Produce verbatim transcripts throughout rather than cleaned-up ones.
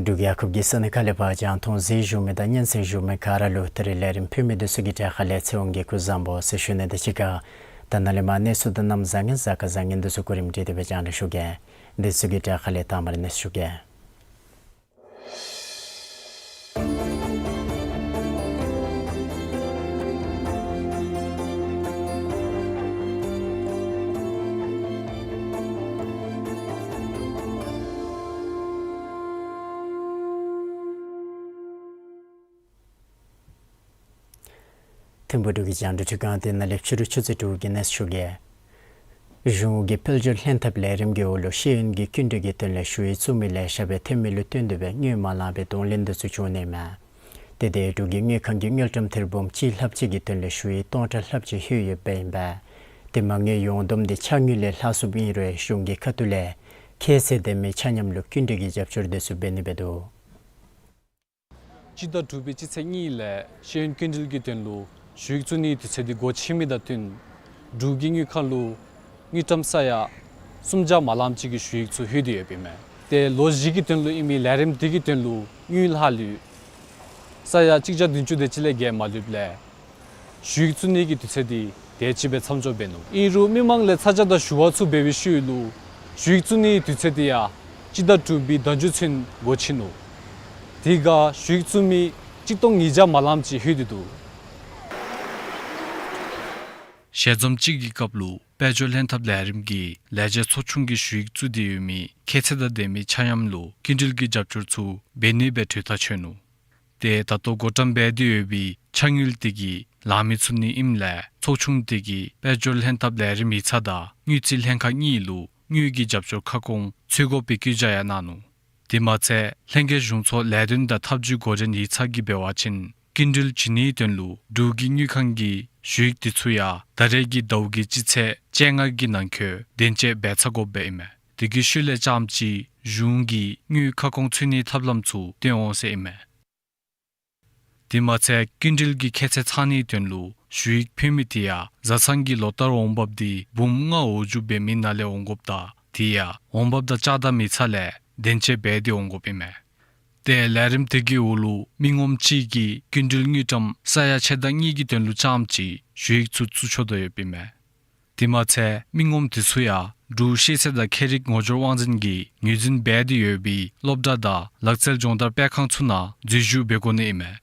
འབྲུག་རྒྱལ་ཁབ་ཀྱི་ས་གནས་ཁག་ལས་ཕར་རྒྱང་མཐོང་གཟིགས་བཞུགས་མི་དང་སྙན་གསན་བཞུགས་མི་ག་ར་ལུ་ད་རིས་ལས་རིམ་ཕུལ་མི་འདི་ཚུ་གི་གྲས་ཁ་ལས་ཚེ་དབང་གིས་སྐུ་གཟུགས་བཟང་པོ་ཟེར་ཞུ་ནི་དང་གཅིག་ཁར་ད་ནཱ་ལས་མར་གནས་ཚུལ་དང་གནམ་བཟང་ངན་གཟའ་སྐར་བཟང་ངན་འདི་ཚུ་གོ་རིམ་སྒྲིག་སྟེ་སྦེ་རྒྱང་བསྒྲགས་ཞུ་གེ། འདི་ཚུ་གི་གྲས་ཁ་ལས་དང་པ་ར་གནས་ཚུལ་ཞུ་གེ། ཐིམ་ཕུག་འབྲུག་གི་རྒྱང་བསྒྲགས་ཁྲི་ཁང་འདི་ནང་ལས་ཕྱི་རུ་ཆུ་ཚོད་དྲུག་གི་གནས་ཚུལ་ཞུ་གེ། གཞུང་གི་དཔལ་འབྱོར་ལྷན་ཐབས་ལས་རིམ་གྱི་འོག་ལུ་ཤེས་ཡོན་གྱི་སྐྱིན་འགྲུལ་གྱི་དོན་ལས་ཞུ་ཡིག་བཙུགས་མི་ལེ་ཤ་སྦེ་ཐོན་མི་ལུ་བསྟུན་ཏེ་སྦེ་དངུལ་མ་ལང་པའི་གདོང་ལེན་འདི་ཚུ་བྱུང་ནི་མས། ཏེ་དེ་འབྲུག་གི་དངུལ་ཁང་གི་དངུལ་ཀྲམ་ཐེར་འབུམ་གཅིག་ལྷགཔ་ཅིག་གི་དོན་ལས་ཞུ་ཡིག་སྟོང་ཕྲག་ལྷགཔ་ཅིག་ལྷོད་ཡོདཔ་ཨིན་པས། ཏེ་མ་དངུལ་ཡོངས་བསྡོམས་འདི་ཆ་དངུལ་ལས་ལྷག་སོངམ་ཨིན་རུང་གཞུང་གི་ཁ་ཐུག་ལས་ཁྱད་ཚད་ལྡན་མི་ཆ་མཉམ་ལུ་སྐྱིན་འགྲུལ་གྱི་རྒྱབ་སྐྱོར་འདི་ཚུ་འབད་ནི་སྦེ་འདུག། སྤྱི་ཟླ་དྲུག་པའི་སྤྱི་ཚེས་གཉིས་ལས་ཤེས་ཡོན་སྐྱིན་འགྲུལ་གྱི་དོན་ལུ་ཞུ་ཡིག་བཙུགས་ནིའི་དུས་ཚོད་འདི་འགོ་ཆེ་མི་དང་བསྟུན་འབྲུག་གི་དངུལ་ཁང་ལུ་དངུལ་ཀྲམ་ས་ཡ་སུམ་བརྒྱ་མ་ལངམ་ཅིག་གི་ཞུ་ཡིག་ཚུ་ལྷོད་དེ་ཡོདཔ་ཨིན་མས། ཏེ་ལོ་བཞི་གི་དོན་ལུ་ཨིན་མི་ལས་རིམ་འདི་གི་དོན་ལུ་དངུལ་ལྷག་ལུས་ས་ཡ་གཅིག་བརྒྱ་བདུན་ཅུ་དེ་ཅིག་ལས་བརྒལ་མ་ལུསཔ་ལས་ཞུ་ཡིག་བཙུགས་ནིའི་དུས་ཚོད་འདི་དེ་ཅིག་སྦེ་མཚམས་འཇོག་འབད་ནུག། ཨིན་རུང་མི་མང་ལས་ཚ་གྱང་དང་ཞུ་བ་ཚུ་འབད་བའི་ཤུལ་ལུ་ཞུ་ཡིག་བཙུགས་ནིའི་དུས་ཚོད་འདི་ཡང་སྤྱི་ཟླ་དྲུག་པའི་ཟླ་མཇུག་ཚུན་འགོ་ཆེ་ནུག། དེ་ཁར་ཞུ་ཡིག་བཙུགས་མི་གཅིག་སྟོང་ཉིས་བརྒྱ་མ་ལངམ་ཅིག་ལྷོད་དེ་འདུག། ཞལ་འཛོམས་ཅིག་གི་སྐབས་ལུ་དཔལ་འབྱོར་ལྷན་ཐབས་ལས་རིམ་གྱི་ལས་བྱེད་ཚོགས་ཆུང་གིས་ཞུ་ཡིག་བཙུགས་ཏེ་ཡོད་མི་ཁྱད་ཚད་དང་ལྡན་མི་ཆ་མཉམ་ལུ་སྐྱིན་འགྲུལ་གྱི་རྒྱབ་སྐྱོར་ཚུ་འབད་ནི་སྦེ་གྲོས་ཐག་ཆོད་ནུག། ཏེ་ད་ལྟོ་བགོ་བཀྲམ་འབད་དེ་ཡོད་པའི་ཆ་དངུལ་དེ་གིས་ལང་མི་ཚུགས་ནི་ཨིནམ་ལས་ཚོགས་ཆུང་དེ་གིས་དཔལ་འབྱོར་ལྷན་ཐབས་ལས་རིམ་ཡིག་ཚང་དང་དངུལ་རྩིས་ལྷན་ཁག་གཉིས་ལུ་དངུལ་གྱི་རྒྱབ་སྐྱོར་ཁ་སྐོང་ཚུད་དགོ་པའི་བཀོད་རྒྱ་ཡང་གནང་ནུག། དེ་མ་ཚད་ལྷན་རྒྱས་གཞུང་ཚོགས་ལས་དོན་དང་ཐབས་ཇུས་འགོ་འདྲེན་ཡིག་ཚང་གིས་འབད་བ་ཅིན་སྐྱིན་འགྲུལ་བྱིན་ནིའི་དོན་ལུ་འབྲུག་གི་དངུལ་ཁང་གི་ཞུ་ཡིག་དེ་ཚུ་ཡང་ད་རེས་ཀྱི་ཟླཝ་གི་སྤྱི་ཚེས་བཅོ་ལྔ་གི་ནང་འཁོད་བདེན་དཔྱད་འབད་ཚར་དགོཔ་ཨིན་མས། དེ་གི་ཤུལ་ལས་རྐྱངམ་ཅིག་གཞུང་གིས་དངུལ་ཁ་སྐོང་ཚུད་ནིའི་ཐབས་ལམ་ཚུ་བཏོན་འོང་ཟེར་ཨིན་མས། དེ་མ་ཚད་སྐྱིན་འགྲུལ་གྱི་ཁྱད་ཚད་ཚང་ནིའི་དོན་ལུ་ཞུ་ཡིག་ཕུལ་མི་དེ་ཡང་བཟའ་ཚང་གི་ལོ་ལྟར་འོང་འབབ་འདི་འབུམ་ལྔ་འོག་འགྱོ་འབད་མི་ནང་ལས་འོང་དགོཔ་དང་དེ་ཡང་འོང་འབབ་དང་བཅའ་དང་མི་ཚང་ལས་བདེན་དཔྱད་འབད་དེ་འོང་དགོཔ་ཨིན་མས། ཏེ་ལས་རིམ་དེ་གི་འོག་ལུ་མི་ངོམ་གཅིག་གིས་སྐྱིན་འགྲུལ་དངུལ་ཀྲམ་ས་ཡ་ཕྱེད་དང་གཉིས་ཀྱི་དོན་ལུ་རྐྱངམ་ཅིག་ཞུ་ཡིག་ཚུ་བཙུགས་ཆོག་དོ་ཡོདཔ་ཨིན་མས། དེ་མ་ཚད་མི་ངོམ་དེ་ཚུ་ཡང་འབྲུག་ཤེས་ཚད་དང་ཁྱད་རིག་ངོ་སྦྱོར་དབང་འཛིན་གྱིས་ངོས་འཛིན་འབད་དེ་ཡོད་པའི་སློབ་གྲྭ་དང་ལག་རྩལ་སྦྱོང་བརྡར་སྤེལ་ཁང་ཚུ་ནང་འཛུལ་ཞུགས་འབད་དགོ་ནི་ཨིན་མས།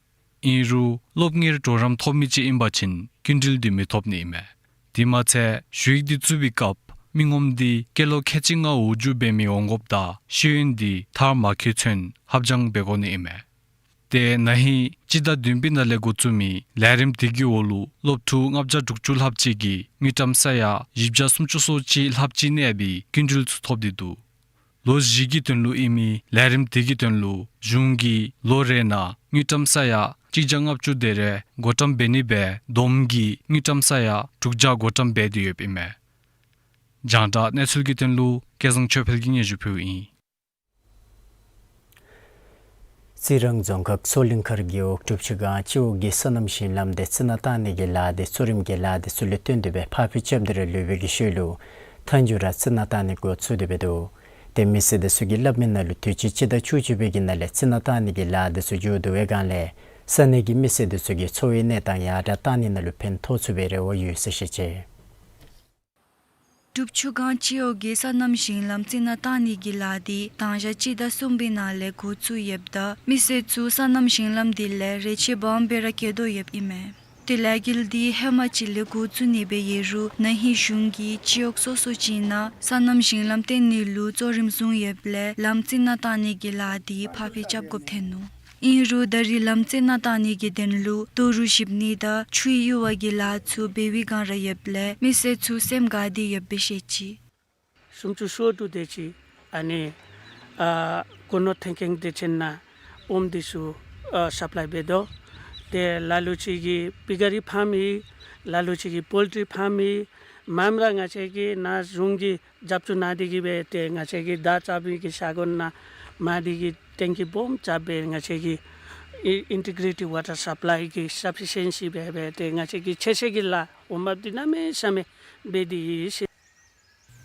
ཨིན་རུང་སློབ་གཉེར་གྲོགས་རམ་ཐོབ་མི་ཅིག་ཨིན་པ་ཅིན་སྐྱིན་འགྲུལ་འདི་མི་ཐོབ་ནི་ཨིན་མས། དེ་མ་ཚད་ཞུ་ཡིག་འདི་བཙུགས་པའི་སྐབས་མི་ངོམ་འདི་སྐྱེས་ལོ་ཁལ་གཅིག་ལྔ་འོག་འགྱོ་འབད་མི་འོང་དགོཔ་དང་ཤེས་ཡོན་འདི་མཐར་མ་འཁྱོལ་ཚུན་ཧབ་སྦྱང་འབད་དགོ་ནི་ཨིན་མས། ཏེ་ན་ཧིང་སྤྱི་ཟླ་བདུན་པའི་ནང་ལས་འགོ་བཙུགས་མི་ལས་རིམ་དེ་གི་འོག་ལུ་སློབ་ཕྲུག་ལྔ་བརྒྱ་དྲུག་ཅུ་ལྷགཔ་ཅིག་གིས་དངུལ་ཀྲམ་ས་ཡ་བཞི་བརྒྱ་སུམ་ཅུ་སོ་གཅིག་ལྷགཔ་ཅིག་གནས་པའི་སྐྱིན་འགྲུལ་ཚུ་ཐོབ་སྟེ་འདུག། ལོ་བཞི་གི་དོན་ལུ་ཨིན་མི་ལས་རིམ་དེ་གི་དོན་ལུ་གཞུང་གིས་ལོ་རེ་ནང་དངུལ་ཀྲམ་ས་ཡ་གཅིག་བརྒྱ་ལྔ་བཅུ་དེ་རེ་བགོ་བཀྲམ་འབད་ནི་སྦེ་བསྡོམས་ཀྱིས་དངུལ་ཀྲམ་ས་ཡ་དྲུག་བརྒྱ་བགོ་བཀྲམ་འབད་དེ་ཡོདཔ་ཨིན་མས། རྒྱང་བསྒྲགས་གནས་ཚུལ་གྱི་དོན་ལུ་སྐལ་བཟང་ཆོས་འཕེལ་གྱིས་སྙན་ཞུ་ཕུལཝ་ཨིན། རྩི་རང་རྫོང་ཁག་མཚོ་གླིང་མཁར་རྒེད་འོག་གྲུབ་ཆུ་སྒང་སྤྱི་འོག་གི་སོ་ནམ་ཞིང་ལམ་དེ་རྩི་ནག་བཏང་ནི་གི་ལཱ་དེ་གཙོ་རིམ་གྱི་ལཱ་དེ་ཚུ་ལུ་བརྟེན་ཏེ་སྦེ་ཕར་འགྱངས་རྐྱབ་སྟེ་ར་ལུས་པའི་གི་ཤུལ་ལུ་མཐའ་མཇུག་ར་རྩི་ནག་བཏང་ནི་འགོ་བཙུགས་ཏེ་སྦེ་འདུག། ཏེ་མི་སེར་དེ་ཚུ་གིས་སླབ་མི་ནང་ལུ་དུས་ཅི་སྤྱི་ཟླ་བཅུ་གཅིག་པའི་གི་ནང་ལས་རྩི་ནག་བཏང་ནི་གི་ལཱ་དེ་ཚུ་མཇུག་བསྡུ་བའི་སྒང་ལས་ས་གནས་ཀྱི་མི་སེར་དེ་ཚུ་གི་འཚོ་བའི་གནས་སྟངས་ཡར་དྲག་བཏང་ནི་ནང་ལུ་ཕན་ཐོགས་ཚུགས་པའི་རེ་བ་ཡོད་ཟེར་བཤད་ཅི། གྲུབ་ཆུ་སྒང་སྤྱི་འོག་གི་སོ་ནམ་ཞིང་ལམ་རྩི་ནག་བཏང་ནི་གི་ལཱ་དེ་དང་ཞག་སྤྱི་ཟླ་གསུམ་པའི་ནང་ལས་འགོ་བཙུགས་ཡོདཔ་ད་མི་སེར་ཚུ་སོ་ནམ་ཞིང་ལམ་དེ་ལས་རེ་ཆེ་སྦོམ་སྦེ་ར་བཀལ་དོ་ཡོདཔ་ཨིན་མས། ཏེ་ལས་འགུལ་དེ་ཧེ་མ་ཅིག་ལས་འགོ་བཙུགས་ནི་སྦེ་ཡོད་རུང་ན་ཧིང་གཞུང་གིས་སྤྱི་འོག་སོ་སོ་ཅིག་ནང་སོ་ནམ་ཞིང་ལམ་བཏོན་ནི་ལུ་གཙོ་རིམ་བཟུང་ཡོདཔ་ལས་ལམ་རྩི་ནག་བཏང་ནི་གི་ལཱ་དེ་ཕར་འགྱངས་རྐྱབ་དགོཔ་ཐོན་ནུག། ཨིན་རུང་ད་རེས་ལམ་རྩི་ནག་བཏང་ནི་གི་དོན་ལུ་རྡོ་རུག་བཤུབ་ནི་དང་ཆུ་གཡུར་བ་གི་ལཱ་ཚུ་འབད་བའི་སྒང་ར་ཡོདཔ་ལས་མི་སེར་ཚུ་སེམས་དགའ་སྟེ་ཡོདཔ་སྦེ་བཤད་ཅི། སུམ་ཅུ་སོ་དྲུག་དེ་ཅིག་ཨ་ནི་ཨ་སྒོ་ནོར་ཐོན་ཁུངས་དེ་ཅིག་ནང་ཨོམ་དེ་ཚུ་ཨ་སབ་ལའི་འབད་དོ། ཏེ་ལ་ལུ་ཅིག་གིས་པི་ག་རི་ཕཱམ་ཨིན། ལ་ལུ་ཅིག་གིས་པོལ་ཊི་རི་ཕཱམ་ཨིན། མངམ་ར་ང་བཅས་ཀྱིས་ནཱ་གཞུང་གིས་རྒྱབ་སྐྱོར་གནང་སྟེ་གིས་སྦེ་ཏེ་ང་བཅས་ཀྱི་དར་རྩ་བའི་གི་ཤ་འཁོན་ནང་མར་དེ་གིས་ཊེང་ཀི་སྦོམ་རྐྱབ་སྦེ་ང་བཅས་ཀྱིས་ཨི་ཨིན་ཊི་གྲེ་ཊེཌ་ཝ་ཊར་སབ་ལའི་གི་སབ་སི་ཊེན་སི་འབད་སྦེ་ཏེ་ང་བཅས་ཀྱིས་ཚོད་བསྲེ་གི་ལཱ་འོང་འབབ་འདི་གནམ་མེད་ས་མེད་འབད་དེ་ཡོད་ཟེར།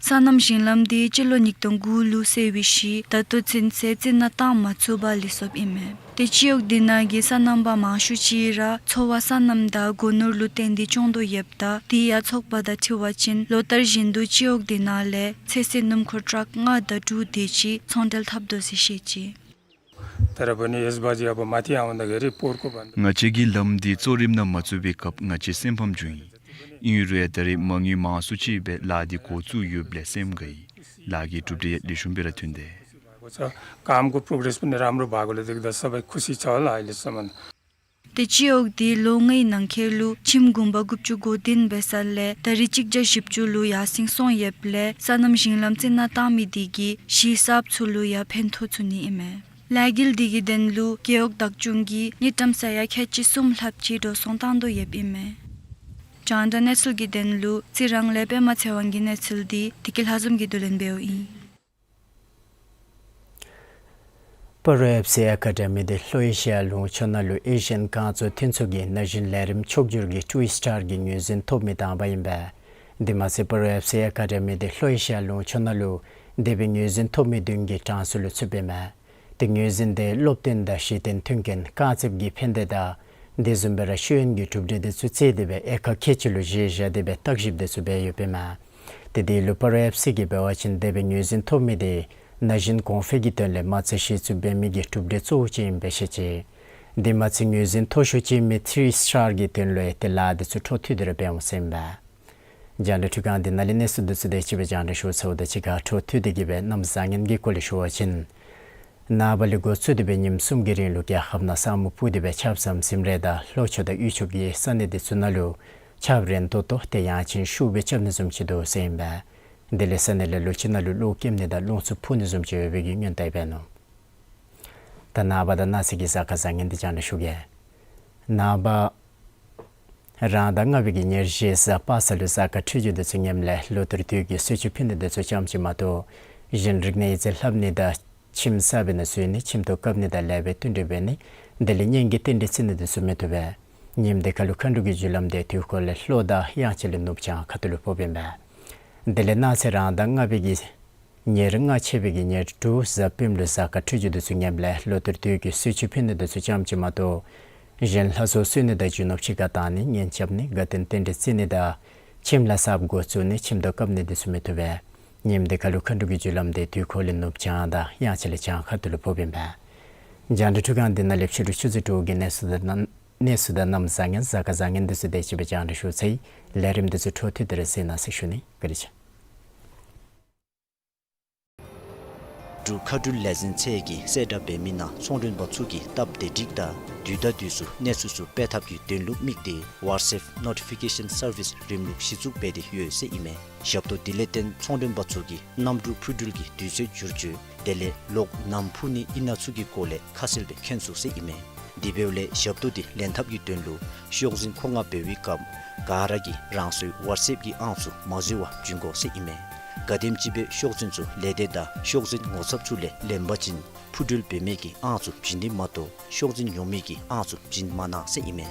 སོ་ནམ་ཞིང་ལམ་དེ་སྤྱི་ལོ་ཉིས་སྟོང་དགུ་ལུ་བསལ་བའི་ཤུལ་ད་ལྟོ་ཚུན་ཚོད་རྩི་ནག་བཏང་མ་ཚུགས་པར་ལུས་སོཔ་ཨིན་མས། ཏེ་སྤྱི་འོག་དེ་ནང་གི་སོ་ནམ་པ་མང་ཤོས་ཅིག་ར་འཚོ་བ་སོ་ནམ་དང་སྒོ་ནོར་ལུ་བརྟེན་ཏེ་སྐྱོང་དོ་ཡོདཔ་ད་དེ་ཡང་ཚོགས་པ་དང་འཁྲིལ་བ་ཅིན་ལོ་ལྟར་བཞིན་དུ་སྤྱི་འོག་དེ་ནང་ལས་ཚོད་བསྲེ་སྣུམ་འཁོར་ཊཱག་ལྔ་དང་དྲུག་དེ་ཅིག་ཚོང་འབྲེལ་འཐབ་དོ་ཟེར་བཤད་ཅི། ད་རེས་འབད་ནི་ཨེས་བ་ཇི་ཨ་བ་མ་ཏི་ཨ་ཝན་ད་ག་རི་པོར་ཀོ་བན། ང་བཅས་ཀྱི་ལམ་འདི་གཙོ་རིམ་ནང་མ་བཙུགས་པའི་སྐབས་ང་བཅས་སེམས་ཕམ་བྱུང་ཡི། ཨིན་རུང་ཡང་ད་རེས་མ་དངུལ་མང་སུ་ཅིག་སྦེ་ལཱ་འདི་འགོ་བཙུགས་ཡོདཔ་ལས་སེམས་དགའ་ཡི། ལཱ་གི་གྲུབ་འབྲས་ཡང་ལེགས་ཤོམ་སྦེ་ར་ཐོན་དེས། काम को प्रोग्रेस पनि राम्रो भएकोले देख्दा सबै खुसी छ होला अहिलेसम्म। ཏེ་སྤྱི་འོག་དེ་ལོ་ལྔའི་ནང་འཁོད་ལུ་ཁྱིམ་གུང་པ་དགུ་བཅུ་གོ་བདུན་འབད་ས་ལས་ད་རེས་གཅིག་བརྒྱ་བཞི་བཅུ་ལུ་ཡར་སེང་སོང་ཡོདཔ་ལས་སོ་ནམ་ཞིང་ལམ་རྩི་ནག་བཏང་མི་དེ་གིས་གཞིས་གསརཔ་ཚུ་ལུ་ཡང་ཕན་ཐོགས་ཚུགས་ནི་ཨིན་མས། ལས་འགུལ་དེ་གི་དོན་ལུ་རྒེད་འོག་བདག་སྐྱོང་གིས་དངུལ་ཀྲམ་ས་ཡ་ཁལ་གཅིག་གསུམ་ལྷགཔ་ཅིག་འགྲོ་སོང་བཏང་དོ་ཡོདཔ་ཨིན་མས། རྒྱང་བསྒྲགས་གནས་ཚུལ་གྱི་དོན་ལུ་རྩི་རང་ལས་པདྨ་ཚེ་དབང་གི་གནས་ཚུལ་དེ་བདེ་སྐྱིད་ལྷ་འཛོམས་ཀྱིས་བསྡུ་ལེན་འབདཝ་ཨིན། སྤ་རོ་ཨེཕ་སི་ཨེ་ཀ་ཌེ་མི་དེ་ལྷོ་ཨེ་ཤི་ཡ་ལུང་ཕྱོགས་ནང་ལུ་ཨེ་ཤི་ཡན་རྐང་བཙུགས་མཐུན་ཚོགས་ཀྱི་ན་གཞོན་ལས་རིམ་ཕྱོགས་བསྒྱུར་གྱི་ཊུ་སི་ཊར་གྱི་ངོས་འཛིན་ཐོབ་མི་དང་པ་ཨིན་པས། དེ་མ་ཚད་སྤ་རོ་ཨེཕ་སི་ཨེ་ཀ་ཌེ་མི་དེ་ལྷོ་ཨེ་ཤི་ཡ་ལུང་ཕྱོགས་ནང་ལུ་དེ་སྦེ་ངོས་འཛིན་ཐོབ་མི་བདུན་གྱི་གྲངས་སུ་ལུ་ཚུདཔ་ཨིན་མས། ཏེ་ངོས་འཛིན་དེ་སློབ་སྟོན་དང་གཞི་རྟེན་མཐུན་རྐྱེན་རྐང་རྩེདཔ་གི་ཕན་བདེ་དང་དེ་བཟུམ་སྦེ་ར་ཤེས་ཡོན་གྱི་གྲུབ་འབྲས་དེ་ཚུ་བརྩིས་ཏེ་སྦེ་དབྱེ་ཁག་ཁལ་གཅིག་ལུ་བཞེས་བཞག་སྟེ་སྦེ་བརྟག་ཞིབ་དེ་ཚུ་འབད་ཡོདཔ་ཨིན་མས། ཏེ་དེ་ལུ་སྤ་རོ་ཨེཕ་སི་གིས་འབད་བ་ཅིན་དེ་སྦེ་ངོས་འཛིན་ཐོབ་མི་དེ་ན་གཞོན་གོང་འཕེལ་གྱི་དོན་ལས་མ་རྩ་གཞི་བཙུགས་འབད་མི་གི་གྲུབ་འབྲས་གཙོ་བོ་ཅིག་ཨིན་པས་ཟེར་བཤད་ཅི། དེ་མ་ཚད་ངོས་འཛིན་མཐོ་ཤོས་ཅིག་ཨིན་མི་ཐི་རི་སི་ཊར་གྱི་དོན་ལུ་ཡང་ཏེ་ལཱ་དེ་ཚུ་འཕྲོ་མཐུད་དེ་ར་འབད་འོང་ཟེར་ཨིན་པས། རྒྱང་བསྒྲགས་ཁང་འདི་ནང་ལས་གནས་ཚུལ་དེ་ཚུ་དེ་ཅིག་སྦེ་རྒྱང་བསྒྲགས་ཞུ་ཚརཝ་དང་གཅིག་ཁར་འཕྲོ་མཐུད་དེ་གིས་སྦེ་གནམ་བཟང་ངན་གྱི་སྐོར་ལས་ཞུ་བ་ཅིན། ནངས་པ་ལས་འགོ་བཙུགས་ཏེ་སྦེ་ཉིནམ་གསུམ་གྱི་རིང་ལུ་རྒྱལ་ཁབ་ནང་ས་སྨུག་སྤུབས་ཏེ་སྦེ་ཆརཔ་ཟམ་ཟིམ་རེ་དང་ལྷོ་ཕྱོགས་དང་དབུས་ཕྱོགས་ཀྱི་ས་གནས་དེ་ཚུ་ནང་ལུ་ཆརཔ་རན་ཏོག་ཏོ་ཏེ་ཡང་ཅིན་ཤུགས་སྦེ་རྐྱབ་ནི་བཟུམ་ཅིག་འདུག་ཟེར་ཨིན་པས། དེ་ལས་ས་གནས་ལ་ལུ་ཅིག་ནང་ལུ་གློག་ཀེམ་ནི་དང་རླུང་འཚུབ་འཕུ་ནི་བཟུམ་ཅིག་ཡོད་པའི་གི་སྔོན་བརྡ་འབད་ནུག། ད་ནངས་པ་དང་གནངས་ཚེ་གི་གཟའ་སྐར་བཟང་ངན་དེ་རྒྱང་བསྒྲགས་ཞུ་གེ། ནངས་པ་རང་ཟླ་ལྔ་པའི་གི་ཉེར་བཞི་གཟའ་པ་སངས་ལུ་གཟའ་སྐར་འཕྲོད་སྦྱོར་དེ་ཚུ་ངནམ་ལས་ལོ་ལྟར་དུས་ཀྱི་གསོལ་མཆོད་ཕུལ་ནི་དེ་ཚུ་ཙམ་ཅིག་མ་གཏོགས་གཞན་རིག་གནས་ཡིག་རྩིས་ལྷབ་ནི་དང་ཁྱིམ་གསར་པའི་ནང་འཛུལ་ནི་ཁྱིམ་ཐོག་བཀབ་ནི་དང་ལེགས་པའི་བསྟུན་གྲོས་འབད་ནི་དེ་ལས་གཉེན་གྱི་རྟེན་འབྲེལ་བརྩི་ནི་དེ་ཚུ་མི་བཏུབ་པས། ཉིནམ་དེ་ཁར་ལུ་མཁའ་འགྲོ་གི་རྒྱུ་ལམ་དེ་དུས་འཁོར་ལས་ལྷོ་དང་དབྱངས་འཆར་ལས་ནུབ་བྱང་ཁ་ཐུག་ལུ་ཕོགཔ་ཨིན་པས། དེ་ལས་གནངས་ཚེ་རང་ཟླ་ལྔ་པའི་གི་ཉེར་ལྔ་ཆད་པའི་གི་ཉེར་དྲུག་གཟའ་སྤེནམ་ལུ་གཟའ་སྐར་འཕྲོད་སྦྱོར་དེ་ཚུ་ངནམ་ལས་ལོ་ལྟར་དུས་ཀྱི་གསོལ་མཆོད་ཕུལ་ནི་དེ་ཚུ་ཙམ་ཅིག་མ་གཏོགས་གཞན་ལྷ་གསོལ་གསོལ་ནི་དང་རྒྱུ་ནོར་ཕྱི་ཁར་བཏང་ནི་གཉེན་རྐྱབ་ནི་དགའ་སྟོན་རྟེན་འབྲེལ་བརྩི་ནི་དང་ཁྱིམ་ལཱ་གསརཔ་འགོ་བཙུགས་ནི་ཁྱིམ་ཐོག་བཀབ་ནི་དེ་ཚུ་མི་བཏུབ་པས། ཉིནམ་དེ་ཁར་ལུ་མཁའ་འགྲོ་གི་རྒྱུ་ལམ་དེ་དུས་འཁོར་ལས་ནུབ་བྱང་དང་དབྱངས་འཆར་ལས་བྱང་ཁ་ཐུག་ལུ་ཕོགཔ་ཨིན་པས། རྒྱང་བསྒྲགས་ཁང་འདི་ནང་ལས་ཕྱི་རུ་ཆུ་ཚོད་དྲུག་གི་གནས་ཚུལ་དང་གནམ་གནས་ཚུལ་དང་གནམ་བཟང་ངན་གཟའ་སྐར་བཟང་ངན་དེ་ཚུ་དེ་ཅིག་སྦེ་རྒྱང་བསྒྲགས་ཞུ་ཚར་ཡི། ལས་རིམ་དེ་ཚུ་འཕྲོ་མཐུད་དེ་ར་གཟིགས་གནང་ཟེར་ཞུ་ནི། བཀའ་དྲིན་ཆེ། འབྲུག་མཁའ་འགྲུལ་ལས་འཛིན་ཚད་ཀྱིས་གསལ་བསྒྲགས་འབད་མི་ནང་ཚོང་མགྲོན་པ་ཚུ་གིས་སྟབས་བདེ་སྒྲིག་དང་དུས་དང་དུས་སུ་གནས་ཚུལ་ཚུ་སྤེལ་ཐབས་ཀྱི་དོན་ལུ་དམིགས་ཏེ་ཝཊས་ཨེཔ་ནོ་ཊི་ཕི་ཀེ་ཤཱན་སར་བིསི་རིམ་ལུགས་གཞི་བཙུགས་འབད་དེ་ཡོད་ཟེར་ཨིན་མས། ཞབས་ཏོག་འདི་ལས་བརྟེན་ཚོང་མགྲོན་པ་ཚུ་གིས་གནམ་གྲུ་འཕུར་འགྲུལ་གྱི་དུས་ཚོད་བསྒྱུར་བཅོས་དེ་ལས་གློག་ནམ་འཕུ་ནི་ཨིན་ན་ཚུ་གི་སྐོར་ལས་ཁ་གསལ་སྦེ་མཁྱེན་ཚུགས་ཟེར་ཨིན་མས། དེ་འབདཝ་ལས་ཞབས་ཏོག་འདི་ལེན་ཐབས་ཀྱི་དོན་ལུ་ཤོག་འཛིན་མཁོ་མངགས་འབད་བའི་སྐབས་ག་ར་གིས་རང་སོའི་ཝཊས་ཨེཔ་གི་ཨང་ཚུ་མ་འཛོལ་བར་བྱིན་དགོ་ཟེར་ཨིན་མས། ག་དེམ་ཅིག་སྦེ་ཤོག་འཛིན་ཚུ་ལས་སྡེ་དང་ཤོག་འཛིན་ངོ་ཚབ་ཚུ་ལས་ལེན་པ་ཅིན་འཕུར་འགྲུལ་འབད་མི་གི་ཨང་ཚུ་བྱིན་ནི་མ་གཏོགས་ཤོག་འཛིན་ཡོང་མི་གི་ཨང་ཚུ་བྱིན་མ་གནང་ཟེར་ཨིན་མས།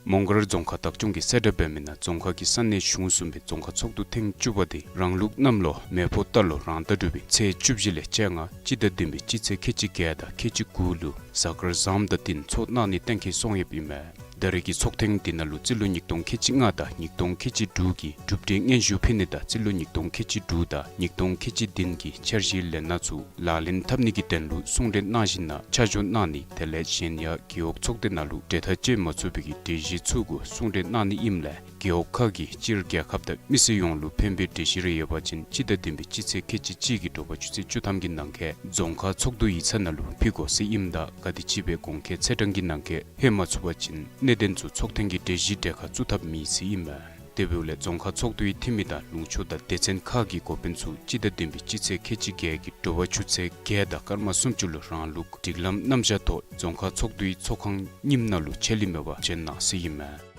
མོང་སྒར་རྫོང་ཁག་བདག་སྐྱོང་གིས་གསལ་བསྒྲགས་འབད་མི་ནང་རྫོང་ཁག་གི་ས་གནས་གཞུང་གསུམ་པའི་རྫོང་ཁག་ཚོགས་འདུ་ཐེངས་བཅུ་པ་དེ་རང་ལུགས་གནམ་ལོ་མེ་ཕོ་རྟ་ལོ་རང་ཟླ་དྲུག་པའི་ཚེས་བཅུ་བཞི་ལས་བཅོ་ལྔ་སྤྱི་ཟླ་བདུན་པའི་སྤྱི་ཚེས་ཁལ་གཅིག་བརྒྱད་དང་ཁལ་གཅིག་དགུ་ལུ་གཟའ་སྐར་བཟངམ་དང་བསྟུན་ཚོགས་གནང་ནི་གཏན་འཁེལ་སོང་ཡོདཔ་ཨིན་མས། ད་རེས་ཀྱི་ཚོགས་ཐེངས་འདི་ནང་ལུ་རྩིས་ལོ་ཉིས་སྟོང་ཁལ་གཅིག་ལྔ་དང་ཉིས་སྟོང་ཁལ་གཅིག་དྲུག་གི་གྲུབ་འབྲས་སྙན་ཞུ་ཕུལ་ནི་དང་རྩིས་ལོ་ཉིས་སྟོང་ཁལ་གཅིག་དྲུག་དང་ཉིས་སྟོང་ཁལ་གཅིག་བདུན་གྱི་འཆར་གཞིའི་ལས་སྣ་ཚུ་ལག་ལེན་འཐབ་ནི་གི་དོན་ལུ་གསུང་གྲོས་གནང་ཞིནམ་ལས་ཆ་འཇོག་གནང་ནི་དེ་ལས་གཞན་ཡང་རྒེད་འོག་ཚོགས་སྡེ་ནང་ལུ་གྲོས་ཐག་བཅད་མ་ཚུགས་པའི་གི་གྲོས་གཞི་ཚུ་གུ་གསུང་གྲོས་གནང་ནི་ཨིནམ་ལས་རྒེད་འོག་ཁག་གིས་སྤྱིར་རྒྱལ་ཁབ་དང་མི་སེར་ཡོངས་ལུ་ཕན་པའི་གྲོས་གཞི་རེ་ཡོད་པ་ཅིན་སྤྱི་ཟླ་བདུན་པའི་སྤྱི་ཚེས་ཁལ་གཅིག་གཅིག་གི་དྲོ་པ་ཆུ་ཚོད་བཅུ་ཐམ་གྱི་ནང་འཁོད་རྫོང་ཁག་ཚོགས་འདུ་ཡིག་ཚང་ནང་ལུ་ཕུལ་དགོ་ཟེར་ཨིནམ་ད་ག་དེམ་ཅིག་སྦེ་གོང་འཁོད་ཚེས་གྲངས་ཀྱི་ནང་འཁོད་ལྷོད་མ་ཚུགས་པ་ཅིན་གནད་དོན་ཚུ་ཚོགས་ཐེངས་ཀྱི་གྲོས་གཞིའི་གྲལ་ཁར་བཙུགས་ཐབས་མེད་ཟེར་ཨིན་མས། དེ་འབདཝ་ལས་རྫོང་ཁག་ཚོགས་འདུའི་འཐུས་མི་དང་ལུང་ཕྱོགས་དང་སྡེ་ཚན་ཁག་གི་འགོ་དཔོན་ཚུ་སྤྱི་ཟླ་བདུན་པའི་སྤྱི་ཚེས་ཁལ་གཅིག་བརྒྱད་ཀྱི་དྲོ་པ་ཆུ་ཚོད་བརྒྱད་དང་སྐར་མ་སུམ་ཅུ་ལུ་རང་ལུགས་སྒྲིག་ལམ་རྣམ་གཞག་ཐོག་རྫོང་ཁག་ཚོགས་འདུའི་ཚོགས་ཁང་རྙིངམ་ནང་ལུ་ཆད་ལུས་མེད་པར་བྱོན་གནང་ཟེར་ཨིན་མས།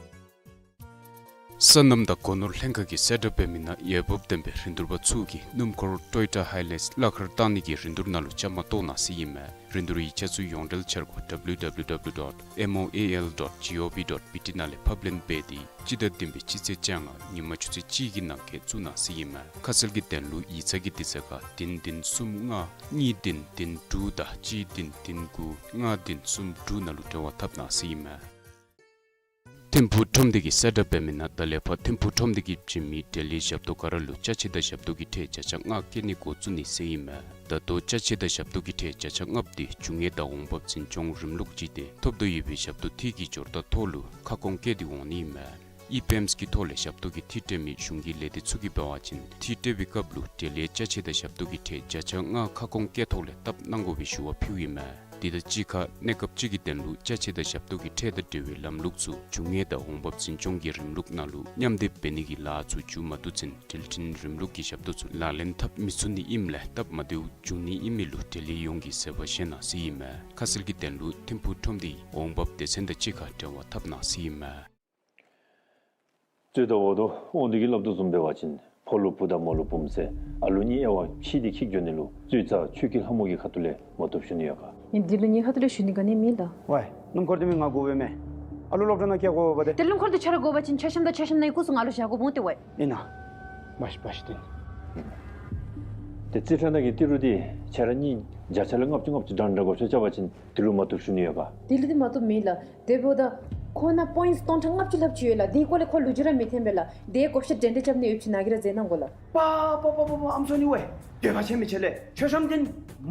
སོ་ནམ་དང་སྒོ་ནོར་ལྷན་ཁག་གིས་གསལ་བསྒྲགས་འབད་མི་ནང་འོས་འབབ་ལྡན་པའི་རིན་བསྡུར་པ་ཚུ་གིས་སྣུམ་འཁོར་ཊོ་ཡོ་ཊ་ཧའི་ལེགསི་གླ་ཁར་བཏང་ནི་གི་རིན་བསྡུར་ནང་ལུ་བཅའ་མར་གཏོགས་གནང་ཟེར་ཨིན་མས། རིན་བསྡུར་ཡིག་ཆ་ཚུ་ཡོངས་འབྲེལ་འཆར་སྒོ་W W W dot M O A L dot G O V dot B T ནང་ལས་ཕབ་ལེན་འབད་དེ་སྤྱི་ཟླ་བདུན་པའི་སྤྱི་ཚེས་བཅོ་ལྔ་ཉིན་མ་ཆུ་ཚོད་གཅིག་གི་ནང་འཁོད་བཙུགས་གནང་ཟེར་ཨིན་མས། ཁ་གསལ་གྱི་དོན་ལུ་ཡིག་ཚང་གི་དུས་ཚོད་ཁར་བདུན་བདུན་གསུམ་ལྔ་གཉིས་བདུན་བདུན་དྲུག་དང་གཅིག་བདུན་བདུན་དགུ་ལྔ་བདུན་གསུམ་དྲུག་ནང་ལུ་འབྲེལ་བ་འཐབ་གནང་ཟེར་ཨིན་མས། ཐིམ་ཕུག་ཁྲོམ་སྡེ་གིས་གསལ་བསྒྲགས་འབད་མི་ནང་ད་ལས་ཕར་ཐིམ་ཕུག་ཁྲོམ་སྡེ་གིས་བྱིན་མི་འབྲས་ལིའི་ཞབས་ཏོག་ག་ར་ལུ་ཅ་ཆས་དང་ཞབས་ཏོག་གི་ཁྲལ་བརྒྱ་ཆ་ལྔ་བཀལ་ནི་འགོ་བཙུགས་ནི་ཟེར་ཨིན་མས། ད་ལྟོ་ཅ་ཆས་དང་ཞབས་ཏོག་གི་ཁྲལ་བརྒྱ་ཆ་ལྔ་པོ་འདི་རྒྱུ་དངོས་དང་འོང་འབབ་འཛིན་སྐྱོང་རིམ་ལུགས་ཅིག་སྟེ་ཐོབ་དོ་ཡོད་པའི་ཞབས་ཏོག་འཐུས་ཀྱི་སྦྱོར་རྟགས་ཐོག་ལུ་ཁ་སྐོང་བཀལ་ཏེ་འོང་ནི་ཨིན་མས། ཨི་པེམས་ཀྱི་ཐོག་ལས་ཞབས་ཏོག་གི་འཐུས་སྤྲོད་མི་གཞུང་གི་ལས་སྡེ་ཚུ་གིས་འབད་བ་ཅིན་འཐུས་སྤྲོད་པའི་སྐབས་ལུ་འབྲས་ལིའི་ཅ་ཆས་དང་ཞབས་ཏོག་གི་ཁྲལ་བརྒྱ་ཆ་ལྔ་ཁ་སྐོང་བཀལ་ཐོག་ལས་བཏབ་གནང་དགོ་པའི་ཞུ་བ་ཕུལཝ་ཨིན་མས། དེ་དང་གཅིག་ཁར་གནས་སྐབས་ཅིག་གི་དོན་ལུ་ཅ་ཆས་དང་ཞབས་ཏོག་གི་ཁྲལ་དང་འབྲེལ་བའི་ལམ་ལུགས་ཚུ་རྒྱུ་དངོས་དང་འོང་འབབ་འཛིན་སྐྱོང་གི་རིམ་ལུགས་ནང་ལུ་མཉམ་སྡེབ་འབད་ནི་གི་ལཱ་ཚུ་མཇུག་མ་བསྡུ་ཚུན་འགྲུལ་འཕྲིན་རིམ་ལུགས་ཀྱི་ཞབས་ཏོག་ཚུ་ལག་ལེན་འཐབ་མི་ཚུགས་ནི་ཨིནམ་ལས་སྟབས་མ་བདེཝ་འབྱུང་ནི་ཨིན་མི་ལུ་འབྲས་ལིས་ཡོངས་ཀྱིས་བཟོད་པ་བཞེས་གནང་ཟེར་ཨིན་མས། ཁ་གསལ་གྱི་དོན་ལུ་ཐིམ་ཕུག་ཁྲོམ་སྡེའི་འོང་འབབ་སྡེ་ཚན་དང་གཅིག་ཁར་འབྲེལ་བ་འཐབ་གནང་ཟེར་ཨིན་མས། རྩོད་དང་འོ་དོ་དབང་འདུས་ཀྱིས་སླབ་དོ་བཟུམ་འབད་བ་ཅིན་ཕོ་ལུ་བུ་དང་མོ་ལུ་བུམོ་ཟེར་ཨ་ལུ་གཉིས་དབྱེ་བ་ཕྱེ་སྟེ་འཁྱིད་འགྱོ་ནི་ལུ་རྩོད་ཚར་ཆོས་ཀྱི་ལྷ་མོ་གི་ཁ་ཐུག་ལས་མ་བཏུབ་ཞུ་ནི་ཡོད་ག། ངེའི་འདི་ལུ་ངེའི་ཁ་ཐུག་ལས་ཞུ་ནི་ག་ནི་མེད་ལགས། ཝའི་སྣུམ་འཁོར་འདི་མི་ང་དགོ་པས་མས། ཨ་ལུ་སློབ་གྲྭ་ནང་བསྐྱལ་དགོ་པས་ཏེ། ཏེ་སྣུམ་འཁོར་འདི་ཁྱོད་ར་དགོ་པ་ཅིན་ཆ་ཤམ་དང་ཆ་ཤམ་ནང་གི་སྐུ་གཟུགས་ང་ལུ་བཞག་དགོ་འོང་ཏེ་ཝའི། ཨིན་ན། བ་ཤི་བ་ཤི་ཏེ། ཏེ་རྩིས་ཁྲ་ནང་གི་ཏི་རུ་འདི་ཁྱོད་ར་གཉིས་བརྒྱ་ཆ་ལུ་ལྔ་བཅུ་ལྔ་བཅུ་འདྲ་འདྲ་དགོ་ཤོ་རྐྱབ་པ་ཅིན་འདི་ལུ་མ་བཏུབ་ཞུ་ནི་ཡོད་ག། འདི་ལུ་འདི་མ་བཏུབ་མེད་ལགས། དེ་འབདཝ་ད་ཁོ་ན་པོའིནཊསི་སྟོང་ཕྲག་ལྔ་བཅུ་ལྷགཔ་ཅིག་ཡོད་ལགས། དེའི་སྐོར་ལས་ཁོ་ལུ་ཅིག་ར་མི་འཐོན་པས་ལགས། དེའི་བགོ་བཤའ་འགྲན་ཟླ་རྐྱབ་ནི་ཡོདཔ་ཅིག་ནཱ་གིས་ར་མཛད་གནང་དགོ་ལགས། པ་པ་པ་པ་པ་ཨམ་སོ་ནི་ཝའི། འདོད་པ་ཆེན་མི་ཆེ་ལགས། མཆོད་བཤམ་འདི་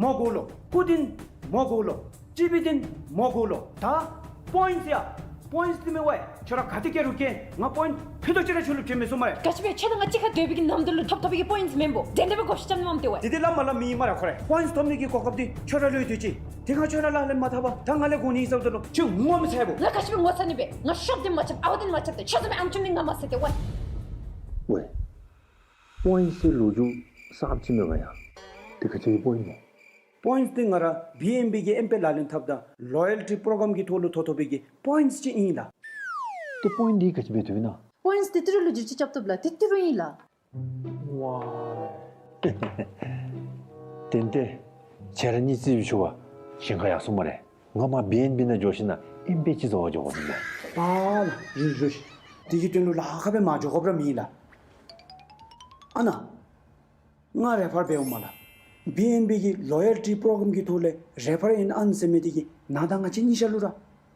མོ་དགོ་ལོ། སྐུ་འདི་མོ་དགོ་ལོ། ཅི་བི་འདི་མོ་དགོ་ལོ། ད་པོའིནཊསི་ཡ། པོའིནཊསི་འདི་མེད་ཝའི། ཁྱོད་ར་ག་ཏེ་བསྐྱལ་རུང་བསྐྱལ། ང་པོའིནཊསི་ཕུད་རྡོག་ཅིག་ར་ཁྱོད་ལུ་བྱིན་མི་ཚུགས་སྨ་རེ། ག་ཅི་སྦེ་ཁྱོད་དང་ང་གཅིག་ཁར་སྡོད་པའི་གི་ནམ་དུས་ལུ་ཐོབ་ཐོབ་པའི་གི་པོའིནཊསི་མེན་པོ། དེ་འདྲ་སྦེ་བགོ་བཤའ་རྐྱབ་ནི་མས་ཏེ་ཝའི། པོའིནཊསི་ཐོབ་ནི་གི་གོ་སྐབས་འདི་ཁྱོད་ར་ལུ་ཡོད་དུས་ཅི། དེ་ཁར་ཁྱོད་ར་ལག་ལེན་མ་འཐབ་པར་ད་ང་ལས་དགོ་ནི་ཨིན་ཟེརཝ་ད་ལུ་ཁྱོད་ངོ་མི་ཚ་བས། ང་ག་ཅི་སྦེ་ངོ་ཚ་ནི་སྦེ། ང་ཤོབ་འདི་མ་རྐྱབ། ཨ་བ་འདི་མ་རྐྱབ་ཏེ་ཁྱོད་བཟུམ་མའི་ཨམ་ཅོག་འདི་ང་མ་ཟེར་ཏེ་ཝའི། ཝའི། པོའིནཊསི་ཟེར་ལོ་རྒྱུས་གསརཔ་ཅིག་མས་ག་ཡ། དེ་ག་ཅི་གི་པོའིནཊསི་སྨོ། པོའིནཊསི་འདི་ང་ར་བི་ཨེན་བི་གི་ཨེམ་པེ་ལག་ལེན་འཐབ་ད་ལོ་ཡལ་ཊི་པྲོ་གརམ་གི་ཐོག་ལུ་ཐོབ་ཐོབ་པའི་གི་པོའིནཊསི་ཅིག་ཨིན་ལགས། ཏེ་པོའིནཊསི་འདི་ག་ཅི་སྦེ་བཏུབ་ཨིན་ན། པོའིནཊསི་འདི་ཏི་རུ་ལུ་བསྒྱུར་བཅོས་རྐྱབ་བཏུབ་ལགས། འདི་ཏི་རུ་ཨིན་ལགས། ཝའི། ཏན་ཏན་ཁྱོད་ར་གཉིས་རྩིས་འབད་ཤོག་ག། གཞན་ཁར་ཡར་སོང་སྨ་རེ། ང་མར་བི་ཨེན་བི་ནང་འགྱོ་ཞིནམ་ལས་ཨེམ་པེ་ཅིག་བཟོ་བར་འགྱོ་དགོ་ཟེར་ཨིན་ལགས། ཨ་ལགས། རུ་རུ་ཤིག། དེ་གི་དོན་ལུ་ལཱ་ཁག་སྦེ་མ་འགྱོ་དགོཔ་ར་མེད་ལགས། ཨ་ནཱ། ང་རེ་ཕར་འབདཝ་མས་ལགས། བི་ཨེན་བི་གི་ལོ་ཡལ་ཊི་པྲོ་གརམ་གི་ཐོག་ལས་རེ་ཕར་ཨིན་ཨན་ཟེར་མི་དེ་གིས་ནཱ་དང་ང་བཅས་གཉིས་ཆ་ལུ་ར་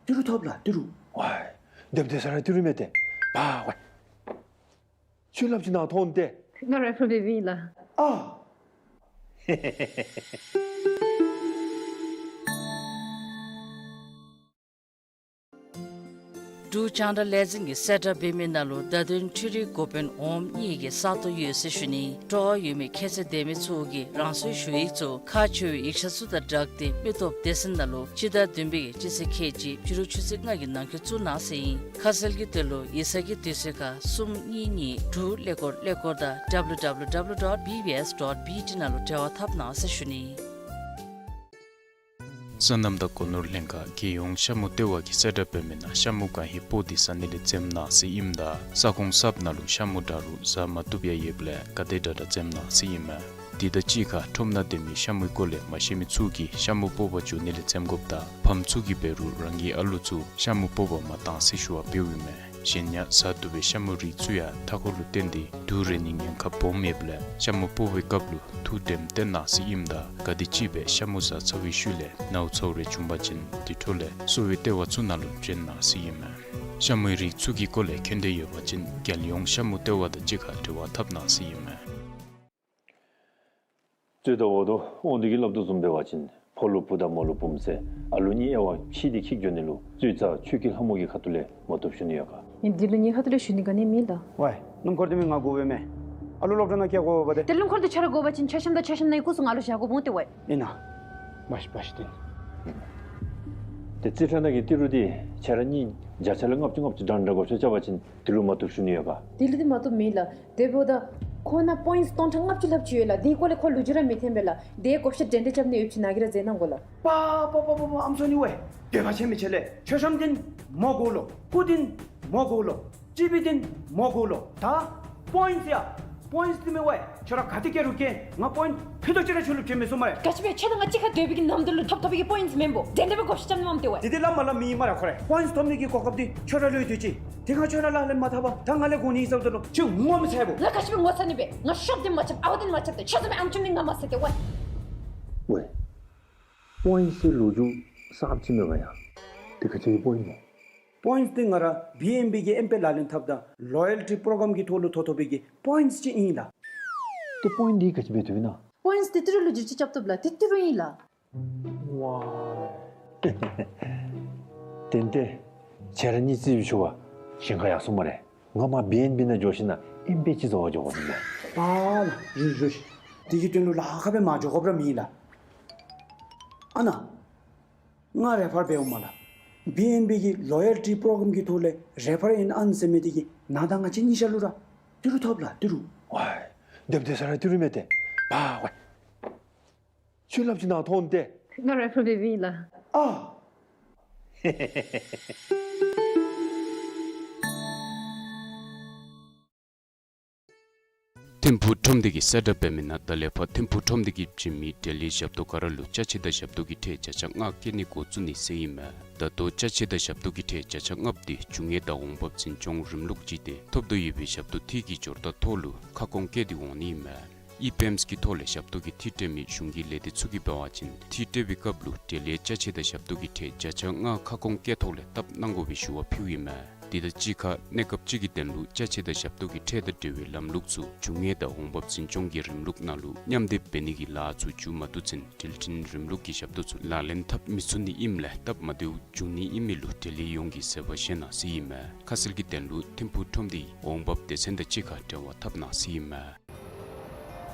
ཏི་རུ་ཐོབ་ལགས། ཏི་རུ། ཝའི། སྡོདཔ་ད་ས་ར་ཏི་རུ་མས་ཏེ། པ་ཝའི། ཁྱོད་སླབ་ཅི་ནཱ་ཐོན་ཏེ། ང་རེ་ཕར་འབདཝ་ཨིན་ལགས། ཨ། འབྲུག་རྒྱང་བསྒྲགས་ལས་འཛིན་གྱིས་གསལ་བསྒྲགས་འབད་མི་ནང་ལུ་བརྡ་དོན་འཕྲུལ་རིག་འགོ་དཔོན་འོགམ་གཉིས་ཀྱི་ས་སྟོང་ཡོད་ཟེར་ཞུ་ནི། སྤྲོ་བ་ཡོད་མི་ཁྱད་ཚད་ལྡན་མི་ཚུ་གིས་རང་སོའི་ཞུ་ཡིག་ཚུ་ཁག་ཆེ་བའི་ཡིག་ཆ་ཚུ་དང་སྦྲགས་ཏེ་མི་སྟོབས་སྡེ་ཚན་ནང་ལུ་སྤྱི་ཟླ་བདུན་པའི་སྤྱི་ཚེས་ཁལ་གཅིག་ཕྱི་རུ་ཆུ་ཚོད་ལྔ་གི་ནང་འཁོད་བཙུགས་གནང་ཟེར་ཨིན། ཁ་གསལ་གྱི་དོན་ལུ་ཡིག་ཚང་གི་དུས་ཚོད་ཁར་གསུམ་གཉིས་གཉིས་དྲུག་ཀླད་ཀོར་ཀླད་ཀོར་དང་W W W dot B B S dot B T ནང་ལུ་འབྲེལ་བ་འཐབ་གནང་ཟེར་ཞུ་ནི། སོ་ནམ་དང་སྒོ་ནོར་ལྷན་ཁག་རྒྱལ་ཡོངས་ཤ་མུ་ལྟེ་བ་གིས་གསལ་བསྒྲགས་འབད་མི་ནང་ཤ་མུ་གང་ཧེ་སྤོ་སྟེ་ཟ་ནི་ལས་འཛེམ་གནང་ཟེར་ཨིནམ་ད་ས་ཁོངས་གསརཔ་ནང་ལུ་ཤ་མུ་འདྲ་རུང་ཟ་མ་བཏུབ་ཡང་ཡོདཔ་ལས་ག་དེ་དྲག་དྲག་འཛེམ་གནང་ཟེར་ཨིན་མས། དེ་དང་གཅིག་ཁར་ཁྲོམ་ནང་སྡོད་མི་ཤ་མུའི་སྐོར་ལས་མ་ཤེས་མི་ཚུ་གིས་ཤ་མུ་སྤོ་བར་འགྱོ་ནི་ལས་འཛེམ་དགོཔ་དང་ཕམ་ཚུ་གིས་འབད་རུང་རང་གི་ཨ་ལུ་ཚུ་ཤ་མུ་སྤོ་བར་མ་གཏང་ཟེར་ཞུ་བ་འབདཝ་ཨིན་མས། གཞན་ཡང་ཟ་བཏུབ་པའི་ཤ་མུའི་རིགས་ཚུ་ཡང་མཐའ་འཁོར་ལུ་བརྟེན་ཏེ་དུག་རེག་ནིའི་ཉེན་ཁ་སྦོམ་ཡོདཔ་ལས་ཤ་མུ་སྤོ་བའི་སྐབས་ལུ་ཐུགས་དྲནམ་བཏོན་གནང་ཟེར་ཨིནམ་ད་ག་དེམ་ཅིག་སྦེ་ཤ་མུ་ཟ་ཚར་བའི་ཤུལ་ལས་ནཝ་ཚཝ་རེ་བྱུང་པ་ཅིན་དེ་འཕྲོ་ལས་གསོ་བའི་ལྟེ་བ་ཚུ་ནང་ལུ་བྱོན་གནང་ཟེར་ཨིན་མས། ཤ་མུའི་རིགས་ཚུ་གི་སྐོར་ལས་མཁྱེན་འདོད་ཡོད་པ་ཅིན་རྒྱལ་ཡོངས་ཤ་མུ་ལྟེ་བ་དང་གཅིག་ཁར་འབྲེལ་བ་འཐབ་གནང་ཟེར་ཨིན་མས། རྩོད་ཟླ་འོག་ཏུ་དབང་འདུས་ཀྱིས་སླབ་དོ་བཟུམ་འབད་བ་ཅིན་ཕོ་ལུ་བུ་དང་མོ་ལུ་བུམོ་ཟེར་ཨ་ལུ་གཉིས་དབྱེ་བ་ཕྱེ་སྟེ་འཁྱིད་འགྱོ་ནི་ལུ་རྩོད་རྩ་ཆོས་ཀྱི་ལྷ་མོ་གི་ཁ་ཐུག་ལས་མ་བཏུབ་ཞུ་ནི་ཡོད་ག། ཨིན་འདི་ལུ་ངེའི་ཁ་ཐུག་ལས་ཞུ་ནི་ག་ནི་མེད་ལགས། ཝའི་སྣུམ་འཁོར་འདི་མི་ང་དགོ་པས་མས། ཨ་ལུ་སློབ་གྲྭ་ནང་བསྐྱལ་དགོ་པས་ཏེ། ཏེ་སྣུམ་འཁོར་འདི་ཁྱོད་ར་དགོ་པ་ཅིན་མཆོད་བཤམ་དང་མཆོད་བཤམ་ནང་གི་སྐུ་གཟུགས་ང་ལུ་བཞག་དགོཔ་འོང་ཏེ་ཝའི། ཨིན་ན། བཞག་བཞག་སྟེ། ཏེ་རྩིས་ཁྲ་ནང་གི་ཏི་རུ་འདི་ཁྱེད་ར་གཉིས་བརྒྱ་ཆ་ལས་ལྔ་བཅུ་ལྔ་བཅུ་འདྲ་འདྲ་བགོ་བཤའ་རྐྱབ་པ་ཅིན་དེ་ལུ་མ་བཏུབ་ཞུ་ནི་ཡོད་ག། དེ་ལུ་འདི་མ་བཏུབ་མེད་ལགས། དེ་འབདཝ་ད་ཁོ་ན་པོའིནཊསི་སྟོང་ཕྲག་ལྔ་བཅུ་ལྷགཔ་ཅིག་ཡོད་ལགས། དེའི་སྐོར་ལས་ཁོ་ལོ་རྒྱུས་ར་མི་ཐོན་པས་ལགས། དེ་བགོ་བཤའ་འདྲན་འདྲ་རྐྱབ་ནི་ཡོད་པ་ཅིན་ནཱ་གིས་ར་མཛད་གནང་དགོ་ལགས། པ་པ་པ་པ་པ་ཨམ་སོ་ནི་ཝའི། འདོད་པ་ཆེན་མི་ཆེ་ལགས། མཆོད་བཤམ་འདི་མོ་དགོ་ལོ། སྐུ་འདི་མོ་དགོ་ལོ། སྤྱི་པའི་འདི་མོ་དགོ་ལོ། ད་པོའིནཊསི་ཡ། པོའིནཊསི་འདི་མི་ཝའི། ཁྱོད་ར་ག་ཏེ་བསྐྱལ་རུང་བསྐྱལ། ང་པོའིནཊསི་ཕུད་རྡོག་ཅིག་ར་ཁྱོད་ལུ་བྱིན་མི་ཚུགས་སྨ་རེ། ག་ཅི་སྦེ་ཁྱོད་དང་ང་གཅིག་ཁར་སྡོད་པའི་གི་ནམ་དུས་ལུ་ཐོབ་ཐོབ་པའི་གི་པོའིནཊསི་མེན་པོ། དེ་འདྲ་སྦེ་བགོ་བཤའ་རྐྱབ་ནི་མས་ཏེ་ཝའི། དེ་འདི་སླབ་མ་སླབ་མི་ཨིན་སྨ་རེ་ཁོ་རེ། པོའིནཊསི་ཐོབ་ནི་གི་གོ་སྐབས་འདི་ཁྱོད་ར་ལུ་ཡོད་དེ་ཅིག། དེ་ཁར་ཁྱོད་ར་ལག་ལེན་མ་འཐབ་པར་ད་ང་ལས་དགོ་ནི་ཨིན་ཟེརཝ་ད་ལུ་ཁྱོད་ངོ་མི་ཚ་བས། ང་ག་ཅི་སྦེ་ངོ་ཚ་ནི་སྦེ། ང་ཤོབ་འདི་མ་རྐྱབ་ཨ་བ་འདི་མ་རྐྱབ་ཏེ་ཁྱོད་བཟུམ་མའི་ཨམ་ཅོག་འདི་ང་མ་ཟེར་ཏེ་ཝའི། ཝའི། པོའིནཊསི་ལོ་རྒྱུས་གསརཔ་ཅིག་མས་པ་ཡ། དེ་ག་ཅི་གི་པོའིནཊསི་སྨོ། པོའིནཊསི་འདི་ང་ར་བི་ཨེན་བི་གི་ཨེམ་པེ་ལག་ལེན་འཐབ་ད་ལོ་ཡལ་ཊི་པྲོ་གྲམ་གི་ཐོག་ལུ་ཐོབ་ཐོབ་པའི་གི་པོའིནཊསི་ཅིག་ཨིན་ལགས། ཏེ་པོའིནཊསི་འདི་ག་ཅི་སྦེ་བཏུབ་ཨིན་ན། པོའིནཊསི་འདི་ཏི་རུ་ལུ་བསྒྱུར་བཅོས་རྐྱབ་བཏུབ་ལགས། འདི་ཏི་རུ་ཨིན་ལགས། ཝའི། ཏན་ཏན་ཁྱེད་ར་གཉིས་རྩིས་ཞུ་བ་ཞེན་ཁ་ཡར་སོང་སྨ་རེ། ང་མར་བི་ཨེན་བི་ནང་འགྱོ་ཞིནམ་ལས་ཨེམ་པེ་ཅིག་བཟོ་བར་འགྱོ་དགོ་ཟེར་ཨིན་མས། ཨ་ལགས། བཞུགས་བཞུགས། དེ་གི་དོན་ལུ་ལཱ་ཁག་སྦེ་མ་འགྱོ་དགོཔ་ར་མེད་ལགས། ཨ་ནཱ། ང་རེ་ཕར་འབདཝ་མས་ལགས། བི་ཨེན་བི་གི་ལོ་ཡལ་ཊི་པྲོ་གྲམ་གི་ཐོག་ལས་རེ་ཕར་ཨིན་ཨཱན་ཟེར་མི་འདི་གིས་ང་དང་ང་བཅས་གཉིས་ཆ་ལུ་ར་ཏི་རུ་ཐོབ་ལགས་ཏི་རུ། ཝའི། སྡོདཔ་སྡོད་ས་ར་ཏི་རུ་མས་ཏེ། པ་ཝའི། ཁྱོད་སླབ་ཅིག་ནཱ་ཐོན་ཏེ། ང་རེ་ཕར་འབདཝ་ཨིན་ལགས། ཨ། ཐིམ་ཕུག་ཁྲོམ་སྡེ་གིས་གསལ་བསྒྲགས་འབད་མི་ནང་ད་ལས་ཕར་ཐིམ་ཕུག་ཁྲོམ་སྡེ་གིས་བྱིན་མི་འབྲེལ་ཡོད་ཞབས་ཏོག་ག་ར་ལུ་ཅ་ཆས་དང་ཞབས་ཏོག་གི་ཁྲལ་བརྒྱ་ཆ་ལྔ་བཀལ་ནི་འགོ་བཙུགས་ནི་ཟེར་ཨིན་མས། ད་ལྟོ་ཅ་ཆས་དང་ཞབས་ཏོག་གི་ཁྲལ་བརྒྱ་ཆ་ལྔ་པོ་འདི་རྒྱུ་དངོས་དང་འོང་འབབ་འཛིན་སྐྱོང་རིམ་ལུགས་ཅིག་སྟེ་ཐོབ་དོ་ཡོད་པའི་ཞབས་ཏོག་འཐུས་ཀྱི་འབྱོར་ཐག་ཐོག་ལུ་ཁ་སྐོང་བཀལ་ཏེ་འོང་ནི་ཨིན་མས། ཨི་པེམས་ཀྱི་ཐོག་ལས་ཞབས་ཏོག་གི་འཐུས་སྤྲོད་མི་གཞུང་གི་ལས་སྡེ་ཚུ་གིས་འབད་བ་ཅིན་འཐུས་སྤྲོད་པའི་སྐབས་ལུ་འབྲེལ་ཡོད་ཅ་ཆས་དང་ཞབས་ཏོག་གི་ཁྲལ་བརྒྱ་ཆ་ལྔ་ཁ་སྐོང་བཀལ་ཐོག་ལས་བཏབ་གནང་དགོ་པའི་ཞུ་བ་ཕུལཝ་ཨིན་མས། དེ་དང་གཅིག་ཁར་གནས་སྐབས་ཅིག་གི་དོན་ལུ་ཅ་ཆས་དང་ཞབས་ཏོག་གི་ཁྲལ་དང་འབྲེལ་བའི་ལམ་ལུགས་ཚུ་རྒྱུ་དངོས་དང་འོང་འབབ་འཛིན་སྐྱོང་གི་རིམ་ལུགས་ནང་ལུ་མཉམ་སྡེབ་འབད་ནི་གི་ལཱ་ཚུ་མཇུག་མ་བསྡུ་ཚུན་འགྲུལ་འཕྲིན་རིམ་ལུགས་ཀྱི་ཞབས་ཏོག་ཚུ་ལག་ལེན་འཐབ་མི་ཚུགས་ནི་ཨིནམ་ལས་སྟབས་མ་བདེཝ་འབྱུང་ནི་ཨིན་མི་ལུ་འབྲེལ་ཡོད་ཡོངས་ཀྱིས་གཟབ་པ་བཞེས་གནང་ཟེར་ཨིན་མས། ཁ་གསལ་གྱི་དོན་ལུ་ཐིམ་ཕུག་ཁྲོམ་སྡེའི་འོང་འབབ་སྡེ་ཚན་དང་གཅིག་ཁར་འབྲེལ་བ་འཐབ་གནང་ཟེར་ཨིན་མས།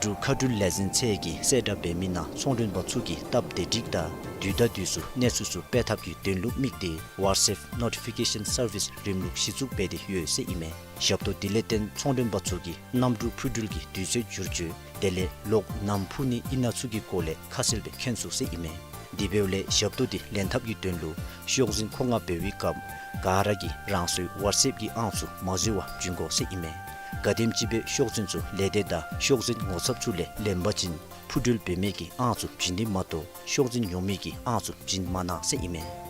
འབྲུག་མཁའ་འགྲུལ་ལས་འཛིན་ཚད་ཀྱིས་གསལ་བསྒྲགས་འབད་མི་ནང་ཚོང་མགྲོན་པ་ཚུ་གིས་སྟབས་བདེ་སྒྲིག་དང་དུས་དང་དུས་སུ་གནས་ཚུལ་ཚུ་སྤེལ་ཐབས་ཀྱི་དོན་ལུ་དམིགས་ཏེ་ཝ་ཊི་སེབ་ནོ་ཊི་ཕི་ཀེ་ཤཱན་སར་བིསི་རིམ་ལུགས་གཞི་བཙུགས་འབད་དེ་ཡོད་ཟེར་ཨིན་མས། ཞབས་ཏོག་དེ་ལས་བརྟེན་ཚོང་མགྲོན་པ་ཚུ་གིས་གནམ་གྲུ་འཕུར་འགྲུལ་གྱི་དུས་ཚོད་བསྒྱུར་བཅོས་དེ་ལས་གློག་ནམ་འཕུར་ནི་ཨིན་ན་ཚུ་གི་སྐོར་ལས་ཁ་གསལ་སྦེ་མཁྱེན་ཚུགས་ཟེར་ཨིན་མས། དེ་འབདཝ་ལས་ཞབས་ཏོག་དེ་ལེན་ཐབས་ཀྱི་དོན་ལུ་ཤོག་འཛིན་མཁོ་མངགས་འབད་བའི་སྐབས་ག་ར་གིས་རང་སོའི་ཝ་ཊི་སེབ་ཀྱི་ཨང་ཚུ་མ་འཛོལ་བར་བྱིན་དགོ་ཟེར་ཨིན་མས། ག་དེམ་ཅིག་སྦེ་ཤོག་འཛིན་ཚུ་ལས་སྡེ་དང་ཤོག་འཛིན་ངོ་ཚབ་ཚུ་ལས་ལེན་པ་ཅིན་འཕུར་འགྲུལ་འབད་མི་གི་ཨང་ཚུ་བྱིན་ནི་མ་གཏོགས་ཤོག་འཛིན་ཉོ་མི་གི་ཨང་ཚུ་བྱིན་མ་གནང་ཟེར་ཨིན་མས།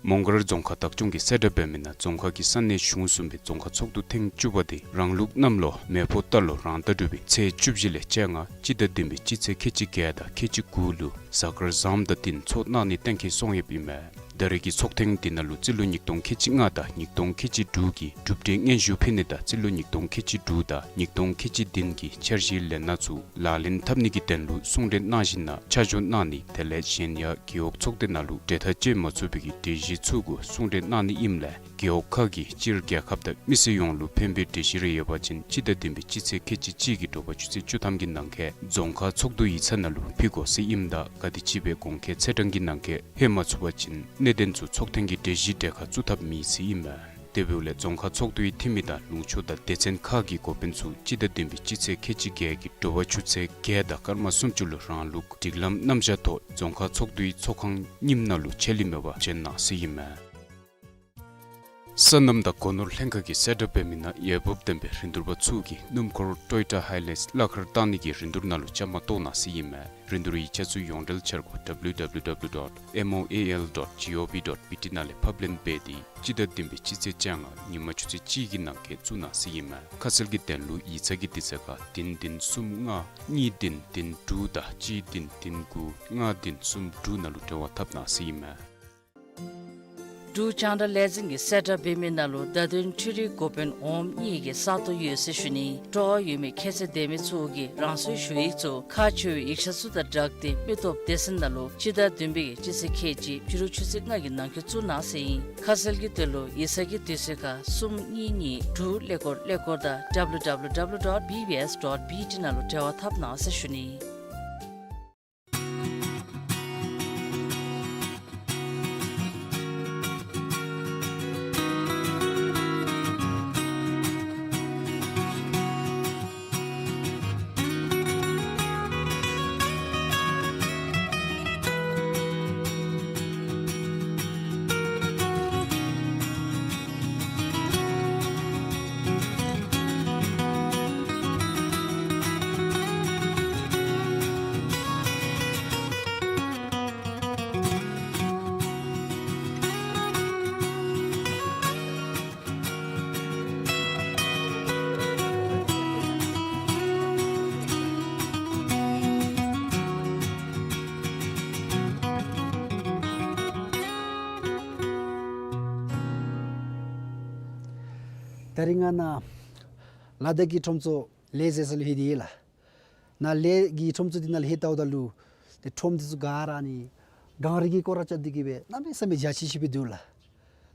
མོང་སྒར་རྫོང་ཁག་བདག་སྐྱོང་གིས་གསལ་བསྒྲགས་འབད་མི་ནང་རྫོང་ཁག་གི་ས་གནས་གཞུང་གསུམ་པའི་རྫོང་ཁག་ཚོགས་འདུ་ཐེངས་བཅུ་པ་དེ་རང་ལུགས་གནམ་ལོ་མེ་ཕོ་རྟ་ལོ་རང་ཟླ་དྲུག་པའི་ཚེས་བཅུ་བཞི་ལས་བཅོ་ལྔ་སྤྱི་ཟླ་བདུན་པའི་སྤྱི་ཚེས་ཁལ་གཅིག་བརྒྱད་དང་ཁལ་གཅིག་དགུ་ལུ་གཟའ་སྐར་བཟངམ་དང་བསྟུན་ཚོགས་གནང་ནི་གཏན་འཁེལ་སོང་ཡོདཔ་ཨིན་མས། ད་རེས་ཀྱི་ཚོགས་ཐེངས་དེ་ནང་ལུ་རྩིས་ལོ་ཉིས་སྟོང་ཁལ་གཅིག་ལྔ་དང་ཉིས་སྟོང་ཁལ་གཅིག་དྲུག་གི་གྲུབ་འབྲས་སྙན་ཞུ་ཕུལ་ནི་དང་རྩིས་ལོ་ཉིས་སྟོང་ཁལ་གཅིག་དྲུག་དང་ཉིས་སྟོང་ཁལ་གཅིག་བདུན་གྱི་འཆར་གཞིའི་ལས་སྣ་ཚུ་ལག་ལེན་འཐབ་ནི་གི་དོན་ལུ་གསུང་གྲོས་གནང་ཞིནམ་ལས་ཆ་འཇོག་གནང་ནི་དེ་ལས་གཞན་ཡང་རྒེད་འོག་ཚོགས་སྡེ་ནང་ལུ་གྲོས་ཐག་བཅད་མ་ཚུགས་པའི་གི་གྲོས་གཞི་ཚུ་གུ་གསུང་གྲོས་གནང་ནི་ཨིནམ་ལས་རྒེད་འོག་ཁག་གིས་སྤྱིར་རྒྱལ་ཁབ་དང་མི་སེར་ཡོངས་ལུ་ཕན་པའི་གྲོས་གཞི་རེ་ཡོད་པ་ཅིན་སྤྱི་ཟླ་བདུན་པའི་སྤྱི་ཚེས་ཁལ་གཅིག་གཅིག་གི་དྲོ་པ་ཆུ་ཚོད་བཅུ་ཐམ་གྱི་ནང་འཁོད་རྫོང་ཁག་ཚོགས་འདུ་ཡིག་ཚང་ནང་ལུ་ཕུལ་དགོ་ཟེར་ཨིནམ་ད་ག་དེམ་ཅིག་སྦེ་གོང་འཁོད་ཚེས་གྲངས་ཀྱི་ནང་འཁོད་ཕུལ་མ་ཚུགས་པ་ཅིན་གནད་དོན་ཚུ་ཚོགས་ཐེངས་ཀྱི་གྲོས་གཞི་གྲལ་ཁར་བཙུགས་ཐབས་མེད་ཟེར་ཨིན་མས། དེ་འབདཝ་ལས་རྫོང་ཁག་ཚོགས་འདུའི་འཐུས་མི་དང་ལུང་ཕྱོགས་དང་སྡེ་ཚན་ཁག་གི་འགོ་དཔོན་ཚུ་སྤྱི་ཟླ་བདུན་པའི་སྤྱི་ཚེས་ཁལ་གཅིག་བརྒྱད་ཀྱི་དྲོ་པ་ཆུ་ཚོད་བརྒྱད་དང་སྐར་མ་སུམ་ཅུ་ལུ་རང་ལུགས་སྒྲིག་ལམ་རྣམ་གཞག་ཐོག་རྫོང་ཁག་ཚོགས་འདུའི་ཚོགས་ཁང་རྙིངམ་ནང་ལུ་ཆད་ལུས་མེད་པར་བྱོན་གནང་ཟེར་ཨིན་མས། སོ་ནམ་དང་སྒོ་ནོར་ལྷན་ཁག་གིས་གསལ་བསྒྲགས་འབད་མི་ནང་འོས་འབབ་ལྡན་པའི་རིན་བསྡུར་པ་ཚུ་གིས་སྣུམ་འཁོར་ཊོ་ཡོ་ཊ་ཧའི་ལེནཌ་གླ་ཁར་བཏང་ནི་གི་རིན་བསྡུར་ནང་ལུ་བཅའ་མར་གཏོགས་གནང་ཟེར་ཨིན་མས། རིན་བསྡུར་ཡིག་ཆ་ཚུ་ཡོངས་འབྲེལ་འཆར་སྒོ་W W W dot M O A L dot G O V dot B T ནང་ལས་ཕབ་ལེན་འབད་དེ་སྤྱི་ཟླ་བདུན་པའི་སྤྱི་ཚེས་བཅོ་ལྔ་ཉིན་མ་ཆུ་ཚོད་གཅིག་གི་ནང་འཁོད་བཙུགས་གནང་ཟེར་ཨིན་མས། ཁ་གསལ་གྱི་དོན་ལུ་ཡིག་ཚང་གི་དུས་ཚོད་ཁར་བདུན་བདུན་གསུམ་ལྔ་གཉིས་བདུན་བདུན་དྲུག་དང་གཅིག་བདུན་བདུན་དགུ་ལྔ་བདུན་གསུམ་དྲུག་ནང་ལུ་འབྲེལ་བ་འཐབ་གནང་ཟེར་ཨིན་མས། འབྲུག་རྒྱང་བསྒྲགས་ལས་འཛིན་གྱིས་གསལ་བསྒྲགས་འབད་མི་ནང་ལུ་བརྡ་དོན་འཕྲུལ་རིག་འགོ་དཔོན་འོགམ་གཉིས་ཀྱི་ས་སྟོང་ཡོད་ཟེར་ཞུ་ནི། སྤྲོ་བ་ཡོད་མི་ཁྱད་ཚད་ལྡན་མི་ཚུ་གིས་རང་སོའི་ཞུ་ཡིག་ཚུ་ཁག་ཆེ་བའི་ཡིག་ཆ་ཚུ་དང་སྦྲགས་ཏེ་མི་སྟོབས་སྡེ་ཚན་ནང་ལུ་སྤྱི་ཟླ་བདུན་པའི་སྤྱི་ཚེས་ཁལ་གཅིག་ཕྱི་རུ་ཆུ་ཚོད་ལྔ་གི་ནང་འཁོད་བཙུགས་གནང་ཟེར་ཨིན། ཁ་གསལ་གྱི་དོན་ལུ་ཡིག་ཚང་གི་དུས་ཚོད་ཁར་གསུམ་གཉིས་གཉིས་དྲུག་ཀླད་ཀོར་ཀླད་ཀོར་དང་W W W dot B B S dot B T ནང་ལུ་འབྲེལ་བ་འཐབ་གནང་ཟེར་ཞུ་ནི། ད་རིས་ང་ནཱ་ལ་དྭགས་ཀྱི་ཁྲོམ་ཚུ་ལས་མཛད་ས་ལུ་ལྷོད་དེ་ཡོད་ལགས། ནཱ་ལས་ཀྱི་ཁྲོམ་ཚུ་འདི་ནང་ལྷོད་ལྟཝ་ད་ལུ་ཏེ་ཁྲོམ་འདི་ཚུ་ག་ར་ནི་གངས་རི་གི་སྐོར་ར་རྐྱབ་སྟེ་གི་སྦེ་གནམ་མེད་ས་མེད་འཇའ་ཆི་ཆི་སྦེ་འདུག་ལགས།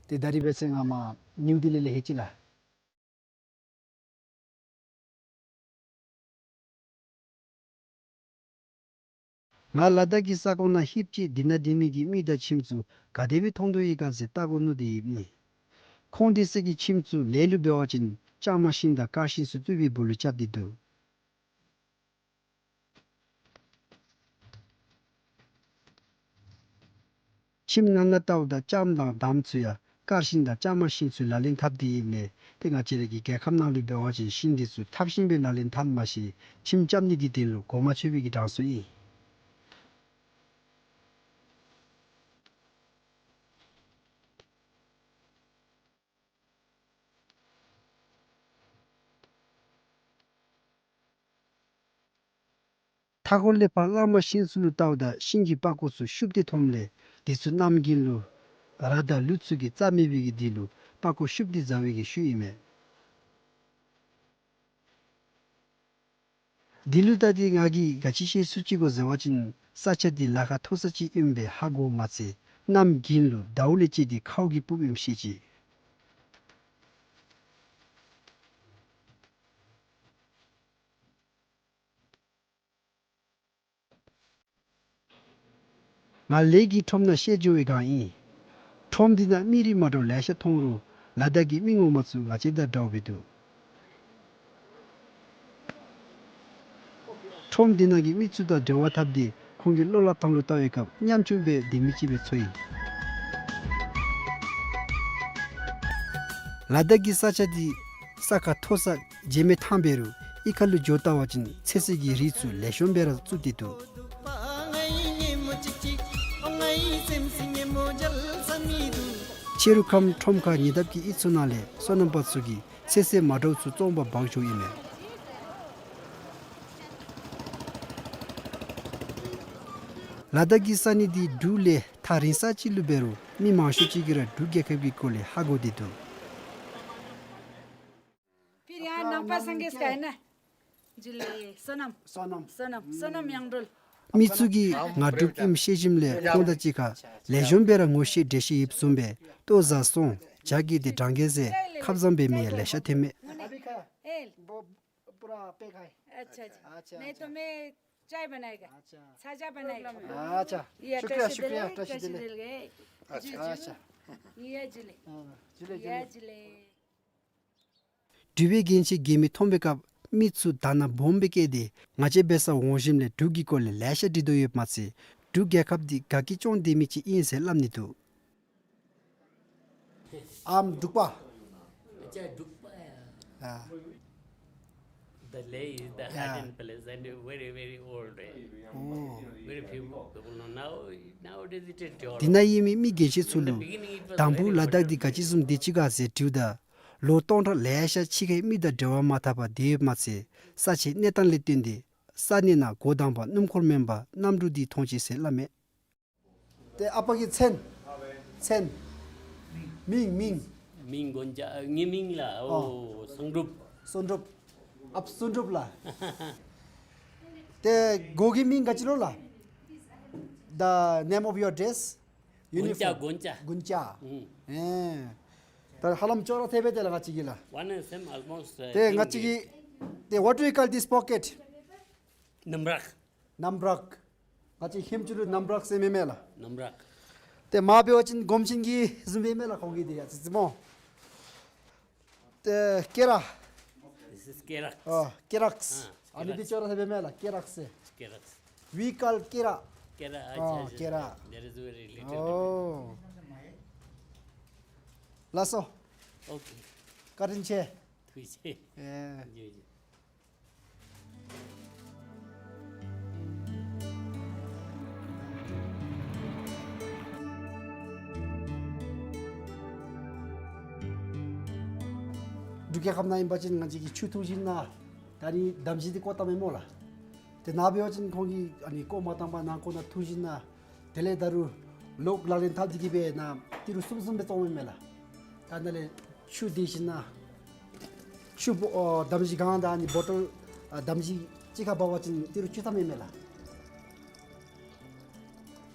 ཏེ་ད་རིས་འབད་བ་ཅིན་ང་མར་ནིའུ་ལྡི་ལི་ལས་ལྷོད་ཅི་ལགས། ང་ལ་དྭགས་ཀྱི་ས་ཁོངས་ནང་ལྷོདཔ་ཅིག་འདི་ནང་སྡོད་མི་གི་མི་དང་ཁྱིམ་ཚུ་ག་དེ་སྦེ་མཐོང་དོ་ཡོད་ག་ཟེར་བལྟ་དགོ་མནོ་སྟེ་ཡོདཔ་ཨིན། ཁོང་དེ་ཚུ་གི་ཁྱིམ་ཚུ་ལས་ལུ་འབད་བ་ཅིན་ལྕང་མ་ཤིང་དང་ཀར་ཤིང་ཚུ་བཙུགས་པའི་སྦུག་ལུ་རྐྱབ་སྟེ་འདུག། ཁྱིམ་ནང་ན་བལྟཝ་ད་ལྕང་དང་འདམ་ཚུ་ཡང་ཀར་ཤིང་དང་ལྕང་མ་ཤིང་ཚུ་ལག་ལེན་འཐབ་སྟེ་ཡོདཔ་ལས་ཏེ་ང་བཅས་ར་གི་རྒྱལ་ཁབ་ནང་ལུ་འབད་བ་ཅིན་ཤིང་འདི་ཚུ་ཐགས་ཤིང་སྦེ་ལག་ལེན་འཐབ་མ་ཤེས། ཁྱིམ་རྐྱབ་ནི་གི་དོན་ལུ་གོ་མ་ཆོད་པའི་གི་གྲངས་སུ་ཨིན། མཐའ་འཁོར་ལས་ཕར་གླང་མ་ཤིང་ཚུ་ལུ་བལྟཝ་ད་ཤིང་གི་པགས་ཀོ་ཚུ་ཤུབས་ཏེ་མཐོངམ་ལས་འདི་ཚུ་གནམ་དགུན་ལུ་ར་དང་ལུད་ཚུ་གིས་རྩ་མེད་པའི་གི་དུས་ལུ་པགས་ཀོ་ཤུབས་ཏེ་བཟའ་བའི་གི་ཤུལ་ཨིན་མས། འདི་ལུ་བལྟ་སྟེ་ང་གིས་ག་ཅི་ཤེས་ཚུགས་ཅི་གོ་ཟེར་བ་ཅིན་ས་ཆ་འདི་ལ་ཁ་མཐོ་ས་ཅིག་ཨིནམ་སྦེ་ཧ་གོ་མ་ཚད་གནམ་དགུན་ལུ་ཟླཝ་ལས་བཅད་དེ་ཁཝ་གིས་སྤུབ་ཨིནམ་ཤེས་ཅི། ང་ལས་ཀྱི་ཁྲོམ་ནང་བཤལ་འགྱོ་བའི་སྒང་ཨིན། ཁྲོམ་འདི་ནང་མི་རིགས་མ་འདྲཝ་ལེ་ཤ་མཐོང་རུང་ལ་དྭགས་ཀྱི་མི་ངོ་མ་ཚུ་ང་བཅས་དང་འདྲཝ་སྦེ་འདུག། ཁྲོམ་འདི་ནང་གི་མི་ཚུ་དང་འབྲེལ་བ་འཐབ་སྟེ་ཁོང་གི་བློ་སླབ་ཐངས་ལུ་བལྟ་བའི་སྐབས་ཉམ་ཆུང་སྦེ་སྡོད་མི་ཅིག་སྦེ་ཚོར་ཡི། ལ་དྭགས་ཀྱི་ས་ཆ་འདི་ས་ཁ་མཐོ་ས་བརྗེད་མེད་ཐང་འབད་རུང་གཡུས་ཁ་ལུ་འགྱོ་བལྟ་བ་ཅིན་ཚོད་བསྲེ་གི་རིགས་ཚུ་ལེགས་ཤོམ་སྦེ་ར་བཙུགས་ཏེ་འདུག། ཕྱི་རུ་ཁམས་ཁྲོམ་ཁ་ཉེ་འདབས་ཀྱི་གཡུས་ཚུ་ནང་ལས་སོ་ནམ་པ་ཚུ་གིས་ཚོད་བསྲེ་མ་འདྲཝ་ཚུ་བཙོང་པར་འབག་འགྱོཝ་ཨིན་མས། ལ་དྭགས་ཀྱི་ས་གནས་འདི་འབྲུག་ལས་ཐག་རིང་ས་ཅིག་ལུ་འབད་རུང་མི་མང་ཤོས་ཅིག་གིས་ར་འབྲུག་རྒྱལ་ཁབ་ཀྱི་སྐོར་ལས་ཧ་གོ་སྟེ་འདུག། फिर यहाँ नाम्पा संगेस का है ना? जिले सोनम। सोनम। सोनम, सोनम यांगडोल। མི་ཚུ་གིས་ང་འབྲུག་ཨིནམ་ཤེས་ཞིནམ་ལས་ཁོང་དང་གཅིག་ཁར་ལེགས་ཤོམ་སྦེ་ར་ངོ་ཤེས་འདྲིས་ཤེས་ཡོདཔ་བཟུམ་སྦེ་ལྟོ་བཟའ་སོང་ཇ་གི་དེ་འདྲ་གི་ཟེར་ཁ་བཟང་འབད་མི་ཡང་ལེ་ཤ་ཐོནམ་མས། अभी का है? ए। वो, वो पूरा पैक है। अच्छा, अच्छा। अच्छा। नहीं तो मैं चाय बनाएगा। अच्छा। छाजा बनाएगा। अच्छा। ये शुक्रिया, ट्रैक्सी शुक्रिया, दिल गए, ट्रैक्सी ट्रैक्सी दिल गए। दिल गए। अच्छा। जी, जी। अच्छा। ཡ་ཇུ་ལེ། ཨ་ཇུ་ལེ་ཇུ་ལེ། ཡ་ཇུ་ལེ། འབྲུག་པའི་རྒྱན་ཆ་གྱོན་མི་མཐོང་པའི་སྐབས་མི་ཚུ་དང་སྣང་སྦོམ་སྦེ་བསྐྱེད་དེ་ང་བཅས་འབད་སར་འོང་ཞིནམ་ལས་འབྲུག་གི་སྐོར་ལས་ལེ་ཤ་འདྲི་དོ་ཡོདཔ་མ་ཚད་འབྲུག་རྒྱལ་ཁབ་འདི་དགའ་སྐྱིད་སྐྱོང་སྡོད་མི་ཅིག་ཨིན་ཟེར་སླབ་ནི་འདུག། ཨམ་འབྲུག་པ། ཨ་ཅག་འབྲུག་པ་ཡ། ཨ། The Leh is the Yeah. hidden palace and very, very old, eh? Oh. Very few people know. Now, nowadays it is འདི་developed. ནང་ཡོད་མི་མི་རྒྱལ་ཆེན་ཚུ་ལུ་དང་པ་ལ་དྭགས་འདི་ག་ཅི་བཟུམ་སྡོད་ཅི་ག་ཟེར་དྲིཝ་ད་ལོ་སྟོང་ཕྲག་ལེ་ཤ་ཕྱི་ཁའི་མི་དང་འབྲེལ་བ་མ་འཐབ་པར་སྡོད་ཡོདཔ་མ་ཚད་ས་ཆའི་གནས་སྟངས་ལས་བརྟེན་ཏེ་ས་གནས་ནང་འགོ་དང་པ་སྣུམ་འཁོར་མེན་པར་གནམ་གྲུ་འདི་མཐོང་ཅི་ཟེར་སླབ་མས། ཏེ་ཨ་པ་གི་མཚན། མཚན། མིང་མིང་། མིང་དགོན་ཅ་ཨ་ངེའི་མིང་ལགས། ཨོ་ཨོ་སངས་སྒྲུབ། སངས་སྒྲུབ། ཨཔ་སངས་སྒྲུབ་ལགས། ཏེ་གོ་གི་མིང་ག་ཅི་ལོ་ལགས། The name of your dress? དགོན་ཅ་uniform. དགོན་ཅ། དགོན་ཅ། ཨུམ། ཨེ། ད་ཧ་ལམ་ཅོག་ར་འཐདཔ་སྦེ་ཏེ་ལགས་ང་བཅས་ཀྱི་ལགས། One and same almost, uh, ཏེ་ང་བཅས་ཀྱི་ཏེ་what do you call this pocket? ནམ་རག། ནམ་རག། ང་བཅས་ཧིན་སྐད་ལུ་ནམ་རག་ཟེར་མི་མས་ལགས། ནམ་རག། ཏེ་མ་འབད་བ་ཅིན་སྒོམ་ཆེན་གྱི་བཟུམ་སྦེ་མས་ལགས་ཁོང་གི་འདི་ཡ་ཙི་ཙི་མོ། ཏེ་སྐེ་རགས། This is སྐེ་རགས། ཨ་སྐེ་རགས། ཨ་ཨ་ནི་འདི་ཅོག་ར་འཐདཔ་མས་ལགས་སྐེ་རགས་ཟེར། སྐེ་རགས། We call སྐེ་རགས། སྐེ་རགས། ཨ་ཨ་ཅ་ཅ། སྐེ་རགས། There is very little ཨོ། difference. ལགས་སོ། Okay. བཀའ་དྲིན་ཆེ། ཐུགས་རྗེ་ཆེ། ཨེ། ཡོ་ཡོ། འབྲུག་རྒྱལ་ཁབ་ནང་ཨིན་པ་ཅིན་ང་བཅས་ཀྱིས་ཆུ་འཐུང་ཞིནམ་ལས་ད་ནི་འདམ་གཞི་འདི་བཀོ་བཏངམ་མས་སྨོ་ལགས། ཏེ་ནཱ་འབད་བ་ཅིན་ཁོང་གིས་ཨ་ནི་བཀོ་མ་བཏང་པར་ནཱ་བཀོ་ནཱ་འཐུང་ཞིནམ་ལས་དེ་ལས་ད་རུང་ལོག་ལག་ལེན་འཐབ་སྟེ་གི་སྦེ་ནཱ་ཏི་རུ་གསུམ་གསུམ་སྦེ་བཙོངམ་མས་ལགས། ད་ནཱ་ལས་ཆུ་དེ་ཞིནམ་ལས་ཆུ་བོ་ཨོ་འདམ་གཞི་གང་དང་ཨ་ནི་བོ་ཊོལ་ཨ་འདམ་གཞི་གཅིག་ཁར་འབག་པ་ཅིན་ཏི་རུ་བཅུ་ཐམ་ཨིན་མས་ལགས།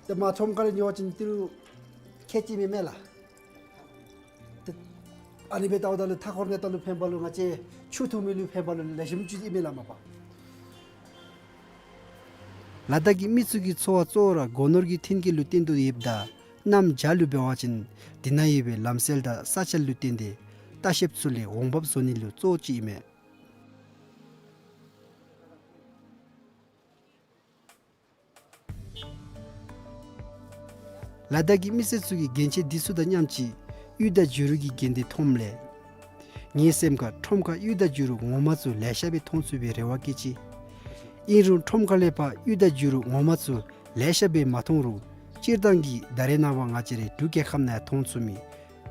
ཏེ་མར་ཁྲོམ་ཁ་ལས་ཉོ་བ་ཅིན་ཏི་རུ་ཁལ་གཅིག་ཨིན་མས་ལགས། ཏེ་ཨ་ནི་སྦེ་ལྟཝ་ད་ལུ་མཐའ་འཁོར་གནས་སྟངས་ལུ་ཕན་པ་ལུ་ང་བཅས་ཆུ་འཐུང་མི་ལུ་ཕན་པ་ལུ་ལེགས་ཤོམ་ཅིག་ཨིན་མས་ལགས་མ་པ། ལ་དྭགས་ཀྱི་མི་ཚུ་གི་འཚོ་བ་གཙོ་བོ་ར་སྒོ་ནོར་གྱི་མཐུན་རྐྱེན་ལུ་བརྟེན་དོ་ཡོདཔ་ད་གནམ་བྱཱར་ལུ་འབད་བ་ཅིན་འདི་ནང་ཡོད་པའི་ལམ་སེལ་དང་ས་ཆ་ལུ་བརྟེན་ཏེ་ལྟ་བཤལཔ་ཚུ་ལས་འོང་འབབ་བཟོ་ནི་ལུ་གཙོ་བོ་ཅིག་ཨིན་མས། ལ་དྭགས་ཀྱི་མི་སེར་ཚུ་གིས་རྒྱན་ཆས་འདི་ཚུ་དང་མཉམ་ཅིག་གཡུ་དང་བྱུ་རུ་གི་རྒྱན་དེ་མཐོངམ་ལས་ངེའི་སེམས་ཁར་ཁྲོམ་ཁར་གཡུ་དང་བྱུ་རུ་ངོ་མ་ཚུ་ལེ་ཤ་སྦེ་མཐོང་ཚུགས་པའི་རེ་བ་བསྐྱེད་ཅི། ཨིན་རུང་ཁྲོམ་ཁ་ལས་ཕར་གཡུ་དང་བྱུ་རུ་ངོ་མ་ཚུ་ལེ་ཤ་སྦེ་མ་མཐོང་རུང་སྤྱིར་བཏང་གི་ད་རེས་ནངས་པ་ང་བཅས་རའི་འབྲུག་རྒྱལ་ཁབ་ནང་ཡང་མཐོང་ཚུགས་མི་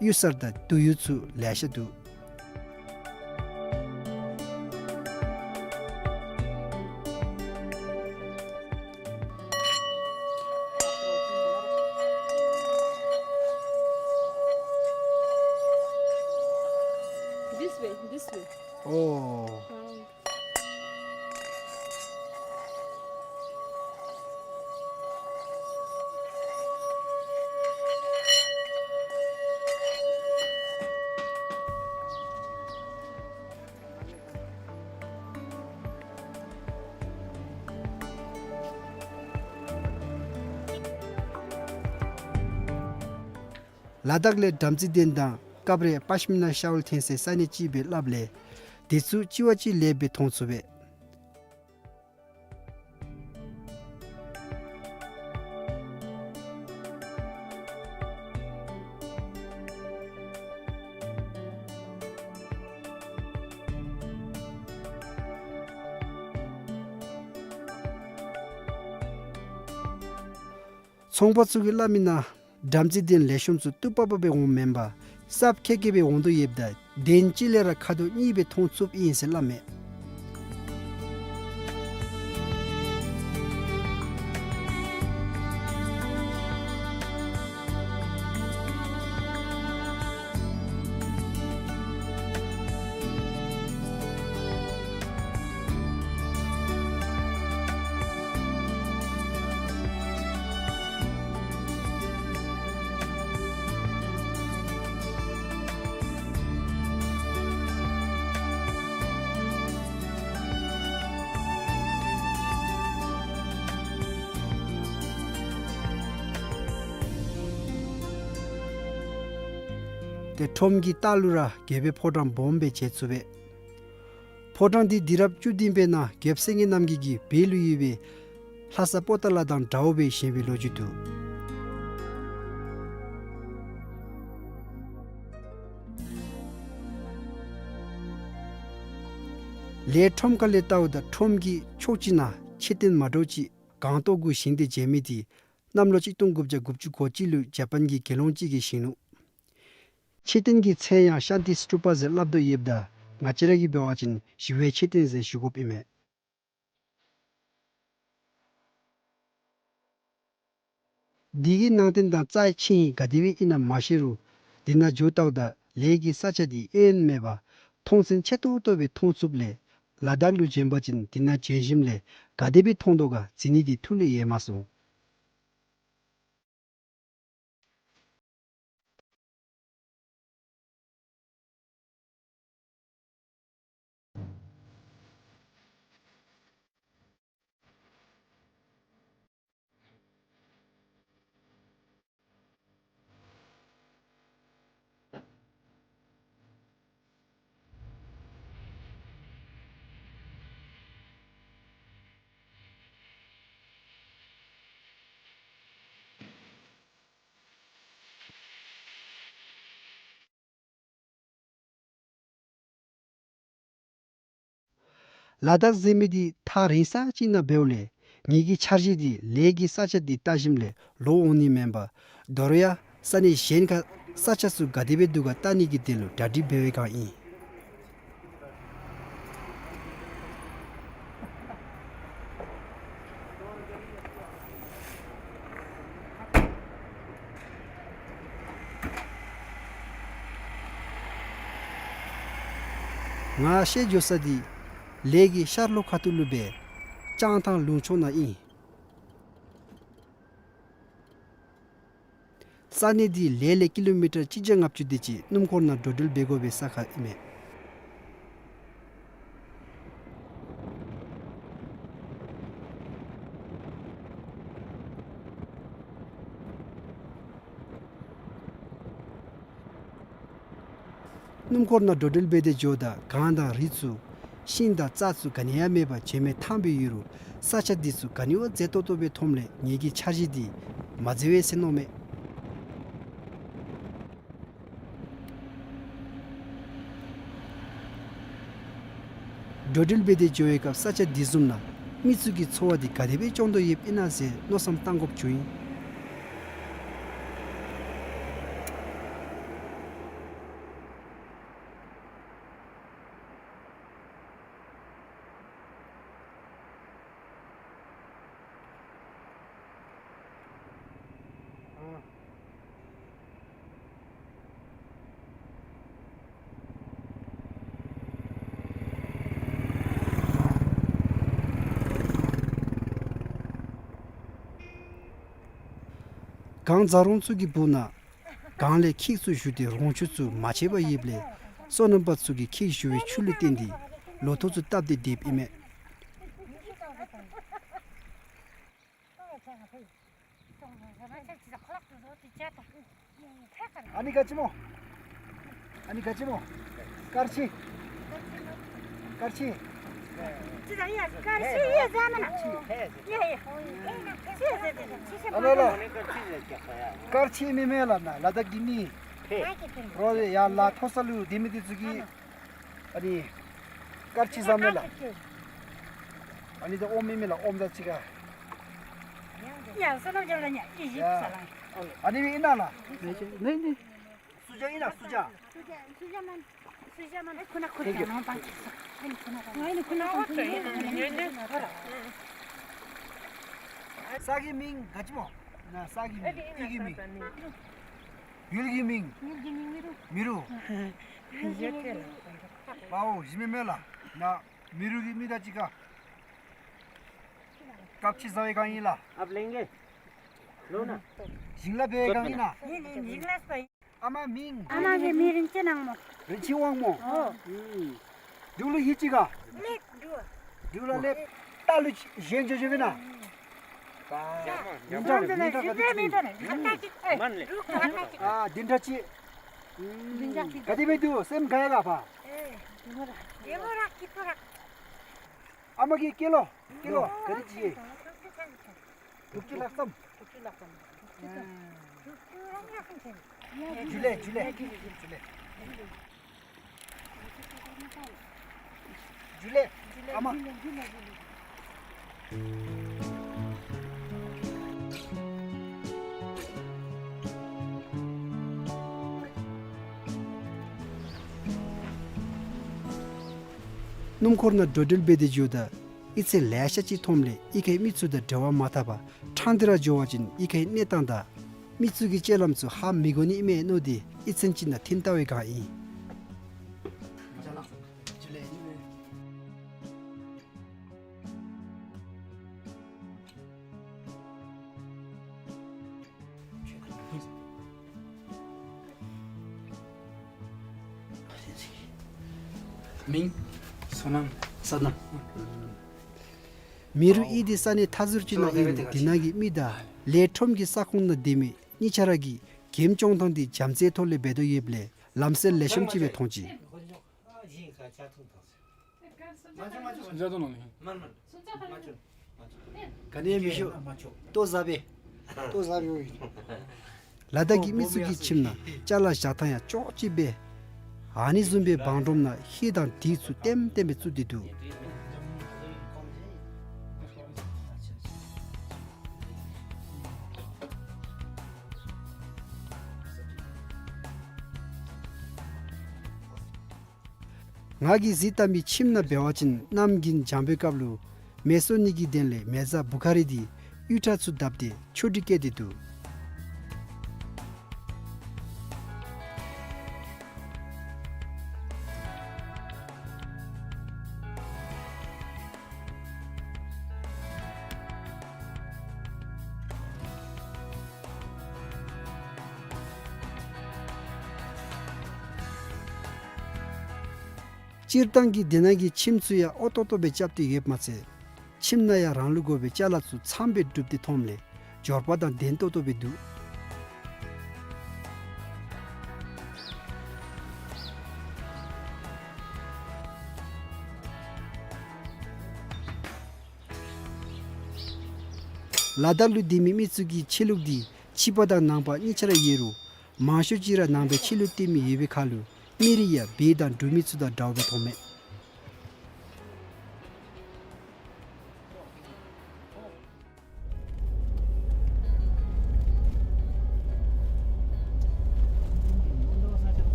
གཡུ་གསར་དང་དུ་གཡུ་ཚུ་ལེ་ཤ་འདུག། This way, this way. Oh. Round. ལ་དྭགས་ལས་བྲམ་ཟེ་གདན་དང་སྐབས་རེ་པཤ་མི་ན་ཤཱོལ་འཐོན་སའི་ས་གནས་ཅིག་སྦེ་སླབ་ལས་དེ་ཚུ་གཅིག་བ་གཅིག་ལས་སྦེ་མཐོང་ཚུགས་པས། ཚོང་པ་ཚུ་གིས་སླབ་མི་ནང་བྲམ་ཟེ་གདན་ལེགས་ཤོམ་ཚུ་སྟུག་པག་པ་སྦེ་འོངམ་མེན་པར་སྲབ་ཁེ་ཁེ་སྦེ་འོང་དོ་ཡོདཔ་ད་གདན་གཅིག་ལས་ར་ཁ་དོག་གཉིས་སྦེ་མཐོང་ཚུགསཔ་ཨིན་ཟེར་སླབ་མས། ལས་ཁྲོམ་གྱི་ལྟག་ལུ་ར་རྒྱལ་པོའི་ཕོ་བྲང་སྦོམ་སྦེ་མཇལ་ཚུགས་པས། ཕོ་བྲང་འདི་དུས་རབས་བཅུ་བདུན་པའི་ནང་རྒྱལཔོ་སེང་གེ་རྣམ་རྒྱལ་གྱིས་བོད་ལུ་ཡོད་པའི་ལྷ་ས་པོ་ཏ་ལ་དང་འདྲ་བོ་སྦེ་བཞེངས་པའི་ལོ་རྒྱུས་འདུག། ལས་ཁྲོམ་ཁ་ལས་བལྟཝ་ད་ཁྲོམ་གྱི་ཕྱོགས་གཅིག་ནང་མཆོད་རྟེན་མ་འདྲཝ་ཅིག་སྒང་ཏོག་གུ་བཞེངས་ཏེ་མཇལ་མི་འདི་གནམ་ལོ་གཅིག་སྟོང་དགུ་བརྒྱ་དགུ་བཅུ་གོ་གཅིག་ལུ་ཇ་པཱན་གྱི་དགེ་སློང་ཅིག་གིས་བཞེངས་ནུག། མཆོད་རྟེན་གྱི་མཚན་ཡང་ཤཱན་ཏི་སྟུ་པ་ཟེར་སླབ་དོ་ཡོདཔ་ད་ང་བཅས་ར་གིས་འབད་བ་ཅིན་ཞི་བའི་མཆོད་རྟེན་ཟེར་ཞུ་དགོཔ་ཨིན་མས། འདི་གི་ནང་རྟེན་དང་རྩ་ཆེན་ག་དེ་སྦེ་ཨིན་ན་མ་ཤེས་རུང་འདི་ནང་འགྱོ་བལྟཝ་ད་ལས་ཀྱི་ས་ཆ་འདི་གཡོ་ཡོན་མེད་པར་མཐོང་སེམས་ཆེ་ཏོག་ཏོ་སྦེ་མཐོང་ཚུགསཔ་ལས་ལ་དྭགས་ལུ་བྱོན་པ་ཅིན་འདི་ནང་བྱོན་ཞིནམ་ལས་ག་དེ་སྦེ་མཐོང་དོ་ག་གཟིགས་ནི་འདི་ཐུགས་ལས་ཡལ་མ་སོང་། ལ་དྭགས་ཟེར་མི་འདི་ཐག་རིང་ས་ཅིག་ནང་འབདཝ་ལས་ངེ་གི་འཆར་གཞི་འདི་ལས་ཀྱི་ས་ཆ་འདི་བལྟ་ཞིནམ་ལས་ལོག་འོང་ནི་མེན་པར་དོ་རུང་ཡང་ས་གནས་གཞན་ཁར་ས་ཆ་ཚུ་ག་དེ་སྦེ་འདུག་ག་བལྟ་ནི་གི་དོན་ལུ་གྲ་སྒྲིག་འབད་བའི་བསྒང་ཨིན། ང་བཤལ་འགྱོ་ས་འདི་ལས་ཀྱི་ཤར་ལྷོ་ཁ་ཐུག་ལུ་སྦེ་ལྕང་ཐང་ལུང་ཕྱོགས་ནང་ཨིན། ས་གནས་འདི་ལས་ལས་ཀི་ལོ་མི་ཊར་གཅིག་བརྒྱ་ལྔ་བཅུ་དེ་ཅིག་སྣུམ་འཁོར་ནང་འགྲོ་འགྲུལ་འབད་དགོ་པའི་ས་ཁར་ཨིན་མས། སྣུམ་འཁོར་ནང་འགྲོ་འགྲུལ་འབད་དེ་འགྱོཝ་ད་གངས་དང་རི་ཚུ་ཤིང་དང་རྩྭ་ཚུ་ག་ནི་ཡང་མེད་པར་བྱེ་མའི་ཐང་སྦེ་ཡོད་རུང་ས་ཆ་འདི་ཚུ་ག་ནི་བ་མཛེས་ཏོག་ཏོ་སྦེ་མཐོངམ་ལས་ངེ་གི་འཆར་གཞི་འདི་མ་འཛོལ་བས་ཟེར་མནོཝ་མས། འགྲོ་འགྲུལ་འབད་དེ་འགྱོ་བའི་སྐབས་ས་ཆ་འདི་བཟུམ་ནང་མི་ཚུ་གི་འཚོ་བ་འདི་ག་དེ་སྦེ་སྐྱོང་དོ་ཡོདཔ་ཨིན་ན་ཟེར་མནོ་བསམ་བཏང་དགོཔ་བྱུང་ཡི། གངས་འཛག་རོང་ཚུ་གི་སྦུག་ན་གངས་ལས་ཁྱེགས་ཚུ་ཞུ་སྟེ་རོང་ཆུ་ཚུ་མ་ཆད་པར་ཡོདཔ་ལས་སོ་ནམ་པ་ཚུ་གིས་ཁྱེགས་ཞུ་བའི་ཆུ་ལུ་བརྟེན་ཏེ་ལོ་ཐོག་ཚུ་བཏབ་སྟེ་སྡོདཔ་ཨིན་མས། ཨ་ནི་ག་ཅི་སྨོ། ཨ་ནི་ག་ཅི་སྨོ། དཀར་ཆེན། དཀར་ཆེན། ཨ་ལ་ལ། དཀར་ཆེན་མི་མེན་ལ་ན་ལ་དྭགས་ཀྱི་མི། རོགས་ཡར་ལ་མཐོ་ས་ལུ་སྡོད་མི་འདི་ཚུ་གིས་ཨ་ནི་དཀར་ཆེན་ཟེར་མས་ལགས། ཨ་ནི་ད་ཨོམ་མི་མེན་ལགས། ཨོམ་ད་ཅི་ག། ཡ་སོ་ནམ་རྒྱབ་ལ་ཉ་ཨི་ཞིབ་ས་ལ། ཨ་ནི་མི་ཨིན་ན་ལགས། ནི་ནི། སུ་ཇ་ཨིན་ན་སུ་ཇ། སུ་ཇ་མན། སུ་ཇ་མན། ཁུ་ན་ཁུ་ན་ཁུ་ན་ཁུ་ན་ཁུ་ན་ཁུ་ན། ས་གི་མིང་ག་ཅི་སྨོ། ན་ས་གི་མིང་། ཡུལ་གྱི་མིང་། ཡུལ་གྱི་མིང་། ཡུལ་གྱི་མིང་མི་རུ། མི་རུ། ཡ་ཐེ་ལ། པའོ་ཞི་མི་མེན་ལགས། ན་མི་རུ་གི་མིང་ད་ཅི་ག། དཀར་ཆེན་ཟ་བའི་སྒང་ཨིན་ལགས། ཨབ་ལེང་གེ། ལོ་ན། ཞིང་ལ་སྦེ་སྒང་ཨིན་ན། ཨ་མ་མིང་། ཨ་མ་གི་མིང་རིན་ཆེན་དབང་མོ། རིན་ཆེན་དབང་མོ། ཨོ། ཨུམ། འབྲུག་ལུ་ཧི་ཅི་ག། ལེགས་འབྲུག། འབྲུག་ལ་ལེགས། ད་ལུ་གཞན་འགྱོ་འགྱོ་བས་ན། ཨ་འདི་འདྲ་ཅིག། ག་དེ་སྦེ་འདུག། སེམས་དགའ་ཡི་ག་ཕ། ཨ་མ་གིས་སྐྱེལ་ལོ། སྐྱེལ་ལོ། ག་དེ་ཅིག་ཡེ། དུག་ཅུ་ལྷག་ཙམ། ཨ། ཇུ་ལེ། ཇུ་ལེ། ཇུ་ལེ། ཇུ་ལེ། ཨ་མ། སྣུམ་འཁོར་ནང་འགྲོ་འགྲུལ་འབད་དེ་འགྱོཝ་ད་གཡུས་ཚན་ལེ་ཤ་ཅིག་མཐོངམ་ལས་གཡུས་ཁའི་མི་ཚུ་དང་འབྲེལ་བ་མ་འཐབ་པར་ཕྲང་སྟེ་ར་འགྱོ་བ་ཅིན་གཡུས་ཁའི་གནས་སྟངས་དང་མི་ཚུ་གི་སྤྱོད་ལམ་ཚུ་ཧ་མི་གོ་ནི་ཨིན་མས་མནོ་སྟེ་གཡུས་ཚན་ཅིག་ནང་ཐོན་བལྟ་བའི་བསྒང་ཨིན། མིང་། བསོད་ནམས། བསོད་ནམས། མེ་རུ་གཡུས་འདི་ས་གནས་མཐའ་ཟུར་ཅིག་ནང་ཨིན་རུང་དེ་ནང་གི་མི་དང་ལས་ཁྲོམ་གྱི་ས་ཁོངས་ནང་སྡོད་མི་གཉིས་ཆ་ར་གིས་འགྲེམས་སྐྱོང་ཐངས་འདི་བྱམས་བརྩེའི་ཐོག་ལས་འབད་དོ་ཡོདཔ་ལས་ལམ་སེལ་ལེགས་ཤོམ་ཅིག་སྦེ་མཐོང་ཅི། ག་ནི་མི་ཤོ། ལྟོ་བཟའ་བས། ལྟོ་བཟའ་བས། ལ་དྭགས་ཀྱི་མི་ཚུ་གི་ཁྱིམ་ནང་ཅ་ལ་བཞག་ཐངས་ཡང་ཅོག་གཅིག་སྦེ་ཨ་ནི་བཟུམ་སྦེ་བང་སྒྲོམ་ནང་ཧེ་དང་དེ་ཚུ་ལྟེམ་ལྟེམ་སྦེ་བཙུགས་ཏེ་འདུག། ང་གིས་གཟིགས་བལྟ་མི་ཁྱིམ་ནང་འབད་བ་ཅིན་གནམ་དགུན་འཇམ་པའི་སྐབས་ལུ་མེ་གསོད་ནི་གི་དོན་ལས་མེ་བཟའ་བུ་ཁ་རི་འདི་གཡུས་ཁྲ་ཚུ་བརྡབས་ཏེ་ཆོ་འཕྲུལ་བཀོད་དེ་འདུག། སྤྱིར་བཏང་གི་དེ་ནང་གི་ཁྱིམ་ཚུ་ཡང་ཨོ་ཏོག་ཏོ་སྦེ་རྐྱབ་སྟེ་ཡོདཔ་མ་ཚད་ཁྱིམ་ནང་ཡང་རང་ལུགས་དགོ་པའི་ཅ་ལ་ཚུ་ཚངམ་སྦེ་སྒྲུབ་སྟེ་མཐོངམ་ལས་འབྱོར་པ་དང་ལྡན་ཏོག་ཏོ་སྦེ་འདུག། ལ་དྭགས་ལུ་སྡོད་མི་མི་ཚུ་གི་ཆོས་ལུགས་འདི་ཕྱི་པ་དང་ནང་པ་གཉིས་ཆ་ར་ཡོད་རུང་མང་ཤོས་ཅིག་ར་ནང་པའི་ཆོས་ལུགས་བསྟེན་མི་ཡོད་པའི་ཁར་ལུ་མི་རིགས་ཡང་བོད་དང་འབྲུག་མི་ཚུ་དང་འདྲཝ་སྦེ་མཐོང་མས།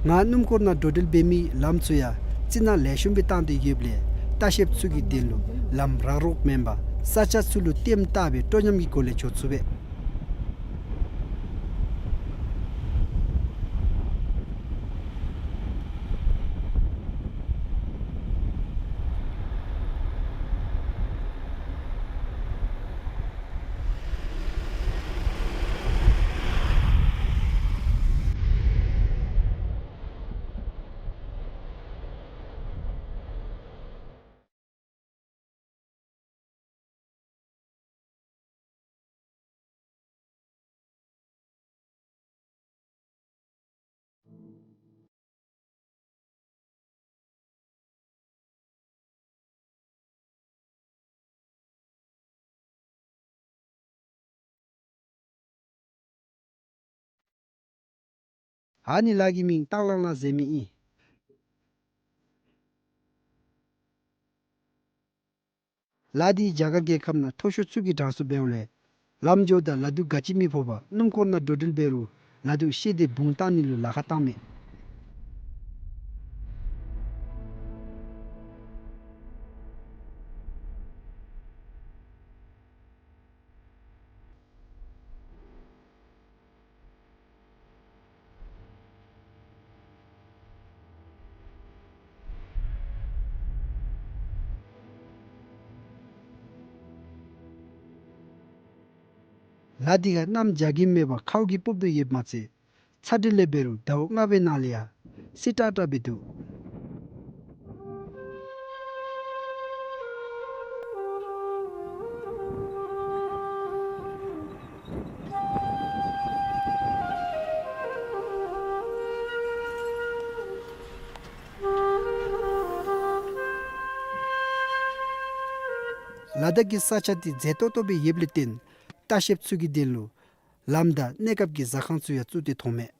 ང་སྣུམ་འཁོར་ནང་འགྲོ་འགྲུལ་འབད་མི་ལམ་ཚུ་ཡང་རྩི་ནག་ལེགས་ཤོམ་སྦེ་བཏང་སྟེ་ཡོདཔ་ལས་ལྟ་བཤལཔ་ཚུ་གི་དོན་ལུ་ལམ་རག་རོག་མེན་པར་ས་ཆ་ཚུ་ལུ་ལྟེམ་བཏགས་སྦེ་སྤྲོ་ཉམས་ཀྱི་སྒོ་ལས་འགྱོ་ཚུགས་པས། ཨ་ནི་ལ་གི་མིང་སྟག་ལང་ལ་ཟེར་མི་ཨིན། ལ་འདི་རྒྱ་གར་རྒྱལ་ཁབ་ནང་མཐོ་ཤོས་ཚུ་གི་གྲངས་སུ་འབདཝ་ལས་ལམ་འགྱོཝ་ད་ལ་དུག་ག་ཅི་མི་ཕོག་པར་སྣུམ་འཁོར་ནང་འགྲོ་འགྲུལ་འབད་རུང་ལ་དུག་ཤེད་དེ་བུང་བཏང་ནི་ལུ་ལཱ་ཁག་བཏང་མས། ལ་འདི་ཁར་གནམ་རྒྱ་གིམ་མེད་པར་ཁཝ་གིས་སྤུབ་སྟེ་ཡོདཔ་མ་ཚད་ཚ་དྲོད་ལས་འབད་རུང་ཟླཝ་ལྔ་པའི་ནང་ལས་ཡང་བསིལ་དྲགས་དྲགས་སྦེ་འདུག། ལ་དྭགས་ཀྱི་ས་ཆ་འདི་མཛེས་ཏོག་ཏོ་སྦེ་ཡོདཔ་ལས་བརྟེན་ལྟ་བཤལཔ་ཚུ་གི་དོན་ལུ་ལམ་དང་གནས་སྐབས་ཀྱི་ཟ་ཁང་ཚུ་ཡང་བཙུགས་ཏེ་ཐོན་མས།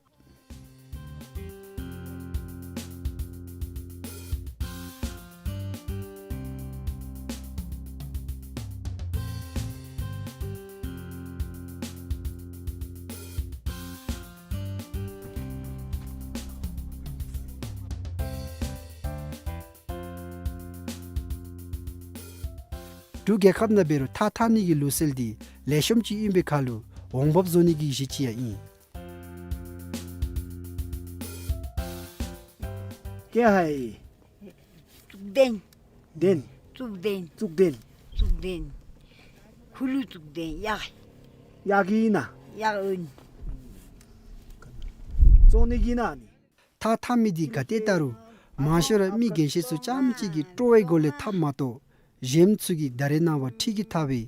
འབྲུག་རྒྱལ་ཁབ་ནང་འབད་རུང་ཐགས་འཐག་ནི་གི་ལུགས་སྲོལ་འདི་ལེགས་ཤོམ་ཅིག་ཨིན་པའི་ཁར་ལུ་འོང་འབབ་བཟོ་ནི་གི་གཞི་ཅིག་ཡང་ཨིན། ཀྱེ་ཧའི། བཙུགས་ལྡན། ལྡན། བཙུགས་ལྡན། བཙུགས་ལྡན། བཙུགས་ལྡན། ཁུ་ལུ་བཙུགས་ལྡན་གཡག། གཡག་གི་ཨིན་ན། གཡག་ཨིན། བཙོང་ནི་གི་ཨིན་ན་ནི། ཐགས་འཐག་མི་འདི་ག་ཏེ་བལྟ་རུང་མང་ཤོས་ར་མི་རྒན་ཤོས་ཚུ་རྐྱངམ་ཅིག་གིས་སྤྲོ་བའི་སྒོ་ལས་འཐགཔ་མ་གཏོགས་གཞན་ཚུ་གིས་ད་རེས་ནངས་པ་འཕྲུལ་གྱིས་འཐག་པའི་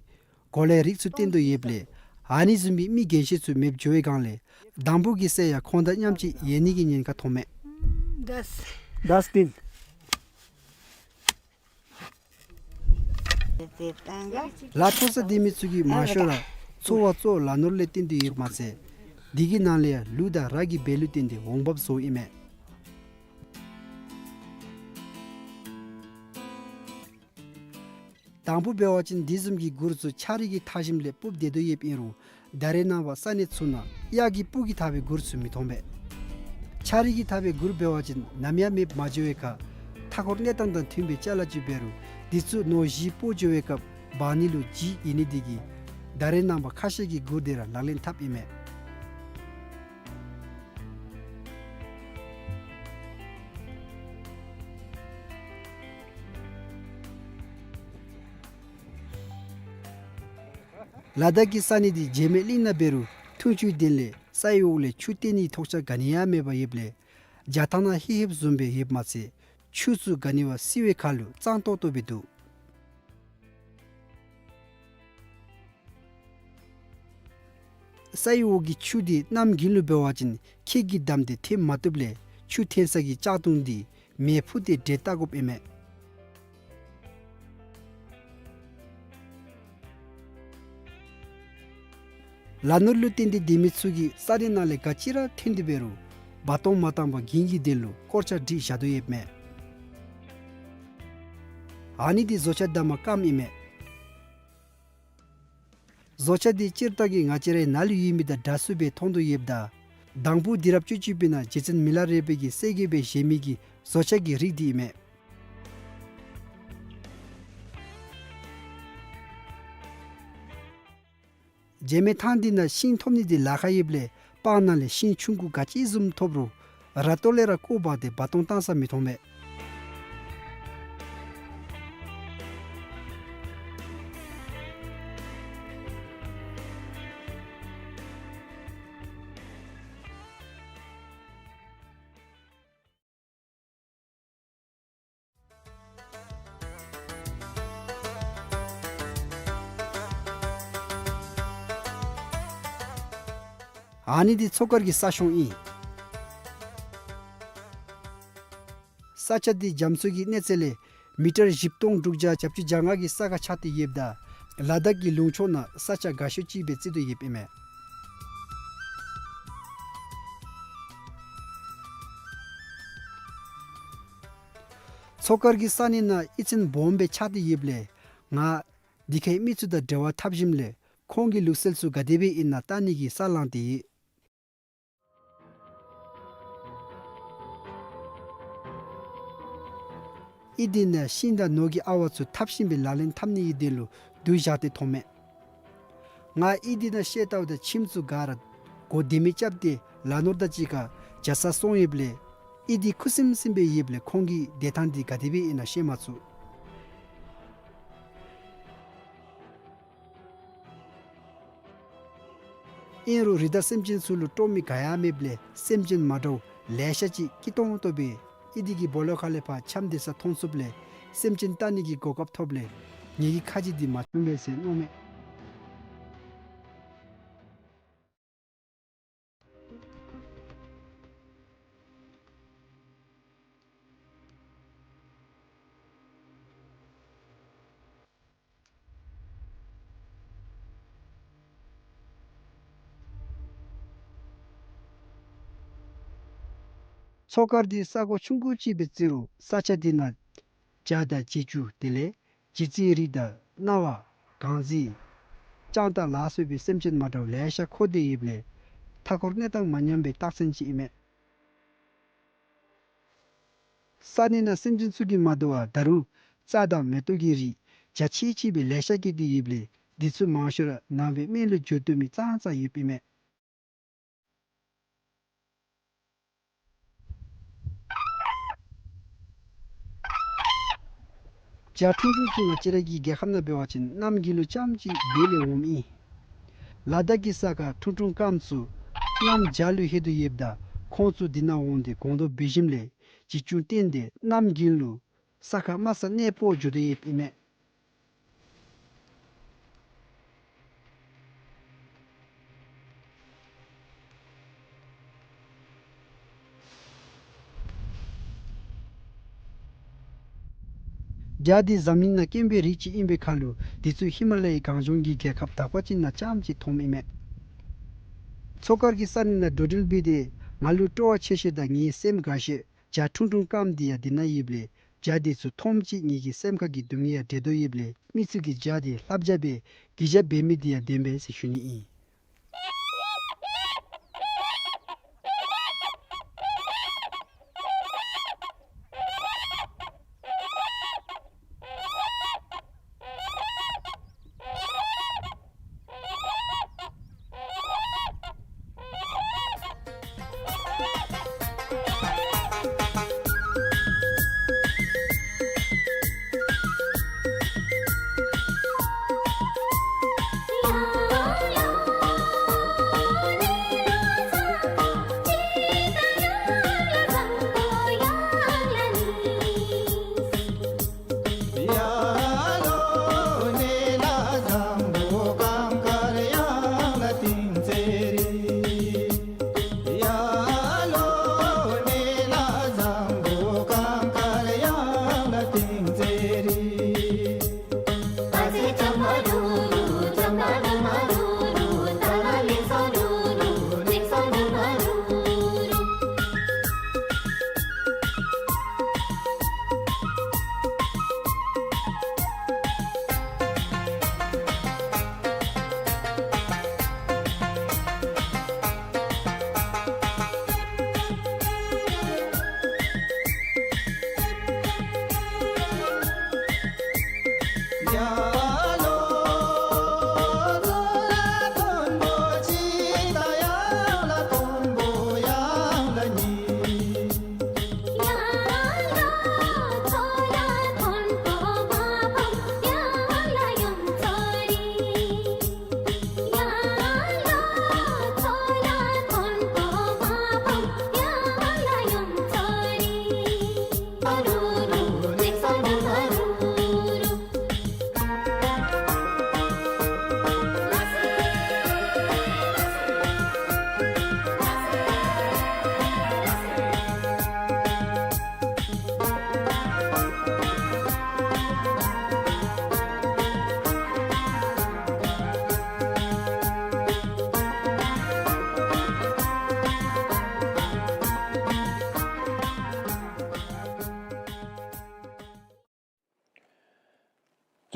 གོ་ལའི་རིགས་ཚུ་བཏོན་དོ་ཡོདཔ་ལས་ཨ་ནི་བཟུམ་མའི་མི་རྒན་ཤོས་ཚུ་མེདཔ་འགྱོ་བའི་སྒང་ལས་དང་ཕུ་གི་སྲས་ཡང་ཁོང་དང་མཉམ་ཅིག་ཡོད་ནི་གི་ཉེན་ཁ་ཐོན་མས། ལགས་སོ། ལ་ཐོ་ས་སྡོད་མི་ཚུ་གིས་མང་ཤོས་ར་འཚོ་བ་གཙོ་བོ་ལ་ནོར་ལས་བརྟེན་ཏེ་ཡོདཔ་མ་ཚད་འདི་གི་ནང་ལས་ཡང་ལུག་དང་ར་གི་བལ་ལུ་བརྟེན་ཏེ་འོང་འབབ་བཟོཝ་ཨིན་མས། དང་ཕུ་འབད་བ་ཅིན་འདི་བཟུམ་གྱི་གུར་ཚུ་ཆ་རིས་ཀྱིས་འཐག་ཞིནམ་ལས་སྤུབས་སྡོད་དོ་ཡོདཔ་ཨིན་རུང་ད་རེས་ནངས་པ་ས་གནས་ཚུ་ནང་གཡག་གི་སྤུ་གིས་འཐག་པའི་གུར་ཚུ་མི་མཐོང་པས། ཆ་རིས་ཀྱིས་འཐག་པའི་གུར་འབད་བ་ཅིན་ནམ་ཡང་མེདཔ་མ་འགྱོ་བའི་ཁར་མཐའ་འཁོར་གནས་སྟངས་དང་མཐུན་པའི་ཅ་ལ་ཅིག་འབད་རུང་འདི་ཚུ་ནོར་གཞི་སྤོ་འགྱོ་བའི་སྐབས་འབག་ནི་ལུ་ལྗིད་ཡོད་ནི་འདི་གིས་ད་རེས་ནངས་པ་ཁ་ཤས་ཀྱིས་གུར་འདི་ར་ལག་ལེན་འཐབ་ཨིན་མས། ལ་དྭགས་ཀྱི་ས་གནས་འདི་བྱེ་མའི་གླིང་ནང་འབད་རུང་འཐུང་ཆུའི་དོན་ལས་སའི་འོག་ལས་ཆུ་བཏོན་ནིའི་ཐོགས་ཆགས་ག་ནི་ཡང་མེདཔ་ཡོདཔ་ལས་རྒྱ་ཐང་ནང་ཧེ་ཧེབ་བཟུམ་སྦེ་ཡོདཔ་མ་ཚད་ཆུ་ཚུ་ག་ནི་བ་བསིལ་བའི་ཁར་ལུ་གཙང་ཏོག་ཏོ་སྦེ་འདུག། སའི་འོག་གི་ཆུ་འདི་གནམ་དགུན་ལུ་འབད་བ་ཅིན་ཁྱེགས་ཀྱིས་བསྡམས་ཏེ་ཐོན་མ་བཏུབ་ལས་ཆུ་ཐོན་ས་གི་ལྕགས་དུང་འདི་མེ་ཕུ་སྟེ་འདྲེད་བལྟ་དགོཔ་ཨིན་མས། ལ་ནོར་ལུ་བརྟེན་ཏེ་སྡོད་མི་ཚུ་གིས་ས་གནས་ནང་ལས་ག་ཅི་ར་ཐོན་ཏེ་འབད་རུང་འབག་གཏོང་མ་བཏང་པར་རྒྱུན་གྱི་དོན་ལུ་སྐོར་ལྕགས་སྒྲིག་བཞག་དོ་ཡོདཔ་མས། ཨ་ནི་འདི་བཟོ་ཆས་བསྡམ་པའི་སྒམ་ཨིན་མས། བཟོ་ཆས་འདི་སྤྱིར་བཏང་གི་ང་བཅས་རའི་ནཱ་ལུ་ཡོད་མི་དང་འདྲ་སུ་སྦེ་མཐོང་དོ་ཡོདཔ་ད་དང་ཕུ་དུས་རབས་བཅུ་གཅིག་པའི་ནང་རྗེ་བཙུན་མི་ལ་རས་པའི་གི་སྲས་བརྒྱུད་པའི་བཞེས་མི་གི་བཟོ་ཆས་ཀྱི་རིགས་འདི་ཨིན་མས། བྱེ་མའི་ཐང་འདི་ནང་ཤིང་ཐོབ་ནི་འདི་ལཱ་ཁག་ཡོདཔ་ལས་སྤང་ནང་ལས་ཤིང་ཆུང་ཀུ་ག་ཅི་བཟུམ་ཐོབ་རུང་ར་ཏོ་ལས་ར་བརྐོ་འབག་སྟེ་འབག་གཏོང་བཏང་ས་མི་མཐོང་མས། ཨ་ནི་འདི་མཚོ་དཀར་གྱི་ས་གཤོང་ཨིན། ས་ཆ་འདི་རྒྱ་མཚོ་གི་གནས་ཚད་ལས་མི་ཊར་བཞི་སྟོང་དྲུག་བརྒྱ་གྱ་བཅུ་གྱ་ལྔ་གི་ས་ཁར་ཆགས་ཏེ་ཡོདཔ་ད་ལ་དྭགས་ཀྱི་ལུང་ཕྱོགས་ནང་ས་ཆ་དགའ་ཤོས་ཅིག་སྦེ་བརྩི་དོ་ཡོདཔ་ཨིན་མས། མཚོ་དཀར་གྱི་ས་གནས་ནང་གཡུས་ཚན་སྦོམ་སྦེ་ཆགས་ཏེ་ཡོདཔ་ལས་ང་འདི་ཁའི་མི་ཚུ་དང་འབྲེལ་བ་འཐབ་ཞིནམ་ལས་ཁོང་གི་ལུགས་སྲོལ་ཚུ་ག་དེ་སྦེ་ཨིན་ན་བལྟ་ནི་གི་ས་ལངས་ཏེ་ཡོད། གཡུས་འདི་ནང་ཤིང་དང་ནོར་གྱི་ཨ་ཝ་ཚུ་འཐབ་ཞིནམ་སྦེ་ལག་ལེན་འཐབ་ནི་གི་དོན་ལུ་དུར་བཞག་སྟེ་ཐོན་མས། ང་གཡུས་འདི་ནང་ཤེས་ལྟཝ་ད་ཁྱིམ་ཚུ་ག་ར་སྒོ་ལྡེ་མིག་རྐྱབ་སྟེ་ལ་ནོར་དང་གཅིག་ཁར་བྱ་ས་སོང་ཡོདཔ་ལས་གཡུས་འདི་ཁུ་སིམ་སིམ་སྦེ་ཡོདཔ་ལས་ཁོང་གི་བསྡད་ཐངས་འདི་ག་དེ་སྦེ་ཨིན་ན་ཤེས་མ་ཚུགས། ཨིན་རུང་རི་དྭགས་སེམས་ཅན་ཚུ་ལུ་སྤྲོ་མི་ག་ཡང་མེདཔ་ལས་སེམས་ཅན་མ་འདྲཝ་ལེ་ཤ་ཅིག་སྐྱིད་ཏོང་ཏོ་སྦེ་གཡུས་འདི་གི་སྦོ་ལོགས་ཁ་ལས་ཕར་འཁྱམས་སྡོད་ས་མཐོང་ཚུགསཔ་ལས་སེམས་ཅན་བལྟ་ནི་གི་གོ་སྐབས་ཐོབ་ལས་ངེ་གི་ཁ་རྗེ་འདི་མ་ཆུང་པས་ཟེར་མནོཝ་མས། ཐོག་ཁར་འདི་ས་གོ་ཆུང་ཀུ་ཅིག་འབད་རུང་ས་ཆ་འདི་ནང་བྱ་དང་བྱི་ཅུང་དེ་ལས་བྱི་ཙའི་རིགས་དང་གནའ་བ་གངས་རྫི་སྤྱང་ཐང་ལ་སོགས་པའི་སེམས་ཅན་མ་འདྲཝ་ལེ་ཤ་འཁོར་ཏེ་ཡོདཔ་ལས་མཐའ་འཁོར་གནས་སྟངས་མ་ཉམས་པའི་རྟགས་མཚན་ཅིག་ཨིན་མས། ས་གནས་ནང་སེམས་ཅན་ཚུ་གིས་མ་དོ་བར་ད་རུང་རྩྭ་དང་མེ་ཏོག་གི་རིགས་འཇའ་ཆི་ཆི་སྦེ་ལེ་ཤ་སྐྱེས་ཏེ་ཡོདཔ་ལས་འདི་ཚུ་མང་ཤོས་ར་ནང་པའི་སྨན་ལུ་འགྱུར་བཏུབ་མི་ཙང་ཙང་ཡོདཔ་ཨིན་མས། བྱ་ཁྲུང་ཁྲུང་ཚུ་ང་བཅས་ར་གི་རྒྱལ་ཁབ་ནང་འབད་བ་ཅིན་གནམ་དགུན་ལུ་རྐྱངམ་ཅིག་འབད་ལས་འོངམ་ཨིན། ལ་དྭགས་ཀྱི་ས་ཁར་ཁྲུང་ཁྲུང་སྐམ་ཚུ་གནམ་བྱཱར་ལུ་ལྷོད་དོ་ཡོདཔ་ད་ཁོང་ཚུ་འདི་ནང་འོང་སྟེ་སྒོང་རྡོག་འབལ་ཞིནམ་ལས་བྱི་ཅུང་བཏོན་ཏེ་གནམ་དགུན་ལུ་ས་ཁར་དམའ་ས་གནས་སྤོ་འགྱོ་དོ་ཡོདཔ་ཨིན་མས། བྱ་འདི་འཛམ་གླིང་ནང་དཀོན་པའི་རིགས་ཅིག་ཨིན་པའི་ཁར་ལུ་འདི་ཚུ་ཧི་མ་ལ་ཡའི་གངས་ལྗོངས་ཀྱི་རྒྱལ་ཁབ་དག་པ་ཅིག་ནང་རྐྱངམ་ཅིག་མཐོངམ་ཨིན་མས། མཚོ་དཀར་གྱི་ས་གནས་ནང་འགྲོ་འགྲུལ་འབད་དེ་ང་ལུ་སྤྲོ་བ་ཆེ་ཤོས་དང་ངེའི་སེམས་དགའ་ཤོས་བྱ་ཁྲུང་ཁྲུང་སྐམ་འདི་ཡང་འདི་ནང་ཡོདཔ་ལས་བྱ་འདི་ཚུ་མཐོངམ་ཅིག་ངེ་གི་སེམས་ཁ་གི་སྡུག་བསྔལ་ཡང་བྲལ་དོ་ཡོདཔ་ལས་མི་ཚུ་གིས་བྱ་འདི་བསླབ་བྱ་སྦེ་གུས་ཞབས་འབད་མི་འདི་ཡང་བདེན་པས་ཟེར་ཞུ་ནི་ཨིན།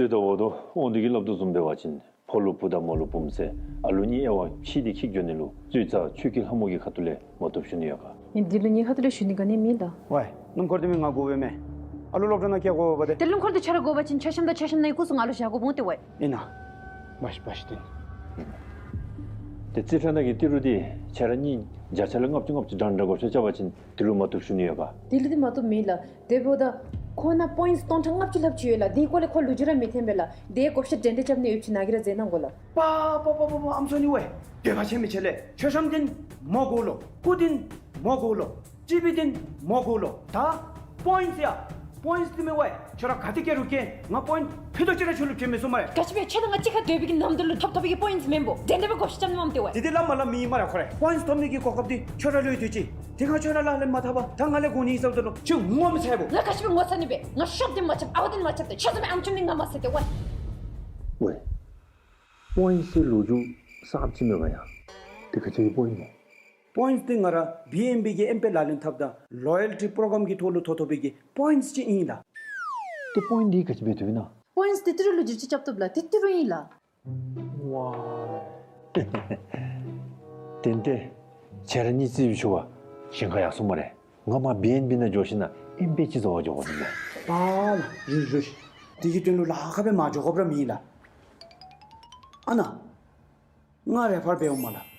རྩོད་ཟླ་བ་དོ་དབང་འདུས་ཀྱིས་སླབ་དོ་བཟུམ་འབད་བ་ཅིན་ཕོ་ལུ་བུ་དང་མོ་ལུ་བུམོ་ཟེར་ཨ་ལུ་གཉིས་དབྱེ་བ་ཕྱེ་སྟེ་འཁྱིད་འགྱོ་ནི་ལུ་རྩོད་རྩ་ཆོས་ཀྱི་ལྷ་མོ་གི་ཁ་ཐུག་ལས་མ་བཏུབ་ཞུ་ནི་ཡོད་ག། ཨིན་དེ་ལུ་ངེའི་ཁ་ཐུག་ལས་ཞུ་ནི་ག་ནི་མེད་ད། ཝའི་སྣུམ་འཁོར་འདི་མི་ང་དགོ་པས་མས། ཨ་ལུ་སློབ་གྲྭ་ནང་བསྐྱལ་དགོ་པས་ཏེ། ཏེ་སྣུམ་འཁོར་འདི་ཁྱོད་ར་དགོ་པ་ཅིན་མཆོད་བཤམ་དང་མཆོད་བཤམ་ནང་གི་སྐུ་གཟུགས་ང་ལུ་བཞག་དགོ་འོང་ཏེ་ཝའི། ཨིན་ན། བ་ཤི་བ་ཤི་དེ། ཏེ་རྩིས་ཁྲ་ནང་གི་ཏི་རུ་འདི་ཁྱོད་ར་གཉིས་བརྒྱ་ཆ་ལས་ལྔ་བཅུ་ལྔ་བཅུ་འདྲ་འདྲ་བགོ་བཤའ་རྐྱབ་པ་ཅིན་དེ་ལུ་མ་བཏུབ་ཞུ་ནི་ཡོད་ག། དེ་ལུ་འདི་མ་བཏུབ་མེད་ལགས། དེ་འབདཝ་ད་ཁོ་ན་པོའིནཊསི་སྟོང་ཕྲག་ལྔ་བཅུ་ལྷག་ཅིག་ཡོད་ལགས། དེའི་སྐོར་ལས་ཁོ་ལུ་རྒྱུས་ར་མི་འཐོན་པས་ལགས། དེ་བགོ་བཤའ་འདྲན་འདྲ་རྐྱབ་ནི་ཡོད་ཅི་ན་གི་ར་མཛད་གནང་དགོ་ལགས། པ་པ་པ་པ་པ་ཨམ་སྲུ་ནི་ཝའི། འདོད་པ་ཆེན་མི་ཆེ་ལགས། མཆོད་བཤམ་འདི་མོ་དགོ་ལོ། སྐུ་འདི་མོ་དགོ་ལོ། སྤྱི་དཔོན་འདི་མོ་དགོ་ལོ། ད་པོའིནཊསི་ཡ། པོའིནཊསི་འདི་མེད་ཝའི། ཁྱོད་ར་ག་ཏེ་བསྐྱལ་རུང་བསྐྱལ། ང་པོའིནཊསི་ཕུད་རྡོག་ཅིག་ར་ཁྱོད་ལུ་བྱིན་མི་ཚུགས་སྨ་རེ། ག་ཅི་སྦེ་ཁྱོད་དང་ང་གཅིག་ཁར་སྡོད་པའི་གི་ནམ་དུས་ལུ་ཐོབ་ཐོབ་པའི་གི་པོའིནཊསི་མེན་པོ། དེ་འདྲ་སྦེ་བགོ་བཤའ་རྐྱབ་ནི་མས་ཏེ་ཝའི། དེ་འདི་སླབ་མ་སླབ་མི་ཨིན་སྨ་རེ་ཁོ་ར། པོའིནཊསི་ཐོབ་ནི་གི་གོ་སྐབས་འདི་ཁྱོད་ར་ལུ་ཡོད་དེ་ཅིག། དེ་ཁར་ཁྱོད་ར་ལག་ལེན་མ་འཐབ་པར་ད་ང་ལས་དགོ་ནི་ཨིན་ཟེརཝ་ད་ལུ་ཁྱོད་ངོ་མི་ཚ་བས། ང་ག་ཅི་སྦེ་ངོ་ཚ་ནི་སྦེ། ང་ཤོབ་འདི་མ་རྐྱབ་ཨ་ཝ་འདི་མ་རྐྱབ་ཏེ་ཁྱོད་ཚུ་སྦེ་ཨམ་ཅོག་འདི་ང་མ་ཟེར་ཏེ་ཝའི། ཝའི། པོའིནཊསི་ཟེར་ལོ་རྒྱུས་གསརཔ་ཅིག་མེད་ག་ཡ། དེ་ག་ཅི་གི་པོའིནཊསི་མོ། པོའིནཊསི་འདི་ང་ར་བི་ཨེན་བི་གི་ཨེམ་པེ་ལག་ལེན་འཐབ་ད་ལོ་ཡལ་ཊི་པྲོ་གརམ་གི་ཐོག་ལུ་ཐོབ་ཐོབ་པའི་གི་པོའིནཊསི་ཅིག་ཨིན་ལགས། ཏེ་པོའིནཊསི་འདི་ག་ཅི་འབད་དོ་ཨིན་ན། པོའིནཊསི་འདི་ཏི་རུ་ལུ་བསྒྱུར་བཅོས་རྐྱབ་ཐོབ་ལགས། ཏེ་ཏི་རུ་ཨིན་ལགས། ཝའི། ཏན་ཏན་ཁྱེད་ར་གཉིས་རྩིས་ཞུ་བ་ཞིང་ཁ་ཡར་སོང་སྨ་རེ། ང་མར་བི་ཨེན་བི་ནང་འགྱོ་ཞིནམ་ལས་ཨེམ་པེ་ཅིག་བཟོ་བར་འགྱོ་དགོ་ནི་མས། པཱ་ལགས། རུ་རུ། དེ་གི་དོན་ལུ་ལཱ་ཁག་སྦེ་མ་འགྱོ་དགོཔ་ར་མེད་ལགས། ཨ་ནཱ། ང་རེ་ཕར་འབདཝ་མས་ལགས།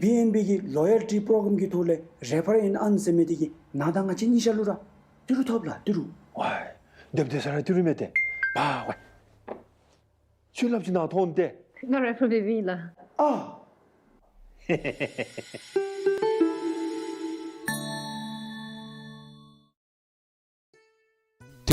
བི་ཨེན་བི་གི་ལོ་ཡལ་ཊི་པྲོ་གརམ་གི་ཐོག་ལས་རེ་ཕར་ཨིན་ཨན་ཟེར་མི་དེ་གིས་ནཱ་དང་ང་བཅས་གཉིས་ཆ་ལུ་ར་ཏི་རུ་ཐོབ་ལགས། ཏི་རུ། ཝའི། དེ་འབདཝ་ད་ས་ར་ཏི་རུ་མས་ཏེ། པཱ་ཝའི། ཁྱོད་སླབ་ཅི་ནཱ་ཐོན་ཏེ། ང་རེ་ཕར་འབད་བའི་ལགས། ཨ།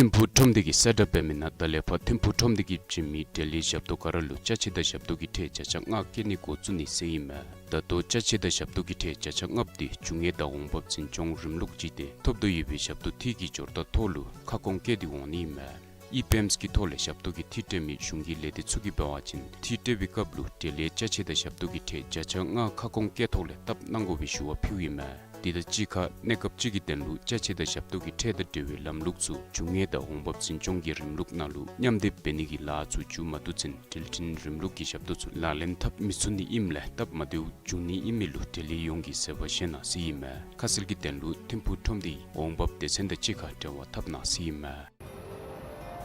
ཐིམ་ཕུག་ཁྲོམ་སྡེ་གིས་གསལ་བསྒྲགས་འབད་མི་ནང་ད་ལས་ཕར་ཐིམ་ཕུག་ཁྲོམ་སྡེ་གིས་བྱིན་མི་འབྲེལ་ཡོད་ཞབས་ཏོག་ག་ར་ལུ་ཅ་ཆས་དང་ཞབས་ཏོག་གི་ཁྲལ་བརྒྱ་ཆ་ལྔ་བཀལ་ནི་འགོ་བཙུགས་ནི་ཟེར་ཨིན་མས། ད་ལྟོ་ཅ་ཆས་དང་ཞབས་ཏོག་གི་ཁྲལ་བརྒྱ་ཆ་ལྔ་པོ་དེ་རྒྱུ་དངོས་དང་འོང་འབབ་འཛིན་སྐྱོང་རིམ་ལུགས་ཅིག་སྟེ་ཐོབ་དོ་ཡོད་པའི་ཞབས་ཏོག་དེ་གི་འབྱོར་ཐག་ཐོག་ལུ་ཁ་སྐོང་བཀལ་ཏེ་འོང་ནི་ཨིན་མས། ཨི་པེམས་ཀྱི་ཐོག་ལས་ཞབས་ཏོག་གི་འཐུས་སྤྲོད་མི་གཞུང་གི་ལས་སྡེ་ཚུ་གིས་འབད་བ་ཅིན་འཐུས་སྤྲོད་པའི་སྐབས་ལུ་འབྲེལ་ཡོད་ཅ་ཆས་དང་ཞབས་ཏོག་གི་ཁྲལ་བརྒྱ་ཆ་ལྔ་ཁ་སྐོང་བཀལ་ཐོག་ལས་བཏབ་གནང་དགོ་པའི་ཞུ་བ་ཕུལཝ་ཨིན་མས། དེ་དང་གཅིག་ཁར་གནས་སྐབས་ཅིག་གི་དོན་ལུ་ཅ་ཆས་དང་ཞབས་ཏོག་གི་ཁྲལ་དང་འབྲེལ་བའི་ལམ་ལུགས་ཚུ་རྒྱུ་དངོས་དང་འོང་འབབ་འཛིན་སྐྱོང་གི་རིམ་ལུགས་ནང་ལུ་མཉམ་སྡེབ་འབད་ནི་གི་ལཱ་ཚུ་མཇུག་མ་བསྡུ་ཚུན་འགྲུལ་འཕྲིན་རིམ་ལུགས་ཀྱི་ཞབས་ཏོག་ཚུ་ལག་ལེན་འཐབ་མི་ཚུགས་ནི་ཨིནམ་ལས་སྟབས་མ་བདེཝ་འབྱུང་ནི་ཨིན་མི་ལུ་འབྲེལ་ཡོད་ཡོངས་ཀྱིས་གསལ་པོ་ཤེས་གནང་ཟེར་ཨིན་མས། ཁ་གསལ་གྱི་དོན་ལུ་ཐིམ་ཕུག་ཁྲོམ་སྡེའི་འོང་འབབ་སྡེ་ཚན་དང་གཅིག་ཁར་འབྲེལ་བ་འཐབ་གནང་ཟེར་ཨིན་མས།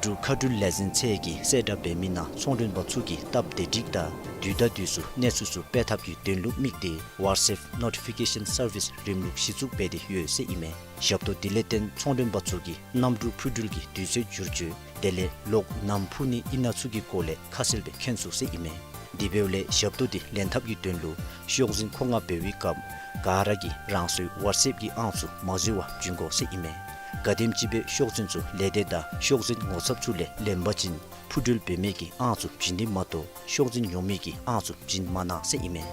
འབྲུག་མཁའ་འགྲུལ་ལས་འཛིན་ཚད་ཀྱིས་གསལ་བསྒྲགས་འབད་མི་ནང་ཚོང་མགྲོན་པ་ཚུ་གིས་སྟབས་བདེ་སྒྲིག་དང་དུས་དང་དུས་སུ་གནས་ཚུལ་ཚུ་སྤེལ་ཐབས་ཀྱི་དོན་ལུ་དམིགས་ཏེ་ཝཊས་ཨེཔ་ནོ་ཊི་ཕི་ཀེ་ཤཱན་སར་བིསི་རིམ་ལུགས་གཞི་བཙུགས་འབད་དེ་ཡོད་ཟེར་ཨིན་མས། ཞབས་ཏོག་དེ་ལས་བརྟེན་ཚོང་མགྲོན་པ་ཚུ་གིས་གནམ་གྲུ་འཕུར་འགྲུལ་གྱི་དུས་ཚོད་བསྒྱུར་བཅོས་དེ་ལས་གློག་ནམ་འཕུ་ནི་ཨིན་ན་ཚུ་གི་སྐོར་ལས་ཁ་གསལ་སྦེ་མཁྱེན་ཚུགས་ཟེར་ཨིན་མས། དེ་འབདཝ་ལས་ཞབས་ཏོག་དེ་ལེན་ཐབས་ཀྱི་དོན་ལུ་ཤོག་འཛིན་མཁོ་མངགས་འབད་བའི་སྐབས་ག་ར་གིས་རང་སོའི་ཝཊས་ཨེཔ་གི་ཨང་ཚུ་མ་འཛོལ་བར་བྱིན་དགོ་ཟེར་ཨིན་མས། ག་དེམ་ཅིག་སྦེ་ཤོག་འཛིན་ཚུ་ལས་སྡེ་དང་ཤོག་འཛིན་ངོ་ཚབ་ཚུ་ལས་ལེན་པ་ཅིན་འཕུར་འགྲུལ་འབད་མི་གི་ཨང་ཚུ་བྱིན་ནི་མ་གཏོགས་ཤོག་འཛིན་ཉོ་མི་གི་ཨང་ཚུ་བྱིན་མ་གནང་ཟེར་ཨིན་མས།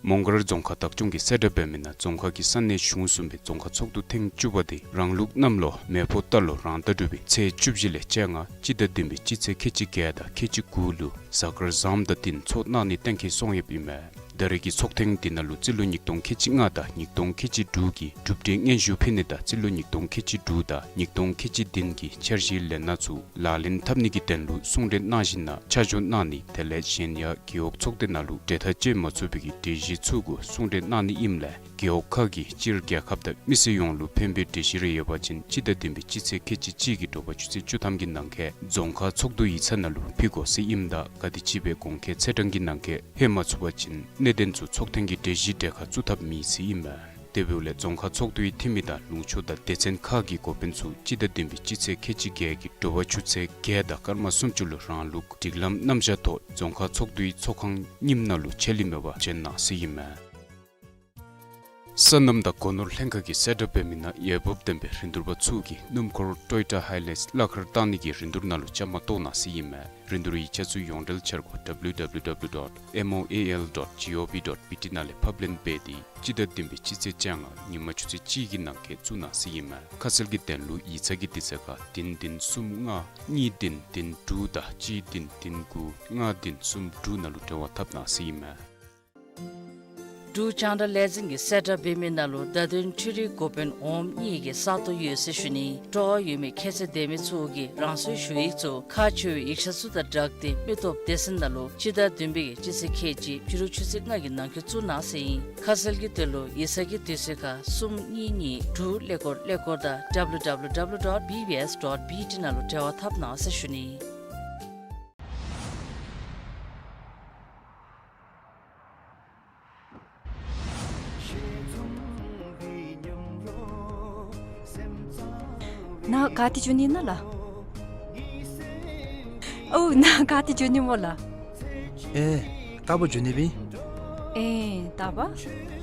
མོང་སྒར་རྫོང་ཁག་བདག་སྐྱོང་གིས་གསལ་བསྒྲགས་འབད་མི་ནང་རྫོང་ཁག་གི་ས་གནས་གཞུང་གསུམ་པའི་རྫོང་ཁག་ཚོགས་འདུ་ཐེངས་བཅུ་པ་དེ་རང་ལུགས་གནམ་ལོ་མེ་ཕོ་རྟ་ལོ་རང་ཟླ་དྲུག་པའི་ཚེས་བཅུ་བཞི་ལས་བཅོ་ལྔ་སྤྱི་ཟླ་བདུན་པའི་སྤྱི་ཚེས་ཁལ་གཅིག་བརྒྱད་དང་ཁལ་གཅིག་དགུ་ལུ་གཟའ་སྐར་བཟངམ་དང་བསྟུན་ཚོགས་གནང་ནི་གཏན་འཁེལ་སོང་ཡོདཔ་ཨིན་མས། ད་རེས་ཀྱི་ཚོགས་ཐེངས་འདི་ནང་ལུ་རྩིས་ལོ་ཉིས་སྟོང་ཁལ་གཅིག་ལྔ་དང་ཉིས་སྟོང་ཁལ་གཅིག་དྲུག་གི་གྲུབ་འབྲས་སྙན་ཞུ་ཕུལ་ནི་དང་རྩིས་ལོ་ཉིས་སྟོང་ཁལ་གཅིག་དྲུག་དང་ཉིས་སྟོང་ཁལ་གཅིག་བདུན་གྱི་འཆར་གཞིའི་ལས་སྣ་ཚུ་ལག་ལེན་འཐབ་ནི་གི་དོན་ལུ་གསུང་གྲོས་གནང་ཞིནམ་ལས་ཆ་འཇོག་གནང་ནི་དེ་ལས་གཞན་ཡང་རྒེད་འོག་ཚོགས་སྡེ་ནང་ལུ་གྲོས་ཐག་བཅད་མ་ཚུགས་པའི་གི་གྲོས་གཞི་ཚུ་གུ་གསུང་གྲོས་གནང་ནི་ཨིནམ་ལས་རྒེད་འོག་ཁག་གིས་སྤྱིར་རྒྱལ་ཁབ་དང་མི་སེར་ཡོངས་ལུ་ཕན་པའི་གྲོས་གཞི་རེ་ཡོད་པ་ཅིན་སྤྱི་ཟླ་བདུན་པའི་སྤྱི་ཚེས་ཁལ་གཅིག་གཅིག་གི་དྲོ་པ་ཆུ་ཚོད་བཅུ་ཐམ་གྱི་ནང་འཁོད་རྫོང་ཁག་ཚོགས་འདུ་ཡིག་ཚང་ནང་ལུ་ཕུལ་དགོ་ཟེར་ཨིནམ་ད་ག་དེམ་ཅིག་སྦེ་གོང་འཁོད་ཚེས་གྲངས་ཀྱི་ནང་འཁོད་ཕུལ་མ་ཚུགས་པ་ཅིན་གནད་དོན་ཚུ་ཚོགས་ཐེངས་ཀྱི་གྲོས་གཞིའི་གྲལ་ཁར་བཙུགས་ཐབས་མེད་ཟེར་ཨིན་མས། དེ་འབདཝ་ལས་རྫོང་ཁག་ཚོགས་འདུའི་འཐུས་མི་དང་ལུང་ཕྱོགས་དང་སྡེ་ཚན་ཁག་གི་འགོ་དཔོན་ཚུ་སྤྱི་ཟླ་བདུན་པའི་སྤྱི་ཚེས་ཁལ་གཅིག་བརྒྱད་ཀྱི་དྲོ་པ་ཆུ་ཚོད་བརྒྱད་དང་སྐར་མ་སུམ་ཅུ་ལུ་རང་ལུགས་སྒྲིག་ལམ་རྣམ་གཞག་ཐོག་རྫོང་ཁག་ཚོགས་འདུའི་ཚོགས་ཁང་རྙིངམ་ནང་ལུ་ཆད་ལུས་མེད་པར་བྱོན་གནང་ཟེར་ཨིན་མས། སོ་ནམ་དང་སྒོ་ནོར་ལྷན་ཁག་གིས་གསལ་བསྒྲགས་འབད་མི་ནང་འོས་འབབ་ལྡན་པའི་རིན་བསྡུར་པ་ཚུ་གིས་སྣུམ་འཁོར་ཊོ་ཡོ་ཊ་ཧའི་ལེགས་གླ་ཁར་བཏང་ནི་གི་རིན་བསྡུར་ནང་ལུ་བཅའ་མར་གཏོགས་གནང་ཟེར་ཨིན་མས། རིན་བསྡུར་ཡིག་ཆ་ཚུ་ཡོངས་འབྲེལ་འཆར་སྒོ་W W W dot M O A L dot G O V dot B T ནང་ལས་ཕབ་ལེན་འབད་དེ་སྤྱི་ཟླ་བདུན་པའི་སྤྱི་ཚེས་བཅོ་ལྔ་ཉིན་མ་ཆུ་ཚོད་གཅིག་གི་ནང་འཁོད་བཙུགས་གནང་ཟེར་ཨིན་མས། ཁ་གསལ་གྱི་དོན་ལུ་ཡིག་ཚང་གི་དུས་ཚོད་ཁར་བདུན་བདུན་གསུམ་ལྔ་གཉིས་བདུན་བདུན་དྲུག་དང་གཅིག་བདུན་བདུན་དགུ་ལྔ་བདུན་གསུམ་དྲུག་ནང་ལུ་འབྲེལ་བ་འཐབ་གནང་ཟེར་ཨིན་མས། འབྲུག་རྒྱང་བསྒྲགས་ལས་འཛིན་གྱིས་གསལ་བསྒྲགས་འབད་མི་ནང་ལུ་བརྡ་དོན་འཕྲུལ་རིག་འགོ་དཔོན་འོགམ་གཉིས་ཀྱི་ས་སྟོང་ཡོད་ཟེར་ཞུ་ནི། སྤྲོ་བ་ཡོད་མི་ཁྱད་ཚད་ལྡན་མི་ཚུ་གིས་རང་སོའི་ཞུ་ཡིག་ཚུ་ཁག་ཆེ་བའི་ཡིག་ཆ་ཚུ་དང་སྦྲགས་ཏེ་མི་སྟོབས་སྡེ་ཚན་ནང་ལུ་སྤྱི་ཟླ་བདུན་པའི་སྤྱི་ཚེས་ཁལ་གཅིག་ཕྱི་རུ་ཆུ་ཚོད་ལྔ་གི་ནང་འཁོད་བཙུགས་གནང་ཟེར་ཨིན། ཁ་གསལ་གྱི་དོན་ལུ་ཡིག་ཚང་གི་དུས་ཚོད་ཁར་གསུམ་གཉིས་གཉིས་དྲུག་ཀླད་ཀོར་ཀླད་ཀོར་དང་W W W dot B B S dot B T ནང་ལུ་འབྲེལ་བ་འཐབ་གནང་ཟེར་ཞུ་ནི། ནཱ་ག་ཏེ་འགྱོ་ནི་ཨིན་ན་ལགས། ཨོ་ནཱ་ག་ཏེ་འགྱོ་ནི་སྨོ་ལགས། ཨེ་རྟག་པར་འགྱོ་ནི་སྦེ། ཨེ་རྟག་པར།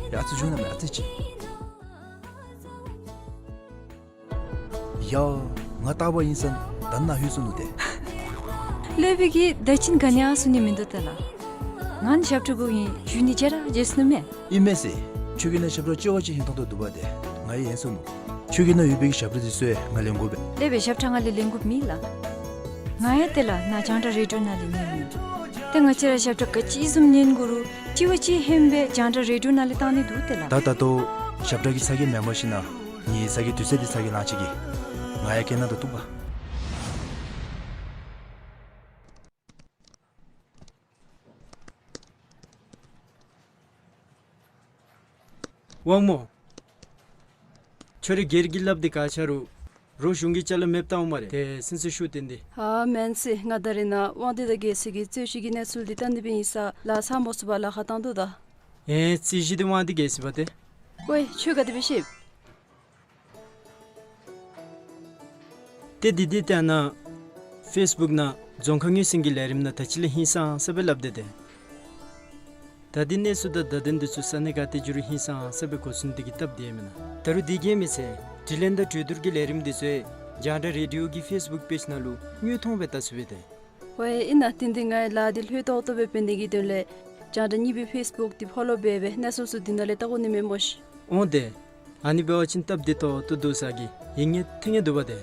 ཡ། སུ་བྱུང་ན་མེད་ཨ་ཙི་ཅིག། ཡ། ང་རྟག་པར་ཨིན་ས་ད་ན་ཧུད་སོང་ནུག་ཏེ། ལེ་བི་གི་ད་ཅིན་ག་ནི་ཡང་སུ་ནི་མིན་འདུག་ཏེ་ལགས། ང་ནི་ཞབས་ཁྲ་གུ་ཨིན་ཞུ་ནི་བརྗེད་ར་བརྗེད་སོ་ནུག་མེ། ཨིན་མས་ཟེར། ཁྱོད་ཀྱི་ནང་ཞབས་ཁྲ་ལྕི་བ་ཅིག་ཧིང་ཐོང་ཐོང་འདུག་པ་ཏེ། ང་ཡང་ཡེངས་སོ་ནུག། ཁྱོད་ཀྱི་ནང་ཡོད་པའི་གི་ཞབས་ཁྲ་འདི་ཚུ་ང་ལེན་དགོ་པས། ལེ་བི་ཞབས་ཁྲ་ང་ལས་ལེན་དགོཔ་མེད་ལགས། ང་ཡང་ཏེ་ལགས་ན་རྒྱང་བསྒྲགས་རེ་ཌིའོ་ནང་ལས་ཉན་མི་ཏེ་ང་བཅས་ར་ཞབས་ཁྲ་ག་ཅི་བཟུམ་ཉན་དགོ་རུང་ལྕི་བ་ཅིག་ཧེང་སྦེ་རྒྱང་བསྒྲགས་རེ་ཌིའོ་ནང་ལས་བཏང་ནི་འདུག་ཏེ་ལགས། ད་ད་ལྟོ་ཞབས་ཁྲ་གི་ཚ་གྱང་མེན་པར་ཞིན་ན་ངེའི་ཚ་གྱང་དུས་ཚོད་འདི་ཚ་གྱང་ལང་ཅིག་གི། ང་ཡང་སྐད་ནང་དུ་གཏུགས་པ། དབང་མོ། ཁྱོད་ར་སྒེར་གྱི་སླབ་འདི་ག་ཆ་རུང་རོགས་གཞུང་གི་ཅ་ལ་མེདཔ་བཏངམ་སྨ་རེ། ཏེ་སེམས་ཚེགས་ཤོར་ཏེ་འདི། ཨ་མེན་ཟེར། ང་ད་རེས་ནངས་དབང་འདུས་དང་རྒྱལ་སྲས་ཀྱི་རྩོད་གཞི་གི་གནས་ཚུལ་འདི་བལྟ་ནི་སྦེ་ཨིན་ས་ལགས། ཚར་མ་སོང་བར་ལཱ་ཁག་བཏང་དོ་ད། ཨེ་རྩོད་གཞི་འདི་དབང་འདུས་རྒྱལ་སྲས་པ་ཏེ། ཝའེ་ཁྱོད་ག་དེ་སྦེ་ཤེས། ཏེ་འདི་འདི་ཏེ་ཨ་ནཱ་ཕེསི་བུཀ་ནང་རྫོང་ཁག་ངོས་འཛིན་གྱི་ལས་རིམ་ནང་ད་ཅི་ལས་ཧིང་སངས་ས་སྦེ་སླབ་སྟེ་ཏེ། ད་འདི་གནས་ཚུལ་དང་བརྡ་དོན་འདི་ཚུ་ས་གནས་ག་ཏེ་འགྱོ་རུང་ཧིང་སངས་ས་སྦེ་གོ་ཚུགས་ནི་དེ་གིས་སྟབས་བདེ་མེན་ན། ད་རུང་འདི་གིས་མི་ཚད་དྲི་ལན་དང་གྲོས་བསྡུར་གྱི་ལས་རིམ་འདི་ཚུ་རྒྱང་བསྒྲགས་རེ་ཌིའོ་གི་ཕེསི་བུཀ་པེཇ་ནང་ལུ་དངོས་མཐོང་སྦེ་བལྟ་ཚུགས་པས་ཏེ། ཝའེ་ཨིན་ན་ཏེ་འདི་ང་ལཱ་འདི་ལྷོད་ཏོག་ཏོ་སྦེ་འབད་ནི་གི་དོན་ལས་རྒྱང་བསྒྲགས་གཉིས་པའི་ཕེསི་བུཀ་འདི་ཕོ་ལོ་འབད་སྦེ་གནས་ཚུལ་ཚུ་འདི་ནང་ལས་བལྟ་དགོ་ནི་མས་སྨོ་ཤིག། འོང་ཏེ། ཨ་ནི་འབད་བ་ཅིན་སྟབས་བདེ་ཏོག་ཏོ་འདུག་ས་གི་ཡིད་ངེས་ཐིང་ངེ་འདུག་པ་ཏེ།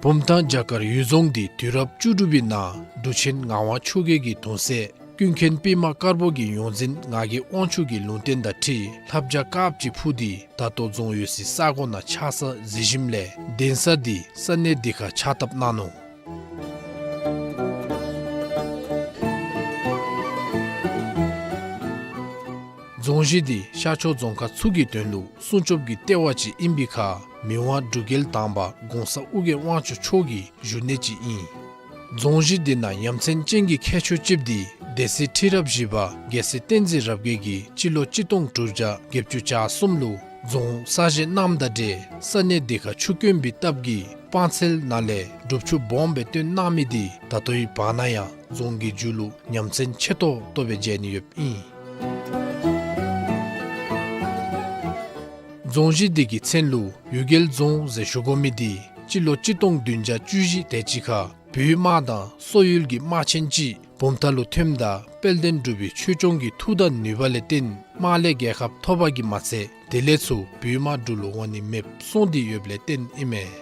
བུམ་ཐང་བྱ་དཀར་གཡུལ་རྫོང་འདི་དུས་རབས་བཅུ་དྲུག་པའི་ནང་འབྲུག་ཆེན་ངག་དབང་ཆོས་རྒྱལ་གྱི་གདུང་སྲས་ཀུན་མཁྱེན་པདྨ་དཀར་པོ་གི་ཡོངས་འཛིན་ངག་གི་དབང་ཕྱུག་གི་ལུང་བསྟན་དང་འཁྲིལ་ལྷ་བྱ་དཀརཔོ་ཅིག་འཕུར་ཏེ་ད་ལྟོ་རྫོང་ཡོད་སའི་ས་གོ་ནང་ཆགས་ས་གཟིགས་ཞིནམ་ལས་གདན་ས་འདི་ས་གནས་འདི་ཁར་ཕྱག་བཏབ་གནང་ནུག། རྫོང་གཞི་འདི་ཤར་ཕྱོགས་རྫོང་ཁག་ཚུ་གི་དོན་ལུ་སྲུང་སྐྱོབ་ཀྱི་ལྟེ་བ་ཅིག་ཨིན་པའི་ཁར་མི་དབང་འབྲུག་རྒྱལ་དང་པ་གོང་ས་ཨོ་རྒྱན་དབང་ཕྱུག་མཆོག་གི་བཞུགས་གནས་ཅིག་ཨིན། རྫོང་གཞི་འདི་ནང་ཡ་མཚན་ཅན་གྱི་ཁྱད་ཆོས་ཅིག་འདི་སྡེ་སྲིད་ཁྲི་རབས་བཞི་པ་རྒྱལ་སྲས་བསྟན་འཛིན་རབ་རྒྱས་ཀྱིས་སྤྱི་ལོ་གཅིག་སྟོང་དྲུག་བརྒྱ་བརྒྱད་ཅུ་གྱ་གསུམ་ལུ་རྫོང་གསར་བཞེངས་གནངམ་དང་འབྲེལ་ས་གནས་འདི་ཁར་ཆུ་དཀོན་པའི་སྟབས་ཀྱིས་སྤང་ཚལ་ནང་ལས་སྒྲུབ་ཆུ་སྦོམ་སྦེ་བཏོན་གནང་མི་འདི་ད་ལྟོའི་བར་ན་ཡང་རྫོང་གི་མཇུག་ལུ་ཡ་མཚན་ཆེ་ཏོག་ཏོ་སྦེ་མཇལ་ནི་ཡོདཔ་ཨིན། རྫོང་གཞི་འདི་གི་མཚན་ལུ་གཡུལ་རྒྱལ་རྫོང་ཟེར་ཞུ་དགོ་མི་འདི་སྤྱི་ལོ་གཅིག་སྟོང་བདུན་བརྒྱ་བཅུ་བཞི་དེ་ཅིག་ཁར་བོད་དམག་དང་སོག་ཡུལ་གྱི་དམག་ཆེན་ཅིག་བུམ་ཐང་ལུ་ཐོནམ་ད་དཔལ་ལྡན་འབྲུག་པའི་ཆོས་སྐྱོང་གི་མཐུ་དང་ནུས་པ་ལས་བརྟེན་དམག་ལས་རྒྱལ་ཁ་ཐོབ་པ་གིས་མ་ཚད་དེ་ལས་ཚུར་བོད་དམག་འབྲུག་ལུ་འོང་ནི་མེདཔ་སོང་སྟེ་ཡོདཔ་ལས་བརྟེན་ཨིན་མས།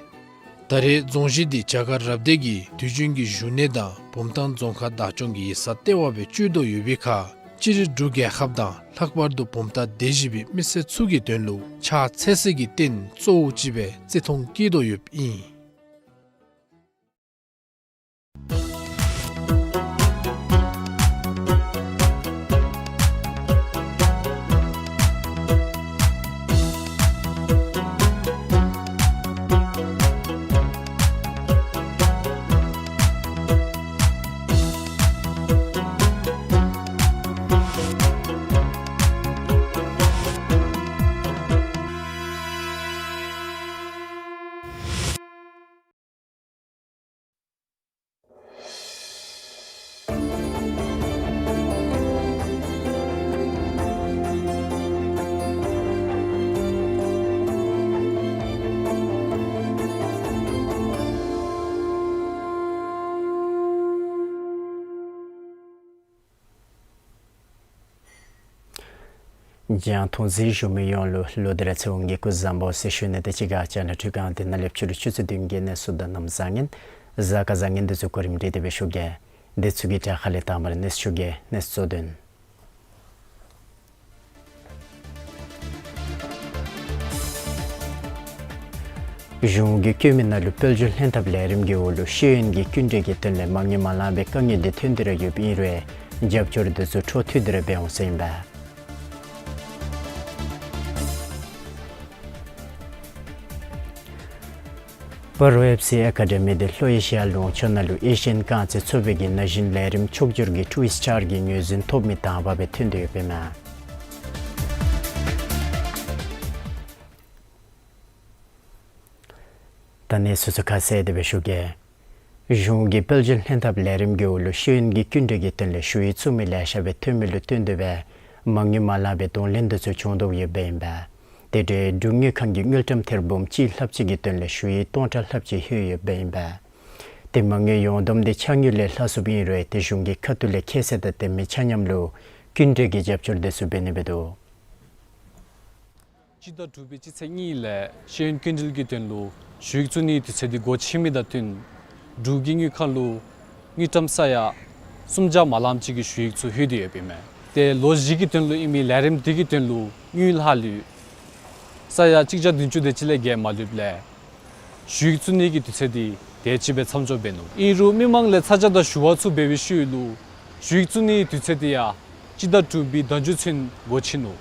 ད་རེས་རྫོང་གཞི་འདི་བྱ་དཀར་རབ་སྡེ་གི་དུས་རྒྱུན་གྱི་བཞུགས་གནས་དང་བུམ་ཐང་རྫོང་ཁག་བདག་སྐྱོང་གི་ཡིག་ཚང་ལྟེ་བ་སྦེ་སྤྱོད་དོ་ཡོད་པའི་ཁར་སྤྱིར་འབྲུག་རྒྱལ་ཁབ་དང་ལྷག་པར་དུ་བུམ་ཐང་སྡེ་བཞི་པའི་མི་སེར་ཚུ་གི་དོན་ལུ་ཕྱག་འཚལ་སའི་རྟེན་གཙོ་བོ་ཅིག་སྦེ་བརྩི་མཐོང་བསྐྱེད་དོ་ཡོདཔ་ཨིན། རྒྱང་མཐོང་གཟིགས་ཞུ་མི་ཡོངས་ལུ་ལོག་སྟེ་ར་ཚེ་དབང་གིས་སྐུ་གཟུགས་བཟང་པོ་ཟེར་ཞུ་ནི་དང་གཅིག་ཁར་ཅ་ལ་འཕྲུལ་ཁང་འདི་ནང་ལས་ཕྱི་རུ་ཆུ་ཚོད་བདུན་གྱི་གནས་ཚུལ་དང་གནམ་བཟང་ངན་གཟའ་སྐར་བཟང་ངན་འདི་ཚུ་གོ་རིམ་སྒྲིག་སྟེ་སྦེ་ཞུ་གེ། དེ་ཚུ་གི་གྲས་ཁ་ལས་དང་པ་ར་གནས་ཚུལ་ཞུ་གེ། གནས་ཚུལ་གཙོ་དོན། གཞུང་གིས་བཀོད་མི་ནང་ལུ་དཔལ་འབྱོར་ལྷན་ཐབས་ལས་རིམ་གྱི་འོག་ལུ་ཤེས་ཡོན་གྱི་སྐྱིན་འགྲུལ་གྱི་དོན་ལས་མ་དངུལ་མ་ལང་པའི་དཀའ་ངལ་འདི་ཐོན་ཏེ་ར་ཡོདཔ་ཨིན་རུང་རྒྱབ་སྐྱོར་འདི་ཚུ་འཕྲོ་མཐུད་དེ་ར་འབད་འོང་ཟེར་ཨིན་པས། སྤ་རོ་ཨེཕ་སི་ཨེ་ཀ་ཌེ་མི་འདི་ལྷོ་ཨེ་ཤི་ཡ་ལུང་ཕྱོགས་ནང་ལུ་ཨེ་ཤི་ཡན་རྐང་རྩེད་ཚོགས་པའི་གི་ན་གཞོན་ལས་རིམ་ཕྱོགས་བསྒྱུར་གྱི་ཊུ་ཝི་སི་ཆར་གྱི་ངོས་འཛིན་ཐོབ་མི་དང་པ་སྦེ་ཐོན་ཏེ་ཡོདཔ་ཨིན་མས། ད་གནས་ཚུལ་ཚུ་ཁ་གསལ་དེ་སྦེ་ཞུ་གེ། གཞུང་གིས་དཔལ་འབྱོར་ལྷན་ཐབས་ལས་རིམ་གྱི་འོག་ལུ་ཤེས་ཡོན་གྱི་སྐྱིན་འགྲུལ་གྱི་དོན་ལས་ཞུ་ཡིག་བཙུགས་མི་ལེ་ཤ་སྦེ་ཐོན་མི་ལུ་བསྟུན་ཏེ་སྦེ་མ་དངུལ་མ་ལང་པའི་གདོང་ལེན་དེ་ཚུ་བྱུང་དོ་ཡོདཔ་ཨིན་པས། དེ་འདྲའི་འབྲུག་དངུལ་ཁང་གི་དངུལ་ཀྲམ་ཐེར་འབུམ་གཅིག་ལྷགཔ་ཅིག་གི་དོན་ལས་ཞུ་ཡིག་སྟོང་ཕྲག་ལྷགཔ་ཅིག་ལྷོད་ཡོདཔ་ཨིན་པས། ཏེ་མ་དངུལ་ཡོངས་བསྡོམས་འདི་ཕྱགས་སྙིགས་ལས་ལྷག་སོངམ་ཨིན་རུང་ཏེ་གཞུང་གི་ཁ་ཐུག་ལས་ཁྱད་ཚད་དང་ལྡན་མི་ཆ་མཉམ་ལུ་སྐྱིན་འགྲུལ་གྱི་རྒྱབ་སྐྱོར་དེ་ཚུ་འབད་ནི་འབད་དོ། སྤྱི་ཟླ་དྲུག་པའི་སྤྱི་ཚེས་གཉིས་ལས་ཤེས་ཡོན་སྐྱིན་འགྲུལ་གྱི་དོན་ལུ་ཞུ་ཡིག་བཙུགས་ནིའི་དུས་ཚོད་འདི་འགོ་ཆེན་མི་དང་བསྟུན་འབྲུག་གི་དངུལ་ཁང་ལུ་དངུལ་ཀྲམ་ས་ཡ་སུམ་བརྒྱ་མ་ལངམ་ཅིག་གི་ཞུ་ཡིག་ཚུ་ལྷོད་དེ་ཡོདཔ་ཨིན་མས། ཏེ་ལོ་བཞི་གི་དོན་ལུ་ཨིན་མི་ལས་རིམ་དེ་གི་དོན་ལུ་དངུལ་ལྷག་ལུས་ས་ཡ་གཅིག་བརྒྱ་བདུན་ཅུ་དེ་ཅིག་ལས་བརྒལ་མ་ལུསཔ་ལས་ཞུ་ཡིག་བཙུགས་ནིའི་དུས་ཚོད་འདི་དེ་ཅིག་སྦེ་མཚམས་འཇོག་འབད་ནུག། ཨིན་རུང་མི་མང་ལས་ཚ་གྱང་དང་ཞུ་བ་ཚུ་འབད་བའི་ཤུལ་ལུ་ཞུ་ཡིག་བཙུགས་ནིའི་དུས་ཚོད་འདི་ཡང་སྤྱི་ཟླ་དྲུག་པའི་ཟླ་མཇུག་ཚུན་འགོ་ཆེ་ནུག།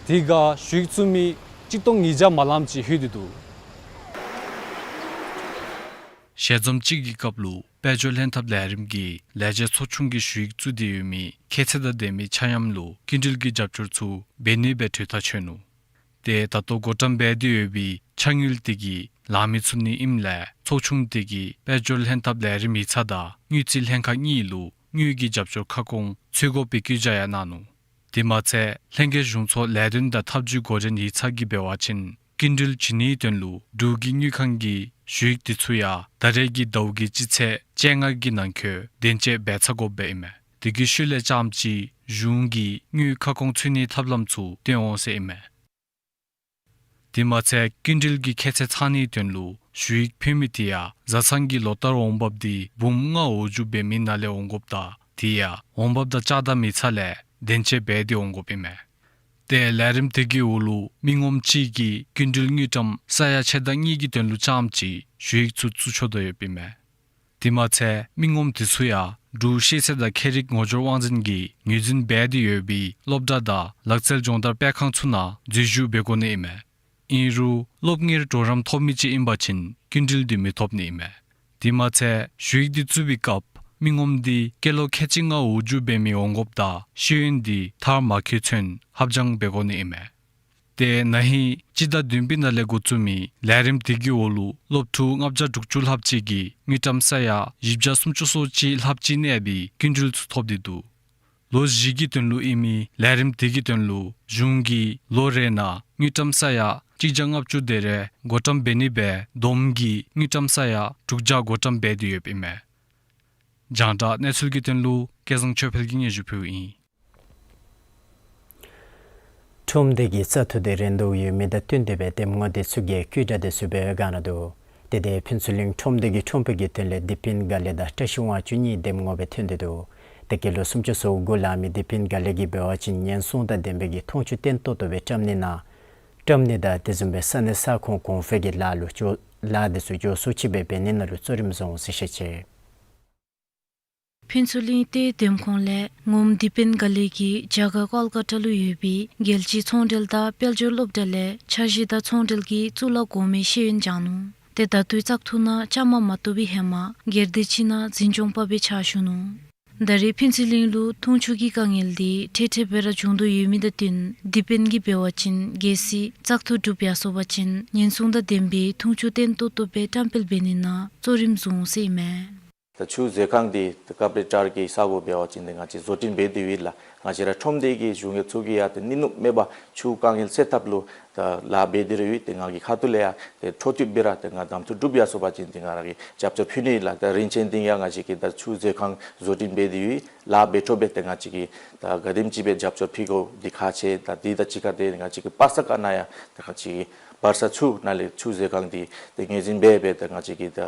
དེ་ཁར་ཞུ་ཡིག་བཙུགས་མི་གཅིག་སྟོང་ཉིས་བརྒྱ་མ་ལངམ་ཅིག་ལྷོད་དེ་འདུག། ཞལ་འཛོམས་ཅིག་གི་སྐབས་ལུ་དཔལ་འབྱོར་ལྷན་ཐབས་ལས་རིམ་གྱི་ལས་བྱེད་ཚོགས་ཆུང་གིས་ཞུ་ཡིག་བཙུགས་ཏེ་ཡོད་མི་ཁྱད་ཚད་དང་ལྡན་མི་ཆ་མཉམ་ལུ་སྐྱིན་འགྲུལ་གྱི་རྒྱབ་སྐྱོར་ཚུ་འབད་ནི་སྦེ་གྲོས་ཐག་ཆོད་ནུག། ཏེ་ད་ལྟོ་བགོ་བཀྲམ་འབད་དེ་ཡོད་པའི་ཕྱགས་སྙིགས་དེ་གིས་ལང་མི་ཚུགས་ནི་ཨིནམ་ལས་ཚོགས་ཆུང་དེ་གིས་དཔལ་འབྱོར་ལྷན་ཐབས་ལས་རིམ་ཡིག་ཚང་དང་དངུལ་རྩིས་ལྷན་ཁག་གཉིས་ལུ་དངུལ་གྱི་རྒྱབ་སྐྱོར་ཁ་སྐོང་འཚོལ་དགོ་པའི་བཀོད་རྒྱ་ཡང་གནང་ནུག། དེ་མ་ཚད་ལྷན་རྒྱས་གཞུང་ཚོགས་ལས་དོན་དང་ཐབས་ཇུས་འགོ་འདྲེན་ཡིག་ཚང་གིས་འབད་བ་ཅིན་སྐྱིན་འགྲུལ་བྱིན་ནིའི་དོན་ལུ་འབྲུག་གི་དངུལ་ཁང་གི་ཞུ་ཡིག་དེ་ཚུ་ཡང་ད་རེས་ཀྱི་ཟླཝ་གི་སྤྱི་ཚེས་བཅོ་ལྔ་གི་ནང་འཁོད་བདེན་དཔྱད་འབད་ཚར་དགོཔ་ཨིན་མས། དེ་གི་ཤུལ་ལས་རྐྱངམ་ཅིག་གཞུང་གིས་དངུལ་ཁ་སྐོང་འཚོལ་ནིའི་ཐབས་ལམ་ཚུ་སྟོན་འོང་ཟེར་ཨིན་མས། དེ་མ་ཚད་སྐྱིན་འགྲུལ་གྱི་ཁྱད་ཚད་ཚང་ནིའི་དོན་ལུ་ཞུ་ཡིག་ཕུལ་མི་དེ་ཡང་བཟའ་ཚང་གི་ལོ་ལྟར་འོང་འབབ་དེ་འབུམ་ལྔ་འོག་འཇུག་འབད་མི་ནང་ལས་འོང་དགོཔ་དང་དེ་ཡང་འོང་འབབ་དང་བཅའ་དང་མི་ཚང་ལས་བདེན་དཔྱད་འབད་དེ་འོང་དགོཔ་ཨིན་མས། ཏེ་ལས་རིམ་དེ་གི་འོག་ལུ་མི་ངོམ་གཅིག་གིས་སྐྱིན་འགྲུལ་དངུལ་ཀྲམ་ས་ཡ་ཕྱེད་དང་གཉིས་ཀྱི་དོན་ལུ་རྐྱངམ་ཅིག་ཞུ་ཡིག་ཚུ་བཙུགས་ཆོག་དོ་ཡོདཔ་ཨིན་མས། དེ་མ་ཚད་མི་ངོམ་དེ་ཚུ་ཡང་འབྲུག་ཤེས་ཚད་དང་ཁྱད་རིག་ངོ་སྦྱོར་དབང་འཛིན་གྱིས་ངོས་འཛིན་འབད་དེ་ཡོད་པའི་སློབ་གྲྭ་དང་ལག་རྩལ་སྦྱོང་བརྡར་སྤེལ་ཁང་ཚུ་ནང་འཛུལ་ཞུགས་འབད་དགོ་ནི་ཨིན་མས། ཨིན་རུང་སློབ་གཉེར་གྲོགས་རམ་ཐོབ་མི་ཅིག་ཨིན་པ་ཅིན་སྐྱིན་འགྲུལ་དེ་མི་ཐོབ་ནི་ཨིན་མས། དེ་མ་ཚད་ཞུ་ཡིག་དེ་བཙུགས་པའི་སྐབས་མི་ངོམ་དེ་སྐྱེས་ལོ་ཁལ་གཅིག་ལྔ་འོག་འཇུག་འབད་མི་འོང་དགོཔ་དང་ཤེས་ཡོན་དེ་མཐར་མ་འཁྱོལ་ཚུན་ཧབ་སྦྱང་འབད་དགོ་ནི་ཨིན་མས། ཏེ་ན་ཧིང་སྤྱི་ཟླ་བདུན་པའི་ནང་ལས་འགོ་བཙུགས་མི་ལས་རིམ་དེ་གི་འོག་ལུ་སློབ་ཕྲུག་ལྔ་བརྒྱ་དྲུག་ཅུ་ལྷགཔ་ཅིག་གིས་དངུལ་ཀྲམ་ས་ཡ་བཞི་བརྒྱ་སུམ་ཅུ་སོ་གཅིག་ལྷགཔ་ཅིག་གནས་པའི་སྐྱིན་འགྲུལ་ཚུ་ཐོབ་སྟེ་འདུག། ལོ་བཞི་གི་དོན་ལུ་ཨིན་མི་ལས་རིམ་དེ་གི་དོན་ལུ་གཞུང་གིས་ལོ་རེ་ནང་དངུལ་ཀྲམ་ས་ཡ་གཅིག་བརྒྱ་ལྔ་བཅུ་དེ་རེ་བགོ་བཀྲམ་འབད་ནི་སྦེ་བསྡོམས་ཀྱིས་དངུལ་ཀྲམ་ས་ཡ་དྲུག་བརྒྱ་བགོ་བཀྲམ་འབད་དེ་ཡོདཔ་ཨིན་མས། རྒྱང་བསྒྲགས་གནས་ཚུལ་གྱི་དོན་ལུ་སྐལ་བཟང་ཆོས་འཕེལ་གྱིས་སྙན་ཞུ་ཕུལཝ་ཨིན། ཁྲོམ་སྡེ་གི་བཙག་འཐུ་དེ་རན་དོ་ཡོད་མི་དང་བསྟུན་ཏེ་སྦེ་འདེམས་ངོ་དེ་ཚུ་གིས་བཀོད་འདྲི་དེ་ཚུ་འབད་བའི་སྒང་ར་འདུག། ཏེ་དེ་ཕུན་ཚོགས་གླིང་ཁྲོམ་སྡེ་གི་ཁྲོམ་དཔོན་གྱི་དོན་ལས་དི་པིན་དགའ་ལེགས་དང་བཀྲ་ཤིས་དབང་ཕྱུག་གཉིས་འདེམས་ངོ་སྦེ་ཐོན་ཏེ་འདུག། ཏེ་སྐྱེས་ལོ་སུམ་ཅུ་སོ་དགུ་ལང་མི་དི་པིན་དགའ་ལེགས་ཀྱིས་འབད་བ་ཅིན་ཉེན་སྲུང་དང་ལྡན་པའི་གི་མཐོང་ཆོས་བརྟན་ཏོག་ཏོ་སྦེ་བཀྲམ་ནི་ནང་བཀྲམ་ནི་དང་དེ་བཟུམ་སྦེ་ས་གནས་ས་ཁོངས་གོང་འཕེལ་གྱི་ལཱ་ལུ་འགྱོ་ལཱ་དེ་ཚུ་མགྱོགས་སུ་ཅིག་སྦེ་འབད་ནི་ནང་ལུ་གཙོ་རིམ་བཟུང་ཟེར་བཤད་ཅི། ཕུན་ཚོགས་གླིང་རྟའི་འདེམས་ཁོངས་ལས་ངོམ་དི་པིན་དགའ་ལེགས་ཀྱིས་རྒྱ་གར་ཀོལ་ཀ་ཏ་ལུ་ཡོད་པའི་རྒྱལ་སྤྱིའི་ཚོང་འབྲེལ་དང་དཔལ་འབྱོར་སློབ་གྲྭ་ལས་འཆར་གཞི་དང་ཚོང་འབྲེལ་གྱི་གཙུག་ལག་གོང་མའི་ཤེས་ཡོན་སྦྱངས་ནུག། ཏེ་ད་ལྟོའི་བཙག་འཐུ་ནང་བཅའ་མར་མ་གཏོགས་པའི་ཧེ་མ་སྒེར་སྡེ་ཅིག་ནང་འཛིན་སྐྱོང་པ་སྦེ་ཕྱག་ཞུ་ནུག། ད་རེས་ཕུན་ཚོགས་གླིང་ལུ་འཐུང་ཆུ་གི་དཀའ་ངལ་འདི་འཕྲལ་འཕྲལ་སྦེ་ར་བྱུང་དོ་ཡོད་མི་དང་བསྟུན་དི་པིན་གྱིས་འབད་བ་ཅིན་གལ་སྲིད་བཙག་འཐུ་གྲུབ་ཡར་སོང་པ་ཅིན་ཉེན་སྲུང་དང་ལྡན་པའི་འཐུང་ཆུ་བརྟན་ཏོག་ཏོ་སྦེ་བཀྲམ་སྤེལ་འབད་ནི་ནང་གཙོ་རིམ་བཟུང་ཟེར་ཨིན་མས། ད་ཆུ་མཛོད་ཁང་འདི་ད་སྐབས་རེ་བསྐྱར་གྱི་ས་གོ་འབད་བ་ཅིན་ཏེ་ང་བཅས་བཟོ་སྐྲུན་འབད་དེ་ཡོད་ལགས། ང་བཅས་ར་ཁྲོམ་སྡེ་གི་གཞུང་གི་ཚོགས་ཀྱིས་ཡང་ཏེ་གནས་ནུབ་མེད་པར་ཆུ་དཀའ་ངལ་སེལ་ཐབས་ལུ་ད་ལཱ་འབད་དེ་ར་ཡོད། ཏེ་ང་གིས་ཁ་ཐུག་ལས་ཡང་ཏེ་འཕྲོ་མཐུད་སྦེ་ར་ཏེ་ང་གདམ་འཐུ་གྲུབ་ཡར་སོང་པ་ཅིན་ཏེ་ང་ར་གིས་རྒྱབ་སྐྱོར་ཕུལ་ནི་ལགས། ད་རིན་ཆེན་སྡིངས་ཡང་ང་བཅས་ཀྱིས་ད་ཆུ་མཛོད་ཁང་བཟོ་སྐྲུན་འབད་དེ་ཡོད། ལཱ་འབད་འཕྲོ་སྦེ་ཏེ་ང་བཅས་ཀྱིས་ད་ག་དེམ་ཅིག་སྦེ་རྒྱབ་སྐྱོར་ཕུལ་དགོཔ་འདི་ཁག་ཆེ། ད་འདི་དང་གཅིག་ཁར་ཏེ་ང་བཅས་ཀྱིས་པ་ས་ཀ་ནང་ཡང་ད་ང་བཅས་ཀྱིས་བར་ས་ཚུ་ནང་ལས་ཆུ་མཛོད་ཁང་འདི་ཏེ་ངོས་འཛིན་འབད་སྦེ་ད་ང་བཅས་ཀྱིས་ད་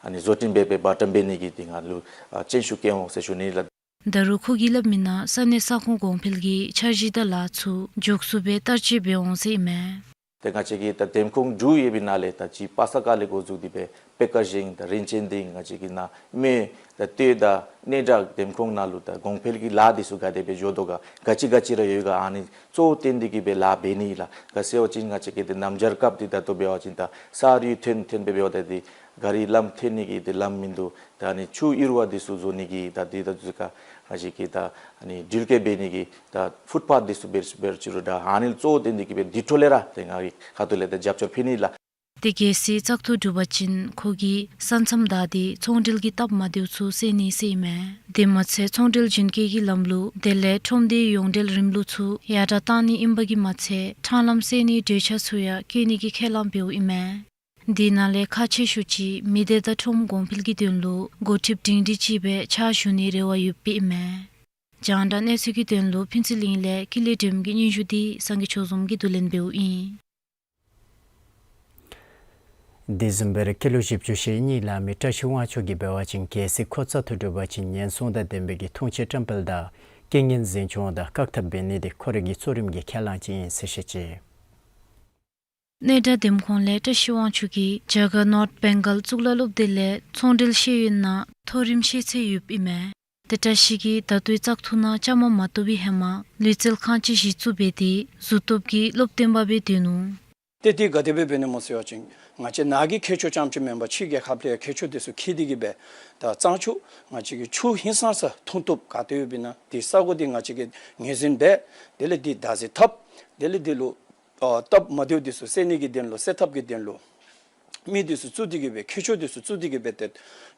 ཨ་ནི་བཟོ་སྐྲུན་འབད་སྦེ་པར་འགྲེམས་འབད་ནི་གི་ཏེ་ང་ལུ་ཨ་སྤྱན་ཤུགས་བསྐྱེད་འོང་ཟེར་ཞུ་ནི་ལགས། ད་རུང་ཁོ་གིས་སླབ་མི་ནང་ས་གནས་ས་ཁོངས་གོང་འཕེལ་གྱི་འཆར་གཞི་དང་ལཱ་ཚུ་མགྱོགས་སུ་སྦེ་བསྟར་སྤྱོད་འབད་འོང་ཟེར་ཨིན་མས། ཏེ་ང་བཅས་ཀྱི་ད་འདེམས་ཁོངས་དྲུག་ཡོད་པའི་ནང་ལས་ད་ཅི་པ་ས་ཀ་ལས་འགོ་བཙུགས་ཏེ་སྦེ་པད་དཀར་གཞེང་དང་རིན་ཆེན་སྡིངས་ང་བཅས་ཀྱི་ནང་སྨད་ད་སྟོད་དང་སྣེ་འབྲག་འདེམས་ཁོངས་ནང་ལུ་ད་གོང་འཕེལ་གྱི་ལཱ་འདི་ཚུ་ག་དེ་སྦེ་འགྱོ་དོ་ག་ག་ཅི་ག་ཅི་ར་ཡོད་ག་ཨ་ནི་གཙོ་བོ་བཏོན་ཏེ་གི་སྦེ་ལཱ་འབད་ནི་ལགས། ག་ཟེར་བ་ཅིན་ང་བཅས་ཀྱི་ཏེ་ནམ་རྒྱུན་སྐབས་འདི་ད་ལྟོ་འབད་བ་ཅིན་ད་ས་རུད་ཐོན་ཐོན་སྦེ་འབདཝ་ད་ཏེ་ག་རི་ལམ་ཐོན་ནི་གི་ཏེ་ལམ་མིན་འདུག། ད་ཨ་ནི་ཆུ་ཨིར་བ་འདི་ཚུ་བཟོ་ནི་གི་ད་འདི་ད་ཚུ་ག་ང་བཅས་ཀྱིས་ད་ཨ་ནི་འགྲུལ་སྐྱེལ་འབད་ནི་གི་ད་ཕུཊ་པཱཐ་འདི་ཚུ་འབད་འབད་ཅི་རུང་ད་ཨ་ནི་གཙོ་བོ་བཏོན་ཏེ་གི་སྦེ་འདི་འཕྲོ་ལས་ར་ཏེ་ང་གིས་ཁ་ཐུག་ལས་ད་རྒྱབ་སྐྱོར་ཕུལ་ནི་ལགས། ཏེ་གལ་སྲིད་བཙག་འཐུ་གྲུབ་པ་ཅིན་ཁོ་གིས་ས་མཚམས་བདའ་སྟེ་ཚོང་འབྲེལ་གྱི་སྟབས་མ་བདེཝ་ཚུ་སེལ་ནི་ཟེར་ཨིན་མས། དེ་མ་ཚད་ཚོང་འབྲེལ་རྒྱུན་སྐྱོང་གི་ལམ་ལུགས་དེ་ལས་ཁྲོམ་སྡེའི་ཡོངས་འབྲེལ་རིམ་ལུགས་ཚུ་ཡར་དྲགས་གཏང་ནི་ཨིན་པ་གིས་མ་ཚད་འཕྲང་ལམ་སེལ་ནིའི་གྲོས་འཆར་ཚུ་ཡང་བཀོད་ནི་གི་ཁས་བླངས་འབདཝ་ཨིན་མས། དེ་ནང་ལས་ཁག་ཆེ་ཤོས་ཅིག་མི་སྡེ་དང་ཁྲོམ་གོང་འཕེལ་གྱི་དོན་ལུ་འགོ་ཁྲིདཔ་སྒྲིང་སྒྲི་ཅིག་སྦེ་ཕྱག་ཞུ་ནིའི་རེ་བ་ཡོདཔ་ཨིན་མས། རྒྱང་བསྒྲགས་གནས་ཚུལ་གྱི་དོན་ལུ་ཕུན་ཚོགས་གླིང་ལས་ཀུན་ལེགས་སྒྲོལམ་གྱི་སྙན་ཞུ་འདི་སངས་རྒྱས་ཆོས་འཛོམས་ཀྱིས་བསྡུ་ལེན་འབདཝ་ཨིན། དེ་བཟུམ་སྦེ་ར་སྐྱེས་ལོ་བཞི་བཅུ་ཞེ་གཉིས་ལང་མི་བཀྲ་ཤིས་དབང་ཕྱུག་གིས་འབད་བ་ཅིན་གལ་སྲིད་ཁོ་བཙག་འཐུ་གྲུབ་པ་ཅིན་ཉེན་སྲུང་དང་ལྡན་པའི་གི་འཐུང་ཆས་བཀྲམ་སྤེལ་དང་རྐྱེན་ངན་འཛིན་སྐྱོང་དང་བཀག་ཐབས་འབད་ནི་དེ་ཁོ་རའི་གི་གཙོ་རིམ་གྱི་ཁས་བླངས་ཅིག་ཨིན་ཟེར་བཤད་ཅི། གནས་བདག་འདེམས་ཁོངས་ལས་བཀྲ་ཤིས་དབང་ཕྱུག་གིས་རྒྱ་གར་ནོརཐ་བེང་གཱལ་གཙུག་ལག་སློབ་སྡེ་ལས་ཚོང་འབྲེལ་ཤེས་ཡོན་ནང་མཐོ་རིམ་ཤེས་ཚད་ཡོདཔ་ཨིན་མས། ཏེ་བཀྲ་ཤིས་ཀྱིས་ད་ལྟོའི་བཙག་འཐུ་ནང་བཅའ་མར་མ་གཏོགས་པའི་ཧེ་མ་ལུས་རྩལ་ཁང་ཅིག་གཞི་བཙུགས་འབད་དེ་གཟུགས་སྟོབས་ཀྱི་སློབ་སྟོན་པ་སྦེ་སྡོད་ནུག། ཏེ་དེ་ག་དེ་སྦེ་འབད་ནི་སྨོ་ཟེར་བ་ཅིན་ང་བཅས་ནཱ་གི་མཁས་མཆོག་རྐྱངམ་ཅིག་མེན་པར་ཕྱི་རྒྱལ་ཁབ་ལས་མཁས་མཆོག་དེ་ཚུ་འཁྱིད་དེ་གིས་སྦེ་ད་གཙང་ཆུ་ང་བཅས་ཀྱི་ཆུ་ཧིང་སངས་ས་འཐུང་བཏུབ་ག་ཏེ་ཡོདཔ་ཨིན་ན་དེ་ས་གོ་དེ་ང་བཅས་ཀྱིས་ངོས་འཛིན་འབད་དེ་ལས་དེ་བདག་འཛིན་འཐབ་དེ་ལས་དེ་ལུ་ཨ་སྟབས་མ་བདེཝ་དེ་ཚུ་སེལ་ནི་གི་དོན་ལུ་སེལ་ཐབས་ཀྱི་དོན་ལུ་མི་དེ་ཚུ་བཙུགས་ཏེ་གིས་སྦེ་མཁས་མཆོག་དེ་ཚུ་བཙུགས་ཏེ་གིས་སྦེ་ཏེ་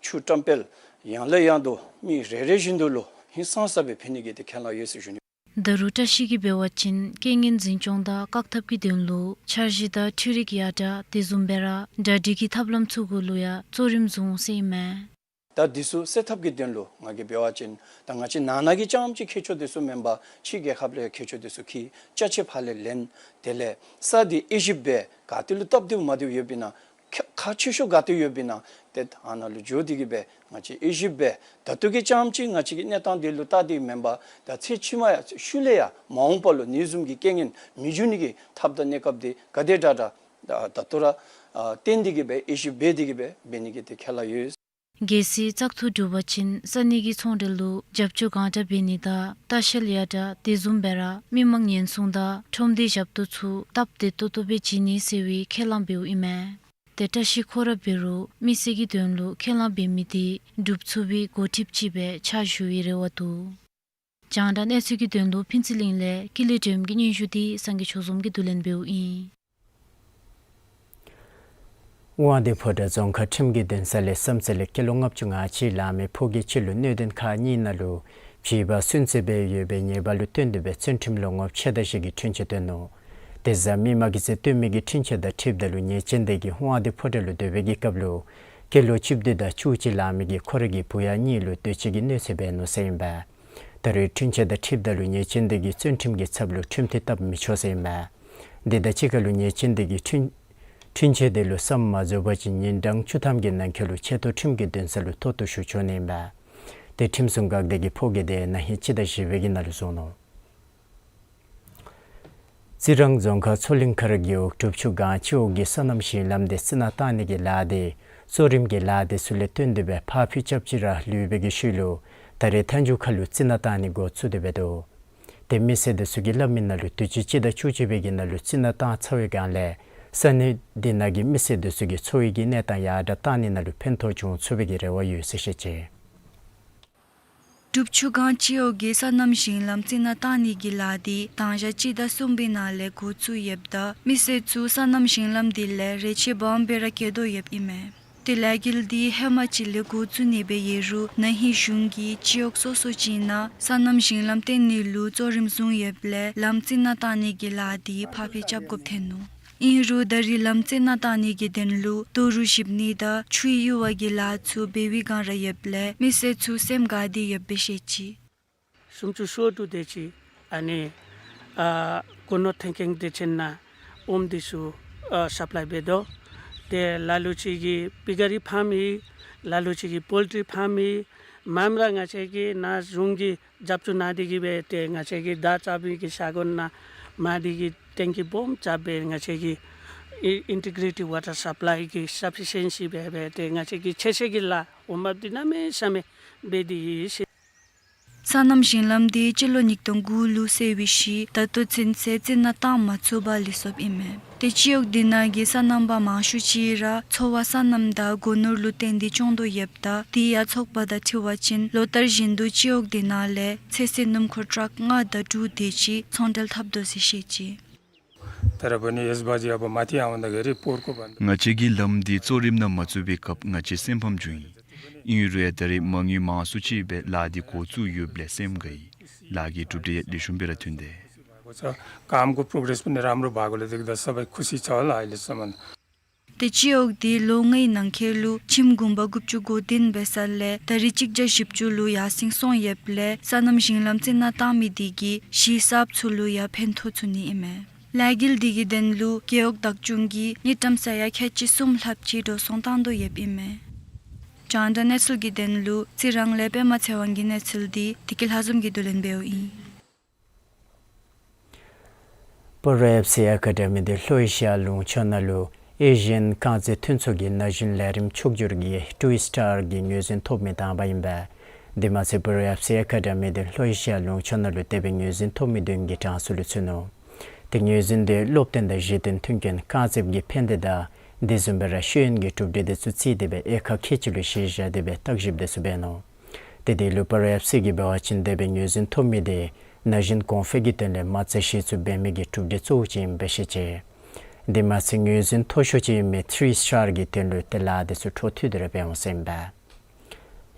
ཆུ་བཀྲམ་སྤེལ་ཡང་ལས་ཡང་དུ་མི་རེ་རེ་བཞིན་དུ་ལུ་ཧིང་སངས་ས་སྦེ་ཕན་ནི་གི་དེ་ཁས་བླངས་ཡོད་ཟེར་ཞུ་ནི། ད་རུང་བཀྲ་ཤིས་ཀྱིས་འབད་བ་ཅིན་རྐྱེན་ངན་འཛིན་སྐྱོང་དང་བཀག་ཐབས་ཀྱི་དོན་ལུ་འཆར་གཞི་དང་འཕྲུལ་རིག་ཡར་དྲགས་དེ་བཟུམ་སྦེ་ར་གྲ་སྒྲིག་གི་ཐབས་ལམ་ཚུ་གུ་ལུ་ཡང་གཙོ་རིམ་བཟུང་ཟེར་ཨིན་མས། ད་དེ་ཚུ་སེལ་ཐབས་ཀྱི་དོན་ལུ་ང་གིས་འབད་བ་ཅིན་ད་ང་བཅས་ནང་ན་གི་རྐྱངམ་ཅིག་མཁས་མཆོག་དེ་ཚུ་མེན་པར་ཕྱི་རྒྱལ་ཁབ་ལས་མཁས་མཆོག་དེ་ཚུ་འཁྱིད་ཅ་ཆས་ཕར་ལས་ལེན་དེ་ལས་ས་དེ་དབྱེ་ཞིབ་འབད་ག་ཏེ་ལུ་སྟབས་བདེཝ་མ་བདེཝ་ཡོདཔ་ཨིན་ན་ཁག་ཆེ་ཤོས་ག་ཏེ་ཡོདཔ་ཨིན་ན་ཏེ་ཨ་ནཱ་ལུ་འགྱོ་སྟེ་གིས་སྦེ་ང་བཅས་དབྱེ་ཞིབ་འབད་ད་ལྟོ་གི་རྐྱངམ་ཅིག་ང་བཅས་ཀྱི་གནས་སྟངས་དེ་ལུ་བལྟ་སྟེ་མེན་པར་ད་ཚེ་ཕྱི་མ་ཡང་ཤུལ་ལས་ཡང་མ་འོངས་པ་ལུ་ཨ་ནི་བཟུམ་གྱི་རྐྱེན་ངན་མི་འབྱུང་ནི་གི་ཐབས་དང་གནས་སྐབས་དེ་ག་དེ་དྲག་དྲག་ད་ལྟོ་ར་ཨ་བརྟེན་ཏེ་གིས་སྦེ་དབྱེ་ཞིབ་འབད་དེ་གིས་སྦེ་འབད་ནི་གི་དེ་ཁས་བླངས་ཡོད། གལ་སྲིད་བཙག་འཐུ་གྲུབ་པ་ཅིན་ས་གནས་ཀྱི་ཚོང་འབྲེལ་ལུ་རྒྱབ་སྐྱོར་གང་དྲག་འབད་ནི་དང་ལྟ་བཤལ་ཡར་དྲགས་དེ་བཟུམ་སྦེ་ར་མི་མང་ཉེན་སྲུང་དང་ཁྲོམ་སྡེའི་ཞབས་ཏོག་ཚུ་སྟབས་བདེ་ཏོག་ཏོ་སྦེ་བྱིན་ནི་ཟེར་བའི་ཁས་བླངས་འབདཝ་ཨིན་མས། ཏེ་བཀྲ་ཤིས་ཁོ་ར་འབད་རུང་མི་སེར་གྱི་དོན་ལུ་ཁས་བླངས་འབད་མི་དེ་སྒྲུབ་ཚུགས་པའི་འགོ་ཁྲིདཔ་ཅིག་སྦེ་ཕྱག་ཞུ་བའི་རེ་བ་འདུག། རྒྱང་བསྒྲགས་གནས་ཚུལ་གྱི་དོན་ལུ་ཕུན་ཚོགས་གླིང་ལས་ཀུན་ལེགས་སྒྲོལམ་གྱི་སྙན་ཞུ་འདི་སངས་རྒྱས་ཆོས་འཛོམས་ཀྱིས་བསྡུ་ལེན་འབདཝ་ཨིན། དབང་འདུས་ཕོ་བྲང་རྫོང་ཁག་ཁྲིམས་ཀྱི་འདུན་ས་ལས་བསམ་རྩེ་ལས་སྐྱེས་ལོ་ལྔ་བཅུ་ང་གཅིག་ལང་མི་ཕོ་སྐྱེས་ཅིག་ལུ་སྣོད་ལྡན་ཁག་གཉིས་ནང་ལུ་བྱིས་པ་སུན་གཙེར་སྦེ་ཡོད་པའི་ཉེས་པ་ལུ་བརྟེན་ཏེ་སྦེ་བཙོན་ཁྲིམས་ལོ་ངོ་ཕྱེད་དང་བཞི་གི་འཁྲུན་ཆོད་བཏོན་ནུག། དེ་བཟུམ་མི་མང་གི་རྩིས་བཏོན་མི་གི་འཁྲུན་ཆོད་དང་འཁྲིལཝ་ད་ལུ་ཉེས་ཅན་དེ་གིས་དབང་འདུས་ཕོ་བྲང་ལུ་སྡོད་པའི་གི་སྐབས་ལུ་སྐྱེས་ལོ་བཅུ་བདུན་དང་བཅུ་གཅིག་ལང་མི་གི་ཁོ་རའི་གི་བུ་ཡང་གཉིས་ལུ་འདོད་སྤྱོད་ཀྱི་གནོད་འཚེ་འབད་ནུག་ཟེར་ཨིན་པས། ད་རེས་འཁྲུན་ཆོད་དང་འཁྲིལཝ་ད་ལུ་ཉེས་ཅན་དེ་གིས་བཙོན་ཁྲིམས་ཀྱི་ཚབ་ལུ་ཁྲིམས་ཐེ་བཏབ་མི་ཆོག་ཟེར་ཨིན་པས། དེ་དང་གཅིག་ཁར་ལུ་ཉེས་ཅན་དེ་གིས་འཁྲུན་འཁྲུན་ཆོད་དེ་ལུ་བསམ་མ་རྫོགས་པ་ཅིན་ཉིན་གྲངས་བཅུ་ཐམ་གྱི་ནང་འཁོད་ལུ་ཆེ་མཐོ་ཁྲིམས་ཀྱི་འདུན་ས་ལུ་མཐོ་གཏུགས་ཞུ་ཆོག་ནི་ཨིན་པས། ཏེ་ཁྲིམས་སྲུང་འགག་སྡེ་གིས་ཕོ་སྐྱེས་དེ་ན་ཧིང་སྤྱི་ཟླ་བཞི་པའི་གི་ནང་ལུ་བཟུང་ནུག། རྩི་རང་རྫོང་ཁག་མཚོ་གླིང་ཁ་ར་རྒེད་འོག་གྲུབ་ཆུ་སྒང་སྤྱི་འོག་གི་སོ་ནམ་ཞིང་ལམ་དེ་རྩི་ནག་བཏང་ནི་གི་ལཱ་དེ་གཙོ་རིམ་གྱི་ལཱ་དེ་ཚུ་ལས་བརྟེན་ཏེ་སྦེ་ཕར་འཕུལ་རྐྱབ་ཅི་ར་ལུས་པའི་གི་ཤུལ་ལུ་ད་རེས་མཐའ་མཇུག་ཁར་ལུ་རྩི་ནག་བཏང་ནི་འགོ་བཙུགས་ཏེ་སྦེ་འདུག། ཏེ་མི་སེར་དེ་ཚུ་གིས་སླབ་མི་ནང་ལུ་དུས་ཅི་སྤྱི་ཟླ་བཅུ་གཅིག་པའི་གི་ནང་ལུ་རྩི་ནག་བཏང་ཚར་བའི་སྒང་ལས་ས་གནས་དེ་ནང་གི་མི་སེར་དེ་ཚུ་གི་འཚོ་བའི་གི་གནས་སྟངས་ཡར་དྲགས་བཏང་ནི་ནང་ལུ་ཕན་ཐོགས་འབྱུང་ཚུགས་པའི་གི་རེ་བ་ཡོད་ཟེར་བཤད་ཅི། གྲུབ་ཆུ་སྒང་སྤྱི་འོག་གི་སོ་ནམ་ཞིང་ལམ་རྩི་ནག་བཏང་ནི་གི་ལཱ་འདི་དང་ཞག་སྤྱི་ཟླ་གསུམ་པའི་ནང་ལས་འགོ་བཙུགས་ཡོདཔ་ད་མི་སེར་ཚུ་སོ་ནམ་ཞིང་ལམ་འདི་ལས་རེ་ཆེ་སྦོམ་སྦེ་ར་སྐྱེལ་དོ་ཡོདཔ་ཨིན་མས། ཏེ་ལས་འགུལ་འདི་ཧེ་མ་ཅིག་ལས་འགོ་བཙུགས་ནི་སྦེ་ཡོད་རུང་ན་ཧིང་གཞུང་གིས་སྤྱི་འོག་སོ་སོ་ཅིག་ནང་སོ་ནམ་ཞིང་ལམ་བཏོན་ནི་ལུ་གཙོ་རིམ་བཟུང་ཡོདཔ་ལས་ལམ་རྩི་ནག་བཏང་ནི་གི་ལཱ་འདི་ཕར་འཕུལ་རྐྱབ་དགོཔ་ཐོན་ནུག། ཨིན་རུང་ད་རེས་ལམ་རྩི་ནག་བཏང་ནི་གི་དོན་ལུ་རྡོ་རུག་བཤུབ་ནི་དང་ཆུ་གཡུར་བ་གི་ལཱ་ཚུ་འབད་བའི་སྒང་ར་ཡོདཔ་ལས་མི་སེར་ཚུ་སེམས་དགའ་སྟེ་ཡོདཔ་སྦེ་བཤད་ཅི། སུམ་ཅུ་སོ་དྲུག་དེ་ཅིག་ཨ་ནི་ཨ་སྒོ་ནོར་ཐོན་ཁུངས་དེ་ཅིག་ནང་ཨོམ་དེ་ཚུ་ཨ་སབ་ལའི་འབད་དོ། ཏེ་ལ་ལུ་ཅིག་གིས་པི་ག་རི་ཕཱམ་ཨིན། ལ་ལུ་ཅིག་གིས་པོལ་ཊི་རི་ཕཱམ་ཨིན། མངམ་ར་ང་བཅས་ཀྱི་ནཱ་གཞུང་གིས་རྒྱབ་སྐྱོར་གནང་སྟེ་གིས་སྦེ་ཏེ་ང་བཅས་ཀྱི་ད་རྩ་བའི་གི་ས་གོ་ནང་མ་འདི་གི་ཊེང་ཀི་སྦོམ་རྐྱབ་སྦེ་ང་བཅས་ཀྱི་ཨི་ཨིན་ཊི་གྲེ་ཊེཌ་ཝ་ཊར་སབ་ལའི་གི་སབ་ཕི་ཤེན་སི་འབད་སྦེ་ཏེ་ང་བཅས་ཀྱི་ཁྱད་ཆོས་ཀྱི་ལཱ་འོང་འབབ་འདི་གནམ་མེད་ས་མེད་འབད་དེ་ཡོད་ཟེར། སོ་ནམ་ཞིང་ལམ་འདི་སྤྱི་ལོ་ཉིས་སྟོང་དགུ་ལུ་བསལ་བའི་ཤུལ་ད་ལྟོ་ཚུན་ཚོད་རྩི་ནག་བཏང་མ་ཚུགས་པར་ལུས་སོཔ་ཨིན་མས། ཏེ་སྤྱི་འོག་འདི་ནང་གི་སོ་ནམ་པ་མང་ཤོས་ཅིག་ར་འཚོ་བ་སོ་ནམ་དང་སྒོ་ནོར་ལུ་བརྟེན་ཏེ་སྐྱོང་དོ་ཡོདཔ་ད་དེ་ཡང་ཚོགས་པ་དང་འཁྲིལ་བ་ཅིན་ལོ་ལྟར་བཞིན་དུ་སྤྱི་འོག་འདི་ནང་ལས་ཚོད་བསྲེ་སྣུམ་འཁོར་ཊཱག་ལྔ་དང་དྲུག་དེ་ཅིག་ཚོང་འབྲེལ་འཐབ་དོ་ཟེར་བཤད་ཅི། ད་ ང་བཅས་ཀྱིས་ལམ་འདི་གཙོ་རིམ་ནང་མ་བཙུགས་པའི་སྐབས་ང་བཅས་སེམས་ཕམ་བྱུང་ཡི། ཨིན་རུང་ད་རེས་མ་དངུལ་མང་སུ་ཅིག་སྦེ་ལཱ་འདི་འགོ་བཙུགས་ཡོདཔ་ལས་སེམས་དགའ་ཡི། ལཱ་གི་གྲུབ་འབྲས་ལེགས་ཤོམ་སྦེ་ར་ཐོན་ཏེ། काम को प्रोग्रेस पनि राम्रो भएकोले देख्दा सबै खुसी छ होला अहिलेसम्म। དེ་ཅིག་འོག་འདི་ལོ་ལྔའི་ནང་འཁོད་ལུ་ཁྱིམ་གུང་པ་དགུ་བཅུ་གོ་བདུན་འབད་ས་ལས་ད་རིས་གཅིག་བརྒྱ་བཞི་བཅུ་ལུ་ཡར་སེང་སོང་ཡོདཔ་ལས་སོ་ནམ་ཞིང་ལམ་རྩི་ནག་བཏང་མི་དེ་གིས་གཞིས་གསརཔ་ཚུ་ལུ་ཡང་ཕན་ཐོགས་ཚུགས་ནི་ཨིན་མས། ལས་འགུལ་འདི་གི་དོན་ལུ་རྒེད་འོག་བདག་སྐྱོང་གིས་དངུལ་ཀྲམ་ས་ཡ་ཁལ་གཅིག་གསུམ་ལྷགཔ་ཅིག་འགྲོ་སོང་བཏང་དོ་ཡོདཔ་ཨིན་མས། རྒྱང་བསྒྲགས་གནས་ཚུལ་གྱི་དོན་ལུ་རྩི་རང་ལས་པདྨ་ཚེ་དབང་གི་གནས་ཚུལ་འདི་བདེ་སྐྱིད་ལྷ་འཛོམས་ཀྱིས་བསྡུ་ལེན་འབདཝ་ཨིན། སྤ་རོ་ཨེཕ་སི་ཨེ་ཀ་ཌ་མི་འདི་ལྷོ་ཨེ་ཤི་ཡ་ལུང་ཕྱོགས་ནང་ལུ་ཨེ་ཤི་ཡན་རྐང་རྩེད་མཐུན་ཚོགས་ཀྱི་ན་གཞོན་ལས་རིམ་ཕྱོགས་བསྒྱུར་གྱི་ཊུ་སི་ཊར་གྱི་ངོས་འཛིན་ཐོབ་མི་དང་པ་ཨིན་པས། དེ་མ་ཚད་སྤ་རོ་ཨེཕ་སི་ཨེ་ཀ་ཌ་མི་འདི་ལྷོ་ཨེ་ཤི་ཡ་ལུང་ཕྱོགས་ནང་ལུ་དེ་སྦེ་ངོས་འཛིན་ཐོབ་མི་བདུན་གྱི་གྲངས་སུ་ལུ་ཚུད་ནུག། དེ་ངོས་འཛིན་འདི་སློབ་སྟོན་དང་གཞི་རྟེན་མཐུན་རྐྱེན་རྐང་རྩེདཔ་གི་ཕན་བདེ་དང་དེ་བཟུམ་སྦེ་ར་ཤེས་ཡོན་གྱི་གྲུབ་འབྲས་འདི་ཚུ་བརྩིས་ཏེ་སྦེ་དབྱེ་ཁག་ཁལ་གཅིག་ལུ་གཞི་བཞག་སྟེ་སྦེ་བརྟག་ཞིབ་འདི་ཚུ་འབད་ནུག། དེ་དེ་ལུ་སྤ་རོ་ཨེཕ་སི་གིས་འབད་བ་ཅིན་དེ་སྦེ་ངོས་འཛིན་ཐོབ་མི་འདི་ན་གཞོན་གོང་འཕེལ་གྱི་དོན་ལས་མ་རྩ་གཞི་བཙུགས་འབད་མི་གི་གྲུབ་འབྲས་གཙོ་བོ་ཅིག་ཨིནམ་སྦེ་བཤད་ཅི། དེ་མ་ཚད་ངོས་འཛིན་མཐོ་ཤོས་ཅིག་ཨིན་མི་ཐི་རི་སི་ཊར་གྱི་དོན་ལུ་ཏེ་ལཱ་འདི་ཚུ་འཕྲོ་མཐུད་དེ་ར་འབད་འོང་ཟེར་ཨིན་པས།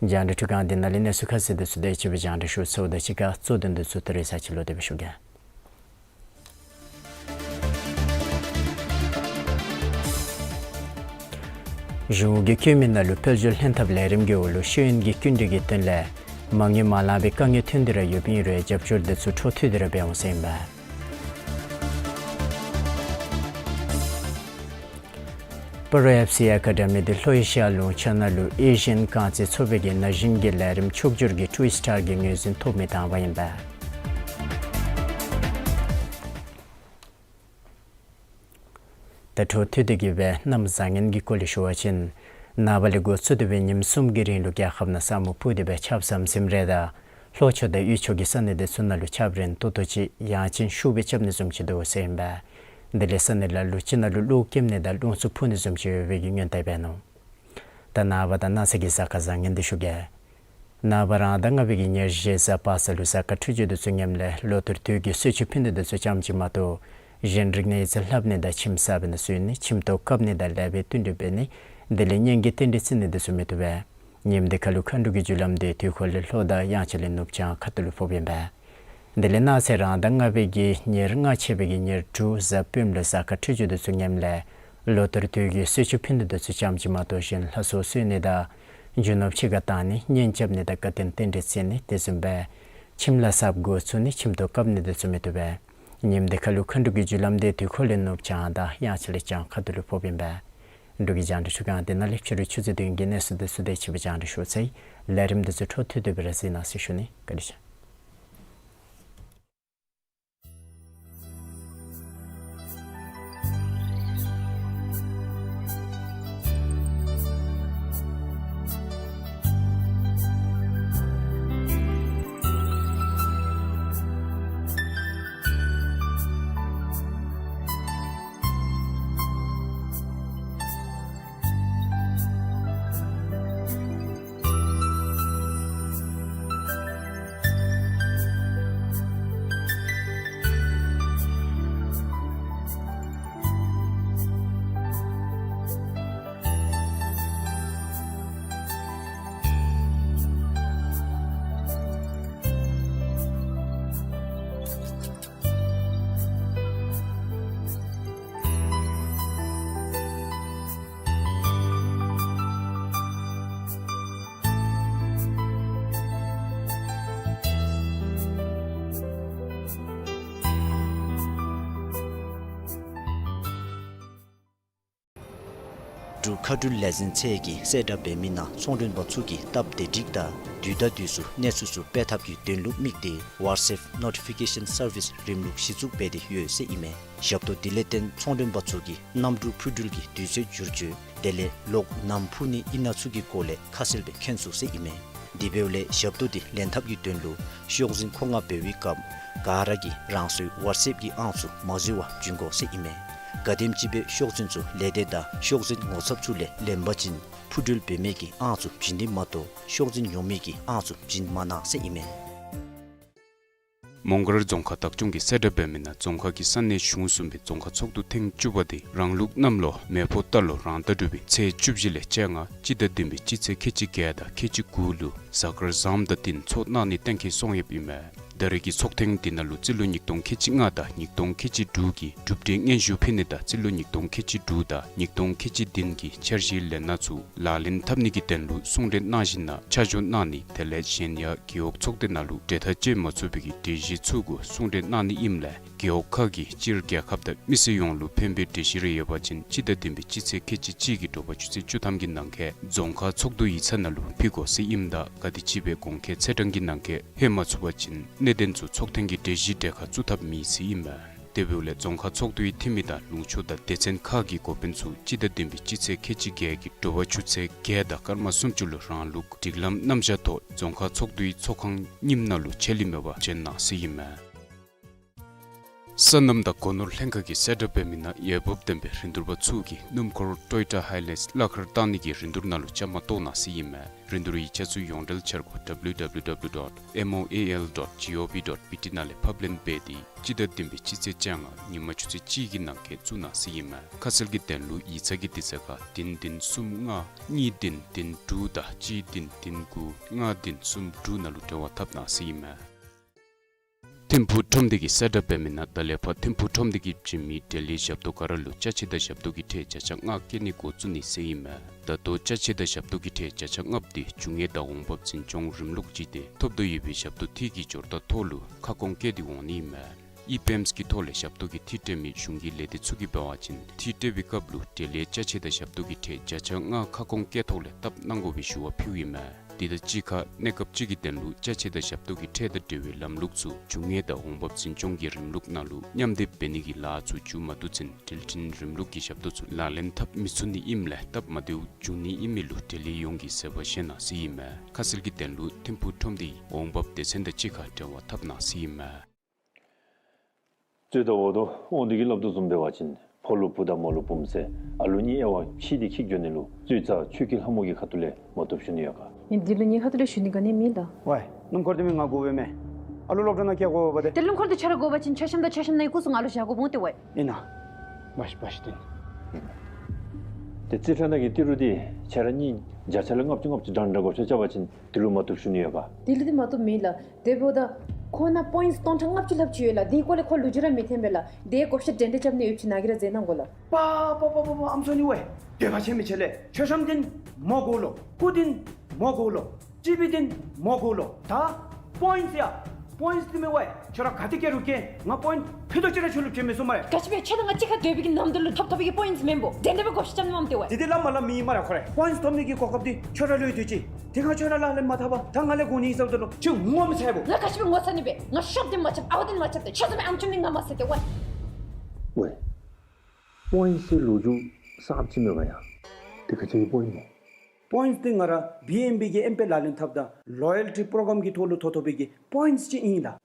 རྒྱང་བསྒྲགས་འཕྲུལ་ཁང་འདི་ནང་ལས་གནས་ཚུལ་ཁ་གསལ་འདི་ཚུ་དེ་ཅིག་སྦེ་རྒྱང་བསྒྲགས་ཞུ་ཚརཝ་དང་གཅིག་ཁར་གཙོ་དོན་འདི་ཚུ་ད་རིས་ཚར་ཅིག་ལོག་སྟེ་སྦེ་ཞུ་གེ། གཞུང་གི་བཀོད་མི་ནང་ལུ་དཔལ་འབྱོར་ལྷན་ཐབས་ལས་རིམ་གྱི་འོག་ལུ་ཤེས་ཡོན་གྱི་སྐྱིན་འགྲུལ་གྱི་དོན་ལས་མ་དངུལ་མ་ལང་པའི་དཀའ་ངལ་ཐོན་ཏེ་ར་ཡོདཔ་ཨིན་རུང་རྒྱབ་སྐྱོར་འདི་ཚུ་འཕྲོ་མཐུད་དེ་ར་འབད་འོང་ཟེར་ཨིན་པས། སྤ་རོ་ཨེཕ་སི་ཨེ་ཀ་ཌ་མི་འདི་ལྷོ་ཨེ་ཤི་ཡ་ལུང་ཕྱོགས་ནང་ལུ་ཨེ་ཤི་ཡན་རྐང་རྩེད་ཚོགས་པའི་གི་ན་གཞོན་གྱི་ལས་རིམ་ཕྱོགས་བསྒྱུར་གྱི་ཊུ་སི་ཊར་གྱི་ངོས་འཛིན་ཐོབ་མི་དང་པ་ཨིན་པས། ད་འཕྲོ་མཐུད་དེ་གི་སྦེ་གནམ་བཟང་ངན་གྱི་སྐོར་ལས་ཞུ་བ་ཅིན་ནངས་པ་ལས་འགོ་བཙུགས་ཏེ་སྦེ་ཉིནམ་གསུམ་གྱི་རིང་ལུ་རྒྱལ་ཁབ་ནང་ས་སྨུག་ཕུབ་སྟེ་སྦེ་ཆརཔ་ཟམ་ཟིམ་རེ་དང་ལྷོ་ཕྱོགས་དང་དབུས་ཕྱོགས་ཀྱི་ས་གནས་འདི་ཚུ་ནང་ལུ་ཆརཔ་རན་ཏོག་ཏོ་ཅིག་ཡང་ཅིན་ཤུགས་སྦེ་རྐྱབ་ནི་བཟུམ་ཅིག་འདུག་ཟེར་ཨིན་པས། དེ་ལས་ས་གནས་ལ་ལུ་ཅིག་ནང་ལུ་གློག་ཀེམ་ནི་དང་རླུང་འཚུབ་འཕུ་ནི་བཟུམ་ཅིག་ཡོད་པའི་གི་སྔོན་བརྡ་འབད་ནུག། ད་ནངས་པ་དང་གནངས་ཚེ་གི་གཟའ་སྐར་བཟང་ངན་འདི་ཞུ་གེ། ནངས་པ་རང་ཟླ་ལྔ་པའི་གི་ཉེར་བཞི་གཟའ་པ་སངས་ལུ་གཟའ་སྐར་འཕྲོད་སྦྱོར་འདི་ཚུ་ངནམ་ལས་ལོ་ཐུར་དུས་ཀྱི་གསོལ་མཆོད་ཕུལ་ནི་འདི་ཚུ་ཙམ་ཅིག་མ་གཏོགས་གཞན་རིག་གནས་ཡིག་རྩིས་ལྷབ་ནི་དང་ཁྱིམ་གསར་པའི་ནང་བཙུགས་ནི་ཁྱིམ་ཐོག་བཀབ་ནི་དང་ལེགས་པའི་བསྟུན་གྲོས་འབད་ནི་དེ་ལས་གཉེན་གྱི་རྟེན་འབྲེལ་བརྩི་ནི་འདི་ཚུ་མི་བཏུབ་པས། ཉིནམ་འདི་ཁ་ལུ་མཁའ་འགྲོ་གི་རྒྱུ་ལམ་འདི་དུས་འཁོར་ལས་ལྷོ་དང་དབྱངས་འཆར་ལས་ནུབ་བྱང་ཁ་ཐུག་ལུ་ཕོགཔ་ཨིན་པས། དེ་ལས་གནངས་ཚེ་རང་ཟླ་ལྔ་པའི་གི་ཉེར་ལྔ་ཆད་པའི་གི་ཉེར་དྲུག་གཟའ་སྤེནམ་ལུ་གཟའ་སྐར་འཕྲོད་སྦྱོར་འདི་ཚུ་ངནམ་ལས་ལོ་ཐུར་དུས་ཀྱི་གསོལ་མཆོད་ཕུལ་ནི་འདི་ཚུ་ཙམ་ཅིག་མ་གཏོགས་གཞན་ལྷ་སྲུང་གསོལ་ནི་དང་རྒྱུ་ནོར་ཕྱི་ཁར་བཏང་ནི་གཉེན་རྐྱབ་ནི་དང་དགའ་སྟོན་རྟེན་འབྲེལ་བརྩི་ནི་དེ་བཟུམ་སྦེ་ཁྱིམ་ལ་གསརཔ་འགོ་བཙུགས་ནི་ཁྱིམ་ཐོག་བཀབ་ནི་འདི་ཚུ་མི་བཏུབ་པས། ཉིནམ་འདི་ཁ་ལུ་མཁའ་འགྲོ་གི་རྒྱུ་ལམ་འདི་དུས་འཁོར་ལས་ནུབ་བྱང་དང་དབྱངས་འཆར་ལས་བྱང་ཁ་ཐུག་ལུ་ཕོགཔ་ཨིན་པས། འབྲུག་གི་རྒྱང་བསྒྲགས་འཕྲུལ་ཁང་འདི་ནང་ལས་ཕྱི་རུ་ཆུ་ཚོད་བདུན་གྱི་གནས་ཚུལ་འདི་ཚུ་དེ་ཅིག་སྦེ་རྒྱང་བསྒྲགས་ཞུ་ཚར་ཡི། ལས་རིམ་འདི་ཚུ་འཕྲོ་མཐུད་དེ་སྦེ་ར་གཟིགས་གནང་ཟེར་ཞུ་ནི། བཀའ་དྲིན་ཆེ། འབྲུག་མཁའ་འགྲུལ་ལས་འཛིན་ཚད་ཀྱིས་གསལ་བསྒྲགས་འབད་མི་ནང་ཚོང་མགྲོན་པ་ཚུ་གིས་སྟབས་བདེ་སྒྲིག་དང་དུས་དང་དུས་སུ་གནས་ཚུལ་ཚུ་སྤེལ་ཐབས་ཀྱི་དོན་ལུ་དམིགས་ཏེ་ཝ་ཊི་སེབ་ནོ་ཊི་ཕི་ཀེ་ཤཱན་སར་བིསི་རིམ་ལུགས་གཞི་བཙུགས་འབད་དེ་ཡོད་ཟེར་ཨིན་མས། ཞབས་ཏོག་དེ་ལས་བརྟེན་ཚོང་མགྲོན་པ་ཚུ་གིས་གནམ་གྲུ་འཕུར་འགྲུལ་གྱི་དུས་ཚོད་བསྒྱུར་བཅོས་དེ་ལས་གློག་ནམ་འཕུ་ནི་ཨིན་ན་ཚུ་གི་སྐོར་ལས་ཁ་གསལ་སྦེ་མཁྱེན་ཚུགས་ཟེར་ཨིན་མས། དེ་འབདཝ་ལས་ཞབས་ཏོག་འདི་ལེན་ཐབས་ཀྱི་དོན་ལུ་ཤོག་འཛིན་མཁོ་མངགས་འབད་བའི་སྐབས་ག་ར་གིས་རང་སོའི་ཝཊ་སེབ་ཀྱི་ཨང་ཚུ་མ་འཛོལ་བར་བྱིན་དགོ་ཟེར་ཨིན་མས། ག་དེམ་ཅིག་སྦེ་ཤོག་འཛིན་ཚུ་ལས་སྡེ་དང་ཤོག་འཛིན་ངོ་ཚབ་ཚུ་ལས་ལེན་པ་ཅིན་འཕུར་འགྲུལ་འབད་མི་གི་ཨང་ཚུ་བྱིན་ནི་མ་གཏོགས་ཤོག་འཛིན་ཉོ་མི་གི་ཨང་ཚུ་བྱིན་མ་གནང་ཟེར་ཨིན་མས། མོང་སྒར་རྫོང་ཁག་བདག་སྐྱོང་གིས་གསལ་བསྒྲགས་འབད་མི་ནང་རྫོང་ཁག་གི་ས་གནས་གཞུང་གསུམ་པའི་རྫོང་ཁག་ཚོགས་འདུ་ཐེངས་བཅུ་པ་དེ་རང་ལུགས་གནམ་ལོ་མེ་ཕོ་རྟ་ལོ་རང་ཟླ་དྲུག་པའི་ཚེས་བཅུ་བཞི་ལས་བཅོ་ལྔ་སྤྱི་ཟླ་བདུན་པའི་སྤྱི་ཚེས་ཁལ་གཅིག་བརྒྱད་དང་ཁལ་གཅིག་དགུ་ལུ་གཟའ་སྐར་བཟངམ་དང་བསྟུན་ཚོགས་གནང་ནི་གཏན་འཁེལ་སོང་ཡོདཔ་ཨིན་མས། ད་རེས་ཀྱི་ཚོགས་ཐེངས་འདི་ནང་ལུ་རྩིས་ལོ་ཉིས་སྟོང་ཁལ་གཅིག་ལྔ་དང་ཉིས་སྟོང་ཁལ་གཅིག་དྲུག་གི་གྲུབ་འབྲས་སྙན་ཞུ་ཕུལ་ནི་དང་རྩིས་ལོ་ཉིས་སྟོང་ཁལ་གཅིག་དྲུག་དང་ཉིས་སྟོང་ཁལ་གཅིག་བདུན་གྱི་འཆར་གཞིའི་ལས་སྣ་ཚུ་ལག་ལེན་འཐབ་ནི་གི་དོན་ལུ་གསུང་གྲོས་གནང་ཞིནམ་ལས་ཆ་འཇོག་གནང་ནི་དེ་ལས་གཞན་ཡང་རྒེད་འོག་ཚོགས་སྡེ་ནང་ལུ་གྲོས་ཐག་བཅད་མ་ཚུགས་པའི་གི་གྲོས་གཞི་ཚུ་གུ་གསུང་གྲོས་གནང་ནི་ཨིནམ་ལས་རྒེད་འོག་ཁག་གིས་སྤྱིར་རྒྱལ་ཁབ་དང་མི་སེར་ཡོངས་ལུ་ཕན་པའི་གྲོས་གཞི་རེ་ཡོད་པ་ཅིན་སྤྱི་ཟླ་བདུན་པའི་སྤྱི་ཚེས་ཁལ་གཅིག་གཅིག་གི་དྲོ་པ་ཆུ་ཚོད་བཅུ་ཐམ་གྱི་ནང་འཁོད་རྫོང་ཁག་ཚོགས་འདུ་ཡིག་ཚང་ནང་ལུ་ཕུལ་དགོ་ཟེར་ཨིནམ་ད་ག་དེམ་ཅིག་སྦེ་གོང་འཁོད་ཚེས་གྲངས་ཀྱི་ནང་འཁོད་ལྷོད་མ་ཚུགས་པ་ཅིན་གནད་དོན་ཚུ་ཚོགས་ཐེངས་ཀྱི་གྲོས་གཞི་གྲལ་ཁར་བཙུགས་ཐབས་མེད་ཟེར་ཨིན་མས། དེ་འབདཝ་ལས་རྫོང་ཁག་ཚོགས་འདུའི་འཐུས་མི་དང་ལུང་ཕྱོགས་དང་སྡེ་ཚན་ཁག་གི་འགོ་དཔོན་ཚུ་སྤྱི་ཟླ་བདུན་པའི་སྤྱི་ཚེས་ཁལ་གཅིག་བརྒྱད་ཀྱི་དྲོ་པ་ཆུ་ཚོད་བརྒྱད་དང་སྐར་མ་སུམ་ཅུ་ལུ་རང་ལུགས་སྒྲིག་ལམ་རྣམ་གཞག་ཐོག་རྫོང་ཁག་ཚོགས་འདུའི་ཚོགས་ཁང་རྙིངམ་ནང་ལུ་ཆད་ལུས་མེད་པར་བྱོན་གནང་ཟེར་ཨིན་མས། སོ་ནམ་དང་སྒོ་ནོར་ལྷན་ཁག་གིས་གསལ་བསྒྲགས་འབད་མི་ནང་འོས་འབབ་ལྡན་པའི་རིན་བསྡུར་པ་ཚུ་གིས་སྣུམ་འཁོར་ཊོ་ཡོ་ཊ་ཧའི་ལེགས་གླ་ཁར་བཏང་ནི་གི་རིན་བསྡུར་ནང་ལུ་བཅའ་མར་གཏོགས་གནང་ཟེར་ཨིན་མས། རིན་བསྡུར་ཡིག་ཆ་ཚུ་ཡོངས་འབྲེལ་འཆར་སྒོ་W W W dot M O A L dot G O V dot B T ནང་ལས་ཕབ་ལེན་འབད་དེ་སྤྱི་ཟླ་བདུན་པའི་སྤྱི་ཚེས་བཅོ་ལྔ་ཉིན་མ་ཆུ་ཚོད་གཅིག་གི་ནང་འཁོད་བཙུགས་གནང་ཟེར་ཨིན་མས། ཁ་གསལ་གྱི་དོན་ལུ་ཡིག་ཚང་གི་དུས་ཚོད་ཁར་བདུན་བདུན་གསུམ་ལྔ་གཉིས་བདུན་བདུན་དྲུག་དང་གཅིག་བདུན་བདུན་དགུ་ལྔ་བདུན་གསུམ་དྲུག་ནང་ལུ་འབྲེལ་བ་འཐབ་གནང་ཟེར་ཨིན་མས། ཐིམ་ཕུག་ཁྲོམ་སྡེ་གིས་གསལ་བསྒྲགས་འབད་མི་ནང་ད་ལས་ཕར་ཐིམ་ཕུག་ཁྲོམ་སྡེ་གིས་བྱིན་མི་འབྲེལ་ཡོད་ཞབས་ཏོག་ག་ར་ལུ་ཅ་ཆས་དང་ཞབས་ཏོག་གི་ཁྲལ་བརྒྱ་ཆ་ལྔ་བཀལ་ནི་འགོ་བཙུགས་ནི་ཟེར་ཨིན་མས། ད་ལྟོ་ཅ་ཆས་དང་ཞབས་ཏོག་གི་ཁྲལ་བརྒྱ་ཆ་ལྔ་པོ་དེ་རྒྱུ་དངོས་དང་འོང་འབབ་འཛིན་སྐྱོང་རིམ་ལུགས་ཅིག་སྟེ་ཐོབ་དོ་ཡོད་པའི་ཞབས་ཏོག་འཐུས་ཀྱི་སྦྱོར་རྟགས་ཐོག་ལུ་ཁ་སྐོང་བཀལ་ཏེ་འོང་ནི་ཨིན་མས། ཨི་པེམས་ཀྱི་ཐོག་ལས་ཞབས་ཏོག་གི་འཐུས་སྤྲོད་མི་གཞུང་གི་ལས་སྡེ་ཚུ་གིས་འབད་བ་ཅིན་འཐུས་སྤྲོད་པའི་སྐབས་ལུ་འབྲེལ་ཡོད་ཅ་ཆས་དང་ཞབས་ཏོག་གི་ཁྲལ་བརྒྱ་ཆ་ལྔ་ཁ་སྐོང་བཀལ་ཐོག་ལས་བཏབ་གནང་དགོ་པའི་ཞུ་བ་ཕུལཝ་ཨིན་མས། དེ་དང་གཅིག་ཁར་གནས་སྐབས་ཅིག་གི་དོན་ལུ་ཅ་ཆས་དང་ཞབས་ཏོག་གི་ཁྲལ་དང་འབྲེལ་བའི་ལམ་ལུགས་ཚུ་རྒྱུ་དངོས་དང་འོང་འབབ་འཛིན་སྐྱོང་གི་རིམ་ལུགས་ནང་ལུ་མཉམ་སྡེབ་འབད་ནི་གི་ལཱ་ཚུ་མཇུག་མ་བསྡུ་ཚུན་འགྲུལ་འཕྲིན་རིམ་ལུགས་ཀྱི་ཞབས་ཏོག་ཚུ་ལག་ལེན་འཐབ་མི་ཚུགས་ནི་ཨིནམ་ལས་སྟབས་མ་བདེཝ་འབྱུང་ནི་ཨིན་མི་ལུ་འབྲེལ་ཡོད་ཡོངས་ཀྱིས་གཟབ་པ་བཞེས་གནང་ཟེར་ཨིན་མས། ཁ་གསལ་གྱི་དོན་ལུ་ཐིམ་ཕུག་ཁྲོམ་སྡེའི་འོང་འབབ་སྡེ་ཚན་དང་གཅིག་ཁར་འབྲེལ་བ་འཐབ་གནང་ཟེར་ཨིན་མས། རྩོད་ཟླ་འོག་ཏུ་དབང་འདུས་ཀྱིས་སླབ་དོ་བཟུམ་འབད་བ་ཅིན་ཕོ་ལུ་བུ་དང་མོ་ལུ་བུམོ་ཟེར་ཨ་ལུ་གཉིས་དབྱེ་བ་ཕྱེ་སྟེ་འཁྱིད་འགྱོ་ནི་ལུ་རྩོད་རྩ་ཆོས་སྐྱིད་ལྷ་མོ་གི་ཁ་ཐུག་ལས་མ་བཏུབ་ཞུ་ནི་ཡོད་ག། ངེའི་འདི་ལུ་ངེའི་ཁ་ཐུག་ལས་ཞུ་ནི་ག་ནི་མེད་ལགས། ཝའི་སྣུམ་འཁོར་འདི་མི་ང་དགོ་པས་མས། ཨ་ལུ་སློབ་གྲྭ་ནང་བསྐྱལ་དགོ་པས་ཏེ། ཏེ་སྣུམ་འཁོར་འདི་ཁྱོད་ར་དགོ་པ་ཅིན་ཆ་ཤམ་དང་ཆ་ཤམ་ནང་གི་སྐུ་གཟུགས་ང་ལུ་བཞག་དགོཔ་འོང་ཏེ་ཝའི། ཨིན་ན། བཞག་བཞག་སྟེ། ཏེ་རྩིས་ཁྲ་ནང་གི་ཏི་རུ་འདི་ཁྱོད་ར་གཉིས་བརྒྱ་ཆ་ལས་ལྔ་བཅུ་ལྔ་བཅུ་འདྲ་འདྲ་བགོ་བཤའ་རྐྱབ་པ་ཅིན་འདི་ལུ་མ་བཏུབ་ཞུ་ནི་ཡོད་ག། འདི་ལུ་འདི་མ་བཏུབ་མེད་ལགས། དེ་འབདཝ་ད་ཁོ་ནང་པོའིནཊསི་སྟོང་ཕྲག་ལྔ་བཅུ་ལྷགཔ་ཅིག་ཡོད་ལགས། དེའི་སྐོར་ལས་ཁོ་ལོ་རྒྱུས་ར་མི་ཐོན་པས་ལགས། དེའི་བགོ་བཤའ་འདྲ་འདྲ་རྐྱབ་ནི་ཡོད་པ་ཅིན་ནཱ་གིས་ར་མཛད་གནང་དགོ་ལགས། པ་པ་པ་པ་པ་ཨམ་སྲུ་ནི་ཝའི། འདོད་པ་ཆེན་མི་ཆེ་ལགས། མཆོད་བཤམ་འདི་མོ་དགོ་ལོ། སྐུ་འདི་མོ་དགོ་ལོ། ཊི་བི་འདི་མོ་དགོ་ལོ། ད་པོའིནཊསི་ཡ། པོའིནཊསི་འདི་མེན་ཝའི། ཁྱོད་ར་ག་ཏེ་བསྐྱལ་རུང་བསྐྱལ། ང་པོའིནཊསི་ཕུད་རྡོག་གཅིག་ར་ཁྱོད་ལུ་སྤྲོད་མི་ཚུགས་སྨ་རེ། ག་ཅི་སྦེ་ཁྱོད་དང་ང་གཅིག་ཁར་སྡོད་པའི་གི་ནམ་དུས་ལུ་ཐོབ་ཐོབ་པའི་གི་པོའིནཊསི་མེན་པོ། དེ་འདྲ་སྦེ་བགོ་བཤའ་རྐྱབ་ནི་མས་ཏེ་ཝའི། དེ་འདི་སླབ་མ་སླབ་མི་ཨིན་སྨ་རེ། ཁོ་ར་པོའིནཊསི་ཐོབ་ནི་གི་གོ་སྐབས་འདི་ཁྱོད་ར་ལུ་ཡོད་དེ་ཅིག། དེ་ཁར་ཁྱོད་ར་ལག་ལེན་མ་འཐབ་པར་ད་ང་ལས་དགོ་ནི་ཨིན་ཟེརཝ་ད་ལུ་ཁྱོད་ངོ་མི་ཚ་བོ། ང་ག་ཅི་སྦེ་ངོ་ཚ་ནི་སྦེ། ང་ཤོབ་འདི་མ་རྐྱབ། ཨའོ་འདི་མ་རྐྱབ་ཏེ་ཁྱོད་བཟུམ་མའི་ཨམ་ཅོག་འདི་ང་མ་ཟེར་ཏེ་ཝའི། ཝའི། པོའིནཊསི་ལོ་རྒྱུས་གསརཔ་ཅིག་མེད་པ་ཡ། དེ་ག་ཅི་གི་པོའིནཊསི་སྨོ། པོའིནཊསི་འདི་ང་ར་བི་ཨེན་བི་གི་ཨེམ་པེ་ལག་ལེན་འཐབ་ད་ལོ་ཡལ་ཊི་པྲོ་གྲམ་གི་ཐོག་ལུ་ཐོབ་ཐོབ་པའི་གི་པོའིནཊསི་ཅིག་ཨིན་ལགས།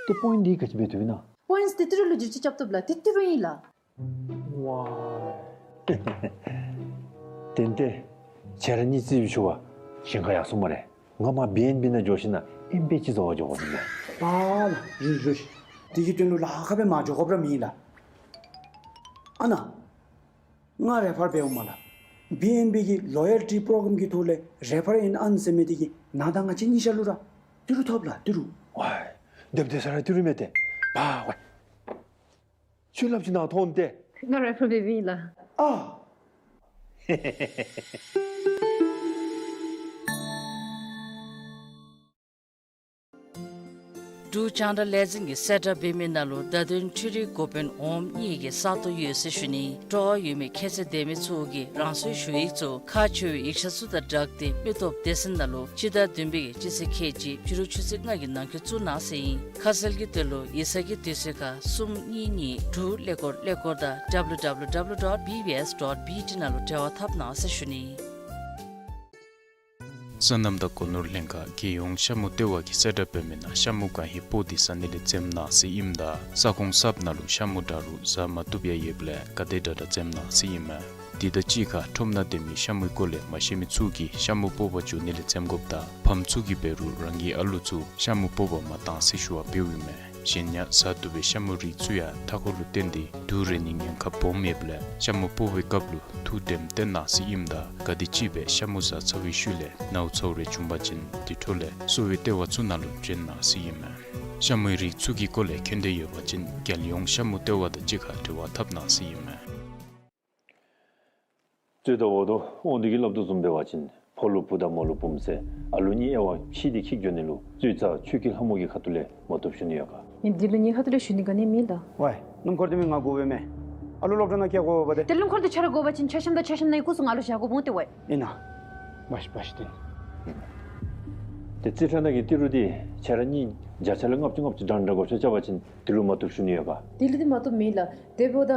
ཏེ་པོའིནཊསི་འདི་ག་ཅི་སྦེ་བཏུབ་ཨིན་ན། པོའིནཊསི་འདི་ཏི་རུ་ལུ་བསྒྱུར་བཅོས་རྐྱབ་བཏུབ་ལགས། འདི་ཏི་རུ་ཨིན་ལགས། ཝའི། ཏན་ཏན་ཁྱོད་ར་གཉིས་རྩིས་ཞུ་བར་གཞན་ཁར་ཡར་སོང་སྨ་རེ། ང་མར་བི་ཨེན་བི་ནང་འགྱོ་ཞིནམ་ལས་ཨེམ་པེ་ཅིག་བཟོ་བར་འགྱོ་དགོ་ཟེར་ནི། ཨ་ལགས། རུང་རུང་། དེ་གི་དོན་ལུ་ལཱ་ཁག་སྦེ་མ་འགྱོ་དགོཔ་ར་མེད་ལགས། ཨ་ནཱ། ང་རེ་ཕར་འབདཝ་མས་ལགས། བི་ཨེན་བི་གི་ལོ་ཡལ་ཊི་པྲོ་གྲམ་གི་ཐོག་ལས་རེ་ཕར་ཨིན་ཨཱན་ཟེར་མི་དེ་གིས་ནཱ་དང་ང་བཅས་གཉིས་ཆ་ལུ་ར་ཏི་རུ་ཐོབ་ལགས། ཏི་རུ། ཝའི། སྡོདཔ་ད་ས་ར་ཏི་རུ་མེད་དེ། པ་ཝའི། ཁྱོད་སླབ་ཅི་ནཱ་མཐོང་སྟེ། ང་རེ་ཕར་འབདཝ་ཨིན་ལགས། ཨ། འབྲུག་རྒྱང་བསྒྲགས་ལས་འཛིན་གྱིས་གསལ་བསྒྲགས་འབད་མི་ནང་ལུ་བརྡ་དོན་འཕྲུལ་རིག་འགོ་དཔོན་འོགམ་གཉིས་ཀྱི་ས་སྟོང་ཡོད་ཟེར་ཞུ་ནི། སྤྲོ་བ་ཡོད་མི་ཁྱད་ཚད་ལྡན་མི་ཚུ་གིས་རང་སོའི་ཞུ་ཡིག་ཚུ་ཁག་ཆེ་བའི་ཡིག་ཆ་ཚུ་དང་སྦྲགས་ཏེ་མི་སྟོབས་སྡེ་ཚན་ནང་ལུ་སྤྱི་ཟླ་བདུན་པའི་གི་སྤྱི་ཚེས་ཁལ་གཅིག་ཕྱི་རུ་ཆུ་ཚོད་ལྔ་གི་ནང་འཁོད་བཙུགས་གནང་ཟེར་ཨིན། ཁ་གསལ་གྱི་དོན་ལུ་ཡིག་ཚང་གི་དུས་ཚོད་ཁར་གསུམ་གཉིས་གཉིས་དྲུག་ཀླད་ཀོར་ཀླད་ཀོར་དང་W W W dot B B S dot B T ནང་ལུ་འབྲེལ་བ་འཐབ་གནང་ཟེར་ཞུ་ནི། སོ་ནམ་དང་སྒོ་ནོར་ལྷན་ཁག་རྒྱལ་ཡོངས་ཤ་མུ་ལྟེ་བ་གིས་གསལ་བསྒྲགས་འབད་མི་ནང་ཤ་མུ་གང་ཧེ་པོ་དེ་ཟ་ནི་ལས་འཛེམ་གནང་ཟེར་ཨིནམ་ད་ས་ཁོངས་གསརཔ་ནང་ལུ་ཤ་མུ་འདྲ་རུང་ཟ་མ་བཏུབ་ཡང་ཡོདཔ་ལས་ག་དེ་དྲག་དྲག་འཛེམ་གནང་ཟེར་ཨིན་མས། དེ་དང་གཅིག་ཁར་ཁྲོམ་ནང་སྡོད་མི་ཤ་མུའི་སྐོར་ལས་མ་ཤེས་མི་ཚུ་གིས་ཤ་མུ་སྤོག་པར་འགྱོ་ནི་ལས་འཛེམ་དགོཔ་དང་ཕམ་ཚུ་གིས་འབད་རུང་རང་གི་ཨ་ལུ་ཚུ་ཤ་མུ་སྤོག་པར་མ་གཏང་ཟེར་ཞུ་བ་འབདཝ་ཨིན་མས། གཞན་ཡང་བཟའ་བཏུབ་པའི་ཤ་མུ་རིགས་ཚུ་ཡང་མཐའ་འཁོར་ལུ་བརྟེན་ཏེ་དུག་རེག་ནིའི་ཉེན་ཁ་སྦོམ་ཡོདཔ་ལས་ཤ་མུ་སྤོག་པའི་སྐབས་ལུ་ཐུགས་དྲནམ་བཏོན་གནང་ཟེར་ཨིནམ་ད་ག་དེམ་ཅིག་སྦེ་ཤ་མུ་བཟའ་ཚར་བའི་ཤུལ་ལས་ནཝ་ཚཝ་རེ་བྱུང་པ་ཅིན་དེ་འཕྲོ་ལས་གསོ་བའི་ལྟེ་བ་ཚུ་ནང་ལུ་བྱོན་གནང་ཟེར་ཨིན་མས། ཤ་མུའི་རིགས་ཚུ་གི་སྐོར་ལས་མཁྱེན་འདོད་ཡོད་པ་ཅིན་རྒྱལ་ཡོངས་ཤ་མུ་ལྟེ་བ་དང་གཅིག་ཁར་འབྲེལ་བ་འཐབ་གནང་ཟེར་ཨིན་མས། རྩོད་ཟླ་བ་དོ་དབང་འདུས་ཀྱིས་སླབ་དོ་བཟུམ་འབད་བ་ཅིན་ཕོ་ལུ་བུ་དང་མོ་ལུ་བུམོ་ཟེར་ཨ་ལུ་གཉིས་དབྱེ་བ་ཕྱེ་སྟེ་འཁྱིད་འགྱོ་ནི་ལུ་རྩོད་རྩ་ཆོས་ཀྱི་ལྷ་མོ་གི་ཁ་ཐུག་ལས་མ་བཏུབ་ཞུ་ནི་ཡོད་ག། ངེ་འདི་ལུ་ངེའི་ཁ་ཐུག་ལས་ཞུ་ནི་ག་ནི་མེད་ལགས། ཝའི་སྣུམ་འཁོར་འདི་མི་ང་དགོ་པས་མས། ཨ་ལུ་སློབ་གྲྭ་ནང་བསྐྱལ་དགོ་པས་ཏེ། ཏེ་སྣུམ་འཁོར་འདི་ཁྱོད་ར་དགོ་པ་ཅིན་མཆོད་བཤམ་དང་མཆོད་བཤམ་ནང་གི་སྐུ་གཟུགས་ང་ལུ་བཞག་དགོཔ་འོང་སྟེ་ཝའི། ཨིན་ན། བཞག་བཞག་སྟེ། ཏེ་རྩིས་ཁྲ་ནང་གི་ཏི་རུ་འདི་ཁྱེད་ར་གཉིས་བརྒྱ་ཆ་ལས་ལྔ་བཅུ་ལྔ་བཅུ་འདྲ་འདྲ་བགོ་བཤའ་རྐྱབ་པ་ཅིན་དེ་ལུ་མ་བཏུབ་ཞུ་ནི་ཡོད་ག། དེ་ལུ་འདི་མ་བཏུབ་མེད་ལགས། དེ་འབདཝ་ད་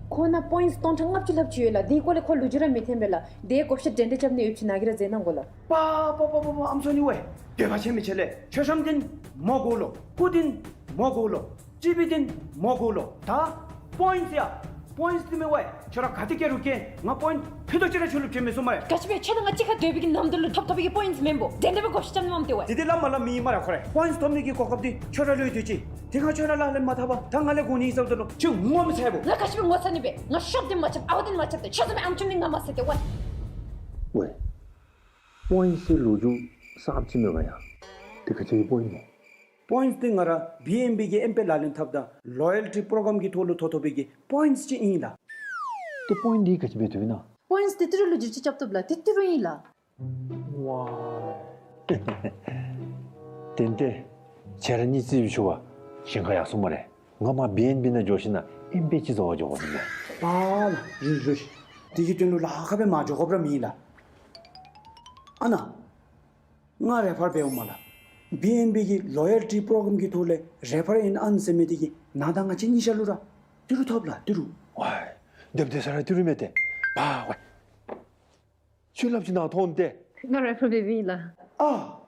ཁོ་ནང་པོའིནཊསི་སྟོང་ཕྲག་ལྔ་བཅུ་ལྷགཔ་ཅིག་ཡོད་ལགས། དེའི་སྐོར་ལས་ཁོ་ལུ་ཅིག་ར་མི་འཐོན་པས་ལགས། དེ་བགོ་བཤའ་འདྲན་འདྲ་རྐྱབ་ནི་ཡོདཔ་ཅིག་ནཱ་གིས་ར་མཛད་གནང་དགོ་ལགས། པ་པ་པ་པ་པ་ཨམ་སྲུ་ནི་ཝའི། འདོད་པ་ཆེན་མི་ཆེ་ལགས། མཆོད་བཤམ་འདི་མོ་དགོ་ལོ། སྐུ་འདི་མོ་དགོ་ལོ། སྤྱི་པའི་འདི་མོ་དགོ་ལོ། ད་པོའིནཊསི་ཡ། པོའིནཊསི་འདི་མི་ཝའི། ཁྱོད་ར་ག་ཏེ་བསྐྱལ་རུང་བསྐྱལ། ང་པོའིནཊསི་ཕུད་རྡོག་ཅིག་ར་ཁྱོད་ལུ་བྱིན་མི་ཚུགས་སྨ་རེ། ག་ཅི་སྦེ་ཁྱོད་དང་ང་གཅིག་ཁར་སྡོད་པའི་གི་ནམ་དུས་ལུ་ཐོབ་ཐོབ་པའི་གི་པོའིནཊསི་མེན་པོ། དེ་འདྲ་སྦེ་བགོ་བཤའ་རྐྱབ་ནི་མས་ཏེ་ཝའི། དེ་འདི་སླབ་མ་སླབ་མི་ཨིན་སྨ་རེ་ཁོ་རེ། པོའིནཊསི་ཐོབ་ནི་གི་གོ་སྐབས་འདི་ཁྱོད་ར་ལུ་ཡོད་དེ་ཅིག། དེ་ཁར་ཁྱོད་ར་ལག་ལེན་མ་འཐབ་པར་ད་ང་ལས་དགོ་ནི་ཨིན་ཟེརཝ་ད་ལུ་ཁྱོད་ངོ་མི་ཚ་བས། ང་ག་ཅི་སྦེ་ངོ་ཚ་ནི་སྦེ། ང་ཤོབ་འདི་མ་རྐྱབ་ཨ་བ་འདི་མ་རྐྱབ་ཏེ་ཁྱོད་བཟུམ་སྦེ་ཨམ་ཅོག་ནི་ང་མ་ཟེར་ཏེ་ཝའི། ཝའི། པོའིནཊསི་ལོ་རྒྱུས་གསརཔ་ཅིག་མེད་ག་ཡ། དེ་ག་ཅི་གི་པོའིནཊསི་ཨིན་ན། པོའིནཊསི་འདི་ང་ར་བི་ཨེན་བི་གི་ཨེམ་པེ་ལག་ལེན་འཐབ་ད་ལོ་ཡལ་ཊི་པྲོ་གརམ་གྱི་ཐོག་ལུ་ཐོབ་ཐོབ་པའི་གི་པོའིནཊསི་ཅིག་ཨིན་ལགས། ཏེ་པོའིནཊསི་འདི་ག་ཅི་འབད་བཏུབ་ཨིན་ན། པོའིནཊསི་འདི་ཏི་རུ་ལུ་བསྒྱུར་བཅོས་རྐྱབ་བཏུབ་ལགས། ཏེ་ཏི་རུ་ཨིན་ལགས། ཝའོ། ཏན་ཏན་ཁྱེད་ར་གཉིས་རྩིས་ཞུ་བ་ཞེན་ཁ་ཡར་སོང་སྨ་རེ། ང་མར་བི་ཨེན་བི་ནང་འགྱོ་ཞིནམ་ལས་ཨེམ་པེ་ཅིག་བཟོ་བར་འགྱོ་དགོ་ནི་མས། ཨ་ལགས། རུང་རུང་། དེ་གི་དོན་ལུ་ལཱ་ཁག་སྦེ་མ་འགྱོ་དགོཔ་ར་མེད་ལགས། ཨ་ནཱ། ང་རེ་ཕར་འབདཝ་མས་ལགས། བི་ཨེན་བི་གི་ལོ་ཡལ་ཊི་པྲོ་གརམ་གྱི་ཐོག་ལས་རེ་ཕར་ཨིན་ཨན་ཟེར་མི་འདི་གིས་ནཱ་དང་ང་བཅས་གཉིས་ཆ་ལུ་ར་ཏི་རུ་ཐོབ་ལགས། ཏི་རུ། ཝའི། སྡོདཔ་སྡོད་ས་ར་ཏི་རུ་མས་ཏེ། པ་ཝའི། ཁྱོད་སླབ་ཅིག་ནཱ་ཐོན་ཏེ། ང་རེ་ཕར་འབདཝ་ཨིན་ལགས། ཨ།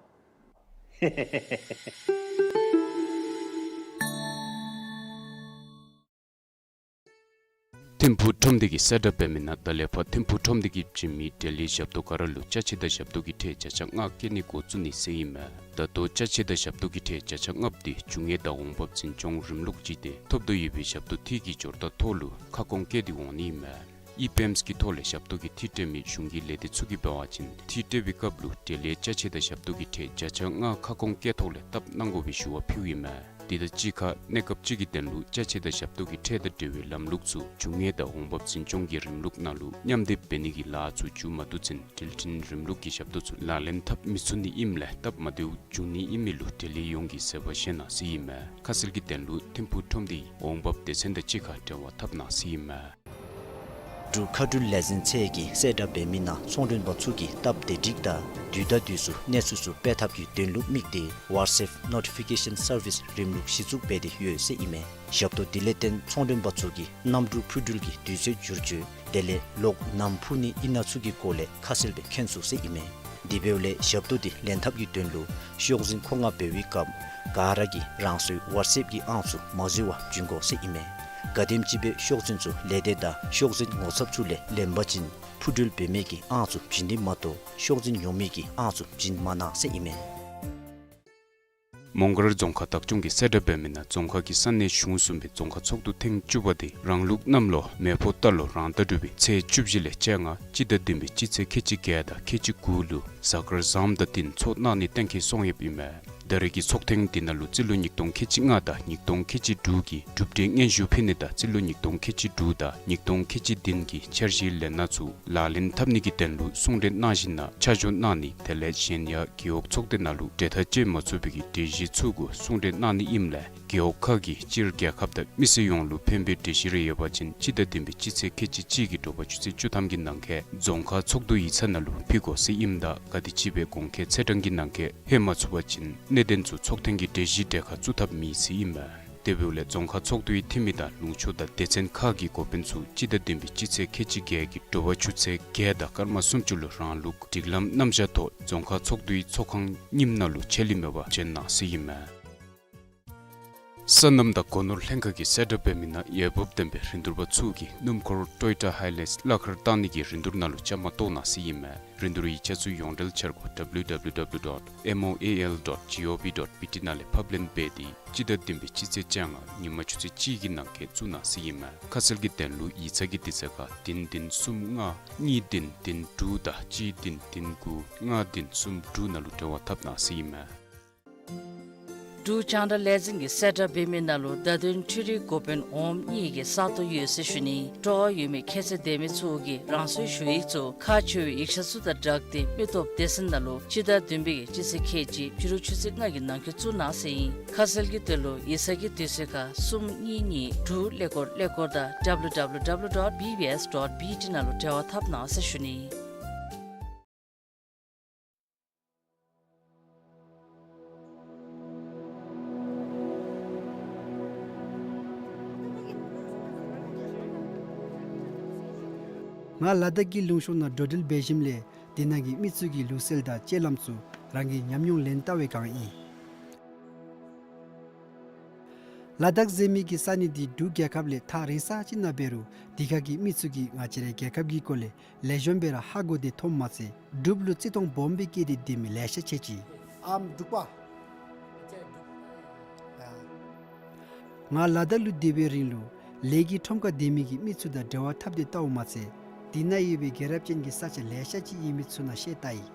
ཐིམ་ཕུག་ཁྲོམ་སྡེ་གིས་གསལ་བསྒྲགས་འབད་མི་ནང་ད་ལས་ཕར་ཐིམ་ཕུག་ཁྲོམ་སྡེ་གིས་བྱིན་མི་འབྲས་ལིའི་ཞབས་ཏོག་ག་ར་ལུ་ཅ་ཆས་དང་ཞབས་ཏོག་གི་ཁྲལ་བརྒྱ་ཆ་ལྔ་བཀལ་ནི་འགོ་བཙུགས་ནི་ཟེར་ཨིན་མས། ད་ལྟོ་ཅ་ཆས་དང་ཞབས་ཏོག་གི་ཁྲལ་བརྒྱ་ཆ་ལྔ་པོ་འདི་རྒྱུ་དངོས་དང་འོང་འབབ་འཛིན་སྐྱོང་རིམ་ལུགས་ཅིག་སྟེ་ཐོབ་དོ་ཡོད་པའི་ཞབས་ཏོག་འཐུས་ཀྱི་སྦྱོར་རྟགས་ཐོག་ལུ་ཁ་སྐོང་བཀལ་ཏེ་འོང་ནི་ཨིན་མས། ཨི་པེམས་ཀྱི་ཐོག་ལས་ཞབས་ཏོག་གི་འཐུས་སྤྲོད་མི་གཞུང་གི་ལས་སྡེ་ཚུ་གིས་འབད་བ་ཅིན་འཐུས་སྤྲོད་པའི་སྐབས་ལུ་འབྲས་ལིའི་ཅ་ཆས་དང་ཞབས་ཏོག་གི་ཁྲལ་བརྒྱ་ཆ་ལྔ་ཁ་སྐོང་བཀལ་ཐོག་ལས་བཏབ་གནང་དགོ་པའི་ཞུ་བ་ཕུལཝ་ཨིན་མས། དེ་དང་གཅིག་ཁར་གནས་སྐབས་ཅིག་གི་དོན་ལུ་ཅ་ཆས་དང་ཞབས་ཏོག་གི་ཁྲལ་དང་འབྲེལ་བའི་ལམ་ལུགས་ཚུ་རྒྱུ་དངོས་དང་འོང་འབབ་འཛིན་སྐྱོང་གི་རིམ་ལུགས་ནང་ལུ་མཉམ་སྡེབ་འབད་ནི་གི་ལཱ་ཚུ་མཇུག་མ་བསྡུ་ཚུན་འགྲུལ་འཕྲིན་རིམ་ལུགས་ཀྱི་ཞབས་ཏོག་ཚུ་ལག་ལེན་འཐབ་མི་ཚུགས་ནི་ཨིནམ་ལས་སྟབས་མ་བདེཝ་འབྱུང་ནི་ཨིན་མི་ལུ་འབྲས་ལི་ཡོངས་ཀྱིས་གསོལ་བ་བཞེས་གནང་ཟེར་ཨིན་མས། ཁ་གསལ་གྱི་དོན་ལུ་ཐིམ་ཕུག་ཁྲོམ་སྡེའི་འོང་འབབ་སྡེ་ཚན་དང་གཅིག་ཁར་འབྲེལ་བ་འཐབ་གནང་ཟེར་ཨིན་མས། འབྲུག་མཁའ་འགྲུལ་ལས་འཛིན་ཚད་ཀྱིས་གསལ་བསྒྲགས་འབད་མི་ནང་ཚོང་མགྲོན་པ་ཚུ་གིས་སྟབས་བདེ་སྒྲིག་དང་དུས་དང་དུས་སུ་གནས་ཚུལ་ཚུ་སྤེལ་ཐབས་ཀྱི་དོན་ལུ་དམིགས་ཏེ་ཝ་ཊི་སེབ་ནོ་ཊི་ཕི་ཀེ་ཤཱན་སར་བིསི་རིམ་ལུགས་གཞི་བཙུགས་འབད་དེ་ཡོད་ཟེར་ཨིན་མས། ཞབས་ཏོག་འདི་ལས་བརྟེན་ཚོང་མགྲོན་པ་ཚུ་གིས་གནམ་གྲུ་འཕུར་འགྲུལ་གྱི་དུས་ཚོད་བསྒྱུར་བཅོས་དེ་ལས་གློག་ནམ་འཕུར་ནི་ཨིན་ན་ཚུ་གི་སྐོར་ལས་ཁ་གསལ་སྦེ་མཁྱེན་ཚུགས་ཟེར་ཨིན་མས། དེ་འབདཝ་ལས་ཞབས་ཏོག་འདི་ལེན་ཐབས་ཀྱི་དོན་ལུ་ཤོག་འཛིན་མཁོ་མངགས་འབད་བའི་སྐབས་ག་ར་གིས་རང་སོའི་ཝ་ཊི་སེབ་ཀྱི་ཨང་ཚུ་མ་འཛོལ་བར་བྱིན་དགོ་ཟེར་ཨིན་མས། ག་དེམ་ཅིག་སྦེ་ཤོག་འཛིན་ཚུ་ལས་སྡེ་དང་ཤོག་འཛིན་ངོ་ཚབ་ཚུ་ལས་ལེན་པ་ཅིན་འཕུར་འགྲུལ་འབད་མི་གི་ཨང་ཚུ་བྱིན་ནི་མ་གཏོགས་ཤོག་འཛིན་ཉོ་མི་གི་ཨང་ཚུ་བྱིན་མ་གནང་ཟེར་ཨིན་མས། མོང་སྒར་རྫོང་ཁག་བདག་སྐྱོང་གིས་གསལ་བསྒྲགས་འབད་མི་ནང་རྫོང་ཁག་གི་ས་གནས་གཞུང་གསུམ་པའི་རྫོང་ཁག་ཚོགས་འདུ་ཐེངས་བཅུ་པ་དེ་རང་ལུགས་གནམ་ལོ་མེ་ཕོ་རྟ་ལོ་རང་ཟླ་དྲུག་པའི་ཚེས་བཅུ་བཞི་ལས་བཅོ་ལྔ་སྤྱི་ཟླ་བདུན་པའི་སྤྱི་ཚེས་ཁལ་གཅིག་བརྒྱད་དང་ཁལ་གཅིག་དགུ་ལུ་གཟའ་སྐར་བཟངམ་དང་བསྟུན་ཚོགས་གནང་ནི་གཏན་འཁེལ་སོང་ཡོདཔ་ཨིན་མས། ད་རེས་ཀྱི་ཚོགས་ཐེངས་འདི་ནང་ལུ་རྩིས་ལོ་ཉིས་སྟོང་ཁལ་གཅིག་ལྔ་དང་ཉིས་སྟོང་ཁལ་གཅིག་དྲུག་གི་གྲུབ་འབྲས་སྙན་ཞུ་ཕུལ་ནི་དང་རྩིས་ལོ་ཉིས་སྟོང་ཁལ་གཅིག་དྲུག་དང་ཉིས་སྟོང་ཁལ་གཅིག་བདུན་གྱི་འཆར་གཞིའི་ལས་སྣ་ཚུ་ལག་ལེན་འཐབ་ནི་གི་དོན་ལུ་གསུང་གྲོས་གནང་ཞིནམ་ལས་ཆ་འཇོག་གནང་ནི་དེ་ལས་གཞན་ཡང་རྒེད་འོག་ཚོགས་སྡེ་ནང་ལུ་གྲོས་ཐག་བཅད་མ་ཚུགས་པའི་གི་གྲོས་གཞི་ཚུ་གུ་གསུང་གྲོས་གནང་ནི་ཨིནམ་ལས་རྒེད་འོག་ཁག་གི་སྤྱིར་རྒྱལ་ཁབ་དང་མི་སེར་ཡོངས་ལུ་ཕན་པའི་གྲོས་གཞི་རེ་ཡོད་པ་ཅིན་སྤྱི་ཟླ་བདུན་པའི་སྤྱི་ཚེས་ཁལ་གཅིག་གཅིག་གི་དྲོ་པ་ཆུ་ཚོད་བཅུ་ཐམ་གྱི་ནང་འཁོད་རྫོང་ཁག་ཚོགས་འདུ་ཡིག་ཚང་ནང་ལུ་ཕུལ་དགོ་ཟེར་ཨིནམ་ད་ག་དེམ་ཅིག་སྦེ་གོང་འཁོད་ཚེས་གྲངས་ཀྱི་ནང་འཁོད་ལྷོད་མ་ཚུགས་པ་ཅིན་གནད་དོན་ཚུ་ཚོགས་ཐེངས་ཀྱི་གྲོས་གཞིའི་གྲལ་ཁར་བཙུགས་ཐབས་མེད་ཟེར་ཨིན་མས། དེ་འབདཝ་ལས་རྫོང་ཁག་ཚོགས་འདུའི་འཐུས་མི་དང་ལུང་ཕྱོགས་དང་སྡེ་ཚན་ཁག་གི་འགོ་དཔོན་ཚུ་སྤྱི་ཟླ་བདུན་པའི་སྤྱི་ཚེས་ཁལ་གཅིག་བརྒྱད་ཀྱི་དྲོ་པ་ཆུ་ཚོད་བརྒྱད་དང་སྐར་མ་སུམ་ཅུ་ལུ་རང་ལུགས་སྒྲིག་ལམ་རྣམ་གཞག་ཐོག་རྫོང་ཁག་ཚོགས་འདུའི་ཚོགས་ཁང་རྙིངམ་ནང་ལུ་ཆད་ལུས་མེད་པར་བྱོན་གནང་ཟེར་ཨིན་མས། སོ་ནམ་དང་སྒོ་ནོར་ལྷན་ཁག་གིས་གསལ་བསྒྲགས་འབད་མི་ནང་འོས་འབབ་ལྡན་པའི་རིན་བསྡུར་པ་ཚུ་གིས་སྣུམ་འཁོར་ཊོ་ཡོ་ཊ་ཧའི་ལེགས་གླ་ཁར་བཏང་ནི་གི་རིན་བསྡུར་ནང་ལུ་བཅའ་མར་གཏོགས་གནང་ཟེར་ཨིན་མས། རིན་བསྡུར་ཡིག་ཆ་ཚུ་ཡོངས་འབྲེལ་འཆར་སྒོ་W W W dot M O A L dot G O V dot B T ནང་ལས་ཕབ་ལེན་འབད་དེ་སྤྱི་ཟླ་བདུན་པའི་སྤྱི་ཚེས་བཅོ་ལྔ་ཉིན་མ་ཆུ་ཚོད་གཅིག་གི་ནང་འཁོད་བཙུགས་གནང་ཟེར་ཨིན་མས། ཁ་གསལ་གྱི་དོན་ལུ་ཡིག་ཚང་གི་དུས་ཚོད་ཁར་བདུན་བདུན་གསུམ་ལྔ་གཉིས་བདུན་བདུན་དྲུག་དང་གཅིག་བདུན་བདུན་དགུ་ལྔ་བདུན་གསུམ་དྲུག་ནང་ལུ་འབྲེལ་བ་འཐབ་གནང་ཟེར་ཨིན་མས། འབྲུག་རྒྱང་བསྒྲགས་ལས་འཛིན་གྱིས་གསལ་བསྒྲགས་འབད་མི་ནང་ལུ་བརྡ་དོན་འཕྲུལ་རིག་འགོ་དཔོན་འོགམ་གཉིས་ཀྱི་ས་སྟོང་ཡོད་ཟེར་ཞུ་ནི། སྤྲོ་བ་ཡོད་མི་ཁྱད་ཚད་ལྡན་མི་ཚུ་གིས་རང་སོའི་ཞུ་ཡིག་ཚུ་ཁག་ཆེ་བའི་ཡིག་ཆ་ཚུ་དང་སྦྲགས་ཏེ་མི་སྟོབས་སྡེ་ཚན་ནང་ལུ་སྤྱི་ཟླ་བདུན་པའི་གི་སྤྱི་ཚེས་ཁལ་གཅིག་ཕྱི་རུ་ཆུ་ཚོད་ལྔ་གི་ནང་འཁོད་བཙུགས་གནང་ཟེར་ཨིན། ཁ་གསལ་གྱི་དོན་ལུ་ཡིག་ཚང་གི་དུས་ཚོད་ཁར་གསུམ་གཉིས་གཉིས་དྲུག་ཀླད་ཀོར་ཀླད་ཀོར་དང་W W W dot B B S dot B T ནང་ལུ་འབྲེལ་བ་འཐབ་གནང་ཟེར་ཞུ་ནི། ང་ལ་དྭགས་ཀྱི་ལུང་ཕྱོགས་ནང་འགྲོ་འགྲུལ་འབད་ཞིནམ་ལས་དེ་ནང་གི་མི་ཚུ་གི་ལུགས་སྲོལ་དང་སྤྱོད་ལམ་ཚུ་རང་གི་ཉམས་མྱོང་ལེན་བལྟ་བའི་སྒང་ཨིན། ལ་དྭགས་ཟེར་མི་གི་ས་གནས་འདི་འབྲུག་རྒྱལ་ཁབ་ལས་ཐག་རིང་ས་ཅིག་ནང་འབད་རུང་དེ་ཁ་གི་མི་ཚུ་གིས་ང་བཅས་རའི་རྒྱལ་ཁབ་ཀྱི་སྐོར་ལས་ལེགས་ཤོམ་སྦེ་ར་ཧ་གོ་སྟེ་མཐོངམ་མ་ཚད་འབྲུགཔ་ལུ་བརྩི་མཐོང་སྦོམ་སྦེ་བསྐྱེད་དེ་སྡོད་མི་ལེ་ཤ་ཅིག་ཨིན། ཨམ་འབྲུག་པ། ང་ལ་དྭགས་ལུ་སྡོད་པའི་རིང་ལུ་ལས་ཀྱི་ཁྲོམ་ཁར་སྡོད་མི་གི་མི་ཚུ་དང་འབྲེལ་བ་འཐབ་སྟེ་བལྟཝ་མ་ཚད་དེ་ནང་ཡོད་པའི་རྒྱལ་རབས་ཅན་གྱི་ས་ཆ་ལེ་ཤ་ཅིག་ཡོད་མི་ཚུ་ནང་བཤལ་བལྟ་ཡི།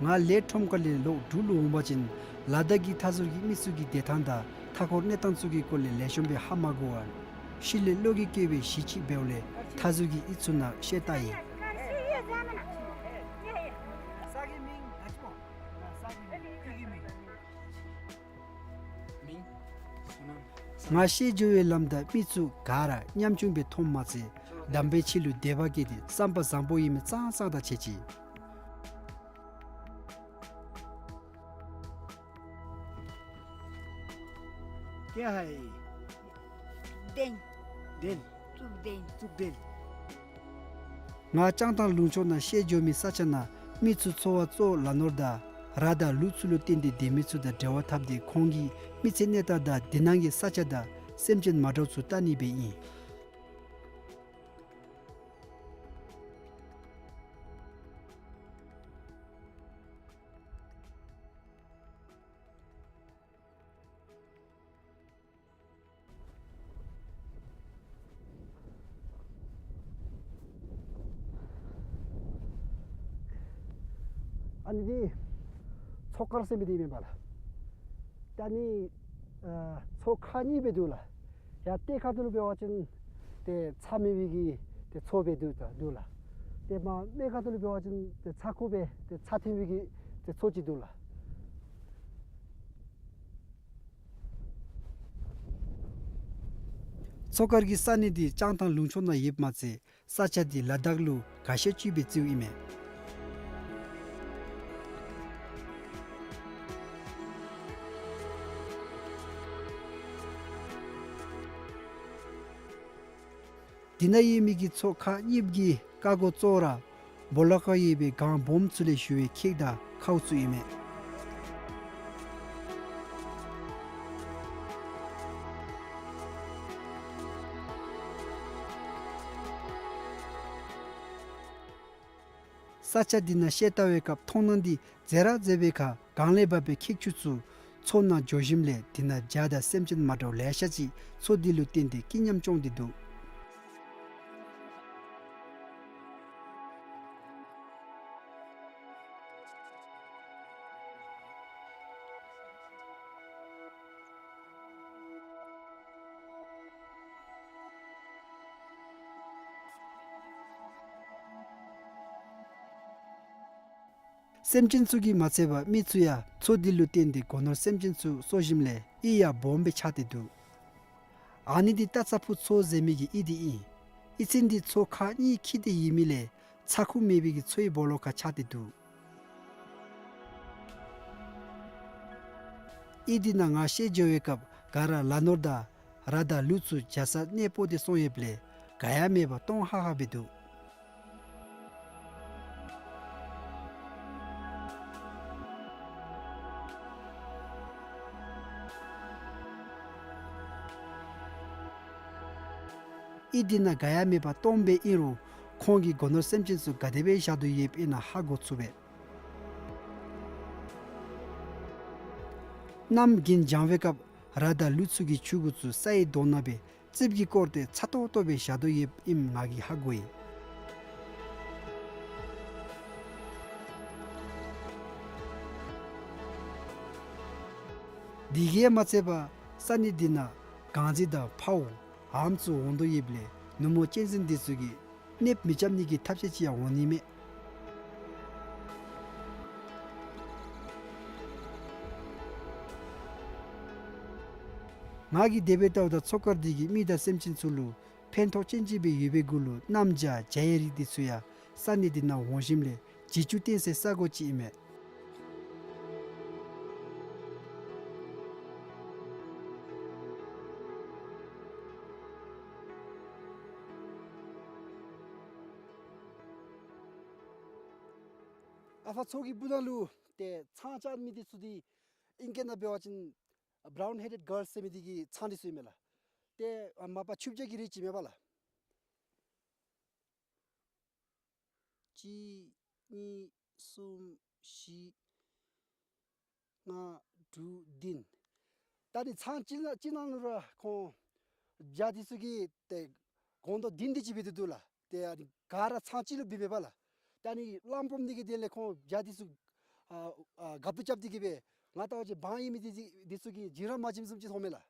ང་ལས་ཁྲོམ་ཁ་ལས་ལོག་འབྲུག་ལུ་འོང་པ་ཅིན་ལ་དྭགས་ཀྱི་མཐའ་ཟུར་གྱི་མི་ཚུ་གི་བདེ་ཐང་དང་མཐའ་འཁོར་གནས་སྟངས་ཚུ་གི་སྐོར་ལས་ལེགས་ཤོམ་སྦེ་ཧ་མ་གོ་བར་ཤུལ་ལས་བློ་འགྱོད་བསྐྱེད་སྦེ་གཞི་ཅིག་འབདཝ་ལས་མཐའ་ཟུར་གྱི་གཡུས་ཚུ་ནང་བཤལ་བལྟ་ཡི། ང་བཤལ་འགྱོ་བའི་ལམ་བདའ་མི་ཚུ་ག་ར་ཉམ་ཆུང་སྦེ་མཐོངམ་མ་ཚད་དམ་པའི་ཆོས་ལུ་དད་པ་བསྐྱེད་དེ་བསམ་པ་བཟང་པོ་ཡོད་མི་ཙང་ཙང་དང་ཕྱད་ཅི། क्या है? Then. Then. चुप देन। चुप देन। ང་ལྕང་ཐང་ལུང་ཕྱོགས་ནང་བཤལ་འགྱོ་མི་ས་ཆ་ནང་མི་ཚུ་འཚོ་བ་གཙོ་བོ་ལ་ནོར་དང་ར་དང་ལུག་ཚུ་ལུ་བརྟེན་ཏེ་སྡོད་མི་ཚུ་དང་འབྲེལ་བ་འཐབ་སྟེ་ཁོང་གི་མི་ཚེ་གནས་སྟངས་དང་དེ་ནང་གི་ས་ཆ་དང་སེམས་ཅན་མ་འདྲཝ་ཚུ་བལྟ་ནི་སྦེ་ཨིན། ཨ་ནི་འདི་མཚོ་དཀར་ཟེར་མི་འདི་ཨིན་པས་ལགས། ད་ཨ་ནི་ཨ་མཚོ་ཁག་གཉིས་སྦེ་འདུག་ལགས། ཡར་གཏེར་ཁ་ཐུག་ལུ་འབད་བ་ཅིན་ཏེ་ཚ་མེད་པའི་གི་ཏེ་མཚོ་སྦེ་འདུག་ད་འདུག་ལགས། ཏེ་མར་སྨད་ཁ་ཐུག་ལུ་འབད་བ་ཅིན་ཏེ་ཚ་ཁུ་སྦེ་ཏེ་ཚ་ཐོན་པའི་གི་ཏེ་མཚོ་ཅིག་འདུག་ལགས། མཚོ་དཀར་གྱི་ས་གནས་འདི་ལྕང་ཐང་ལུང་ཕྱོགས་ནང་ཡོདཔ་མ་ཚད་ས་ཆ་འདི་ལ་དྭགས་ལུ་དགའ་ཤོས་ཅིག་སྦེ་བརྩིཝ་ཨིན་མས། དེ་ནང་ཡོད་མི་གི་མཚོ་ཁག་གཉིས་ཀྱི་ཀ་སྒོ་གཙོ་བོ་ར་སྦོ་ལོགས་ཁར་ཡོད་པའི་སྒང་སྦོམ་ཚུ་ལས་ཞུ་བའི་ཁེག་དང་ཁཝ་ཚུ་ཨིན་མས། ས་ཆ་འདི་ནང་བཤལ་བལྟ་བའི་སྐབས་མཐོང་སྣང་འདི་མཛེས་ར་མཛེས་པའི་ཁར་གངས་ལས་འབབ་པའི་ཁེག་ཆུ་ཚུ་མཚོ་ནང་འགྱོ་ཞིནམ་ལས་དེ་ནང་བྱ་དང་སེམས་ཅན་མ་འདྲཝ་ལེ་ཤ་ཅིག་མཚོ་འདི་ལུ་བརྟེན་ཏེ་སྐྱིད་ཉམས་སྐྱོང་སྟེ་འདུག། སེམས་ཅན་ཚུ་གིས་མ་ཚད་པར་མི་ཚུ་ཡང་མཚོ་འདི་ལུ་བརྟེན་ཏེ་སྒོ་ནོར་སེམས་ཅན་ཚུ་གསོ་ཞིནམ་ལས་གཡུས་ཡང་སྦོམ་སྦེ་ཆགས་ཏེ་འདུག། ཨ་ནི་འདི་སྟག་ཚ་ཕུ་མཚོ་ཟེར་མི་གི་གཡུས་འདི་ཨིན། གཡུས་ཚན་འདི་མཚོ་ཁག་གཉིས་འཁྱིལ་ཏེ་ཡོད་མི་ལས་ཚ་ཁུ་མེད་པའི་གི་མཚོའི་སྦོ་ལོགས་ཁར་ཆགས་ཏེ་འདུག། གཡུས་འདི་ནང་ང་བཤལ་འགྱོ་བའི་སྐབས་ག་ར་ལ་ནོར་དང་ར་དང་ལུག་ཚུ་བྱ་ས་གནས་སྤོ་སྟེ་སོང་ཡོདཔ་ལས་ག་ཡང་མེད་པར་སྟོང་ཧ་ཧ་སྦེ་འདུག། གཡུས་འདི་ནང་ག་ཡང་མེད་པར་སྟོངམ་སྦེ་ཨིན་རུང་ཁོང་གིས་སྒོ་ནོར་སེམས་ཅན་ཚུ་ག་དེ་སྦེ་བཞག་དོ་ཡོདཔ་ཨིན་ན་ཧ་གོ་ཚུགས་པས། གནམ་དགུན་འགྱང་བའི་སྐབས་ར་དང་ལུད་ཚུ་གི་ཆུ་གུ་ཚུ་སའི་དོང་ནང་སྦེ་རྩིགཔ་གིས་བསྐོར་ཏེ་ཚ་ཏོག་ཏོ་སྦེ་བཞག་དོ་ཡོདཔ་ཨིནམ་ང་གིས་ཧ་གོ་ཡི། དེ་གིས་མ་ཚད་པར་ས་གནས་འདི་ནང་གངས་རྫི་དང་འཕརཝ་འམ་ཚུ་འོང་དོ་ཡོདཔ་ལས་ནུབ་མོ་གཅན་གཟན་འདི་ཚུ་གིས་གནོདཔ་མི་རྐྱབ་ནི་གི་ཐབས་ཤེས་ཅིག་ཡང་འོང་ནི་མས། ང་གིས་དེ་སྦེ་བལྟཝ་ད་མཚོ་དཀར་འདི་གིས་མི་དང་སེམས་ཅན་ཚུ་ལུ་ཕན་ཐོགས་ཅན་ཅིག་སྦེ་ཡོད་པའི་གུ་ལུ་གནམ་བྱཱར་བྱ་ཡི་རིགས་འདི་ཚུ་ཡང་ས་གནས་འདི་ནང་འོང་ཞིནམ་ལས་བྱི་ཅུང་བཏོན་སའི་ས་གོ་ཅིག་ཨིན་མས། ཨ་ཕར་མཚོ་གི་སྦུག་ན་ལུ་ཏེ་ཚང་བཅའ་མི་འདི་ཚུ་འདི་ཨིང་སྐད་ནང་འབད་བ་ཅིན་brown headed girl ཟེར་མི་འདི་གི་ཚང་འདི་ཚུ་ཨིན་མས་ལགས། ཏེ་ཨ་མ་པ་ཆུ་བྱ་གི་རིགས་ཅིག་མས་པ་ལགས། གཅིག་གཉིས་གསུམ་བཞི་ལྔ་དྲུག་བདུན། ད་ནི་ཚང་གཅིག་ན་གཅིག་ནང་ལུ་ར་ཁོང་བྱ་འདི་ཚུ་གི་ཏེ་སྒོང་རྡོག་བདུན་དེ་ཅིག་སྦེ་འདུག་ལགས། ཏེ་ཨ་ནི་ག་ར་ཚང་གཅིག་ལུ་སྦེ་མེད་པ་ལགས། ད་ནི་གླང་སྦོམ་འདི་གི་དེ་ལས་ཁོང་བྱ་འདི་ཚུ་ཨ་ཨ་རྒཔོ་རྐྱབ་སྟེ་གི་སྦེ་ང་ལྟ་བ་ཅིན་འབངས་ཡོད་མི་འདི་འདི་ཚུ་གིས་བྱིན་ར་མ་བྱིནམ་བཟུམ་ཅིག་མཐོངམ་མས་ལགས།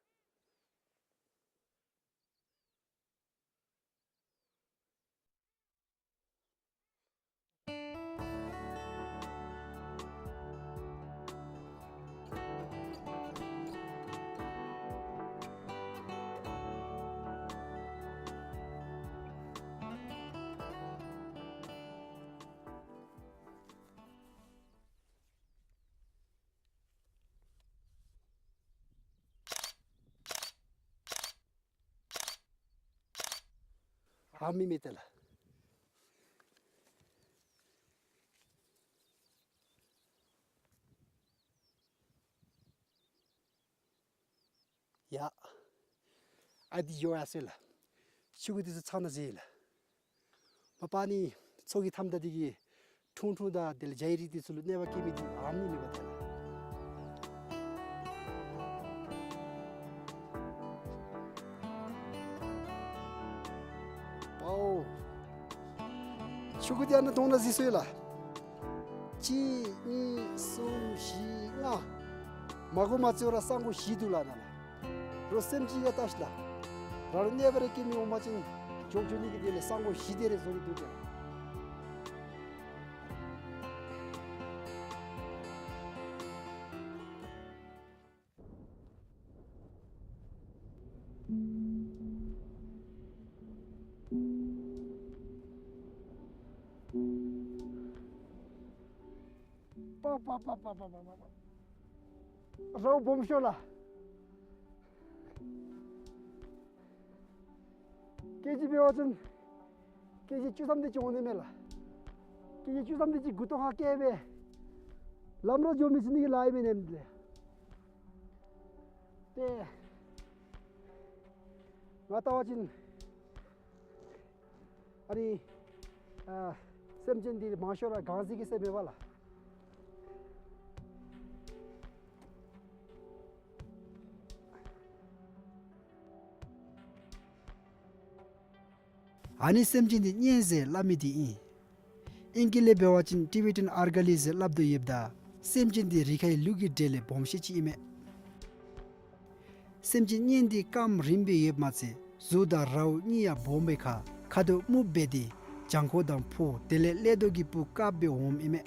ཨ་མི་མེད་ཏེ་ལགས། ཡ། ཨ་འདི་འགྱོ་ཡར་སོང་ཡི་ལགས། ཆུ་གུ་འདི་ཚུ་ཚང་ནང་འཛུལ་ཡི་ལགས། མ་པ་ནི་མཚོ་གི་མཐའམ་ད་འདི་གིས་ཁྲུང་ཁྲུང་དང་དེ་ལས་བྱ་ཡི་རིགས་འདི་ཚུ་ལུ་གནོད་པ་བཀལ་མི་འདི་ཨ་མི་མེད་པ་ཏེ་ལགས། པའོ། ཆུ་གུ་འདི་ཨ་ནཱ་དོང་ནང་འཛུལ་སོང་ཡི་ལགས། གཅིག་གཉིས་གསུམ་བཞི་ལྔ། མ་གོ་མ་ཚོར་ར་ས་སྒོ་བཞི་འདུག་ལགས་ནཱ་ལགས། རོགས་སེམས་ཅན་གྱིས་བལྟ་ཤིག་ལགས། རང་ལུ་གནོད་པ་རེ་བཀལ་མི་འོང་པ་ཅིན་འགྱོ་འགྱོ་ནི་གི་དེ་ལས་ས་སྒོ་བཞི་དེ་རེ་བཟོ་སྟེ་འདུག་ཏེ། པ་པ་པ། རའུ་སྦོམ་ཤོས་ལགས། ཀེ་ཇི་འབད་བ་ཅིན་ཀེ་ཇི་བཅུ་ཐམ་དེ་ཅིག་འོང་ནི་མས་ལགས། ཀེ་ཇི་བཅུ་ཐམ་དེ་ཅིག་མགུ་ཏོ་ཁར་བཀལ་སྦེ་ལམ་རོ་འགྱོ་མི་ཚུགས་ནི་གི་ལཱ་ཨིན་མས་ནཱ་ལགས། ཏེ་ང་ལྟ་བ་ཅིན་ཨ་ནི་ཨ་སེམས་ཅན་འདི་མང་ཤོས་ར་གངས་རྫི་གི་སེམས་མས་པ་ལགས། ཨ་ནི་སེམས་ཅན་འདི་གཉན་ཟེར་སླབ་མི་འདི་ཨིན། ཨིང་སྐད་ལས་འབད་བ་ཅིན་ཊི་བེ་ཊན་ཨར་ག་ལི་ཟེར་སླབ་དོ་ཡོདཔ་ད་སེམས་ཅན་འདི་རི་ཁའི་ལུག་གི་གྲས་ལས་སྦོམ་ཤོས་ཅིག་ཨིན་མས། སེམས་ཅན་གཉན་འདི་རྐངམ་རིངམོ་སྦེ་ཡོདཔ་མ་ཚད་གཟུགས་དང་རའུ་གཉིས་ཡང་སྦོམ་སྦེ་ཁར་ཁ་དོག་སྨུགཔ་སྦེ་ཏེ་བྱང་ཁོག་དང་ཕོ་དེ་ལས་ཀླད་རྡོག་གི་སྤུ་དཀརཔོ་སྦེ་འོངམ་ཨིན་མས།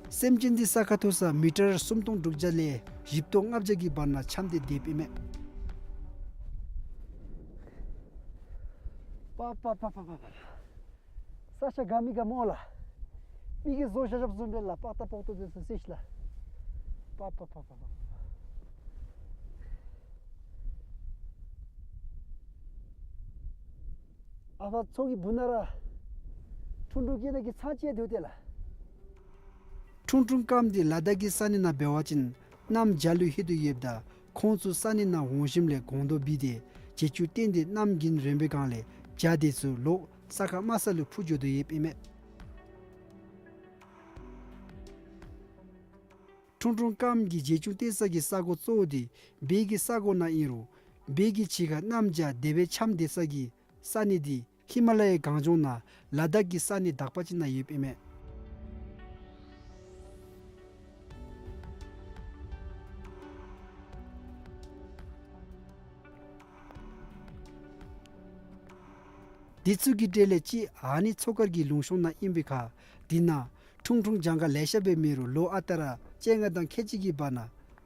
སེམས་ཅན་འདི་ས་ཁ་ཐུག་ས་མི་ཊར་སུམ་སྟོང་དྲུག་བརྒྱ་ལས་བཞི་སྟོང་ལྔ་བརྒྱ་གི་བར་ན་འཁྱམས་ཏེ་སྡོདཔ་ཨིན་མས། པ་པ། ས་ཆ་དགའ་མི་དགའ་སྨོ་ལགས། མི་གིས་བཟོ་བཞག་བཞགཔ་བཟུམ་སྦེ་ལགས། པགས་ཏ་པོག་ཏོ་འདི་ཚུ་གཟིགས་ཤིག་ལགས། པ་པ་པ་པ་པ། ཨ་ཕར་མཚོ་གི་སྦུག་ན་ར་ཁྲུང་ཁྲུང་སྐྱེ་ནི་གི་ཚང་ཅིག་འདུག་ཏེ་ལགས། ཁྲུང་ཁྲུང་རྐངམ་འདི་ལ་དྭགས་ཀྱི་ས་གནས་ནང་འབད་བ་ཅིན་གནམ་བྱཱར་ལུ་ལྷོད་དོ་ཡོདཔ་ད་ཁོང་ཚུ་ས་གནས་ནང་འོང་ཞིནམ་ལས་སྒོང་རྡོག་འབུད་དེ་ བྱེ་ཆུ་བཏོན་ཏེ་གནམ་དགུན་རན་པའི་སྒང་ལས་བྱ་དེ་ཚུ་ལོག་ས་ཁ་དམའ་ས་ལུ་འཕུར་འགྱོ་དོ་ཡོདཔ་ཨིན་མས། ཁྲུང་ཁྲུང་སྐམ་གྱི་བྱེ་ཆུ་བཏོན་ས་གི་ས་གོ་གཙོ་བོ་དེ་བོད་ཀྱི་ས་གོ་ནང་ཨིན་རུང་བོད་ཀྱི་ཕྱི་ཁ་གནམ་བྱཱར་དེ་སྦེ་འཁྱམས་སྡོད་ས་གི་ས་གནས་དེ་ཧི་མ་ལ་ཡའི་གངས་ལྗོངས་ནང་ལ་དྭགས་ཀྱི་ས་གནས་དག་པ་ཅིག་ནང་ཡོདཔ་ཨིན་མས། དེ་ཚུ་གི་གྲས་ལས་གཅིག་ཨ་ནི་མཚོ་དཀར་གྱི་ལུང་གཤོང་ནང་ཨིན་པའི་ཁར་དེ་ནང་ཁྲུང་ཁྲུང་གྱངས་ཁ་ལེ་ཤ་སྦེ་མེད་རུང་ལོ་ཨ་རྟག་ར་བཅོ་ལྔ་དང་ཁལ་གཅིག་གི་བར་ན་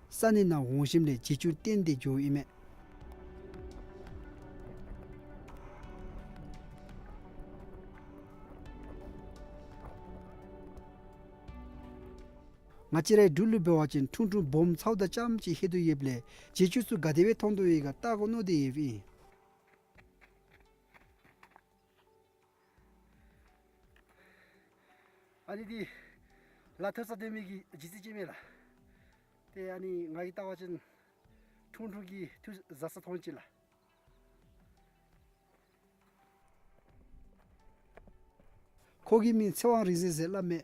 ས་གནས་ནང་འོང་ཞིནམ་ལས་བྱེ་ཆུ་བཏོན་ཏེ་འགྱོཝ་ཨིན་མས། ང་བཅས་རའི་འབྲུག་ལུ་འབད་བ་ཅིན་ཁྲུང་ཁྲུང་སྦོམ་ཚཝ་ད་ཙམ་ཅིག་ལྷོད་དོ་ཡོདཔ་ལས་བྱེ་ཆུ་ཚུ་ག་དེ་སྦེ་མཐོང་དོ་ཡོད་ག་བལྟ་དགོ་མནོ་སྟེ་ཡོདཔ་ཨིན། ཨ་ནི་འདི་ལ་མཐོ་ས་སྡོད་མི་གི་རྒྱུ་རྩི་ཅིག་མས་ལགས། ཏེ་ཨ་ནི་ང་གིས་བལྟ་བ་ཅིན་ཁྲུང་ཁྲུང་གི་ཐུགས་བཟའ་ས་མཐོང་ཅི་ལགས། ཁོ་གི་མིང་ཚེ་དབང་རིག་འཛིན་ཟེར་སླབ་མས།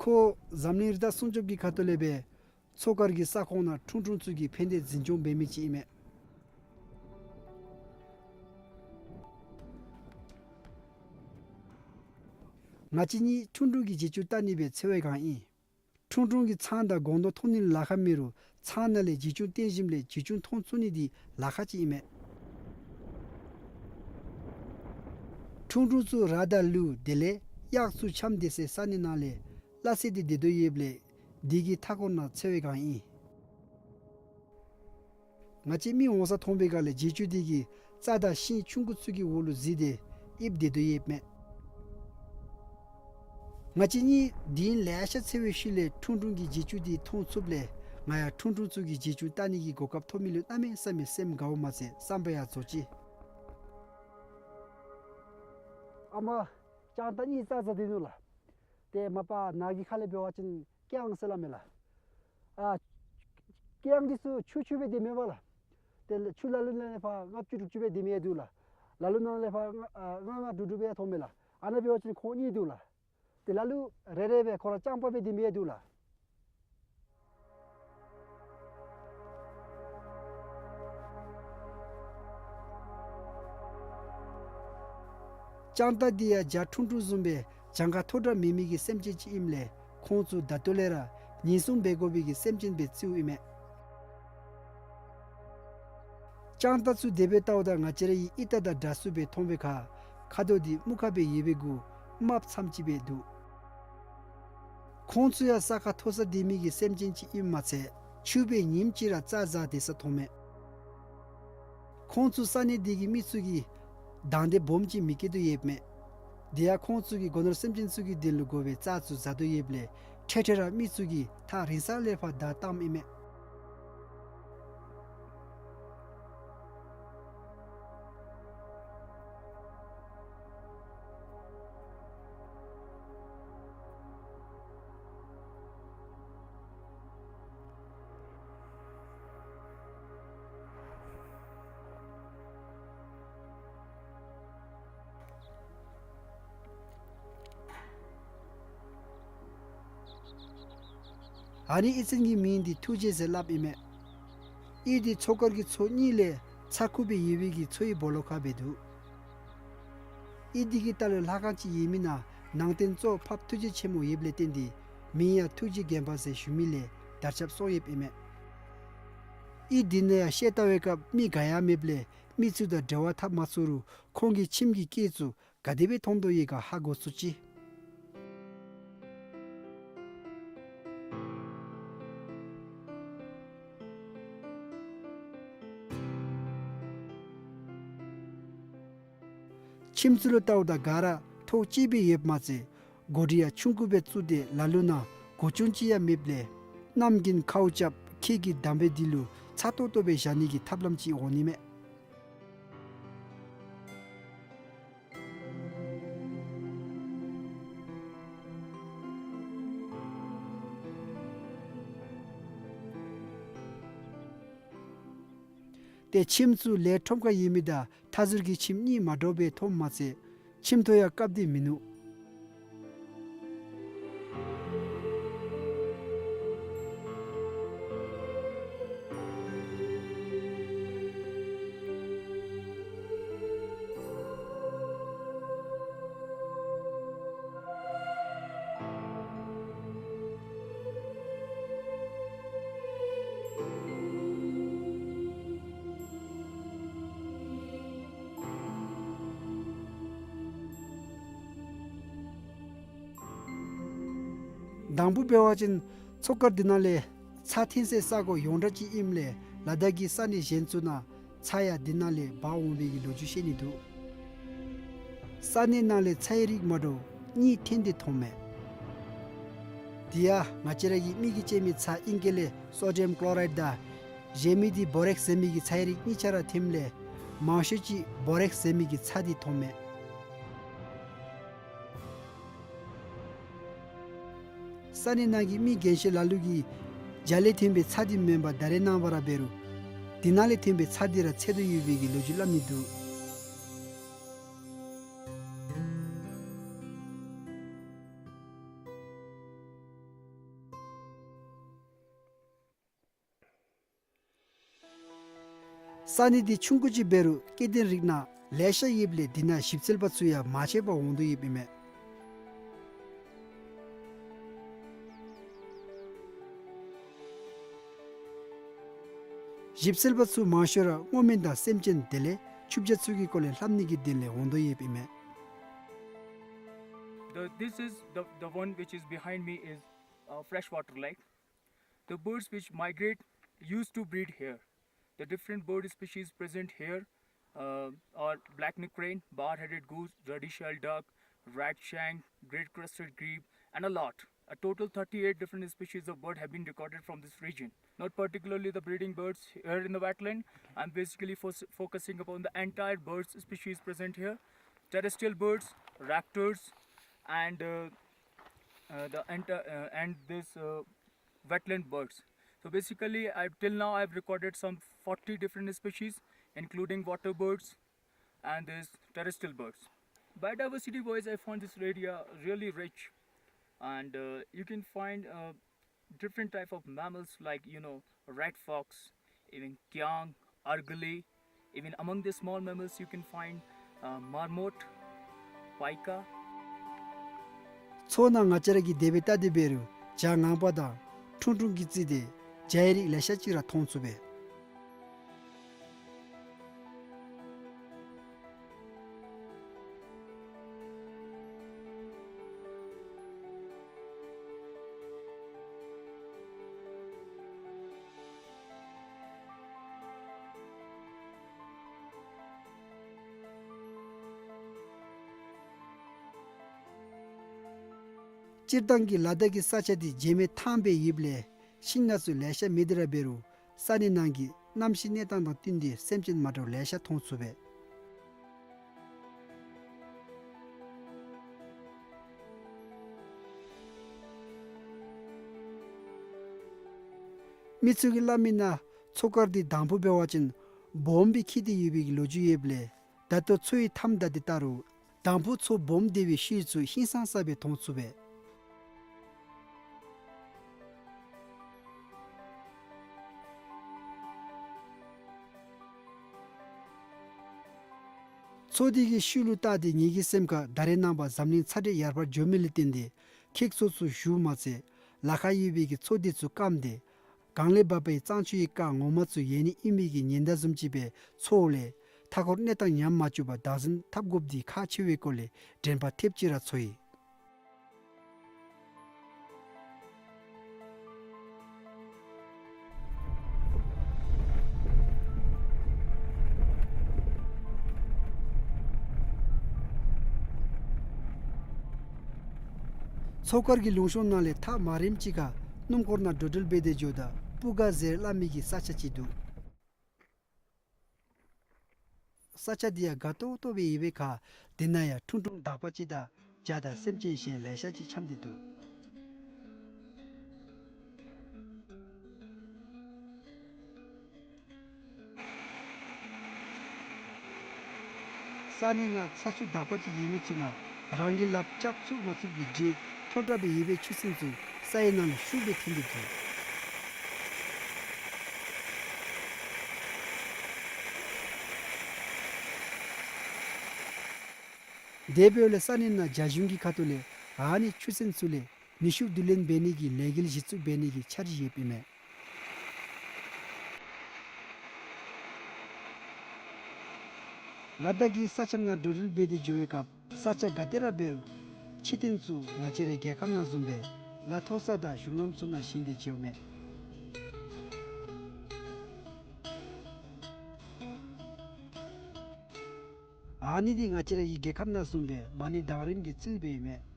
ཁོ་འཛམ་གླིང་རི་དྭགས་སྲུང་སྐྱོབ་ཀྱི་ཁ་ཐུག་ལས་སྦེ་མཚོ་དཀར་གྱི་ས་ཁོངས་ནང་ཁྲུང་ཁྲུང་ཚུ་གི་ཕན་བདེ་འཛིན་སྐྱོང་འབད་མི་ཅིག་ཨིན་མས། ང་བཅས་གཉིས་ཁྲུང་ཁྲུང་གི་བྱེ་ཆུ་བལྟ་ནི་སྦེ་འཚོལ་བར་བསྒང་ཡི། ཁྲུང་ཁྲུང་གི་ཚང་དང་སྒོང་རྡོག་མཐོང་ནི་ལཱ་ཁག་མེད་རུང་ཚང་ནང་ལས་བྱེ་ཆུ་བཏོན་ཞིནམ་ལས་བྱེ་ཆུ་མཐོང་ཚུགས་ནི་འདི་ལཱ་ཁག་ཅིག་ཨིན་མས། ཁྲུང་ཁྲུང་ཚུ་ར་དང་ལུག་དེ་ལས་གཡག་ཚུ་འཁྱམས་སྡོད་སའི་ས་གནས་ནང་ལས་སླ་བསྲེ་སྟེ་སྡོད་དོ་ཡོདཔ་ལས་དེ་གི་མཐའ་འཁོར་ནང་འཚོལ་བར་བསྒང་ཡི། ང་བཅས་མི་འོང་ས་མཐོང་པའི་སྒང་ལས་བྱེ་ཆུ་དེ་གི་རྩྭ་དང་ཤིང་ཆུང་ཀུ་ཚུ་གི་འོག་ལུ་གཟིགས་ཏེ་ཡིབ་སྡོད་དོ་ཡོདཔ་མས། ང་བཅས་གཉིས་དུས་ཡུན་ལེ་ཤ་འཚོལ་བའི་ཤུལ་ལས་ཁྲུང་ཁྲུང་གིས་བྱེ་ཆུ་དེ་མཐོང་ཚུགསཔ་ལས་ང་ཡང་ཁྲུང་ཁྲུང་ཚུ་གི་བྱེ་ཆུ་བལྟ་ནི་གི་གོ་སྐབས་ཐོབ་མི་ལུ་གནམ་མེད་ས་མེད་སེམས་དགའཝ་མ་ཚད་བསམ་པ་ཡང་རྫོགས་ཅི། ཨ་མ་སྤྱང་ཐང་གཉིས་རྩྭ་བཟའ་སྡོད་ནུག་ལགས། ཏེ་མ་པ་ནཱ་གི་ཁ་ལས་འབད་བ་ཅིན་ཀེ་ཡང་ཟེར་སླབ་མས་ལགས། ཨ་ཀེ་ཡང་འདི་ཚུ་ཆུ་ཆུ་སྦེ་སྡོད་མེད་པ་ལགས། ཏེ་ཆུ་ལ་ལུ་ནང་ལས་ཕར་ལྔ་བཅུ་དྲུག་ཅུ་སྦེ་སྡོད་མི་ཡང་འདུག་ལགས། ལ་ལུ་ནང་ལས་ཕར་ལྔ་ཨ་ལྔ་ལྔ་དྲུག་དྲུག་སྦེ་ཡང་མཐོང་མས་ལགས། ཨ་ནཱ་འབད་བ་ཅིན་ཁོང་གཉིས་འདུག་ལགས། ཏེ་ལ་ལུ་རེ་རེ་སྦེ་ཁོ་ར་སྤྱང་པ་སྦེ་སྡོད་མི་ཡང་འདུག་ལགས། སྤྱང་ཐང་འདི་ཡང་བྱ་ཁྲུང་ཁྲུང་བཟུམ་སྦེ་གྱངས་ཁ་མཐོ་དྲགས་མེད་མི་གི་སེམས་ཅན་ཅིག་ཨིནམ་ལས་ཁོང་ཚུ་ད་ལྟོ་ལས་ར་ཉེན་སྲུང་འབད་དགོ་པའི་གི་སེམས་ཅན་སྦེ་བརྩིཝ་ཨིན་མས། སྤྱང་ཐང་ཚུ་དེ་སྦེ་བལྟཝ་ད་ང་བཅས་རའི་ཨིཏ་དང་འདྲ་སུ་སྦེ་མཐོང་བའི་ཁར་ཁ་དོག་འདི་སྨུག་ཁ་སྦེ་ཡོད་པའི་གུ་དམརཔོ་ཙམ་ཅིག་སྦེ་འདུག། ཁོང་ཚུ་ཡང་ས་ཁ་མཐོ་སར་སྡོད་མི་གི་སེམས་ཅན་ཅིག་ཨིནམ་མ་ཚད་ཕྱུགཔོ་ཉིནམ་གཅིག་ར་རྩྭ་བཟའ་སྡོད་ས་མཐོང་མས། ཁོང་ཚུ་ས་གནས་འདི་གི་མི་ཚུ་གིས་དང་འདོད་སྦོམ་ཅིག་མི་བསྐྱེད་དོ་ཡོདཔ་མས། དེ་ཡང་ཁོང་ཚུ་གིས་སྒོ་ནོར་སེམས་ཅན་ཚུ་གི་དོན་ལུ་དགོ་པའི་རྩྭ་ཚུ་བཟའ་དོ་ཡོདཔ་ལས་འཕྲལ་འཕྲལ་ར་མི་ཚུ་གིས་ཐག་རིང་ས་ལས་ཕར་བདའ་བཏངམ་ཨིན་མས། ཨ་ནི་གཡུས་ཚན་གྱི་མིང་འདི་ཐུགས་རྗེ་ཟེར་སླབ་ཨིན་མས། གཡུས་འདི་མཚོ་དཀར་གྱི་མཚོ་གཉིས་ལས་ཚ་ཁུ་སྦེ་ཡོད་པའི་གི་མཚོའི་སྦོ་ལོགས་ཁར་སྦེ་འདུག། གཡུས་འདི་གི་ལྟག་ལུ་ལྷ་ཁང་ཅིག་ཡོད་མི་ནང་ནང་རྟེན་གཙོ་འཕགས་ཐུགས་རྗེ་ཆེན་མོ་ཡོདཔ་ལས་བརྟེན་ཏེ་མིང་ཡང་ཐུགས་རྗེ་དགོན་པ་ཟེར་ཞུ་མི་ལས་དར་ཁྱབ་སོང་ཡོདཔ་ཨིན་མས། གཡུས་འདི་ནང་ཡང་ཤེལ་ལྟ་བའི་སྐབས་མི་ག་ཡང་མེདཔ་ལས་མི་ཚུ་དང་འབྲེལ་བ་འཐབ་མ་ཚུགས་རུང་ཁོང་གི་ཁྱིམ་གྱི་སྐད་ཚུ་ག་དེ་སྦེ་མཐོང་དོ་ཡོད་ག་ཧ་གོ་ཚུགས་ཅི། ཁྱིམ་ཚུ་ལུ་བལྟཝ་ད་ག་ར་ཐོག་གཅིག་སྦེ་ཡོདཔ་མ་ཚད་སྒོ་སྒྲིག་ཡང་ཆུང་ཀུ་སྦེ་བཙུགས་ཏེ་ལ་ལུ་ནང་སྒོ་ཆུང་ཅིག་ཡང་མེདཔ་ལས་གནམ་དགུན་ཁཝ་རྐྱབ་ཁྱེགས་ཀྱི་འདམ་བེ་འདི་ལུ་ཚ་ཏོག་ཏོ་སྦེ་བཞག་ནི་གི་ཐབས་ལམ་ཅིག་འོང་ནི་མས། ཏེ་ཁྱིམ་ཚུ་ལས་ཁྲོམ་ཁར་ཡོད་མི་དང་མཐའ་ཟུར་གྱི་ཁྱིམ་གཉིས་མ་འདྲཝ་སྦེ་མཐོངམ་མ་ཚད་ཁྱིམ་ཐོག་ཡང་བཀབ་སྟེ་མིན་ནུག། དང་པོ་འབད་བ་ཅིན་མཚོ་དཀར་འདི་ནང་ལས་ཚྭ་འཐེན་སའི་ས་གོ་ཡོངས་གྲགས་ཅིག་ཨིནམ་ལས་ལ་དྭགས་ཀྱི་ས་གནས་གཞན་ཚུ་ནང་ཚྭ་ཡང་འདི་ནང་ལས་འབག་འོང་བའི་གི་ལོ་རྒྱུས་བཤད་ནི་འདུག། ས་གནས་ནང་ལས་ཚྭའི་རིགས་མ་འདྲཝ་གཉིས་འཐེན་ཏེ་མཐོངམ་མས། དེ་ཡང་ང་བཅས་ར་གི་མིག་གིས་དཔྱད་མི་ཚྭ་ཨིང་སྐད་ལས་སོ་ཌི་ཡམ་ཀློ་རའིཌ་དང་གཞན་མི་འདི་བོ་རེཀསི་ཟེར་མི་གི་ཚྭའི་རིགས་གཉིས་ཆ་ར་འཐེནམ་ལས་མང་ཤོས་ཅིག་བོ་རེཀསི་ཟེར་མི་གི་ཚྭ་འདི་མཐོངམ་མས། ས་གནས་ནང་གི་མི་རྒན་ཤོས་ལ་ལུ་གིས་རྒྱ་ལས་འཐེན་པའི་ཚྭ་འདི་མེན་པར་ད་རེས་ནངས་པ་ར་འབད་རུང་དེ་ནང་ལས་འཐེན་པའི་ཚྭ་འདི་ར་ཚད་དུ་ཡོད་པའི་གི་ལོ་རྒྱུས་སླབ་ནི་འདུག། ས་གནས་འདི་ཆུང་ཀུ་ཅིག་འབད་རུང་སྐྱེ་ལྡན་རིགས་སྣ་ལེ་ཤ་ཡོདཔ་ལས་འདི་ནང་ཞིབ་འཚོལ་པ་ཚུ་ཡང་མ་ཆད་པར་འོང་དོ་ཡོདཔ་ཨིན་མས། ཞིབ་འཚོལ་པ་ཚུ་མང་ཤོས་ར་སྔོ་སྨན་དང་སེམས་ཅན་དེ་ལས་ཆུ་བྱ་ཚུ་གི་སྐོར་ལས་ལྷབ་ནི་གི་དོན་ལས་འོང་དོ་ཡོདཔ་ཨིན་མས། The, this is the, the one which is behind me is a freshwater lake. The birds which migrate used to breed here. The different bird species present here, uh, are black-necked crane, bar-headed goose, ruddy-shelled duck, red shank, great crested grebe, and a lot. A total thirty-eight different species of bird have been recorded from this region. Not particularly the breeding birds here in the wetland. I'm basically fo-, focusing upon the entire bird species present here. Terrestrial birds, raptors, and, uh, uh, the enti-, uh, and this, uh, wetland birds. So basically, I, till now I've recorded some forty different species, including water birds and these terrestrial birds. Biodiversity wise, I found this area really rich, and, uh, you can find, uh, different type of mammals like, you know, red fox, even kiang, argali, even among the small mammals, you can find, uh, marmot, pika. མཚོ་ནང་ང་བཅས་ར་གིས་དེ་སྦེ་བལྟ་སྟེ་འབད་རུང་བྱ་ངང་པ་དང་ཁྲུང་ཁྲུང་གིས་བརྩིས་ཏེ་བྱའི་རིགས་ལེ་ཤ་ཅིག་ར་མཐོང་ཚུགས་པས། སྤྱིར་བཏང་གི་ལ་དྭགས་ཀྱི་ས་ཆ་འདི་བྱེ་མའི་ཐང་སྦེ་ཡོདཔ་ལས་ཤིང་སྣ་ཚུ་ལེ་ཤ་མེད་དེ་ར་འབད་རུང་ས་གནས་ནང་གི་གནམ་གཤིས་གནས་སྟངས་དང་བསྟུན་ཏེ་སེམས་ཅན་མ་འདྲཝ་ལེ་ཤ་མཐོང་ཚུགས་པས། མི་ཚུ་གིས་སླབ་མི་ནང་མཚོ་དཀར་འདི་དང་ཕུ་འབད་བ་ཅིན་སྦོམ་སྦེ་འཁྱིལ་ཏེ་ཡོད་པའི་གི་ལོ་རྒྱུས་ཡོདཔ་ལས་ད་ལྟོ་མཚོ་ཡི་མཐའམ་བདའ་སྟེ་བལྟ་རུང་དང་ཕུ་མཚོ་སྦོམ་སྡེ་བའི་ཤུལ་ཚུ་ཧིང་སངས་ས་སྦེ་མཐོང་ཚུགས་པས། མཚོ་འདི་གི་ཤུལ་ལུ་བལྟ་སྟེ་ངེ་གི་སེམས་ཁར་ད་རེས་ནངས་པ་འཛམ་གླིང་ཚ་དྲོད་ཡར་འཕར་འགྱོ་མི་ལས་བརྟེན་ཏེ་ཁྱེགས་ཚོགས་ཚུ་ཞུཝ་མ་ཚད་ལ་ཁར་ཡོད་པའི་གི་མཚོ་འདི་ཚུ་སྐམ་སྟེ་གངས་ལས་འབབ་པའི་གཙང་ཆུ་ཡི་རྐང་ངོ་མ་ཚུ་ཡལ་ནི་ཨིན་པའི་གི་ཉེན་བརྡ་བཟུམ་ཅིག་སྦེ་ཚོརཝ་ལས་མཐའ་འཁོར་གནས་སྟངས་ཉམས་མ་བཅུག་པར་བདག་འཛིན་འཐབ་དགོཔ་འདི་ཁག་ཆེ་བའི་སྐོར་ལས་དྲན་པ་ཐེབས་ཅིག་ར་ཚོར་ཡི། མཚོ་དཀར་གྱི་ལུང་གཤོང་ནང་ལས་ཐག་མ་རིངམ་ཅིག་ཁར་སྣུམ་འཁོར་ནང་འགྲོ་འགྲུལ་འབད་དེ་འགྱོཝ་ད་སྤུ་ག་ཟེར་སླབ་མི་གི་ས་ཆ་ཅིག་འདུག། ས་ཆ་འདི་ཡང་དགའ་ཏོག་ཏོ་སྦེ་ཡོད་པའི་ཁར་དེ་ནང་ཡང་ཁྲུང་ཁྲུང་དག་པ་ཅིག་དང་བྱ་དང་སེམས་ཅན་གཞན་ལེ་ཤ་ཅིག་འཁྱམས་ཏེ་འདུག། ས་གནས་ནང་ས་ཆུ་དག་པ་ཅིག་ཡོད་མི་ཚུ་ནང་རང་གི་ལགཔ་རྐྱབ་ཚུགས་མ་ཚུགས་ཀྱི་འདྲེ་མཐོ་དྲགས་སྦེ་ཡོད་པའི་ཆུ་སྲིན་ཚུ་ས་ཡི་ནང་ལུ་ཤུགས་སྦེ་ཐོན་ཏེ་འདུག། དེ་འབདཝ་ལས་ས་གནས་ནང་རྒྱ་གཞུང་གི་ཁ་ཐུག་ལས་ཨ་ནི་ཆུ་སྲིན་ཚུ་ལས་ནུས་ཤུགས་བསྡུ་ལེན་འབད་ནི་གི་ལས་འགུལ་གཞི་བཙུགས་འབད་ནི་གི་འཆར་གཞི་ཡོདཔ་ཨིན་མས། ལ་དྭགས་ཀྱི་ས་ཆ་ནང་འགྲོ་འགྲུལ་འབད་དེ་འགྱོ་བའི་སྐབས་ས་ཆ་ག་ཏེ་ར་འབད་རུང་ཕྱི་རྟེན་ཚུ་ང་བཅས་རའི་རྒྱལ་ཁབ་ནང་བཟུམ་སྦེ་ལ་མཐོ་ས་དང་གཞུང་ལམ་ཚུ་ནང་བཞེངས་ཏེ་བྱོནམ་མས། ཨ་ནི་འདི་ང་བཅས་རའི་རྒྱལ་ཁབ་ནང་བཟུམ་སྦེ་མ་ཎི་དང་རིམ་གྱིས་བརྩིགས་སྦེ་ཨིན་མས།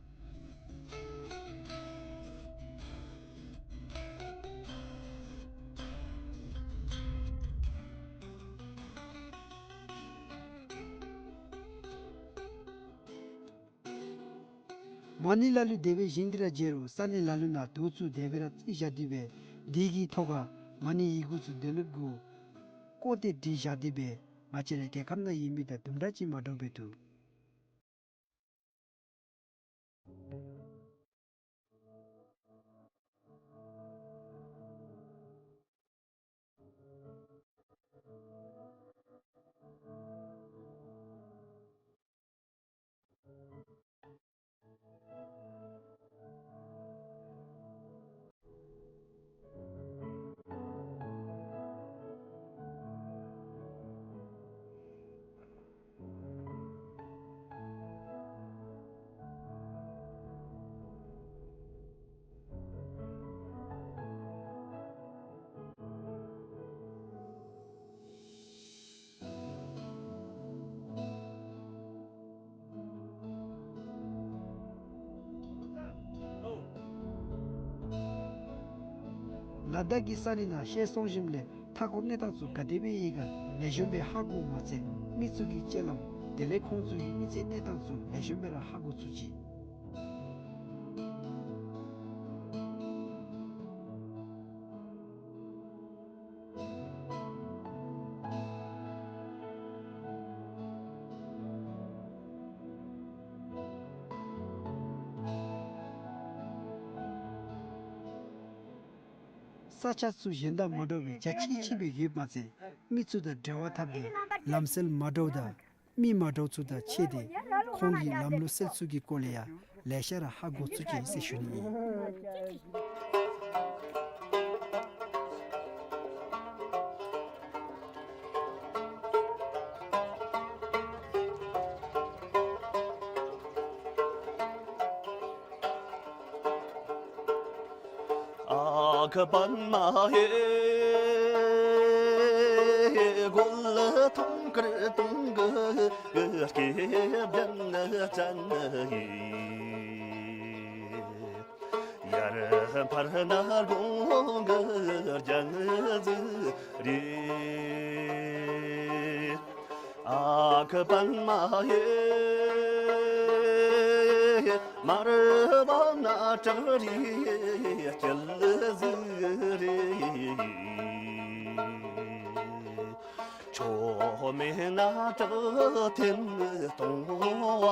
མ་ཎི་ལ་ལུ་དེ་སྦེ་བཞེངས་ཏེ་ར་མཇལ་རུང་ས་གནས་ལ་ལུ་ནང་རྡོ་ཚུ་དེ་སྦེ་ར་བརྩིགས་བཞག་སྟེ་སྦེ་དེ་གི་ཐོག་ཁར་མ་ཎི་ཡི་གུ་ཚུ་དེ་ལུ་གུ་བརྐོ་སྟེ་བྲིས་བཞག་སྟེ་སྦེ་ང་བཅས་རའི་རྒྱལ་ཁབ་ནང་ཡོད་མི་དང་དུམ་གྲ་ཅིག་མ་འདྲཝ་སྦེ་འདུག། ལ་དྭགས་ཀྱི་ས་གནས་ནང་ཤེས་སོང་ཞིནམ་ལས་མཐའ་འཁོར་གནས་སྟངས་ཚུ་ག་དེ་སྦེ་ཡོད་ག་ལེགས་ཤོམ་སྦེ་ཧ་གོཝ་མ་ཚད་མི་ཚུ་གི་སྤྱོད་ལམ་དེ་ལས་ཁོང་ཚུ་གི་མི་ཚེ་གནས་སྟངས་ཚུ་ལེགས་ཤོམ་སྦེ་ར་ཧ་གོ་ཚུགས་ཅི། ས་ཆ་ཚུ་གཞན་དང་མ་འདྲ་བའི་རྒྱ་ཆེ་ཆེ་སྦེ་ཡོདཔ་མ་ཚད་མི་ཚུ་དང་འབྲེལ་བ་འཐབ་སྟེ་ལམ་སྲོལ་མ་འདྲཝ་དང་མི་མ་འདྲཝ་ཚུ་དང་ཕྱད་དེ་ཁོང་གི་ལམ་ལུགས་སྲོལ་ཚུ་གི་སྐོར་ལས་ཡང་ལེ་ཤ་ར་ཧ་གོ་ཚུགས་ཅི་ཟེར་ཞུ་ནི་ཨིན། ཨ་ཁུ་པདྨ་ཧེ། གོ་ལ་ཐང་དཀར་དུང་གི་སྐེད་པའི་ཅན་ཡི། ཡར་འཕར་ནག་དགུང་གི་རྒྱ་མཚོ་རི། ཨ་ཁུ་པདྨ་ཧེ། མར་པ་ནག་བྲག་རི་སྐྱིད་ཟི་རི། ཆོ་མེད་ནག་བྲག་ཐེམ་སྟོང་བ་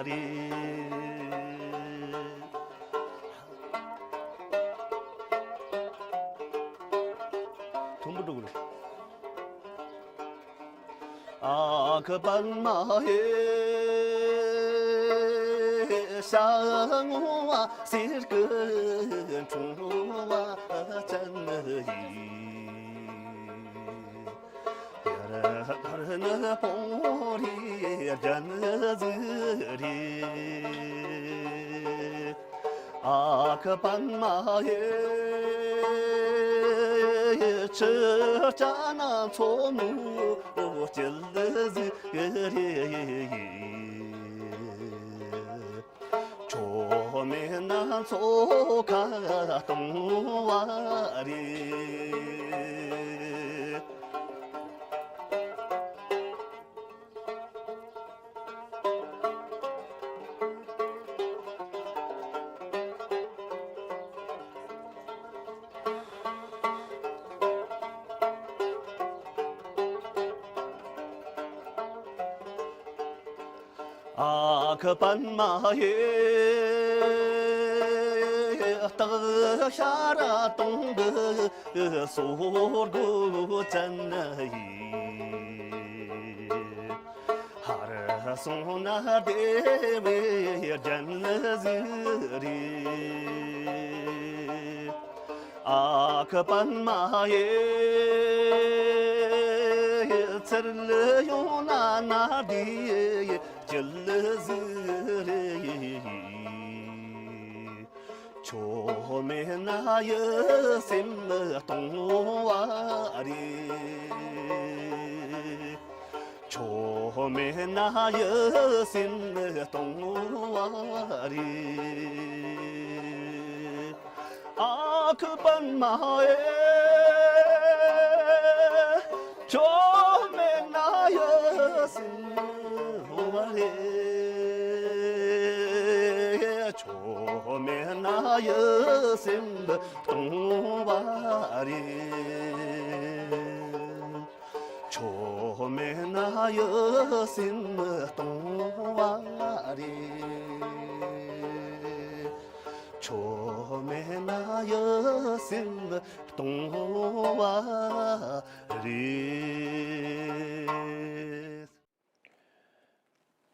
རི། ཐུམ་པོ་འགྲོ་གི་རེད། ཨ་ཁུ་པདྨ་ཧེ། ཤ་སྔོ་བ་གསེར་གྱི་འཁྲུངས་པ་ཅན་ཡི། ཡར་འཕར་ནག་སྤང་རི་རྒྱ་མཚོ་རི། ཨ་ཁུ་པདྨ་ཧེ། ཆུ་བྱ་ནག་མཚོ་མོ་སྐྱིད་ཟི་རི། ཆོ་མེད་ནག་མཚོ་ཁ་སྟོང་བ་རི། ཨ་ཁུ་པདྨ་འོད། སྟག་ཤར་སྟོང་གི་སོར་གོས་ཅན་ཡིན། ཧར་སོང་ན་བདེ་བའི་རྒྱན་ཟིག་རེད། ཨ་ཁུ་པདྨ་འོད། ཚུར་ལ་ཡོང་ན་ན་བདེའི་རྒྱན་ཟིག་རེད། ཁྱོད་མེད་ན་ཡིད་སེམས་སྟོང་བ་རེད། ཁྱོད་མེད་ན་ཡིད་སེམས་སྟོང་བ་རེད། ཨ་ཁུ་པདྨ་འོད། ཁྱོད་མེད་ན་ཡིད་སེམས་སྟོང་བ་རེད། ཁྱོད་མེད་ན་ཡིད་སེམས་སྟོང་བ་རེད། ཁྱོད་མེད་ན་ཡིད་སེམས་སྟོང་བ་རེད། ཁྱོད་མེད་ན་ཡིད་སེམས་སྟོང་བ་རེད།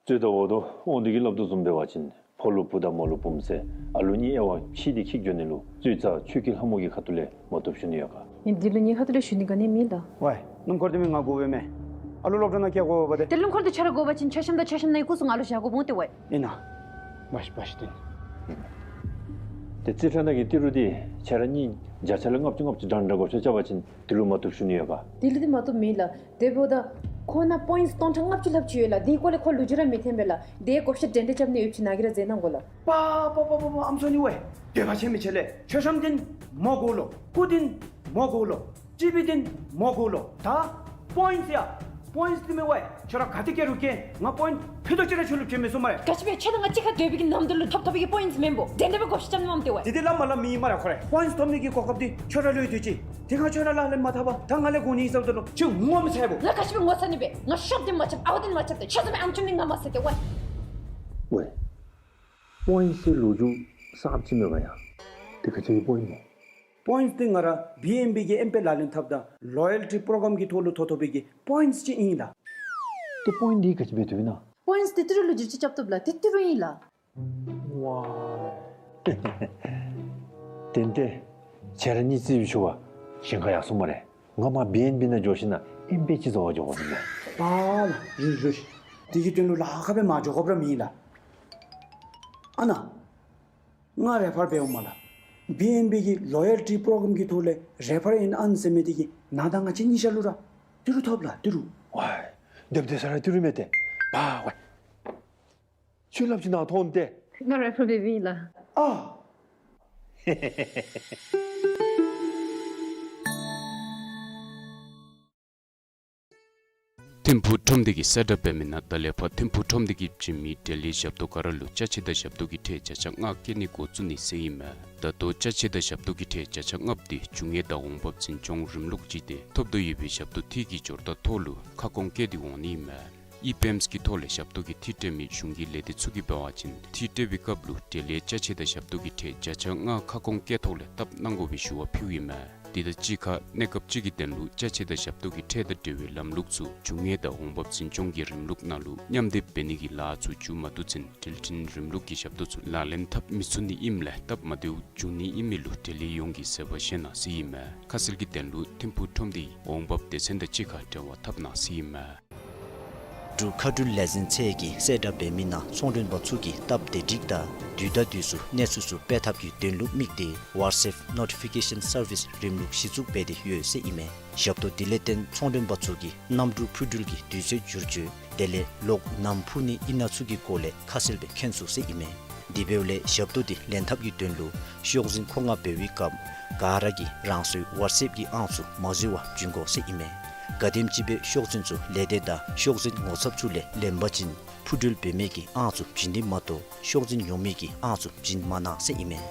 རྩོད་ཟླ་འོག་ཏུ་དབང་འདུས་ཀྱིས་སླབ་དོ་བཟུམ་འབད་བ་ཅིན་ཕོ་ལུ་བུ་དང་མོ་ལུ་བུམོ་ཟེར་ཨ་ལུ་གཉིས་དབྱེ་བ་ཕྱེ་སྟེ་འཁྱིད་འགྱོ་ནི་ལུ་རྩོད་ཟླ་ཆོས་ཀྱི་ལྷ་མོ་གི་ཁ་ཐུག་ལས་མ་བཏུབ་ཞུ་ནི་ཡོད་ག། ཨིན་འདི་ལུ་ངེའི་ཁ་ཐུག་ལས་ཞུ་ནི་ག་ནི་མེད་ལགས། ཝའི་སྣུམ་འཁོར་འདི་མི་ང་དགོ་པས་མས། ཨ་ལུ་སློབ་གྲྭ་ནང་བསྐྱལ་དགོ་པས་ཏེ། ཏེ་སྣུམ་འཁོར་འདི་ཁྱོད་ར་དགོ་པ་ཅིན་ཆ་ཤམ་དང་ཆ་ཤམ་ནང་གི་སྐུ་གཟུགས་ང་ལུ་བཞག་དགོ་འོང་ཏེ་ཝའི། ཨིན་ན། བ་ཤིག་བ་ཤིག་ཏེ། ཏེ་རྩིས་ཁྲ་ནང་གི་ཏི་རུ་འདི་ཁྱེད་ར་གཉིས་བརྒྱ་ཆ་ལས་ལྔ་བཅུ་ལྔ་བཅུ་འདྲ་འདྲ་བགོ་བཤའ་རྐྱབ་པ་ཅིན་འདི་ལུ་མ་བཏུབ་ཞུ་ནི་ཡོད་ག། འདི་ལུ་འདི་མ་བཏུབ་མེད་ལགས། དེ་འབདཝ་ད་ཁོ་ན་པོའིནཊསི་སྟོང་ཕྲག་ལྔ་བཅུ་ལྷག་ཅིག་ཡོད་ལགས། འདི་སྐོར་ལས་ཁོ་ལོ་རྒྱུས་ར་མི་འཐོན་པས་ལགས། དེ་བགོ་བཤའ་འདྲན་འདྲ་རྐྱབ་ནི་ཡོདཔ་ཅིག་ནཱ་གིས་ར་མཛད་གནང་དགོ་ལགས། པ་པ་པ་པ་པ་ཨམ་སྲུ་ནི་ཝའི། འདོད་པ་ཆེ་མི་ཆེ་ལས། མཆོད་བཤམ་འདི་མོ་དགོ་ལོ། སྐུ་འདི་མོ་དགོ་ལོ། ཊི་བི་འདི་མོ་དགོ་ལོ། ད་པོའིནཊསི་ཡ། པོའིནཊསི་འདི་མེད་ཝའི། ཁྱོད་ར་ག་ཏེ་བསྐྱལ་རུང་བསྐྱལ། ང་པོའིནཊསི་ཕུད་རྡོག་ཅིག་ར་ཁྱོད་ལུ་བྱིན་མི་ཚུགས་སྨ་རེ། ག་ཅི་སྦེ་ཁྱོད་དང་ང་གཅིག་ཁར་སྡོད་པའི་གི་ནམ་དུས་ལུ་ཐོབ་ཐོབ་པའི་གི་པོའིནཊསི་མེན་པོ། དེ་འདྲ་སྦེ་བགོ་བཤའ་རྐྱབ་ནི་མས་ཏེ་ཝའི། དེ་འདི་སླབ་མ་སླབ་མི་ཨིན་སྨ་རེ་ཁོ་ར། པོའིནཊསི་ཐོབ་ནི་གི་གོ་སྐབས་འདི་ཁྱོད་ར་ལུ་ཡོད་དེ་ཅིག། དེ་ཁར་ཁྱོད་ར་ལག་ལེན་མ་འཐབ་པར་ད་ང་ལས་དགོ་ནི་ཨིན་ཟེརཝ་ད་ལུ་ཁྱོད་ངོ་མི་ཚ་བོ། ང་ག་ཅི་སྦེ་ངོ་ཚ་ནི་སྦེ། ང་ཤོབ་འདི་མ་རྐྱབ། ཨ་ཝ་འདི་མ་རྐྱབ་ཏེ་ཁྱོད་བཟུམ་སྦེ་ཨམ་ཅོག་འདི་ང་མ་ཟེར་ཏེ་ཝའི། ཝའི། པོའིནཊསི་ཟེར་ལོ་རྒྱུས་གསརཔ་ཅིག་མེད་ག་ཡ། དེ་ག་ཅི་གི་པོའིནཊསི་མོ། པོའིནཊསི་འདི་ང་ར་བི་ཨེན་བི་གི་ཨེམ་པེ་ལག་ལེན་འཐབ་ད་ལོ་ཡལ་ཊི་པྲོ་གྲམ་གྱི་ཐོག་ལུ་ཐོབ་ཐོབ་པའི་གི་པོའིནཊསི་ཅིག་ཨིན་ལགས། ཏེ་པོའིནཊསི་འདི་ག་ཅི་འབད་བཏུབ་ཨིན་ན། པོའིནཊསི་འདི་ཏི་རུ་ལུ་བསྒྱུར་བཅོས་རྐྱབ་བཏུབ་ལགས། འདི་ཏི་རུ་ཨིན་ལགས། ཝའི། ཏན་ཏན་ཁྱེད་ར་གཉིས་རྩིས་ཞུ་བ་ཞིང་ཁ་ཡར་སོང་སྨ་རེ། ང་མར་བི་ཨེན་བི་ནང་འགྱོ་ཞིནམ་ལས་ཨེམ་པེ་ཅིག་བཟོ་བར་འགྱོ་དགོ་ཟེར་ལགས། པ་ལགས་རུང་རུང་། དེ་གི་དོན་ལུ་ལཱ་ཁག་སྦེ་མ་འགྱོ་དགོཔ་ར་མེད་ལགས། ཨ་ནཱ་ང་རེ་ཕར་འབདཝ་མས་ལགས། བི་ཨེན་བི་གི་ལོ་ཡལ་ཊི་པྲོ་གྲམ་གྱི་ཐོག་ལས་རེ་ཕར་ཨིན་ཨན་ཟེར་མི་དེ་གིས་ནཱ་དང་ང་བཅས་གཉིས་ཆ་ལུ་ར་ཏི་རུ་ཐོབ་ལགས། ཏི་རུ། ཝའི། སྡོདཔ་ད་ས་ར་ཏི་རུ་མས་ཏེ། པ་ཝའི། ཁྱོད་སླབ་ཅིག་ནཱ་ཐོན་ཏེ། ང་རེ་ཕར་འབདཝ་ཨིན་ལགས། ཨ། ཐིམ་ཕུག་ཁྲོམ་སྡེ་གིས་གསལ་བསྒྲགས་འབད་མི་ནང་ད་ལས་ཕར་ཐིམ་ཕུག་ཁྲོམ་སྡེ་གིས་བྱིན་མི་འབྲེལ་ཡོད་ཞབས་ཏོག་ག་ར་ལུ་ཅ་ཆས་དང་ཞབས་ཏོག་གི་ཁྲལ་བརྒྱ་ཆ་ལྔ་བཀལ་ནི་འགོ་བཙུགས་ནི་ཟེར་ཨིན་མས། ད་ལྟོ་ཅ་ཆས་དང་ཞབས་ཏོག་གི་ཁྲལ་བརྒྱ་ཆ་ལྔ་པོ་འདི་རྒྱུ་དངོས་དང་འོང་འབབ་འཛིན་སྐྱོང་རིམ་ལུགས་ཅིག་སྟེ་ཐོབ་དོ་ཡོད་པའི་ཞབས་ཏོག་འཐུས་ཀྱི་འབྱོར་ཐག་ཐོག་ལུ་ཁ་སྐོང་བཀལ་ཏེ་འོང་ནི་ཨིན་མས། ཨི་པེམས་ཀྱི་ཐོག་ལས་ཞབས་ཏོག་གི་འཐུས་སྤྲོད་མི་གཞུང་གི་ལས་སྡེ་ཚུ་གིས་འབད་བ་ཅིན་འཐུས་སྤྲོད་པའི་སྐབས་ལུ་འབྲེལ་ཡོད་ཅ་ཆས་དང་ཞབས་ཏོག་གི་ཁྲལ་བརྒྱ་ཆ་ལྔ་ཁ་སྐོང་བཀལ་ཐོག་ལས་བཏབ་གནང་དགོ་པའི་ཞུ་བ་ཕུལཝ་ཨིན་མས། དེ་དང་གཅིག་ཁར་གནས་སྐབས་ཅིག་གི་དོན་ལུ་ཅ་ཆས་དང་ཞབས་ཏོག་གི་ཁྲལ་དང་འབྲེལ་བའི་ལམ་ལུགས་ཚུ་རྒྱུ་དངོས་དང་འོང་འབབ་འཛིན་སྐྱོང་གི་རིམ་ལུགས་ནང་ལུ་མཉམ་སྡེབ་འབད་ནི་གི་ལཱ་ཚུ་མཇུག་མ་བསྡུ་ཚུན་འགྲུལ་འཕྲིན་རིམ་ལུགས་ཀྱི་ཞབས་ཏོག་ཚུ་ལག་ལེན་འཐབ་མི་ཚུགས་ནི་ཨིནམ་ལས་སྟབས་མ་བདེཝ་འབྱུང་ནི་ཨིན་མི་ལུ་འབྲེལ་ཡོད་ཡོངས་ཀྱིས་གསལ་པོ་ཤེས་གནང་ཟེར་ཨིན་མས། ཁ་གསལ་གྱི་དོན་ལུ་ཐིམ་ཕུག་ཁྲོམ་སྡེའི་འོང་འབབ་སྡེ་ཚན་དང་གཅིག་ཁར་འབྲེལ་བ་འཐབ་གནང་ཟེར་ཨིན་མས། འབྲུག་མཁའ་འགྲུལ་ལས་འཛིན་ཚད་ཀྱིས་གསལ་བསྒྲགས་འབད་མི་ནང་ཚོང་མགྲོན་པ་ཚུ་གིས་སྟབས་བདེ་འགྲིག་དང་དུས་དང་དུས་སུ་གནས་ཚུལ་ཚུ་སྤེལ་ཐབས་ཀྱི་དོན་ལུ་དམིགས་ཏེ་ཝཊས་ཨེཔ་ནོ་ཊི་ཕི་ཀེ་ཤཱན་སར་བིསི་རིམ་ལུགས་གཞི་བཙུགས་འབད་དེ་ཡོད་ཟེར་ཨིན་མས། ཞབས་ཏོག་དེ་ལས་བརྟེན་ཚོང་མགྲོན་པ་ཚུ་གིས་གནམ་གྲུ་འཕུར་འགྲུལ་གྱི་དུས་ཚོད་བསྒྱུར་བཅོས་དེ་ལས་གློག་ནམ་འཕུ་ནི་ཨིན་ན་ཚུ་གི་སྐོར་ལས་ཁ་གསལ་སྦེ་མཁྱེན་ཚུགས་ཟེར་ཨིན་མས། དེ་འབདཝ་ལས་ཞབས་ཏོག་དེ་ལེན་ཐབས་ཀྱི་དོན་ལུ་ཤོག་འཛིན་མཁོ་མངགས་འབད་བའི་སྐབས་ག་ར་གིས་རང་སོའི་ཝཊས་ཨེཔ་ཀྱི་ཨང་ཚུ་མ་འཛོལ་བར་བྱིན་དགོ་ཟེར་ཨིན་མས། ག་དེམ་ཅིག་སྦེ་ཤོག་འཛིན་ཚུ་ལས་སྡེ་དང་ཤོག་འཛིན་ངོ་ཚབ་ཚུ་ལས་ལེན་པ་ཅིན་འཕུར་འགྲུལ་འབད་མི་གི་ཨང་ཚུ་བྱིན་ནི་མ་གཏོགས་ཤོག་འཛིན་ཉོ་མི་གི་ཨང་ཚུ་བྱིན་མ་གནང་ཟེར་ཨིན་མས།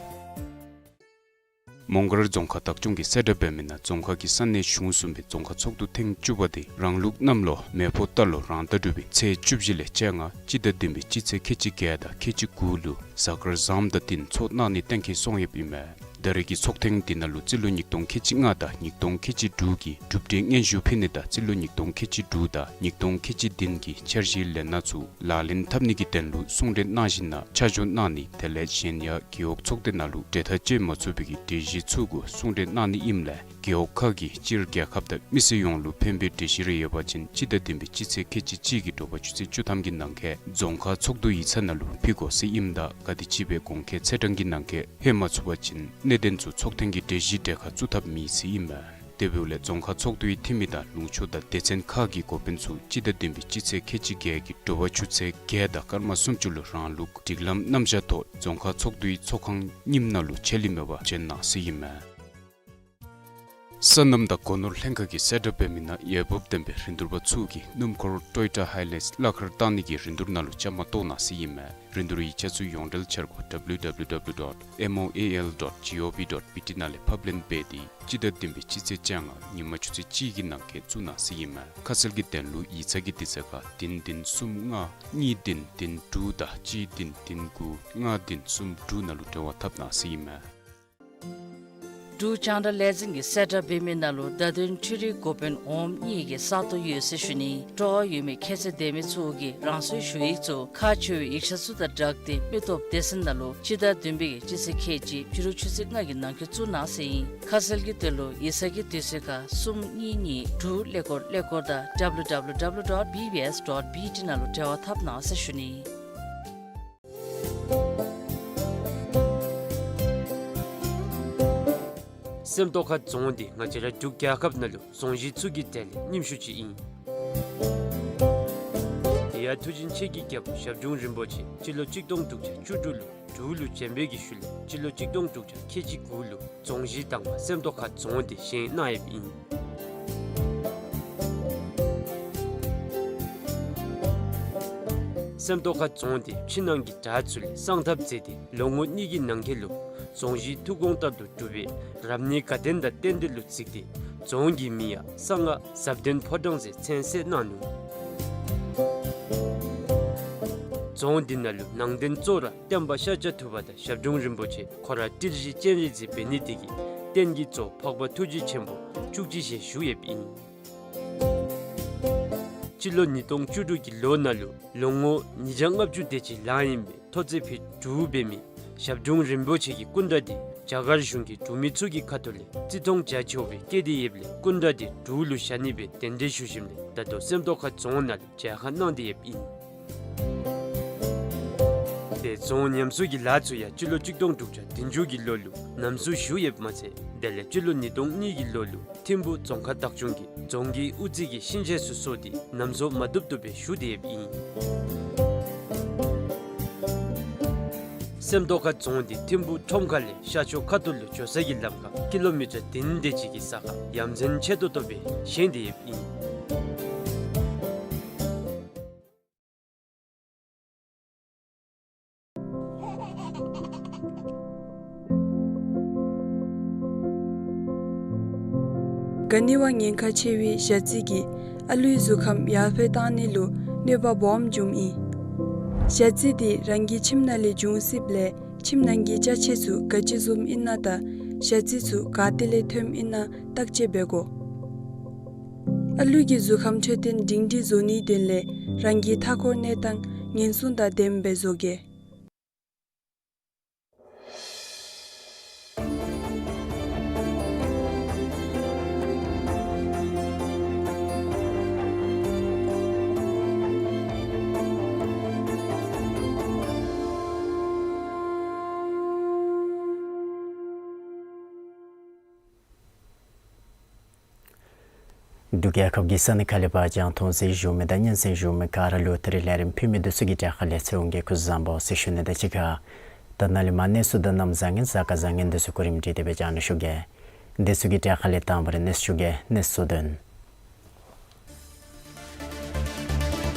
མོང་སྒར་རྫོང་ཁག་བདག་སྐྱོང་གིས་གསལ་བསྒྲགས་འབད་མི་ནང་རྫོང་ཁག་གི་ས་གནས་གཞུང་གསུམ་པའི་རྫོང་ཁག་ཚོགས་འདུ་ཐེངས་བཅུ་པ་དེ་རང་ལུགས་གནམ་ལོ་མེ་ཕོ་རྟ་ལོ་རང་ཟླ་དྲུག་པའི་ཚེས་བཅུ་བཞི་ལས་བཅོ་ལྔ་སྤྱི་ཟླ་བདུན་པའི་སྤྱི་ཚེས་ཁལ་གཅིག་བརྒྱད་དང་ཁལ་གཅིག་དགུ་ལུ་གཟའ་སྐར་བཟངམ་དང་བསྟུན་ཚོགས་གནང་ནི་གཏན་འཁེལ་སོང་ཡོདཔ་ཨིན་མས། ད་རེས་ཀྱི་ཚོགས་ཐེངས་འདི་ནང་ལུ་རྩིས་ལོ་ཉིས་སྟོང་ཁལ་གཅིག་ལྔ་དང་ཉིས་སྟོང་ཁལ་གཅིག་དྲུག་གི་གྲུབ་འབྲས་སྙན་ཞུ་ཕུལ་ནི་དང་རྩིས་ལོ་ཉིས་སྟོང་ཁལ་གཅིག་དྲུག་དང་ཉིས་སྟོང་ཁལ་གཅིག་བདུན་གྱི་འཆར་གཞིའི་ལས་སྣ་ཚུ་ལག་ལེན་འཐབ་ནི་གི་དོན་ལུ་གསུང་གྲོས་གནང་ཞིནམ་ལས་ཆ་འཇོག་གནང་ནི་དེ་ལས་གཞན་ཡང་རྒེད་འོག་ཚོགས་སྡེ་ནང་ལུ་གྲོས་ཐག་བཅད་མ་ཚུགས་པའི་གི་གྲོས་གཞི་ཚུ་གུ་གསུང་གྲོས་གནང་ནི་ཨིནམ་ལས་རྒེད་འོག་ཁག་གིས་སྤྱིར་རྒྱལ་ཁབ་དང་མི་སེར་ཡོངས་ལུ་ཕན་པའི་གྲོས་གཞི་རེ་ཡོད་པ་ཅིན་སྤྱི་ཟླ་བདུན་པའི་སྤྱི་ཚེས་ཁལ་གཅིག་གཅིག་གི་དྲོ་པ་ཆུ་ཚོད་བཅུ་ཐམ་གྱི་ནང་འཁོད་རྫོང་ཁག་ཚོགས་འདུ་ཡིག་ཚང་ནང་ལུ་ཕུལ་དགོ་ཟེར་ཨིནམ་ད་ག་དེམ་ཅིག་སྦེ་གོང་འཁོད་ཚེས་གྲངས་ཀྱི་ནང་འཁོད་ལྷོད་མ་ཚུགས་པ་ཅིན་གནད་དོན་ཚུ་ཚོགས་ཐེངས་ཀྱི་གྲོས་གཞི་གྲལ་ཁར་བཙུགས་ཐབས་མེད་ཟེར་ཨིན་མས། དེ་འབདཝ་ལས་རྫོང་ཁག་ཚོགས་འདུའི་འཐུས་མི་དང་ལུང་ཕྱོགས་དང་སྡེ་ཚན་ཁག་གི་འགོ་དཔོན་ཚུ་སྤྱི་ཟླ་བདུན་པའི་སྤྱི་ཚེས་ཁལ་གཅིག་བརྒྱད་ཀྱི་དྲོ་པ་ཆུ་ཚོད་བརྒྱད་དང་སྐར་མ་སུམ་ཅུ་ལུ་རང་ལུགས་སྒྲིག་ལམ་རྣམ་གཞག་ཐོག་རྫོང་ཁག་ཚོགས་འདུའི་ཚོགས་ཁང་རྙིངམ་ནང་ལུ་ཆད་ལུས་མེད་པར་བྱོན་གནང་ཟེར་ཨིན་མས། སོ་ནམ་དང་སྒོ་ནོར་ལྷན་ཁག་གིས་གསལ་བསྒྲགས་འབད་མི་ནང་འོས་འབབ་ལྡན་པའི་རིན་བསྡུར་པ་ཚུ་གིས་སྣུམ་འཁོར་ཊོ་ཡོ་ཊ་ཧའི་ལེགས་གླ་ཁར་བཏང་ནི་གི་རིན་བསྡུར་ནང་ལུ་བཅའ་མར་གཏོགས་གནང་ཟེར་ཨིན་མས། རིན་བསྡུར་ཡིག་ཆ་ཚུ་ཡོངས་འབྲེལ་འཆར་སྒོ་W W W dot M O A L dot G O V dot B T ནང་ལས་ཕབ་ལེན་འབད་དེ་སྤྱི་ཟླ་བདུན་པའི་སྤྱི་ཚེས་བཅོ་ལྔ་ཉིན་མ་ཆུ་ཚོད་གཅིག་གི་ནང་འཁོད་བཙུགས་གནང་ཟེར་ཨིན་མས། ཁ་གསལ་གྱི་དོན་ལུ་ཡིག་ཚང་གི་དུས་ཚོད་ཁར་བདུན་བདུན་གསུམ་ལྔ་གཉིས་བདུན་བདུན་དྲུག་དང་གཅིག་བདུན་བདུན་དགུ་ལྔ་བདུན་གསུམ་དྲུག་ནང་ལུ་འབྲེལ་བ་འཐབ་གནང་ཟེར་ཨིན་མས། འབྲུག་རྒྱང་བསྒྲགས་ལས་འཛིན་གྱིས་གསལ་བསྒྲགས་འབད་མི་ནང་ལུ་བརྡ་དོན་འཕྲུལ་རིག་འགོ་དཔོན་འོགམ་གཉིས་ཀྱི་ས་སྟོང་ཡོད་ཟེར་ཞུ་ནི། སྤྲོ་བ་ཡོད་མི་ཁྱད་ཚད་ལྡན་མི་ཚུ་གིས་རང་སོའི་ཞུ་ཡིག་ཚུ་ཁག་ཆེ་བའི་ཡིག་ཆ་ཚུ་དང་སྦྲགས་ཏེ་མི་སྟོབས་སྡེ་ཚན་ནང་ལུ་སྤྱི་ཟླ་བདུན་པའི་སྤྱི་ཚེས་ཁལ་གཅིག་ཕྱི་རུ་ཆུ་ཚོད་ལྔ་གི་ནང་འཁོད་བཙུགས་གནང་ཟེར་ཨིན། ཁ་གསལ་གྱི་དོན་ལུ་ཡིག་ཚང་གི་དུས་ཚོད་ཁར་གསུམ་གཉིས་གཉིས་དྲུག་ཀླད་ཀོར་ཀླད་ཀོར་དང་W W W dot B B S dot B T ནང་ལུ་འབྲེལ་བ་འཐབ་གནང་ཟེར་ཞུ་ནི། སེམས་རྟོགས་ཁ་རྫོང་འདི་ང་བཅས་ར་འབྲུག་རྒྱལ་ཁབ་ནང་ལུ་རྫོང་གཞི་ཚུ་གི་གྲས་ལས་རྙིངམ་ཤོས་ཅིག་ཨིན། དེ་ཡང་ཐུགས་རྗེ་ཆེན་གྱི་རྒྱལ་པོ་ཞབས་དྲུང་རིན་པོ་ཆེ་སྤྱི་ལོ་གཅིག་སྟོང་དྲུག་བརྒྱ་བཅུ་དྲུག་ལུ་འབྲུག་ལུ་བྱོན་པའི་གི་ཤུལ་ལས་སྤྱི་ལོ་གཅིག་སྟོང་དྲུག་བརྒྱ་ཁལ་གཅིག་དགུ་ལུ་རྫོང་གཞི་དང་པ་སེམས་རྟོགས་ཁ་རྫོང་འདི་བཞེངས་གནང་ཡོདཔ་ཨིན། སེམས་རྟོགས་ཁ་རྫོང་འདི་ཕྱི་ནང་གི་བྲག་ཚུ་ལས་གསང་ཐབས་མཛད་དེ་ལོ་ངོ་གཉིས་ཀྱི་ནང་འཁོད་ལུ་རྫོང་གཞི་ཐུགས་དགོངས་ལྟར་དུ་གྲུབ་པའི་རབ་གནས་དགའ་ལྡན་དང་རྟེན་འབྲེལ་ལུ་གཟིགས་ཏེ་རྫོང་གི་མིང་ཡང་གསང་སྔགས་ཟབ་ལྡན་ཕོ་བྲང་ཟེར་མཚན་གསོལ་གནང་ནུག། རྫོང་འདི་ནང་ལུ་ནང་རྟེན་གཙོ་བོ་ར་བསྟན་པ་ཤཱཀྱ་ཐུབ་པ་དང་ཞབས་དྲུང་རིན་པོ་ཆེ་ཁོ་ར་ཏིལ་བཞི་སྤྱན་རས་གཟིགས་འབད་ནི་དེ་གིས་རྟེན་གྱི་གཙོ་བོ་འཕགས་པ་ཐུགས་རྗེ་ཆེན་པོ་བཅུ་གཅིག་ཞལ་བཞུགས་ཡོདཔ་ཨིན། སྤྱི་ལོ་ཉིས་སྟོང་བཅུ་དྲུག་གི་ལོ་ནང་ལུ་ལོ་ངོ་ཉིས་བརྒྱ་ལྔ་བཅུ་དེ་ཅིག་ལང་ཡི་མི་ཐོག་བརྩེགས་ཕུད་དྲུག་འབད་མི་ཞབས་དྲུང་རིན་པོ་ཆེ་གི་སྐུ་འདྲ་འདི་རྒྱ་གར་གཞུང་གིས་འབྲུག་མི་ཚུ་གི་ཁ་ཐུག་ལས་བརྩི་མཐོང་རྒྱ་ཆེ་བའི་བསྐྱེད་དེ་ཡོདཔ་ལས་སྐུ་འདྲ་འདི་འབྲུག་ལུ་བཞག་ནི་སྦེ་གདན་འདྲེན་ཞུ་ཞིནམ་ལས་ད་ལྟོ་སེམས་རྟོགས་ཁ་རྫོང་ནང་ལུ་མཇལ་ཁ་གནང་སྟེ་ཡོདཔ་ཨིན། དེ་རྫོང་ཉམས་གསོ་གི་ལཱ་ཚུ་ཡང་སྤྱི་ལོ་གཅིག་སྟོང་དྲུག་བརྒྱ་བདུན་ཅུ་གི་ལོ་ལུ་ལམ་སྲོལ་ཞུ་ཡོདཔ་མ་ཚད་དེ་ལས་སྤྱི་ལོ་ཉིས་སྟོང་གཉིས་ཀྱི་ལོ་ལུ་ཐིམ་ཕུ་རྫོང་ཁག་བདག་སྐྱོང་གིས་རྫོང་གི་དབུ་རྩེ་གི་ཤིང་ཆས་ཚུ་བཟོ་སྟེ་ལམ་བཟོ་མ་བཏུབ་བཏུབ་སྦེ་ཞུ་སྟེ་ཡོདཔ་ཨིན། སེམས་རྟོགས་ཁ་རྫོང་འདི་ཐིམ་ཕུ་ཁྲོམ་ཁ་ལས་ཤར་ཕྱོགས་ཁ་ཐུག་ལུ་འགྱོ་ས་གི་ལམ་ཁར་ཀི་ལོ་མི་ཊར་བདུན་དེ་ཅིག་གི་ས་ཁར་ཡ་མཚན་ཆེ་ཏོག་ཏོ་སྦེ་བཞེངས་ཏེ་ཡོདཔ་ཨིན། ག་ནི་བ་ཉེན་ཁ་ཆེ་བའི་ཞ་རྩི་གིས་ཨ་ལུའི་གཟུགས་ཁམས་ཡར་འཕེལ་གཏང་ནི་ལུ་གནོད་པ་སྦོམ་འབྱུངམ་ཨིན། ཞ་རྩི་འདི་རང་གི་ཁྱིམ་ནང་ལས་འབྱུང་སྲིདཔ་ལས་ཁྱིམ་ནང་གི་ཅ་ཆས་ཚུ་ག་ཅི་བཟུམ་ཨིན་ན་དང་ཞ་རྩི་ཚུ་ག་ཏེ་ལས་ཐོནམ་ཨིན་ན་བརྟག་དཔྱད་འབད་དགོ། ཨ་ལུ་གི་གཟུགས་ཁམས་འཕྲོད་བསྟེན་སྒྲིང་སྒྲིང་བཟོ་ནིའི་དོན་ལས་རང་གི་མཐའ་འཁོར་གནས་སྟངས་ཉེན་སྲུང་དང་ལྡནམ་སྦེ་བཟོ་གེ། འབྲུག་རྒྱལ་ཁབ་ཀྱི་ས་གནས་ཁག་ལས་པར་རྒྱང་མཐོང་གཟིགས་བཞུགས་མི་དང་སྙན་གསན་བཞུགས་མི་ག་ར་ལུ་ད་རིས་ལས་རིམ་ཕུལ་མི་འདི་ཚུ་གི་གྲས་ཁ་ལས་ཚེ་དབང་གིས་སྐུ་གཟུགས་བཟང་པོ་ཟེར་ཞུ་ནི་དང་གཅིག་ཁར་ད་ནཱ་ལས་མར་གནས་ཚུལ་དང་གནམ་བཟང་ངན་གཟའ་སྐར་བཟང་ངན་འདི་ཚུ་གོ་རིམ་སྒྲིག་སྟེ་སྦེ་བསྐྱང་ནི་ཞུ་གེ། འདི་ཚུ་གི་གྲས་ཁ་ལས་དང་པ་ར་གནས་ཚུལ་ཞུ་གེ། གནས་ཚུལ་དོན།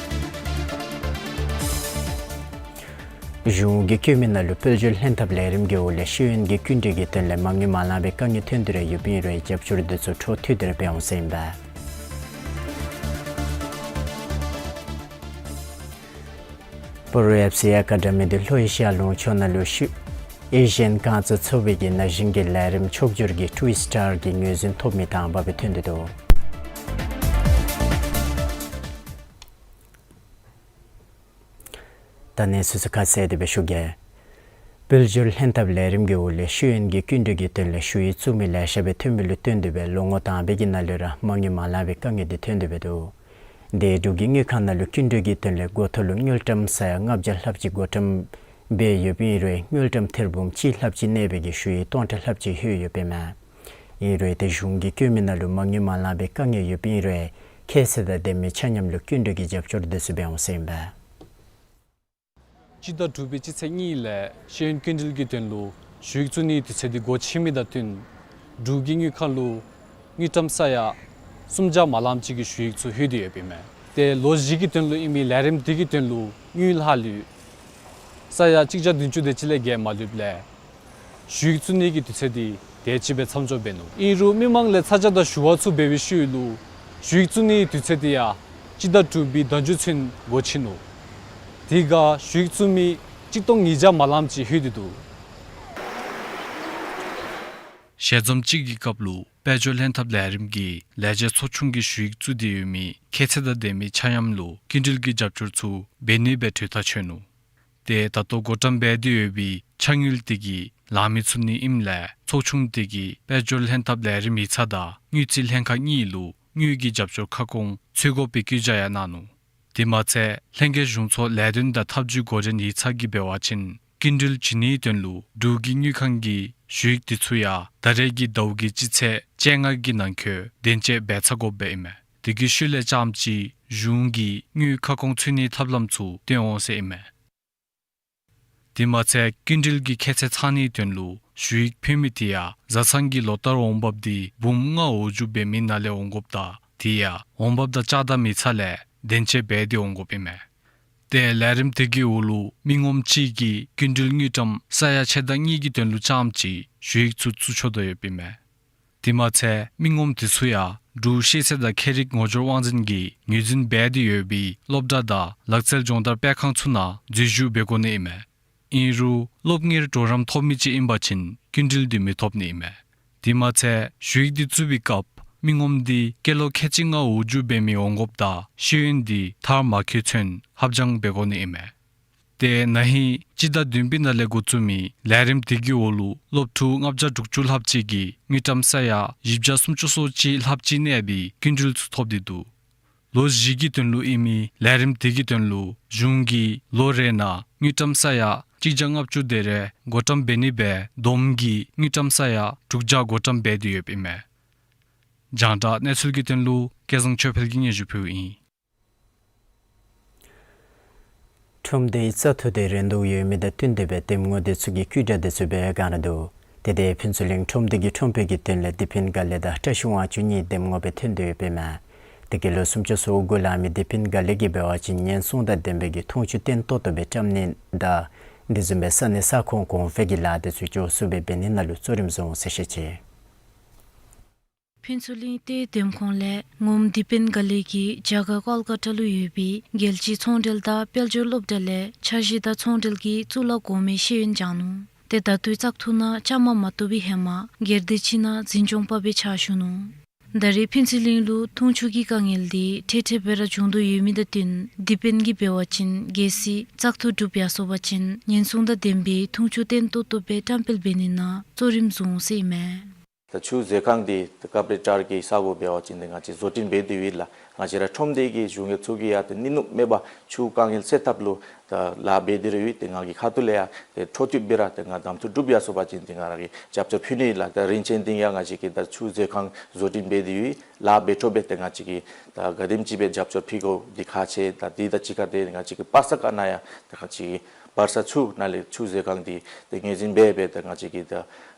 གཞུང་གི་བཀོད་མི་ནང་ལུ་དཔལ་འབྱོར་ལྷན་ཐབས་ལས་རིམ་གྱི་འོག་ལས་ཤེས་ཡོན་གྱི་སྐྱིན་འགྲུལ་གྱི་དོན་ལས་མ་དངུལ་མ་ལང་པའི་དཀའ་ངལ་ཐོན་ཏེ་ར་ཡོདཔ་ཨིན་རུང་རྒྱབ་སྐྱོར་འདི་ཚུ་འཕྲོ་མཐུད་དེ་ར་འབད་འོང་ཟེར་ཨིན་པས། སྤ་རོ་ཨེཕ་སི་ཨེ་ཀ་ཌ་མི་འདི་ལྷོ་ཨེ་ཤི་ཡ་ལུང་ཕྱོགས་ནང་ལུ་ཤུ་ཨེ་ཤི་ཡན་རྐང་རྩེད་ཚོགས་པའི་གི་ན་གཞོན་གྱི་ལས་རིམ་ཕྱོགས་བསྒྱུར་གྱི་ཊུ་སི་ཊར་གྱི་ངོས་འཛིན་ཐོབ་མི་དང་པ་སྦེ་ཐོན་ཏེ་འདུག། ད་གནས་ཚུལ་ཚུ་ཁ་གསལ་དེ་སྦེ་ཞུ་གེ། དཔལ་འབྱོར་ལྷན་ཐབས་ལས་རིམ་གྱི་འོག་ལས་ཤེས་ཡོན་གྱི་སྐྱིན་འགྲུལ་གྱི་དོན་ལས་ཞུ་ཡིག་བཙུགས་མི་ལེ་ཤ་སྦེ་ཐོན་མི་ལུ་བརྟེན་ཏེ་སྦེ་ལོ་ངོ་དང་པའི་གི་ནང་ལུ་ར་མ་དངུལ་མ་ལང་པའི་དཀའ་ངལ་འདི་ཐོན་ཏེ་སྦེ་འདུག། དེ་འབྲུག་གི་དངུལ་ཁང་ནང་ལུ་སྐྱིན་འགྲུལ་གྱི་དོན་ལས་འགོ་ཐོག་ལུ་དངུལ་ཀྲམ་ས་ཡ་ལྔ་བརྒྱ་ལྷགཔ་ཅིག་བགོ་བཀྲམ་འབད་ཡོདཔ་ཨིན་རུང་དངུལ་ཀྲམ་ཐེར་འབུམ་གཅིག་ལྷགཔ་ཅིག་གནས་པའི་གི་ཞུ་ཡིག་སྟོང་ཕྲག་ལྷགཔ་ཅིག་ལྷོད་ཡོདཔ་ཨིན་མས། ཨིན་རུང་ཏེ་གཞུང་གི་བཀོད་མི་ནང་ལུ་མ་དངུལ་མ་ལང་པའི་དཀའ་ངལ་ཡོདཔ་ཨིན་རུང་ཁྱད་ཚད་དང་ལྡན་མི་ཆ་མཉམ་ལུ་སྐྱིན་འགྲུལ་གྱི་རྒྱབ་སྐྱོར་འདི་ཚུ་འབད་འོང་ཟེར་ཨིན་པས། སྤྱི་ཟླ་དྲུག་པའི་སྤྱི་ཚེས་གཉིས་ལས་ཤེས་ཡོན་སྐྱིན་འགྲུལ་གྱི་དོན་ལུ་ཞུ་ཡིག་བཙུགས་ནིའི་དུས་ཚོད་འདི་འགོ་ཆེན་མི་དང་བསྟུན་འབྲུག་གི་དངུལ་ཁང་ལུ་དངུལ་ཀྲམ་ས་ཡ་སུམ་བརྒྱ་མ་ལངམ་ཅིག་གི་ཞུ་ཡིག་ཚུ་ལྷོད་དེ་ཡོདཔ་ཨིན་མས། ཏེ་ལོ་བཞི་གི་དོན་ལུ་ཨིན་མི་ལས་རིམ་འདི་གི་དོན་ལུ་དངུལ་ལྷག་ལུས་ས་ཡ་གཅིག་བརྒྱ་བདུན་ཅུ་དེ་ཅིག་ལས་བརྒལ་མ་ལུསཔ་ལས་ཞུ་ཡིག་བཙུགས་ནིའི་དུས་ཚོད་འདི་དེ་ཅིག་སྦེ་མཚམས་འཇོག་འབད་ནུག། ཨིན་རུང་མི་མང་ལས་ཚ་གྱང་དང་ཞུ་བ་ཚུ་འབད་བའི་ཤུལ་ལུ་ཞུ་ཡིག་བཙུགས་ནིའི་དུས་ཚོད་འདི་ཡང་སྤྱི་ཟླ་དྲུག་པའི་ཟླ་མཇུག་ཚུན་འགོ་ཆེན་ནུག། དེ་ག་ཞུ་ཡིག་བཙུགས་མི་གཅིག་སྟོང་ཉིས་བརྒྱ་མ་ལངམ་ཅིག་ལྷོད་དེ་འདུག། ཞལ་འཛོམས་ཅིག་གི་སྐབས་ལུ་དཔལ་འབྱོར་ལྷན་ཐབས་ལས་རིམ་གྱི་ལས་བྱེད་ཚོགས་ཆུང་གིས་ཞུ་ཡིག་བཙུགས་ཏེ་ཡོད་མི་ཁྱད་ཚད་དང་ལྡན་མི་ཆ་མཉམ་ལུ་སྐྱིན་འགྲུལ་གྱི་རྒྱབ་སྐྱོར་ཚུ་འབད་ནི་སྦེ་གྲོས་ཐག་ཆོད་ནུག། ཏེ་ད་ལྟོ་བགོ་བཀྲམ་འབད་དེ་ཡོད་པའི་ཕྱག་དངུལ་དེ་གིས་ལང་མི་ཚུགས་ནི་ཨིནམ་ལས་ཚོགས་ཆུང་དེ་གིས་དཔལ་འབྱོར་ལྷན་ཐབས་ལས་རིམ་ཡིག་ཚང་དང་དངུལ་རྩིས་ལྷན་ཁག་གཉིས་ལུ་དངུལ་གྱི་རྒྱབ་སྐྱོར་ཁ་སྐོང་འཚོལ་དགོ་པའི་བཀོད་རྒྱ་ཡང་གནང་ནུག། དེ་མ་ཚད་ལྷན་རྒྱས་གཞུང་ཚོགས་ལས་དོན་དང་ཐབས་ཇུས་འགོ་འདྲེན་ཡིག་ཚང་གིས་འབད་བ་ཅིན་སྐྱིན་འགྲུལ་བྱིན་ནིའི་དོན་ལུ་འབྲུག་གི་དངུལ་ཁང་གི་ཞུ་ཡིག་དེ་ཚུ་ཡང་ད་རེས་ཀྱི་ཟླཝ་གི་སྤྱི་ཚེས་བཅོ་ལྔ་གི་ནང་འཁོད་བདེན་དཔྱད་འབད་ཚར་དགོཔ་སྦེ་ཨིན་མས། དེ་གི་ཤུལ་ལས་རྐྱངམ་ཅིག་གཞུང་གིས་དངུལ་ཁ་སྐོང་འཚོལ་ནིའི་ཐབས་ལམ་ཚུ་སྟོན་འོང་ཟེར་ཨིན་མས། དེ་མ་ཚད་སྐྱིན་འགྲུལ་གྱི་ཁྱད་ཚད་ཚང་ནིའི་དོན་ལུ་ཞུ་ཡིག་ཕུལ་མི་དེ་ཡང་བཟའ་ཚང་གི་ལོ་བསྟར་འོང་འབབ་དེ་འབུམ་ལྔ་འོག་འཇུ་འབད་མི་ནང་ལས་འོང་དགོཔ་དང་དེ་ཡང་འོང་འབབ་དང་བཅའ་དང་མི་ཚང་ལས་བདེན་དཔྱད་འབད་དེ་འོང་དགོཔ་ཨིན་མས། ཏེ་ལས་རིམ་དེ་གི་འོག་ལུ་མི་ངོམ་གཅིག་གིས་སྐྱིན་འགྲུལ་དངུལ་ཀྲམ་ས་ཡ་ཕྱེད་དང་གཉིས་ཀྱི་དོན་ལུ་རྐྱངམ་ཅིག་ཞུ་ཡིག་ཚུ་བཙུགས་ཆོག་དོ་ཡོདཔ་ཨིན་མས། དེ་མ་ཚད་མི་ངོམ་དེ་ཚུ་ཡང་འབྲུག་ཤེས་ཚད་དང་ཁྱད་རིག་ངོ་སྦྱོར་དབང་འཛིན་གྱིས་ངོས་འཛིན་འབད་དེ་ཡོད་པའི་སློབ་གྲྭ་དང་ལག་རྩལ་སྦྱོང་བརྡར་སྤེལ་ཁང་ཚུ་ནང་འཛུལ་ཞུགས་འབད་དགོ་ནི་ཨིན་མས། ཨིན་རུང་སློབ་གཉེར་གྲོགས་རམ་ཐོབ་མི་ཅིག་ཨིན་པ་ཅིན་སྐྱིན་འགྲུལ་དེ་མི་ཐོབ་ནི་ཨིན་མས། དེ་མ་ཚད་ཞུ་ཡིག་དེ་བཙུགས་པའི་སྐབས་མི་ངོམ་དེ་སྐྱེས་ལོ་ཁལ་གཅིག་ལྔ་འོག་འཇུ་འབད་མི་འོང་དགོཔ་དང་ཤེས་ཡོན་དེ་མཐར་མ་འཁྱོལ་ཚུན་ཧབ་སྦྱང་འབད་དགོ་ནི་ཨིན་མས། ཏེ་ན་ཧིང་སྤྱི་ཟླ་བདུན་པའི་ནང་ལས་འགོ་བཙུགས་མི་ལས་རིམ་དེ་གི་འོག་ལུ་སློབ་ཕྲུག་ལྔ་བརྒྱ་དྲུག་ཅུ་ལྷགཔ་ཅིག་གིས་དངུལ་ཀྲམ་ས་ཡ་བཞི་བརྒྱ་སུམ་ཅུ་སོ་གཅིག་ལྷགཔ་ཅིག་གནས་པའི་སྐྱིན་འགྲུལ་ཚུ་ཐོབ་སྟེ་འདུག། ལོ་བཞི་གི་དོན་ལུ་ཨིན་མི་ལས་རིམ་དེ་གི་དོན་ལུ་གཞུང་གིས་ལོ་རེ་ནང་དངུལ་ཀྲམ་ས་ཡ་གཅིག་བརྒྱ་ལྔ་བཅུ་དེ་རེ་བགོ་བཀྲམ་འབད་ནི་སྦེ་བསྡོམས་ཀྱིས་དངུལ་ཀྲམ་ས་ཡ་དྲུག་བརྒྱ་བགོ་བཀྲམ་འབད་དེ་ཡོདཔ་ཨིན་མས། རྒྱང་བསྒྲགས་གནས་ཚུལ་གྱི་དོན་ལུ་སྐལ་བཟང་ཆོས་འཕེལ་གྱིས་སྙན་ཞུ་ཕུལཝ་ཨིན། ཁྲོམ་སྡེའི་བཙག་འཐུ་དེ་རན་འདོད་ཡོད་མི་དང་བསྟུན་ཏེ་སྦེ་འདེམས་ངོ་དེ་ཚུ་གི་བཀོད་སྒྲིག་དེ་ཚུ་འབད་བའི་སྒང་ར་འདུག། དེ་འདི་ཕུན་ཚོགས་གླིང་ཁྲོམ་སྡེ་གི་ཁྲོམ་དཔོན་གྱི་དོན་ལས་བདེ་ཕན་དགའ་ལེགས་དང་བཀྲ་ཤིས་དབང་ཕྱུག་གཉིས་འདེམས་ངོ་སྦེ་ཐོན་ཏེ་ཡོདཔ་ཨིན་མས། དེ་གི་ལོ་སུམ་ཅུ་སོ་དགུ་ལང་མི་བདེ་ཕན་དགའ་ལེགས་ཀྱིས་འབད་བ་ཅིན་ཉེན་སྲུང་དང་ལྡན་པའི་གི་འཐུང་ཆུ་བརྟན་ཏོག་ཏོ་སྦེ་བཀྲམ་ནི་དང་དེ་བཟུམ་སྦེ་ས་གནས་ས་ཁོངས་གོང་འཕེལ་གྱི་ལཱ་དེ་ཚུ་མགྱོགས་སུ་སྦེ་འབད་ནི་ནང་ལུ་གཙོ་རིམ་བཟུང་འོང་ཟེར་བཤད་ཅི། ཕུན་ཚོགས་གླིང་ཏེ་འདེམས་ཁོངས་ལས་ངོམ་བདེ་ཕན་དགའ་ལེགས་ཀྱིས་རྒྱ་གར་ཀོལ་ཀ་ཏ་ལུ་ཡོད་པའི་རྒྱལ་སྤྱིའི་ཚོང་འབྲེལ་དང་དཔལ་འབྱོར་སློབ་གྲྭ་ལས་འཆར་གཞི་དང་ཚོང་འབྲེལ་གྱི་གཙུག་ལག་གོང་མའི་ཤེས་ཡོན་སྦྱང་ནུག། ཏེ་ད་ལྟོའི་བཙག་འཐུ་ནང་བཅའ་མར་མ་གཏོགས་པའི་ཧེ་མ་སྒེར་སྡེ་ཅིག་ནང་འཛིན་སྐྱོང་པ་སྦེ་ཕྱག་ཞུ་ནུག། ད་རེས་ཕུན་ཚོགས་གླིང་ལུ་འཐུང་ཆུ་གི་དཀའ་ངལ་འདི་འཕྲལ་འཕྲལ་སྦེ་ར་བྱུང་དོ་ཡོད་མི་དང་བསྟུན་བདེ་ཕན་གྱིས་འབད་བ་ཅིན་གལ་སྲིད་བཙག་འཐུ་གྲུབ་ཡར་སོང་པ་ཅིན་ཉེན་སྲུང་དང་ལྡན་པའི་འཐུང་ཆུ་བརྟན་ཏོག་ཏོ་སྦེ་བཀྲམ་སྤེལ་འབད་ནི་ནང་གཙོ་རིམ་བཟུང་འོང་ཟེར་ཨིན་མས། ད་ཆུ་མཛོད་ཁང་འདི་ད་སྐབས་རེ་ཊར་གྱི་ས་སྒོ་འབད་བ་ཅིན་ཏེ་ང་བཅས་བཟོ་སྐྲུན་འབད་དེ་ཡོད་ལགས། ང་བཅས་ར་ཁྲོམ་སྡེ་གི་གཞུང་གི་ཚོགས་ཀྱིས་ཡང་ཏེ་གནས་ནུབ་མེད་པར་ཆུ་དཀའ་ངལ་སེལ་ཐབས་ལུ་ད་ལཱ་འབད་དེ་ར་ཡོད། ཏེ་ང་གི་ཁ་ཐུག་ལས་ཡང་ཏེ་འཕྲོ་མཐུད་སྦེ་ར་ཏེ་ང་གདམ་འཐུ་གྲུབ་ཡར་སོང་པ་ཅིན་ཏེ་ང་ར་གིས་རྒྱབ་སྐྱོར་ཕུལ་ནི་ལགས། ད་རིན་ཆེན་འདི་ཡང་ང་བཅས་ཀྱིས་ད་ཆུ་མཛོད་ཁང་བཟོ་སྐྲུན་འབད་དེ་ཡོད། ལཱ་འབད་འཕྲོ་སྦེ་ཏེ་ང་བཅས་ཀྱིས་ད་ག་དེམ་ཅིག་སྦེ་རྒྱབ་སྐྱོར་ཕུལ་དགོཔ་འདི་ཁག་ཆེ། ད་འདི་དང་གཅིག་ཁར་ཏེ་ང་བཅས་ཀྱིས་པ་སངས་ཀ་ནང་ཡང་ཏེ་ང་བཅས་ཀྱིས་བར་ས་ཚུ་ནང་ལས་ཆུ་མཛོད་ཁང་འདི་ཏེ་ངོས་འཛིན་འབད་སྦེ་ཏེ་ང་བཅས་ཀྱིས་ད་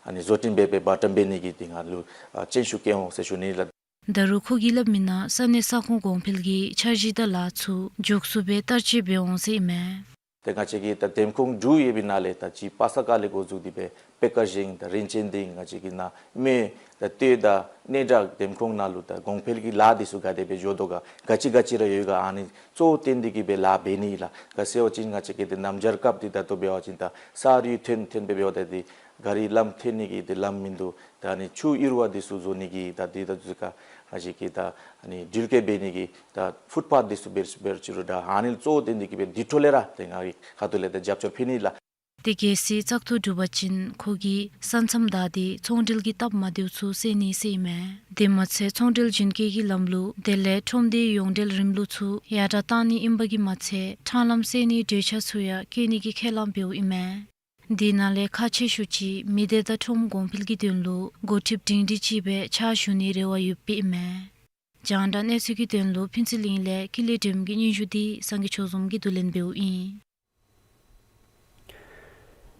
ཨ་ནི་བཟོ་སྐྲུན་འབད་སྦེ་པར་བཀྲམ་འབད་ནི་གི་ཏེ་ང་ལུ་ཨ་སྤྱན་ཤུགས་བསྐྱེད་འོང་ཟེར་ཞུ་ནི་ལགས། ད་རུང་ཁོ་གིས་སླབ་མི་ནང་ས་གནས་ས་ཁོངས་གོང་འཕེལ་གྱི་འཆར་གཞི་དང་ལཱ་ཚུ་མགྱོགས་སུ་སྦེ་བསྟར་སྤྱོད་འབད་འོང་ཟེར་ཨིན་མས། ཏེ་ང་བཅས་ཀྱི་ད་འདེམས་ཁོངས་དྲུག་ཡོད་པའི་ནང་ལས་ད་ཅི་པ་ས་ག་ལས་འགོ་བཙུགས་ཏེ་སྦེ་པེ་ཀར་གཞེང་དང་རིན་ཆེན་སྡིངས་ང་བཅས་ཀྱི་ནཱ་མེ་ད་སྟོད་དང་སྣེ་གྲགས་འདེམས་ཁོངས་ནང་ལུ་ད་གོང་འཕེལ་གྱི་ལཱ་འདི་ཚུ་ག་དེ་སྦེ་འགྱོ་དོ་ག་ག་ཅི་ག་ཅི་ར་ཡོད་ག་ཨ་ནི་གཙོ་བོ་བཏོན་ཏེ་གི་སྦེ་ལཱ་འབད་ནི་ལགས། ག་ཟེར་བ་ཅིན་ང་བཅས་ཀྱི་ཏེ་ནམ་རྒྱུན་སྐབས་འདི་ད་ལྟོ་འབད་བ་ཅིན་ད་ས་རུད་ཐོན་ཐོན་སྦེ་འབདཝ་ད་ཏེ་ག་རི་ལམ་ཐོན་ནི་གི་ཏེ་ལམ་མིན་འདུག། ད་ཨ་ནི་ཆུ་ཡུར་བ་འདི་ཚུ་བཟོ་ནི་གི་ད་འདི་ད་ཚུ་ག་ང་བཅས་ཀྱི་ད་ཨ་ནི་འགྲུལ་སྐྱེལ་འབད་ནི་གི་ད་ཕུཊ་པཱཐ་འདི་ཚུ་འབད་འབད་ཅི་རུང་ད་ཨ་ནི་གཙོ་བོ་བཏོན་ཏེ་གི་སྦེ་དེ་འཕྲོ་ལས་ར་ཏེ་ང་གི་ཁ་ཐུག་ལས་ད་རྒྱབ་སྐྱོར་ཕུལ་ནི་ལགས། ཏེ་རྒྱལ་སྲས་བཙག་འཐུ་གྲུབ་པ་ཅིན་ཁོ་གིས་ས་མཚམས་བདའ་སྟེ་ཚོང་འབྲེལ་གྱི་སྟབས་མ་བདེཝ་ཚུ་སེལ་ནི་ཟེར་ཨིན་མས། དེ་མ་ཚད་ཚོང་འབྲེལ་རྒྱུན་སྐྱེལ་གྱི་ལམ་ལུགས་དེ་ལས་ཁྲོམ་སྡེའི་ཡོངས་འབྲེལ་རིམ་ལུགས་ཚུ་ཡར་དྲག་གཏང་ནི་ཨིན་པ་གིས་མ་ཚད་འཕྲང་ལམ་སེལ་ནིའི་གྲོས་འཆར་ཚུ་ཡང་བཀོད་ནི་གི་ཁས་བླངས་འབདཝ་ཨིན་མས། དེ་ནང་ལས་ཁག་ཆེ་ཤོས་ཅིག་མི་སྡེ་དང་ཁྲོམ་གོང་འཕེལ་གྱི་དོན་ལུ་འགོ་ཁྲིདཔ་སྒྲིང་སྒྲིང་ཅིག་སྦེ་ཕྱག་ཞུ་ནིའི་རེ་བ་ཡོདཔ་ཨིན་མས། རྒྱང་བསྒྲགས་གནས་ཚུལ་གྱི་དོན་ལུ་ཕུན་ཚོགས་གླིང་ལས་ཀུན་ལེགས་སྒྲོལམ་གྱི་སྙན་ཞུ་འདི་སངས་རྒྱས་ཆོས་འཛོམས་ཀྱིས་བསྡུ་ལེན་འབདཝ་ཨིན།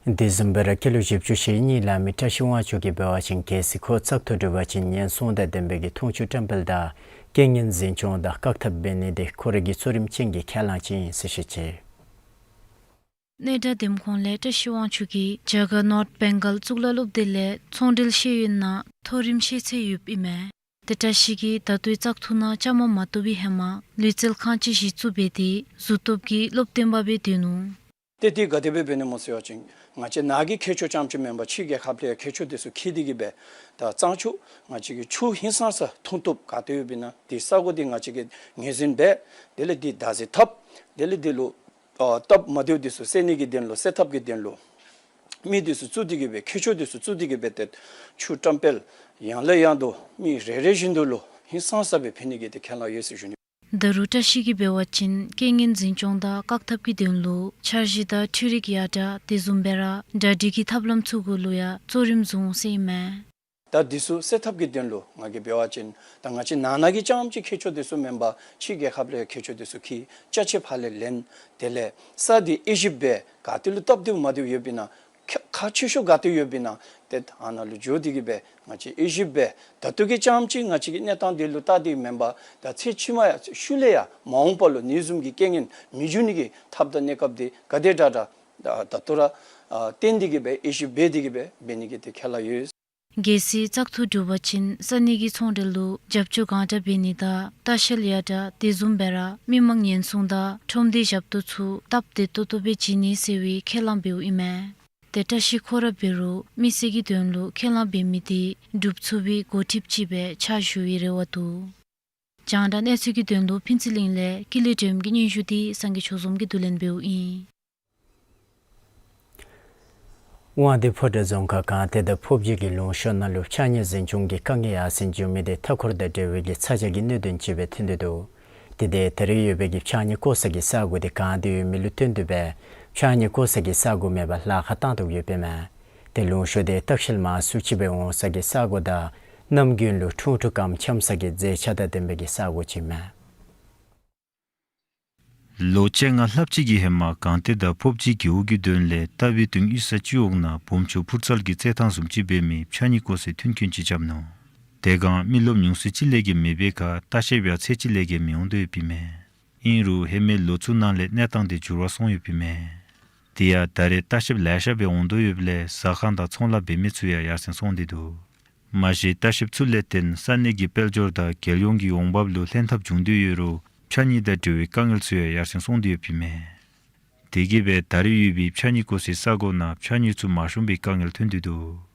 དེ་བཟུམ་སྦེ་ར་སྐྱེས་ལོ་བཞི་བཅུ་ཞེ་གཉིས་ལང་མི་བཀྲ་ཤིས་དབང་ཕྱུག་གིས་འབད་བ་ཅིན་གལ་སྲིད་ཁོ་བཙག་འཐུ་གྲུབ་པ་ཅིན་ཉེན་སྲུང་དང་ལྡན་པའི་གི་འཐུང་ཆུ་བཀྲམ་སྤེལ་དང་རྐྱེན་ངན་འཛིན་སྐྱོང་དང་བཀག་ཐབས་འབད་ནི་དེ་ཁོ་རའི་གི་གཙོ་རིམ་ཅན་གྱི་ཁས་བླངས་ཅིག་ཨིན་ཟེར་བཤད་ཅི། སྣེ་གྲགས་འདེམས་ཁོངས་ལས་བཀྲ་ཤིས་དབང་ཕྱུག་གིས་རྒྱ་གར་ནོརཐ་བེང་གཱལ་གཙུག་ལག་སློབ་སྡེ་ལས་ཚོང་འབྲེལ་ཤེས་ཡོན་ནང་མཐོ་རིམ་ཤེས་ཚད་ཡོདཔ་ཨིན་མས། ཏེ་བཀྲ་ཤིས་ཀྱིས་ད་ལྟོའི་བཙག་འཐུ་ནང་བཅའ་མར་མ་གཏོགས་པའི་ཧེ་མ་ལུས་རྩལ་ཁང་ཅིག་གཞི་བཙུགས་འབད་དེ་གཟུགས་སྟོབས་ཀྱི་སློབ་སྟོན་པ་སྦེ་སྡོད་ནུག། ཏེ་འདི་ག་དེ་སྦེ་འབད་ནི་སྨོ་ཟེར་བ་ཅིན་ང་བཅས་ནཱ་གི་མཁས་མཆོག་རྐྱངམ་ཅིག་མེན་པར་ཕྱི་རྒྱལ་ཁབ་ལས་མཁས་མཆོག་འདི་ཚུ་འཁྱིད་དེ་གི་སྦེ་ད་གཙང་ཆུ་ང་བཅས་ཀྱི་ཆུ་ཧིང་སངས་ས་འཐུང་བཏུབ་ག་ཏེ་ཡོདཔ་ཨིན་ན་དེ་ས་གོ་འདི་ང་བཅས་ཀྱིས་ངོས་འཛིན་འབད། དེ་ལས་འདི་བདག་འཛིན་འཐབ། དེ་ལས་འདི་ལུ་ཨ་སྟབས་མ་བདེཝ་འདི་ཚུ་སེལ་ནི་གི་དོན་ལུ་སེལ་ཐབས་ཀྱི་དོན་ལུ་མི་འདི་ཚུ་བཙུགས་ཏེ་གི་སྦེ་མཁས་མཆོག་འདི་ཚུ་བཙུགས་ཏེ་གི་སྦེ་ཏེ་ཆུ་བཀྲམ་སྤེལ་ཡང་ལས་ཡང་དུ་མི་རེ་རེ་བཞིན་དུ་ལུ་ཧིང་སངས་ས་སྦེ་ཕུལ་ནི་གི་ཏེ་ཁས་བླངས་ཡོད་ཟེར་ཞུ་ནི། ད་རུང་བཀྲ་ཤིས་ཀྱིས་འབད་བ་ཅིན་རྐྱེན་ངན་འཛིན་སྐྱོང་དང་བཀག་ཐབས་ཀྱི་དོན་ལུ་འཆར་གཞི་དང་འཕྲུལ་རིག་ཡར་དྲག་དེ་བཟུམ་སྦེ་ར་གྲ་སྒྲིག་གི་ཐབས་ལམ་ཚུ་གུ་ལུ་ཡང་གཙོ་རིམ་བཟུང་ཟེར་ཨིན་མས། ད་འདི་ཚུ་སེལ་ཐབས་ཀྱི་དོན་ལུ་ང་གིས་འབད་བ་ཅིན་ད་ང་བཅས་ནང་ན་གི་རྐྱངམ་ཅིག་མཁས་མཆོག་འདི་ཚུ་མེན་པར་ཕྱི་རྒྱལ་ཁབ་ལས་མཁས་མཆོག་འདི་ཚུ་འཁྱིད་ཅ་ཆས་ཕར་ལས་ལེན། དེ་ལས་ས་འདི་དབྱེ་ཞིབ་འབད་ག་ཏེ་ལུ་སྟབས་བདེཝ་མ་བདེཝ་ཡོདཔ་ཨིན་ན་ཁག་ཁག་ཆེ་ཤོས་ག་ཏེ་ཡོདཔ་ཨིན་ན་ཏེ་ཨ་ནཱ་ལུ་འགྱོ་སྟེ་གི་སྦེ་ང་བཅས་དབྱེ་ཞིབ་འབད། ད་ལྟོ་གི་རྐྱངམ་ཅིག་ང་བཅས་ཀྱི་གནས་སྟངས་འདི་ལུ་བལྟ་སྟེ་མེན་པར་ད་ཚེ་ཕྱི་མ་ཡང་ཤུལ་ལས་ཡང་མ་འོངས་པ་ལུ་ཨ་ནི་བཟུམ་གྱི་རྐྱེན་ངན་མི་འབྱུང་ནི་གི་ཐབས་དང་གནས་སྐབས་འདི་ག་དེ་དྲག་དྲག་ད་ད་ལྟོ་ར་ཨ་བཏོན་ཏེ་གི་སྦེ་དབྱེ་ཞིབ་འབད་དེ་གི་སྦེ་འབད་ནི་གི་ཏེ་ཁས་བླངས་ཡོད། གལ་སྲིད་བཙག་འཐུ་གྲུབ་པ་ཅིན་ས་གནས་ཀྱི་ཚོང་འབྲེལ་ལུ་རྒྱབ་སྐྱོར་གང་དྲག་འབད་ནི་དང་ལྟ་བཤལ་ཡར་དྲག་དེ་བཟུམ་སྦེ་ར་མི་མང་ཉེན་སྲུང་དང་ཁྲོམ་སྡེའི་ཞབས་ཏོག་ཚུ་སྟབས་བདེ་ཏོག་ཏོ་སྦེ་བྱིན་ནི་ཟེར་བའི་ཁས་བླངས་འབདཝ་ཨིན་མས། ཏེ་བཀྲ་ཤིས་ཁོ་ར་འབད་རུང་མི་སེར་གྱི་དོན་ལུ་ཁས་བླངས་འབད་མི་འདི་འགྲུབ་ཚུགས་པའི་འགོ་ཁྲིདཔ་ཅིག་སྦེ་ཕྱག་ཞུ་བའི་རེ་བ་འདུག། རྒྱང་བསྒྲགས་གནས་ཚུལ་གྱི་དོན་ལུ་ཕུན་ཚོགས་གླིང་ལས་ཀུན་ལེགས་སྒྲོལམ་གྱི་སྙན་ཞུ་འདི་སངས་རྒྱས་ཆོས་འཛོམས་ཀྱིས་བསྡུ་ལེན་འབདཝ་ཨིན། དབང་འདུས་ཕོ་བྲང་རྫོང་ཁག་སྒང་སྟེང་དང་ཕོབ་སྦྱིས་ཀྱི་ལུང་གཤོང་ནང་ལུ་ཕྱགས་སྙིགས་འཛིན་སྐྱོང་གི་དཀའ་ངལ་ཡར་སེང་འགྱོ་མི་དེ་མཐའ་འཁོར་དང་འབྲེལ་བའི་གི་ཚ་གྱང་གི་གནད་དོན་ཅིག་སྦེ་ཐོན་ཏེ་འདུག། དེ་དེ་ད་རེས་ཡོད་པའི་གི་ཕྱགས་སྙིགས་བཀོ་ས་གི་ས་གོ་དེ་གང་སྟེ་ཡོད་མི་ལུ་བརྟེན་ཏེ་སྦེ་ཕྱགས་སྙིགས་བཀོ་ས་གི་ས་གོ་མེད་པར་ལཱ་ཁག་བཏང་དོ་ཡོདཔ་ཨིན་མས། ཏེ་ལུང་གཤོང་དེ་བརྟག་དཔྱད་མང་སུ་ཅིག་སྦེ་འོང་ས་གི་ས་གོ་དང་གནམ་དགུན་ལུ་ཁྲུང་ཁྲུང་སྐམ་འཁྱམས་ས་གི་མཛེས་ཆ་དང་ལྡན་པའི་གི་ས་གོ་ཅིག་ཨིན་མས། ལོ་བཅོ་ལྔ་ལྷགཔ་ཅིག་གི་ཧེ་མ་སྒང་སྟེང་དང་ཕོབ་སྦྱིས་རྒེད་འོག་གི་དོན་ལས་རྟ་བི་སྟོང་གཡུས་ས་སྤྱི་འོག་ནང་བུམ་ཆུ་ཕུར་ཚལ་གྱི་རྩེད་ཐང་བཟུམ་ཅིག་འབད་མི་ཕྱགས་སྙིགས་བཀོ་སའི་མཐུན་རྐྱེན་ཅིག་རྐྱབ་ནུག། དེ་སྒང་མི་རློབས་ཉུང་སུ་ཅིག་ལས་བརྒལ་མེད་པའི་ཁར་ལྟ་བཤལཔ་ཡང་ཚད་ཅིག་ལས་བརྒལ་མི་འོང་དོ་ཡོདཔ་ཨིན་མས། ཨིན་རུང་ཧེ་མའི་ལོ་ཚུ་ནང་ལས་གནས་སྟངས་དེ་འགྱུར་བ་སོང་ཡོདཔ་ཨིན་མས། དེ་ཡང་ད་རེས་ལྟ་བཤལཔ་ལེ་ཤ་སྦེ་འོང་དོ་ཡོདཔ་ལས་ཟ་ཁང་དང་ཚོང་ལཱ་འབད་མི་ཚུ་ཡང་ཡར་སེང་སོང་སྟེ་འདུག། མ་གཞི་ལྟ་བཤལཔ་ཚུ་ལས་བརྟེན་ས་གནས་ཀྱི་དཔལ་འབྱོར་དང་རྒྱལ་ཡོངས་ཀྱི་འོང་འབབ་ལུ་ལྷན་ཐབས་འབྱུང་དོ་ཡོད་རུང་ཕྱགས་སྙིགས་དང་འབྲེལ་བའི་དཀའ་ངལ་ཚུ་ཡང་ཡར་སེང་སོང་སྟེ་ཡོདཔ་ཨིན་མས། དེ་གིས་སྦེ་ད་རེས་ཡོད་པའི་ཕྱགས་སྙིགས་བཀོ་སའི་ས་གོ་ནང་ཕྱགས་སྙིགས་ཚུ་མ་ཤོང་པའི་དཀའ་ངལ་ཐོན་ཏེ་འདུག།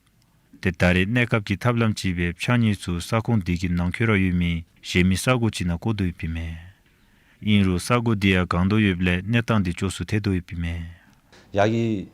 ཏེ་ད་རེས་གནས་སྐབས་ཀྱི་ཐབས་ལམ་ཅིག་སྦེ་ཕྱགས་སྙིགས་ཚུ་ས་ཁོངས་དེ་གི་ནང་འཁོད་ར་ཡོད་མི་གཞན་མི་ས་གོ་ཅིག་ནང་བཀོ་དོ་ཡོདཔ་ཨིན་མས། ཨིན་རུང་ས་གོ་དེ་ཡང་གང་དོ་ཡོདཔ་ལས་གནས་སྟངས་དེ་སྐྱོ་སུ་ཐལ་དོ་ཡོདཔ་ཨིན་མས། ཡར་གྱི་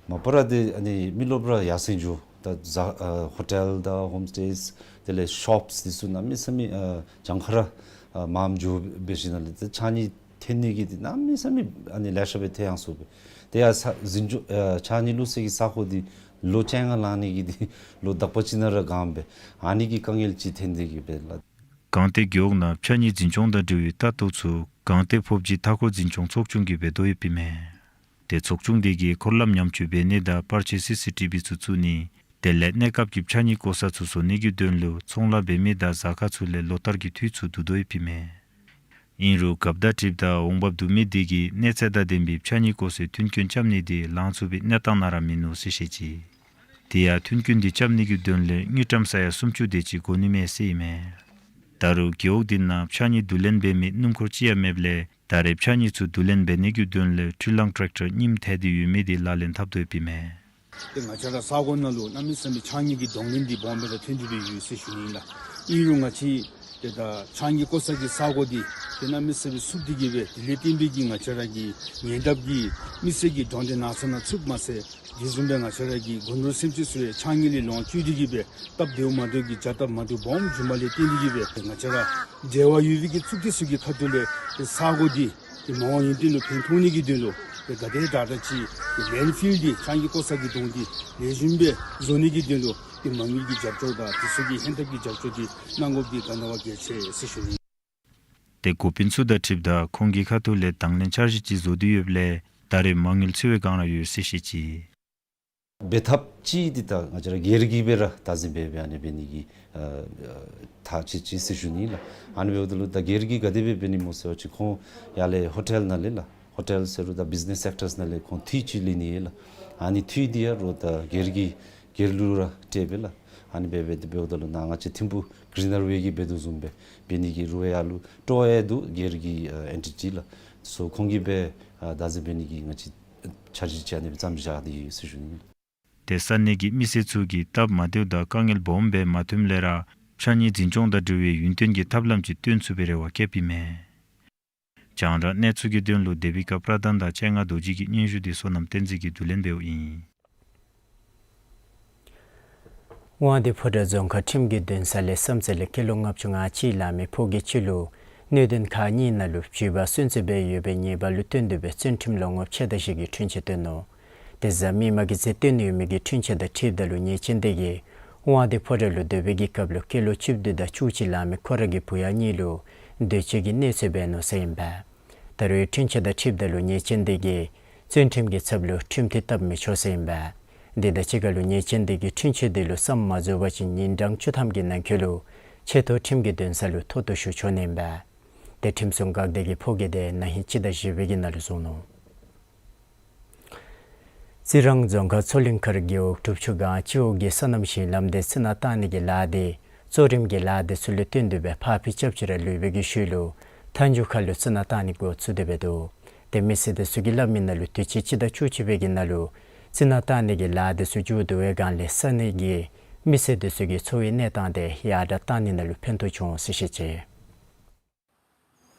མ་པ་ར་དེ་ཨ་ནི་མི་རློབས་ར་ཡར་སེང་འགྱོ། ད་ཟ་ཨ་ཧོ་ཊེལ་དང་ཧོམ་སི་ཊེསི་དེ་ལས་ཤོབས་དེ་ཚུ་གནམ་མེད་ས་མེད་ཨ་གྱངས་ཁ་ར་ཨ་མངམ་འགྱོ་འབད་ཞིནམ་ལས་ཏེ་ཕྱགས་སྙིགས་འཐེན་ནི་གི་དེ་གནམ་མེད་ས་མེད་ཨ་ནི་ལེ་ཤ་སྦེ་འཐེན་ཡར་སོང་སྦེ། དེ་ཡང་ས་འཛིན་སྐྱོང་ཨ་ཕྱགས་སྙིགས་བླུག་ས་གི་ས་གོ་དེ་ལོ་བཅོ་ལྔ་ལང་ནི་གི་དེ་ལོ་དག་པ་ཅིག་ནང་ར་གངམ་སྦེ་ཨ་ནི་གི་དཀའ་ངལ་ཅིག་ཐོན་ཏེ་གི་སྦེ་ལགས། སྒང་སྟེང་རྒེད་འོག་ནང་ཕྱགས་སྙིགས་འཛིན་སྐྱོང་དང་འབྲེལ་བའི་ལྟ་རྟོག་ཚུ་སྒང་སྟེང་ཕོབ་སྦྱིས་མཐའ་འཁོར་འཛིན་སྐྱོང་ཚོགས་ཆུང་གིས་འབད་དོ་ཡོདཔ་ཨིན་མས། ཏེ་ཚོགས་ཆུང་དེ་གིས་འཁོར་ལམ་ཉམས་བཅོས་འབད་ནི་དང་པར་ཆས་སི་སི་ཊི་བི་ཚུ་བཙུགས་ནི་དེ་ལས་གནས་སྐབས་ཀྱི་ཕྱགས་སྙིགས་བཀོ་ས་ཚུ་བཟོ་ནི་གི་དོན་ལུ་ཚོང་ལཱ་འབད་མི་དང་ཟ་ཁང་ཚུ་ལས་ལོ་ལྟར་གྱི་འཐུས་ཚུ་བསྡུ་དོ་ཡོདཔ་ཨིན་མས། ཨིན་རུང་རྒཔོ་དང་འཁྲིལཝ་ད་འོང་འབབ་བསྡུ་མི་དེ་གིས་གནས་ཚད་དང་ལྡན་པའི་ཕྱགས་སྙིགས་བཀོ་སའི་མཐུན་རྐྱེན་རྐྱབ་ནི་དེ་ལང་ཚུགས་པའི་གནས་སྟངས་ནང་ར་མིན་ནུག་ཟེར་བཤད་ཅི། དེ་ཡང་མཐུན་རྐྱེན་དེ་རྐྱབ་ནི་གི་དོན་ལས་དངུལ་ཀྲམ་ས་ཡ་སུམ་ཅུ་དེ་ཅིག་དགོ་ནི་མས་ཟེར་ཨིན་མས། ད་རུང་རྒེད་འོག་དེ་ནང་ཕྱགས་སྙིགས་བསྡུ་ལེན་འབད་མི་སྣུམ་འཁོར་ཅིག་ཡང་མེདཔ་ལས་ད་རེས་ཕྱགས་སྙིགས་ཚུ་བསྡུ་ལེན་འབད་ནི་གི་དོན་ལས་འཕྲུལ་གླང་ཊེག་ཊར་རྙིངམ་ཐལ་ཏེ་ཡོད་མི་དེ་ལག་ལེན་འཐབ་དོ་ཡོདཔ་ཨིན་མས། ཏེ་ང་བཅས་ར་ས་གོ་ནང་ལུ་གནམ་མེད་ས་མེད་ཕྱགས་སྙིགས་ཀྱི་གདོང་ལེན་འདི་སྦོམ་སྦེ་ར་ཐོན་ཏེ་སྦེ་ཡོད་ཟེར་ཞུ་ནི་ཨིན་ལགས། ཨིན་རུང་ང་བཅས་ཏེ་ད་ཕྱགས་སྙིགས་བཀོ་ས་གི་ས་གོ་འདི་ཏེ་གནམ་མེད་ས་མེད་སུབ་སྟེ་གི་སྦེ་དེ་ལས་བརྟེན་པའི་གི་ང་བཅས་ར་གི་ཉེ་འདབས་ཀྱི་མི་སེར་གྱི་འགྲོ་འགྲུལ་ནགས་ཚལ་ནང་ཚུདཔ་མ་ཚད་དེ་བཟུམ་སྦེ་ང་བཅས་ར་གི་སྒོ་ནོར་སེམས་ཅན་ཚུ་ཡང་ཕྱགས་སྙིགས་ལས་ལོངས་སྤྱོད་དེ་གི་སྦེ་སྟབས་བདེཝ་མ་བདེཝ་གི་བྱ་སྟབས་མ་བདེཝ་སྦོམ་བྱུངམ་ལས་བརྟེན་ཏེ་གི་སྦེ་ང་བཅས་ར་འབྲེལ་བ་ཡོད་པའི་གི་ཚོགས་སྡེ་ཚུ་གི་ཁ་ཐུག་ལས་ཏེ་ས་གོ་འདི་ཏེ་མ་འོངས་ཡུན་བརྟན་ལུ་ཕན་ཐོགས་ནི་གི་དོན་ལུ་ཏེ་ག་དེ་དྲག་དྲག་ཅིག་ཏེ་ལེནཌ་ཕིལ་འདི་ཕྱགས་སྙིགས་བཀོ་ས་གི་གདོང་འདི་ལེགས་ཤོམ་སྦེ་བཟོ་ནི་གི་དོན་ལུ་ཏེ་མ་དངུལ་གྱི་རྒྱབ་སྐྱོར་དང་དེ་ཚུ་གི་ཧེང་ཐག་གི་རྒྱབ་སྐྱོར་འདི་གནང་དགོཔ་འདི་ག་ནི་བ་གལ་ཆེ་ཟེར་ཞུ་ནི། ཏེ་འགོ་དཔོན་ཚུ་དང་འཁྲིལཝ་ད་ཁོང་གི་ཁ་ཐུག་ལས་དང་ལེན་འཆར་གཞི་ཅིག་བཟོ་སྟེ་ཡོདཔ་ལས་ད་རེས་མ་དངུལ་འཚོལ་བའི་བསྒང་ར་ཡོད་ཟེར་བཤད་ཅི། འབད་ཐབས་ཅིག་འདི་ད་ང་བཅས་ར་སྒེར་གྱིས་སྦེ་ར་བདག་འཛིན་འབད་སྦེ་ཨ་ནི་འབད་ནི་གི་ཨ་ཨ་ཐག་བཅད་ཅི་ཟེར་ཞུ་ནི་ལགས། ཨ་ནི་འབདཝ་ད་ལུ་ད་སྒེར་གྱིས་ག་དེ་སྦེ་འབད་ནི་སྨོ་ཟེར་བ་ཅིན་ཁོང་ཡར་ལས་ཧོ་ཊེལ་ནང་ལས་ལགས། ཧོ་ཊེལ་ཟེར་རུང་ད་བིཛ་ནེས་སེཀ་ཊརསི་ནང་ལས་ཁོང་འཐུས་ཅིག་ལེན་ནི་ཨིན་ལགས། ཨ་ནི་འཐུས་འདི་ཡང་རོགས་ད་སྒེར་གྱི་སྒེར་ལུ་ར་སྤྲོད་སྦེ་ལགས། ཨ་ནི་འབད་འབད་དེ་འབདཝ་ད་ལུ་ནཱ་ང་བཅས་ཐིམ་ཕུག་གི་རི་ནར་ཝེ་གིས་འབད་དོ་བཟུམ་སྦེ་འབད་ནི་གི་རོགས་ཡར་ལུ་སྤྲོད་ཡང་འདུག། སྒེར་གྱི་ཨ་ཨེན་ཊི་ཊི་ལགས། སོ་ཁོང་གིས་སྦེ་ཨ་བདག་འཛིན་འབད་ནི་གི་ང་བཅས་འཆར་གཞི་ཅིག་ཨ་ནི་སྦེ་བརྩམས་བཞག་སྟེ་ཡོད་ཟེར་ཞུ་ནི་ཨིན་ལགས། ཏེ་ས་གནས་ཀྱི་མི་སེར་ཚུ་གིས་སྟབས་མ་བདེཝ་དང་དཀའ་ངལ་སྦོམ་སྦེ་མ་ཐོནམ་ལས་ར་ཕྱགས་སྙིགས་འཛིན་སྐྱོང་དང་འབྲེལ་བའི་ཡུན་བརྟན་གྱི་ཐབས་ལམ་ཅིག་སྟོན་ཚུགས་པའི་རེ་བ་བསྐྱེདཔ་ཨིན་མས། རྒྱང་བསྒྲགས་གནས་ཚུལ་གྱི་དོན་ལུ་དེ་བི་ཀ་པྲ་དཱན་དང་སྤྱན་སྔ་རྡོ་རྗེ་གི་སྙན་ཞུ་འདི་བསོད་ནམས་བསྟན་འཛིན་གྱིས་བསྡུ་ལེན་འབདཝ་ཨིན། དབང་འདུས་ཕོ་བྲང་རྫོང་ཁག་ཁྲིམས་ཀྱི་འདུན་ས་ལས་བསམ་རྩེ་ལས་སྐྱེས་ལོ་ལྔ་བཅུ་ང་གཅིག་ལང་མི་ཕོ་སྐྱེས་ཅིག་ལུ་གནད་དོན་ཁག་གཉིས་ནང་ལུ་བྱུས་པ་སུན་གཙེར་འབད་ཡོད་པའི་ཉེས་པ་ལུ་བརྟེན་ཏེ་སྦེ་བཙོན་ཁྲིམས་ལོ་ངོ་ཕྱེད་དང་བཞི་གི་འཁྲུན་ཆོད་བཏོན་ནུག། དེ་གཟའ་མིག་དམར་གྱི་ཚེ་བཏོན་ཡོད་མི་གི་འཁྲུན་ཆོད་དང་འཁྲིལཝ་ད་ལུ་ཉེས་ཅན་དེ་གིས་དབང་འདུས་ཕོ་བྲང་ལུ་སྡོད་པའི་གི་སྐབས་ལུ་སྐྱེས་ལོ་བཅུ་བདུན་དང་བཅུ་གཅིག་ལང་མི་ཁོ་ར་གི་བུ་ཡང་གཉིས་ལུ་འདོད་སྤྱོད་ཀྱི་གནོད་འཚེ་འབད་ནུག་ཟེར་ཨིན་པས། ད་རུང་འཁྲུན་ཆོད་དང་འཁྲིལཝ་ད་ལུ་ཉེས་ཅན་དེ་གིས་བཙོན་ཁྲིམས་ཀྱི་ཚབ་ལུ་ཁྲིམས་མཐུན་བཏབ་མི་ཆོག་ཟེར་ཨིན་པས། དེ་དང་གཅིག་ཁར་ལུ་ཉེས་ཅན་དེ་གིས་འཁྲུན་ཆོད་དེ་ལུ་བསམ་མ་རྫོགས་པ་ཅིན་ཉིན་གྲངས་བཅུ་ཐམ་གྱི་ནང་འཁོད་ལུ་ཆེ་མཐོ་ཁྲིམས་ཀྱི་འདུན་ས་ལུ་མཐོ་གཏུགས་ཞུ་ཆོག་ནི་ཨིན་པས། ཏེ་ཁྲིམས་སྲུང་འགག་སྡེ་གིས་ཕོ་སྐྱེས་དེ་ན་ཧིང་སྤྱི་ཟླ་བཞི་པའི་གི་ནང་ལུ་བཟུང་ནུག། རྩི་རང་རྫོང་ཁག་མཚོ་གླིང་མཁར་རྒེད་འོག་གྲུབ་ཆུ་སྒང་སྤྱི་འོག་གི་སོ་ནམ་ཞིང་ལམ་དེ་རྩི་ནག་བཏང་ནི་གི་ལཱ་དེ་གཙོ་རིམ་གྱི་ལཱ་དེ་ཚུ་ལུ་བརྟེན་ཏེ་སྦེ་ཕར་འཕུལ་རྐྱབ་ཅི་ར་ལུས་པའི་གི་ཤུལ་ལུ་མཐའ་མཇུག་ཁར་ལུ་རྩི་ནག་བཏང་ནི་འགོ་བཙུགས་ཏེ་སྦེ་འདུག། ཏེ་མི་སེར་དེ་ཚུ་གིས་སླབ་མི་ནང་ལུ་དུས་ཅི་སྤྱི་ཟླ་བཅུ་གཅིག་པའི་གི་ནང་ལུ་རྩི་ནག་བཏང་ནི་གི་ལཱ་དེ་ཚུ་མཇུག་བསྡུ་བའི་སྒང་ལས་ས་གནས་ཀྱི་མི་སེར་དེ་ཚུ་གི་འཚོ་བའི་གནས་སྟངས་དེ་ཡར་དྲག་བཏང་ནི་ནང་ལུ་ཕན་ཐོགས་བྱུང་ཟེར་བཤད་ཅི།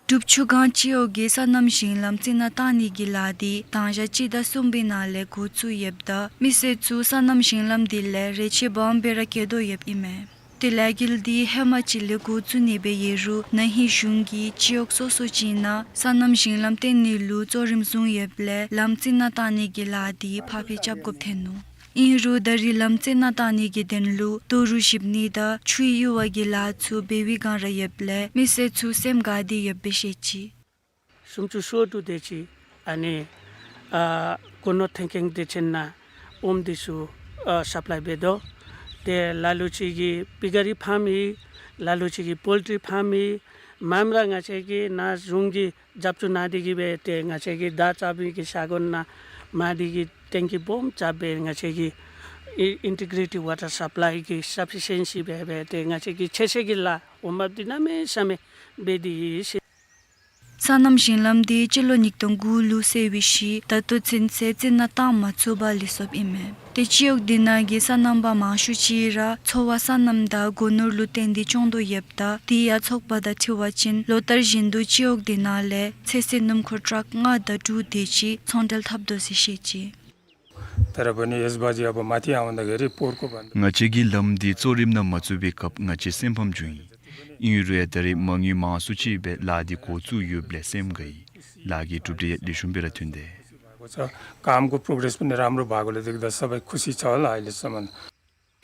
གྲུབ་ཆུ་སྒང་སྤྱི་འོག་གི་སོ་ནམ་ཞིང་ལམ་རྩི་ནག་བཏང་ནི་གི་ལཱ་དེ་དང་ཞག་སྤྱི་ཟླ་གསུམ་པའི་ནང་ལས་འགོ་བཙུགས་ཡོདཔ་ད་མི་སེར་ཚུ་སོ་ནམ་ཞིང་ལམ་དེ་ལས་རེ་ཆེ་སྦོམ་སྦེ་ར་བཀལ་དོ་ཡོདཔ་ཨིན་མས། ཏེ་ལས་འགུལ་དེ་ཧེ་མ་ཅིག་ལས་འགོ་བཙུགས་ནི་སྦེ་ཡོད་རུང་ན་ཧིང་གཞུང་གིས་སྤྱི་འོག་སོ་སོ་ཅིག་ནང་སོ་ནམ་ཞིང་ལམ་བཏོན་ནི་ལུ་གཙོ་རིམ་བཟུང་ཡོདཔ་ལས་ལམ་རྩི་ནག་བཏང་ནི་གི་ལཱ་དེ་ཕར་འཕུལ་རྐྱབ་དགོཔ་ཐོན་ནུག། ཨིན་རུང་ད་རེས་ལམ་རྩི་ནག་བཏང་ནི་གི་དོན་ལུ་རྡོ་རུག་བཤུབ་ནི་དང་ཆུ་གཡུར་བ་གི་ལཱ་ཚུ་འབད་བའི་སྒང་ར་ཡོདཔ་ལས་མི་སེར་ཚུ་སེམས་དགའ་སྟེ་ཡོདཔ་སྦེ་བཤད་ཅི། སུམ་ཅུ་སོ་དྲུག་དེ་ཅིག་ཨ་ནི་ཨ་སྒོ་ནོར་ཐོན་ཁུངས་དེ་ཅིག་ནང་ཨོམ་དེ་ཚུ་ཨ་སཔ་ལའི་འབད་དོ། ཏེ་ལ་ལུ་ཅིག་གིས་པི་ག་རི་ཕཱམ་ཨིན། ལ་ལུ་ཅིག་གིས་པོལ་ཊི་རི་ཕཱམ་ཨིན། མངམ་ར་ང་བཅས་ཀྱིས་ནཱ་གཞུང་གི་རྒྱབ་སྐྱོར་གནང་སྟེ་གི་སྦེ་ཏེ་ང་བཅས་ཀྱི་ད་རྩ་བའི་གི་ས་གོ་ནང་མ་དེ་གི་ཊེང་ཀི་སྦོམ་རྐྱབ་སྦེ་ང་བཅས་ཀྱི་ཨི་ཨིན་ཊི་གྲེ་ཊེཌ་ཝ་ཊར་སཔ་ལའི་གི་སབ་ཕི་ཤེན་སི་འབད་སྦེ་ཏེ་ང་བཅས་ཀྱི་ཚོད་བསྲེ་གི་ལཱ་འོང་འབབ་འདི་གནམ་མེད་ས་མེད་འབད་དེ་ཡོད་ཟེར། སོ་ནམ་ཞིང་ལམ་དེ་སྤྱི་ལོ་ཉིས་སྟོང་དགུ་ལུ་བསལ་བའི་ཤུལ་ད་ལྟོ་ཚུན་ཚོད་རྩི་ནག་བཏང་མ་ཚུགས་པར་ལུས་སོཔ་ཨིན་མས། ཏེ་སྤྱི་འོག་དེ་ནང་གི་སོ་ནམ་པ་མང་ཤོས་ཅིག་ར་འཚོ་བ་སོ་ནམ་དང་སྒོ་ནོར་ལུ་བརྟེན་ཏེ་སྐྱོང་དོ་ཡོདཔ་ད་དེ་ཡང་ཚོགས་པ་དང་འཁྲིལ་བ་ཅིན་ལོ་ལྟར་བཞིན་དུ་སྤྱི་འོག་དེ་ནང་ལས་ཚོད་བསྲེ་སྣུམ་འཁོར་ཊཱག་ལྔ་དང་དྲུག་དེ་ཅིག་ཚོང་འབྲེལ་འཐབ་དོ་ཟེར་བཤད་ཅི། ང་བཅས་ཀྱི་ལམ་འདི་གཙོ་རིམ་ནང་མ་བཙུགས་པའི་སྐབས་ང་བཅས་སེམས་ཕམ་བྱུང་ཡི། ཨིན་རུང་ཡང་ད་རེས་མ་དངུལ་མང་སུ་ཅིག་སྦེ་ལཱ་འདི་འགོ་བཙུགས་ཡོདཔ་ལས་སེམས་དགའ་ཡི། ལཱ་གི་གྲུབ་འབྲས་ཡང་ལེགས་ཤོམ་སྦེ་ར་ཐོན་དེས།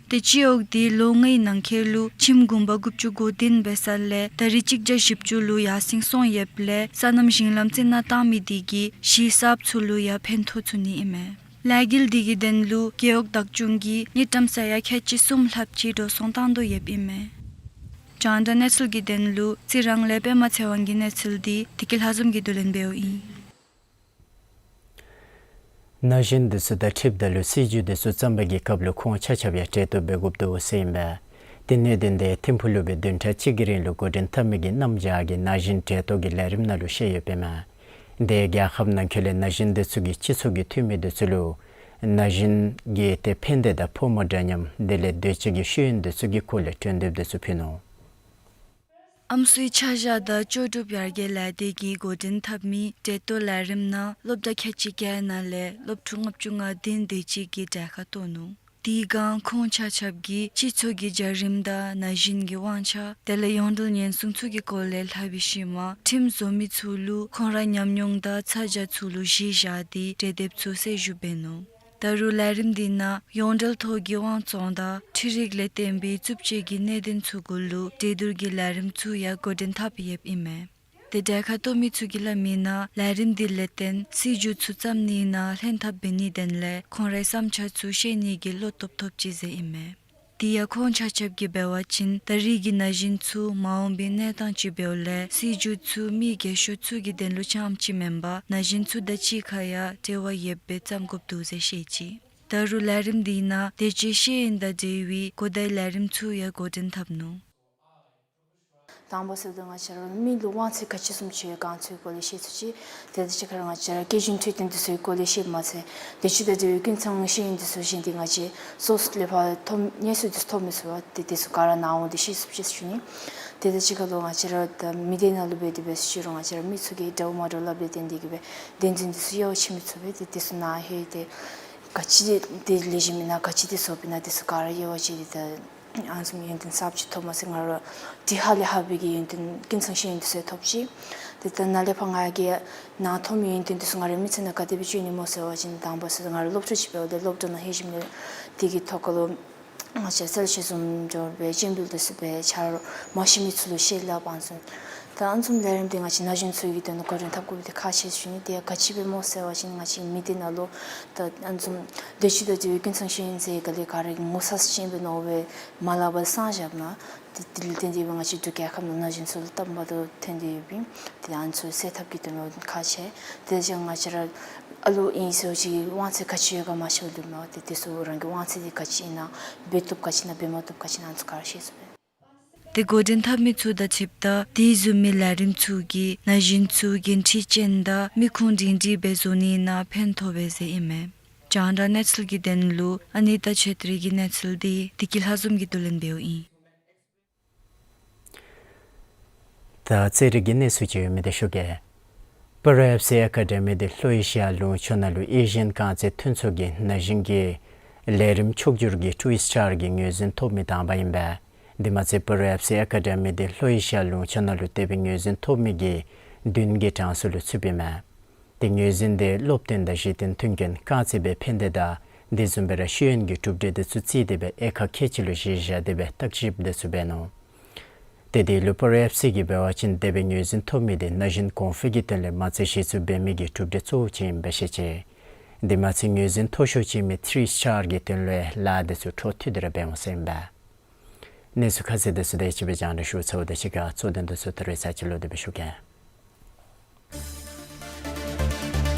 ཏེ་སྤྱི་འོག་དེ་ལོ་ལྔའི་ནང་འཁོད་ལུ་ཁྱིམ་གུང་པ་དགུ་བཅུ་གོ་བདུན་འབད་ས་ལས་ད་རེས་གཅིག་བརྒྱ་བཞི་བཅུ་ལུ་ཡར་སེང་སོང་ཡོདཔ་ལས་སོ་ནམ་ཞིང་ལམ་རྩི་ནག་བཏང་མི་དེ་གིས་གཞིས་གསརཔ་ཚུ་ལུ་ཡང་ཕན་ཐོགས་ཚུགས་ནི་ཨིན་མས། ལས་འགུལ་དེ་གི་དོན་ལུ་རྒེད་འོག་བདག་སྐྱོང་གིས་དངུལ་ཀྲམ་ས་ཡ་ཁལ་གཅིག་གསུམ་ལྷགཔ་ཅིག་འགྲོ་སོང་བཏང་དོ་ཡོདཔ་ཨིན་མས། རྒྱང་བསྒྲགས་གནས་ཚུལ་གྱི་དོན་ལུ་རྩི་རང་ལས་པདྨ་ཚེ་དབང་གི་གནས་ཚུལ་འདི་བདེ་སྐྱིད་ལྷ་འཛོམས་ཀྱིས་བསྡུ་ལེན་འབདཝ་ཨིན། ན་གཞོན་འདི་ཚུ་དང་འཁྲིལཝ་ད་ལུ་སྲིད་བྱུས་འདི་ཚུ་བརྩམ་པའི་གི་སྐབས་ལུ་ཁོང་ཆ་ཁྱབ་ཡང་གྲལ་གཏོགས་འབད་དགོཔ་འདུག་ཟེར་ཨིན་པས། དེ་གནད་དོན་འདི་ཐིམ་ཕུག་ལུ་སྦེ་བདུན་ཕྲག་གཅིག་གི་རིང་ལུ་འགོ་འདྲེན་འཐབ་མི་གི་གནམ་བྱཱར་གྱི་ན་གཞོན་གྲལ་གཏོགས་ཀྱི་ལས་རིམ་ནང་ལུ་བཤད་ཡོདཔ་ཨིན་མས། དེ་རྒྱལ་ཁབ་ནང་འཁོད་ལས་ན་གཞོན་འདི་ཚུ་གིས་སྤྱི་ཚོགས་ཀྱི་འཐུས་མི་འདི་ཚུ་ལུ་ན་གཞོན་གྱི་ཏེ་ཕན་བདེ་དང་ཕོ་མོ་འདྲ་མཉམ་དེ་ལས་འདོད་སྤྱོད་ཀྱི་ཤེས་ཡོན་འདི་ཚུ་གི་སྐོར་ལས་གྲོས་འདེབས་འདི་ཚུ་ཕུལ་ནུག། ཨམ་སྲུའི་ཆ་བཞག་དང་ལྕོགས་གྲུབ་ཡར་རྒྱས་ལས་སྡེ་གིས་འགོ་འདྲེན་འཐབ་མི་གྲལ་གཏོགས་ལས་རིམ་ནང་སློབ་གྲྭ་ཁལ་གཅིག་བརྒྱད་ནང་ལས་སློབ་ཕྲུག་ལྔ་བཅུ་ང་བདུན་དེ་ཅིག་གིས་གྲལ་ཁར་གཏོགས་ནུག། དེའི་སྒང་ཁོང་ཆ་ཁྱབ་ཀྱིས་སྤྱི་ཚོགས་ཀྱི་བྱ་རིམ་དང་ན་གཞོན་གྱི་དབང་ཆ་དེ་ལས་ཡོངས་འབྲེལ་ཉེན་སྲུང་ཚུ་གི་སྐོར་ལས་ལྷབ་པའི་ཤུལ་མ་ཁྲིམས་བཟོ་མི་ཚུ་ལུ་ཁོང་རའི་ཉམས་མྱོང་དང་ཚ་གྱང་ཚུ་ལུ་གཞི་བཞག་སྟེ་གྲོས་འདེབས་ཚུ་གསལ་ཞུ་འབད་ནུག། ད་རུང་ལས་རིམ་འདི་ནང་ཡོངས་འབྲེལ་ཐོག་གི་དབང་བཙོང་དང་འཕྲུལ་རིག་ལས་བརྟེན་པའི་རྩུབ་སྤྱོད་ཀྱི་གནད་དོན་ཚུ་གུ་ལུ་གྲོས་བསྡུར་གྱི་ལས་རིམ་ཚུ་ཡང་འགོ་འདྲེན་འཐབ་ཡོདཔ་ཨིན་མས། དེ་གྲལ་ཁར་གཏོགས་མི་ཚུ་གིས་སླབ་མིའི་ནང་ལས་རིམ་འདི་ལས་བརྟེན་སྲིད་བྱུས་ཚུ་བརྩམ་ནིའི་ནང་ལྷན་ཐབས་འབད་ནིའི་དོན་ལས་ཁོང་རའི་བསམ་འཆར་ཚུ་བཤད་ནིའི་གི་བློ་སྟོབས་ཐོབ་ཅི་ཟེར་ཨིན་མས། དེ་ཡང་ཁོང་ཆ་ཁྱབ་ཀྱིས་འབད་བ་ཅིན་ད་རེས་ཀྱི་ན་གཞོན་ཚུ་མ་འོངས་པའི་གནས་སྟངས་ཅིག་འབདཝ་ལས་སྲིད་བྱུས་ཚུ་མི་རྒས་ཤོས་ཚུ་གི་དོན་ལུ་རྐྱངམ་ཅིག་མེན་པར་ན་གཞོན་ཚུ་དང་གཅིག་ཁར་ཡང་འབྲེལ་བ་ཡོདཔ་སྦེ་བརྩམ་དགོཔ་འདུག་ཟེར་བཤད་ཅི། ད་རུང་ལས་རིམ་འདི་ནང་འདོད་སྤྱོད་ཤེས་ཡོན་དང་འབྲེལ་བའི་གོ་བརྡའི་ལས་རིམ་ཚུ་ཡང་འགོ་འདྲེན་འཐབ་ནུག། དང་པ་ཟེར་དོ་ང་བཅས་ར་མི་ལུ་དབང་ཚད་ག་ཅི་བཟུམ་ཅིག་ཡོད་ག་ཚུའི་སྐོར་ལས་བཤད་ཚུགས་ཅི། དེ་དང་གཅིག་ཁར་ང་བཅས་ར་སྐྱེས་ཆེན་ཐོས་ལྡན་འདི་ཚུའི་སྐོར་ལས་བཤདཔ་མ་ཚད་འདོད་སྤྱོད་དང་འབྲེལ་བའི་ཀུན་ཚང་ཤེས་ཡོན་འདི་ཚུ་གཞན་དེ་ང་བཅས་སོ་སོ་ལས་ཕར་ཐོབ་གནས་ཚུལ་འདི་ཚུ་ཐོབ་མི་ཚུགས་པས། དེ་དེ་ཚུ་ག་ར་ནཱ་འོང་སྟེ་ཤེས་ཚུགས་ཅི་ཟེར་ཞུ་ནི། དེ་དང་གཅིག་ཁར་ལུ་ང་བཅས་ར་ད་མི་སྡེ་ནང་ལུ་འབད་དེ་འབད་ཟེར་ཞུ་རུང་ང་བཅས་ར་མི་ཚུ་གིས་འདྲཝ་མ་འདྲཝ་སླབ་པའི་དོན་དེ་གིས་སྦེ་བདེན་རྫུན་འདི་ཚུ་དབྱེ་བ་ཕྱེ་མི་ཚུགས་པས། དེ་དེ་ཚུ་ནཱ་ལྷོད་དེ་ག་ཅི་དེ་ལེགས་ཤོམ་ཨིན་ན་ག་ཅི་དེ་བཙོགཔ་ཨིན་ན་དེ་ཚུ་ག་ར་དབྱེ་བ་ཕྱེ་སྟེ་ད་ཨ་ནི་བཟུམ་ཡོན་ཏན་གསརཔ་ཅིག་ཐོབ་མ་ཚད་ང་ར་དེ་ཧ་ལས་ཧ་པའི་གི་ཡོན་ཏན་ཀུན་ཚང་ཤེས་ཡོན་འདི་ཚུ་ཐོབ་ཅི། དེ་ལྟར་ནཱ་ལས་ཕར་ང་གིས་ནཱ་ཐོབ་མི་ཡོན་ཏན་འདི་ཚུ་ང་རའི་མི་ཚེ་ནང་ག་དེ་སྦེ་སྤྱོད་ནི་སྨོ་ཟེར་བ་ཅིན་དང་པ་ཟེར་ང་ར་སློབ་ཕྲུག་ཅིག་འབདཝ་ད་སློབ་གྲྭ་ནང་ལྷོད་ཞིནམ་ལས་དེ་གི་ཐོག་ཁར་ལུ་ང་བཅས་རྩལ་ཤེས་བཟུམ་སྦྱོར་སྦེ་སྤྱན་འབུལ་འདི་ཚུ་སྦེ་ཆ་རོགས་མ་ཤེས་མི་ཚུ་ལུ་ཤེས་སླབ་ཨ་ནི་བཟུམ། ད་ཨ་ནི་བཟུམ་ལས་རིམ་འདི་ང་བཅས་ན་གཞོན་ཚུ་གི་དོན་ལུ་འགོ་འདྲེན་འཐབ་དགོཔ་འདི་ཁག་ཆེ་ཟེར་ཞུ་ནི། དེ་ཡང་ག་ཅི་སྦེ་སྨོ་ཟེར་བ་ཅིན་ང་བཅས་མི་སྡེ་ནང་ལུ་ད་ཨ་ནི་བཟུམ་འདོད་སྤྱོད་དང་འབྲེལ་བའི་ཀུན་ཚང་ཤེས་ཡོན་ཟེར་ག་ལས་ག་ར་ངོ་ཚ་ཅན་སྦེ་མནོ་བའི་མ་སླབ་པར་གསང་བཞགཔ་ན་དེ་དེ་ལས་བརྟེན་ཏེ་སྦེ་ང་བཅས་འབྲུག་རྒྱལ་ཁབ་ནང་ན་གཞོན་ཚུ་ལུ་སྟབས་མ་བདེཝ་ཐོན་ཏེ་ཡོདཔ་ཨིན། དེ་ཨ་ནི་ཚུ་སེལ་ཐབས་ཀྱི་དོན་ལུ་ཁག་ཆེ། དེ་བཞིན་ང་བཅས་ར་ཨ་ལུ་ཨིན་ཟེར་ཅིག་དབང་ཚད་ག་ཅི་ཡོད་ག་མ་ཤེས་པར་ལུས་མི་འོང་། དེ་དེ་ཚུ་རང་གི་དབང་ཚད་འདི་ག་ཅི་ཨིན་ན་འབད་བཏུབ་ག་ཅི་ཨིན་ན་འབད་མ་བཏུབ་ག་ཅི་ཨིན་ན་ཨ་ནི་ཚུ་ག་ར་ཤེས་ཚུགས་པས། དེ་འགོ་འདྲེན་འཐབ་མི་ཚུ་དང་འཁྲིལཝ་ད་དེ་བཟུམ་མའི་ལས་རིམ་ཚུ་གིས་ན་གཞོན་ཚུ་འགན་འཁྲི་ཅན་དང་མི་ཁུངས་སྒྲིང་སྒྲིང་སྦེ་བཟོ་ནི་ནང་ཕན་ཐོགས་པས་ཟེར་ཨིན་མས། རྒྱང་བསྒྲགས་གནས་ཚུལ་གྱི་དོན་ལུ་ཨ་ནི་ཏ་ཆོས་སྒྲོན་གྱི་གནས་ཚུལ་འདི་བདེ་སྐྱིད་ལྷ་འཛོམས་ཀྱིས་བསྡུ་ལེན་འབདཝ་ཨིན། ད་རྩེད་རིགས་ཀྱི་གནས་ཚུལ་ཅིག་ཡོད་མི་འདི་ཞུ་གེ། སྤ་རོ་ཨེཕ་སི་ཨེ་ཀ་ཌེ་མི་འདི་ལྷོ་ཨེ་ཤི་ཡ་ལུང་ཕྱོགས་ནང་ལུ་ཨེ་ཤི་ཡན་རྐང་རྩེད་མཐུན་ཚོགས་ཀྱིས་ན་གཞོན་གྱི་ལས་རིམ་ཕྱོགས་བསྒྱུར་གྱི་ཊུ་ཨིསི་ཊར་གྱི་ངོས་འཛིན་ཐོབ་མི་དང་པ་ཨིན་པས། དེ་མ་ཚད་སྤ་རོ་ཨེཕ་སི་ཨེ་ཀ་ཌེ་མི་འདི་ལྷོ་ཨེ་ཤི་ཡ་ལུང་ཕྱོགས་ནང་ལུ་དེ་སྦེ་ངོས་འཛིན་ཐོབ་མི་གི་བདུན་གྱི་གྲངས་སུ་ལུ་ཚུདཔ་ཨིན་མས། དེ་ངོས་འཛིན་འདི་སློབ་སྟོན་དང་གཞི་རྟེན་མཐུན་རྐྱེན་རྐང་རྩེད་པའི་ཕན་བདེ་དང་དེ་བཟུམ་སྦེ་ར་ཤེས་ཡོན་གྱི་གྲུབ་འབྲས་འདི་ཚུ་བརྩིས་ཏེ་སྦེ་དབྱེ་ཁག་ཁལ་གཅིག་ལུ་གཞི་བཞག་སྟེ་སྦེ་བརྟག་ཞིབ་འདི་ཚུ་འབད་ནུག། དེ་དེ་ལུ་སྤ་རོ་ཨེཕ་སི་གིས་འབད་བ་ཅིན་དེ་སྦེ་ངོས་འཛིན་ཐོབ་མི་འདི་ན་གཞོན་གོང་འཕེལ་གྱི་དོན་ལས་མ་རྩ་གཞི་བཙུགས་འབད་མི་གི་གྲུབ་འབྲས་གཙོ་བོ་ཅིག་ཨིནམ་སྦེ་བཤད་ཅི། དེ་མ་ཚད་ངོས་འཛིན་མཐོ་ཤོས་ཅིག་ཨིན་མི་ཐི་རི་སི་ཊར་གྱི་དོན་ལུ་ལཱ་འདི་ཚུ་འཕྲོ་མཐུད་དེ་ར་འབད་འོང་ཟེར་ཨིན་པས། གནས་ཚུལ་ཁ་གསལ་འདི་ཚུ་དེ་ཅིག་སྦེ་རྒྱང་བསྒྲགས་ཞུ་ཚརཝ་ད་གཅིག་ཁར་གཙོ་དོན་འདི་ཚུ་ད་རེས་ཚར་ཅིག་ལོག་སྟེ་སྦེ་ཞུ་གེ།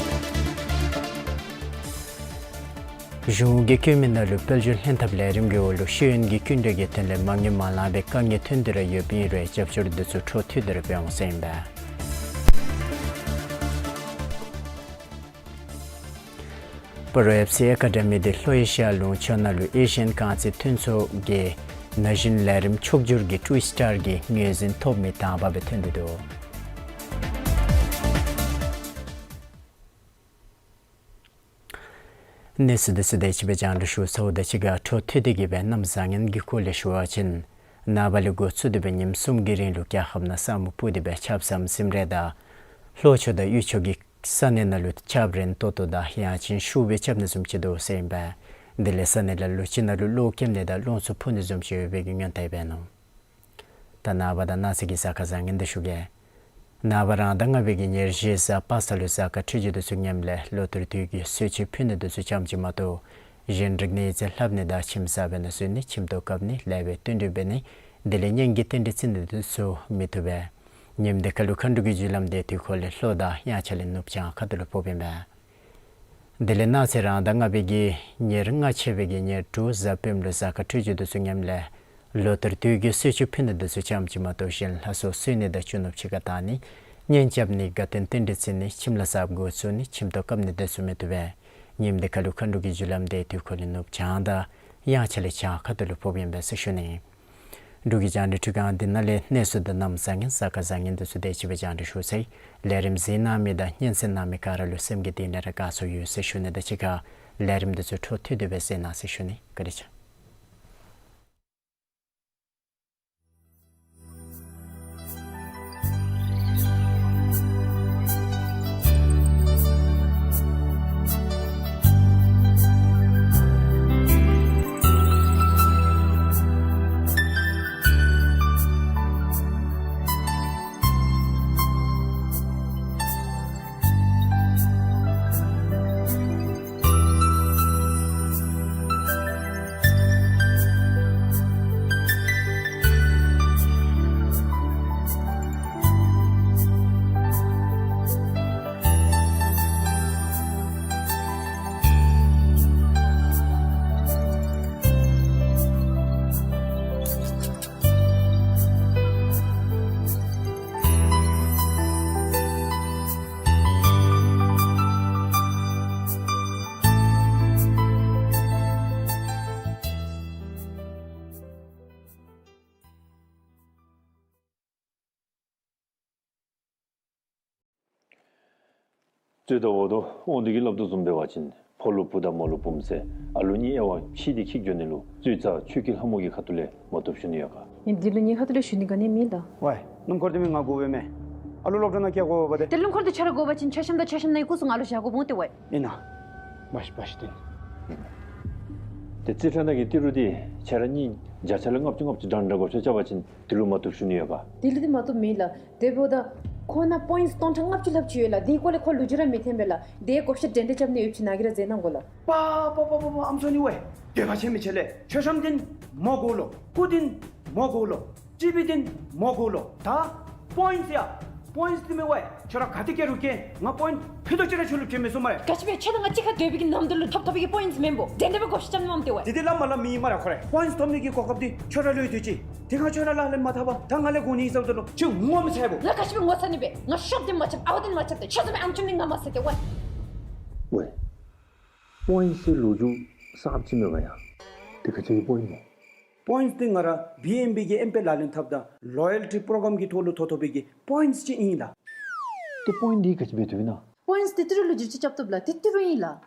གཞུང་གིས་བཀོད་མི་ནང་ལུ་དཔལ་འབྱོར་ལྷན་ཐབས་ལས་རིམ་གྱི་འོག་ལུ་ཤེས་ཡོན་གྱི་སྐྱིན་འགྲུལ་གྱི་དོན་ལས་མ་དངུལ་མ་ལང་པའི་དཀའ་ངལ་ཐོན་ཏེ་ར་ཡོདཔ་ཨིན་རུང་རྒྱབ་སྐྱོར་འདི་ཚུ་འཕྲོ་མཐུད་དེ་ར་འབད་འོང་ཟེར་ཨིན་པས། སྤ་རོ་ཨེཕ་སི་ཨེ་ཀ་ཌེ་མི་འདི་ལྷོ་ཨེ་ཤི་ཡ་ལུང་ཕྱོགས་ནང་ལུ་ཨེ་ཤི་ཡན་རྐང་རྩེད་མཐུན་ཚོགས་ཀྱི་ན་གཞོན་ལས་རིམ་ཕྱོགས་བསྒྱུར་གྱི་ཊུ་ཨིསི་ཊར་གྱི་ངོས་འཛིན་ཐོབ་མི་དང་པ་སྦེ་ཐོན་ཏེ་འདུག། གནས་ཚུལ་འདི་ཚུ་དེ་ཅིག་སྦེ་རྒྱང་བསྒྲགས་ཞུ་ཚརཝ་ད་གཅིག་ཁར་འཕྲོ་མཐུད་དེ་གི་སྦེ་གནམ་བཟང་ངན་གྱི་སྐོར་ལས་ཞུ་བ་ཅིན་ནངས་པ་ལས་འགོ་བཙུགས་ཏེ་སྦེ་ཉིནམ་གསུམ་གྱི་རིང་ལུ་རྒྱལ་ཁབ་ནང་ས་སྨུག་སྤུབས་ཏེ་སྦེ་ཆརཔ་ཟམ་ཟིམ་རེ་དང་ལྷོ་ཕྱོགས་དང་དབུས་ཕྱོགས་ཀྱི་ས་གནས་ནང་ལུ་ཆརཔ་རན་ཏོག་ཏོ་དང་ཡང་ཅིན་ཤུགས་སྦེ་རྐྱབ་ནི་བཟུམ་ཅིག་འདུག་ཟེར་ཨིན་པས། དེ་ལས་ས་གནས་ལ་ལུ་ཅིག་ནང་ལུ་གློག་འཁྱུག་ནི་དང་རླུང་འཚུབ་འཕུ་ནི་བཟུམ་ཅིག་ཡོད་པའི་གི་སྔོན་བརྡ་འབད་ནུག། ད་ནངས་པ་དང་གནངས་ཚེ་གི་གཟའ་སྐར་བཟང་ངན་འདི་ཞུ་གེ། ནངས་པ་རང་ཟླ་ལྔ་པའི་གི་ཉེར་བཞི་གཟའ་པ་སངས་ལུ་གཟའ་སྐར་འཕྲོད་སྦྱོར་འདི་ཚུ་ངནམ་ལས་ལོ་ལྟར་དུས་ཀྱི་གསོལ་མཆོད་ཕུལ་ནི་འདི་ཚུ་ཙམ་ཅིག་མ་གཏོགས་གཞན་རིག་གནས་ཡིག་རྩིས་ལྷབ་ནི་དང་ཁྱིམ་གསར་པའི་ནང་འཛུལ་ནི་ཁྱིམ་ཐོག་བཀབ་ནི་ལེགས་པའི་བསྟུན་གྲོས་འབད་ནི་ དེ་ལས་གཉེན་གྱི་རྟེན་འབྲེལ་ཚིག་ནི་དེ་ཚུ་མི་བཏུབ་པས། ཉིནམ་དེ་ཁ་ལུ་མཁའ་འགྲོ་གི་རྒྱུ་ལམ་དེ་དུས་འཁོར་ལས་ལྷོ་དང་དབྱངས་འཆར་ལས་ནུབ་བྱང་ཁ་ཐུག་ལུ་ཕོགཔ་ཨིན་པས། དེ་ལས་གནངས་ཚེ་རང་ཟླ་ལྔ་པའི་གི་ཉེར་ལྔ་ཕྱེད་པའི་གི་ཉེར་དྲུག་གཟའ་སྤེནམ་ལུ་གཟའ་སྐར་འཕྲོད་སྦྱོར་དེ་ཚུ་ཉམས་ལས་ལོ་ལྟར་དུས་ཀྱི་གསོལ་མཆོད་ཕུལ་ནི་དེ་ཚུ་ཙམ་ཅིག་མ་གཏོགས་གཞན་ལྷ་སྲུང་གསོལ་ནི་དང་བཅུ་ནུབ་ཕྱེད་ཀ་དང་ནི་གཉེན་རྐྱབ་ནི་དགའ་སྟོན་རྟེན་འབྲེལ་ཚིག་ནི་ཁྱིམ་ལྷ་ས་འགོ་བཙུགས་ནི་ཁྱིམ་ཐོག་བཀབ་ནི་དེ་ཚུ་མི་བཏུབ་པས། ཉིནམ་དེ་ཁ་ལུ་མཁའ་འགྲོ་གི་རྒྱུ་ལམ་དེ་དུས་འཁོར་ལས་ནུབ་བྱང་དང་དབྱངས་འཆར་ལས་བྱང་ཁ་ཐུག་ལུ་ཕོགཔ་ཨིན་པས་ཟེར་ཞུ་ནི། འབྲུག་གི་རྒྱང་བསྒྲགས་ཁྲི་ཁང་འདི་ནང་ལས་གནས་ཚུལ་དང་གནམ་བཟང་ངན་གཟའ་སྐར་བཟང་ངན་དེ་ཚུ་དེ་ཅིག་སྦེ་རྒྱང་བསྒྲགས་ཞུ་ཚར་ཡི། ལས་རིམ་གཟིགས་གནང་མི་དང་སྙན་གསན་གནང་མི་ག་ར་ལུ་སེམས་ཀྱི་གཏིང་ནས་ར་དགའ་ཚོར་ཡོད་ཟེར་ཞུ་ནི་དང་གཅིག་ཁར་ལས་རིམ་དེ་ཚུ་འཕྲོ་མཐུད་དེ་སྦེ་གཟིགས་གནང་ཟེར་ཞུ་ནི། བཀའ་དྲིན་ཆེ། རྩོད་ཟླ་བ་དོ་དབང་འདུས་ཀྱིས་སླབ་དོ་བཟུམ་འབད་བ་ཅིན་ཕོ་ལུ་བུ་དང་མོ་ལུ་བུམོ་ཟེར་ཨ་ལུ་གཉིས་དབྱེ་བ་ཕྱེ་སྟེ་འཁྱིད་འགྱོ་ནི་ལུ་རྩོད་རྩ་ཆོས་ཀྱི་ལྷ་མོ་གི་ཁ་ཐུག་ལས་མ་བཏུབ་ཞུ་ནི་ཡོད་ག། ཨིན་འདི་ལུ་ངེའི་ཁ་ཐུག་ལས་ཞུ་ནི་ག་ནི་མེད་ལགས། ཝའི་སྣུམ་འཁོར་འདི་མི་ང་དགོ་པས་མས། ཨ་ལུ་སློབ་གྲྭ་ནང་བསྐྱལ་དགོ་པས་ཏེ། ཏེ་སྣུམ་འཁོར་འདི་ཁྱོད་ར་དགོ་པ་ཅིན་མཆོད་བཤམ་དང་མཆོད་བཤམ་ནང་གི་སྐུ་གཟུགས་ང་ལུ་བཞག་དགོཔ་འོང་ཏེ་ཝའི། ཨིན་ན། བཤད་བཤད་དེ། ཏེ་རྩིས་ཁྲ་ནང་གི་ཏི་རུ་འདི་ཁྱེད་ར་གཉིས་བརྒྱ་ཆ་ལས་ལྔ་བཅུ་ལྔ་བཅུ་འདྲ་འདྲ་བགོ་བཤའ་རྐྱབ་པ་ཅིན་དེ་ལུ་མ་བཏུབ་ཞུ་ནི་ཡོད་ག། དེ་ལུ་འདི་མ་བཏུབ་མེད་ལགས། དེ་འབདཝ་ད་ཁོ་ནང་པོའིནཊསི་སྟོང་ཕྲག་ལྔ་བཅུ་ལྷགཔ་ཅིག་ཡོད་ལགས། དེའི་སྐོར་ལས་ཁོ་ལོ་རྒྱུས་ར་མི་འཐོན་པས་ལགས། དེ་བགོ་བཤའ་འདྲན་འདྲ་རྐྱབ་ནི་ཡོད་པ་ཅིན་ནཱ་གིས་ར་མཛད་གནང་དགོ་ལགས། པ་པ་པ་པ་པ་ཨམ་སྲུ་ནི་ཝའི། འདོད་པ་ཆེན་མི་ཆེ་ལགས། མཆོད་བཤམ་འདི་མོ་དགོ་ལོ། སྐུ་འདི་མོ་དགོ་ལོ། ཊི་བི་འདི་མོ་དགོ་ལོ། ད་པོའིནཊསི་ཡ། པོའིནཊསི་འདི་མེད་ཝའི། ཁྱོད་ར་ག་ཏེ་བསྐྱལ་རུང་བསྐྱལ། ང་པོའིནཊསི་ཕུད་རྡོག་ཅིག་ར་ཁྱོད་ལུ་བྱིན་མི་ཚུགས་སྨ་རེ། ག་ཅི་སྦེ་ཁྱོད་དང་ང་གཅིག་ཁར་སྡོད་པའི་གི་ནམ་དུས་ལུ་ཐོབ་ཐོབ་པའི་གི་པོའིནཊསི་མེན་པོ། དེ་འདྲ་སྦེ་བགོ་བཤའ་རྐྱབ་ནི་མས་ཏེ་ཝའི། དེ་འདི་སླབ་མ་སླབ་མི་ཨིན་སྨ་རེ་ཁོ་རེ། པོའིནཊསི་ཐོབ་ནི་གི་གོ་སྐབས་འདི་ཁྱོད་ར་ལུ་ཡོད་དེ་ཅིག། དེ་ཁར་ཁྱོད་ར་ལག་ལེན་མ་འཐབ་པར་ད་ང་ལས་དགོ་ནི་ཨིན་ཟེརཝ་ད་ལུ་ཁྱོད་ངོ་མི་ཚ་བས། ང་ག་ཅི་སྦེ་ངོ་ཚ་ནི་སྦེ། ང་ཤོབ་འདི་མ་རྐྱབ་ཨ་ཝ་འདི་མ་རྐྱབ་ཏེ་ཁྱོད་བཟུམ་སྦེ་ཨམ་ཅོག་ནི་ང་མ་ཟེར་ཏེ་ཝའི། ཝའི། པོའིནཊསི་ལོ་རྒྱུས་གསརཔ་ཅིག་མེད་ག་ཡ། དེ་ག་ཅི་གི་པོའིནཊསི་ཨིན་ན། པོའིནཊསི་འདི་ང་ར་བི་ཨེན་བི་གི་ཨེམ་པེ་ལག་ལེན་འཐབ་ད་ལོ་ཡལ་ཊི་པྲོ་གྲམ་གི་ཐོག་ལུ་ཐོབ་ཐོབ་པའི་གི་པོའིནཊསི་ཅིག་ཨིན་ལགས། ཏེ་པོའིནཊསི་འདི་ག་ཅི་འབད་བཏུབ་ཨིན་ན། པོའིནཊསི་འདི་ཏི་རུ་ལུ་བསྒྱུར་བཅོས་རྐྱབ་བཏུབ་ལགས། འདི་ཏི་རུ་ཨིན་ལགས།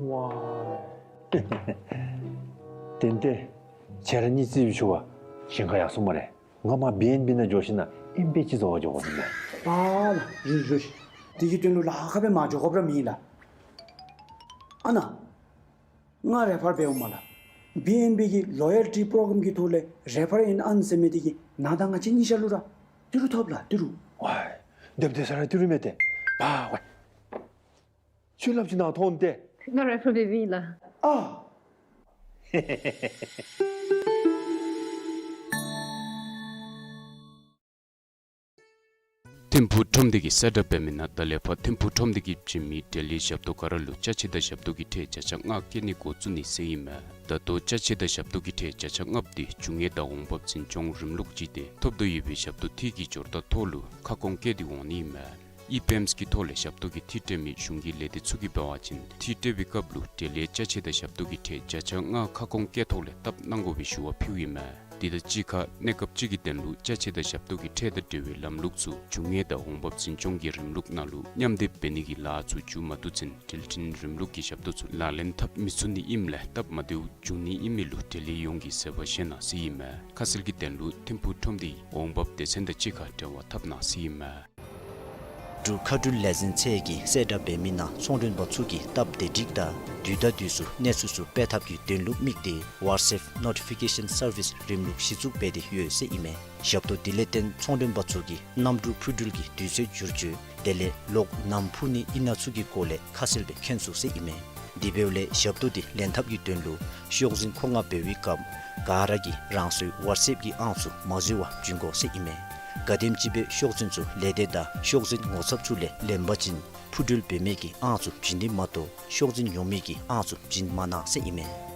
ཝའི། ཏན་ཏན་ཁྱེད་ར་གཉིས་རྩིས་ཞུ་བ་ཞེན་ཁ་ཡར་སོང་སྨ་རེ། ང་མར་བི་ཨེན་བི་ནང་འགྱོ་ཞིནམ་ལས་ཨེམ་པེ་ཅིག་བཟོ་བར་འགྱོ་དགོ་ཟེར་ཨིན་མས། ཨ་ལགས། རུང་རུང་། དེ་གི་དོན་ལུ་ལཱ་ཁག་སྦེ་མ་འགྱོ་དགོཔ་ར་མེད་ལགས། ཨ་ནཱ། ང་རེ་ཕར་འབདཝ་མས་ལགས། བི་ཨེན་བི་གི་ལོ་ཡལ་ཊི་པྲོ་གྲམ་གི་ཐོག་ལས་རེ་ཕར་ཨིན་ཨན་ཟེར་མི་འདི་གིས་ནཱ་དང་ང་བཅས་གཉིས་ཆ་ར་ལུ་ར་ཏི་རུ་ཐོབ་ལགས། ཏི་རུ། ཝའི། སྡོདཔ་ད་ས་ར་ཏི་རུ་མེད་དེ། པ་ཝའི། ཁྱོད་སླབ་ཅིག་ནཱ་ཐོན་ཏེ། ང་རེ་ཕར་འབདཝ་ཨིན་ལགས། ཨ། ཐིམ་ཕུག་ཁྲོམ་སྡེ་གིས་གསལ་བསྒྲགས་འབད་མི་ནང་ད་ལས་ཕར་ཐིམ་ཕུག་ཁྲོམ་སྡེ་གིས་བྱིན་མི་འབྲེལ་ཡོད་ཞབས་ཏོག་ག་ར་ལུ་ཅ་ཆས་དང་ཞབས་ཏོག་གི་ཁྲལ་བརྒྱ་ཆ་ལྔ་བཀལ་ནི་འགོ་བཙུགས་ནི་ཟེར་ཨིན་མས། ད་ལྟོ་ཅ་ཆས་དང་ཞབས་ཏོག་གི་ཁྲལ་བརྒྱ་ཆ་ལྔ་འདི་རྒྱུ་དངོས་དང་འོང་འབབ་འཛིན་སྐྱོང་རིམ་ལུགས་ཅིག་སྟེ་ཐོབ་དོ་ཡོད་པའི་ཞབས་ཏོག་འཐུས་ཀྱི་སྦྱོར་རྟགས་ཐོག་ལུ་ཁ་སྐོང་བཀལ་ཏེ་འོང་ནི་ཨིན་མས། ཨི་པེམས་ཀྱི་ཐོག་ལས་ཞབས་ཏོག་གི་འཐུས་སྤྲོད་མི་གཞུང་གི་ལས་སྡེ་ཚུ་གིས་འབད་བ་ཅིན་འཐུས་སྤྲོད་པའི་སྐབས་ལུ་འབྲེལ་ཡོད་ཅ་ཆས་དང་ཞབས་ཏོག་གི་ཁྲལ་བརྒྱ་ཆ་ལྔ་ཁ་སྐོང་བཀལ་ཐོག་ལས་བཏབ་གནང་དགོ་པའི་ཞུ་བ་ཕུལཝ་ཨིན་མས། དེ་དང་གཅིག་ཁར་གནས་སྐབས་ཅིག་གི་དོན་ལུ་ཅ་ཆས་དང་ཞབས་ཏོག་གི་ཁྲལ་དང་འབྲེལ་བའི་ལམ་ལུགས་ཚུ་རྒྱུ་དངོས་དང་འོང་འབབ་འཛིན་སྐྱོང་གི་རིམ་ལུགས་ནང་ལུ་མཉམ་སྡེབ་འབད་ནི་གི་ལཱ་ཚུ་མཇུག་མ་བསྡུ་ཚུན་འཕྲལ་འཕྲིན་རིམ་ལུགས་ཀྱི་ཞབས་ཏོག་ཚུ་ལག་ལེན་འཐབ་མི་ཚུགས་ནི་ཨིནམ་ལས་སྟབས་མ་བདེཝ་འབྱུང་ནི་ཨིན་མི་ལུ་འབྲེལ་ཡོད་ཡོངས་ཀྱིས་གསོལ་བ་བཞེས་གནང་ཟེར་ཨིན་མས། ཁ་གསལ་གྱི་དོན་ལུ་ཐིམ་ཕུག་ཁྲོམ་སྡེའི་འོང་འབབ་སྡེ་ཚན་དང་གཅིག་ཁར་འབྲེལ་བ་འཐབ་གནང་ཟེར་ཨིན་མས། འབྲུག་མཁའ་འགྲུལ་ལས་འཛིན་ཚད་ཀྱིས་གསལ་བསྒྲགས་འབད་མི་ནང་ཚོང་མགྲོན་པ་ཚུ་གིས་སྟབས་བདེ་སྒྲིག་དང་དུས་དང་དུས་སུ་གནས་ཚུལ་ཚུ་སྤེལ་ཐབས་ཀྱི་དོན་ལུ་དམིགས་ཏེ་ཝ་ཊསི་ཨེཔ་ནོ་ཊི་ཕི་ཀེ་ཤཱན་སར་བིསི་རིམ་ལུགས་གཞི་བཙུགས་འབད་དེ་ཡོད་ཟེར་ཨིན་མས། ཞབས་ཏོག་དེ་ལས་བརྟེན་ཚོང་མགྲོན་པ་ཚུ་གིས་གནམ་གྲུ་འཕུར་འགྲུལ་གྱི་དུས་ཚོད་བསྒྱུར་བཅོས་དེ་ལས་གློག་ནམ་འཕུ་ནི་ཨིན་ན་ཚུ་གི་སྐོར་ལས་ཁ་གསལ་སྦེ་མཁྱེན་ཚུགས་ཟེར་ཨིན་མས། དེ་འབདཝ་ལས་ཞབས་ཏོག་འདི་ལེན་ཐབས་ཀྱི་དོན་ལུ་ཤོག་འཛིན་མཁོ་མངགས་འབད་བའི་སྐབས་ག་ར་གིས་རང་སོའི་ཝཊསི་ཨེཔ་ཀྱི་ཨང་ཚུ་མ་འཛོལ་བར་བྱིན་དགོ་ཟེར་ཨིན་མས། ག་དེམ་ཅིག་སྦེ་ཤོག་འཛིན་ཚུ་ལས་སྡེ་དང་ཤོག་འཛིན་ངོ་ཚབ་ཚུ་ལས་ལེན་པ་ཅིན་འཕུར་འགྲུལ་འབད་མི་གི་ཨང་ཚུ་བྱིན་ནི་མ་གཏོགས་ཤོག་འཛིན་ཡོད་མི་གི་ཨང་ཚུ་བྱིན་མ་གནང་ཟེར་ཨིན་མས།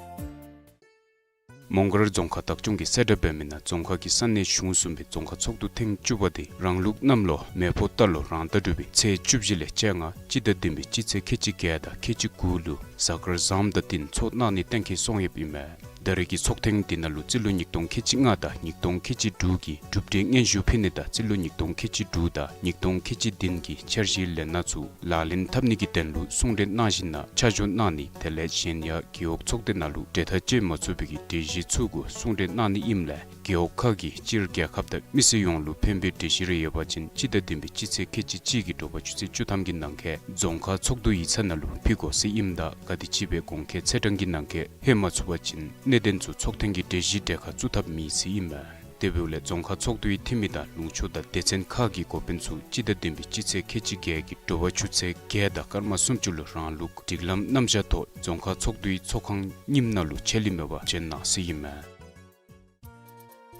མོང་སྒར་རྫོང་ཁག་བདག་སྐྱོང་གིས་གསལ་བསྒྲགས་འབད་མི་ནང་རྫོང་ཁག་གི་ས་གནས་གཞུང་གསུམ་པའི་རྫོང་ཁག་ཚོགས་འདུ་ཐེངས་བཅུ་པ་དེ་རང་ལུགས་གནམ་ལོ་མེ་ཕོ་རྟ་ལོ་རང་ཟླ་དྲུག་པའི་ཚེས་བཅུ་བཞི་ལས་བཅོ་ལྔ་སྤྱི་ཟླ་བདུན་པའི་སྤྱི་ཚེས་ཁལ་གཅིག་བརྒྱད་དང་ཁལ་གཅིག་དགུ་ལུ་གཟའ་སྐར་བཟངམ་དང་བསྟུན་ཚོགས་གནང་ནི་གཏན་འཁེལ་སོང་ཡོདཔ་ཨིན་མས། ད་རེས་ཀྱི་ཚོགས་ཐེངས་འདི་ནང་ལུ་རྩིས་ལོ་ཉིས་སྟོང་ཁལ་གཅིག་ལྔ་དང་ཉིས་སྟོང་ཁལ་གཅིག་དྲུག་གི་གྲུབ་འབྲས་སྙན་ཞུ་ཕུལ་ནི་དང་རྩིས་ལོ་ཉིས་སྟོང་ཁལ་གཅིག་དྲུག་དང་ཉིས་སྟོང་ཁལ་གཅིག་བདུན་གྱི་འཆར་གཞིའི་ལས་སྣ་ཚུ་ལག་ལེན་འཐབ་ནི་གི་དོན་ལུ་གསུང་གྲོས་གནང་ཞིནམ་ལས་ཆ་འཇོག་གནང་ནི་དེ་ལས་གཞན་ཡང་རྒེད་འོག་ཚོགས་སྡེ་ནང་ལུ་གྲོས་ཐག་བཅད་མ་ཚུགས་པའི་གི་གྲོས་གཞི་ཚུ་གུ་གསུང་གྲོས་གནང་ནི་ཨིནམ་ལས་རྒེད་འོག་ཁག་གིས་སྤྱིར་རྒྱལ་ཁབ་དང་མི་སེར་ཡོངས་ལུ་ཕན་པའི་གྲོས་གཞི་རེ་ཡོད་པ་ཅིན་སྤྱི་ཟླ་བདུན་པའི་སྤྱི་ཚེས་ཁལ་གཅིག་གཅིག་གི་དྲོ་པ་ཆུ་ཚོད་བཅུ་ཐམ་གྱི་ནང་འཁོད་རྫོང་ཁག་ཚོགས་འདུ་ཡིག་ཚང་ནང་ལུ་ཕུལ་དགོ་ཟེར་ཨིནམ་ད་ག་དེམ་ཅིག་སྦེ་གོང་འཁོད་ཚེས་གྲངས་ཀྱི་ནང་འཁོད་ཕུལ་མ་ཚུགས་པ་ཅིན་གནད་དོན་ཚུ་ཚོགས་ཐེངས་ཀྱི་གྲོས་གཞི་གྲལ་ཁར་བཙུགས་ཐབས་མེད་ཟེར་ཨིན་མས། དེ་འབདཝ་ལས་རྫོང་ཁག་ཚོགས་འདུའི་འཐུས་མི་དང་ལུང་ཕྱོགས་དང་སྡེ་ཚན་ཁག་གི་འགོ་དཔོན་ཚུ་སྤྱི་ཟླ་བདུན་པའི་སྤྱི་ཚེས་ཁལ་གཅིག་བརྒྱད་ཀྱི་དྲོ་པ་ཆུ་ཚོད་བརྒྱད་དང་སྐར་མ་སུམ་ཅུ་ལུ་རང་ལུགས་སྒྲིག་ལམ་རྣམ་གཞག་ཐོག་རྫོང་ཁག་ཚོགས་འདུའི་ཚོགས་ཁང་རྙིངམ་ནང་ལུ་ཆད་ལུས་མེད་པར་བྱོན་གནང་ཟེར་ཨིན་མས།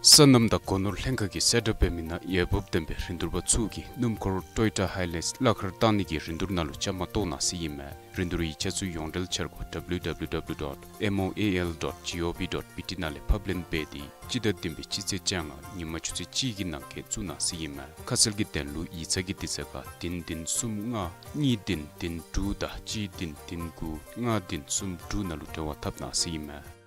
སོ་ནམ་དང་སྒོ་ནོར་ལྷན་ཁག་གིས་གསལ་བསྒྲགས་འབད་མི་ནང་འོས་འབབ་ལྡན་པའི་རིན་བསྡུར་པ་ཚུ་གིས་སྣུམ་འཁོར་ཊོ་ཡོ་ཊ་ཧའི་ལེགསི་གླ་ཁར་བཏང་ནི་གི་རིན་བསྡུར་ནང་ལུ་བཅའ་མར་གཏོགས་གནང་ཟེར་ཨིན་མས། རིན་བསྡུར་ཡིག་ཆ་ཚུ་ཡོངས་འབྲེལ་འཆར་སྒོ་W W W dot M O A L dot G O V dot B T ནང་ལས་ཕབ་ལེན་འབད་དེ་སྤྱི་ཟླ་བདུན་པའི་སྤྱི་ཚེས་བཅོ་ལྔ་ཉིན་མ་ཆུ་ཚོད་གཅིག་གི་ནང་འཁོད་བཙུགས་གནང་ཟེར་ཨིན་མས། ཁ་གསལ་གྱི་དོན་ལུ་ཡིག་ཚང་གི་དུས་ཚོད་ཁར་བདུན་བདུན་གསུམ་ལྔ་གཉིས་བདུན་བདུན་དྲུག་དང་གཅིག་བདུན་བདུན་དགུ་ལྔ་བདུན་གསུམ་དྲུག་ནང་ལུ་འབྲེལ་བ་འཐབ་གནང་ཟེར་ཨིན་མས།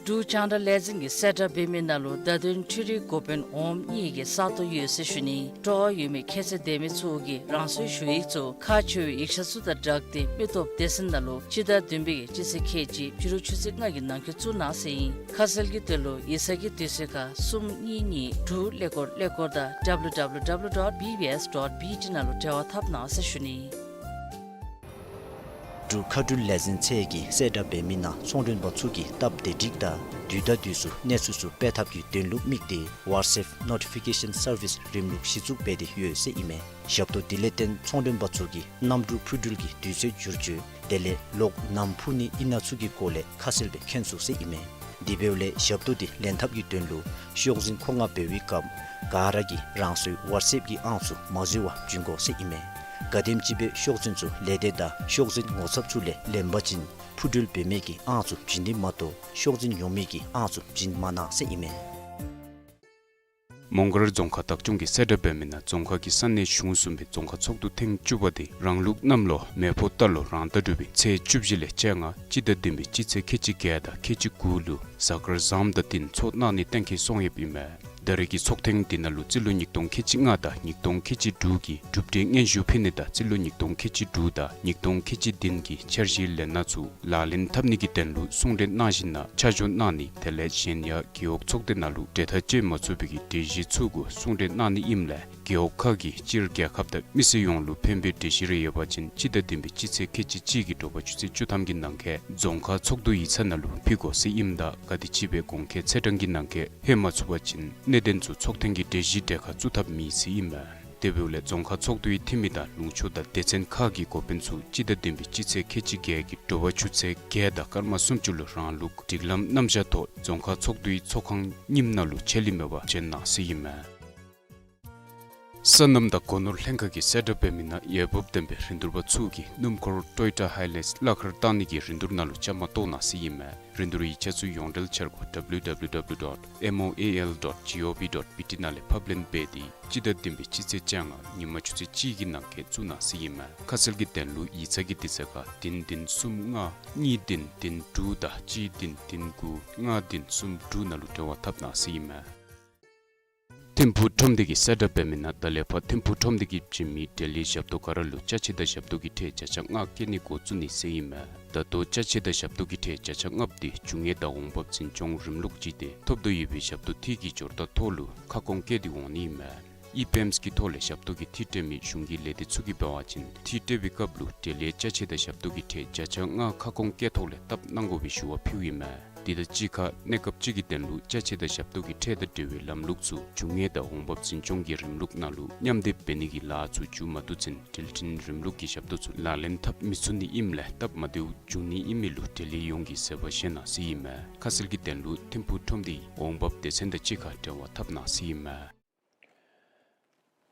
འབྲུག་རྒྱང་བསྒྲགས་ལས་འཛིན་གྱིས་གསལ་བསྒྲགས་འབད་མི་ནང་ལུ་བརྡ་དོན་འཕྲུལ་རིག་འགོ་དཔོན་འོགམ་གཉིས་ཀྱི་ས་སྟོང་ཡོད་ཟེར་ཞུ་ནི། སྤྲོ་བ་ཡོད་མི་ཁྱད་ཚད་ལྡན་མི་ཚུ་གིས་རང་སོའི་ཞུ་ཡིག་ཚུ་ཁག་ཆེ་བའི་ཡིག་ཆ་ཚུ་དང་སྦྲགས་ཏེ་མི་སྟོབས་སྡེ་ཚན་ནང་ལུ་སྤྱི་ཟླ་བདུན་པའི་སྤྱི་ཚེས་ཁལ་གཅིག་ཕྱི་རུ་ཆུ་ཚོད་ལྔ་གི་ནང་འཁོད་བཙུགས་གནང་ཟེར་ཨིན། ཁ་གསལ་གྱི་དོན་ལུ་ཡིག་ཚང་གི་དུས་ཚོད་ཁར་གསུམ་གཉིས་གཉིས་དྲུག་ཀླད་ཀོར་ཀླད་ཀོར་དང་W W W dot B B S dot B T ནང་ལུ་འབྲེལ་བ་འཐབ་གནང་ཟེར་ཞུ་ནི། འབྲུག་མཁའ་འགྲུལ་ལས་འཛིན་ཚད་ཀྱིས་གསལ་བསྒྲགས་འབད་མི་ནང་ཚོང་མགྲོན་པ་ཚུ་གིས་སྟབས་བདེ་སྒྲིག་དང་དུས་དང་དུས་སུ་གནས་ཚུལ་ཚུ་སྤེལ་ཐབས་ཀྱི་དོན་ལུ་དམིགས་ཏེ་WhatsApp Notification Service རིམ་ལུགས་གཞི་བཙུགས་འབད་དེ་ཡོད་ཟེར་ཨིན་མས། ཞབས་ཏོག་དེ་ལས་བརྟེན་ཚོང་མགྲོན་པ་ཚུ་གིས་གནམ་གྲུ་འཕུར་འགྲུལ་གྱི་དུས་ཚོད་བསྒྱུར་བཅོས་དེ་ལས་གློག་ནམ་འཕུར་ནི་ཨིན་ན་ཚུ་གི་སྐོར་ལས་ཁ་གསལ་སྦེ་མཁྱེན་ཚུགས་ཟེར་ཨིན་མས། དེ་འབདཝ་ལས་ཞབས་ཏོག་འདི་ལེན་ཐབས་ཀྱི་དོན་ལུ་ཤོག་འཛིན་མཁོ་མངགས་འབད་བའི་སྐབས་ག་ར་གིས་རང་སོའི་ཝཊསི་ཨེཔ་ཀྱི་ཨང་ཚུ་མ་འཛོལ་བར་བྱིན་དགོ་ཟེར་ཨིན་མས། ག་དེམ་ཅིག་སྦེ་ཤོག་འཛིན་ཚུ་ལས་སྡེ་དང་ཤོག་འཛིན་ངོ་ཚབ་ཚུ་ལས་ལེན་པ་ཅིན་འཕུར་འགྲུལ་འབད་མི་གི་ཨང་ཚུ་བྱིན་ནི་མ་གཏོགས་ཤོག་འཛིན་ཡོད་མི་གི་ཨང་ཚུ་བྱིན་མ་གནང་ཟེར་ཨིན་མས། མོང་སྒར་རྫོང་ཁག་བདག་སྐྱོང་གིས་གསལ་བསྒྲགས་འབད་མི་ནང་རྫོང་ཁག་གི་ས་གནས་གཞུང་གསུམ་པའི་རྫོང་ཁག་ཚོགས་འདུ་ཐེངས་བཅུ་པ་དེ་རང་ལུགས་གནམ་ལོ་མེ་ཕོ་རྟ་ལོ་རང་ཟླ་དྲུག་པའི་ཚེས་བཅུ་བཞི་ལས་བཅོ་ལྔ་སྤྱི་ཟླ་བདུན་པའི་སྤྱི་ཚེས་ཁལ་གཅིག་བརྒྱད་དང་ཁལ་གཅིག་དགུ་ལུ་གཟའ་སྐར་བཟངམ་དང་བསྟུན་ཚོགས་གནང་ནི་གཏན་འཁེལ་སོང་ཡོདཔ་ཨིན་མས། ད་རེས་ཀྱི་ཚོགས་ཐེངས་འདི་ནང་ལུ་རྩིས་ལོ་ཉིས་སྟོང་ཁལ་གཅིག་ལྔ་དང་ཉིས་སྟོང་ཁལ་གཅིག་དྲུག་གི་གྲུབ་འབྲས་སྙན་ཞུ་ཕུལ་ནི་དང་རྩིས་ལོ་ཉིས་སྟོང་ཁལ་གཅིག་དྲུག་དང་ཉིས་སྟོང་ཁལ་གཅིག་བདུན་གྱི་འཆར་གཞིའི་ལས་སྣ་ཚུ་ལག་ལེན་འཐབ་ནི་གི་དོན་ལུ་གསུང་གྲོས་གནང་ཞིནམ་ལས་ཆ་འཇོག་གནང་ནི་དེ་ལས་གཞན་ཡང་རྒེད་འོག་ཚོགས་སྡེ་ནང་ལུ་གྲོས་ཐག་བཅད་མ་ཚུགས་པའི་གི་གྲོས་གཞི་ཚུ་གུ་གསུང་གྲོས་གནང་ནི་ཨིནམ་ལས་རྒེད་འོག་ཁག་གིས་སྤྱིར་རྒྱལ་ཁབ་དང་མི་སེར་ཡོངས་ལུ་ཕན་པའི་གྲོས་གཞི་རེ་ཡོད་པ་ཅིན་སྤྱི་ཟླ་བདུན་པའི་སྤྱི་ཚེས་ཁལ་གཅིག་གཅིག་གི་དྲོ་པ་ཆུ་ཚོད་བཅུ་ཐམ་གྱི་ནང་འཁོད་རྫོང་ཁག་ཚོགས་འདུ་ཡིག་ཚང་ནང་ལུ་ཕུལ་དགོ་ཟེར་ཨིནམ་ད་ག་དེམ་ཅིག་སྦེ་གོང་འཁོད་ཚེས་གྲངས་ཀྱི་ནང་འཁོད་ཕུལ་མ་ཚུགས་པ་ཅིན་གནད་དོན་ཚུ་ཚོགས་ཐེངས་ཀྱི་གྲོས་གཞི་གྲལ་ཁར་བཙུགས་ཐབས་མེད་ཟེར་ཨིན་མས། དེ་འབདཝ་ལས་རྫོང་ཁག་ཚོགས་འདུའི་འཐུས་མི་དང་ལུང་ཕྱོགས་དང་སྡེ་ཚན་ཁག་གི་འགོ་དཔོན་ཚུ་སྤྱི་ཟླ་བདུན་པའི་སྤྱི་ཚེས་ཁལ་གཅིག་བརྒྱད་ཀྱི་དྲོ་པ་ཆུ་ཚོད་བརྒྱད་དང་སྐར་མ་སུམ་ཅུ་ལུ་རང་ལུགས་སྒྲིག་ལམ་རྣམ་གཞག་ཐོག་རྫོང་ཁག་ཚོགས་འདུའི་ཚོགས་ཁང་རྙིངམ་ནང་ལུ་ཆད་ལུས་མེད་པར་བྱོན་གནང་ཟེར་ཨིན་མས། སོ་ནམ་དང་སྒོ་ནོར་ལྷན་ཁག་གིས་གསལ་བསྒྲགས་འབད་མི་ནང་འོས་འབབ་ལྡན་པའི་རིན་བསྡུར་པ་ཚུ་གིས་སྣུམ་འཁོར་ཊོ་ཡོ་ཊ་ཧའི་ལེགསི་གླ་ཁར་བཏང་ནི་གི་རིན་བསྡུར་ནང་ལུ་བཅའ་མར་གཏོགས་གནང་ཟེར་ཨིན་མས། རིན་བསྡུར་ཡིག་ཆ་ཚུ་ཡོངས་འབྲེལ་འཆར་སྒོ་W W W dot M O A L dot G O V dot B T ནང་ལས་ཕབ་ལེན་འབད་དེ་སྤྱི་ཟླ་བདུན་པའི་སྤྱི་ཚེས་བཅོ་ལྔ་ཉིན་མ་ཆུ་ཚོད་གཅིག་གི་ནང་འཁོད་བཙུགས་གནང་ཟེར་ཨིན་མས། ཁ་གསལ་གྱི་དོན་ལུ་ཡིག་ཚང་གི་དུས་ཚོད་ཁར་བདུན་བདུན་གསུམ་ལྔ་གཉིས་བདུན་བདུན་དྲུག་དང་གཅིག་བདུན་བདུན་དགུ་ལྔ་བདུན་གསུམ་དྲུག་ནང་ལུ་འབྲེལ་བ་འཐབ་གནང་ཟེར་ཨིན་མས། ཐིམ་ཕུག་ཁྲོམ་སྡེ་གིས་གསལ་བསྒྲགས་འབད་མི་ནང་ད་ལས་ཕར་ཐིམ་ཕུག་ཁྲོམ་སྡེ་གིས་བྱིན་མི་འབྲེལ་ཡོད་ཞབས་ཏོག་ག་ར་ལུ་ཅ་ཆས་དང་ཞབས་ཏོག་གི་ཁྲལ་བརྒྱ་ཆ་ལྔ་བཀལ་ནི་འགོ་བཙུགས་ནི་ཟེར་ཨིན་མས། ད་ལྟོ་ཅ་ཆས་དང་ཞབས་ཏོག་གི་ཁྲལ་བརྒྱ་ཆ་ལྔ་པོ་དེ་རྒྱུ་དངོས་དང་འོང་འབབ་འཛིན་སྐྱོང་རིམ་ལུགས་ཅིག་སྟེ་ཐོབ་དོ་ཡོད་པའི་ཞབས་ཏོག་དེ་གི་སྦྱོར་རྟགས་ཐོག་ལུ་ཁ་སྐོང་བཀལ་ཏེ་འོང་ནི་ཨིན་མས། ཨི་པེམས་ཀྱི་ཐོག་ལས་ཞབས་ཏོག་གི་འཐུས་སྤྲོད་མི་གཞུང་གི་ལས་སྡེ་ཚུ་གིས་འབད་བ་ཅིན་འཐུས་སྤྲོད་པའི་སྐབས་ལུ་འབྲེལ་ཡོད་ཅ་ཆས་དང་ཞབས་ཏོག་གི་ཁྲལ་བརྒྱ་ཆ་ལྔ་ཁ་སྐོང་བཀལ་ཐོག་ལས་བཏབ་གནང་དགོ་པའི་ཞུ་བ་ཕུལཝ་ཨིན་མས། དེ་དང་གཅིག་ཁར་གནས་སྐབས་ཅིག་གི་དོན་ལུ་ཅ་ཆས་དང་ཞབས་ཏོག་གི་ཁྲལ་དང་འབྲེལ་བའི་ལམ་ལུགས་ཚུ་འབྱུང་ངེས་དང་འོང་འབབ་འཛིན་སྐྱོང་གི་རིམ་ལུགས་ནང་ལུ་མཉམ་སྡེབ་འབད་ནི་གི་ལཱ་ཚུ་འཇུ་མ་བཏུབ་ཚུན་འགྲུལ་འཕྲིན་རིམ་ལུགས་ཀྱི་ཞབས་ཏོག་ཚུ་ལག་ལེན་འཐབ་མི་ཚུགས་ནི་ཨིནམ་ལས་སྟབས་མ་བདེཝ་འབྱུང་ནི་ཨིན་མི་ལུ་འབྲེལ་ཡོད་ཡོངས་ཀྱིས་བཟོད་པ་བཞེས་གནང་ཟེར་ཨིན་མས། ཁ་གསལ་གྱི་དོན་ལུ་ཐིམ་ཕུག་ཁྲོམ་སྡེའི་འོང་འབབ་སྡེ་ཚན་དང་གཅིག་ཁར་འབྲེལ་བ་འཐབ་གནང་ཟེར་ཨིན་མས།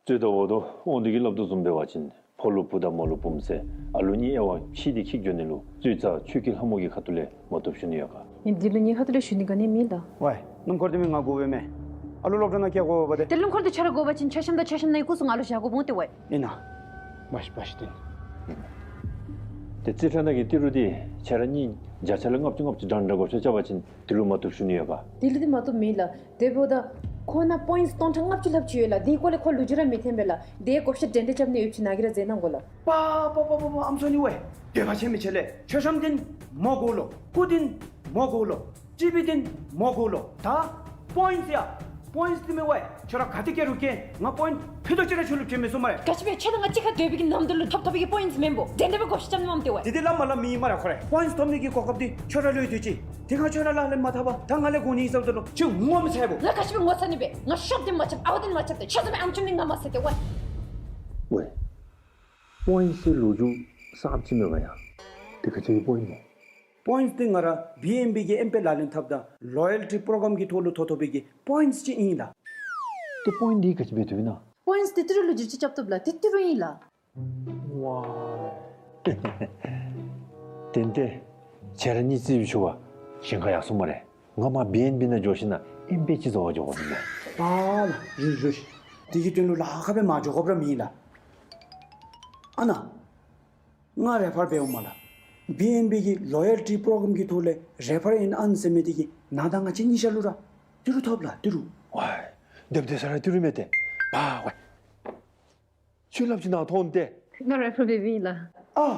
རྩོད་ཟླ་བོ་དོ་དབང་འདུས་ཀྱིས་སླབ་དོ་བཟུམ་འབད་བ་ཅིན་ཕོ་ལུ་བུ་དང་མོ་ལུ་བུམོ་ཟེར་ཨ་ལུ་གཉིས་དབྱེ་བ་ཕྱེ་སྟེ་འཁྱིད་འགྱོ་ནི་ལུ་རྩོད་རྩ་ཆོས་ཀྱི་ལྷ་མོ་གི་ཁ་ཐུག་ལས་མ་བཏུབ་ཞུ་ནི་ཡོད་ག། ཨིན་འདི་ལུ་ངེའི་ཁ་ཐུག་ལས་ཞུ་ནི་ག་ནི་མེད་ལགས། ཝའི་སྣུམ་འཁོར་འདི་མི་ང་དགོ་པས་མས། ཨ་ལུ་སློབ་གྲྭ་ནང་སྐྱེལ་དགོ་པས་ཏེ། ཏེ་སྣུམ་འཁོར་འདི་ཁྱོད་ར་དགོ་པ་ཅིན་མཆོད་བཤམ་དང་མཆོད་བཤམ་ནང་ཡི་སྐུ་གཟུགས་ང་ལུ་བཞག་དགོ་འོང་ཏེ་ཝའི། ཨིན་ན། བཤམ་བཤམ་སྟེ། ཏེ་རྩིས་ཁྲ་ནང་གི་ཏི་རུ་འདི་ཁྱོད་ར་གཉིས་བརྒྱ་ཆ་ལས་ལྔ་བཅུ་ལྔ་བཅུ་འདྲ་འདྲ་དགོ་ཤོ་རྐྱབ་པ་ཅིན་དེ་ལུ་མ་བཏུབ་ཞུ་ནི་ཡོད་ག། དེ་ལུ་འདི་མ་བཏུབ་མེད་ལགས། དེ་འབདཝ་ད་ཁོ་ན་པོའིནཊསི་སྟོང་ཕྲག་ལྔ་བཅུ་ལྷགཔ་ཅིག་ཡོད་ལགས། དེའི་སྐོར་ལས་ཁོ་ལུ་རྒྱུས་ར་མི་ཐོན་པས་ལགས། དེ་བགོ་བཤའ་འདྲན་འདྲ་རྐྱབ་ནི་ཡོདཔ་ཅིག་ནཱ་གིས་ར་མཛད་གནང་དགོ་ལགས། པ་པ་པ་པ་པ་ཨམ་སྲུ་ནི་ཝའི། འདོད་པ་ཆེན་མི་ཆེ་ལགས། མཆོད་བཤམ་འདི་མོ་དགོ་ལོ། སྐུ་འདི་མོ་དགོ་ལོ། ཊི་བི་འདི་མོ་དགོ་ལོ། ད་པོའིནཊསི་ཡ། པོའིནཊསི་འདི་མི་ཝའི། ཁྱོད་ར་ག་ཏེ་སྐྱེལ་རུང་སྐྱེལ། ང་པོའིནཊསི་ཕུད་རྡོག་ཅིག་ར་ཁྱོད་ལུ་སྤྲོད་མི་ཚུགས་སྨ་རེ། ག་ཅི་སྦེ་ཁྱོད་དང་ང་གཅིག་ཁར་སྡོད་པའི་གི་ནམ་དུས་ལུ་ཐོབ་ཐོབ་པའི་གི་པོའིནཊསི་མེན་པོ། དེ་འདྲ་སྦེ་བགོ་བཤའ་རྐྱབ་ནི་མས་ཏེ་ཝའི། དེ་འདི་སླབ་མ་སླབ་མི་ཨིན་སྨ་རེ་ཁོ་ར། པོའིནཊསི་ཐོབ་ནི་གི་གོ་སྐབས་འདི་ཁྱོད་ར་ལུ་ཡོད་དེ་ཅིག། དེ་ཁར་ཁྱོད་ར་ལག་ལེན་མ་འཐབ་པར་ད་ང་ལས་དགོ་ནི་ཨིན་ཟེརཝ་ད་ལུ་ཁྱོད་ངོ་མི་ཚ་བས། ང་ག་ཅི་སྦེ་ངོ་ཚ་ནི་སྦེ། ང་ཤོབ་འདི་མ་རྐྱབ་ཨ་ཝ་འདི་མ་རྐྱབ་སྟེ་ཁྱོད་ཚུ་སྦེ་ཨམ་ཅོག་ནི་ང་མ་ཟེར་ཏེ་ཝའི། ཝའི། པོའིནཊསི་ལོ་རྒྱུས་གསརཔ་ཅིག་མས་པ་ཡ། དེ་ག་ཅི་གི་པོའིནཊསི་ཨིན་ན། པོའིནཊསི་འདི་ང་ར་བི་ཨེན་བི་གི་ཨེམ་པེ་ལག་ལེན་འཐབ་ད་ལོ་ཡལ་ཊི་པྲོ་གྲམ་གི་ཐོག་ལུ་ཐོབ་ཐོབ་པའི་གི་པོའིནཊསི་ཅིག་ཨིན་ལགས། ཏེ་པོའིནཊསི་འདི་ག་ཅི་འབད་དོ་ཨིན་ན། པོའིནཊསི་འདི་ཏི་རུ་ལུ་བསྒྱུར་བཅོས་རྐྱབ་བཏུབ་ལགས། ཏེ་ཏི་རུ་ཨིན་ལགས། ཝའི། ཏན་ཏན་ཁྱེད་ར་གཉིས་རྩིས་ཞུ་བར་ཞིང་ཁ་ཡར་སོང་སྨ་རེ། ང་མར་བི་ཨེན་བི་ནང་འགྱོ་ཞིནམ་ལས་ཨེམ་པེ་ཅིག་བཟོ་བར་འགྱོ་དགོ་ནི་ལགས། ཨ་ལགས། བཞུགས་བཞུགས། དེ་གི་དོན་ལུ་ལཱ་ཁག་སྦེ་མ་འགྱོ་དགོཔ་ར་མེད་ལགས། ཨ་ནཱ་ང་རེ་ཕར་འབདཝ་མས་ལགས། བི་ཨེན་བི་གི་ལོ་ཡལ་ཊི་པྲོ་གྲམ་གི་ཐོག་ལས་རེ་ཕར་ཨིན་ཨན་ཟེར་མི་འདི་གིས་ང་དང་ང་བཅས་གཉིས་ཆ་ལུ་ར་ཏི་རུ་ཐོབ་ལགས། ཏི་རུ། ཝའི། སྡོདཔ་སྡོད་ས་ར་ཏི་རུ་མས་ཏེ། པ་ཝའི། ཁྱོད་སླབ་ཅིག་ནཱ་ཐོན་ཏེ། ང་རེ་ཕར་འབད་བའི་ལགས། ཨ།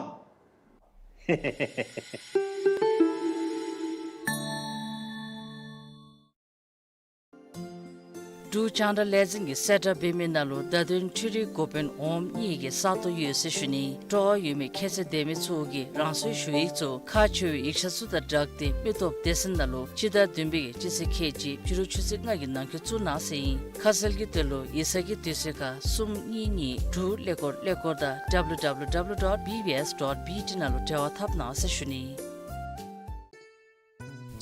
འབྲུག་རྒྱང་བསྒྲགས་ལས་འཛིན་གྱིས་གསལ་བསྒྲགས་འབད་མི་ནང་ལུ་བརྡ་དོན་འཕྲུལ་རིག་འགོ་དཔོན་འོགམ་གཉིས་ཀྱི་ས་སྟོང་ཡོད་ཟེར་ཞུ་ནི། སྤྲོ་བ་ཡོད་མི་ཁྱད་ཚད་ལྡན་མི་ཚུ་གིས་རང་སོའི་ཞུ་ཡིག་ཚུ་ཁག་ཆེ་བའི་ཡིག་ཆ་ཚུ་དང་སྦྲགས་ཏེ་མི་སྟོབས་སྡེ་ཚན་ནང་ལུ་སྤྱི་ཟླ་བདུན་པའི་གི་སྤྱི་ཚེས་ཁལ་གཅིག་ཕྱི་རུ་ཆུ་ཚོད་ལྔ་གི་ནང་འཁོད་བཙུགས་གནང་ཟེར་ཨིན། ཁ་གསལ་གྱི་དོན་ལུ་ཡིག་ཚང་གི་དུས་ཚོད་ཁར་གསུམ་གཉིས་གཉིས་དྲུག་ཀླད་ཀོར་ཀླད་ཀོར་དང་W W W dot B B S dot B T ནང་ལུ་འབྲེལ་བ་འཐབ་གནང་ཟེར་ཞུ་ནི།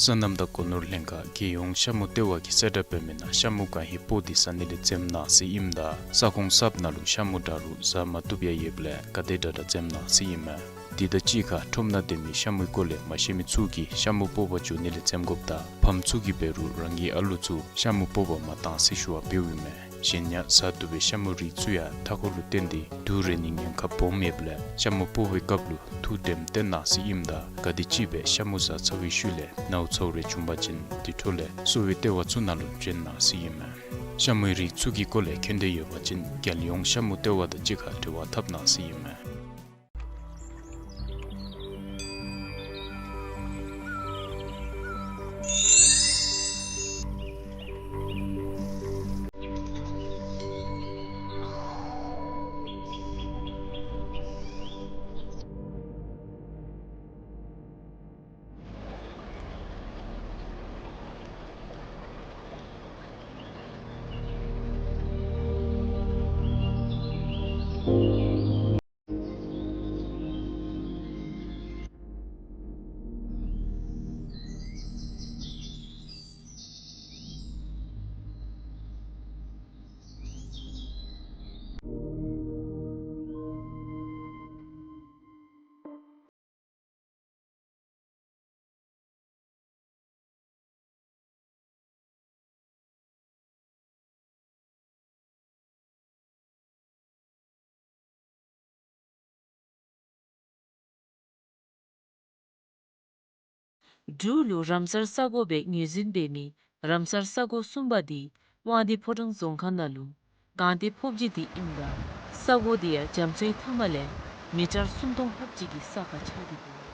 སོ་ནམ་དང་སྒོ་ནོར་ལྷན་ཁག་རྒྱལ་ཡོངས་ཤ་མུ་ལྟེ་བ་གིས་གསལ་བསྒྲགས་འབད་མི་ནང་ཤ་མུ་གང་ཧེ་སྤོག་སྟེ་ཟ་ནི་ལས་འཛེམ་གནང་ཟེར་ཨིནམ་ད་ས་ཁོངས་གསརཔ་ནང་ལུ་ཤ་མུ་དྲག་རུང་ཟ་མ་བཏུབ་ཡང་ཡོདཔ་ལས་ག་དེ་དྲག་དྲག་འཛེམ་གནང་ཟེར་ཨིན་མས། དེ་དང་གཅིག་ཁར་ཁྲོམ་ནང་སྡོད་མི་ཤ་མུའི་སྐོར་ལས་མ་ཤེས་མི་ཚུ་གིས་ཤ་མུ་སྤོག་པར་འགྱོ་ནི་ལས་འཛེམ་དགོཔ་དང་ཕམ་ཚུ་གིས་འབད་རུང་རང་གི་ཨ་ལུ་ཚུ་ཤ་མུ་སྤོག་པར་མ་གཏང་ཟེར་ཞུ་བ་འབདཝ་ཨིན་མས། གཞན་ཡང་ཟ་བཏུབ་པའི་ཤ་མུའི་རིགས་ཚུ་ཡང་མཐའ་འཁོར་ལུ་བརྟེན་ཏེ་དུག་རེག་ནིའི་ཉེན་ཁ་སྦོམ་ཡོདཔ་ལས་ཤ་མུ་སྤོག་པའི་སྐབས་ལུ་ཐུགས་དྲནམ་བཏོན་གནང་ཟེར་ཨིནམ་ད་ག་དེམ་ཅིག་སྦེ་ཤ་མུ་ཟ་ཚར་བའི་ཤུལ་ལས་ནཝ་ཚཝ་རེ་བྱུང་པ་ཅིན་དེ་འཕྲོ་ལས་གསོ་བའི་ལྟེ་བ་ཚུ་ནང་ལུ་བྱོན་གནང་ཟེར་ཨིན་མས། ཤ་མུའི་རིགས་ཚུ་གི་སྐོར་ལས་མཁྱེན་འདོད་ཡོད་པ་ཅིན་རྒྱལ་ཡོངས་ཤ་མུ་ལྟེ་བ་དང་གཅིག་ཁར་འབྲེལ་བ་འཐབ་གནང་ཟེར་ཨིན་མས། འབྲུག་ལུ་རམ་སར་ས་གོ་སྦེ་ངོས་འཛིན་འབད་མི་རམ་སར་ས་གོ་གསུམ་པ་འདི་དབང་འདུས་ཕོ་བྲང་རྫོང་ཁག་ནང་ལུ་གངས་ཏི་ཕོབ་སྦྱིས་འདི་ཨིནམ་ད་ས་གོ་འདི་ཡང་རྒྱ་མཚོའི་མཐའ་མ་ལས་མི་ཊར་སུམ་སྟོང་ལྷགཔ་ཅིག་གི་ས་ཁར་ཆགས་ཏེ་འདུག།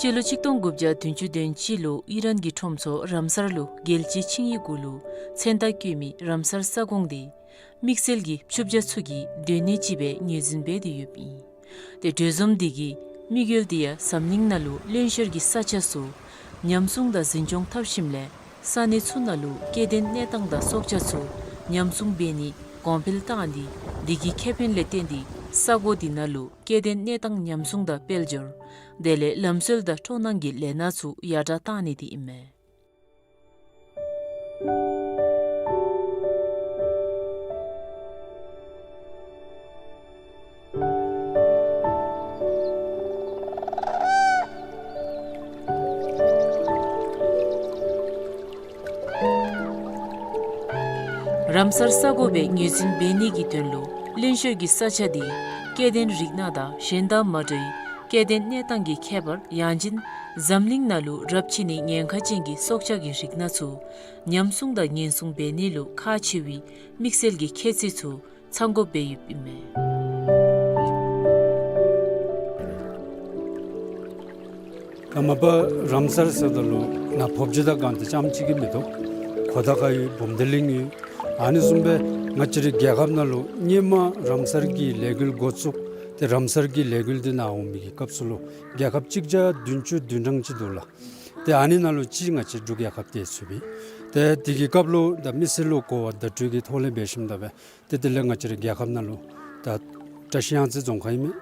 སྤྱི་ལོ་གཅིག་སྟོང་དགུ་བརྒྱ་བདུན་ཅུ་དོན་གཅིག་ལུ་ཨི་རན་གྱི་ཁྲོམ་ཚོགས་རམ་སར་ལུ་རྒྱལ་སྤྱིའི་ཆིངས་ཡིག་གུ་ལུ་མཚན་རྟགས་བཀོད་མི་རམ་སར་ས་ཁོངས་འདི་དམིགས་བསལ་གྱི་ཕྱུགཔོ་ཚུ་གི་སྡོད་གནས་ཅིག་སྦེ་ངོས་འཛིན་འབད་དེ་ཡོདཔ་ཨིན། ཏེ་གྲོས་འཛོམས་འདི་གི་དམིགས་ཡུལ་འདི་ཡང་འཛམ་གླིང་ནང་ལུ་བློན་ཤོར་གྱི་ས་ཆ་ཚུ་ཉམས་སྲུང་དང་འཛིན་སྐྱོང་འཐབ་ཞིནམ་ལས་ས་གནས་ཚུ་ནང་ལུ་སྐྱེ་ལྡན་གནས་སྟངས་དང་སྲོག་ཆགས་ཚུ་ཉམས་སྲུང་འབད་ནི་གོང་འཕེལ་བཏང་སྟེ་འདི་གི་ཁེ་ཕན་ལས་བརྟེན་ཏེ་ས་གོ་འདི་ནང་ལུ་སྐྱེ་ལྡན་གནས་སྟངས་ཉམས་སྲུང་དང་དཔལ་འབྱོར་དེ་ལས་ལམ་སྲོལ་དང་སྤྲོ་སྣང་གི་ལས་སྣ་ཚུ་ཡར་དྲག་བཏང་ནི་འདི་ཨིན་མས། རམ་སར་ས་གོ་སྦེ་ངོས་འཛིན་འབད་ནི་གི་དོན་ལུ་བློན་ཤོར་གྱི་ས་ཆ་འདི་སྐྱེ་ལྡན་རིགས་སྣ་དང་གཞན་དང་མ་འདྲ་བའི་སྐྱེ་ལྡན་གནས་སྟངས་ཀྱི་ཁྱད་པར་ཡང་ཅིན་འཛམ་གླིང་ནང་ལུ་རབས་ཆད་ནི་ཉེན་ཁ་ཅན་གྱི་སྲོག་ཆགས་ཀྱི་རིགས་སྣ་ཚུ་ཉམས་སྲུང་དང་ཉེན་སྲུང་འབད་ནི་ལུ་ཁག་ཆེ་བའི་དམིགས་བསལ་གྱི་ཁྱད་ཚད་ཚུ་ཚང་དགོཔ་སྦེ་ཡོདཔ་ཨིན་མས། ད་མ་པ་རམ་སར་ཟེརཝ་ད་ལུ་ནཱ་ཕོབ་སྦྱིས་དང་གང་དེ་ཙམ་ཅིག་གིས་མི་དོ། གོ་ད་ག་ཡོད། བུམ་སྡེ་གླིང་ཡོད། ཨ་ནི་བཟུམ་སྦེ་ང་བཅས་རའི་རྒྱལ་ཁབ་ནང་ལུ་སྔོན་མ་རམ་སར་གྱི་ལས་འགུལ་འགོ་བཙུགས་ཏེ་རམ་སར་གྱི་ལས་འགུལ་འདི་ནཱ་འོང་མི་གི་སྐབས་སུ་ལུ་རྒྱལ་ཁབ་གཅིག་བརྒྱ་བདུན་ཅུ་དོན་གྲངས་ཅིག་འདུག་ལགས། ཏེ་ཨ་ནི་ནང་ལུ་གཅིག་ང་བཅས་འབྲུག་རྒྱལ་ཁབ་འདི་ཚུདཔ་ཨིན། ཏེ་དེ་གི་སྐབས་ལུ་ད་མི་སེར་ལུ་གོ་བ་བརྡ་སྤྲོད་ཀྱི་ཐོག་ལས་འབད་ཞིནམ་ད་སྦེ་ཏེ་དེ་ལས་ང་བཅས་རའི་རྒྱལ་ཁབ་ནང་ལུ་ད་བཀྲ་ཤིས་གཡང་རྩེ་རྫོང་ཁག་ཨིན་མས།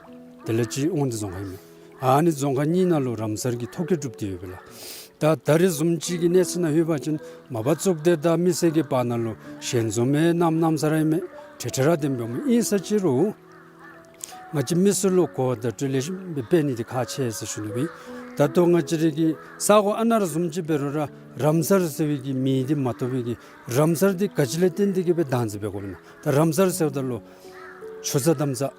དེ་ལས་གཅིག་དབང་འདུས་རྫོང་ཁག་ཨིན་མས། ཨ་ནི་རྫོང་ཁག་གཉིས་ནང་ལུ་རམ་སར་གྱི་ཐོ་བཀོད་གྲུབ་སྟེ་ཡོད་པས་ལགས། ད་ད་རེས་བཟུམ་ཅིག་གི་གནས་ཚུལ་ནང་ལྷོད་པ་ཅིན་མ་པ་གཙུག་སྡེ་དང་མི་སེར་གྱི་བར་ན་ལུ་ཞལ་འཛོམས་ཡང་གནམ་མེད་ས་མེད་ར་ཨིན་མས། འཕྲལ་འཕྲལ་ར་འདེམས་འབདཝ་མས། ཨིན་ས་ཅི་རུང་ང་བཅས་མི་སེར་ལུ་གོ་བ་བརྡ་སྤྲོད་ལེགས་ཤོམ་སྦེ་སྤེལ་ནི་འདི་ཁག་ཆེ་ཟེར་ཞུ་ནི་སྦེ། ད་ལྟོ་ང་བཅས་རའི་གི་ས་གོ་ཨ་ནཱ་ར་བཟུམ་ཅིག་འབད་རུང་ར་རམ་སར་ཟེར་བའི་གི་མིང་འདི་མ་ཐོབ་པའི་གི་རམ་སར་འདི་ག་ཅི་ལས་བརྟེན་ཏེ་གིས་སྦེ་བདག་འཛིན་འབད་དགོཔ་ཨིན་ན། ད་རམ་སར་ཟེརཝ་ད་ལུ་ཆུ་རྩྭ་འདམ་རྩྭ་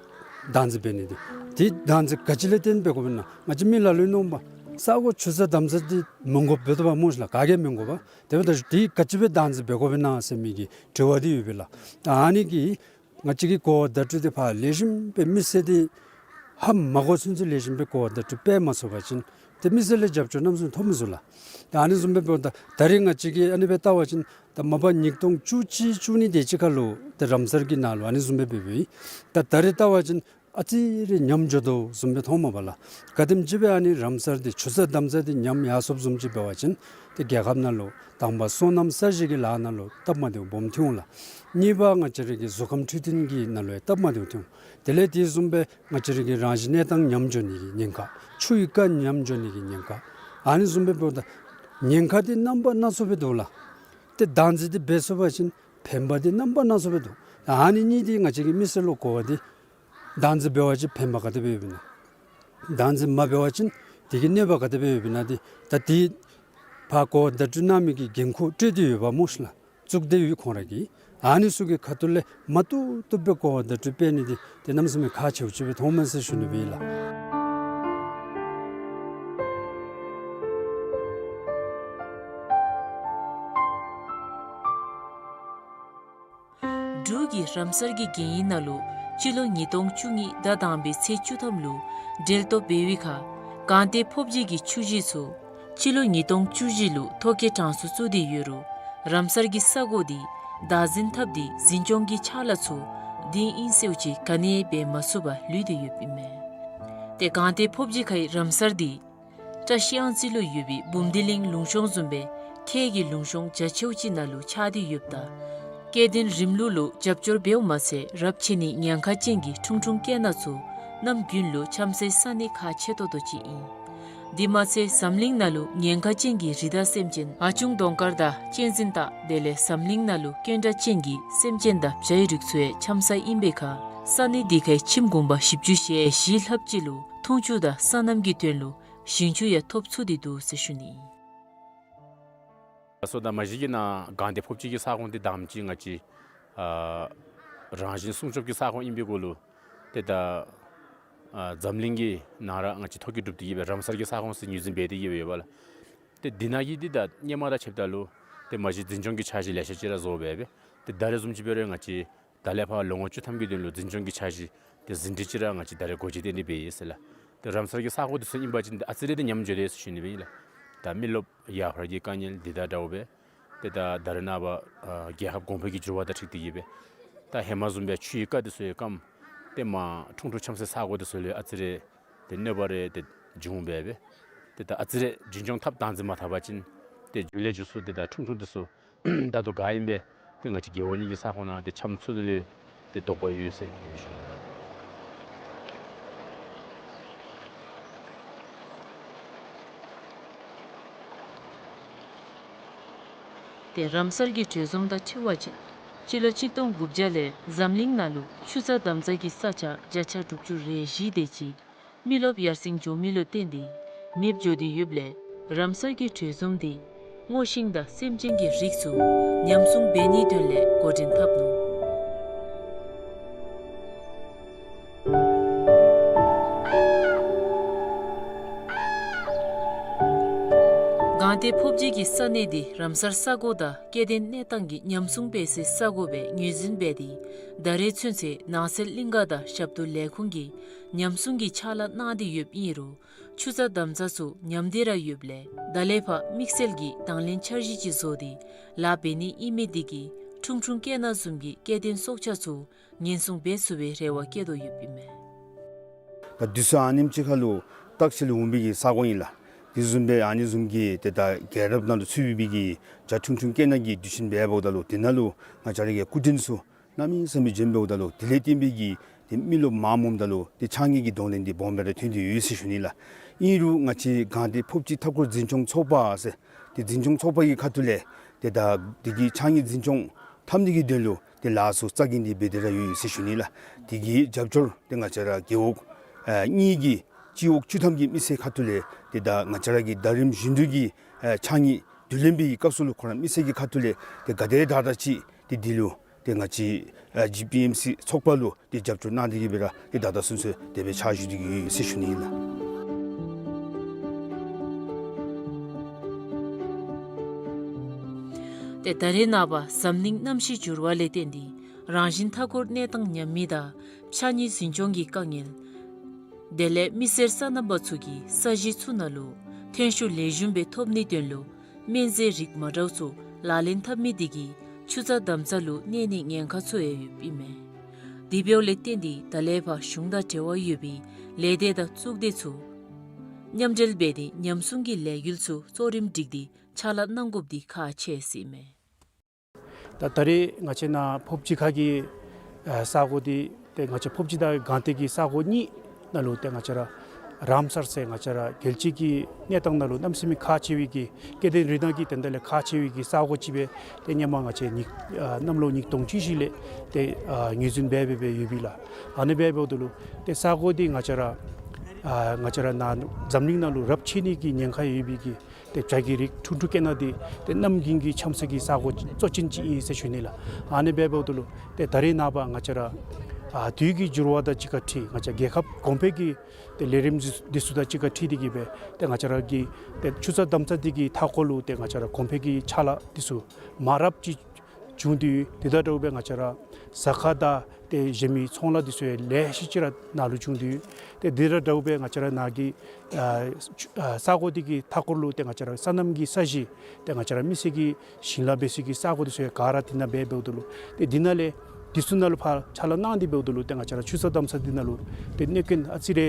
བདག་འཛིན་འབད་ནི་འདི། དེ་བདག་འཛིན་ག་ཅི་ལས་བརྟེན་འབད་དགོཔ་ཨིན་ན། ང་བཅས་མི་ལ་ལུ་ཨིན་ནོ་པ། ས་གོ་ཆུ་རྩྭ་འདམ་རྩྭ་འདི་མི་དགོཔ་འབད་དོ་བ་སྨོ་ཤི་ལགས། ག་གིས་མི་དགོ་པ། དེ་འབདཝ་ད་དེ་ག་ཅི་སྦེ་བདག་འཛིན་འབད་དགོཔ་ཨིན་ན་ཟེར་མི་གི་དྲི་བ་འདི་ཡོད་པས་ལགས། ཨ་ནི་གིས་ང་བཅས་ཀྱིས་གོ་བ་བརྡ་སྤྲོད་འདི་ཕར་ལེགས་ཤོམ་སྦེ་མི་སེར་འདི་ཧ་མ་གོ་ཚུན་ཚོད་ལེགས་ཤོམ་སྦེ་གོ་བ་བརྡ་སྤྲོད་སྤེལ་མ་ཚུགས་པ་ཅིན་ཏེ་མི་སེར་ལས་རྒྱབ་སྐྱོར་གནམ་མེད་ས་མེད་ཐོབ་མི་ཚུགས་ལགས། ད་ཨ་ནི་བཟུམ་སྦེ་འབདཝ་ད་ད་རེས་ང་བཅས་ཀྱིས་ཨ་ནི་སྦེ་བལྟ་བ་ཅིན་ད་མ་པ་ཉིས་སྟོང་བཅུ་གཅིག་བཅུ་གཉིས་དེ་ཅིག་ཁར་ལུ་ཏེ་རམ་སར་གྱི་ནང་ལུ་ཨ་ནི་བཟུམ་སྦེ་འབད་འབདཝ་ཨིན། ད་ད་རེས་བལྟ་བ་ཅིན་ཨ་ཙི་རེ་ཉམས་འགྱོ་དོ་བཟུམ་སྦེ་མཐོངམ་མས་པ་ལགས། ག་དེམ་ཅིག་སྦེ་ཨ་ནི་རམ་སར་འདི་ཆུ་རྩྭ་འདམ་རྩྭ་འདི་ཉམས་ཡར་སོངམ་བཟུམ་ཅིག་འབད་བ་ཅིན་ཏེ་རྒྱལ་ཁབ་ནང་ལུ་དང་པ་སོ་ནམ་ས་གཞི་གི་ལཱ་ནང་ལུ་སྟབས་མ་བདེཝ་སྦོམ་ཐོན་འོང་ལགས། གཉིས་པ་ང་བཅས་རའི་གི་གཟུགས་ཁམས་འཕྲོད་བསྟེན་གྱི་ནང་ལུ་ཡང་སྟབས་མ་བདེཝ་ཐོན་འོང་། དེ་ལས་དེ་བཟུམ་སྦེ་ང་བཅས་རའི་གི་རང་བཞིན་གནས་སྟངས་ཉམས་འགྱོ་ནི་གི་ཉེན་ཁ། ཆུ་ཡི་རྐ་ཉམས་འགྱོ་ནི་གི་ཉེན་ཁ། ཨ་ནི་བཟུམ་སྦེ་འབདཝ་ད་ཉེན་ཁ་འདི་རྣམ་པ་སྣ་ཚོགས་སྦེ་འདུག་ལགས། ཏེ་བདག་འཛིན་འདི་འབད་ཚུགས་པ་ཅིན་ཕན་པ་འདི་རྣམ་པ་སྣ་ཚོགས་སྦེ་འདུག། ཨ་ནི་གཉིས་འདི་ང་བཅས་ཀྱིས་མི་སེར་ལུ་གོ་བ་འདི་བདག་འཛིན་འབད་བ་ཅིན་ཕན་པ་ག་དེ་སྦེ་ཡོདཔ་ཨིན་ན། བདག་འཛིན་མ་འབད་བ་ཅིན་དེ་གི་གནོད་པ་ག་དེ་སྦེ་ཡོདཔ་ཨིན་ན་འདི་ད་དེ་ཕར་གོ་བ་བརྡ་སྤྲོད་གནང་མི་གི་འགན་ཁུར་སྤྲོད་དེ་ཡོདཔ་སྨོ་ཤི་ལགས། གཙུག་སྡེ་ཡོད་ཁོང་ར་གིས། ཨ་ནི་ཚུ་གི་ཁ་ཐུག་ལས་མ་བཏུབ་བཏུབ་སྦེ་གོ་བ་བརྡ་སྤྲོད་སྤེལ་ནི་འདི་ཏེ་གནམ་མེད་ས་མེད་ཁག་ཆེཝ་ཅིག་སྦེ་མཐོངམ་མས་ཟེར་ཞུ་ནི་སྦེ་ཨིན་ལགས། འབྲུག་གི་རམ་སར་གྱི་རྒྱལ་ཡོངས་ནང་ལུ་སྤྱི་ལོ་ཉིས་སྟོང་བཅུ་གཉིས་ཟླ་དང་པའི་ཚེས་བཅུ་ཐམ་ལུ་འབྲེལ་གཏོགས་འབད་བའི་ཁར་གངས་ཏེ་ཕོབ་སྦྱིས་ཀྱི་ཆུ་བཞི་ཚུ་སྤྱི་ལོ་ཉིས་སྟོང་བཅུ་བཞི་ལུ་ཐོ་བཀོད་གྲངས་སུ་བཙུགས་ཏེ་ཡོད་རུང་རམ་སར་གྱི་ས་གོ་འདི་བདག་འཛིན་འཐབ་སྟེ་འཛིན་སྐྱོང་གི་ཕྱག་ལཱ་ཚུ་དེ་ཨིན་ཟེརཝ་ཅིག་ག་ནི་ཡང་འབད་མ་ཚུགས་པར་ལུས་ཏེ་ཡོདཔ་ཨིན་མས། ཏེ་གངས་ཏེ་ཕོབ་སྦྱིས་ཁའི་རམ་སར་འདི་བཀྲ་ཤིས་གཡང་རྩེ་ལུ་ཡོད་པའི་བུམ་སྡེ་གླིང་ལུང་གཤོང་བཟུམ་སྦེ་ཁྱེགས་ཀྱི་ལུང་གཤོང་རྒྱ་ཆེཝ་ཅིག་ནང་ལུ་ཆགས་ཏེ་ཡོདཔ་ད་སྐྱེ་ལྡན་རིམ་ལུགས་ལུ་རྒྱབ་སྐྱོར་འབདཝ་མ་ཚད་རབས་ཆད་ནི་ཉེན་ཁ་ཅན་གྱི་ཁྲུང་ཁྲུང་སྐྱེ་སྣ་ཚུ་གནམ་དགུན་ལུ་འཁྱམ་སའི་ས་གནས་ཁག་ཆེ་ཏོག་ཏོ་ཅིག་ཨིན། དེ་མ་ཚད་འཛམ་གླིང་ནང་ལུ་ཉེན་ཁ་ཅན་གྱི་རི་དྭགས་སེམས་ཅན་ཨ་ཆུང་གདོང་དཀར་དང་གཅན་གཟན་སྟག་དེ་ལས་འཛམ་གླིང་ནང་ལུ་དཀོན་དྲགས་ཅན་གྱི་སེམས་ཅན་དང་བྱའི་རིགས་ཚུ་ཡང་འཁྱམ་ས་ཨིན་པའི་ཁར་ས་གནས་དེ་ཁའི་ཁྱིམ་གུང་པ་བཞི་བཅུ་ཞེ་བཞི་ལྷགཔ་ཅིག་ལུ་འཐུང་ཆུ་དང་སོ་ནམ་གྱི་དོན་ལུ་ཞིང་ཆུ་ཡང་ཐོབ་ཚུགས་ཏེ་འདུག་ཟེར་ཞུ་ནི་ཨིན། ལགས་སོ། ད་མ་གཞི་གི་ནཱ་གངས་ཏེ་ཕོབ་སྦྱིས་ཀྱི་ས་ཁོངས་འདི་དང་པ་ཅིག་ང་བཅས་ཨ་རང་བཞིན་སྲུང་སྐྱོབ་ཀྱི་ས་ཁོངས་ཨིན་པའི་གུ་ལུ་ཏེ་ད་ཨ་འཛམ་གླིང་གི་ནང་ར་ང་བཅས་ཐོ་བཀོད་གྲུབ་སྟེ་གིས་སྦེ་རམ་སར་གྱི་ས་ཁོངས་ཟེར་ངོས་འཛིན་འབད་དེ་གིས་སྦེ་ཡོད་པས་ལགས། ཏེ་འདི་ནང་གི་འདི་ད་སྔོན་མ་དང་ཕྱདཔ་ད་ལུ་ཏེ་མ་གཞི་འཛིན་སྐྱོང་གི་འཆར་གཞི་ལེ་ཤ་ཅིག་ར་བཟོ་སྦེ་སྦེ་ཏེ་ད་རེས་བཟུམ་ཅིག་འབད་རུང་ང་བཅས་ད་ལས་ཕར་ལོ་ངོ་བཅུ་ཐམ་གྱི་དོན་ལུ་འཛིན་སྐྱོང་གི་འཆར་གཞི་ཏེ་ཟིན་བྲིས་ཅིག་ར་ང་བཅས་ད་རེས་འགོ་འབྱེད་དེ་འདི་འབད་ཡི་ཟེར་ལགས། ཏེ་རམ་སར་གྱི་ས་གོ་འདི་ཚུ་ཨིན་པ་ཅིན་ཏེ་ཨ་ཙི་རེ་ཏེ་ཉམས་འགྱོ་དེས་ཟེར་ཞུ་ནི་སྦེ་ཨིན་ལགས། ད་མི་རློབས་ཡར་འཕར་གྱི་དཀའ་ངལ་འདི་དང་འདྲཝ་སྦེ་ཏེ་ད་ད་རེས་ནངས་པ་ཨ་རྒྱལ་ཁབ་གོང་འཕེལ་གྱི་འགྱུར་བ་དང་འཁྲིལ་ཏེ་གིས་སྦེ་ད་ཧེ་མ་བཟུམ་སྦེ་ཆུའི་རྐ་འདི་ཚུ་ཡང་སྐམ། ཏེ་མར་ཁྲུང་ཁྲུང་འཁྱམ་སའི་ས་གོ་འདི་ཚུ་ལུ་ཨ་ཙི་རེ་ཏེ་གནོད་པ་རེ་ཏེ་འབྱུང་སྦེ་སྦེ་ཏེ་ད་ཨ་ཙི་རེ་རྒྱུན་སྐྱོང་འཐབ་བཏང་ཟེར་མ་ཐབ་པ་ཅིན་ཏེ་མཇུག་ལས་མཇུག་སུ་ཏེ་ད་ཁྲུང་ཁྲུང་འདི་ཚུ་ད་ལྟོ་ག་ཨིན་པས། ཏེ་ང་བཅས་རྒེད་འོག་གཉིས་ཀྱི་ས་ཁོངས་ནང་ཏེ་འཁྱམ་ཚུགས་ལས་ཏེ་དོགས་པ་ཡོད་ཟེར་ཞུ་ནི། ཏེ་རམ་སར་གྱི་གྲོས་འཛོམས་དང་འཁྲིལ་བ་ཅིན་སྤྱི་ལོ་གཅིག་སྟོང་དགུ་བརྒྱ་ལས་འཛམ་གླིང་ནང་ལུ་ཆུ་རྩྭ་དམ་རྩྭ་གི་ས་ཆ་བརྒྱ་ཆ་དྲུག་ཅུ་རེ་བཞི་དེ་ཅིག་མི་རློབས་ཡར་སེང་འགྱོ་མི་ལུ་བརྟེན་ཏེ་མེདཔ་འགྱོ་སྟེ་ཡོདཔ་ལས་རམ་སར་གྱི་གྲོས་འཛོམས་འདི་སྔོ་ཤིང་དང་སེམས་ཅན་གྱི་རིགས་ཚུ་ཉམས་སྲུང་འབད་ནིའི་དོན་ལས་འགོ་འདྲེན་འཐབ་ནུག། སྒང་སྟེང་ཕོབ་སྦྱིས་ཀྱི་ས་གནས་འདི་རམ་སར་ས་གོ་དང་སྐྱེ་ལྡན་གནས་སྟངས་ཀྱི་ཉམས་སྲུང་འབད་སའི་ས་གོ་སྦེ་ངོས་འཛིན་འབད་དེ་ད་རེས་ཚུན་ཚོད་ནང་སྲིད་གླིང་ག་དང་ཞབས་ཏོག་ལས་ཁུངས་ཀྱིས་ཉམས་སྲུང་གི་ཕྱག་ལཱ་གནང་སྟེ་ཡོདཔ་ཨིན་རུང་ཆུ་རྩྭ་དམ་རྩྭ་ཚུ་ཉམས་ཏེ་ར་ཡོདཔ་ལས་ད་ལས་ཕར་དམིགས་བསལ་གྱི་དང་ལེན་འཆར་གཞི་ཅིག་བཟོ་སྟེ་ལཱ་འབད་ནི་ཨིན་མི་འདི་གིས་ཁྲུང་ཁྲུང་སྐེ་ནག་བཟུམ་གྱི་སྐྱེ་ལྡན་སྲོག་ཆགས་ཚུ་ཉེན་སྲུང་འབད་ཚུགས་པའི་རེ་བ་བསྐྱེད་དོ་ཡོདཔ་ཨིན་མས། ད་དུས་ཚོད་ཨ་ནེམ་ཅིག་ཁར་ལུ་བརྟག་དཔྱད་ལུ་འོང་མི་གི་ས་གོ་ཨིན་ལགས། དེ་བཟུམ་སྦེ་ཨ་ནི་བཟུམ་གྱི་ཏེ་ད་རྒྱལ་རབས་ནང་ལུ་ཚུད་པའི་གི་བྱ་ཁྲུང་ཁྲུང་སྐེ་ནག་གི་དུས་ཆེན་འབད་འབདཝ་ད་ལུ་དེ་ནང་ལུ་ང་བཅས་ར་གི་སྐུ་མགྲོན་ཚུ་གནམ་མེད་ས་མེད་བྱོན་འབདཝ་ད་ལུ་དེ་ལས་བརྟེན་པའི་གི་ཏེ་མི་རློབས་མངམ་འོངམ་ད་ལུ་ཏེ་ཕྱགས་སྙིགས་ཀྱི་གདོང་ལེན་འདི་སྦོམ་སྦེ་ར་ཐོན་ཏེ་ཡོད་ཟེར་ཞུ་ནི་ལགས། ཨིན་རུང་ང་བཅས་སྒང་སྟེང་ཕོབ་སྦྱིས་འཐབ་འཁོར་འཛིན་སྐྱོང་ཚོགས་པ་ཟེར་ཏེ་འཛིན་སྐྱོང་ཚོགས་པ་གི་ཁ་ཐུག་ལས་ཏེ་ད་དེ་གི་ཕྱགས་སྙིགས་འཛིན་སྐྱོང་འཐབ་ནི་གི་དོན་ལུ་ཏེ་ལཱ་ཚུ་རྩ་འགེངས་ཏེ་འབད་དེ་ར་ཡོད་ཟེར་ཞུ་ནི་ལགས། དེ་གི་རྒྱབ་སྐྱོར་ཏེ་ང་བཅས་ར་རྒེད་འོག་ཨ་གཉིས་ཀྱི་སྤྱི་འོག་བཅུ་ཐམ་གྱི་མི་སེར་ཁ་ཐུག་ལས་ཏེ་ད་ང་བཅས་ར་གི་ཟླ་རིམ་བཞིན་དུ་གི་ཨ་ཕྱགས་སྙིགས་དུས་ལེན་པའི་སྐབས་སུ་ལུ་ཁོང་ར་མི་སེར་གྱི་ཁ་ཐུག་ལས་ཏེ་ག་དེ་དྲག་དྲག་ཅིག་ཏེ་འདི་ལུ་ཏེ་ང་བཅས་ཨ་ཇི་པི་ཨེམ་སི་ཚོགས་པ་ལུ་ཏེ་རྒྱབ་སྐྱོར་གནང་སྟེ་གིས་སྦེ་ར་ཏེ་ད་ལྟོ་ཚུན་ཚོད་དེ་སྦེ་ཕྱག་ཞུ་སྟེ་གིས་ཡོད་ཟེར་ཞུ་ནི་ཨིན་ལགས། ཏེ་ད་རེས་ནངས་པ་འཛམ་གླིང་གནམ་གཤིས་འགྱུར་བ་ལས་བརྟེན་ཏེ་རང་བཞིན་མཐའ་འཁོར་གནས་སྟངས་ཉམས་མི་དང་ཕྱགས་སྙིགས་འཛིན་སྐྱོང་གི་དཀའ་ངལ། དེ་ལས་མི་སེར་སོ་ནམ་པ་ཚུ་གིས་ས་གཞི་ཚུ་ནང་ལུ་ཐོན་ཤུགས་ལེགས་ཤོམ་སྦེ་ཐོབ་ནིའི་དོན་ལུ་སྨན་རྫས་རིགས་མ་འདྲཝ་ཚུ་ལག་ལེན་འཐབ་མི་དེ་གིས་ཆུ་རྩྭ་དམ་རྩྭ་ལུ་གནོད་ནིའི་ཉེན་ཁ་ཚུ་ཡང་ཡོདཔ་ཨིན་མས། དེ་འབདཝ་ལས་བརྟེན་ཏེ་ད་ལས་ཕར་གཞུང་དང་འབྲེལ་བ་ཡོད་པའི་ལས་སྡེ་དང་གཙུག་སྡེ་ཚུ་མཉམ་འབྲེལ་འབད་དེ་ཉམས་སྲུང་གི་ལས་འགུལ་ཚུ་གཙོ་རིམ་སྒྲིག་སྟེ་ཕྱག་ལཱ་གནང་དགོཔ་འདི་ཁག་ཆེ་ཟེར་ཨིན་མས། ད་ད་རེས་ང་བཅས་ནཱ་ཕོབ་སྦྱིས་ཁ་གི་ཨ་ས་གོ་འདི་ཏེ་ང་བཅས་ཕོབ་སྦྱིས་དང་སྒང་སྟེང་གི་ས་གོ་གཉིས་ནང་ལུ་ཏེ་ང་བཅས་ར་རམ་སར་ཟེར་ང་བཅས་ར་རྒྱལ་སྤྱི་གི་གནས་སྟངས་ནང་ལུ་གནམ་མེད་ས་མེད་ཁག་ཆེ་བའི་གི་སྐྱེ་ལྡན་རི་དྭགས་ཀྱི་དོན་དག་ལས་ཁག་ཆེ་བའི་གི་ས་གོ་ཅིག་སྦེ་ཏེ་ཧེ་མ་ང་བཅས་ཉིས་ཨ་གནམ་ལོ་ཉིས་སྟོང་བཅུ་བཞི་ལས་ཏེ་ཨ་ངོས་འཛིན་འབད་འབད་འབད་ཡོད་པས་ལགས། ཨ་ནི་འབད་འབདཝ་ད་ལུ་ཏེ་ས་གོ་འདི་ང་བཅས་ར་ཨ་ང་བཅས་ར་ནཱ་འཛམ་གླིང་ནང་ལུ་རབས་ཆད་ནི་གི་ཉེན་ཁ་ཡོད་པའི་གི་ཏེ་བྱ་གི་རིགས་ཁྲུང་ཁྲུང་སྐེ་ནག་འདི་ཏེ་གནམ་དགུན་གྱི་འཁྱམ་ས་གི་ས་གོ་གཙོ་ཅན་ཅིག་ཨིན་ཟེར་ཞུ་ནི་ལགས། ཨ་ནི་འབད་འབདཝ་ད་ལུ་ཏེ་ད་རེས་ནངས་པ་ང་བཅས་ར་ཨ་དུས་ཀྱི་འགྱུར་བ་དང་གཅིག་ཁར་འཁྲིལ་ང་བཅས་རྒྱལ་ཁབ་གོང་འཕེལ་གྱི་ཏེ་ལས་རིམ་འདི་ཚུ་དང་གཅིག་ཁར་འཁྲིལ་ཏེ་གིས་སྦེ་ཏེ་ང་བཅས་ར་གི་ཏེ་ཆུ་རྩྭ་དམ་རྩྭ་འདི་གི་མཐའ་འཁོར་ལུ་ཏེ་ང་བཅས་ར་གོང་འཕེལ་གྱི་ཕྱག་ལཱ་འདི་ཚུ་མང་རབས་ཅིག་བྱུང་སྟེ་ཡོད། དེ་དང་འདྲཝ་སྦེ་ང་བཅས་ར་ཟ་ཁང་དང་ཏེ་གཞན་མི་ཚོང་ལཱ་འདི་ཚུ་ཡང་ལེ་ཤ་ཅིག་ར་ནཱ་ལུ་བྱུང་སྟེ་ཡོད། ཏེ་དེ་དང་འདྲཝ་སྦེ་ང་བཅས་ར་ནཱ་གི་ཨ་ཨ་ས་གོ་འདི་གི་མཐའ་འཁོར་ལུ་ཏེ་ང་བཅས་ར་སོ་ནམ་གྱི་ས་གཞི་ཏེ་ང་བཅས་ར་མི་སེར་གྱི་ཞིང་ལཱ་འབད་ས་གི་ས་གོ་འདི་ཚུ་ཡང་ག་ར་དེ་ནང་འབད་འབདཝ་ད་ལུ་ཏེ་དེ་ནང་ལས་དེ་ཚུ་ནང་ལུ་ཕར་ཕྱག་ལཱ་གནང་སྟེ་འབདཝ་ད་ལུ་ཏེ་ང་བཅས་ར་ཆུ་རྩྭ་དམ་རྩྭ་འདི་ནང་ལུ་ཏེ་གནོད་སྐྱོན་ཨ་ཙི་རེ་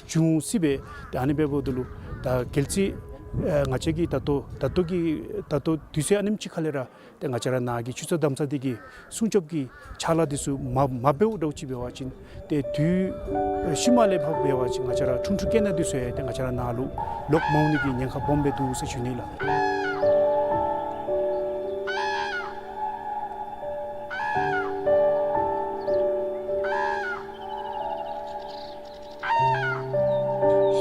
བྱུང་སྲིད་པས། ཏེ་ཨ་ནི་འབདཝ་ད་ལུ་ད་གལ་སྲིད་ཨ་ང་བཅས་ཀྱིས་ད་ལྟོ་ད་ལྟོ་གི་ད་ལྟོ་དུས་ཚོད་ཨ་ནེམ་ཅིག་ཁ་ལས་ར་ཏེ་ང་བཅས་ར་ནཱ་གི་ཆུ་རྩྭ་དམ་རྩྭ་འདི་གི་སྲུང་སྐྱོབ་ཀྱི་ཕྱག་ལཱ་འདི་ཚུ་མ་མ་འབདཝ་འདྲཝ་ཅིག་འབད་བ་ཅིན་ཏེ་དུས་ཤུལ་མ་ལས་ཕར་འབད་བ་ཅིན་ང་བཅས་ར་ཁྲུང་ཁྲུང་སྐེ་ནག་འདི་ཚུ་ཡང་ཏེ་ང་བཅས་ར་ནཱ་ལུ་ལོག་མ་འོང་ནི་གི་ཉེན་ཁ་སྦོམ་སྦེ་འདུག་ཟེར་ཞུ་ནི་ལགས།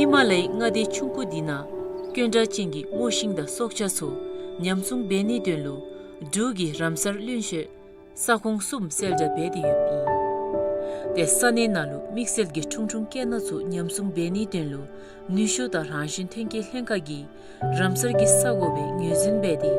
ཧི་མ་ལ་ཡའི་མངའ་སྡེ་ཆུང་ཀུ་འདི་ནང་དཀོན་དྲགས་ཅན་གྱི་སྔོ་ཤིང་དང་སྲོག་ཆགས་ཚུ་ཉམས་སྲུང་འབད་ནིའི་དོན་ལུ་འབྲུག་གིས་རམ་སར་བློན་ཤོད་ས་ཁོངས་གསུམ་གསལ་བསྒྲགས་འབད་དེ་ཡོདཔ་ཨིན། ཏེ་ས་གནས་ནང་ལུ་དམིགས་བསལ་གྱི་ཁྲུང་ཁྲུང་སྐེ་ནག་ཚུ་ཉམས་སྲུང་འབད་ནིའི་དོན་ལུ་ནུས་ཤུགས་དང་རང་བཞིན་ཐོན་སྐྱེད་ལྷན་ཁག་གིས་རམ་སར་གྱི་ས་གོ་སྦེ་ངོས་འཛིན་འབད་དེ་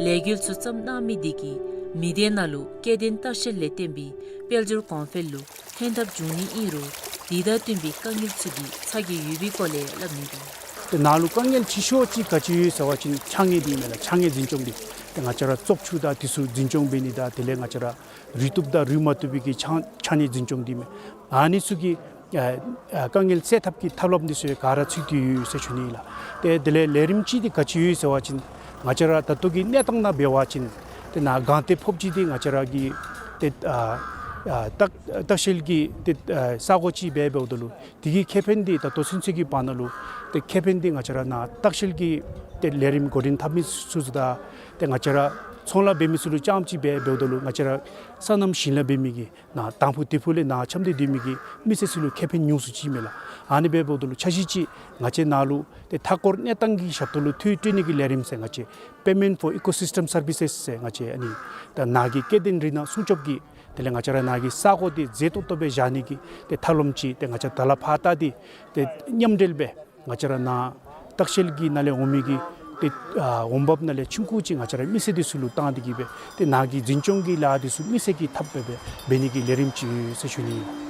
ལས་འགུལ་ཚུ་བརྩམས་གནང་མི་དེ་གིས་མི་སྡེ་ནང་ལུ་སྐྱེ་ལྡན་ལྟ་བཤལ་ལས་བརྟེན་པའི་དཔལ་འབྱོར་གོང་འཕེལ་ལུ་ཕན་ཐབས་འབྱུང་ནི་ཨིན་རུང་ དེ་དང་བསྟུན་པའི་དཀའ་ངལ་ཚུ་གིས་ཚ་གྱང་ཡོད་པའི་སྐོར་ལས་སླབ་ནི་འདུག། ཏེ་ནཱ་ལུ་དཀའ་ངལ་ཆེ་ཤོས་ཅིག་ག་ཅི་ཡོད་ཟེར་བ་ཅིན་ཕྱགས་སྙིགས་འདི་མས་ལགས། ཕྱགས་སྙིགས་འཛིན་སྐྱོང་འདི། ཏེ་ང་བཅས་ར་བཙོག་ཆུ་དང་དེ་ཚུ་འཛིན་སྐྱོང་འབད་ནི་དང་དེ་ལས་ང་བཅས་ར་རུལ་བཏུབ་དང་རུལ་མ་བཏུབ་པའི་གི་ཕྱགས་ཕྱགས་སྙིགས་འཛིན་སྐྱོང་འདི་མས། ཨ་ནི་ཚུ་གི་ཨ་ཨ་དཀའ་ངལ་སེལ་ཐབས་ཀྱི་ཐབས་ལམ་འདི་ཚུ་ཡང་ག་ར་ཚུད་དེ་ཡོད་ཟེར་ཞུ་ནི་ལགས། ཏེ་དེ་ལས་ལས་རིམ་ཅིག་འདི་ག་ཅི་ཡོད་ཟེར་བ་ཅིན་ང་བཅས་ར་ད་ལྟོ་གི་གནས་སྟངས་ནང་འབད་བ་ཅིན་ཏེ་ནཱ་སྒང་སྟེང་ཕོབ་སྦྱིས་འདི་ང་བཅས་ར་གི་ཏེ་ཨ་ཨ་ལྟ་ལྟ་བཤལ་གྱི་ཏེ་ཨ་ས་གོ་ཅིག་སྦེ་འབདཝ་ད་ལུ་དེ་གི་ཁེ་ཕན་འདི་ད་ལྟོ་ཚུན་ཚོད་ཀྱི་བར་ན་ལུ་ཏེ་ཁེ་ཕན་འདི་ང་བཅས་ར་ནཱ་ལྟ་བཤལ་གྱི་ཏེ་ལས་རིམ་འགོ་འདྲེན་འཐབ་མི་ཚུ་ཚུ་དང་ཏེ་ང་བཅས་ར་ཚོང་ལཱ་འབད་མི་ཚུ་ལུ་རྐྱངམ་ཅིག་སྦེ་འབདཝ་ད་ལུ་ང་བཅས་ར་སོ་ནམ་ཞིང་ལཱ་འབད་མི་གི་ནཱ་དང་ཕུ་དེ་ཕུ་ལས་ནཱ་འཁྱམས་ཏེ་སྡོད་མི་གི་མི་སེར་ཚུ་ལུ་ཁེ་ཕན་ཉུང་སུ་ཅིག་མས་ལགས། ཨ་ནི་འབདཝ་ད་ལུ་ཆ་ཤས་ཅིག་ང་བཅས་ནཱ་ལུ་ཏེ་མཐའ་འཁོར་གནས་སྟངས་ཀྱི་ཞབས་ཏོག་ལུ་ཐོ་བཀོད་ནི་གི་ལས་རིམ་ཟེར་ང་བཅས་Payment for Ecosystem Services ཟེར་ང་བཅས་ཨ་ནི་ད་ནཱ་གི་སྐྱེ་ལྡན་རི་ནང་སྲུང་སྐྱོབ་ཀྱི་དེ་ལས་ང་བཅས་ར་ནཱ་གི་ས་གོ་འདི་མཛེས་ཏོག་ཏོ་སྦེ་བཞག་ནི་གི་ཏེ་ཐབས་ལམ་ཅིག་ཏེ་ང་བཅས་ད་ལས་ཕར་ད་འདི་ཏེ་མཉམ་འབྲེལ་སྦེ་ང་བཅས་ར་ནཱ་ལྟ་བཤལ་གྱི་ནང་ལས་འོང་མི་གི་ཏེ་ཨ་འོང་འབབ་ནང་ལས་ཆུང་ཀུ་ཅིག་ང་བཅས་ར་མི་སེར་འདི་ཚུ་ལུ་བཏང་སྟེ་གི་སྦེ་ཏེ་ནཱ་གི་འཛིན་སྐྱོང་གི་ལཱ་འདི་ཚུ་མི་སེར་གྱིས་འཐབ་སྦེ་འབད་ནི་གི་ལས་རིམ་ཅིག་ཡོད་ཟེར་ཞུ་ནི་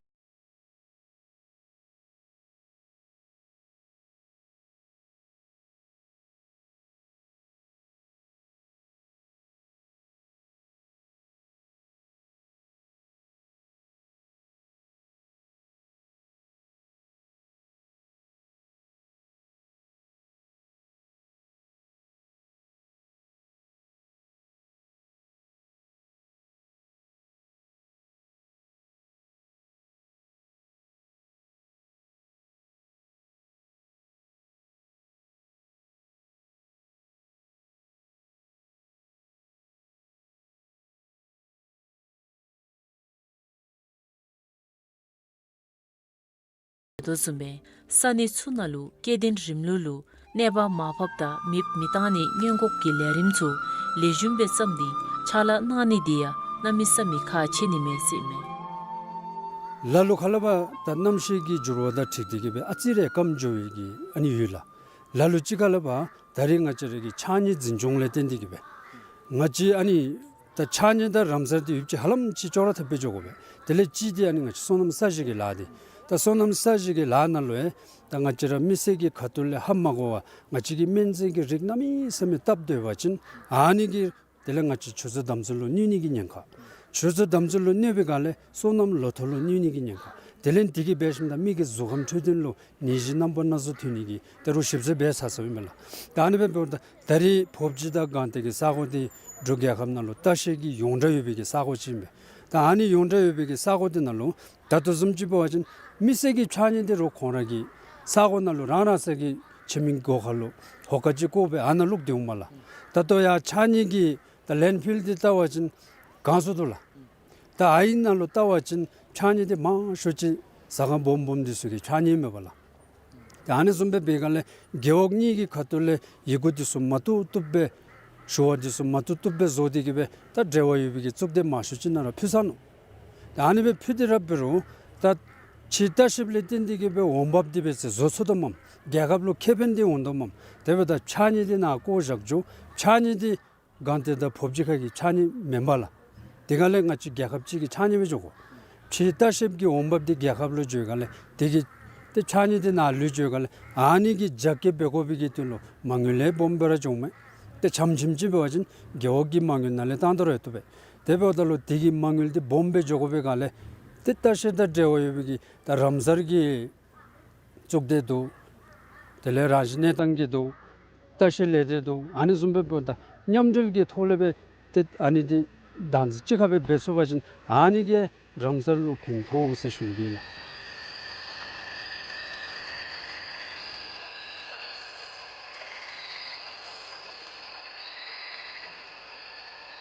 ཨིན། དོ་བཟུམ་སྦེ་ས་གནས་ཚུ་ནང་ལུ་སྐྱེ་ལྡན་རིམ་ལུགས་ལུ་གནོད་པ་མ་ཕོགཔ་དང་མེདཔ་མི་བཏང་ནིའི་སྔོན་འགོག་གི་ལས་རིམ་ཚུ་ལེགས་ཤོམ་སྦེ་བརྩམས་ཏེ་ཕྱག་ལཱ་གནང་ནི་འདི་ཡང་གནམ་མེད་ས་མེད་ཁག་ཆེ་ནི་མས་ཟེར་མས། ལ་ལུ་ཁ་ལས་ཕར་ད་གནམ་གཤིས་ཀྱི་འགྱུར་བ་དང་འཁྲིལ་ཏེ་གི་སྦེ་ཨ་ཙི་རེ་སྐམ་འགྱོ་བའི་གི་ཨ་ནི་ཡོད་ལགས། ལ་ལུ་ཅིག་ཁ་ལས་ཕར་ད་རེས་ང་བཅས་ར་གི་ཕྱགས་སྙིགས་འཛིན་སྐྱོང་ལས་བརྟེན་ཏེ་གི་སྦེ་ང་བཅས་ཨ་ནི་ད་ཕྱགས་སྙིགས་དང་རམ་སར་འདི་ཡོདཔ་ཅིག་ཧ་ལམ་ཅིག་ཅོག་ར་འཐདཔ་སྦེ་འགྱོ་དགོ་པས། དེ་ལས་གཅིག་འདི་ཨ་ནི་ང་བཅས་སོ་ནམ་ས་གཞི་གི་ལཱ་འདི། ད་སོ་ནམ་ས་གཞི་གི་ལཱ་ནང་ལུ་ཡང་ད་ང་བཅས་ར་མི་སེར་གྱི་ཁ་ཐུག་ལས་ཧ་མ་གོ་བར་ང་བཅས་ཀྱིས་སྨན་རྫས་ཀྱི་རིགས་གནམ་མེད་ས་མེད་བཏབ་སྡོད་པ་ཅིན་ཨ་ནི་གིས་དེ་ལས་ང་བཅས་ཆུ་མཛོད་དམ་ཚོད་ལུ་གནོད་ནི་གི་ཉེན་ཁ། ཆུ་མཛོད་དམ་ཚོད་ལུ་གནོད་པའི་སྒང་ལས་སོ་ནམ་ལོ་ཐོག་ལུ་གནོད་ནི་གི་ཉེན་ཁ། དེ་ལས་འདི་གིས་འབད་ཞིནམ་ད་མི་གི་གཟུགས་ཁམས་འཕྲོད་བསྟེན་ལུ་ནད་གཞི་རྣམ་པ་སྣ་ཚོགས་ཐོན་ནི་གི་ད་རུང་ཞིབ་འཚོལ་འབད་ཚར་ཚརཝ་ཨིན་པས་ལགས། ད་ཨ་ནི་སྦེ་འབདཝ་ད་ད་རེས་ཕོབ་སྦྱིས་དང་སྒང་སྟེང་གི་ས་གོ་འདི་འབྲུག་རྒྱལ་ཁབ་ནང་ལུ་ལྟ་བཤལ་གྱི་ཡོངས་གྲགས་ཡོད་པའི་གི་ས་གོ་ཅིག་ཨིན་པས། ད་ཨ་ནི་ཡོངས་གྲགས་ཡོད་པའི་གི་ས་གོ་འདི་ནང་ལུ་ད་ལྟོ་བཟུམ་ཅིག་འབད་བ་ཅིན་མི་སེར་གྱི་ཕྱགས་སྙིགས་འདི་རུང་ཁོང་ར་གི་ས་གོ་ནང་ལུ་རང་རང་སོ་གི་ཁྱིམ་གྱི་སྒོ་ཁར་ལུ་ཧོ་ཀ་ཅིག་བཀོག་སྦེ་ཨ་ནཱ་བླུགས་ཏེ་འོངམ་མས་ལགས། ད་ལྟོ་ཡར་ཕྱགས་སྙིགས་ཀྱི་ད་ལེནཌ་ཕིལ་འདི་བལྟ་བ་ཅིན་གང་སུ་འདུག་ལགས། ད་ཨའི་ནང་ལུ་བལྟ་བ་ཅིན་ཕྱགས་སྙིགས་འདི་མང་ཤོས་ཅིག་ཟ་ཁང་སྦོམ་སྦོམ་འདི་ཚུ་གི་ཕྱགས་སྙིགས་མས་པ་ལགས། ད་ཨ་ནི་བཟུམ་སྦེ་འབད་སྒང་ལས་རྒེད་འོག་གཉིས་ཀྱི་ཁ་ཐུག་ལས་ཡི་གུ་འདི་ཚུ་མ་བཏུབ་བཏུབ་སྦེ་ཞུ་བ་འདི་ཚུ་མ་བཏུབ་བཏུབ་སྦེ་བཟོ་སྟེ་གི་སྦེ་ད་འབྲེལ་བ་ཡོད་པའི་གི་གཙུག་སྡེ་མང་ཤོས་ཅིག་ནང་ར་ཕུལ་ཚར་ནུག། ད་ཨ་ནི་སྦེ་ཕུལ་ཏེ་ར་འབད་རུང་ད་ཕྱིའི་ལྟ་བཤལཔ་ལས་བརྟེན་ཏེ་གི་སྦེ་འོང་འབབ་འདི་འབད་ཚེ་བཟོ་ཚུགས་དོ་མས། རྒྱལ་ཁབ་ལུ་ཁེ་ཕན་འདི་འོང་དོ་མས། དེ་འབདཝ་ད་ཕྱགས་སྙིགས་འདི་ནཱ་བཀོ་བཞག་འགྱོ། ཕྱགས་སྙིགས་འདི་སྒང་སྟེང་དང་ཕོབ་སྦྱིས་ཁ་གི་ཕྱགས་སྙིགས་མེན་པ་ལགས། དེ་སྒང་ལས་ང་བཅས་རྒྱལ་ཁབ་ཅིག་གི་ཕྱགས་སྙིགས་སྦེ་འགྱོ་དགོ། ཕྱིའི་ལྟ་བཤལཔ་གི་འོང་འབབ་འདི་རྒྱལ་ཁབ་ལུ་འགྱོ་སྒང་ལས་དེ་གི་ཏེ་ཕྱགས་སྙིགས་འདི་ནཱ་ལུ་འགྱོ་སྒང་ལས་ཨ་ནི་གི་རྒྱ་སྐྱེད་འབད་དགོ་པའི་གི་དོན་ལུ་མ་དངུལ་ལེ་སྦོམ་སྦེ་ར་འགྱོཝ་མས། ཏེ་ཆམ་ཆིམ་ཅིག་འབད་བ་ཅིན་རྒེད་འོག་གི་མ་དངུལ་ནང་ལས་བཏང་དོ་རུང་བཏུབ་པས། དེ་འབདཝ་ད་ལུ་དེ་གི་མ་དངུལ་འདི་སྦོམ་སྦེ་འགྱོ་དགོ་པའི་སྒང་ལས་ཏེ་ལྟ་བཤལ་དང་འབྲེལ་བ་ཡོད་པའི་གི་ད་རམ་སར་གྱི་གཙུག་སྡེ་འདུག། དེ་ལས་རང་བཞིན་གནས་སྟངས་ཀྱི་འདུག། ལྟ་བཤལ་ལས་སྡེ་འདུག། ཨ་ནི་བཟུམ་སྦེ་འབདཝ་ད་མཉམ་འབྲེལ་གྱི་ཐོག་ལས་སྦེ་ཏེ་ཨ་ནི་འདི་བདག་འཛིན་གཅིག་ཁར་སྦེ་འབད་ཚུགས་པ་ཅིན་ཨ་ནི་གིས་རམ་སར་ལུ་ཕན་ཐོགས་ཟེར་ཞུ་ནི་ཨིན་ལགས།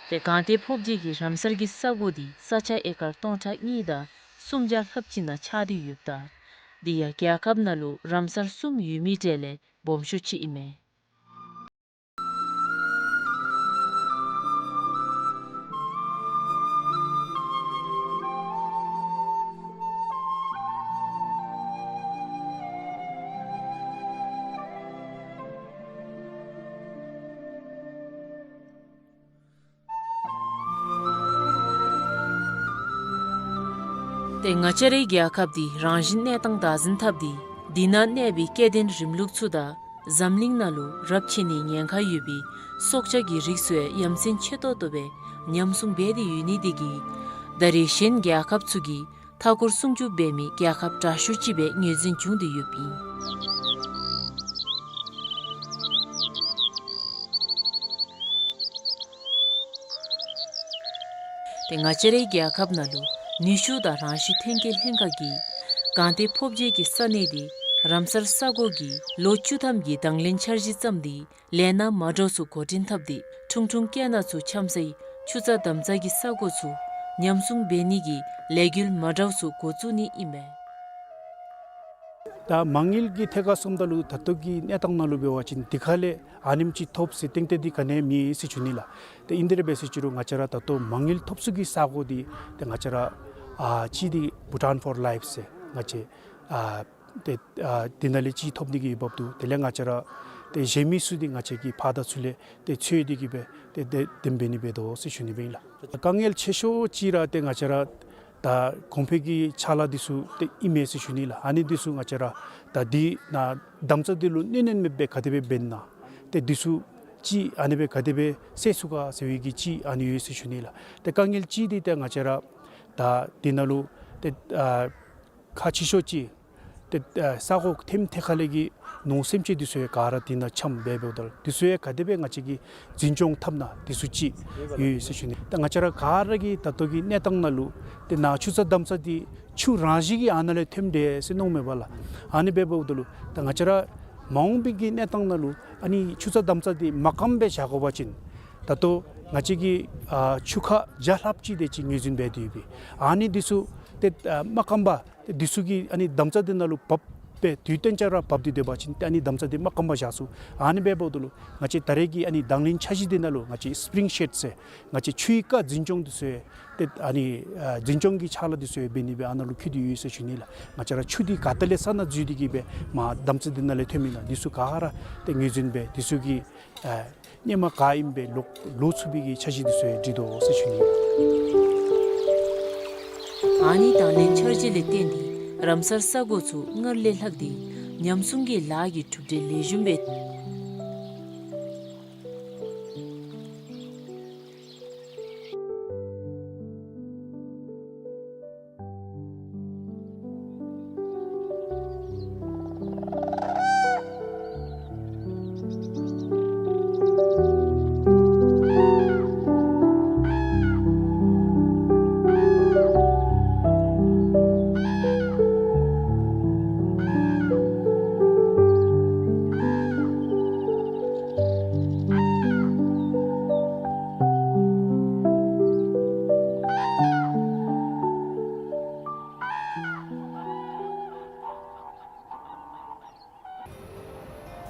ཏེ་སྒང་སྟེང་ཕོབ་སྦྱིས་ཀྱི་རམ་སར་གྱི་ས་གོ་འདི་ས་ཆ་ཨེ་ཀར་སྟོང་ཕྲག་གཉིས་དང་སུམ་བརྒྱ་ལྷགཔ་ཅིག་ནང་ཆགས་ཏེ་ཡོདཔ་ད་འདི་ཡང་རྒྱལ་ཁབ་ནང་ལུ་རམ་སར་གསུམ་ཡོད་མི་གྲས་ལས་སྦོམ་ཤོས་ཅིག་ཨིན་མས། ཏེ་ང་བཅས་རའི་རྒྱལ་ཁབ་འདི་རང་བཞིན་གནས་སྟངས་བདག་འཛིན་འཐབ་སྟེ་འདི་ནང་གནས་པའི་སྐྱེ་ལྡན་རིམ་ལུགས་ཚུ་དང་འཛམ་གླིང་ནང་ལུ་རབས་ཆད་ནིའི་ཉེན་ཁ་ཡོད་པའི་སྲོག་ཆགས་ཀྱི་རིགས་ཚུ་ཡང་ཡ་མཚན་ཆེ་ཏོག་ཏོ་སྦེ་ཉམས་སྲུང་འབད་དེ་ཡོད་ནི་དེ་གིས་ད་རེས་གཞན་རྒྱལ་ཁབ་ཚུ་གིས་མཐའ་འཁོར་སྲུང་སྐྱོབ་འབད་མི་རྒྱལ་ཁབ་དྲག་ཤོས་ཅིག་སྦེ་ངོས་འཛིན་བྱུང་སྟེ་ཡོདཔ་ཨིན། ཏེ་ང་བཅས་རའི་རྒྱལ་ཁབ་ནང་ལུ་ནུས་ཤུགས་དང་རང་བཞིན་ཐོན་སྐྱེད་ལྷན་ཁག་གིས་གངས་ཏི་ཕོབ་རྒྱས་ཀྱི་ས་གནས་འདི་རམ་སར་ས་གོ་གི་ལོ་བཅུ་ཐམ་གྱི་དང་ལེན་འཆར་གཞི་བརྩམས་ཏེ་ལས་སྣ་མ་འདྲཝ་ཚུ་འགོ་འདྲེན་འཐབ་སྟེ་ཁྲུང་ཁྲུང་སྐྱེ་གནས་ཚུ་འཁྱམས་སའི་ཆུ་རྩྭ་དམ་རྩྭ་གི་ས་གོ་ཚུ་ཉམས་སྲུང་འབད་ནི་གི་ལས་འགུལ་མ་འདྲཝ་ཚུ་འགོ་བཙུགས་ནི་ཨིན་མས། ད་མ་དངུལ་གྱི་ཐད་ཁར་སོངམ་ད་ལུ་ད་ལྟོ་གི་གནས་སྟངས་ནང་ལུ་འབད་བ་ཅིན་དེ་ཁ་ལས་ཨ་ནེམ་ཅིག་ཐོབ་ཟེར་ཏན་ཏན་འདི་ག་ནི་མེད་ཟེར་ཞུ་ནི་ལགས། ཏེ་ཨིན་དེ་ར་འབད་ཟེར་ཞུ་རུང་ང་བཅས་ར་ད་ལྟོ་མ་དངུལ་ཐོབ་ས་གི་ས་གོ་འདི་ཏེ་ང་བཅས་ར་ཨ་གཅིག་འདི་Bhutan for Life ཟེར་ང་བཅས་ཨ་ཏེ་ཨ་འདི་ནང་ལས་གཅིག་ཐོབ་ནི་གི་འོས་འབབ་འདུག། དེ་ལས་ང་བཅས་ར་ཏེ་གཞན་མི་ཚུ་འདི་ང་བཅས་ཀྱི་ཕར་དང་ཚུར་ལས་ཏེ་འཚོལ་ཏེ་གི་སྦེ་ཏེ་ཏེ་དེམ་འབད་ནི་འབད་དོ་ཟེར་ཞུ་ནི་སྦེ་ཨིན་ལགས། དཀའ་ངལ་ཆེ་ཤོས་ཅིག་ར་ཏེ་ང་བཅས་ར་ད་གོང་འཕེལ་གྱི་ཕྱག་ལཱ་འདི་ཚུ་ཏེ་ཨིན་མས་ཟེར་ཞུ་ནི་ལགས། ཨ་ནི་འདི་ཚུ་ང་བཅས་ར་ད་འདི་ནང་དམ་རྩྭ་འདི་ལུ་གནོད་ནི་མེདཔ་སྦེ་ག་དེ་སྦེ་འབད་ན་ཏེ་འདི་ཚུ་ཅིག་ཨ་ནི་སྦེ་ག་དེ་སྦེ་སེལ་ཚུགས་ག་ཟེར་བའི་གི་ཅིག་ཨ་ནི་ཡོད་ཟེར་ཞུ་ནི་ལགས། ཏེ་དཀའ་ངལ་ཅིག་འདི་ཏེ་ང་བཅས་ར་ད་འདི་ནང་ལུ་ཏེ་ཨ་ཁག་ཆེ་ཤོས་ཅིག་ཏེ་ཨ་ས་གོ་ཐེམ་ཐེ་ཁ་ལས་ཀྱི་ནོར་སེམས་ཅན་འདི་ཚུ་ཡང་ག་ར་འདི་ནང་འཁྱམས་སྦེ་འབདཝ་ད་འདི་ཚུ་ཡང་ག་དེ་སྦེ་ང་བཅས་ཀྱིས་འཛིན་སྐྱོང་འཐབ་ན་འདི་ཚུ་ཅིག་ཡོད་ཟེར་ཞུ་ནི། ད་ང་བཅས་ར་ག་ར་གིས་ད་ལྟོ་གི་གནས་སྟངས་ནང་ལུ་ཏེ་ནཱ་ཆུ་རྩྭ་དམ་རྩྭ་འདི་ཆུ་རང་བཞིན་གྱིས་ཨ་ནཱ་ལས་ཐོནམ་འདྲས་ཟེར་མནོཝ་མས་པ་ལགས། ཨ་ནི་སྦེ་འབདཝ་ད་ལུ་ད་ང་བཅས་ར་མ་འོངས་པའི་གི་གནས་སྟངས་ནང་ལུ་ཨ་ནི་ཆུ་རྩྭ་དམ་རྩྭ་འདི་མ་སྐམ་སྦེ་བཞག་དགོ་པ་ཅིན་ད་ལྟོ་ང་བཅས་ཀྱིས་ཨ་ཆུ་ཁ་བརྒྱ་ལྷགཔ་ཅིག་དེ་ཅིག་ངོས་འཛིན་འབད་དེ་ཡོད་པས། ཨ་ནི་འདི་ཚུ་ཏེ་ཨ་མ་སྐམ་པར་ཏེ་འདི་ཚུ་གིས་ཨ་ནི་དམ་རྩྭ་འདི་ནང་ལུ་བབས་སྦེ་དུས་གཏན་ཅ་ར་བབས་ཏེ་སྡོད་པ་ཅིན་ཏེ་ཨ་ནི་དམ་རྩྭ་འདི་མ་སྐམ་པར་བཞག་ཚུགས། ཨ་ནི་སྦེ་འབདཝ་ད་ལུ་ང་བཅས་ད་རེས་ཀྱི་ཨ་ནི་དང་ལེན་འཆར་གཞི་འདི་ནང་ལུ་ང་བཅས་སི་པི་རིང་ཤེཌ་ཟེར་ང་བཅས་ཆུའི་རྐ་འཛིན་སྐྱོང་འདི་ཚུ་ཡང་ཏེ་ཨ་ནི་ཨ་འཛིན་སྐྱོང་གི་ཕྱག་ལཱ་འདི་ཚུ་ཡང་འབད་ནི་སྦེ་ཨ་ནཱ་ལུ་འཁོད་དེ་ཡོད་ཟེར་ཞུ་ནི་ལགས། ང་བཅས་ར་ཆུ་འདི་ག་ཏེ་ལས་ས་ནང་འཛུལ་ཏེ་གི་སྦེ་མར་དམ་རྩྭ་འདི་ནང་ལས་ཐོནམ་ཨིན་ན་འདི་ཚུ་ག་ར་ཏེ་ངོས་འཛིན་འབད་འདི་ཚུ་གི་ཨ་སྔོན་མ་ག་ཨིནམ་སྦེ་ལོག་ལོག་ཚུགས་པའི་གི་འཆར་གཞི་འདི་ཚུ་ཡང་སྒྲིག་དོ་ཟེར་ཞུ་ནི། ཨ་ནི་དང་ལེན་འཆར་གཞི་ལས་བརྟེན་ཏེ་རམ་སར་ས་གོ་ཚུ་སྔར་ལས་ལྷག་སྟེ་ཉམས་སྲུང་གི་ལཱ་གི་གྲུབ་འབྲས་ལེགས་ཤོམ་སྦེ།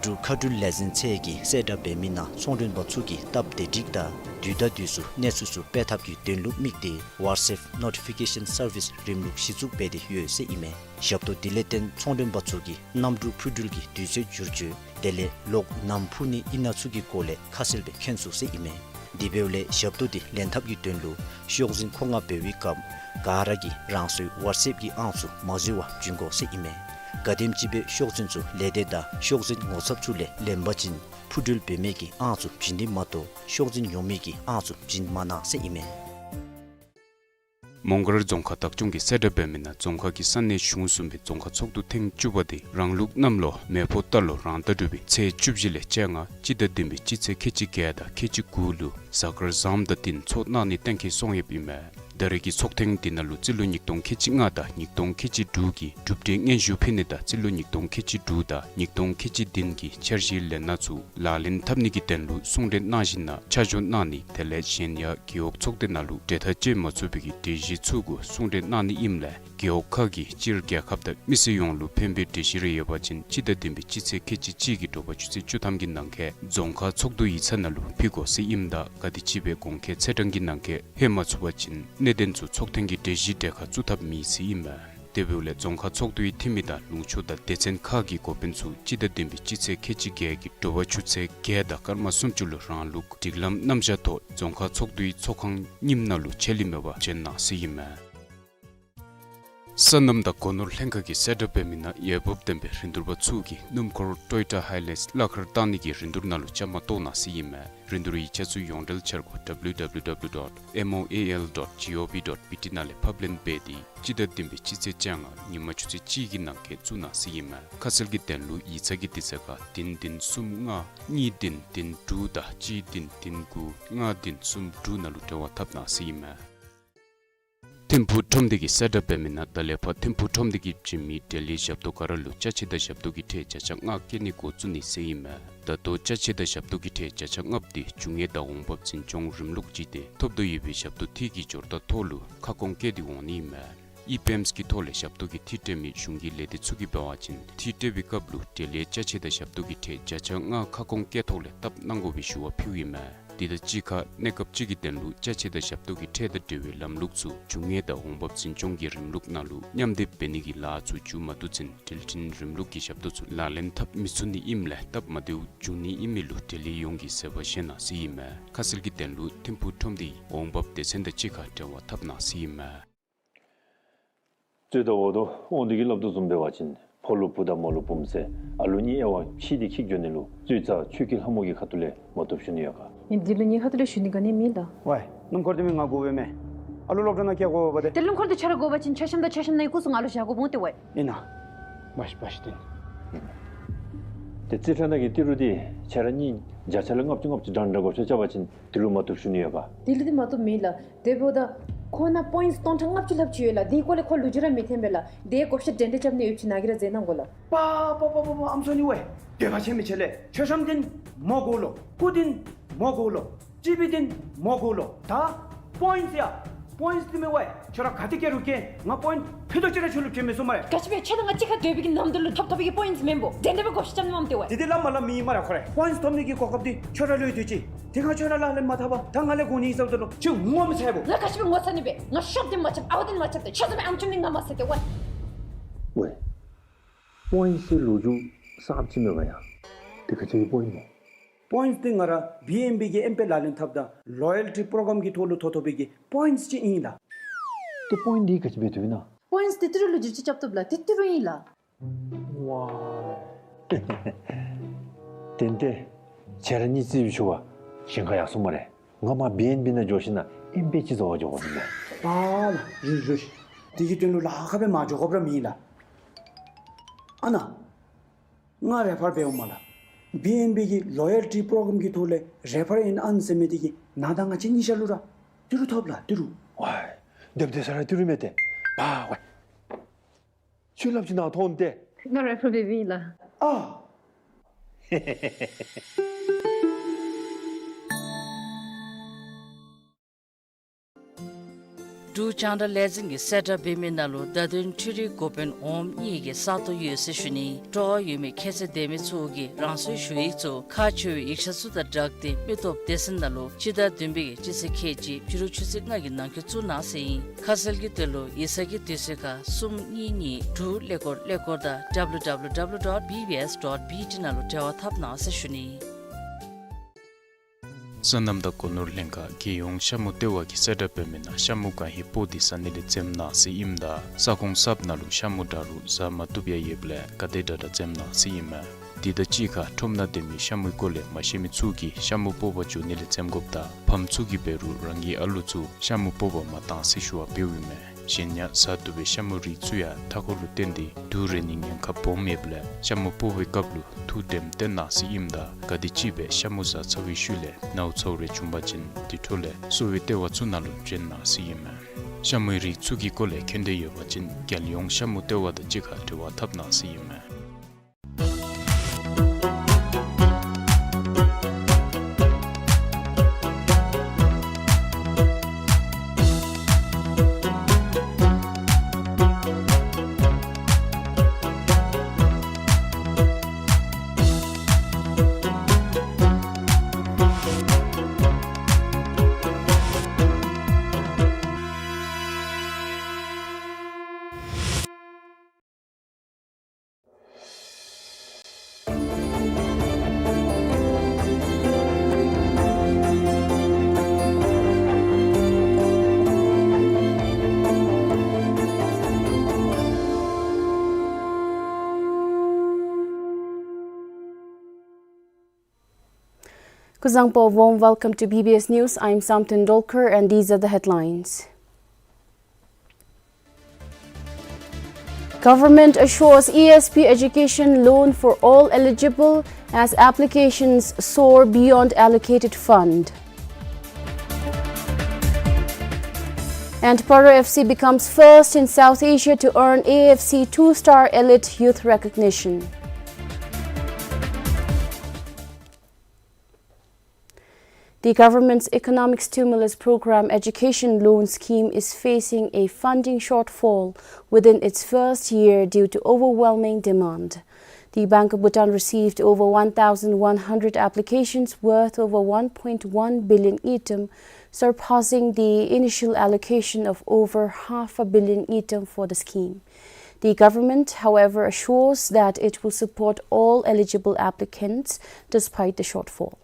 འབྲུག་མཁའ་འགྲུལ་ལས་འཛིན་ཚད་ཀྱིས་གསལ་བསྒྲགས་འབད་མི་ནང་ཚོང་མགྲོན་པ་ཚུ་གིས་སྟབས་བདེ་སྒྲིག་དང་དུས་དང་དུས་སུ་གནས་ཚུལ་ཚུ་སྤེལ་ཐབས་ཀྱི་དོན་ལུ་དམིགས་ཏེ་ཝ་ཊི་སེབ་ནོ་ཊི་ཕི་ཀེ་ཤཱན་སར་བིསི་རིམ་ལུགས་གཞི་བཙུགས་འབད་དེ་ཡོད་ཟེར་ཨིན་མས། ཞབས་ཏོག་འདི་ལས་བརྟེན་ཚོང་མགྲོན་པ་ཚུ་གིས་གནམ་གྲུ་འཕུར་འགྲུལ་གྱི་དུས་ཚོད་བསྒྱུར་བཅོས་དེ་ལས་གློག་ནམ་འཕུ་ནི་ཨིན་ན་ཚུ་གི་སྐོར་ལས་ཁ་གསལ་སྦེ་མཁྱེན་ཚུགས་ཟེར་ཨིན་མས། དེ་འབདཝ་ལས་ཞབས་ཏོག་འདི་ལེན་ཐབས་ཀྱི་དོན་ལུ་ཤོག་འཛིན་མཁོ་མངགས་འབད་བའི་སྐབས་ག་ར་གིས་རང་སོའི་ཝཊ་སེབ་ཀྱི་ཨང་ཚུ་མ་འཛོལ་བར་བྱིན་དགོ་ཟེར་ཨིན་མས། ག་དེམ་ཅིག་སྦེ་ཤོག་འཛིན་ཚུ་ལས་སྡེ་དང་ཤོག་འཛིན་ངོ་ཚབ་ཚུ་ལས་ལེན་པ་ཅིན་འཕུར་འགྲུལ་འབད་མི་གི་ཨང་ཚུ་བྱིན་ནི་མ་གཏོགས་ཤོག་འཛིན་ཉོ་མི་གི་ཨང་ཚུ་བྱིན་མ་གནང་ཟེར་ཨིན་མས། མོང་སྒར་རྫོང་ཁག་བདག་སྐྱོང་གིས་གསལ་བསྒྲགས་འབད་མི་ནང་རྫོང་ཁག་གི་ས་གནས་གཞུང་གསུམ་པའི་རྫོང་ཁག་ཚོགས་འདུ་ཐེངས་བཅུ་པ་དེ་རང་ལུགས་གནམ་ལོ་མེ་ཕོ་རྟ་ལོ་རང་ཟླ་དྲུག་པའི་ཚེས་བཅུ་བཞི་ལས་བཅོ་ལྔ་སྤྱི་ཟླ་བདུན་པའི་སྤྱི་ཚེས་ཁལ་གཅིག་བརྒྱད་དང་ཁལ་གཅིག་དགུ་ལུ་གཟའ་སྐར་བཟངམ་དང་བསྟུན་ཚོགས་གནང་ནི་གཏན་འཁེལ་སོང་ཡོདཔ་ཨིན་མས། ད་རེས་ཀྱི་ཚོགས་ཐེངས་འདི་ནང་ལུ་རྩིས་ལོ་ཉིས་སྟོང་ཁལ་གཅིག་ལྔ་དང་ཉིས་སྟོང་ཁལ་གཅིག་དྲུག་གི་གྲུབ་འབྲས་སྙན་ཞུ་ཕུལ་ནི་དང་རྩིས་ལོ་ཉིས་སྟོང་ཁལ་གཅིག་དྲུག་དང་ཉིས་སྟོང་ཁལ་གཅིག་བདུན་གྱི་འཆར་གཞིའི་ལས་སྣ་ཚུ་ལག་ལེན་འཐབ་ནི་གི་དོན་ལུ་གསུང་གྲོས་གནང་ཞིནམ་ལས་ཆ་འཇོག་གནང་ནི་དེ་ལས་གཞན་ཡང་རྒེད་འོག་ཚོགས་སྡེ་ནང་ལུ་གྲོས་ཐག་བཅད་མ་ཚུགས་པའི་གི་གྲོས་གཞི་ཚུ་གུ་གསུང་གྲོས་གནང་ནི་ཨིནམ་ལས་རྒེད་འོག་ཁག་གིས་སྤྱིར་རྒྱལ་ཁབ་དང་མི་སེར་ཡོངས་ལུ་ཕན་པའི་གྲོས་གཞི་རེ་ཡོད་པ་ཅིན་སྤྱི་ཟླ་བདུན་པའི་སྤྱི་ཚེས་ཁལ་གཅིག་གཅིག་གི་དྲོ་པ་ཆུ་ཚོད་བཅུ་ཐམ་གྱི་ནང་འཁོད་རྫོང་ཁག་ཚོགས་འདུ་ཡིག་ཚང་ནང་ལུ་ཕུལ་དགོ་ཟེར་ཨིནམ་ད་ག་དེམ་ཅིག་སྦེ་གོང་འཁོད་ཚེས་གྲངས་ཀྱི་ནང་འཁོད་ལྷོད་མ་ཚུགས་པ་ཅིན་གནད་དོན་ཚུ་ཚོགས་ཐེངས་ཀྱི་གྲོས་གཞིའི་གྲལ་ཁར་བཙུགས་ཐབས་མེད་ཟེར་ཨིན་མས། དེ་འབདཝ་ལས་རྫོང་ཁག་ཚོགས་འདུའི་འཐུས་མི་དང་ལུང་ཕྱོགས་དང་སྡེ་ཚན་ཁག་གི་འགོ་དཔོན་ཚུ་སྤྱི་ཟླ་བདུན་པའི་སྤྱི་ཚེས་ཁལ་གཅིག་བརྒྱད་ཀྱི་དྲོ་པ་ཆུ་ཚོད་བརྒྱད་དང་སྐར་མ་སུམ་ཅུ་ལུ་རང་ལུགས་སྒྲིག་ལམ་རྣམ་གཞག་ཐོག་རྫོང་ཁག་ཚོགས་འདུའི་ཚོགས་ཁང་རྙིངམ་ནང་ལུ་ཆད་ལུས་མེད་པར་བྱོན་གནང་ཟེར་ཨིན་མས། སོ་ནམ་དང་སྒོ་ནོར་ལྷན་ཁག་གིས་གསལ་བསྒྲགས་འབད་མི་ནང་འོས་འབབ་ལྡན་པའི་རིན་བསྡུར་པ་ཚུ་གིས་སྣུམ་འཁོར་ཊོ་ཡོ་ཊ་ཧའི་ལེགསི་གླ་ཁར་བཏང་ནི་གི་རིན་བསྡུར་ནང་ལུ་བཅའ་མར་གཏོགས་གནང་ཟེར་ཨིན་མས། རིན་བསྡུར་ཡིག་ཆ་ཚུ་ཡོངས་འབྲེལ་འཆར་སྒོ་W W W dot M O A L dot G O V dot B T ནང་ལས་ཕབ་ལེན་འབད་དེ་སྤྱི་ཟླ་བདུན་པའི་སྤྱི་ཚེས་བཅོ་ལྔ་ཉིན་མ་ཆུ་ཚོད་གཅིག་གི་ནང་འཁོད་བཙུགས་གནང་ཟེར་ཨིན་མས། ཁ་གསལ་གྱི་དོན་ལུ་ཡིག་ཚང་གི་དུས་ཚོད་ཁར་བདུན་བདུན་གསུམ་ལྔ་གཉིས་བདུན་བདུན་དྲུག་དང་གཅིག་བདུན་བདུན་དགུ་ལྔ་བདུན་གསུམ་དྲུག་ནང་ལུ་འབྲེལ་བ་འཐབ་གནང་ཟེར་ཨིན་མས། ཐིམ་ཕུག་ཁྲོམ་སྡེ་གིས་གསལ་བསྒྲགས་འབད་མི་ནང་ད་ལས་ཕར་ཐིམ་ཕུག་ཁྲོམ་སྡེ་གིས་བྱིན་མི་འབྲེལ་ཡོད་ཞབས་ཏོག་ག་ར་ལུ་ཅ་ཆས་དང་ཞབས་ཏོག་གི་ཁྲལ་བརྒྱ་ཆ་ལྔ་བཀལ་ནི་འགོ་བཙུགས་ནི་ཟེར་ཨིན་མས། ད་ལྟོ་ཅ་ཆས་དང་ཞབས་ཏོག་གི་ཁྲལ་བརྒྱ་ཆ་ལྔ་པོ་དེ་རྒྱུ་དངོས་དང་འོང་འབབ་འཛིན་སྐྱོང་རིམ་ལུགས་ཅིག་སྟེ་ཐོབ་དོ་ཡོད་པའི་ཞབས་ཏོག་འཐུས་ཀྱི་སྦྱོར་རྟགས་ཐོག་ལུ་ཁ་སྐོང་བཀལ་ཏེ་འོང་ནི་ཨིན་མས། ཨི་པེམས་ཀྱི་ཐོག་ལས་ཞབས་ཏོག་གི་འཐུས་སྤྲོད་མི་གཞུང་གི་ལས་སྡེ་ཚུ་གིས་འབད་བ་ཅིན་འཐུས་སྤྲོད་པའི་སྐབས་ལུ་འབྲེལ་ཡོད་ཅ་ཆས་དང་ཞབས་ཏོག་གི་ཁྲལ་བརྒྱ་ཆ་ལྔ་ཁ་སྐོང་བཀལ་ཐོག་ལས་བཏབ་གནང་དགོ་པའི་ཞུ་བ་ཕུལཝ་ཨིན་མས། དེ་དང་གཅིག་ཁར་གནས་སྐབས་ཅིག་གི་དོན་ལུ་ཅ་ཆས་དང་ཞབས་ཏོག་གི་ཁྲལ་དང་འབྲེལ་བའི་ལམ་ལུགས་ཚུ་རྒྱུ་དངོས་དང་འོང་འབབ་འཛིན་སྐྱོང་གི་རིམ་ལུགས་ནང་ལུ་མཉམ་སྡེབ་འབད་ནི་གི་ལཱ་ཚུ་མཇུག་མ་བསྡུ་ཚུན་འགྲུལ་འཕྲིན་རིམ་ལུགས་ཀྱི་ཞབས་ཏོག་ཚུ་ལག་ལེན་འཐབ་མི་ཚུགས་ནི་ཨིནམ་ལས་སྟབས་མ་བདེཝ་འབྱུང་ནི་ཨིན་མི་ལུ་འབྲེལ་ཡོད་ཡོངས་ཀྱིས་གསོལ་བ་བཞེས་གནང་ཟེར་ཨིན་མས། ཁ་གསལ་གྱི་དོན་ལུ་ཐིམ་ཕུག་ཁྲོམ་སྡེའི་འོང་འབབ་སྡེ་ཚན་དང་གཅིག་ཁར་འབྲེལ་བ་འཐབ་གནང་ཟེར་ཨིན་མས། རྩོད་ཟླ་འོག་ཏུ་དབང་འདུས་ཀྱིས་སླབ་དོ་བཟུམ་འབད་བ་ཅིན་ཕོ་ལུ་བུ་དང་མོ་ལུ་བུམོ་ཟེར་ཨ་ལུ་གཉིས་དབྱེ་བ་ཕྱེ་སྟེ་འཁྱིད་འགྱོ་ནི་ལུ་རྩོད་རྩ་ཆོས་སྐྱིད་ལྷ་མོ་གི་ཁ་ཐུག་ལས་མ་བཏུབ་ཞུ་ནི་ཡོད་ག། ཨིན་དེ་ལུ་ངེའི་ཁ་ཐུག་ལས་ཞུ་ནི་ག་ནི་མེད་ལགས། ཝའི་སྣུམ་འཁོར་འདི་མི་ང་དགོ་པས་མས། ཨ་ལུ་སློབ་གྲྭ་ནང་བསྐྱལ་དགོ་པས་ཏེ། ཏེ་སྣུམ་འཁོར་འདི་ཁྱོད་ར་དགོ་པ་ཅིན་ཆ་ཤམ་དང་ཆ་ཤམ་ནང་གི་སྐུ་གཟུགས་ང་ལུ་བཞག་དགོ་འོང་ཏེ་ཝའི། ཨིན་ན། བ་ཤི་བ་ཤི་ཏེ། ཏེ་རྩིས་ཁྲ་ནང་གི་ཏི་རུ་འདི་ཁྱོད་ར་གཉིས་བརྒྱ་ཆ་ལུ་ལྔ་བཅུ་ལྔ་བཅུ་འདྲ་འདྲ་བགོ་བཤའ་རྐྱབ་པ་ཅིན་དེ་ལུ་མ་བཏུབ་ཞུ་ནི་ཡོད་ག། དེ་ལུ་འདི་མ་བཏུབ་མེད་ལགས། དེ་འབདཝ་ད་ཁོ་ནང་པོའིནཊསི་སྟོང་ཕྲག་ལྔ་བཅུ་ལྷགཔ་ཅིག་ཡོད་ལགས། དེའི་སྐོར་ལས་ཁོ་ལོ་རྒྱུས་ར་མི་འཐོན་པས་ལགས། དེ་བགོ་བཤའ་འདྲན་འདྲ་རྐྱབ་ནི་ཡོདཔ་ཅིག་ནཱ་གིས་ར་མཛད་གནང་དགོ་ལགས། པ་པ་པ་པ་པ་ཨམ་སོ་ནི་ཝའི། འདོད་པ་ཆེ་མི་ཆེ་ལགས། མཆོད་བཤམ་འདི་མོ་དགོ་ལོ། སྐུ་འདི་མོ་དགོ་ལོ། ཊི་བི་འདི་མོ་དགོ་ལོ། ད་པོའིནཊསི་ཡ། པོའིནཊསི་འདི་མི་ཝའི། ཁྱོད་ར་ག་ཏེ་བསྐྱལ་རུང་བསྐྱལ། ང་པོའིནཊསི་ཕུད་རྡོག་གཅིག་ར་ཁྱོད་ལུ་བསྐྱལ་མི་ཚུགས་སྨ་རེ། ག་ཅི་སྦེ་ཁྱོད་དང་ང་གཅིག་ཁར་སྡོད་པའི་གི་ནམ་དུས་ལུ་ཐོབ་ཐོབ་པའི་གི་པོའིནཊསི་མེན་པོ། དེ་འདི་ལུ་མ་ལ་མི་ཨིན་སྨ་རེ་ཁོ་ར། པོའིནཊསི་ཐོབ་ནི་གི་གོ་སྐབས་འདི་ཁྱོད་ར་ལུ་ཡོད་དེ་ཅིག། དེ་ཁར་ཁྱོད་ར་ལག་ལེན་མ་འཐབ་པར་ད་ང་ལས་དགོ་ནི་ཨིན་ཟེརཝ་ད་ལུ་ཁྱོད་ངོ་མི་ཚ་བོ། ང་ག་ཅི་སྦེ་ངོ་ཚ་ནི་སྦེ། ང་ཤོབ་འདི་མ་རྐྱབ། ཨ་བ་འདི་མ་རྐྱབ། ཏེ་ཁྱོད་ཚུ་སྦེ་ཨམ་ཅོམ་འདི་ང་མ་ཟ་སྟེ་ཝའི། ཝའི། པོའིནཊསི་ལོ་རྒྱུས་གསརཔ་ཅིག་མས་པ་ཡ། དེ་ག་ཅི་གི་པོའིནཊསི་མོ། པོའིནཊསི་འདི་ང་ར་བི་ཨེན་བི་གི་ཨེམ་པེ་ལག་ལེན་འཐབ་ད་ལོ་ཡལ་ཊི་པྲོ་གརམ་གི་ཐོག་ལུ་ཐོབ་ཐོབ་པའི་གི་པོའིནཊསི་ཅིག་ཨིན་ལགས། ཏེ་པོའིནཊསི་འདི་ག་ཅི་འབད་དོ་ཨིན་ན། པོའིནཊསི་འདི་ཏི་རུ་ལུ་བསྒྱུར་བཅོས་རྐྱབ་བཏུབ་ལགས། འདི་ཏི་རུ་ཨིན་ལགས། ཝའི། ཏན་ཏན་ཁྱོད་ར་གཉིས་རྩིས་པའི་ཤུལ་བ་ཞིང་ཁ་ཡར་སོང་སྨ་རེ། ང་མར་བི་ཨེན་བི་ནང་འགྱོ་ཞིནམ་ལས་ཨེམ་པེ་ཅིག་བཟོ་བར་འགྱོ་དགོ་ཟེར་ཨིན་མས། ཨ་ལགས། རུང་རུང་། དེ་གི་དོན་ལུ་ལཱ་ཁག་སྦེ་མ་འགྱོ་དགོཔ་ར་མེད་ལགས། ཨ་ནཱ་ང་རེ་ཕར་འབདཝ་མས་ལགས། བི་ཨེན་བི་གི་ལོ་ཡལ་ཊི་པྲོ་གརམ་གི་ཐོག་ལས་རེ་ཕར་ཨིན་ཨཱན་ཟེར་མི་འདི་གིས་ང་དང་ང་བཅས་གཉིས་ཆ་ལུ་ར་ཏི་རུ་ཐོབ་ལགས། ཏི་རུ། ཝའི། སྡོདཔ་ད་ས་ར་ཏི་རུ་མས་ཏེ། པ་ཝའི། ཁྱོད་སླབ་ཅི་ནཱ་ཐོན་ཏེ། ང་རེ་ཕར་འབདཝ་ཨིན་ལགས། ཨ། འབྲུག་རྒྱང་བསྒྲགས་ལས་འཛིན་གྱིས་གསལ་བསྒྲགས་འབད་མི་ནང་ལུ་བརྡ་དོན་འཕྲུལ་རིག་འགོ་དཔོན་འོགམ་གཉིས་ཀྱི་ས་སྟོང་ཡོད་ཟེར་ཞུ་ནི། སྤྲོ་བ་ཡོད་མི་ཁྱད་ཚད་ལྡན་མི་ཚུ་གིས་རང་སོའི་ཞུ་ཡིག་ཚུ་ཁག་ཆེ་བའི་ཡིག་ཆ་ཚུ་དང་སྦྲགས་ཏེ་མི་སྟོབས་སྡེ་ཚན་ནང་ལུ་སྤྱི་ཟླ་བདུན་པའི་གི་སྤྱི་ཚེས་ཁལ་གཅིག་ཕྱི་རུ་ཆུ་ཚོད་ལྔ་གི་ནང་འཁོད་བཙུགས་གནང་ཟེར་ཨིན། ཁ་གསལ་གྱི་དོན་ལུ་ཡིག་ཚང་གི་དུས་ཚོད་ཁར་གསུམ་གཉིས་གཉིས་དྲུག་ཀླད་ཀོར་ཀླད་ཀོར་དང་W W W dot B B S dot B T ནང་ལུ་འབྲེལ་བ་འཐབ་གནང་ཟེར་ཞུ་ནི། སོ་ནམ་དང་སྒོ་ནོར་ལྷན་ཁག་རྒྱལ་ཡོངས་ཤ་མུ་ལྟེ་བ་གིས་གསལ་བསྒྲགས་འབད་མི་ནང་ཤ་མུ་གང་ཧེ་སྤོ་སྟེ་ཟ་ནི་ལས་འཛེམ་གནང་ཟེར་ཨིནམ་ད་ས་ཁོངས་གསརཔ་ནང་ལུ་ཤ་མུ་འདྲ་རུང་ཟ་མ་བཏུབ་ཡང་ཡོདཔ་ལས་ག་དེ་དྲག་དྲག་འཛེམ་གནང་ཟེར་ཨིན་མས། དེ་དང་གཅིག་ཁར་ཁྲོམ་ནང་སྡོད་མི་ཤ་མུའི་སྐོར་ལས་མ་ཤེས་མི་ཚུ་གིས་ཤ་མུ་སྤོ་བར་འགྱོ་ནི་ལས་འཛེམ་དགོཔ་དང་ཕམ་ཚུ་གིས་འབད་རུང་རང་གི་ཨ་ལུ་ཚུ་ཤ་མུ་སྤོ་བར་མ་གཏང་ཟེར་ཞུ་བ་འབདཝ་ཨིན་མས། གཞན་ཡང་ཟ་བཏུབ་པའི་ཤ་མུ་རིགས་ཚུ་ཡང་མཐའ་འཁོར་ལུ་བརྟེན་ཏེ་དུག་རེག་ནིའི་ཉེན་ཁ་སྦོམ་ཡོདཔ་ལས་ཤ་མུ་སྤོ་བའི་སྐབས་ལུ་ཐུགས་དྲནམ་བཏོན་གནང་ཟེར་ཨིནམ་ད་ག་དེམ་ཅིག་སྦེ་ཤ་མུ་ཟ་ཚར་བའི་ཤུལ་ལས་ནཝ་ཚཝ་རེ་བྱུང་པ་ཅིན་དེ་འཕྲོ་ལས་གསོ་བའི་ལྟེ་བ་ཚུ་ནང་ལུ་བྱོན་གནང་ཟེར་ཨིན་མས། ཤ་མུའི་རིགས་ཚུ་གི་སྐོར་ལས་མཁྱེན་འདོད་ཡོད་པ་ཅིན་རྒྱལ་ཡོངས་ཤ་མུ་ལྟེ་བ་དང་གཅིག་ཁར་འབྲེལ་བ་འཐབ་གནང་ཟེར་ཨིན་མས། Kuzuzangpo, warm welcome to B B S News. I'm Samten Dolkar and these are the headlines. Government assures E S P education loan for all eligible as applications soar beyond allocated fund. And Paro F C becomes first in South Asia to earn A F C two-star elite youth recognition. The government's economic stimulus program education loan scheme is facing a funding shortfall within its first year due to overwhelming demand. The Bank of Bhutan received over one thousand one hundred applications worth over one point one billion ngultrum, surpassing the initial allocation of over half a billion ngultrum for the scheme. The government, however, assures that it will support all eligible applicants despite the shortfall.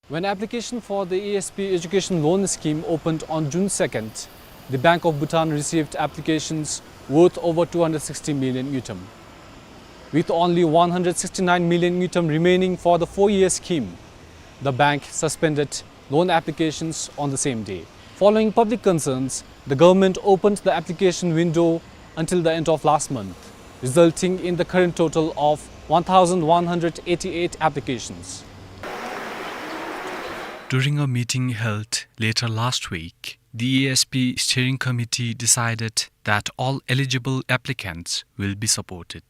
When application for the E S P education loan scheme opened on June second, the Bank of Bhutan received applications worth over two hundred sixty million ngultrum. With only one hundred sixty-nine million ngultrum remaining for the four-year scheme, the bank suspended loan applications on the same day. Following public concerns, the government opened the application window until the end of last month, resulting in the current total of one thousand one hundred eighty-eight applications. During a meeting held later last week, the E S P Steering Committee decided that all eligible applicants will be supported.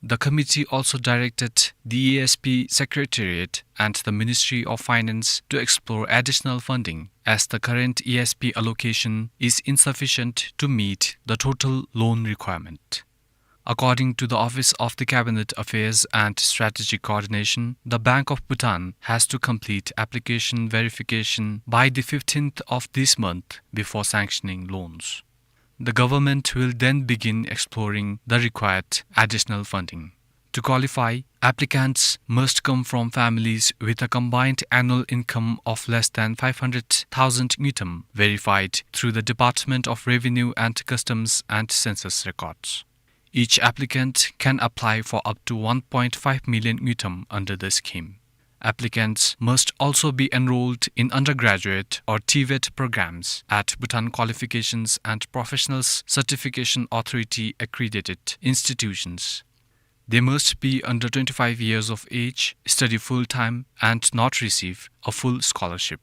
The committee also directed the E S P Secretariat and the Ministry of Finance to explore additional funding, as the current E S P allocation is insufficient to meet the total loan requirement. According to the Office of the Cabinet Affairs and Strategic Coordination, the Bank of Bhutan has to complete application verification by the fifteenth of this month before sanctioning loans. The government will then begin exploring the required additional funding. To qualify, applicants must come from families with a combined annual income of less than five hundred thousand ngultrum, verified through the Department of Revenue and Customs and census records. Each applicant can apply for up to one point five million ngultrum under the scheme. Applicants must also be enrolled in undergraduate or TVET programs at Bhutan Qualifications and Professionals Certification Authority accredited institutions. They must be under twenty-five years of age, study full-time, and not receive a full scholarship.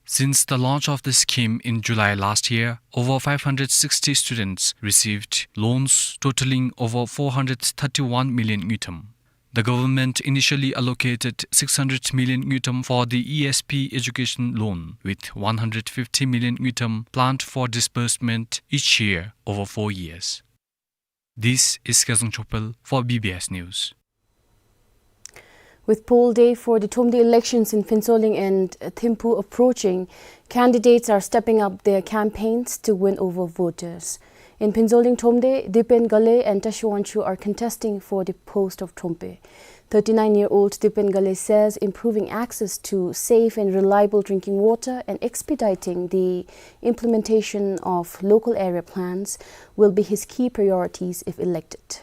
Since the launch of the scheme in July last year, over five hundred sixty students received loans totaling over four hundred thirty-one million ngultrum. The government initially allocated six hundred million ngultrum for the E S P education loan, with one hundred fifty million ngultrum planned for disbursement each year over four years. This is Kezang Chopel for B B S News. With poll day for the Thromde elections in Phuentsholing and Thimphu approaching, candidates are stepping up their campaigns to win over voters. In Phuentsholing Thromde, Dipen Ghale and Tashi Wangchuk are contesting for the post of Thrompe. Thirty-nine-year-old Dipen Ghale says improving access to safe and reliable drinking water and expediting the implementation of local area plans will be his key priorities if elected.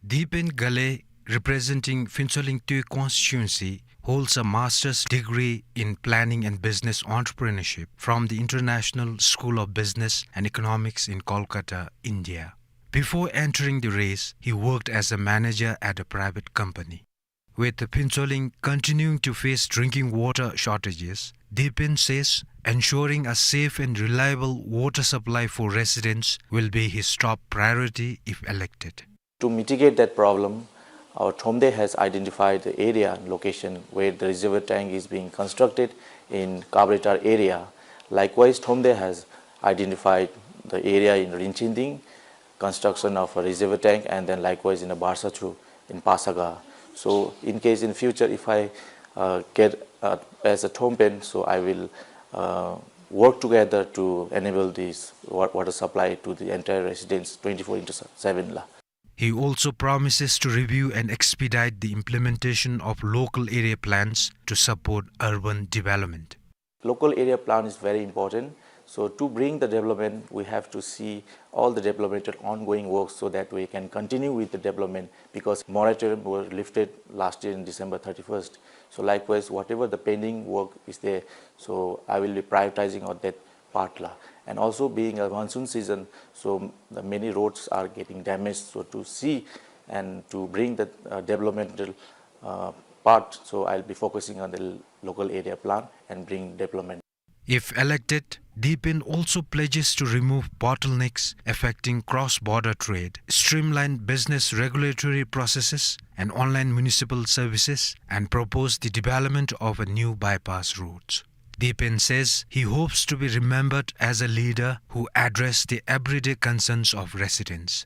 Dipen Ghale, representing Phuentsholing Twe constituency, holds a master's degree in planning and business entrepreneurship from the International School of Business and Economics in Kolkata, India. Before entering the race, he worked as a manager at a private company. With the Phuentsholing continuing to face drinking water shortages, Dipen says ensuring a safe and reliable water supply for residents will be his top priority if elected. To mitigate that problem, our Thromde has identified the area and location where the reservoir tank is being constructed in Kabratar area. Likewise, Thromde has identified the area in Rinchinding, construction of a reservoir tank, and then likewise in a Barsachu in Pasaga. So in case in future, if I, uh, get, uh, as a Thrompen, so I will, uh, work together to enable this wa-, water supply to the entire residents twenty-four into seven la. He also promises to review and expedite the implementation of local area plans to support urban development. Local area plan is very important. So to bring the development, we have to see all the developmental ongoing works so that we can continue with the development, because moratorium was lifted last year in December thirty-first. So likewise, whatever the pending work is there, so I will be prioritizing on that part la. And also being a monsoon season, so the many roads are getting damaged. So to see and to bring the, uh, developmental, uh, part, so I'll be focusing on the l-, local area plan and bring development. If elected, Dipen also pledges to remove bottlenecks affecting cross-border trade, streamline business regulatory processes and online municipal services, and propose the development of a new bypass route. Dipen says he hopes to be remembered as a leader who addressed the everyday concerns of residents.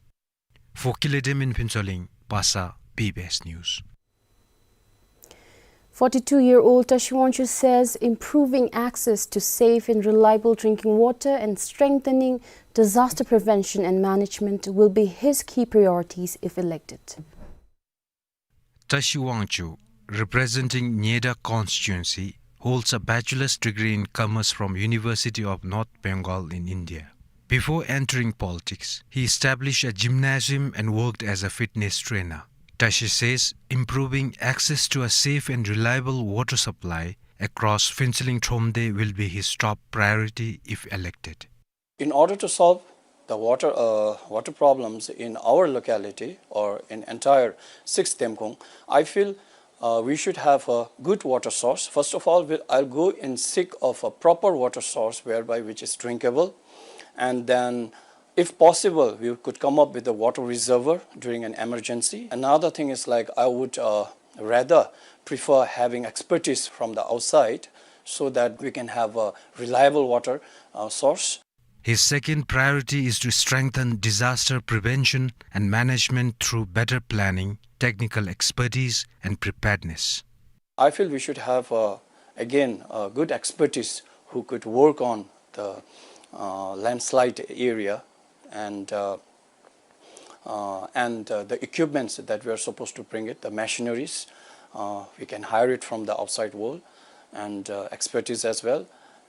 For Kiledemin Phuntsholing, Basa, B B S News. Forty-two-year-old Tashi Wangchuk says improving access to safe and reliable drinking water and strengthening disaster prevention and management will be his key priorities if elected. Tashi Wangchuk, representing Nyedak constituency, holds a bachelor's degree in commerce from University of North Bengal in India. Before entering politics, he established a gymnasium and worked as a fitness trainer. Tashi says improving access to a safe and reliable water supply across Phuentsholing Thromde will be his top priority if elected. In order to solve the water, uh, water problems in our locality or in entire six Demkung, I feel, uh, we should have a good water source. First of all, we'll, I'll go in seek of a proper water source whereby which is drinkable, and then, if possible, we could come up with a water reservoir during an emergency. Another thing is, like, I would, uh, rather prefer having expertise from the outside so that we can have a reliable water, uh, source. His second priority is to strengthen disaster prevention and management through better planning, technical expertise, and preparedness. I feel we should have, uh, again, uh, good expertise who could work on the, uh, landslide area and, uh, uh, and, uh, the equipments that we are supposed to bring it, the machineries, uh, we can hire it from the outside world, and, uh, expertise as well.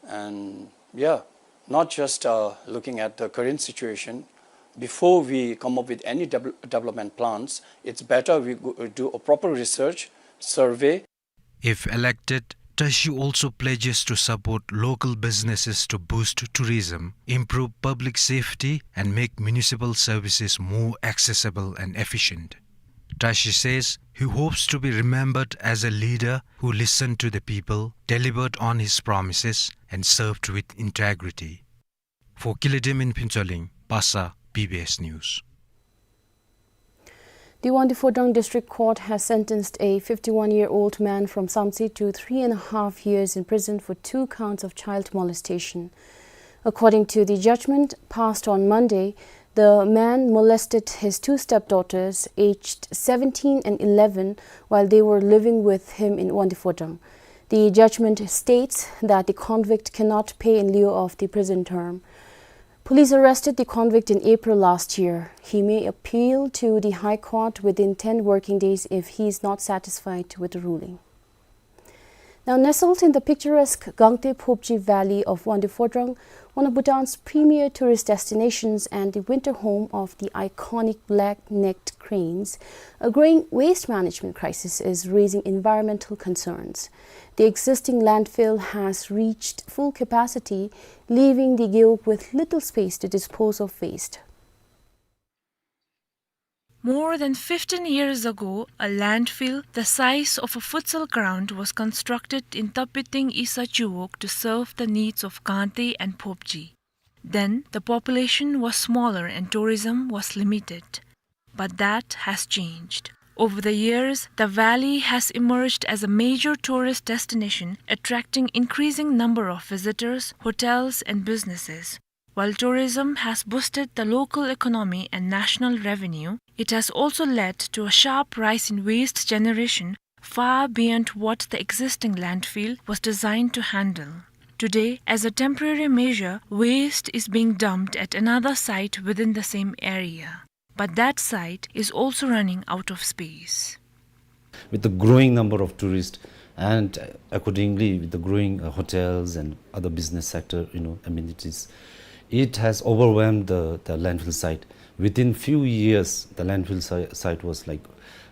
And yeah, not just, uh, looking at the current situation. Before we come up with any devel-, development plans, it's better we go, do a proper research, survey. If elected, Tashi also pledges to support local businesses to boost tourism, improve public safety, and make municipal services more accessible and efficient. Tashi says he hopes to be remembered as a leader who listened to the people, delivered on his promises, and served with integrity. For Kiledemin Phuntsholing, Basa, B B S News. The Wangdue Phodrang District Court has sentenced a fifty-one-year-old man from Samtse to three and a half years in prison for two counts of child molestation. According to the judgment passed on Monday, the man molested his two stepdaughters, aged seventeen and eleven, while they were living with him in Wangdue Phodrang. The judgment states that the convict cannot pay in lieu of the prison term. Police arrested the convict in April last year. He may appeal to the High Court within ten working days if he is not satisfied with the ruling. Now, nestled in the picturesque Gangte Phobji Valley of Wangdue Phodrang, one of Bhutan's premier tourist destinations and the winter home of the iconic black-necked cranes, a growing waste management crisis is raising environmental concerns. The existing landfill has reached full capacity, leaving the gewog with little space to dispose of waste. More than fifteen years ago, a landfill the size of a futsal ground was constructed in Tapiting Isa Chiwog to serve the needs of Gangte and Phobji. Then, the population was smaller and tourism was limited. But that has changed. Over the years, the valley has emerged as a major tourist destination, attracting increasing number of visitors, hotels, and businesses. While tourism has boosted the local economy and national revenue, it has also led to a sharp rise in waste generation far beyond what the existing landfill was designed to handle. Today, as a temporary measure, waste is being dumped at another site within the same area. But that site is also running out of space. With the growing number of tourists, And accordingly, with the growing, uh, hotels and other business sector, you know, amenities, it has overwhelmed the, the landfill site. Within few years, the landfill si-, site was, like,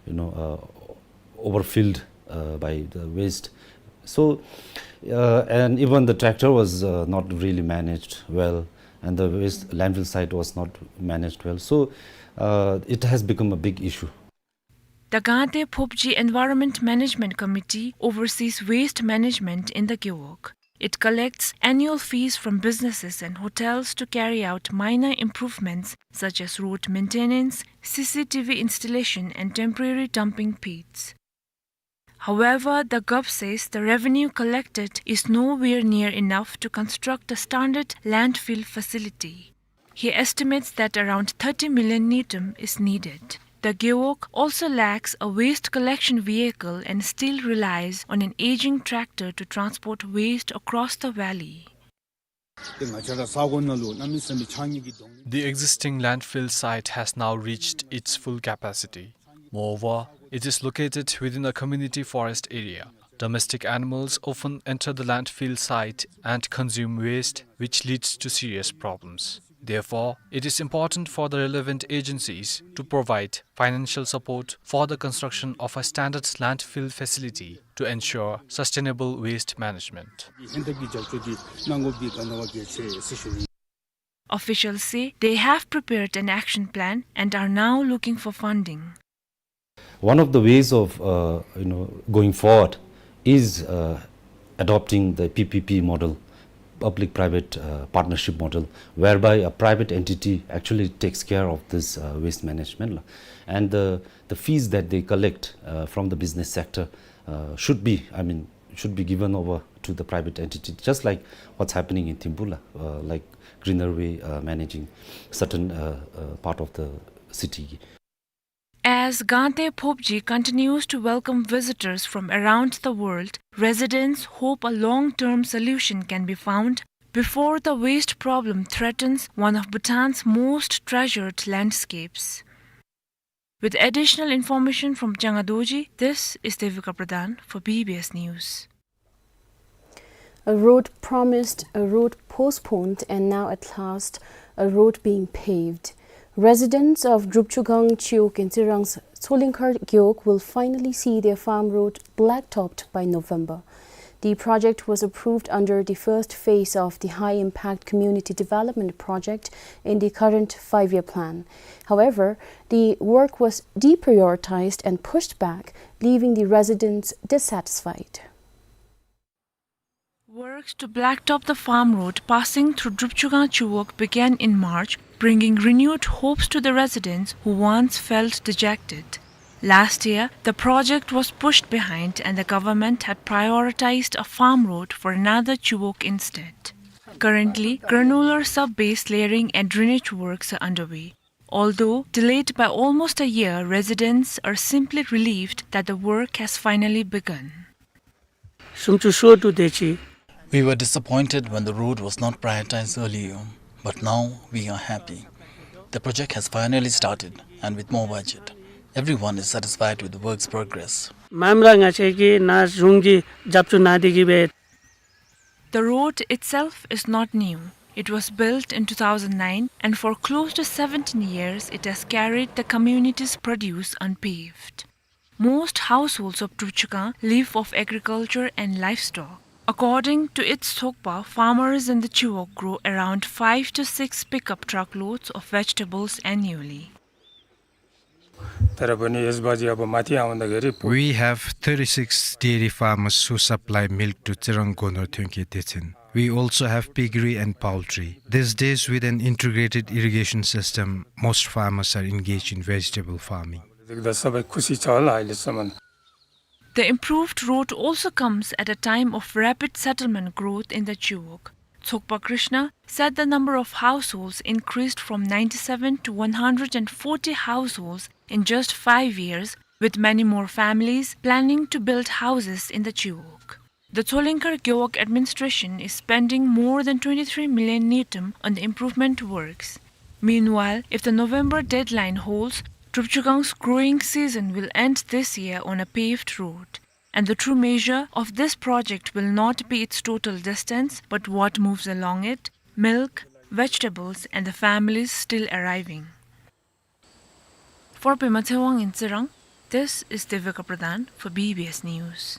you know, uh, overfilled, uh, by the waste. So, uh, and even the tractor was, uh, not really managed well, and the waste landfill site was not managed well. So, uh, it has become a big issue. The Gangte Phobji Environment Management Committee oversees waste management in the Gewog. It collects annual fees from businesses and hotels to carry out minor improvements such as road maintenance, C C T V installation, and temporary dumping pits. However, the GOP says the revenue collected is nowhere near enough to construct a standard landfill facility. He estimates that around thirty million ngultrum is needed. The Gewog also lacks a waste collection vehicle and still relies on an aging tractor to transport waste across the valley. The existing landfill site has now reached its full capacity. Moreover, it is located within a community forest area. Domestic animals often enter the landfill site and consume waste, which leads to serious problems. Therefore, it is important for the relevant agencies to provide financial support for the construction of a standard landfill facility to ensure sustainable waste management. Officials say they have prepared an action plan and are now looking for funding. One of the ways of, uh, you know, going forward is, uh, adopting the P P P model, public-private, uh, partnership model, whereby a private entity actually takes care of this, uh, waste management, la. And the, the fees that they collect, uh, from the business sector, uh, should be, I mean, should be given over to the private entity, just like what's happening in Thimphu, la, uh, like Greener Way, uh, managing certain, uh, uh, part of the city. As Gangte Phobji continues to welcome visitors from around the world, residents hope a long-term solution can be found before the waste problem threatens one of Bhutan's most treasured landscapes. With additional information from Changa Dorji, this is Devika Pradhan for B B S News. A road promised, a road postponed, and now at last, a road being paved. Residents of Drupchugang Chiwog in Tsirang's Tsolingkhar Gewog will finally see their farm road blacktopped by November. The project was approved under the first phase of the High Impact Community Development Project in the current five-year plan. However, the work was deprioritized and pushed back, leaving the residents dissatisfied. Works to blacktop the farm road passing through Drupchugang Chiwog began in March, bringing renewed hopes to the residents who once felt dejected. Last year, the project was pushed behind and the government had prioritized a farm road for another chiwog instead. Currently, granular sub-base layering and drainage works are underway. Although delayed by almost a year, residents are simply relieved that the work has finally begun. We were disappointed when the road was not prioritized earlier, but now we are happy. The project has finally started, and with more budget. Everyone is satisfied with the work's progress. The road itself is not new. It was built in two thousand nine, and for close to seventeen years, it has carried the community's produce unpaved. Most households of Drupchugang live off agriculture and livestock. According to Its Thokpa, farmers in the Chiwog grow around five to six pickup truckloads of vegetables annually. We have thirty-six dairy farmers who supply milk to Tsirang Goner Thonke Dechen. We also have piggery and poultry. These days, with an integrated irrigation system, most farmers are engaged in vegetable farming. The improved road also comes at a time of rapid settlement growth in the Chiwog. Thokpa Krishna said the number of households increased from ninety-seven to one hundred forty households in just five years, with many more families planning to build houses in the Chiwog. The Tsolingkhar Gewog administration is spending more than twenty-three million ngultrum on the improvement works. Meanwhile, if the November deadline holds, Drupchugang's growing season will end this year on a paved road. And the true measure of this project will not be its total distance, but what moves along it, milk, vegetables, and the families still arriving. For Pema Tshewang in Tsirang, this is Devika Pradhan for B B S News.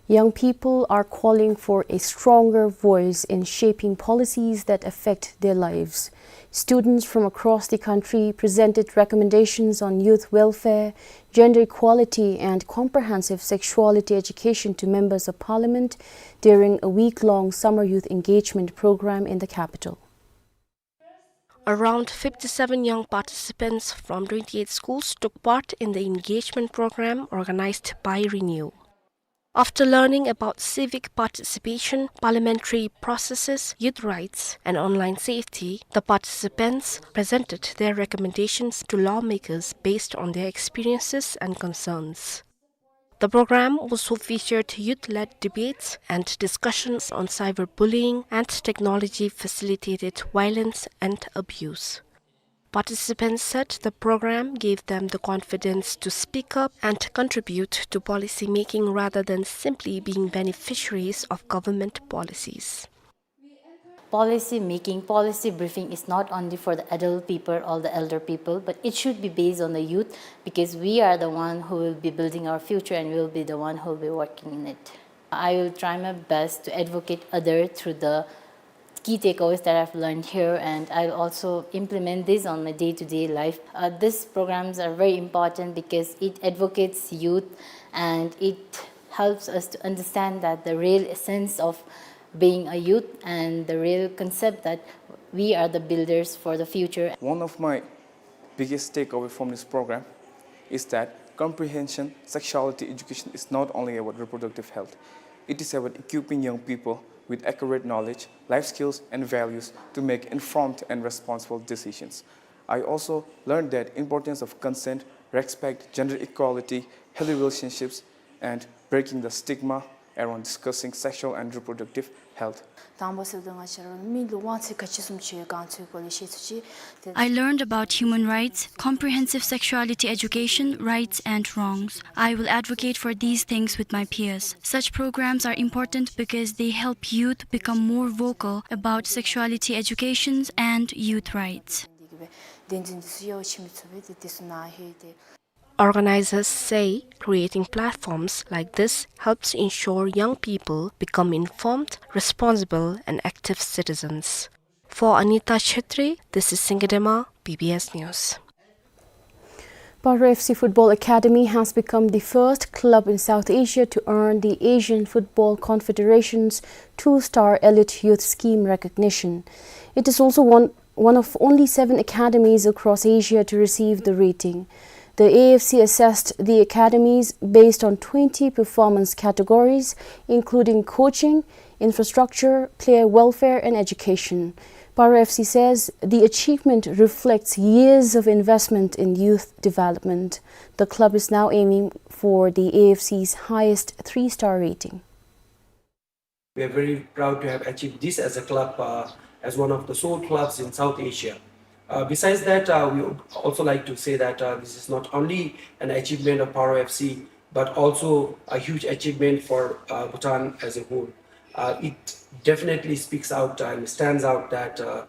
Young people are calling for a stronger voice in shaping policies that affect their lives. Students from across the country presented recommendations on youth welfare, gender equality, and comprehensive sexuality education to members of parliament during a week-long summer youth engagement program in the capital. Around fifty-seven young participants from twenty-eight schools took part in the engagement program organized by Renew. After learning about civic participation, parliamentary processes, youth rights, and online safety, the participants presented their recommendations to lawmakers based on their experiences and concerns. The program also featured youth-led debates and discussions on cyberbullying and technology-facilitated violence and abuse. Participants said the program gave them the confidence to speak up and contribute to policy making rather than simply being beneficiaries of government policies. Policy making, policy briefing is not only for the adult people or the elder people, but it should be based on the youth, because we are the one who will be building our future and we will be the one who will be working in it. I will try my best to advocate other through the key takeaways that I've learned here, and I'll also implement this on my day-to-day life. Uh, these programs are very important because it advocates youth and it helps us to understand that the real essence of being a youth and the real concept that we are the builders for the future. One of my biggest takeaway from this program is that comprehension sexuality education is not only about reproductive health. It is about equipping young people with accurate knowledge, life skills, and values to make informed and responsible decisions. I also learned that importance of consent, respect, gender equality, healthy relationships, and breaking the stigma around discussing sexual and reproductive health. དང་པོ་ཟེར་དུས་ང་བཅས་ར་མི་ལུ་དབང་ཚད་ག་ཅི་བཟུམ་ཅིག་ཡོད་གང་ཚུའི་སྐོར་ལས་ཤེས་ཚུལ་ཅིག། I learned about human rights, comprehensive sexuality education, rights and wrongs. I will advocate for these things with my peers. Such programs are important because they help youth become more vocal about sexuality educations and youth rights. བདེན་འཛིན་འདི་ཚུ་ཡོ་ཆི་མི་ཚུ་སྦེ་དེ་དེ་ཚུ་ནང་ལྷོད་དེ། Organizers say creating platforms like this helps ensure young people become informed, responsible, and active citizens. For Anita Chhetri, this is Singidema, B B S News. Paro F C Football Academy has become the first club in South Asia to earn the Asian Football Confederation's two-star Elite Youth Scheme recognition. It is also one one of only seven academies across Asia to receive the rating. The A F C assessed the academies based on twenty performance categories, including coaching, infrastructure, player welfare, and education. Paro F C says the achievement reflects years of investment in youth development. The club is now aiming for the A F C's highest three-star rating. We are very proud to have achieved this as a club, uh, as one of the sole clubs in South Asia. Uh, besides that, uh, we would also like to say that, uh, this is not only an achievement of Paro F C, but also a huge achievement for, uh, Bhutan as a whole. Uh, it definitely speaks out and stands out that, uh,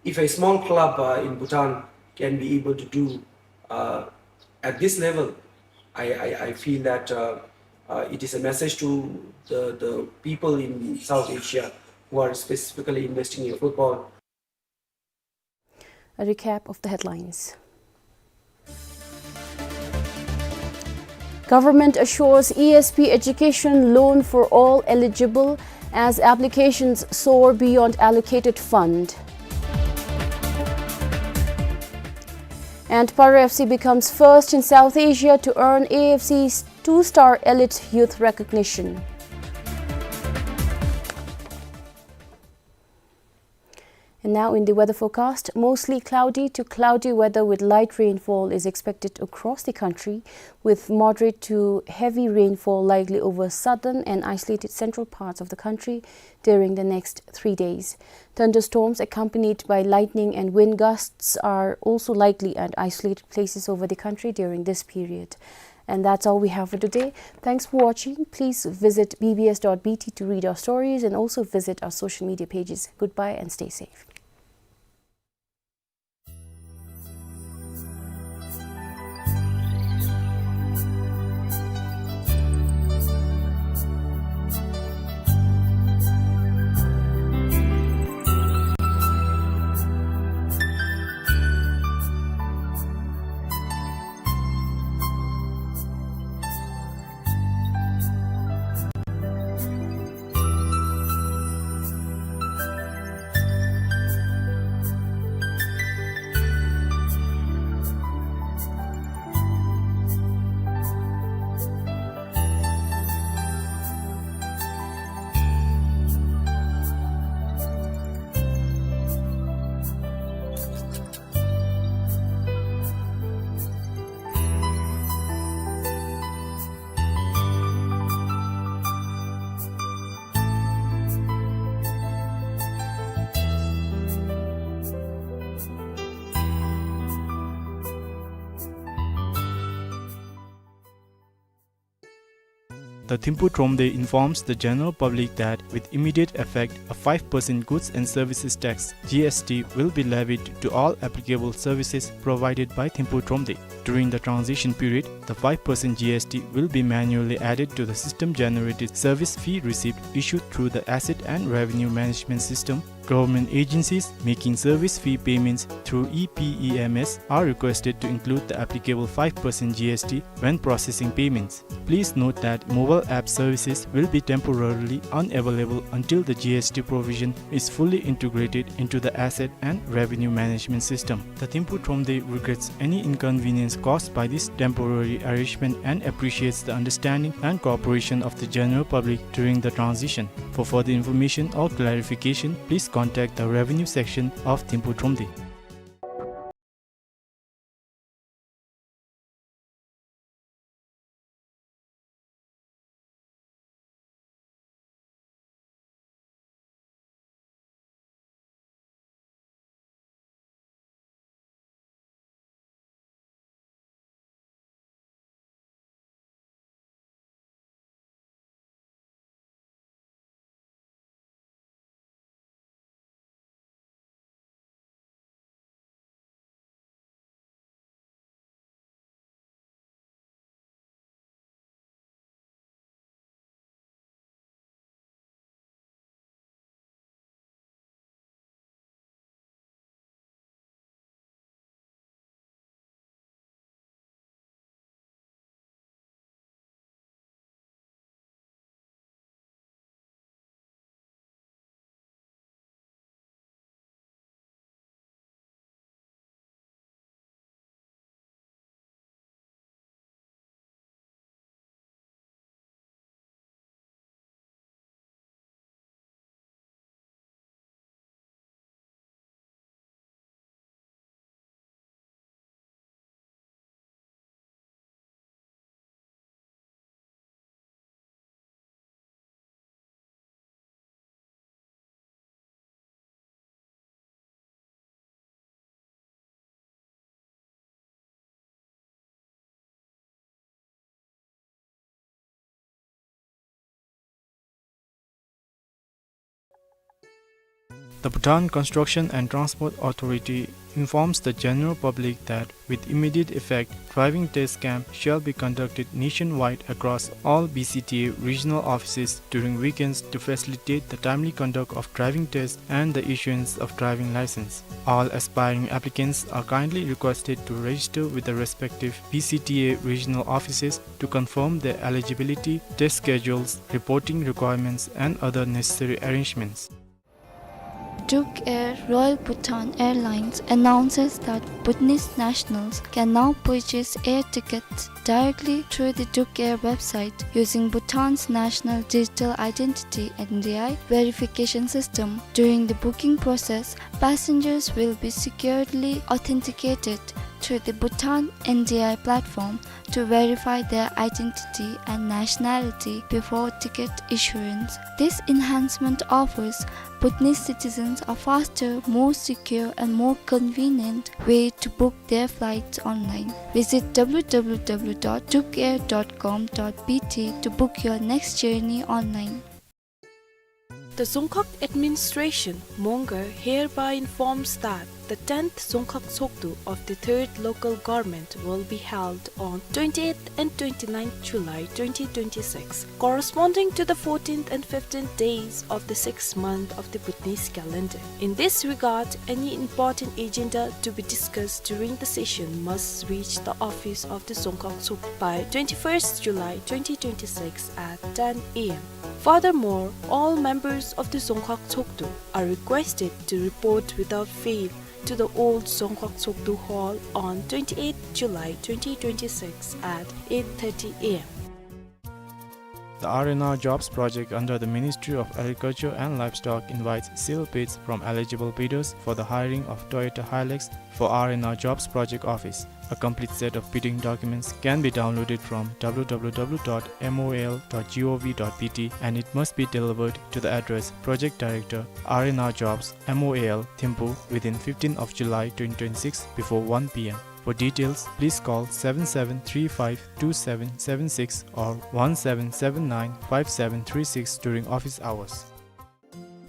if a small club, uh, in Bhutan can be able to do, uh, at this level, I, I, I feel that, uh, uh, it is a message to the, the people in South Asia who are specifically investing in football. A recap of the headlines. Government assures E S P education loan for all eligible as applications soar beyond allocated fund. And Paro F C becomes first in South Asia to earn A F C's two-star elite youth recognition. And now in the weather forecast, mostly cloudy to cloudy weather with light rainfall is expected across the country, with moderate to heavy rainfall likely over southern and isolated central parts of the country during the next three days. Thunderstorms accompanied by lightning and wind gusts are also likely at isolated places over the country during this period. And that's all we have for today. Thanks for watching. Please visit B B S dot B T to read our stories and also visit our social media pages. Goodbye and stay safe. The Thimphu Thromde informs the general public that with immediate effect, a five percent goods and services tax, G S T, will be levied to all applicable services provided by Thimphu Thromde. During the transition period, the five percent G S T will be manually added to the system-generated service fee receipt issued through the Asset and Revenue Management System. Government agencies making service fee payments through E P E M S are requested to include the applicable five percent G S T when processing payments. Please note that mobile app services will be temporarily unavailable until the G S T provision is fully integrated into the Asset and Revenue Management System. The Thimphu Thromde regrets any inconvenience caused by this temporary arrangement and appreciates the understanding and cooperation of the general public during the transition. For further information or clarification, please contact the Revenue Section of Thimphu Thromde. The Bhutan Construction and Transport Authority informs the general public that with immediate effect, driving test camp shall be conducted nationwide across all B C T A regional offices during weekends to facilitate the timely conduct of driving tests and the issuance of driving license. All aspiring applicants are kindly requested to register with the respective B C T A regional offices to confirm their eligibility, test schedules, reporting requirements, and other necessary arrangements. Duke Air Royal Bhutan Airlines announces that Bhutanese nationals can now purchase air tickets directly through the Duke Air website using Bhutan's National Digital Identity, N D I, verification system. During the booking process, passengers will be securely authenticated through the Bhutan N D I platform to verify their identity and nationality before ticket issuance. This enhancement offers Bhutanese citizens a faster, more secure, and more convenient way to book their flights online. Visit w w w dot dukair dot com dot b t to book your next journey online. The Dzongkhag administration, Mongar, hereby informs that the tenth Dzongkhag Tshogdu of the third local government will be held on twenty-eighth and twenty-ninth July twenty twenty-six, corresponding to the fourteenth and fifteenth days of the sixth month of the Bhutanese calendar. In this regard, any important agenda to be discussed during the session must reach the office of the Dzongkhag Tshogdu by twenty-first July twenty twenty-six at ten a m. Furthermore, all members of the Dzongkhag Tshogdu are requested to report without fail to the old Dzongkhag Tshogdu Hall on twenty-eighth July twenty twenty-six at eight thirty a m. The R and R Jobs project under the Ministry of Agriculture and Livestock invites sealed bids from eligible bidders for the hiring of Toyota Hilux for R and R Jobs project office. A complete set of bidding documents can be downloaded from w w w dot m o a l dot g o v dot b t and it must be delivered to the address Project Director, R and R Jobs, M O A L, Thimphu within fifteenth of July twenty twenty-six before one p m. For details, please call seven seven three five two seven seven six or one seven seven nine five seven three six during office hours.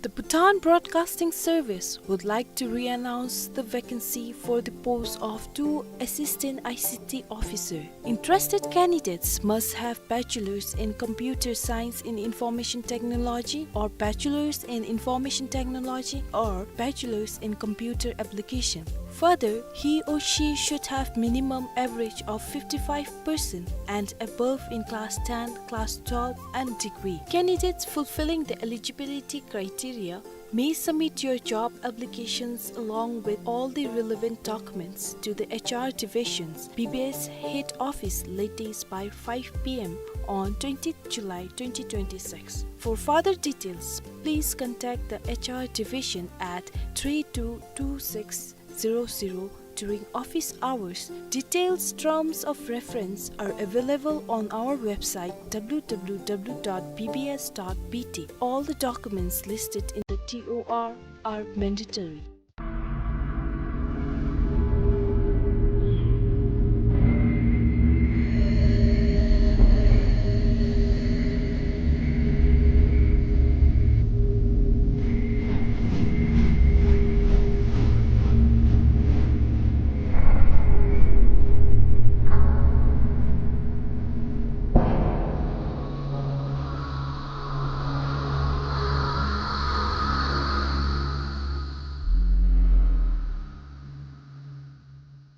The Bhutan Broadcasting Service would like to re-announce the vacancy for the post of two Assistant I C T Officer. Interested candidates must have Bachelor's in Computer Science in Information Technology or Bachelor's in Information Technology or Bachelor's in Computer Application. Further, he or she should have minimum average of fifty-five percent and above in class ten, class twelve, and degree. Candidates fulfilling the eligibility criteria may submit your job applications along with all the relevant documents to the H R Division's B B S Head Office latest by five p m on twentieth July twenty twenty-six. For further details, please contact the H R Division at three two two six zero zero during office hours. Details, terms of reference are available on our website w w w dot b b s dot b t. All the documents listed in the T O R are mandatory.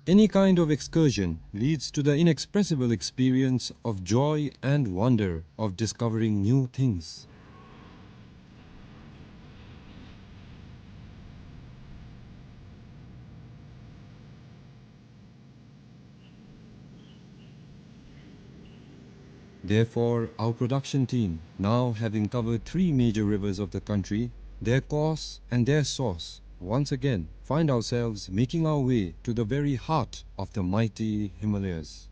Any kind of excursion leads to the inexpressible experience of joy and wonder of discovering new things. Therefore, our production team, now having covered three major rivers of the country, their course and their source, once again find ourselves making our way to the very heart of the mighty Himalayas.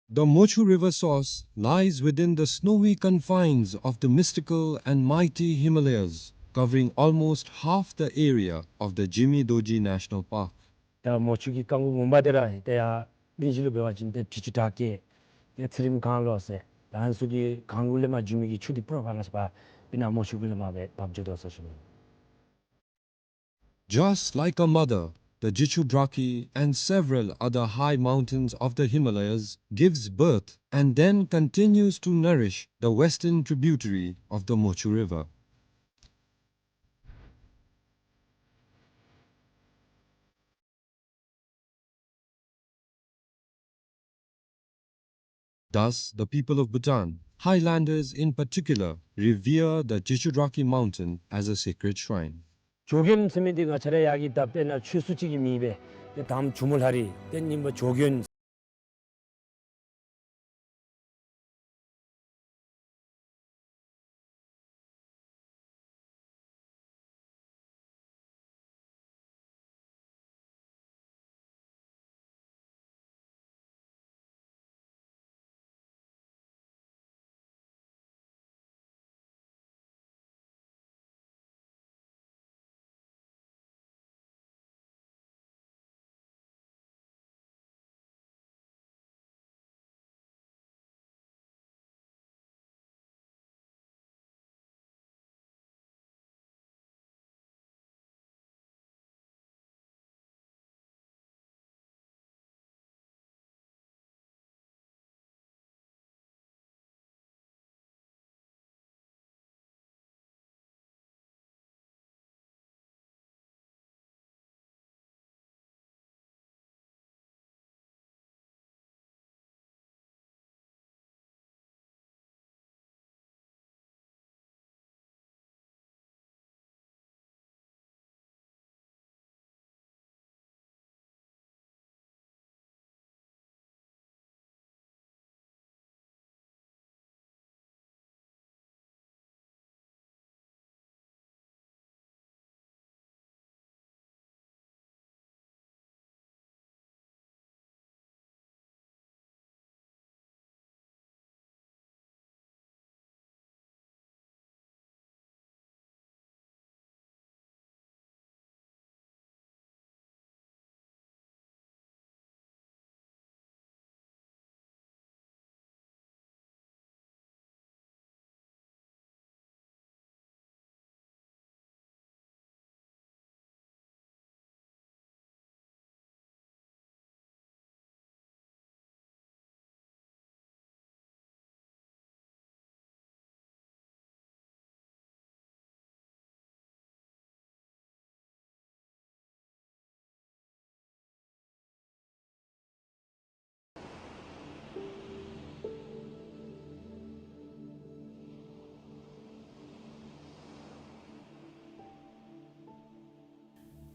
The Mochu River source lies within the snowy confines of the mystical and mighty Himalayas, covering almost half the area of the Jimi Dorji National Park. ད་མོ་ཆུ་གི་རྐང་དགུ་ངོ་མ་དེ་ར་ཏེ་ཡར་གླིང་བཞི་ལུ་འབད་བ་ཅིན་ཏེ་དྲི་ཆུ་བྲག་སྐྱེས་ཏེ་ཚེ་རིང་གངས་ལོག་ཟེར་ད་ཨ་ནི་ཚུ་གི་གངས་ལུ་ལས་མར་འབྱུང་མི་གི་ཆུ་དེ་སྤུར་བ་ལ་སོགས་པ་སྤུ་ན་མོ་ཆུ་གུ་ལས་མར་སྦེ་འབབ་འགྱོ་དོ་ཟེར་ཞུ་ནི། Just like a mother, the Jichudrakhi and several other high mountains of the Himalayas gives birth and then continues to nourish the western tributary of the Mochu River. Thus, the people of Bhutan, highlanders in particular, revere the Jichudrakhi mountain as a sacred shrine. ཇོ་མགོན་ཟེར་མི་འདི་ང་བཅས་ར་ཡར་གྱི་ད་དཔེར་ན་ཆོས་སྲུང་ཅིག་གི་མིང་སྦེ་ཏེ་དང་པ་ཇོ་མོ་ལྷ་རི་ཏེ་གཉིས་པ་ཇོ་མགོན།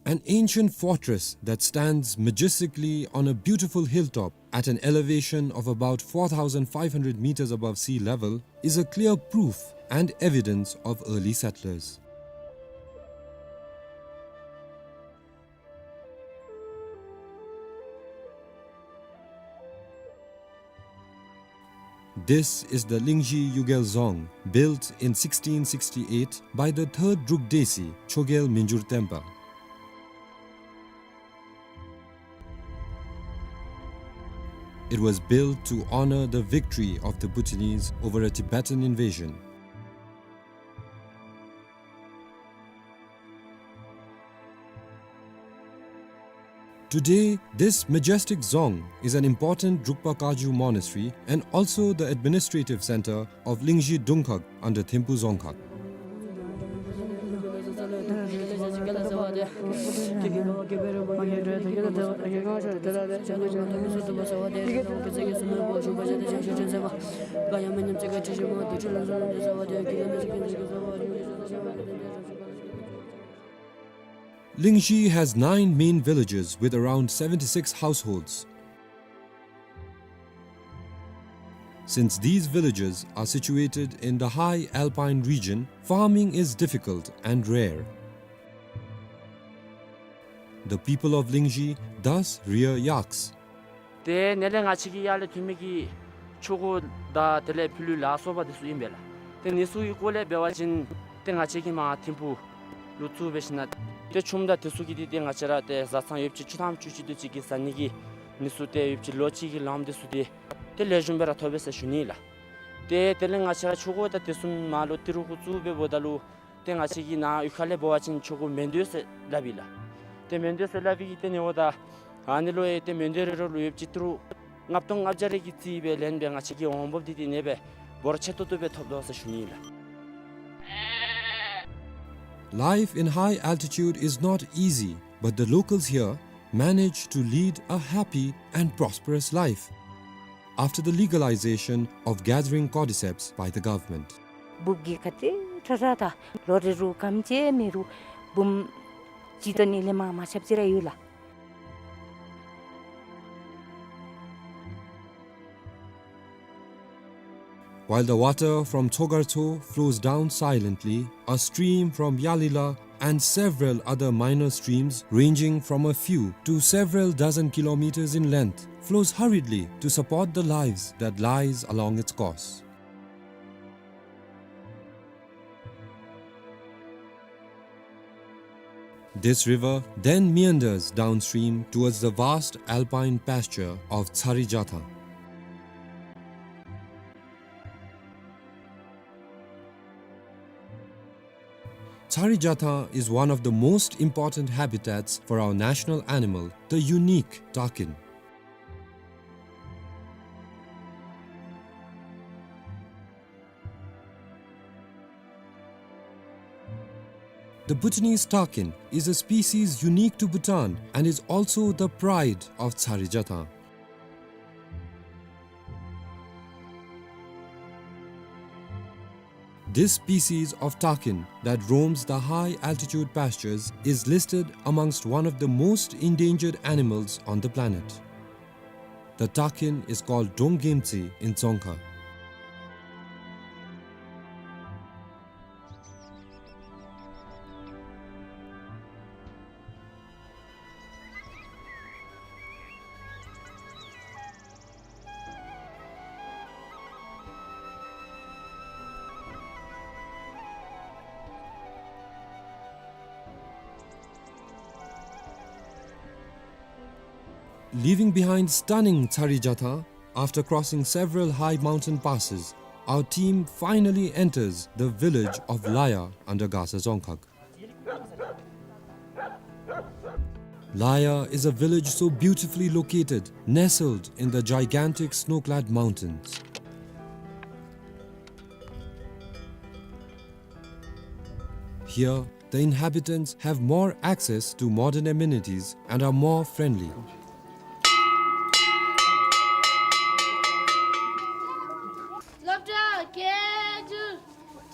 An ancient fortress that stands majestically on a beautiful hilltop at an elevation of about four thousand five hundred meters above sea level is a clear proof and evidence of early settlers. This is the Lingzhi Yugel Dzong, built in sixteen sixty-eight by the third Druk Desi, Chogyel Minjur Tenpa. It was built to honor the victory of the Bhutanese over a Tibetan invasion. Today, this majestic dzong is an important Drukpa Kagyu monastery and also the administrative center of Lingzhi Dungkhag under Thimphu Dzongkhag. Lingzhi has nine main villages with around seventy-six households. Since these villages are situated in the high alpine region, farming is difficult and rare. The people of Lingzhi thus rear yaks. ཏེ་ནཱ་ལས་ང་བཅས་ཀྱི་ཡར་ལས་ཐོན་མི་གི་ ཆོས་འཁོར་དང་དེ་ལས་ཕྱི་ལུས་ལ་སོགས་པ་དེ་ཚུ་ཨིན་པས་ལགས། ཏེ་ཨ་ནི་ཚུ་གི་སྐོར་ལས་འབད་བ་ཅིན་ཏེ་ང་བཅས་ཀྱིས་མར་ཐིམ་ཕུག་ལུ་བཙུགས་སྦེ་ཞིནམ་ལས་ཏེ་ཆུམ་དང་དེ་ཚུ་གི་འདི་ཏེ་ང་བཅས་ར་ཏེ་བཟའ་ཚང་ཡོདཔ་ཅིག་བཅུ་ཐམ་བཅུ་གཅིག་དེ་ཅིག་གི་བཟའ་ནི་གི་ཨ་ནི་ཚུ་ཏེ་ཡོདཔ་ཅིག་ལོ་གཅིག་གི་ལངམ་དེ་ཚུ་ཏེ་ཏེ་ལེགས་ཤོམ་སྦེ་ར་ཐོབ་པས་ཟེར་ཞུ་ནི་ལགས། ཏེ་དེ་ལས་ང་བཅས་ར་ཆོས་འཁོར་དང་དེ་ཚུ་མར་ལུ་ཏི་རུ་གུ་བཙུགས་སྦེ་འབདཝ་ད་ལུ་ཏེ་ང་བཅས་ཀྱི་ནཱ་གཡུས་ཁ་ལས་འབད་བ་ཅིན་ཆོས་འཁོར་མེ་མདོ་ཟེར་སླབ་ཨིན་ལགས། ཏེ་མེ་མདོ་ཟེར་སླབ་པའི་གི་ཏེ་ཨ་ནི་འབདཝ་ད་ཨ་ནི་ལུ་ཡང་ཏེ་མེ་མདོ་རེ་རེ་ལུ་ཡོདཔ་ཅིག་ཏི་རུ་ལྔ་སྟོང་ལྔ་བརྒྱ་རེ་གི་རྩིས་སྦེ་ལེན་སྦེ་ང་བཅས་ཀྱིས་འོང་འབབ་འདི་ཏེ་ཨ་ནི་སྦེ་འབོར་ཆེ་ཏོག་ཏོ་སྦེ་ཐོབ་དོ་ཟེར་ཞུ་ནི་ཨིན་ལགས། Life in high altitude is not easy, but the locals here manage to lead a happy and prosperous life after the legalization of gathering cordyceps by the government. འབུཔ་གིས་ག་དེ་དྲག་དྲག་ད་ལོ་རེ་རུ་སྐམ་ཅིག་མེད་རུང་འབུམ་གཅིག་དང་ཨ་ནི་ལས་མར་མ་ཆགཔ་ཅིག་ར་ཡོད་ལགས། While the water from Chogarcho flows down silently, a stream from Yalila and several other minor streams ranging from a few to several dozen kilometers in length flows hurriedly to support the lives that lies along its course. This river then meanders downstream towards the vast alpine pasture of Tsarijathang. Tsarijathang is one of the most important habitats for our national animal, the unique takin. The Bhutanese takin is a species unique to Bhutan and is also the pride of Tsarijathang. This species of takin that roams the high altitude pastures is listed amongst one of the most endangered animals on the planet. The takin is called Donggemtsi in Dzongkha. Leaving behind stunning Tsarijathang, after crossing several high mountain passes, our team finally enters the village of Laya under Gasa Dzongkhag. Laya is a village so beautifully located, nestled in the gigantic snow-clad mountains. Here, the inhabitants have more access to modern amenities and are more friendly. སློབ་གྲྭ་བརྒྱད་ཅུ།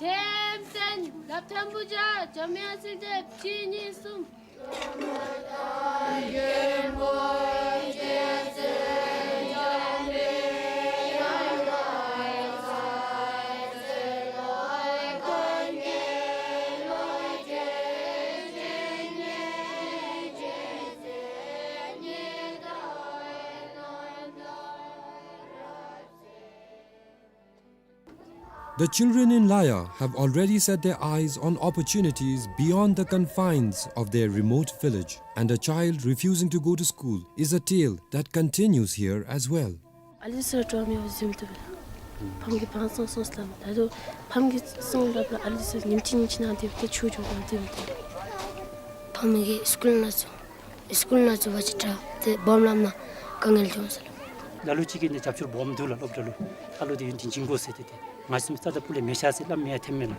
ཐེམ་བདུན། སློབ་ཐོན་བུ་བརྒྱ། འཇམ་དབྱངས་སྲིད་སྡེ་གཅིག་གཉིས་གསུམ། The children in Laya have already set their eyes on opportunities beyond the confines of their remote village, and a child refusing to go to school is a tale that continues here as well. ཨ་ལི་སི་ར་ཏོ་མི་བཟུམ་དུ་ཕམ་གི་བང་སང་སོང་སླབ། ད་དུང་ཕམ་གི་སོང་སླབ་ལ་ཨ་ལི་སི་ཉིནམ་གཅིག་ཉིནམ་གཅིག་ནང་དེ་ཏེ་ཆུ་འགྱོ་དང་དེ་ཏེ་ཕམ་གི་སི་ཀུལ་ནང་སོང་། སི་ཀུལ་ནང་ཚུད་པ་ཅིན་ཏེ་སྦོམ་ལམ་ནང་དཀའ་ངལ་འབྱུང་ཟེར་སླབ། ལ་ལུ་ཅིག་གིས་ནི་རྒྱབ་སྐྱོར་སྦོམ་འདུག་ལགས། སློབ་གྲྭ་ལུ་ཨ་ལུ་འདི་ཡོན་ཏན་སྦྱིན་དགོ་ཟེར་ཏེ་ཏེ་ང་བཅས་རྩ་དང་སྤུ་ལས་མི་བཞག་ཟེར་སླབ་མི་ཡང་ཐོནམ་མས་ལགས།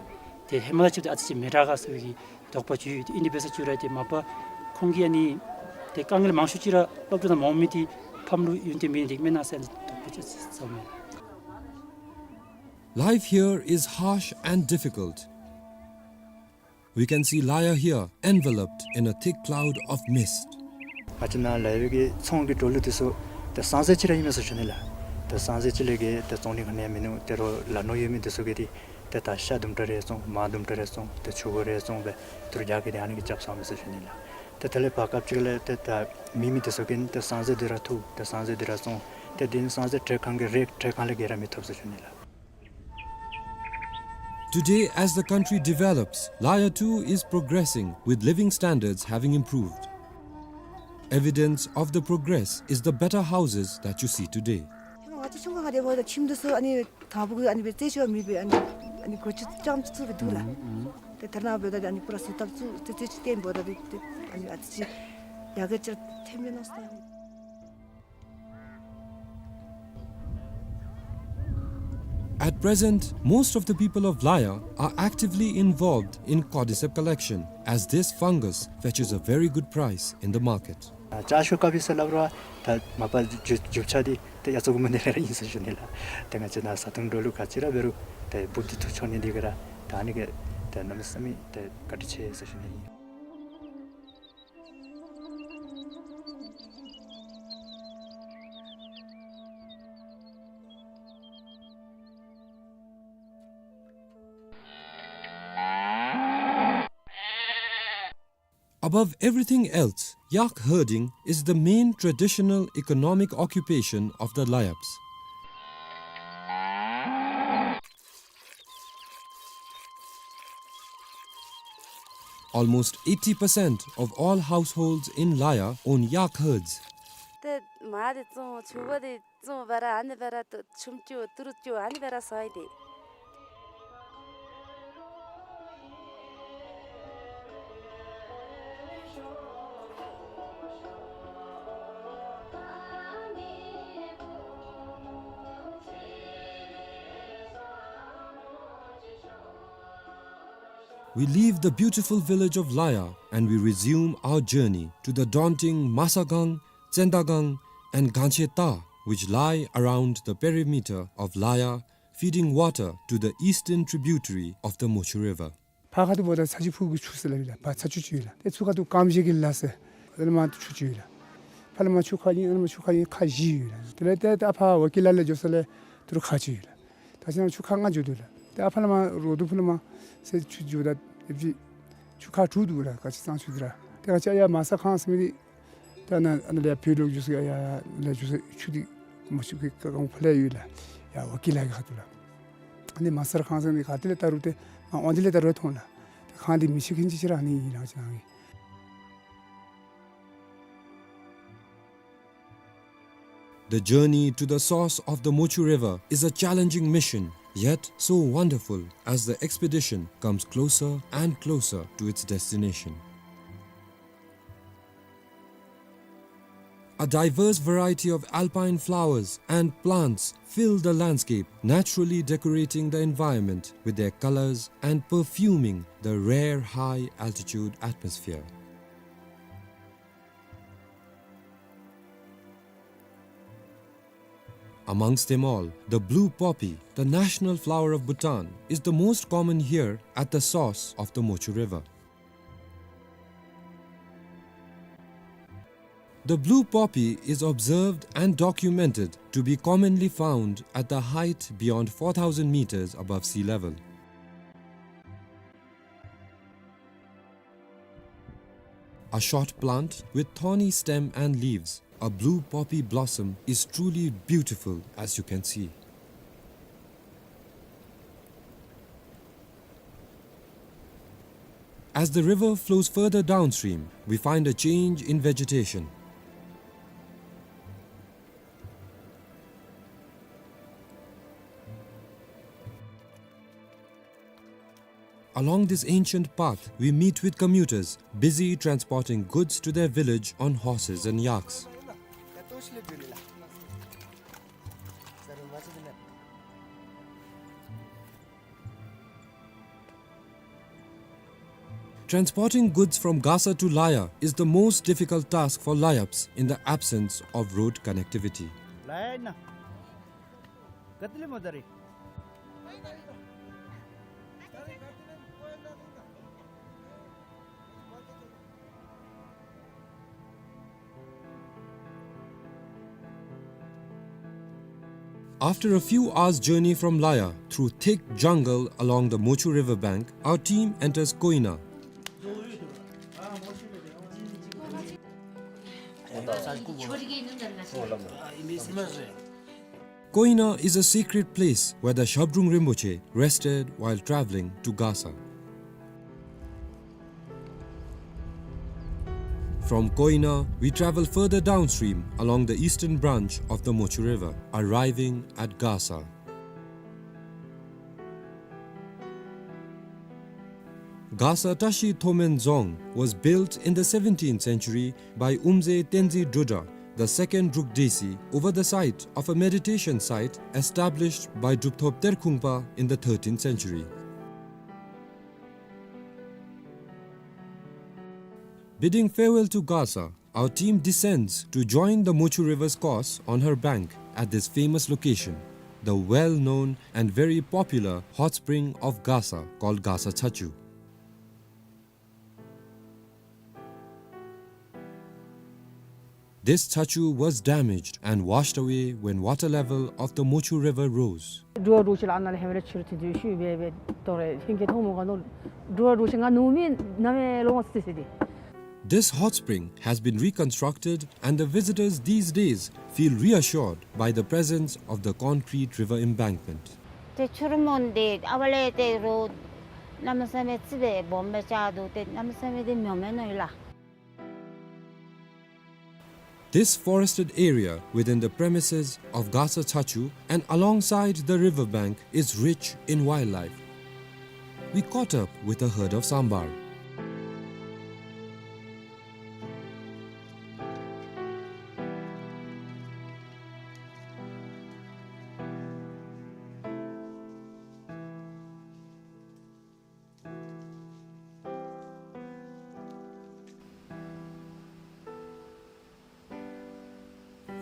ཏེ་ཧེ་མ་ལས་ཅིག་ཏེ་ཨ་ཙི་ཅིག་མི་དྲག་ག་ཟེར་བའི་གི་དོགས་པ་ཅིག་ཡོད། ཏེ་ཨིན་དེ་འབད་ས་ཅིག་ར་ཏེ་མ་པ་ཁོང་གིས་ཨ་ནི་ཏེ་དཀའ་ངལ་མང་ཤོས་ཅིག་ར་སློབ་གྲྭ་ནང་མ་འོང་མི་འདི་ཕམ་ལུ་ཡོན་ཏན་མེད་ནི་འདི་མེན་ན་ཟེར་ཨ་ནི་དོགས་པ་ཅིག་ཟ་མས། Life here is harsh and difficult. We can see Laya here enveloped in a thick cloud of mist. ང་བཅས་ནཱ་ལ་ཡོད་པའི་གི་ཚོང་གི་འགྲོ་ལུགས་འདི་ཚུ་ཏེ་སང་ཟེར་ཅིག་ར་ཨིན་མས་ཟེར་ཞུ་ནི་ལགས། ཏེ་སང་ཟེར་ཅིག་ལས་གི་ཏེ་བཙོང་ནི་ག་ནི་ཡང་མིན་ནུག། ཏེ་རོགས་ལ་ནོར་ཡོད་མི་འདི་ཚུ་གིས་ཏེ་ཏེ་ད་ཤ་དུམ་གྲ་རེ་བཙོང་མར་དུམ་གྲ་རེ་བཙོང་ཏེ་ཆུ་གོ་རེ་བཙོང་སྦེ་ཏི་རུ་བརྒྱ་གི་ཏེ་ཨ་ནི་གི་རྐྱབ་ཚརཝ་མས་ཟེར་ཞུ་ནི་ལགས། ཏེ་དེ་ལས་བར་སྐབས་ཅིག་ལས་ཏེ་ད་མེད་མི་འདི་ཚུ་གིས་ཏེ་སང་ཟེར་འདི་ར་འཐུ་ཏེ་སང་ཟེར་འདི་ར་བཙོང་ ཏེ་དེ་ནི་སོང་ཚེ་དྲེག་ཁང་གི་རེག་དྲེག་ཁང་ལས་བརྒལ་ར་མི་ཐོབ་ཟེར་ཞུ་ནི་ལགས། Today, as the country develops, Laya too is progressing, with living standards having improved. Evidence of the progress is the better houses that you see today. ང་ཚོ་ཆུང་ཀུ་ཁར་དེ་འབདཝ་ད་ཁྱིམ་འདི་ཚུ་ཨ་ནི་དང་ཕུ་གུ་ཨ་ནི་སྦེ་རྩེད་ཆས་མེད་པས། ཨ་ནི་ཨ་ནི་སྒོ་ཅིག་རྐྱངམ་ཅིག་བཙུགས་སྦེ་འདུག་ལགས། ཨུམ་ཨུམ། ཏེ་ཐ་ན་འབདཝ་ད་ཨ་ནི་པུ་ར་བཟོ་ལྟ་བཙུགས་ཏེ་རྩེད་ཆས་བསྟནམ་ད་ཏེ་ཨ་ནི་ཨ་ཙི་ཅིག་ཡར་རྒྱས་ཅིག་ཐོན་མས་མནོ་སོང་། At present, most of the people of Laya are actively involved in cordyceps collection, as this fungus fetches a very good price in the market. ཨ་ལྕགས་ཤོག་དཀར་པོ་ཟེར་སླབ་རུང་ད་མ་པ་རྒྱུ་རྒྱུ་ཆ་འདི་ཏེ་ཡ་ཙོག་གུ་མ་ནི་ལས་ར་ཨིན་ཟེར་ཞུ་ནི་ལགས། ཏེ་ང་བཅས་ནཱ་བཟའ་འཐུང་འགྲོ་ལུགས་ག་ཅི་ར་འབད་རུང་ཏེ་འབུཔ་འདི་ཐུག་ཆོག་ནི་འདི་གིས་ར་ད་ཨ་ནི་གིས་ཏེ་གནམ་མེད་ས་མེད་ཏེ་བཀའ་དྲིན་ཆེ་ཟེར་ཞུ་ནི་ཨིན། Above everything else, yak herding is the main traditional economic occupation of the Layabs. Almost eighty percent of all households in Laya own yak herds. ཏེ་མར་འདི་བཙོང་ཆུང་ཀུ་འདི་བཙོང་སྦེ་ར་ཨ་ནི་སྦེ་ར་ཏེ་ཆུམ་རྐྱབ་ཏི་རུ་རྐྱབ་ཨ་ནི་སྦེ་ར་བཟའ་ཡི་ཏེ། We leave the beautiful village of Laya and we resume our journey to the daunting Masagang, Tsendagang and Gancheta, which lie around the perimeter of Laya, feeding water to the eastern tributary of the Mochu River. ཕར་ཁ་ཐུག་འབདཝ་ད་ཚ་ཆུ་ཕུག་གི་ཆུ་ཟེར་སླབ་ཨིན་ལགས། ཕར་ཚ་ཆུ་ཅིག་ཡོད་ལགས། ཏེ་ཚུར་ཁ་ཐུག་ཀམ་ཤེ་གི་ལ་ཟེར་ཨ་ནི་མར་ཆུ་ཅིག་ཡོད་ལགས། ཕར་ལས་མར་ཆུ་ཁ་ཨིན། ཨ་ནི་མར་ཆུ་ཁ་ཨིན། ཁ་བཞི་ཡོད་ལགས། དེ་ལས་ཏེ་ད་ཕར་ཝ་ཀི་ལ་ལས་འགྱོ་ས་ལས་ཏི་རུ་ཁ་ཅིག་ཡོད་ལགས། ད་ཅི་ན་ཆུ་ཁ་ལྔ་འགྱོ་དོ་ལགས། ཏེ་ཨ་ཕར་ལས་མར་རོ་དུ་ཕུ་ལས་མར་ཟེར་ཆུ་འགྱོཝ་ད་ཨེབ་ཅིག་ཆུ་ཁ་དྲུག་འདུག་ལགས། ག་ཅི་གཙང་ཆུ་འདི་ར། ཏེ་ག་ཅི་ཡར་མ་ས་ཁང་ཟེར་མི་འདི་ད་ནཱ་ཨ་ནཱ་ལས་ཕར་ལོག་འགྱོ་ས་ཡར་ལས་འགྱོ་ས་ཆུ་འདི་མ་ཆུ་གི་ཀ་གང་ཕར་ལས་ཡོད་ལགས། ཡར་ཝ་ཀི་ལ་གི་ཁ་ཐུག་ལགས། ཨ་ནི་མ་ས་ཁང་ཟེར་མི་ག་ཏེ་ལས་བལྟ་རུང་ཏེ་མར་འོང་དེ་ལས་བལྟ་རུང་མཐོང་ལགས། ཏེ་ཁང་འདི་མི་ཤེས་མཁན་ཅིག་ཅིག་ར་ཨ་ནི་ཨིན་ལགས། ཅི་ན་ཨིན། The journey to the source of the Mochu River is a challenging mission, yet so wonderful as the expedition comes closer and closer to its destination. A diverse variety of alpine flowers and plants fill the landscape, naturally decorating the environment with their colors and perfuming the rare high-altitude atmosphere. Amongst them all, the blue poppy, the national flower of Bhutan, is the most common here at the source of the Mochu River. The blue poppy is observed and documented to be commonly found at the height beyond four thousand meters above sea level. A short plant with thorny stem and leaves, a blue poppy blossom is truly beautiful, as you can see. As the river flows further downstream, we find a change in vegetation. Along this ancient path, we meet with commuters busy transporting goods to their village on horses and yaks. Transporting goods from Gasa to Laya is the most difficult task for Layabs in the absence of road connectivity. After a few hours' journey from Laya, through thick jungle along the Mochu river bank, our team enters Koina. Koina is a sacred place where the Shabdrung Rinpoche rested while traveling to Gasa. From Koina, we travel further downstream along the eastern branch of the Mochu River, arriving at Gasa. Gasa Tashi Thomen Dzong was built in the seventeenth century by Umze Tenzin Drudra, the second Druk Desi, over the site of a meditation site established by Drupthop Terkhungpa in the thirteenth century. Bidding farewell to Gasa, our team descends to join the Mochu River's course on her bank at this famous location, the well-known and very popular hot spring of Gasa called Gasa Chachu. This chachu was damaged and washed away when water level of the Mochu River rose. འགྲོ་བ་འགྲོ་ཤི་ལ་ཨ་ནཱ་ལས་ཧེ་མ་ལས་ཆུ་རུད་ཚུ་ཞུ་བེ་བེ་དོ་རེ་ཧིང་གི་ཐོག་མོ་ག་ནོ་འགྲོ་བ་འགྲོ་ཤི་ང་ནུ་མི་ན་མེ་ལོ་ང་སི་སི་དི། This hot spring has been reconstructed and the visitors these days feel reassured by the presence of the concrete river embankment. ཏེ་ཆུ་རུད་མོན་དེ་ཨ་བ་ལས་ཏེ་རོ་གནམ་མེད་ས་མེད་ཙི་བེ་སྦོམ་སྦེ་ཆགས་འདུག། ཏེ་གནམ་མེད་ས་མེད་དེ་མྱོ་མེན་ནོ་ཡོད་ལགས། This forested area within the premises of Gasa Chachu and alongside the river bank is rich in wildlife. We caught up with a herd of sambar.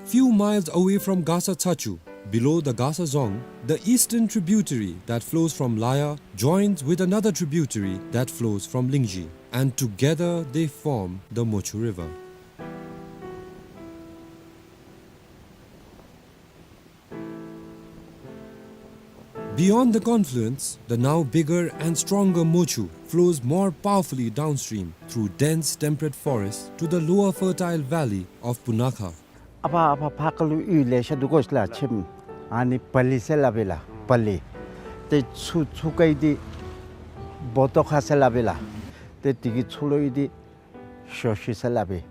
Few miles away from Gasa Chachu, below the Gasa Dzong, the eastern tributary that flows from Laya joins with another tributary that flows from Lingzhi, and together they form the Mochu River. Beyond the confluence, the now bigger and stronger Mochu flows more powerfully downstream through dense temperate forest to the lower fertile valley of Punakha. ཨ་ཕ་ཨ་ཕ་ཕར་ཁ་ལུ་གཡུས་ལེ་ཤ་འདུག་གོ་ཤ་ལགས་ཁྱིམ། ཨ་ནི་པ་ལི་ཟེར་སླབ་ཨིན་ལགས་པ་ལི། ཏེ་ཚུར་ཚུར་ཁ་གི་འདི་བོ་ཏོ་ཁ་ཟེར་སླབ་ཨིན་ལགས། ཏེ་དེ་གི་ཚུར་ལུ་ཨིན་འདི་ཞོ་ཤུ་ཟེར་སླབ་ཨིན།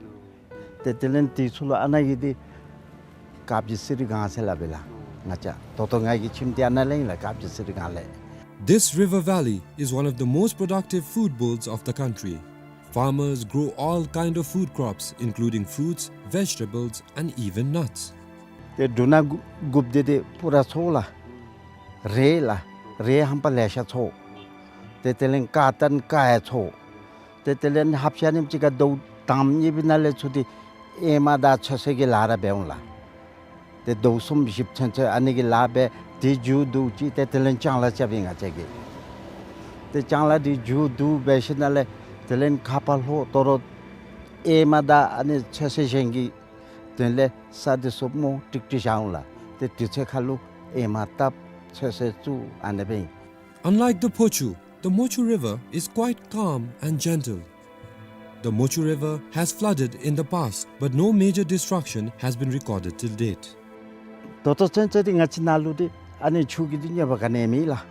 ཏེ་དེ་ལས་དེ་ཚུར་ལུ་ཨ་ནཱ་གི་འདི་དཀར་སྦྱིས་གསེར་སྒང་ཟེར་སླབ་ཨིན་ལགས། ང་བཅས་ད་ལྟོ་ང་གི་ཁྱིམ་འདི་ཨ་ནཱ་ལས་ཨིན་ལགས་དཀར་སྦྱིས་གསེར་སྒང་ལས། This river valley is one of the most productive food bowls of the country. Farmers grow all kind of food crops, including fruits, vegetables, and even nuts. ཏེ་འབྲུ་སྣ་དགུ་དགུཔ་འདི་ཏེ་པུ་ར་ཚོ་ལགས། རེད་ལགས། རེད་ཧམ་པ་ལེ་ཤ་ཚོ། ཏེ་དེ་ལས་ཀ་ཏན་ཀ་ཡ་ཚོ། ཏེ་དེ་ལས་ཧབ་ཤ་ནིམ་ཅིག་ཁར་ཟླཝ་དང་པ་གཉིས་པའི་ནང་ལས་ཚུར་འདི་ཨེ་མ་དང་ཚོད་བསྲེ་གི་ལཱ་ར་འབད་འོང་ལགས། ཏེ་ཟླཝ་གསུམ་བཞི་ཚུན་ཚོད་ཨ་ནི་གི་ལཱ་འབད། དེ་མཇུག་བསྡུ་ཅི་ཏེ་དེ་ལས་ལྕང་ལཱ་རྐྱབ་ཨིན་ང་བཅས་ཀྱིས། ཏེ་ལྕང་ལཱ་འདི་མཇུག་བསྡུ་འབད་ཞིནམ་ལས་དེ་ལས་ཁ་ཕར་ལྷོ་དོ་རུང་ཨེ་མ་དང་ཨ་ནི་ཚོད་བསྲེ་གཞན་གྱི་དོན་ལས་ས་འདི་སོབ་མོ་ཀྲིག་ཀྲི་བཞག་འོང་ལགས། ཏེ་དུས་ཚོད་ཁར་ལུ་ཨེ་མ་བཏབ་ཚོད་བསྲེ་བཙུགས་ཨ་ནི་སྦེ་ཨིན། Unlike the Phochu, the Mochu River is quite calm and gentle. The Mochu River has flooded in the past, but no major destruction has been recorded till date. ད་ལྟོ་ཚུན་ཚོད་འདི་ང་བཅས་ནཱ་ལུ་འདི་ཨ་ནི་ཆུ་གི་འདི་གནོད་པ་ག་ནི་མེད་ལགས།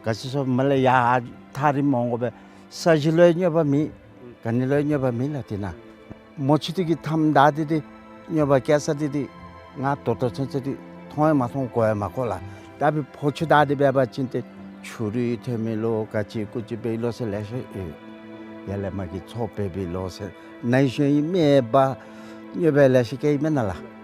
ག་ཅི་སོང་མ་ལས་ཡར་ཐག་རིངམོ་འོང་དགོ་པས། ས་གཞི་ལུ་ཡང་གནོད་པ་མེད། ག་ནི་ལུ་ཡང་གནོད་པ་མེད་ལགས་འདི་ནང་། མོ་ཆུ་འདི་གི་མཐའམ་བདའ་སྟེ་འདི་གནོད་པ་བཀལ་ས་འདི་འདི་ང་ད་ལྟོ་ཚུན་ཚོད་འདི་མཐོང་ཡང་མ་མཐོང་གོ་ཡང་མ་གོ་ལགས། ད་འབདན་ཕོ་ཆུ་བདའ་སྟེ་འབད་བ་ཅིན་ཏེ་ཆུ་རུད་ཐོན་མི་ལོ་ག་ཅི་ཀུ་ཅི་འབད་ལོ་ཟེར་ལེ་ཤ་ཡོད། ཡར་ལས་མར་གྱི་མཚོ་འབད་འབད་ལོ་ཟེར་ནཱ་ཡི་ཤོང་ཡི་མེད་པ་གནོད་པ་ལེ་ཤ་བཀལ་ཡི་མེན་ན་ལགས།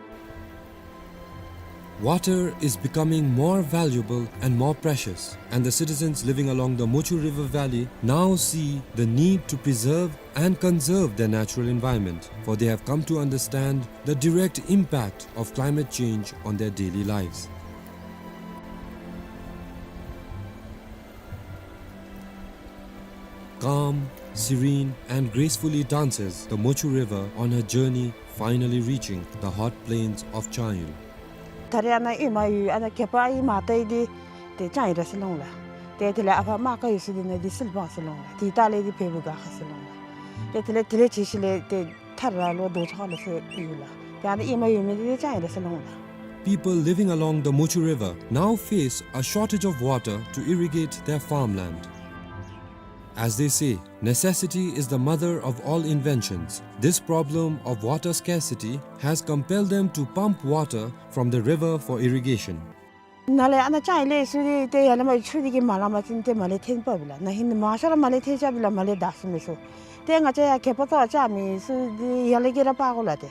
Water is becoming more valuable and more precious, and the citizens living along the Mochu River Valley now see the need to preserve and conserve their natural environment, for they have come to understand the direct impact of climate change on their daily lives. Calm, serene, and gracefully dances the Mochu River on her journey, finally reaching the hot plains of Changyo. ད་རེས་ཨ་ནཱ་ཨེ་མ་ཡོད་ཨ་ནཱ་གད་པ་ཨེ་མ་བཏང་ཡི་འདི་ཏེ་ལྕང་ཡི་ར་ཟེར་ལོང་ལགས། ཏེ་དེ་ལས་ཨ་ཕ་རྨ་ཁ་ཡོད་ས་འདི་ནང་འདི་སིལ་སྦང་ཟེར་ལོང་ལགས། ཏེ་ད་ལས་འདི་བལ་པོ་སྒ་ཁ་ཟེར་ལོང་ལགས། ཏེ་དེ་ལས་དེ་ལས་ཅིག་ཤུལ་ལས་ཏེ་ ཐར་ར་ལོ་རྡོ་ཆག་ལ་སོགས་ཡོད་ལགས། ཡང་ན་ཨེ་མ་ཡོད་མི་འདི་ཅང་ཡོད་ལགས་ཟེར་ལོང་ལགས། People living along the Mochu River now face a shortage of water to irrigate their farmland. As they say, necessity is the mother of all inventions. This problem of water scarcity has compelled them to pump water from the river for irrigation. ནཱ་ལས་ཨ་ནཱ་ཅང་ཡི་ལས་སུ་དེ་ཡར་ལས་མར་ཆུ་དེ་གིས་མ་ལང་པ་ཅིན་ཏེ་མར་ལས་ཐོན་པ་བི་ལགས། ན་ཧིང་མང་ཤོས་ར་མར་ལས་ཐོན་ཅ་བི་ལགས། མར་ལས་བདའ་ས་མེད་སོ། ཏེ་ང་བཅས་ཡར་གད་པ་བཏོག་ཅ་མི་སུ་དེ་ཡར་ལས་གི་ར་སྤར་དགོ་ལགས། ཏེ་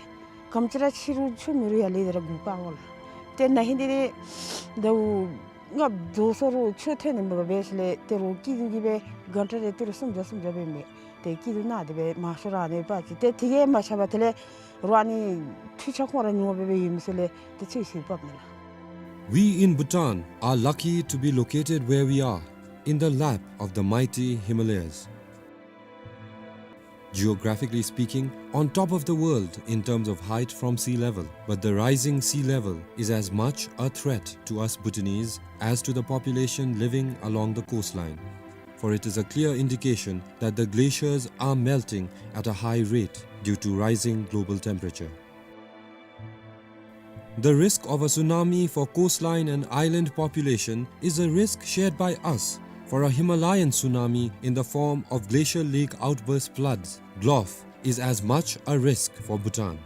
ག་དེམ་ཅིག་ར་ཆུ་རུང་ཆུ་མེད་རུང་ཡར་ལས་དེ་ར་གུར་སྤར་དགོ་ལགས། ཏེ་ན་ཧིང་དེ་དེ་ད་ལྔ་བདོ་སོང་རུང་ཆུ་ཐོན་ནི་མེད་པར་འབད་ཞིནམ་ལས་ཏེ་རོགས་སྐྱིད་སྡུག་གི་སྦེ་གན་ཊ་རེ་ཏི་རུ་སུམ་བརྒྱ་སུམ་བརྒྱ་སྦེ་མི་ཏེ་སྐྱིད་སྡུག་ནང་དེ་སྦེ་མང་ཤོས་ར་ཨ་ནི་སྦེ་ཅིག། ཏེ་དེ་གིས་མ་ཆགས་པར་དེ་ལས་རོགས་ཨ་ནི་འཕྲུལ་ཆས་ཁོང་ར་ཉུང་བ་སྦེ་སྦེ་ཡོད་མི་སོང་ལས་ཏེ་ཚོད་བསྲེ་འབགཔ་མས་ལགས། We in Bhutan are lucky to be located where we are, in the lap of the mighty Himalayas. Geographically speaking, on top of the world in terms of height from sea level, but the rising sea level is as much a threat to us Bhutanese as to the population living along the coastline. For it is a clear indication that the glaciers are melting at a high rate due to rising global temperature. The risk of a tsunami for coastline and island population is a risk shared by us, for a Himalayan tsunami in the form of glacial lake outburst floods, GLOF, is as much a risk for Bhutan.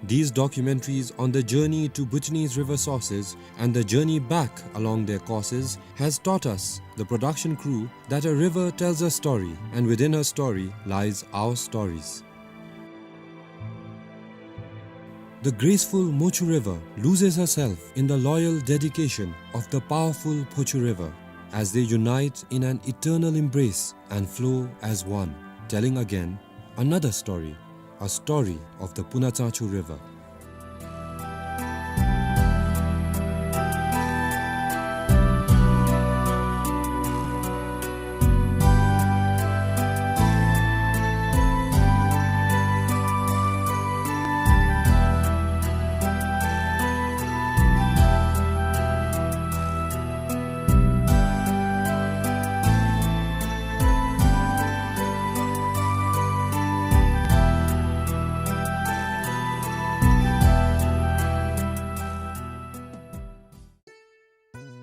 These documentaries on the journey to Bhutanese river sources and the journey back along their courses has taught us, the production crew, that a river tells a story, and within a story lies our stories. The graceful Mochu River loses herself in the loyal dedication of the powerful Phochu River as they unite in an eternal embrace and flow as one, telling again another story, a story of the Punatsangchu River.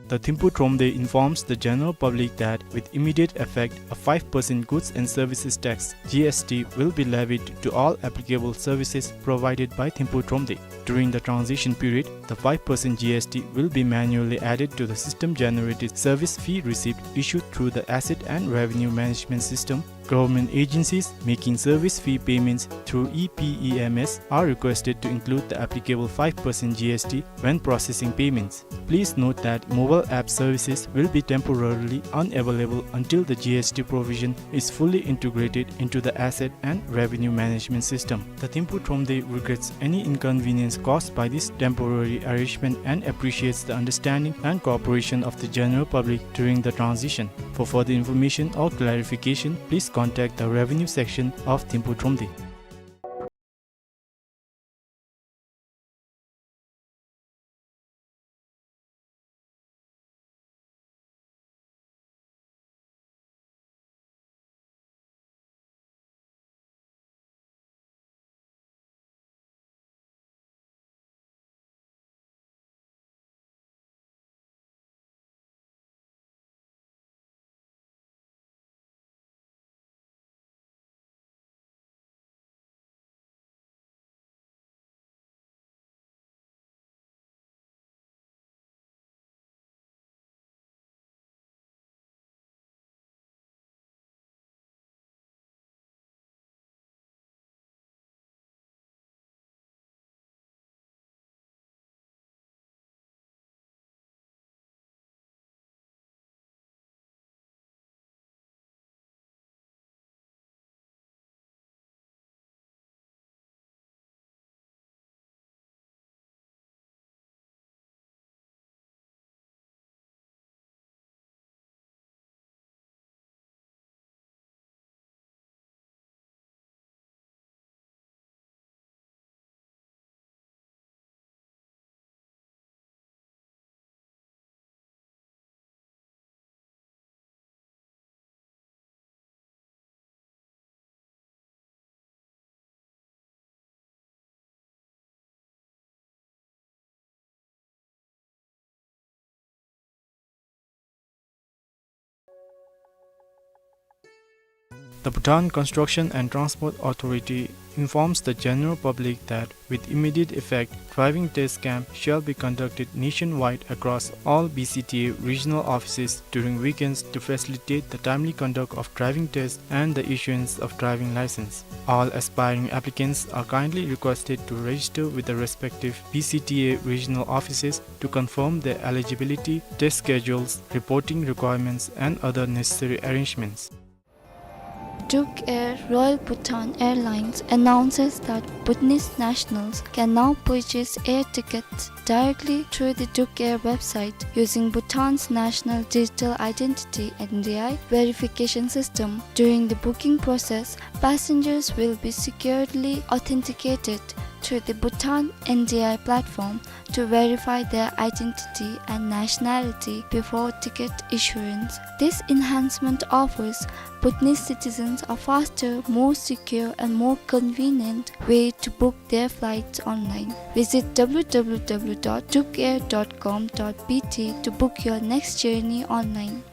The Thimphu Thromde informs the general public that with immediate effect, a five percent goods and services tax, G S T, will be levied to all applicable services provided by Thimphu Thromde. During the transition period, the five percent G S T will be manually added to the system-generated service fee receipt issued through the Asset and Revenue Management System. Government agencies making service fee payments through E P E M S are requested to include the applicable five percent G S T when processing payments. Please note that mobile app services will be temporarily unavailable until the G S T provision is fully integrated into the Asset and Revenue Management System. The Thimphu Thromde regrets any inconvenience caused by this temporary arrangement and appreciates the understanding and cooperation of the general public during the transition. For further information or clarification, please contact the Revenue Section of Thimphu Thromde. The Bhutan Construction and Transport Authority informs the general public that with immediate effect, driving test camp shall be conducted nationwide across all B C T A regional offices during weekends to facilitate the timely conduct of driving tests and the issuance of driving license. All aspiring applicants are kindly requested to register with the respective B C T A regional offices to confirm their eligibility, test schedules, reporting requirements, and other necessary arrangements. Druk Air, Royal Bhutan Airlines, announces that Bhutanese nationals can now purchase air tickets directly through the Druk Air website using Bhutan's National Digital Identity, N D I, verification system. During the booking process, passengers will be securely authenticated through the Bhutan N D I platform to verify their identity and nationality before ticket issuance. This enhancement offers Bhutanese citizens a faster, more secure, and more convenient way to book their flights online. Visit w w w dot druk air dot com dot b t to book your next journey online.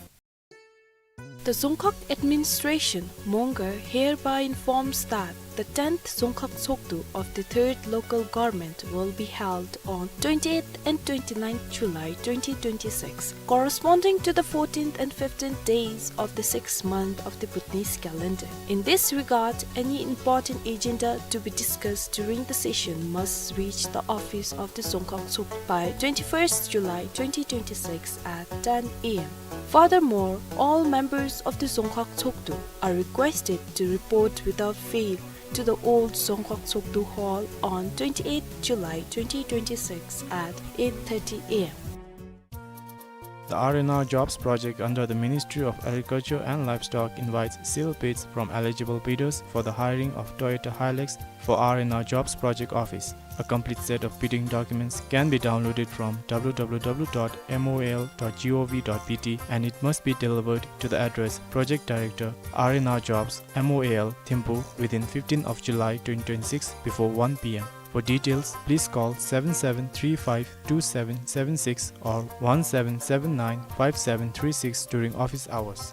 The Dzongkhag Administration, Mongar, hereby informs that the tenth Dzongkhag Tshogdu of the third Local Government will be held on twenty-eighth and twenty-ninth July twenty twenty-six, corresponding to the fourteenth and fifteenth days of the sixth month of the Bhutanese calendar. In this regard, any important agenda to be discussed during the session must reach the office of the Dzongkhag Tshogdu by twenty-first July twenty twenty-six at ten a m. Furthermore, all members of the Dzongkhag Tshogdu are requested to report without fail to the old Dzongkhag Tshogdu Hall on twenty-eighth July twenty twenty-six at eight thirty a m. The R and R Jobs Project under the Ministry of Agriculture and Livestock invites sealed bids from eligible bidders for the hiring of Toyota Hilux for R and R Jobs Project Office. A complete set of bidding documents can be downloaded from w w w dot m o l dot g o v dot b t and it must be delivered to the address Project Director, R and R Jobs, M O A L, Thimphu within fifteenth of July twenty twenty-six before one p m. For details, please call seven seven three five two seven seven six or one seven seven nine five seven three six during office hours.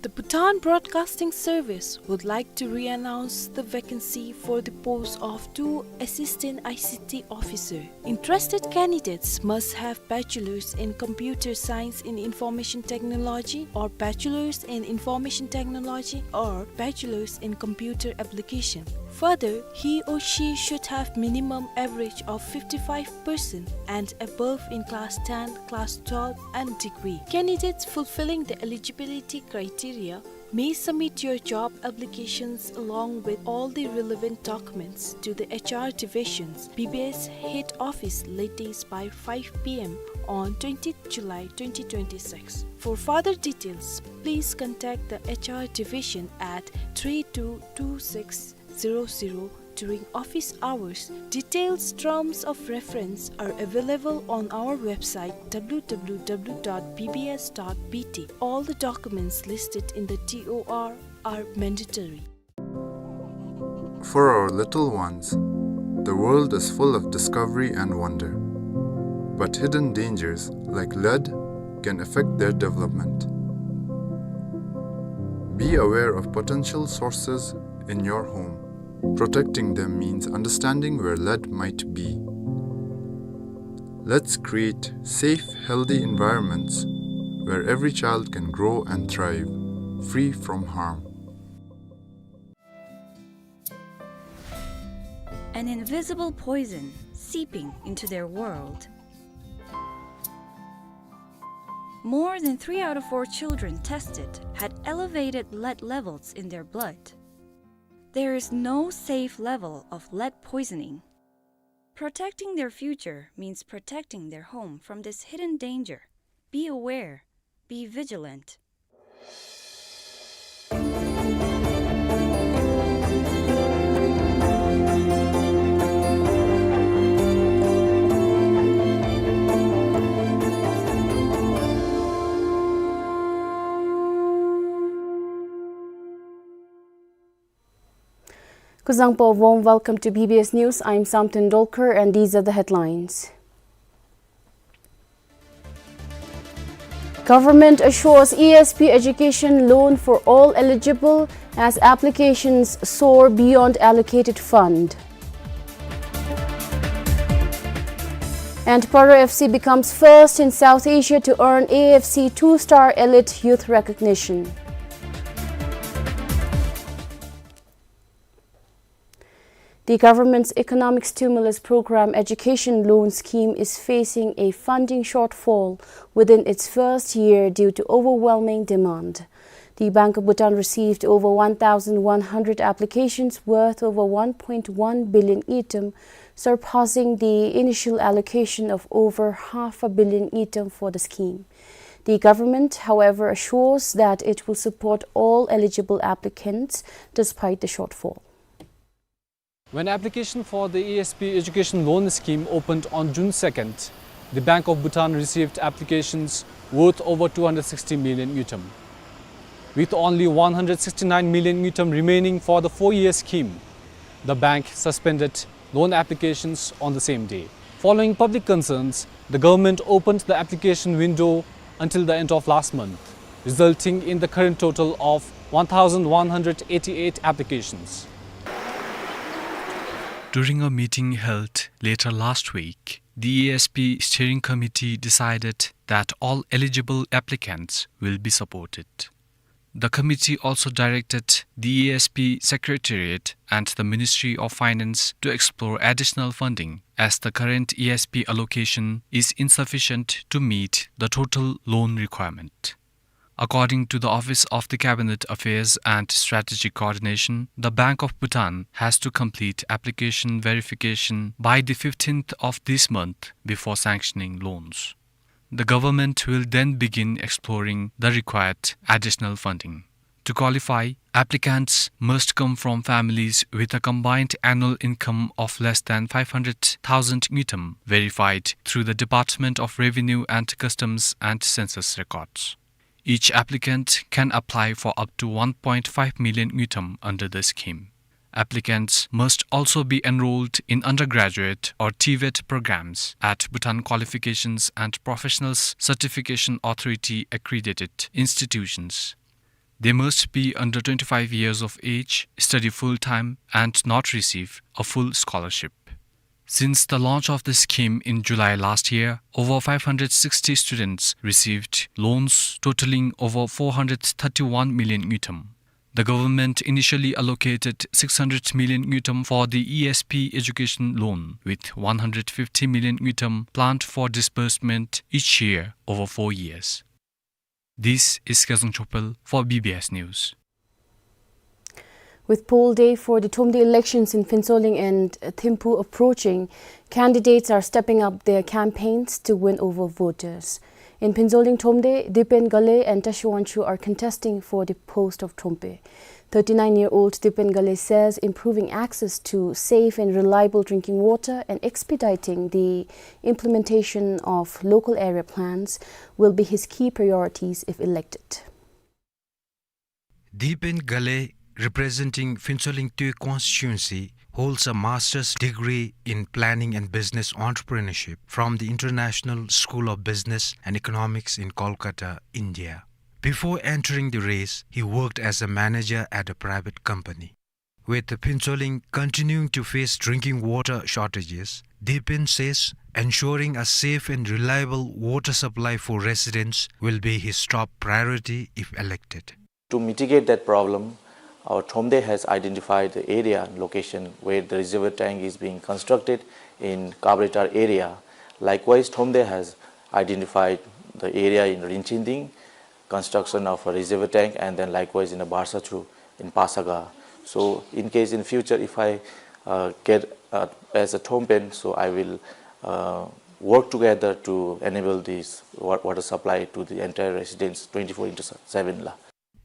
The Bhutan Broadcasting Service would like to re-announce the vacancy for the post of two Assistant I C T Officer. Interested candidates must have Bachelor's in Computer Science in Information Technology or Bachelor's in Information Technology or Bachelor's in Computer Application. Further, he or she should have minimum average of fifty-five percent and above in class ten, class twelve and degree. Candidates fulfilling the eligibility criteria may submit your job applications along with all the relevant documents to the H R Division's B B S Head Office latest by five p m on twentieth July twenty twenty-six. For further details, please contact the H R Division at three two two six zero zero during office hours. Details, terms of reference are available on our website w w w dot b b s dot b t. All the documents listed in the T O R are mandatory. For our little ones, the world is full of discovery and wonder. But hidden dangers like lead can affect their development. Be aware of potential sources in your home. Protecting them means understanding where lead might be. Let's create safe, healthy environments where every child can grow and thrive, free from harm. An invisible poison seeping into their world. More than three out of four children tested had elevated lead levels in their blood. There is no safe level of lead poisoning. Protecting their future means protecting their home from this hidden danger. Be aware. Be vigilant. Kuzuzangpo, warm welcome to B B S News. I'm Samten Dolkar, and these are the headlines. Government assures E S P education loan for all eligible as applications soar beyond allocated fund. And Paro F C becomes first in South Asia to earn A F C two-star elite youth recognition. The government's economic stimulus program education loan scheme is facing a funding shortfall within its first year due to overwhelming demand. The Bank of Bhutan received over one thousand one hundred applications worth over one point one billion ngultrum, surpassing the initial allocation of over half a billion ngultrum for the scheme. The government, however, assures that it will support all eligible applicants despite the shortfall. When application for the E S P education loan scheme opened on June second, the Bank of Bhutan received applications worth over two hundred sixty million ngultrum. With only one hundred sixty-nine million ngultrum remaining for the four-year scheme, the bank suspended loan applications on the same day. Following public concerns, the government opened the application window until the end of last month, resulting in the current total of one thousand one hundred eighty-eight applications. During a meeting held later last week, the E S P Steering Committee decided that all eligible applicants will be supported. The committee also directed the E S P Secretariat and the Ministry of Finance to explore additional funding, as the current E S P allocation is insufficient to meet the total loan requirement. According to the Office of the Cabinet Affairs and Strategic Coordination, the Bank of Bhutan has to complete application verification by the fifteenth of this month before sanctioning loans. The government will then begin exploring the required additional funding. To qualify, applicants must come from families with a combined annual income of less than five hundred thousand ngultrum, verified through the Department of Revenue and Customs and census records. Each applicant can apply for up to one point five million ngultrum under the scheme. Applicants must also be enrolled in undergraduate or TVET programs at Bhutan Qualifications and Professionals Certification Authority accredited institutions. They must be under twenty-five years of age, study full-time, and not receive a full scholarship. Since the launch of the scheme in July last year, over five hundred sixty students received loans totaling over four hundred thirty-one million ngultrum. The government initially allocated six hundred million ngultrum for the E S P education loan, with one hundred fifty million ngultrum planned for disbursement each year over four years. This is Kezang Chopel for B B S News. With poll day for the Thromde elections in Phuentsholing and Thimphu approaching, candidates are stepping up their campaigns to win over voters. In Phuentsholing, Thromde, Dipen Gale and Tashi Wangchuk are contesting for the post of Thrompe. Thirty-nine-year-old Dipen Gale says improving access to safe and reliable drinking water and expediting the implementation of local area plans will be his key priorities if elected. Dipen Gale, representing Phuentsholing Twe constituency, holds a master's degree in planning and business entrepreneurship from the International School of Business and Economics in Kolkata, India. Before entering the race, he worked as a manager at a private company. With Phuentsholing continuing to face drinking water shortages, Dipen says ensuring a safe and reliable water supply for residents will be his top priority if elected. To mitigate that problem, our Thromde has identified the area and location where the reservoir tank is being constructed in Kabraetar area. Likewise, Thromde has identified the area in Rinchinding, construction of a reservoir tank, and then likewise in a Barsachu in Pasaga. So in case in future, if I, uh, get, uh, as a Thrompen, so I will, uh, work together to enable this wa-, water supply to the entire residents twenty-four into seven la.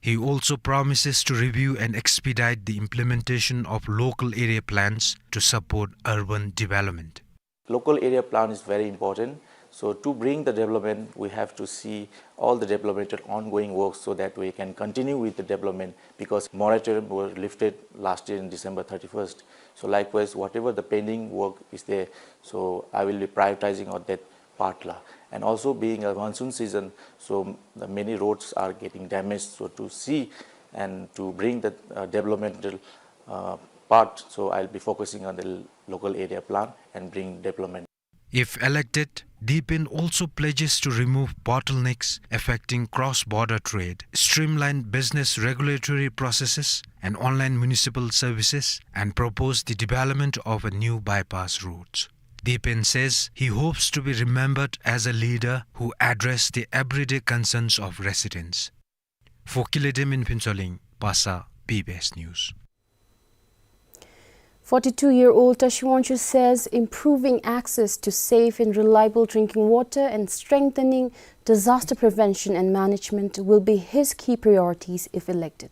He also promises to review and expedite the implementation of local area plans to support urban development. Local area plan is very important. So to bring the development, we have to see all the developmental ongoing works so that we can continue with the development, because moratorium were lifted last year in December thirty-first. So likewise, whatever the pending work is there, so I will be prioritizing on that part la. And also being a monsoon season, so the many roads are getting damaged. So to see and to bring the, uh, developmental, uh, part, so I'll be focusing on the l-, local area plan and bring development. If elected, Dipen also pledges to remove bottlenecks affecting cross-border trade, streamline business regulatory processes and online municipal services, and propose the development of a new bypass roads. Dipen says he hopes to be remembered as a leader who addressed the everyday concerns of residents. For Kile Demin Phuentsholing, Basa, B B S News. Forty-two-year-old Tashi Wangchuk says improving access to safe and reliable drinking water and strengthening disaster prevention and management will be his key priorities if elected.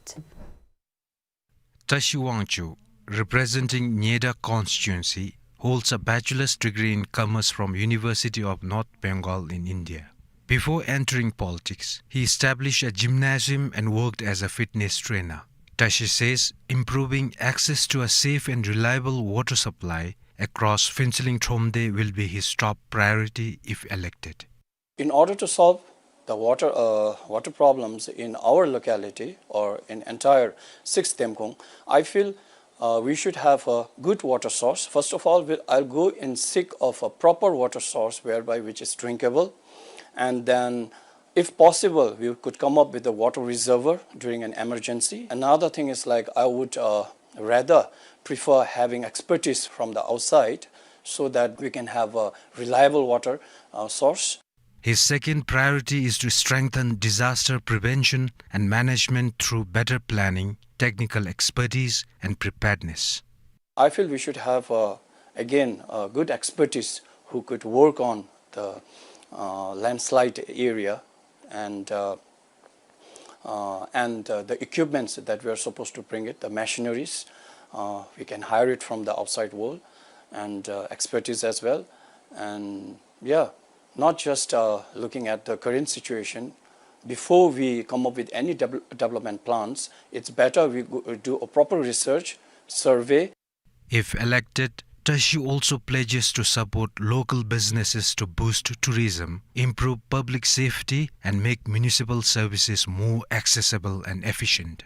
Tashi Wangchuk, representing Nyedak constituency, holds a bachelor's degree in commerce from University of North Bengal in India. Before entering politics, he established a gymnasium and worked as a fitness trainer. Tashi says improving access to a safe and reliable water supply across Phuentsholing Thromde will be his top priority if elected. In order to solve the water, uh, water problems in our locality or in entire six Demkung, I feel, uh, we should have a good water source. First of all, we'll, I'll go in seek of a proper water source whereby which is drinkable, and then, if possible, we could come up with a water reservoir during an emergency. Another thing is, like, I would, uh, rather prefer having expertise from the outside so that we can have a reliable water, uh, source. His second priority is to strengthen disaster prevention and management through better planning, technical expertise, and preparedness. I feel we should have, uh, again, uh, good expertise who could work on the, uh, landslide area and, uh, uh, and, uh, the equipments that we are supposed to bring it, the machineries, uh, we can hire it from the outside world, and, uh, expertise as well. And yeah, not just, uh, looking at the current situation. Before we come up with any devel-, development plans, it's better we go, do a proper research, survey. If elected, Tashi also pledges to support local businesses to boost tourism, improve public safety, and make municipal services more accessible and efficient.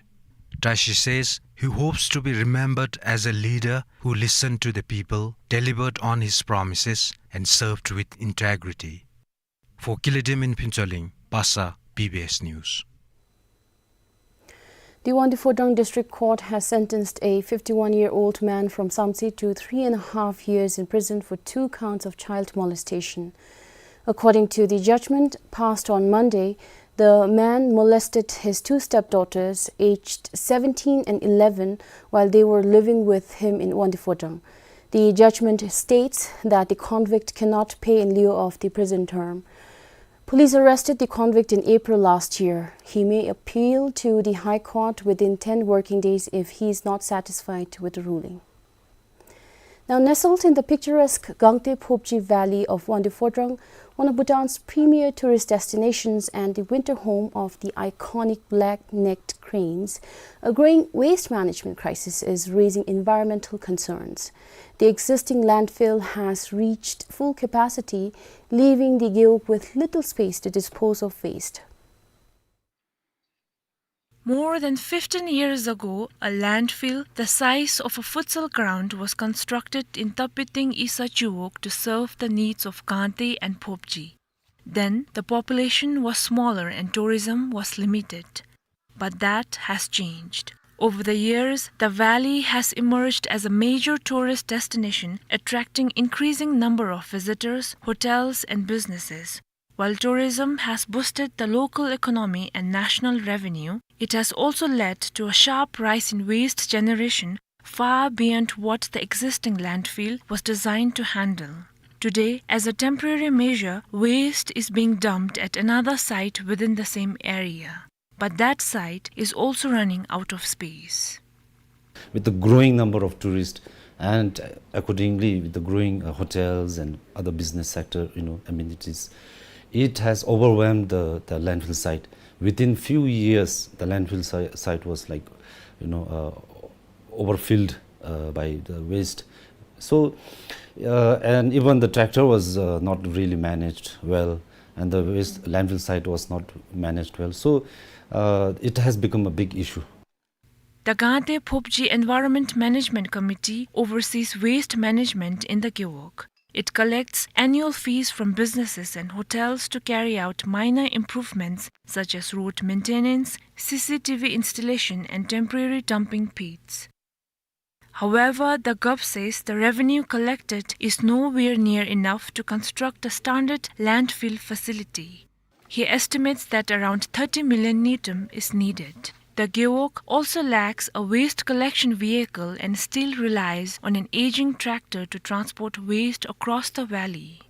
Tashi says he hopes to be remembered as a leader who listened to the people, delivered on his promises, and served with integrity. For Kile Demin Phuentsholing, Basa, B B S News. The Wangdue Phodrang District Court has sentenced a fifty-one-year-old man from Samtse to three and a half years in prison for two counts of child molestation. According to the judgment passed on Monday, the man molested his two stepdaughters, aged seventeen and eleven, while they were living with him in Wangdue Phodrang. The judgment states that the convict cannot pay in lieu of the prison term. Police arrested the convict in April last year. He may appeal to the High Court within ten working days if he is not satisfied with the ruling. Now, nestled in the picturesque Gangte Phobji Valley of Wangdue Phodrang, one of Bhutan's premier tourist destinations and the winter home of the iconic black-necked cranes, a growing waste management crisis is raising environmental concerns. The existing landfill has reached full capacity, leaving the gewog with little space to dispose of waste. More than fifteen years ago, a landfill the size of a futsal ground was constructed in Tapiting Isa Chiwog to serve the needs of Gangte and Phobji. Then, the population was smaller and tourism was limited. But that has changed. Over the years, the valley has emerged as a major tourist destination, attracting increasing number of visitors, hotels, and businesses. While tourism has boosted the local economy and national revenue, it has also led to a sharp rise in waste generation far beyond what the existing landfill was designed to handle. Today, as a temporary measure, waste is being dumped at another site within the same area. But that site is also running out of space. With the growing number of tourists and, uh, accordingly with the growing, uh, hotels and other business sector, you know, amenities, it has overwhelmed the, the landfill site. Within few years, the landfill si-, site was, like, you know, uh, overfilled, uh, by the waste. So, uh, and even the tractor was, uh, not really managed well. And the waste landfill site was not managed well. So, uh, it has become a big issue. The Gangte Phobji Environment Management Committee oversees waste management in the Gewog. It collects annual fees from businesses and hotels to carry out minor improvements such as road maintenance, C C T V installation, and temporary dumping pits. However, the GOP says the revenue collected is nowhere near enough to construct a standard landfill facility. He estimates that around thirty million ngultrum is needed. The Gewog also lacks a waste collection vehicle and still relies on an aging tractor to transport waste across the valley.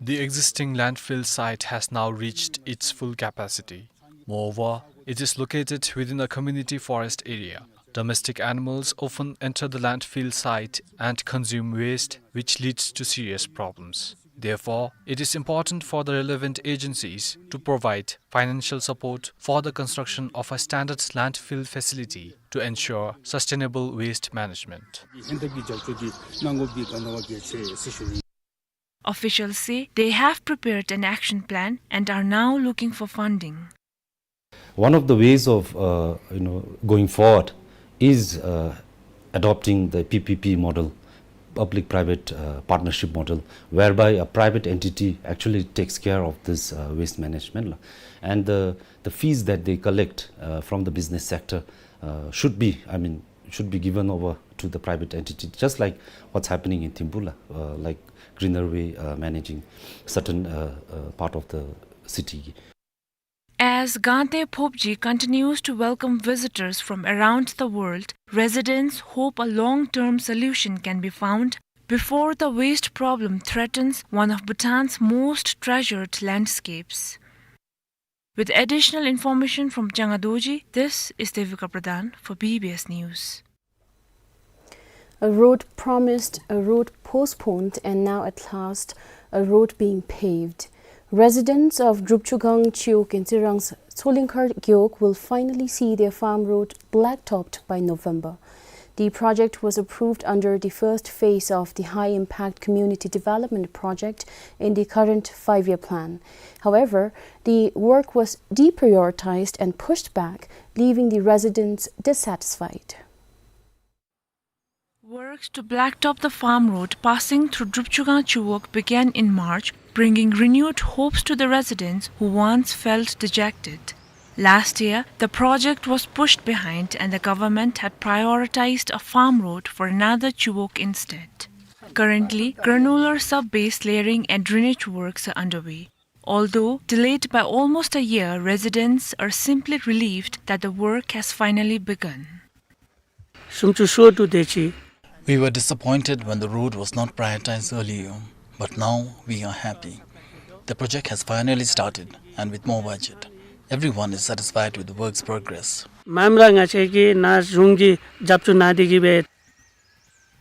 The existing landfill site has now reached its full capacity. Moreover, it is located within a community forest area. Domestic animals often enter the landfill site and consume waste, which leads to serious problems. Therefore, it is important for the relevant agencies to provide financial support for the construction of a standard landfill facility to ensure sustainable waste management. Officials say they have prepared an action plan and are now looking for funding. One of the ways of, uh, you know, going forward is, uh, adopting the P P P model, public-private, uh, partnership model, whereby a private entity actually takes care of this, uh, waste management, la. And the, the fees that they collect, uh, from the business sector, uh, should be, I mean, should be given over to the private entity, just like what's happening in Thimphu, la, uh, like Greener Way, uh, managing certain, uh, uh, part of the city. As Gangte Phobji continues to welcome visitors from around the world, residents hope a long-term solution can be found before the waste problem threatens one of Bhutan's most treasured landscapes. With additional information from Changa Dorji, this is Devika Pradhan for B B S News. A road promised, a road postponed, and now at last, a road being paved. Residents of Drupchugang Chiwog in Tsirang's Tsolingkhar Gewog will finally see their farm road blacktopped by November. The project was approved under the first phase of the High Impact Community Development Project in the current five-year plan. However, the work was deprioritized and pushed back, leaving the residents dissatisfied. Works to blacktop the farm road passing through Drupchugang Chiwog began in March, bringing renewed hopes to the residents who once felt dejected. Last year, the project was pushed behind and the government had prioritized a farm road for another chiwog instead. Currently, granular sub-base layering and drainage works are underway. Although delayed by almost a year, residents are simply relieved that the work has finally begun. We were disappointed when the road was not prioritized earlier, but now we are happy. The project has finally started, and with more budget, everyone is satisfied with the work's progress. The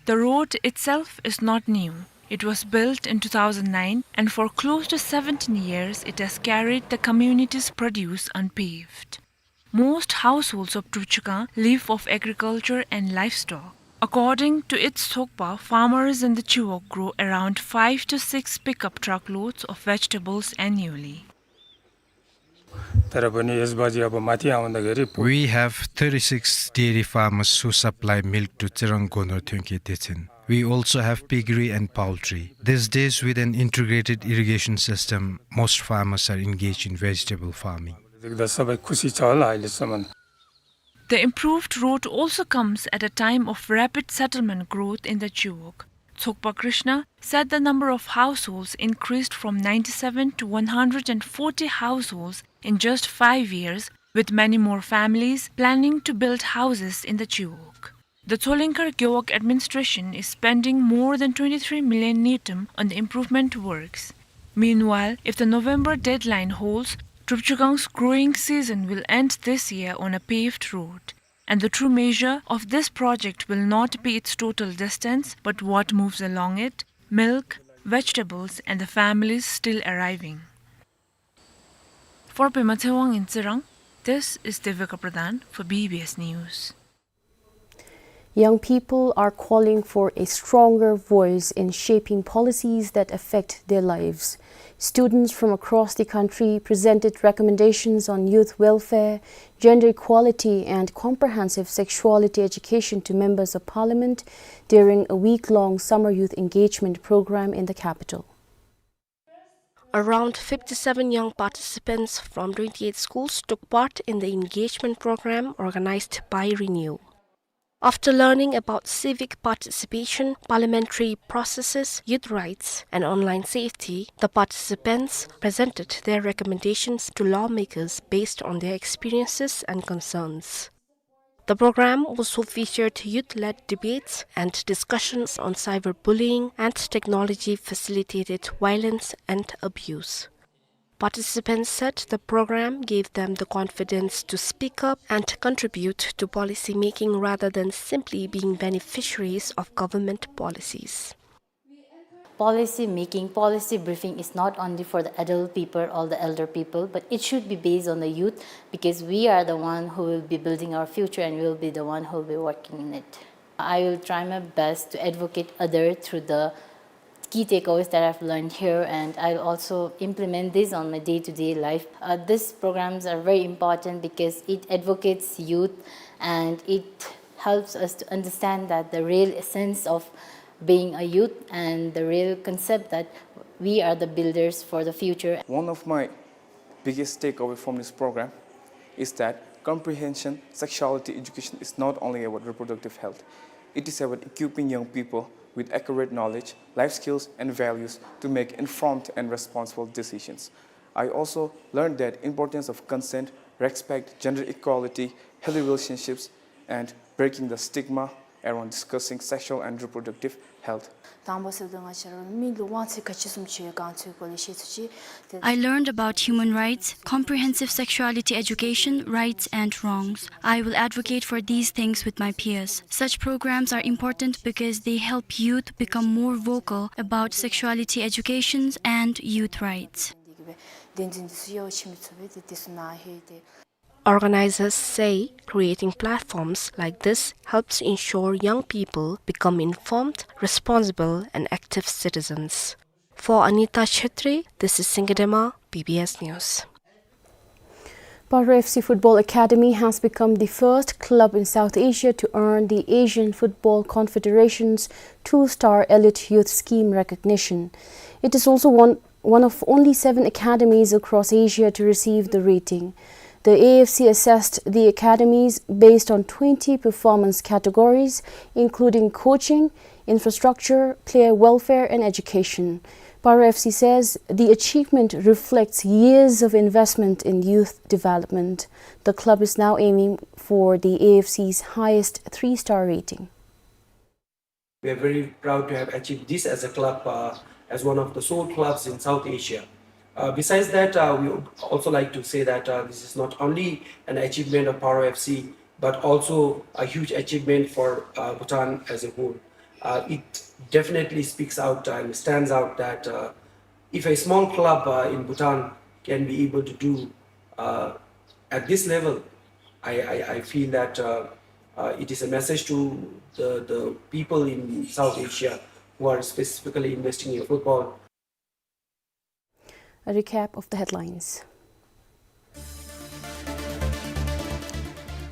road itself is not new. It was built in two thousand nine, and for close to seventeen years, it has carried the community's produce unpaved. Most households of Drupchugang live off agriculture and livestock. According to Its Sokpa, farmers in the Chiwog grow around five to six pickup truckloads of vegetables annually. We have thirty-six dairy farmers who supply milk to Tsirang Gondor Thongkhe Detshen. We also have piggery and poultry. These days, with an integrated irrigation system, most farmers are engaged in vegetable farming. The improved road also comes at a time of rapid settlement growth in the Chiwog. Tsokpa Krishna said the number of households increased from ninety-seven to one hundred forty households in just five years, with many more families planning to build houses in the Chiwog. The Tsolingkhar Gewog administration is spending more than twenty-three million ngultrum on the improvement works. Meanwhile, if the November deadline holds, Drupchugang's growing season will end this year on a paved road. And the true measure of this project will not be its total distance, but what moves along it, milk, vegetables, and the families still arriving. For Pema Tshewang in Tsirang, this is Devika Pradhan for B B S News. Young people are calling for a stronger voice in shaping policies that affect their lives. Students from across the country presented recommendations on youth welfare, gender equality, and comprehensive sexuality education to members of parliament during a week-long summer youth engagement program in the capital. Around fifty-seven young participants from twenty-eight schools took part in the engagement program organized by Renew. After learning about civic participation, parliamentary processes, youth rights, and online safety, the participants presented their recommendations to lawmakers based on their experiences and concerns. The program also featured youth-led debates and discussions on cyberbullying and technology-facilitated violence and abuse. Participants said the program gave them the confidence to speak up and contribute to policy making rather than simply being beneficiaries of government policies. Policy making, policy briefing is not only for the adult people or the elder people, but it should be based on the youth, because we are the one who will be building our future and we will be the one who will be working in it. I will try my best to advocate other through the key takeaways that I've learned here, and I'll also implement this on my day-to-day life. Uh, these programs are very important because it advocates youth and it helps us to understand that the real essence of being a youth and the real concept that we are the builders for the future. One of my biggest takeaway from this program is that comprehension sexuality education is not only about reproductive health, it is about equipping young people with accurate knowledge, life skills, and values to make informed and responsible decisions. I also learned that importance of consent, respect, gender equality, healthy relationships, and breaking the stigma around discussing sexual and reproductive health. དང་པོ་ཟེར་དུས་ང་བཅས་ར་མི་ལུ་དབང་ཚད་ག་ཅི་བཟུམ་ཅིག་ཡོད་གང་ཚུའི་སྐོར་ལས་ཤེས་ཚུགས་ཅི། དེ། I learned about human rights, comprehensive sexuality education, rights and wrongs. I will advocate for these things with my peers. Such programs are important because they help youth become more vocal about sexuality educations and youth rights. འདི་གི་སྦེ་བདེན་འཛིན་འདི་ཚུ་ཡོ་ཆི་མི་ཚུ་སྦེ་དེ་དེ་ཚུ་ནང་ཧེ་དེ། Organizers say creating platforms like this helps ensure young people become informed, responsible, and active citizens. For Anita Chhetri, this is Singye Dema, B B S News. Paro F C Football Academy has become the first club in South Asia to earn the Asian Football Confederation's two-star elite youth scheme recognition. It is also one one of only seven academies across Asia to receive the rating. The A F C assessed the academies based on twenty performance categories, including coaching, infrastructure, player welfare, and education. Paro F C says the achievement reflects years of investment in youth development. The club is now aiming for the A F C's highest three-star rating. We are very proud to have achieved this as a club, uh, as one of the sole clubs in South Asia. Uh, besides that, uh, we would also like to say that, uh, this is not only an achievement of Paro F C, but also a huge achievement for, uh, Bhutan as a whole. Uh, it definitely speaks out and stands out that, uh, if a small club, uh, in Bhutan can be able to do, uh, at this level, I, I, I feel that, uh, uh, it is a message to the, the people in South Asia who are specifically investing in football. A recap of the headlines.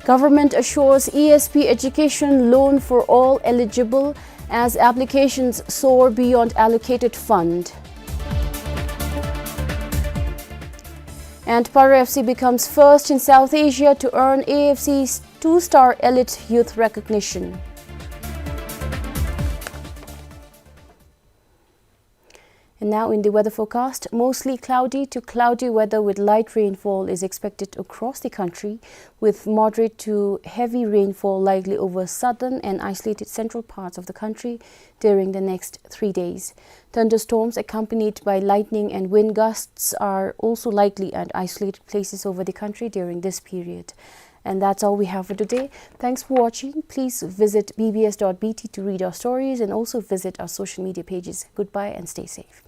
Government assures E S P education loan for all eligible as applications soar beyond allocated fund. And Paro F C becomes first in South Asia to earn A F C's two-star elite youth recognition. And now in the weather forecast, mostly cloudy to cloudy weather with light rainfall is expected across the country, with moderate to heavy rainfall likely over southern and isolated central parts of the country during the next three days. Thunderstorms accompanied by lightning and wind gusts are also likely at isolated places over the country during this period. And that's all we have for today. Thanks for watching. Please visit B B S dot B T to read our stories and also visit our social media pages. Goodbye and stay safe.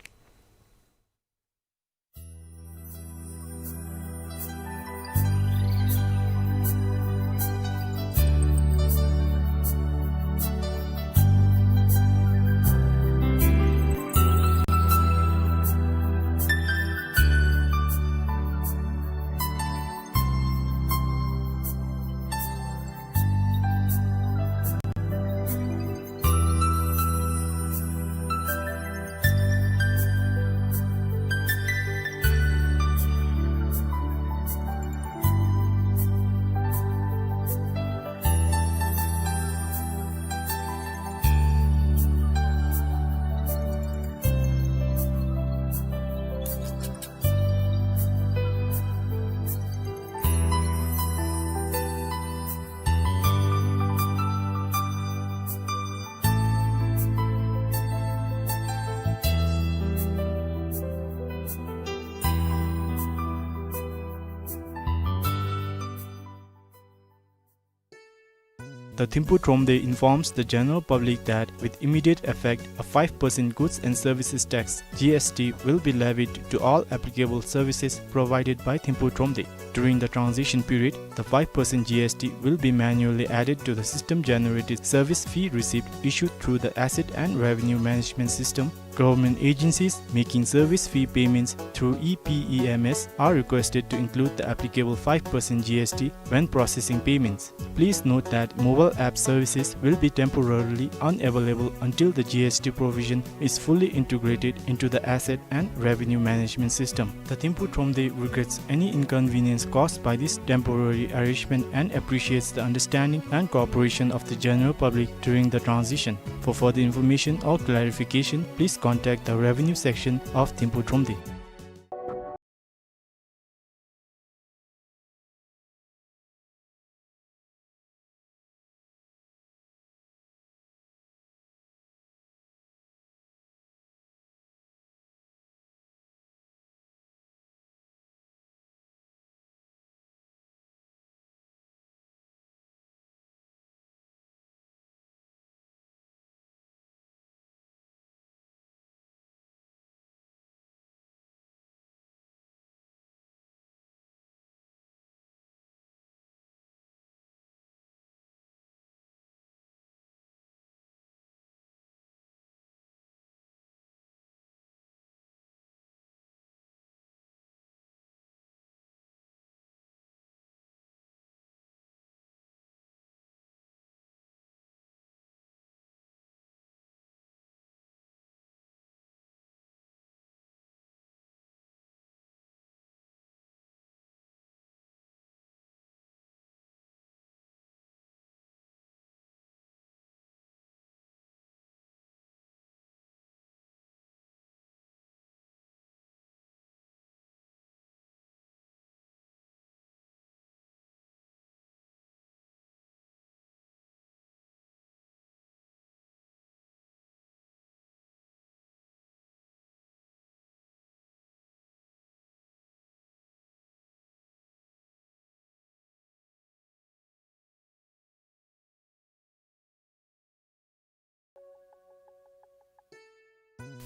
The Thimphu Thromde informs the general public that with immediate effect, a five percent goods and services tax, G S T, will be levied to all applicable services provided by Thimphu Thromde. During the transition period, the five percent G S T will be manually added to the system-generated service fee receipt issued through the Asset and Revenue Management System. Government agencies making service fee payments through E P E M S are requested to include the applicable five percent G S T when processing payments. Please note that mobile app services will be temporarily unavailable until the G S T provision is fully integrated into the Asset and Revenue Management System. The Thimphu Thromde regrets any inconvenience caused by this temporary arrangement and appreciates the understanding and cooperation of the general public during the transition. For further information or clarification, please contact the Revenue Section of Thimphu Thromde.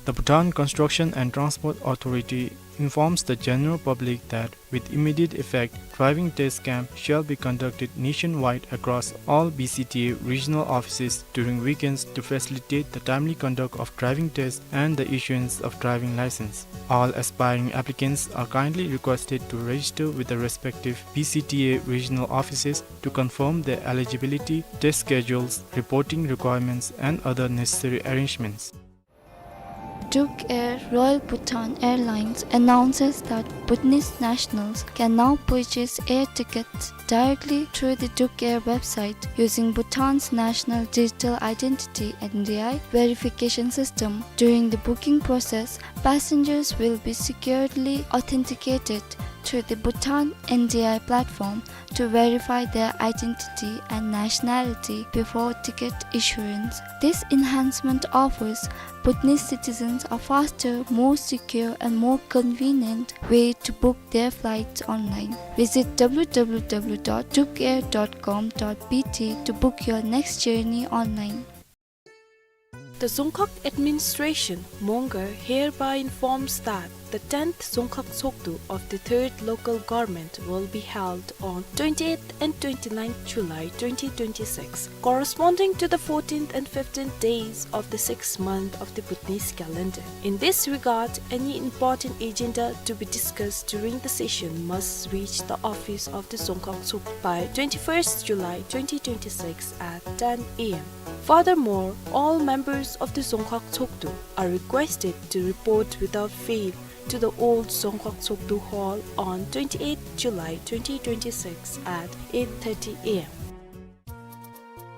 The Bhutan Construction and Transport Authority informs the general public that with immediate effect, driving test camp shall be conducted nationwide across all B C T A regional offices during weekends to facilitate the timely conduct of driving tests and the issuance of driving license. All aspiring applicants are kindly requested to register with the respective B C T A regional offices to confirm their eligibility, test schedules, reporting requirements, and other necessary arrangements. Duk Air, Royal Bhutan Airlines, announces that Bhutanese nationals can now purchase air tickets directly through the Duk Air website using Bhutan's National Digital Identity, N D I, verification system. During the booking process, passengers will be securely authenticated through the Bhutan N D I platform to verify their identity and nationality before ticket issuance. This enhancement offers Bhutanese citizens a faster, more secure, and more convenient way to book their flights online. Visit W W W dot dukair dot com dot B T to book your next journey online. The Dzongkhag Administration, Mongar, hereby informs that the tenth Dzongkhag Tshogdu of the third Local Government will be held on twenty-eighth and twenty-ninth July twenty twenty-six, corresponding to the fourteenth and fifteenth days of the sixth month of the Bhutanese calendar. In this regard, any important agenda to be discussed during the session must reach the office of the Dzongkhag Tshogdu by twenty-first July twenty twenty-six at ten A M. Furthermore, all members of the Dzongkhag Tshogdu are requested to report without fail to the old Dzongkhag Tshogdu Hall on twenty-eighth July twenty twenty-six at eight thirty A M.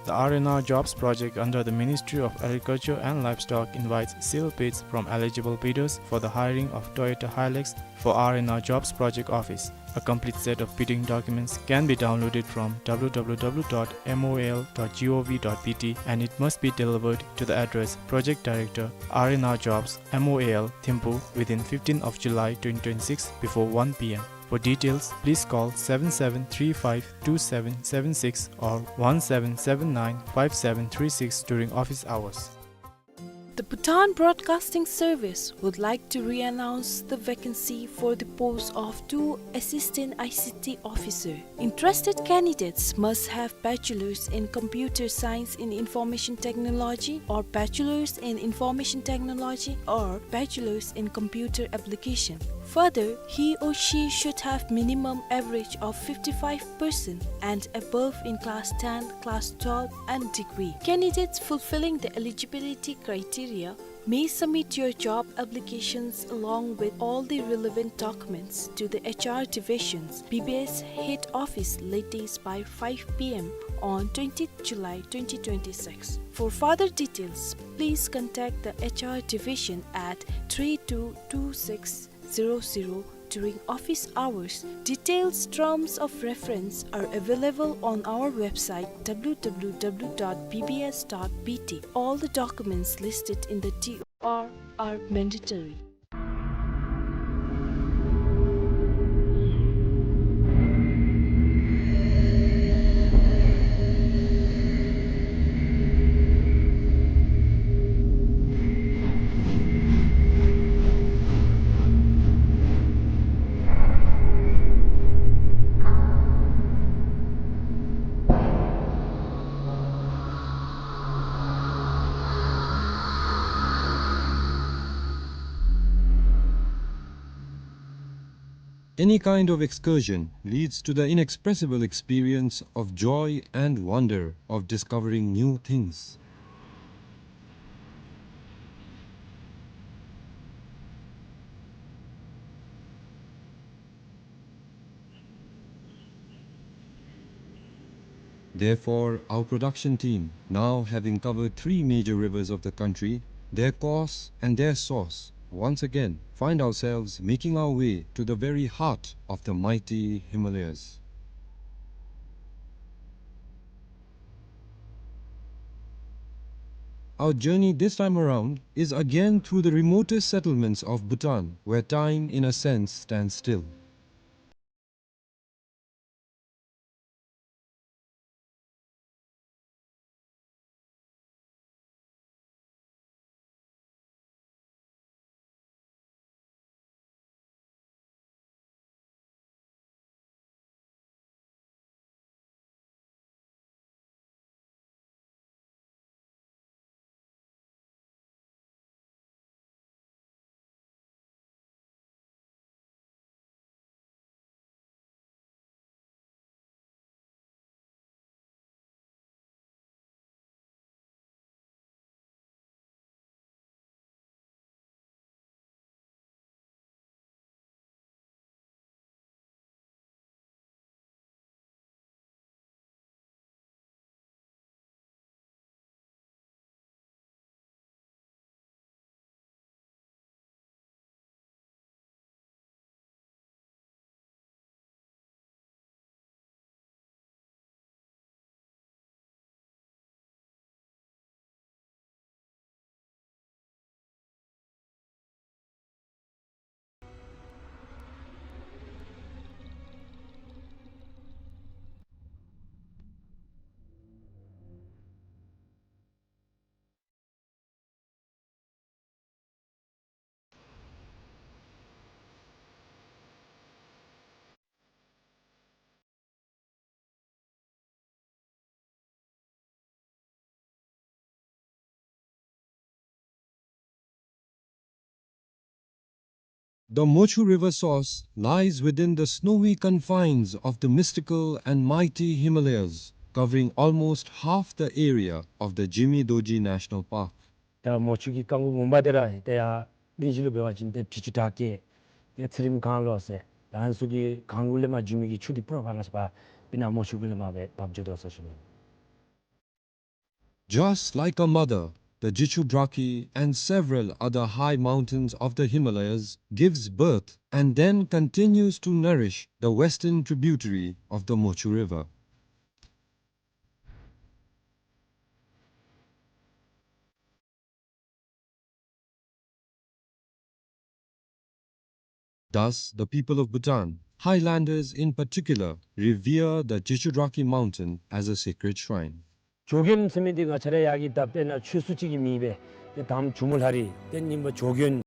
The R and R Jobs Project under the Ministry of Agriculture and Livestock invites sealed bids from eligible bidders for the hiring of Toyota Hilux for R and R Jobs Project Office. A complete set of bidding documents can be downloaded from W W W dot M O L dot G O V dot B T and it must be delivered to the address Project Director, R and R Jobs, M O L, Thimphu within fifteenth of July twenty twenty-six before one P M. For details, please call seven seven three five two seven seven six or one seven seven nine five seven three six during office hours. The Bhutan Broadcasting Service would like to re-announce the vacancy for the post of two Assistant I C T Officer. Interested candidates must have Bachelor's in Computer Science in Information Technology or Bachelor's in Information Technology or Bachelor's in Computer Application. Further, he or she should have minimum average of fifty-five percent and above in class ten, class twelve and degree. Candidates fulfilling the eligibility criteria may submit your job applications along with all the relevant documents to the H R Division's B B S Head Office latest by five P M on twentieth July twenty twenty-six. For further details, please contact the H R Division at three two two six zero zero during office hours. Details, terms of reference are available on our website W W W dot B B S dot B T. All the documents listed in the T O R are mandatory. Any kind of excursion leads to the inexpressible experience of joy and wonder of discovering new things. Therefore, our production team, now having covered three major rivers of the country, their course and their source, once again find ourselves making our way to the very heart of the mighty Himalayas. Our journey this time around is again through the remotest settlements of Bhutan, where time, in a sense, stands still. The Mochu River source lies within the snowy confines of the mystical and mighty Himalayas, covering almost half the area of the Jimi Dorji National Park. ད་མོ་ཆུ་གི་རྐང་འགོ་ངོ་མ་དེ་ར་ཏེ་ཡར་གླིང་བཞི་ལུ་འབད་བ་ཅིན་ཏེ་འབྲི་ཆུ་བྲག་སྐྱེས་ཏེ་ཚེ་རིང་སྒང་ལོགས་ཟེར་ད་ཨ་ནི་ཚུ་གི་སྒང་ལས་མར་འབྱུང་མི་གི་ཆུ་དེ་སྤུར་ཕར་ལས་ཕར་སྤིན་ན་མོ་ཆུ་གུ་ལས་མར་སྦེ་འབབ་འགྱོ་དོ་ཟེར་ཞུ་ནི། Just like a mother, the Jichu Braki and several other high mountains of the Himalayas gives birth and then continues to nourish the western tributary of the Mochu River. Thus, the people of Bhutan, highlanders in particular, revere the Jeju Rocky Mountain as a sacred shrine. ཇོ་རྒོད་ཟེར་མི་འདི་ང་བཅས་ར་ཡར་གྱི་ད་དཔེར་ན་ཆོས་སྲུང་ཅིག་གི་མིང་སྦེ་ཏེ་དང་ཇོ་མོ་ལྷ་རི་ཏེ་ཨིན་པས། ཇོ་རྒོད།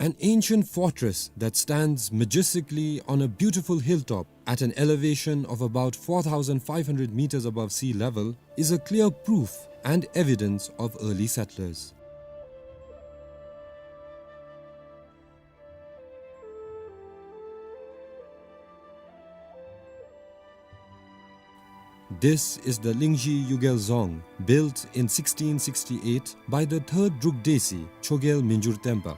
An ancient fortress that stands majestically on a beautiful hilltop at an elevation of about four thousand five hundred meters above sea level is a clear proof and evidence of early settlers. This is the Lingzhi Yugel Dzong, built in sixteen sixty-eight by the third Druk Desi, Chogyel Minjur Tenpa.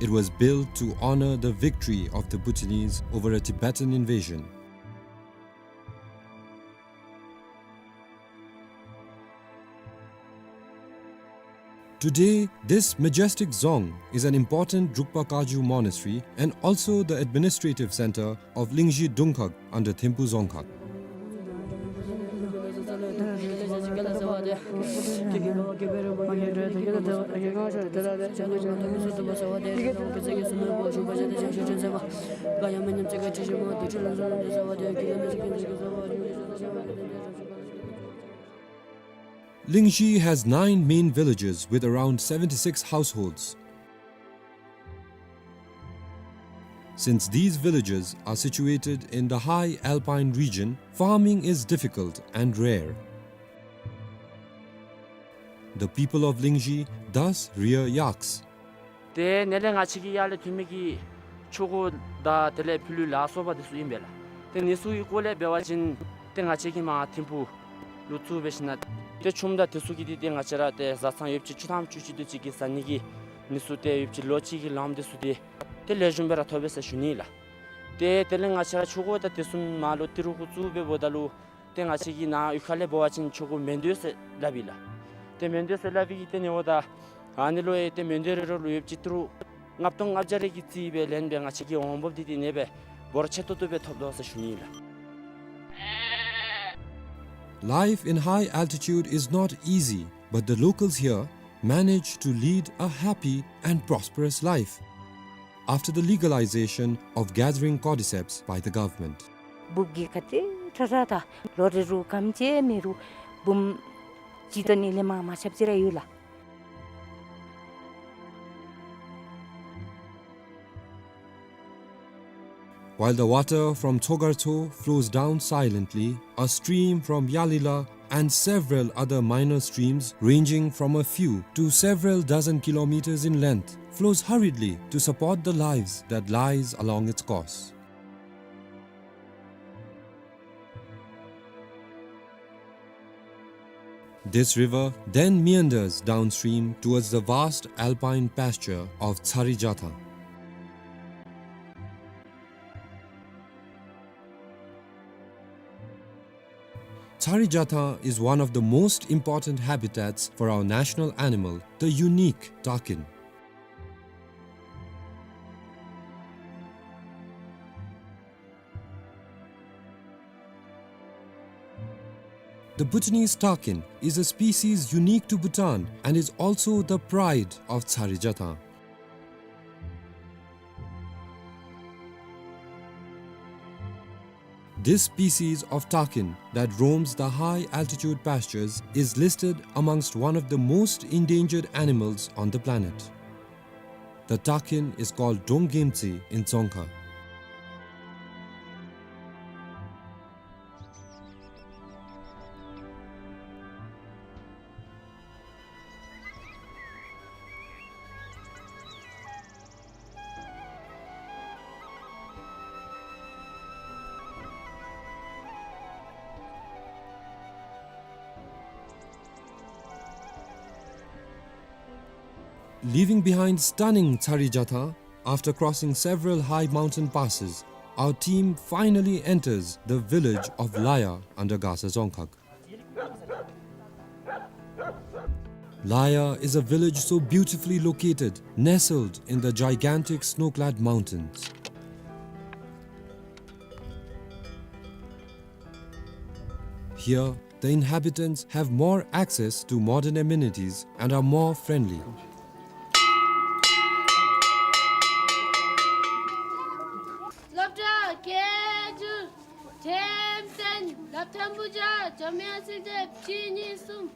It was built to honor the victory of the Bhutanese over a Tibetan invasion. Today, this majestic dzong is an important Drukpa Kagyu monastery and also the administrative center of Lingzhi Dungkhag under Thimphu Dzongkhag. Lingzhi has nine main villages with around seventy-six households. Since these villages are situated in the high alpine region, farming is difficult and rare. The people of Lingzhi thus rear yaks. ཏེ་ནཱ་ལས་ང་བཅས་ཀྱི་ཡར་ལས་ཐོན་མི་གི་ཆུ་འགོ་དང་དེ་ལས་ཕུ་ལུ་ལ་སོགས་པ་དེ་ཚུ་ཨིན་པས་ལགས། ཏེ་ཨ་ནི་ཚུ་གི་སྐོར་ལས་འབད་བ་ཅིན་ཏེ་ང་བཅས་ཀྱིས་མར་ཐིམ་ཕུག་ལུ་ཚུར་འབད་ཞིནམ་ལས་ཏེ་ཆུམ་དང་དེ་ཚུ་གི་དེ་ཏེ་ང་བཅས་ར་ཏེ་བཟའ་ཚང་ཡོདཔ་ཅིག་བཅུ་ཐམ་བཅུ་གཅིག་དེ་ཅིག་གི་བཟའ་ནི་གི་ཨ་ནི་ཚུ་ཏེ་ཡོདཔ་ཅིག་ལོ་གཅིག་གི་ལངམ་དེ་ཚུ་ཏེ་ཏེ་ལེགས་ཤོམ་སྦེ་ར་ཐོབ་པས་ཟེར་ཞུ་ནི་ལགས། ཏེ་དེ་ལས་ང་བཅས་ར་ཆུ་འགོ་དང་དེ་ཚུ་མར་ལུ་ཏི་རུ་གུ་བཙུགས་སྦེ་འབདཝ་ད་ལུ་ཏེ་ང་བཅས་ཀྱི་ནཱ་གཡུས་ཁ་ལས་འབད་བ་ཅིན་ཆུ་འགོ་མེ་མདོ་ཟེར་སླབ་ཨིན་ལགས། ཏེ་མེ་མདོ་ཟེར་སླབ་པའི་གི་ཏེ་ནི་འོ་ད་ཨ་ནི་ལུ་ཡང་ཏེ་མེ་མདོ་རེ་རེ་ལུ་ཡོདཔ་ཅིག་ཏི་རུ་ལྔ་སྟོང་ལྔ་བརྒྱ་རེ་གི་རྩིས་སྦེ་ལེན་སྦེ་ང་བཅས་ཀྱི་འོང་འབབ་འདི་ཏེ་ཨ་ནི་སྦེ་འབོར་ཆེ་ཏོག་ཏོ་སྦེ་ཐོབ་དོ་ཟེར་ཞུ་ནི་ཨིན་ལགས། Life in high altitude is not easy, but the locals here manage to lead a happy and prosperous life. after the legalization of gathering cordyceps by the government. འབུཔ་གིས་ག་དེ་དྲག་དྲག་ད་ལོ་རེ་རུ་སྐམ་ཅིག་མེད་རུང་འབུམ་གཅིག་དོ་ནི་ལས་མར་མ་ཆགཔ་ཅིག་ར་ཡོད་ལགས། While the water from Tsogartso flows down silently, a stream from Yalila and several other minor streams ranging from a few to several dozen kilometers in length flows hurriedly to support the lives that lies along its course. This river then meanders downstream towards the vast alpine pasture of Tsarijatha. Tsarijatha is one of the most important habitats for our national animal, the unique takin. The Bhutanese takin is a species unique to Bhutan and is also the pride of Tsarijatha. This species of takin that roams the high altitude pastures is listed amongst one of the most endangered animals on the planet. The takin is called Donggemtsi in Dzongkha. Leaving behind stunning Tsarijatha, after crossing several high mountain passes, our team finally enters the village of Laya under Gasa Dzongkhag. Laya is a village so beautifully located, nestled in the gigantic snow-clad mountains. Here, the inhabitants have more access to modern amenities and are more friendly. སློབ་གྲྭ་སྐད་སྒྱུར་འགྲེམས་སྟོན་ལ་ཐོན་པོ་བྱ་འཇམ་དབྱངས་སྲིད་དེ་གཅིག་གཉིས་གསུམ།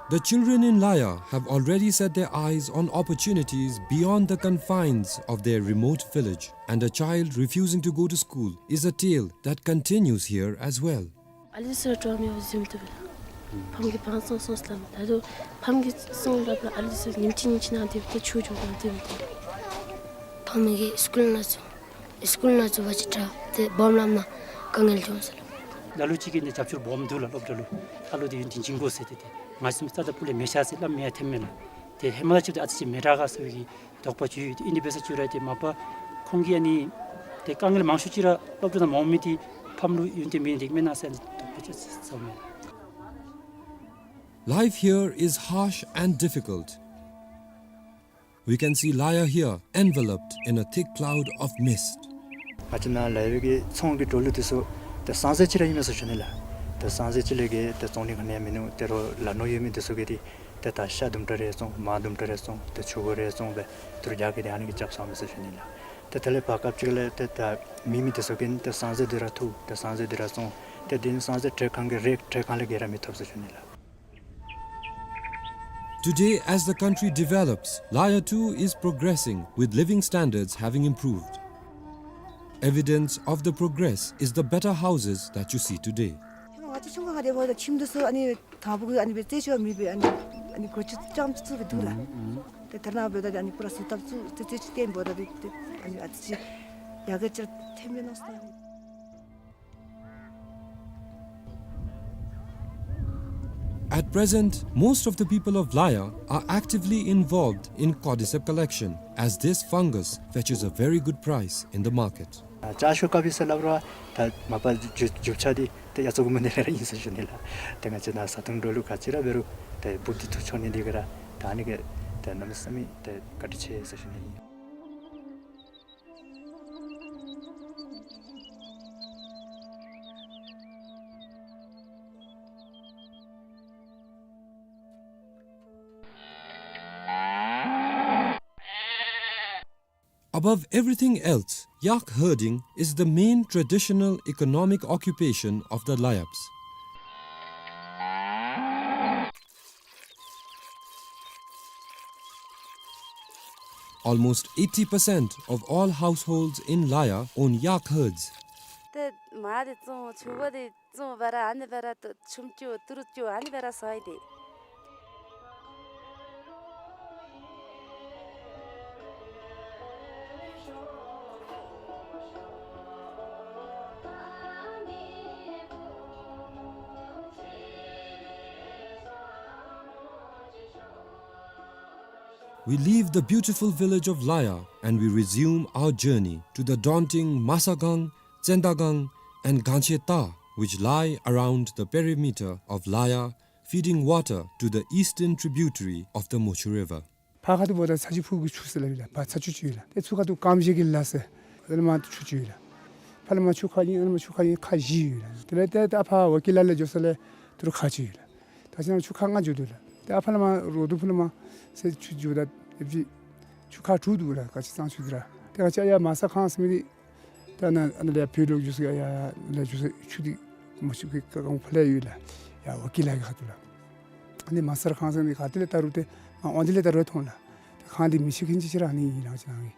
The children in Laya have already set their eyes on opportunities beyond the confines of their remote village, and a child refusing to go to school is a tale that continues here as well. ཨ་ལི་སི་ར་ཊོ་མི་བ་ཟིམ་ཏུ་བེ། ཕམ་གི་བང་སོང་སོང་སླམ། ད་དུ་ཕམ་གི་སོང་སླབ་ལ་ཨ་ལི་སི་ཉིནམ་གཅིག་ཉིནམ་གཅིག་ནང་དེ་བ་ད་ཆུ་འགྱོ་གང་དེ་བ་ད། ཕམ་གི་སི་ཀུལ་ནང་ཚུ་སི་ཀུལ་ནང་ཚུ་བ་ཅིག་དྲག་ཏེ་སྦོམ་ལམ་ནང་དཀའ་ངལ་བྱུང་ཟེར་ལོ། ལ་ལུ་ཅིག་གིས་ནི་རྒྱབ་སྐྱོར་སྦོམ་འདུག་ལ། སློབ་གྲྭ་ལུ་ཨ་ལོ་དེ་ཡུན་བརྟན་བྱིན་དགོ་ཟེར་ཏེ་ཏེ་ང་བཅས་རྩ་དང་ཕུ་ལས་མེད་ཤག་ཟེར་སླབ་མི་ཡང་ཐོནམ་མས་ལགས། ཏེ་ཧེ་མ་ལས་ཅིག་ཏེ་ཨ་ཙི་ཅིག་མེད་དྲག་ག་ཟེར་བའི་གི་དོགས་པ་ཅིག་ཡོད། ཏེ་ཨིན་དེ་འབད་ས་ཅིག་ར་ཏེ་མ་པ་ཁོང་གིས་ཨ་ནི་ཏེ་དཀའ་ངལ་མང་ཤོས་ཅིག་ར་སློབ་གྲྭ་ནང་མ་འོང་མི་དེ་ཕམ་ལུ་ཡུན་བརྟན་མེད་ནི་དེ་གིས་མེན་ན་ཟེར་ཨ་ནི་དོགས་པ་ཅིག་ཟ་མས། Life here is harsh and difficult. We can see Laya here enveloped in a thick cloud of mist. ང་བཅས་ནཱ་ལཱ་ཡ་གི་ཚོང་གི་འགྲོ་ལུགས་དེ་ཚུ་ཏེ་སང་ཟེར་ཅིག་ར་ཨིན་མས་ཟེར་ཞུ་ནི་ལགས། ཏེ་སང་ཟེར་ཅིག་ལས་གི་ཏེ་བཙོང་ནི་ག་ནི་ཡང་མིན་ནུག། ཏེ་རོགས་ལ་ནོར་ཡོད་མི་དེ་ཚུ་གིས་ཏེ་ཏེ་ད་ཤ་དུམ་གྲ་རེ་བཙོང་མར་དུམ་གྲ་རེ་བཙོང་ཏེ་ཆུ་གོ་རེ་བཙོང་སྦེ་ཏེ་རྒྱ་གི་ཏེ་ཨ་ནི་གི་རྐྱབ་སོང་མས་ཟེར་ཞུ་ནི་ལགས། ཏེ་དེ་ལས་བར་སྐབས་ཅིག་ལས་ཏེ་ད་མེད་མི་དེ་ཚུ་གིས་ཏེ་སང་ཟེར་དེ་ར་འཐུ་ཏེ་སང་ཟེར་དེ་ར་བཙོང་། ཏེ་དེ་ནི་སང་ཟེར་ཏེ་གང་གི་རེ་ཏེ་གང་ལས་གི་ར་མི་ཐོབ་ཟེར་ཞུ་ནི་ལགས། Today, as the country develops, Laya too is progressing, with living standards having improved. Evidence of the progress is the better houses that you see today. ང་བཅས་ཆུང་ཀུ་ཁ་ཏེ་འབདཝ་ད་ཁྱིམ་དེ་ཚུ་ཨ་ནི་དང་པོ་གི་ཨ་ནི་སྦེ་རྩེག་ཅིག་མེད་པའི་ཨ་ནི་ཨ་ནི་སྒོ་ཅིག་རྐྱངམ་ཅིག་སྦེ་འདུག་ལགས། ཏེ་ད་རེས་ནངས་པ་འབདཝ་ད་ཨ་ནི་པུ་ར་བཟོ་བཏབ་ཚུགས་ཏེ་རྩེག་ཅིག་བཏིང་འབདཝ་ད་ཏེ་ཨ་ནི་ཨ་ཙི་ཅིག་ཡར་རྒྱས་ཅིག་ཐོནམ་མས་མནོ་སོང་། At present, most of the people of Laya are actively involved in cordyceps collection, as this fungus fetches a very good price in the market. ཨ་ཅ་ཤོ་ཀ་པི་ཟེར་སླབ་རུང་ད་མ་པ་རྒྱུ་རྒྱུ་ཆ་འདི་ ཏེ་ཡ་ཙོག་གུ་མ་ནི་ལས་ར་ཨིན་ཟེར་ཞུ་ནི་ལགས། ཏེ་ང་བཅས་ནཱ་བཟའ་འཐུང་འགྲོ་ལུགས་ག་ཅི་ར་འབད་རུང་ཏེ་འབུཔ་འདི་འཐུ་འགྱོ་ནི་འདི་གིས་ར་ད་ཨ་ནི་གིས་ཏེ་གནམ་མེད་ས་མེད་ཏེ་བཀའ་དྲིན་ཆེ་ཟེར་ཞུ་ནི་ཨིན། Above everything else, yak herding is the main traditional economic occupation of the Layups. Almost eighty percent of all households in Laya own yak herds. ཏེ་མར་འདི་བཙོང་ཆུ་བ་འདི་བཙོང་འབད་ར་ཨ་ནི་འབད་ར་ཏེ་ཆུམ་རྐྱབ་ཏི་རུ་རྐྱབ་ཨ་ནི་འབད་ར་ཟ་ཡི་ཏེ། We leave the beautiful village of Laya and we resume our journey to the daunting Masagang, Tsendagang, and Gancheta, which lie around the perimeter of Laya, feeding water to the eastern tributary of the Mochu River. ཕར་ཁ་ཐུག་འབདཝ་ད་ཚ་ཆུ་ཕུག་གི་ཆུ་ཟེར་སླབ་ཨིན་ལགས། ཕར་ཚ་ཆུ་ཅིག་ཡོད་ལགས། ཏེ་ཚུར་ཁ་ཐུག་ཀམ་ཤེ་གི་ལ་ཟེར་ཨ་ནི་མར་ཆུ་ཅིག་ཡོད་ལགས། ཕར་ལས་མར་ཆུ་ཁ་གཉིས་ཨ་ནི་མར་ཆུ་ཁ་གཉིས་ཁ་བཞི་ཡོད་ལགས། དེ་ལས་ཏེ་ད་ཕར་ཝ་ཀི་ལ་ལས་འགྱོ་ས་ལས་ཏི་རུ་ཁ་ཅིག་ཡོད་ལགས། ད་ཅི་ན་ཆུ་ཁ་ལྔ་འགྱོ་དོ་ལགས། ཏེ་ཨ་ཕར་ལས་མར་རོ་དུ་ཕུ་ལས་མར་ཟེར་ཆུ་འགྱོཝ་ད་ཨེ་ཕྱི་ཆུ་ཁ་དྲུག་འདུག་ལགས། ག་ཅི་ཙང་ཆུ་འདི་ར་ཏེ་ང་བཅས་ཡར་མ་ས་ཁང་ཟེར་མི་འདི་ད་ཨ་ནཱ་ཨ་ནཱ་ལས་བོད་ལུ་འགྱོ་ས་ཡར་ལས་འགྱོ་ས་ཆུ་འདི་མ་ཆུ་གི་ཀ་ཀང་ཕར་ལས་ཡོད་ལགས། ཡར་ཝ་ཀི་ལ་གི་ཁ་ཐུག་ལགས། ཨ་ནི་མ་ས་ཁང་ཟེར་མི་ག་ཏེ་ལས་བལྟ་རུང་ཏེ་ཨ་ཝང་འདི་ལས་བལྟ་རུང་མཐོང་ལགས། ཏེ་ཁང་འདི་མི་ཆེ་མཁན་ཅིག་ཅིག་ར་ཨ་ནི་ཨིན་ལགས་ཅི་ན་གི།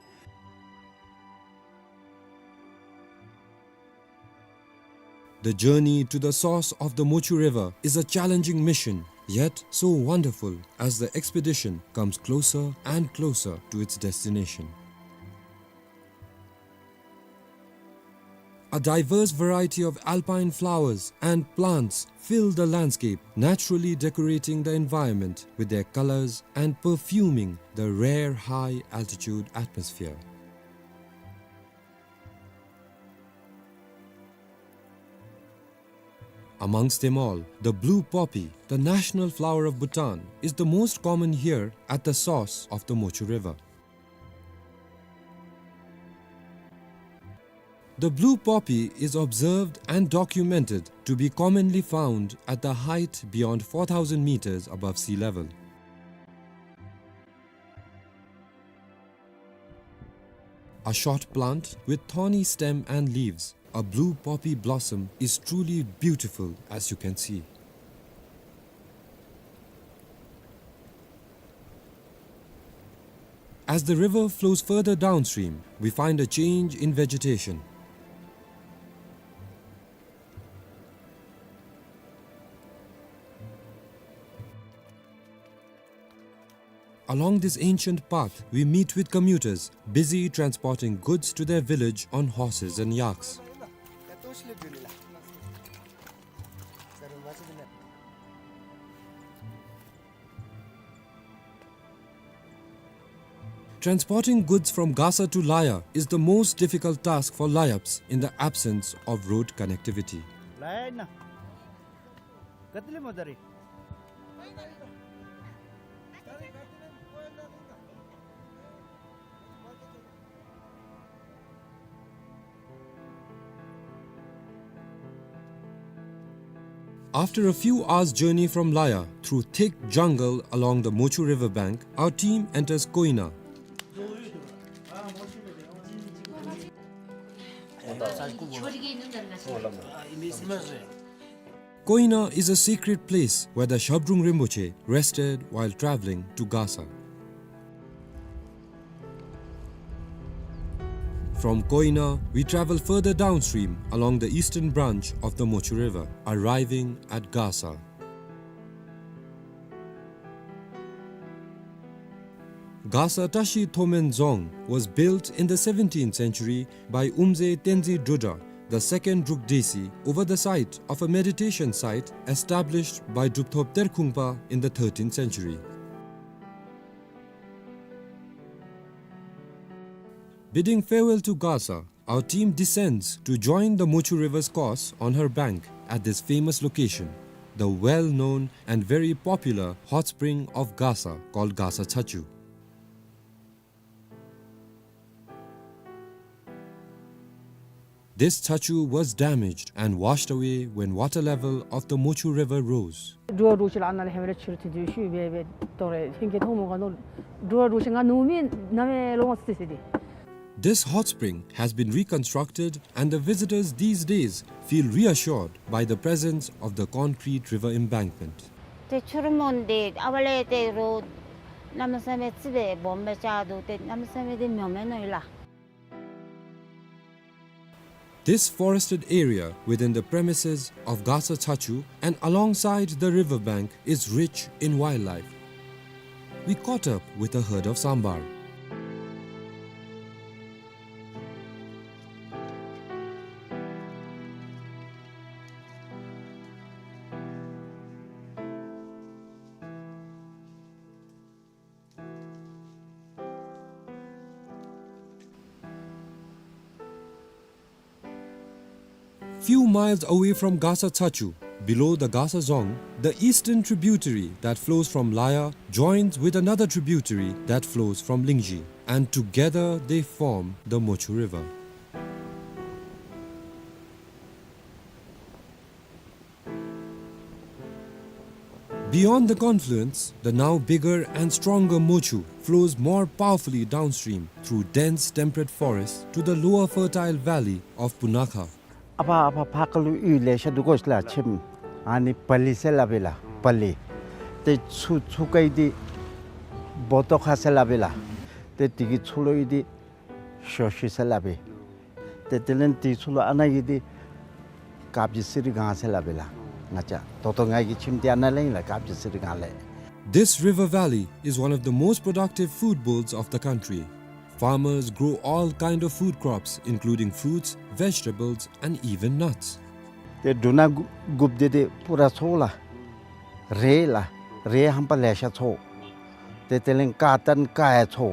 The journey to the source of the Mochu River is a challenging mission, yet so wonderful as the expedition comes closer and closer to its destination. A diverse variety of alpine flowers and plants fill the landscape, naturally decorating the environment with their colors and perfuming the rare high-altitude atmosphere. Amongst them all, the blue poppy, the national flower of Bhutan, is the most common here at the source of the Mochu River. The blue poppy is observed and documented to be commonly found at the height beyond four thousand meters above sea level. A short plant with thorny stem and leaves, a blue poppy blossom is truly beautiful, as you can see. As the river flows further downstream, we find a change in vegetation. Along this ancient path, we meet with commuters busy transporting goods to their village on horses and yaks. Transporting goods from Gasa to Laya is the most difficult task for Layups in the absence of road connectivity. After a few hours' journey from Laya through thick jungle along the Mochu river bank, our team enters Koina. Koina is a sacred place where the Shabdrung Rinpoche rested while traveling to Gasa. From Koina, we travel further downstream along the eastern branch of the Mochu River, arriving at Gasa. Gasa Tashi Thomen Dzong was built in the seventeenth century by Umze Tenzin Drudra, the second Druk Desi, over the site of a meditation site established by Drupthop Terkhungpa in the thirteenth century. Bidding farewell to Gasa, our team descends to join the Mochu River's course on her bank. at this famous location, the well-known and very popular hot spring of Gasa called Gasa Chachu. This chachu was damaged and washed away when water level of the Mochu River rose. འགྲོ་འགྲོ་ཅིག་ལ་ཨ་ནཱ་ལས་ཧེ་མ་ལས་ཕྱི་རུ་དེ་དུས་ཤུལ་སྦེ་སྦེ་དོ་རུང་ཧིང་གི་མཐོང་མོ་ག་ནོ། འགྲོ་འགྲོ་ཅིག་ང་ནུབ་མི་ནམ་ཡང་ལོང་སི་སི་དེ། This hot spring has been reconstructed and the visitors these days feel reassured by the presence of the concrete river embankment. ཏེ་ཆུ་རུད་མོ་འདི་ཨ་ཕར་ལས་ཏེ་རོ་གནམ་མེད་ས་མེད་རྩིག་པ་སྦོམ་སྦེ་རྐྱབ་འདུག། ཏེ་གནམ་མེད་ས་མེད་འདི་མྱོང་མེད་ནོ་ཡོད་ལགས། This forested area within the premises of Gasa Chachu and alongside the river bank is rich in wildlife. We caught up with a herd of sambar. Few miles away from Gasa Chachu, below the Gasa Dzong, the eastern tributary that flows from Laya joins with another tributary that flows from Lingzhi, and together they form the Mochu River. Beyond the confluence, the now bigger and stronger Mochu flows more powerfully downstream through dense temperate forest to the lower fertile valley of Punakha. ཨ་ཕ་ཨ་ཕ་ཕར་ཁ་ལུ་ཡུལ་ལེ་ཤ་འདུག་གོ་ཤ་ལགས་ཁྱིམ། ཨ་ནི་པ་ལི་ཟེར་སླབ་ཨིན་ལགས་པ་ལི། ཏེ་ཚུར་ཚུར་ཁ་ཡི་འདི་བོ་ཏོ་ཁ་ཟེར་སླབ་ཨིན་ལགས། ཏེ་དེ་གི་ཚུར་ལུ་ཡི་འདི་ཤོ་ཤི་ཟེར་སླབ་ཨིན། ཏེ་དེ་ལས་དེ་ཚུར་ལུ་ཨ་ནཱ་གི་འདི་དཀར་སྦྱིས་སི་རི་སྒང་ཟེར་སླབ་ཨིན་ལགས། ང་བཅས་ད་ལྟོ་ང་གི་ཁྱིམ་འདི་ཨ་ནཱ་ལས་ཨིན་ལགས། དཀར་སྦྱིས་སི་རི་སྒང་ལས། This river valley is one of the most productive food bowls of the country. Farmers grow all kind of food crops, including fruits, vegetables, and even nuts. ཏེ་འབྲུ་སྣ་དགུ་དགུཔ་འདི་ཏེ་པུ་ར་འཚོ་ལགས། རེད་ལགས། རེད་ཧམ་པ་ལེ་ཤ་འཚོ། ཏེ་དེ་ལས་ཀར་ཏན་ཀར་ཡང་འཚོ།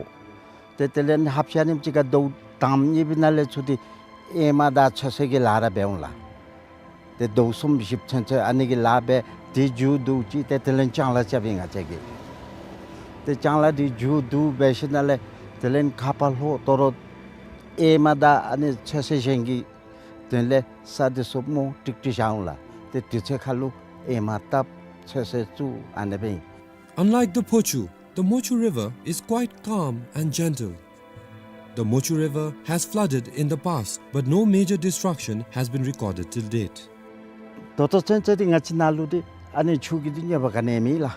ཏེ་དེ་ལས་ཧབ་ཤ་ནིམ་ཅིག་ཁར་ཟླཝ་དང་པ་གཉིས་པའི་ནང་ལས་ཚུར་ཏེ་ཨེ་མ་དང་ཚོད་བསྲེ་གི་ལཱ་ར་འབད་འོང་ལགས། ཏེ་ཟླཝ་གསུམ་བཞི་ཚུན་ཚོད་ཨ་ནི་གི་ལཱ་འབད། དེ་མཇུག་བསྡུ་ཅི་ཏེ་དེ་ལས་ལྕང་ལཱ་རྐྱབ་ཨིན་ང་བཅས་ཀྱིས། ཏེ་ལྕང་ལཱ་དེ་མཇུག་བསྡུ་འབད་ཞིནམ་ལས་དེ་ལས་ཁ་ཕར་ལྷོ་དོ་རུང་ཨེ་མ་དང་ཨ་ནི་ཚོད་བསྲེ་གཞན་གྱི་དོན་ལས་ས་འདི་ཚུ་སྨོ་ཀྲིག་ཀྲི་བཞག་འོང་ལགས། ཏེ་དུས་ཚོད་ཁར་ལུ་ཨེ་མ་བཏབ་ཚོད་བསྲེ་བཙུགས་ཨ་ནི་སྦེ་ཨིན། Unlike the Phochu, the Mochu River is quite calm and gentle. The Mochu River has flooded in the past, but no major destruction has been recorded till date. ད་ལྟོ་ཚུན་ཚོད་འདི་ང་བཅས་ནཱ་ལུ་འདི་ཨ་ནི་ཆུ་གི་འདི་གནོད་པ་ག་ནི་མེད་ལགས།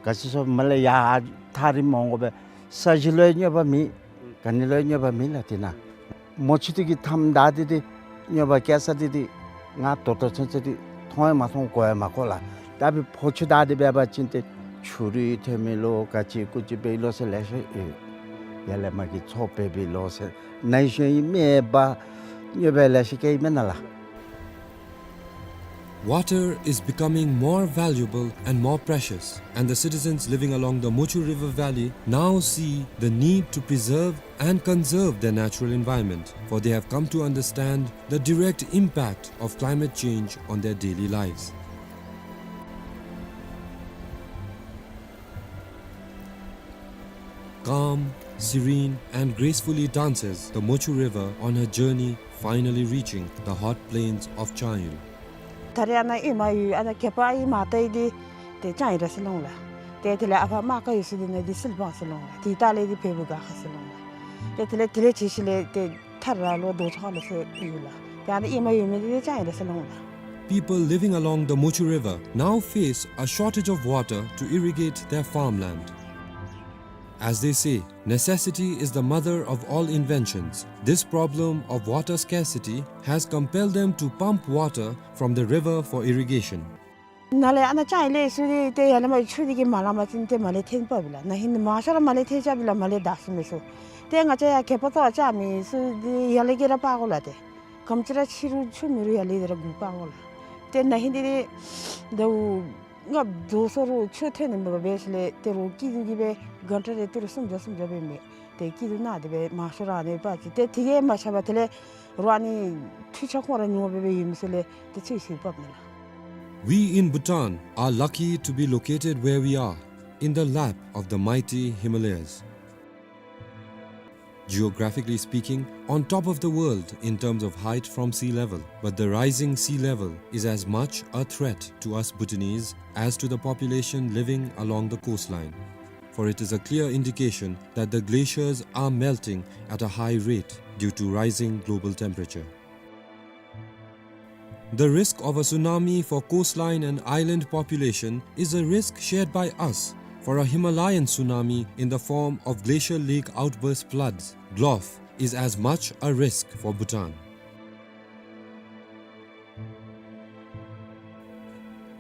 ག་ཅི་སོ་མ་ལས་ཡར་ཐག་རིངམོ་འོང་དགོ་པས། ས་གཞི་ལུ་ཡང་གནོད་པ་མེད། ག་ནི་ལུ་ཡང་གནོད་པ་མེད་ལགས་དེ་ནང་། མོ་ཆུ་འདི་གི་མཐའམ་བདའ་སྟེ་འདི་གནོད་པ་བཀལ་ས་འདི་འདི་ང་ད་ལྟོ་ཚུན་ཚོད་འདི་མཐོང་ཡང་མ་མཐོང་གོ་ཡང་མ་གོ་ལགས། ད་འབདན་ཕོ་ཆུ་བདའ་སྟེ་འབད་བ་ཅིན་ཏེ་ཆུ་རུད་ཐོན་མི་ལོ་ག་ཅི་ཀུ་ཅི་འབད་ཡི་ལོ་ཟེར་ལེ་ཤ་ཡོད། ཡར་ལས་མར་གྱི་མཚོ་འབད་བའི་ལོ་ཟེར་ནཱ་ཞོན་ཡི་མེད་པ་གནོད་པ་ལེ་ཤ་བཀལ་ཡི་མེན་ན་ལགས། Water is becoming more valuable and more precious, and the citizens living along the Mochu River Valley now see the need to preserve and conserve their natural environment, for they have come to understand the direct impact of climate change on their daily lives. Calm, serene, and gracefully dances the Mochu River on her journey, finally reaching the hot plains of Changyul. ད་རེས་ཨ་ནཱ་ཨེ་མ་ཡོད་ཨ་ནཱ་གད་པ་ཨེ་མ་བཏང་ཡི་འདི་ཏེ་ལྕང་ཡི་ར་ཟེར་ལོང་ལགས། ཏེ་དེ་ལས་ཨ་ཕ་རྨ་ཁ་ཡོད་ས་འདི་ནང་འདི་སིལ་བང་ཟེར་ལོང་ལགས། དེ་ལྟག་ལས་འདི་བལ་པོ་སྒར་ཁ་ཟེར་ལོང་ལགས། ཏེ་དེ་ལས་དེ་ལས་ཕྱི་ཕྱི་ལས་ཏེ་ཐར་ར་ལོ་རྡོ་ཚོ་ཁ་ལོ་ཟེར་ཡོད་ལགས། ཏེ་ཨ་ནཱ་ཨེ་མ་ཡོད་མི་འདི་ཏེ་ལྕང་ཡི་ར་ཟེར་ལོང་ལགས། People living along the Mochu River now face a shortage of water to irrigate their farmland. As they say, necessity is the mother of all inventions. This problem of water scarcity has compelled them to pump water from the river for irrigation. ནཱ་ལས་ཨ་ནཱ་ལྕང་ཡི་ལས་ཚུར་འདི་ཏེ་ཡར་ལས་མར་ཆུ་འདི་གིས་མ་ལང་པ་ཅིན་ཏེ་མར་ལས་འཐོན་པ་བི་ལགས། ན་ཧིང་མང་ཤོས་ར་མར་ལས་འཐོན་ཆ་བི་ལགས། མར་ལས་བདའ་ཟུན་མི་ཚུ། ཏེ་ང་བཅས་ཡར་གད་པ་བཏོག་བཅག་མི་ཚུ་འདི་ཡར་ལས་ཀྱི་ར་འབག་དགོ་ལགས། ཏེ་ག་དེམ་ཅིག་ར་ཆེ་རུང་ཆུང་མི་རུང་ཡར་ལས་འདི་ར་འགུག་འབག་དགོ་ལགས། ཏེ་ན་ཧིང་འདི་ཏེ་ཟླཝ་ ལྔ་བརྡོལ་སོང་རུང་ཆུ་ཐོན་ནི་མེད་པར་སྦེ་ཞིནམ་ལས་ཏེ་རོགས་སྐྱིད་སྡུག་གི་སྦེ་གྷན་ཊ་རེ་ཏི་རུ་སུམ་བརྒྱ་སུམ་བརྒྱ་སྦེ་མས། ཏེ་སྐྱིད་སྡུག་ནང་དེ་སྦེ་མང་ཤོས་ར་ཨ་ནི་སྦེ་ཅིག་ཏེ་དེ་གིས་མ་ཆགས་པར་དེ་ལས་རོགས་ཨ་ནི་འཕྲུལ་ཆས་ཁོང་ར་ཉོ་སྦེ་སྦེ་ཡོད་མི་ཚུ་ལས་ཏེ་ཚེ་ཞིག་འབབ་ནི་ལགས། We in Bhutan are lucky to be located where we are, in the lap of the mighty Himalayas. Geographically speaking, on top of the world in terms of height from sea level, but the rising sea level is as much a threat to us Bhutanese as to the population living along the coastline. For it is a clear indication that the glaciers are melting at a high rate due to rising global temperature. The risk of a tsunami for coastline and island population is a risk shared by us, for a Himalayan tsunami in the form of glacial lake outburst floods, GLOF, is as much a risk for Bhutan.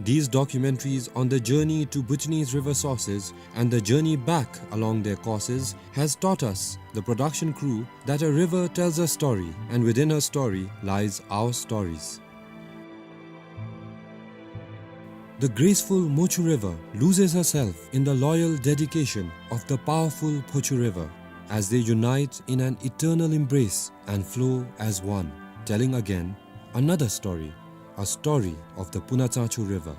These documentaries on the journey to Bhutanese river sources and the journey back along their courses has taught us, the production crew, that a river tells a story, and within her story lies our stories. The graceful Mochu River loses herself in the loyal dedication of the powerful Phochu River as they unite in an eternal embrace and flow as one, telling again another story, a story of the Punatsangchu River.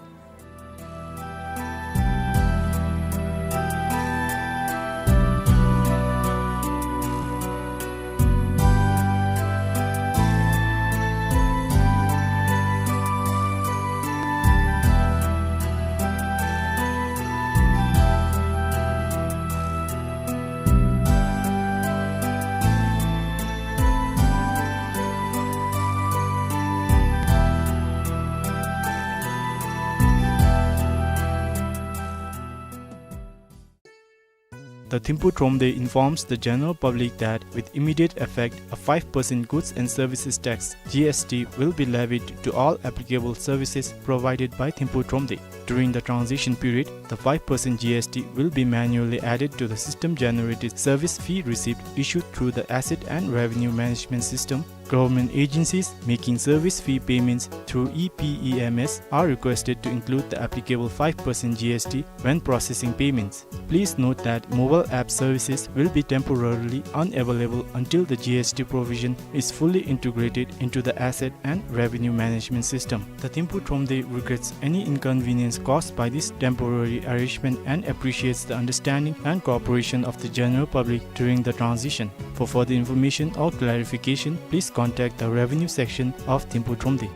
The Thimphu Thromde informs the general public that with immediate effect, a five percent goods and services tax, G S T, will be levied to all applicable services provided by Thimphu Thromde. During the transition period, the five percent G S T will be manually added to the system-generated service fee receipt issued through the Asset and Revenue Management System. Government agencies making service fee payments through E P E M S are requested to include the applicable five percent G S T when processing payments. Please note that mobile app services will be temporarily unavailable until the G S T provision is fully integrated into the Asset and Revenue Management System. The Thimphu Thromde regrets any inconvenience caused by this temporary arrangement and appreciates the understanding and cooperation of the general public during the transition. For further information or clarification, please contact the Revenue Section of Thimphu Thromde.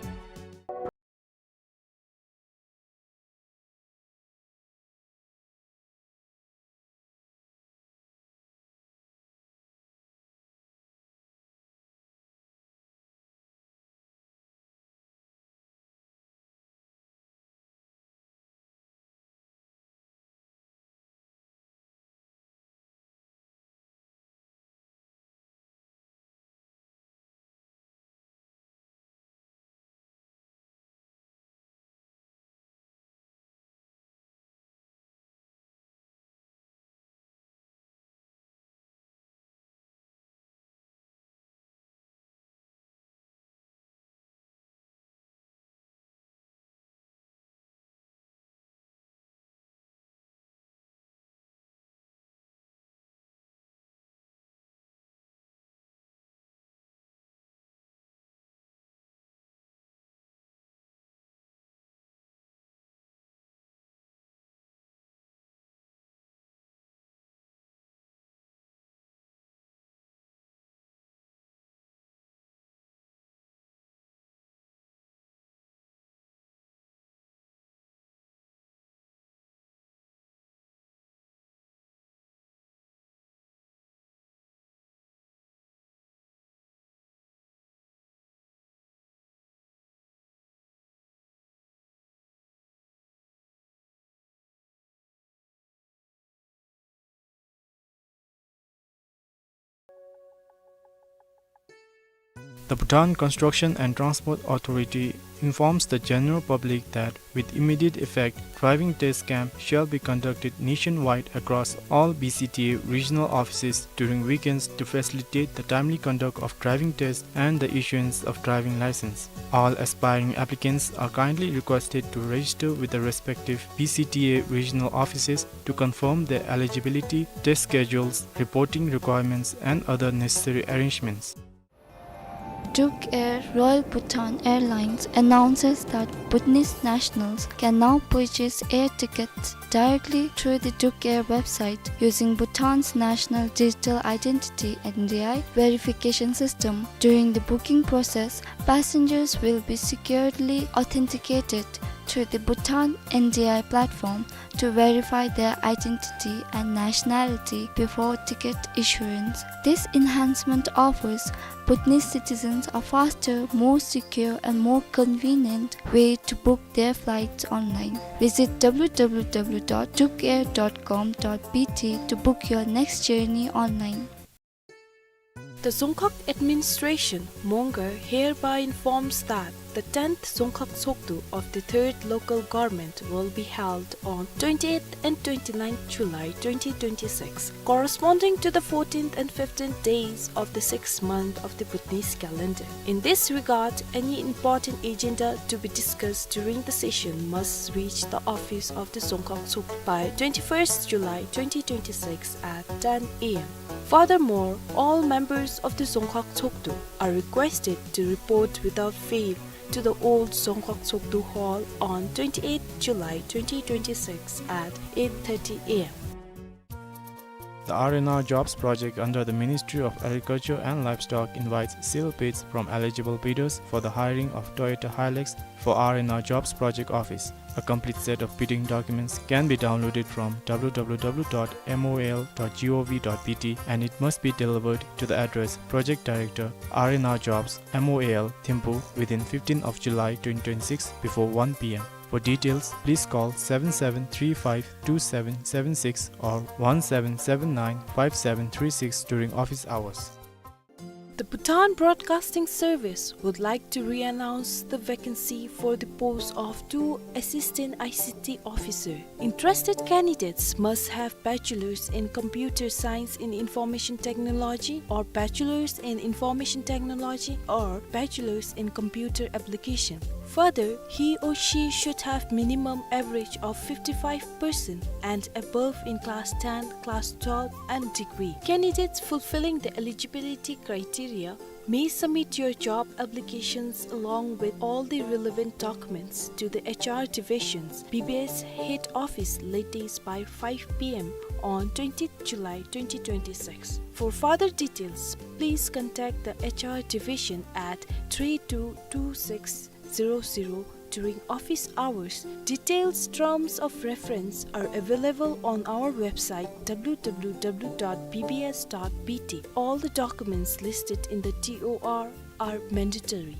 The Bhutan Construction and Transport Authority informs the general public that with immediate effect, driving test camp shall be conducted nationwide across all B C T A regional offices during weekends to facilitate the timely conduct of driving tests and the issuance of driving license. All aspiring applicants are kindly requested to register with the respective B C T A regional offices to confirm their eligibility, test schedules, reporting requirements, and other necessary arrangements. Duke Air Royal Bhutan Airlines announces that Bhutanese nationals can now purchase air tickets directly through the Duke Air website using Bhutan's National Digital Identity, N D I, verification system. During the booking process, passengers will be securely authenticated through the Bhutan N D I platform to verify their identity and nationality before ticket issuance. This enhancement offers Bhutanese citizens a faster, more secure, and more convenient way to book their flights online. Visit w w w dot dukeair dot com dot b t to book your next journey online. The Dzongkhag administration, Mongar, hereby informs that the tenth Dzongkhag Tshogdu of the third local government will be held on twenty-eighth and twenty-ninth July twenty twenty-six, corresponding to the fourteenth and fifteenth days of the sixth month of the Bhutanese calendar. In this regard, any important agenda to be discussed during the session must reach the office of the Dzongkhag Tshogdu by twenty-first July twenty twenty-six at ten a m. Furthermore, all members of the Dzongkhag Tshogdu are requested to report without fail to the old Dzongkhag Tshogdu Hall on twenty-eighth July twenty twenty-six at eight thirty a m. The R and R Jobs project under the Ministry of Agriculture and Livestock invites sealed bids from eligible bidders for the hiring of Toyota Hilux for R and R Jobs project office. A complete set of bidding documents can be downloaded from w w w dot m o l dot g o v dot b t and it must be delivered to the address Project Director, R and R Jobs, M O L, Thimphu within fifteenth of July twenty twenty-six before one p m. For details, please call seven seven three five two seven seven six or one seven seven nine five seven three six during office hours. The Bhutan Broadcasting Service would like to re-announce the vacancy for the post of two Assistant I C T Officer. Interested candidates must have Bachelor's in Computer Science in Information Technology or Bachelor's in Information Technology or Bachelor's in Computer Application. Further, he or she should have minimum average of fifty-five percent and above in class ten, class twelve, and degree. Candidates fulfilling the eligibility criteria may submit your job applications along with all the relevant documents to the H R Division's B B S head office latest by five p m on twentieth July twenty twenty-six. For further details, please contact the H R Division at three two two six zero zero during office hours. Details, terms of reference are available on our website w w w dot b b s dot b t. All the documents listed in the T O R are mandatory.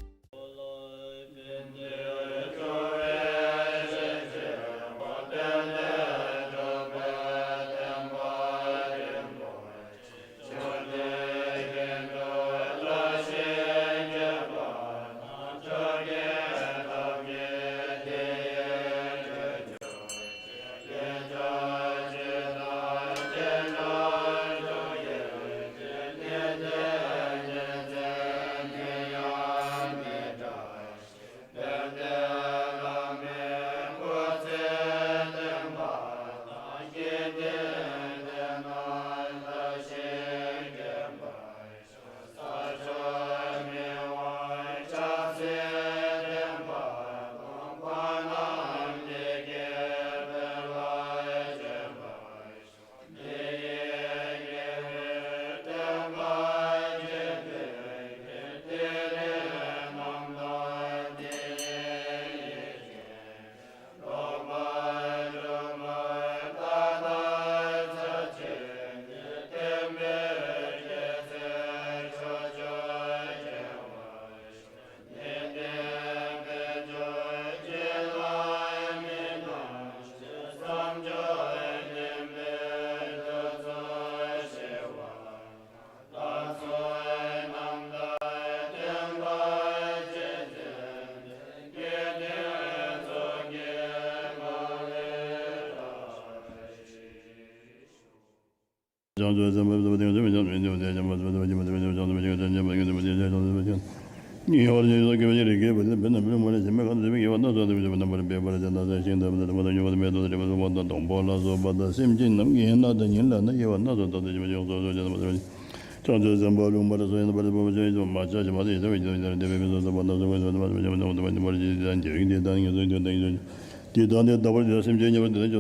དེ་དང་དེ་ལྟ་བུར་དེ་སེམས་ཅན་ཉེ་བར་དེ་དང་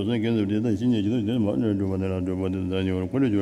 ཞི་གནས་ཀྱི་དོན་དེ་མ་ལུས་གྲུབ་པ་ནི་རང་གྲུབ་པ་དེ་ལ་ཉེ་བར་འཁོར་ལོས་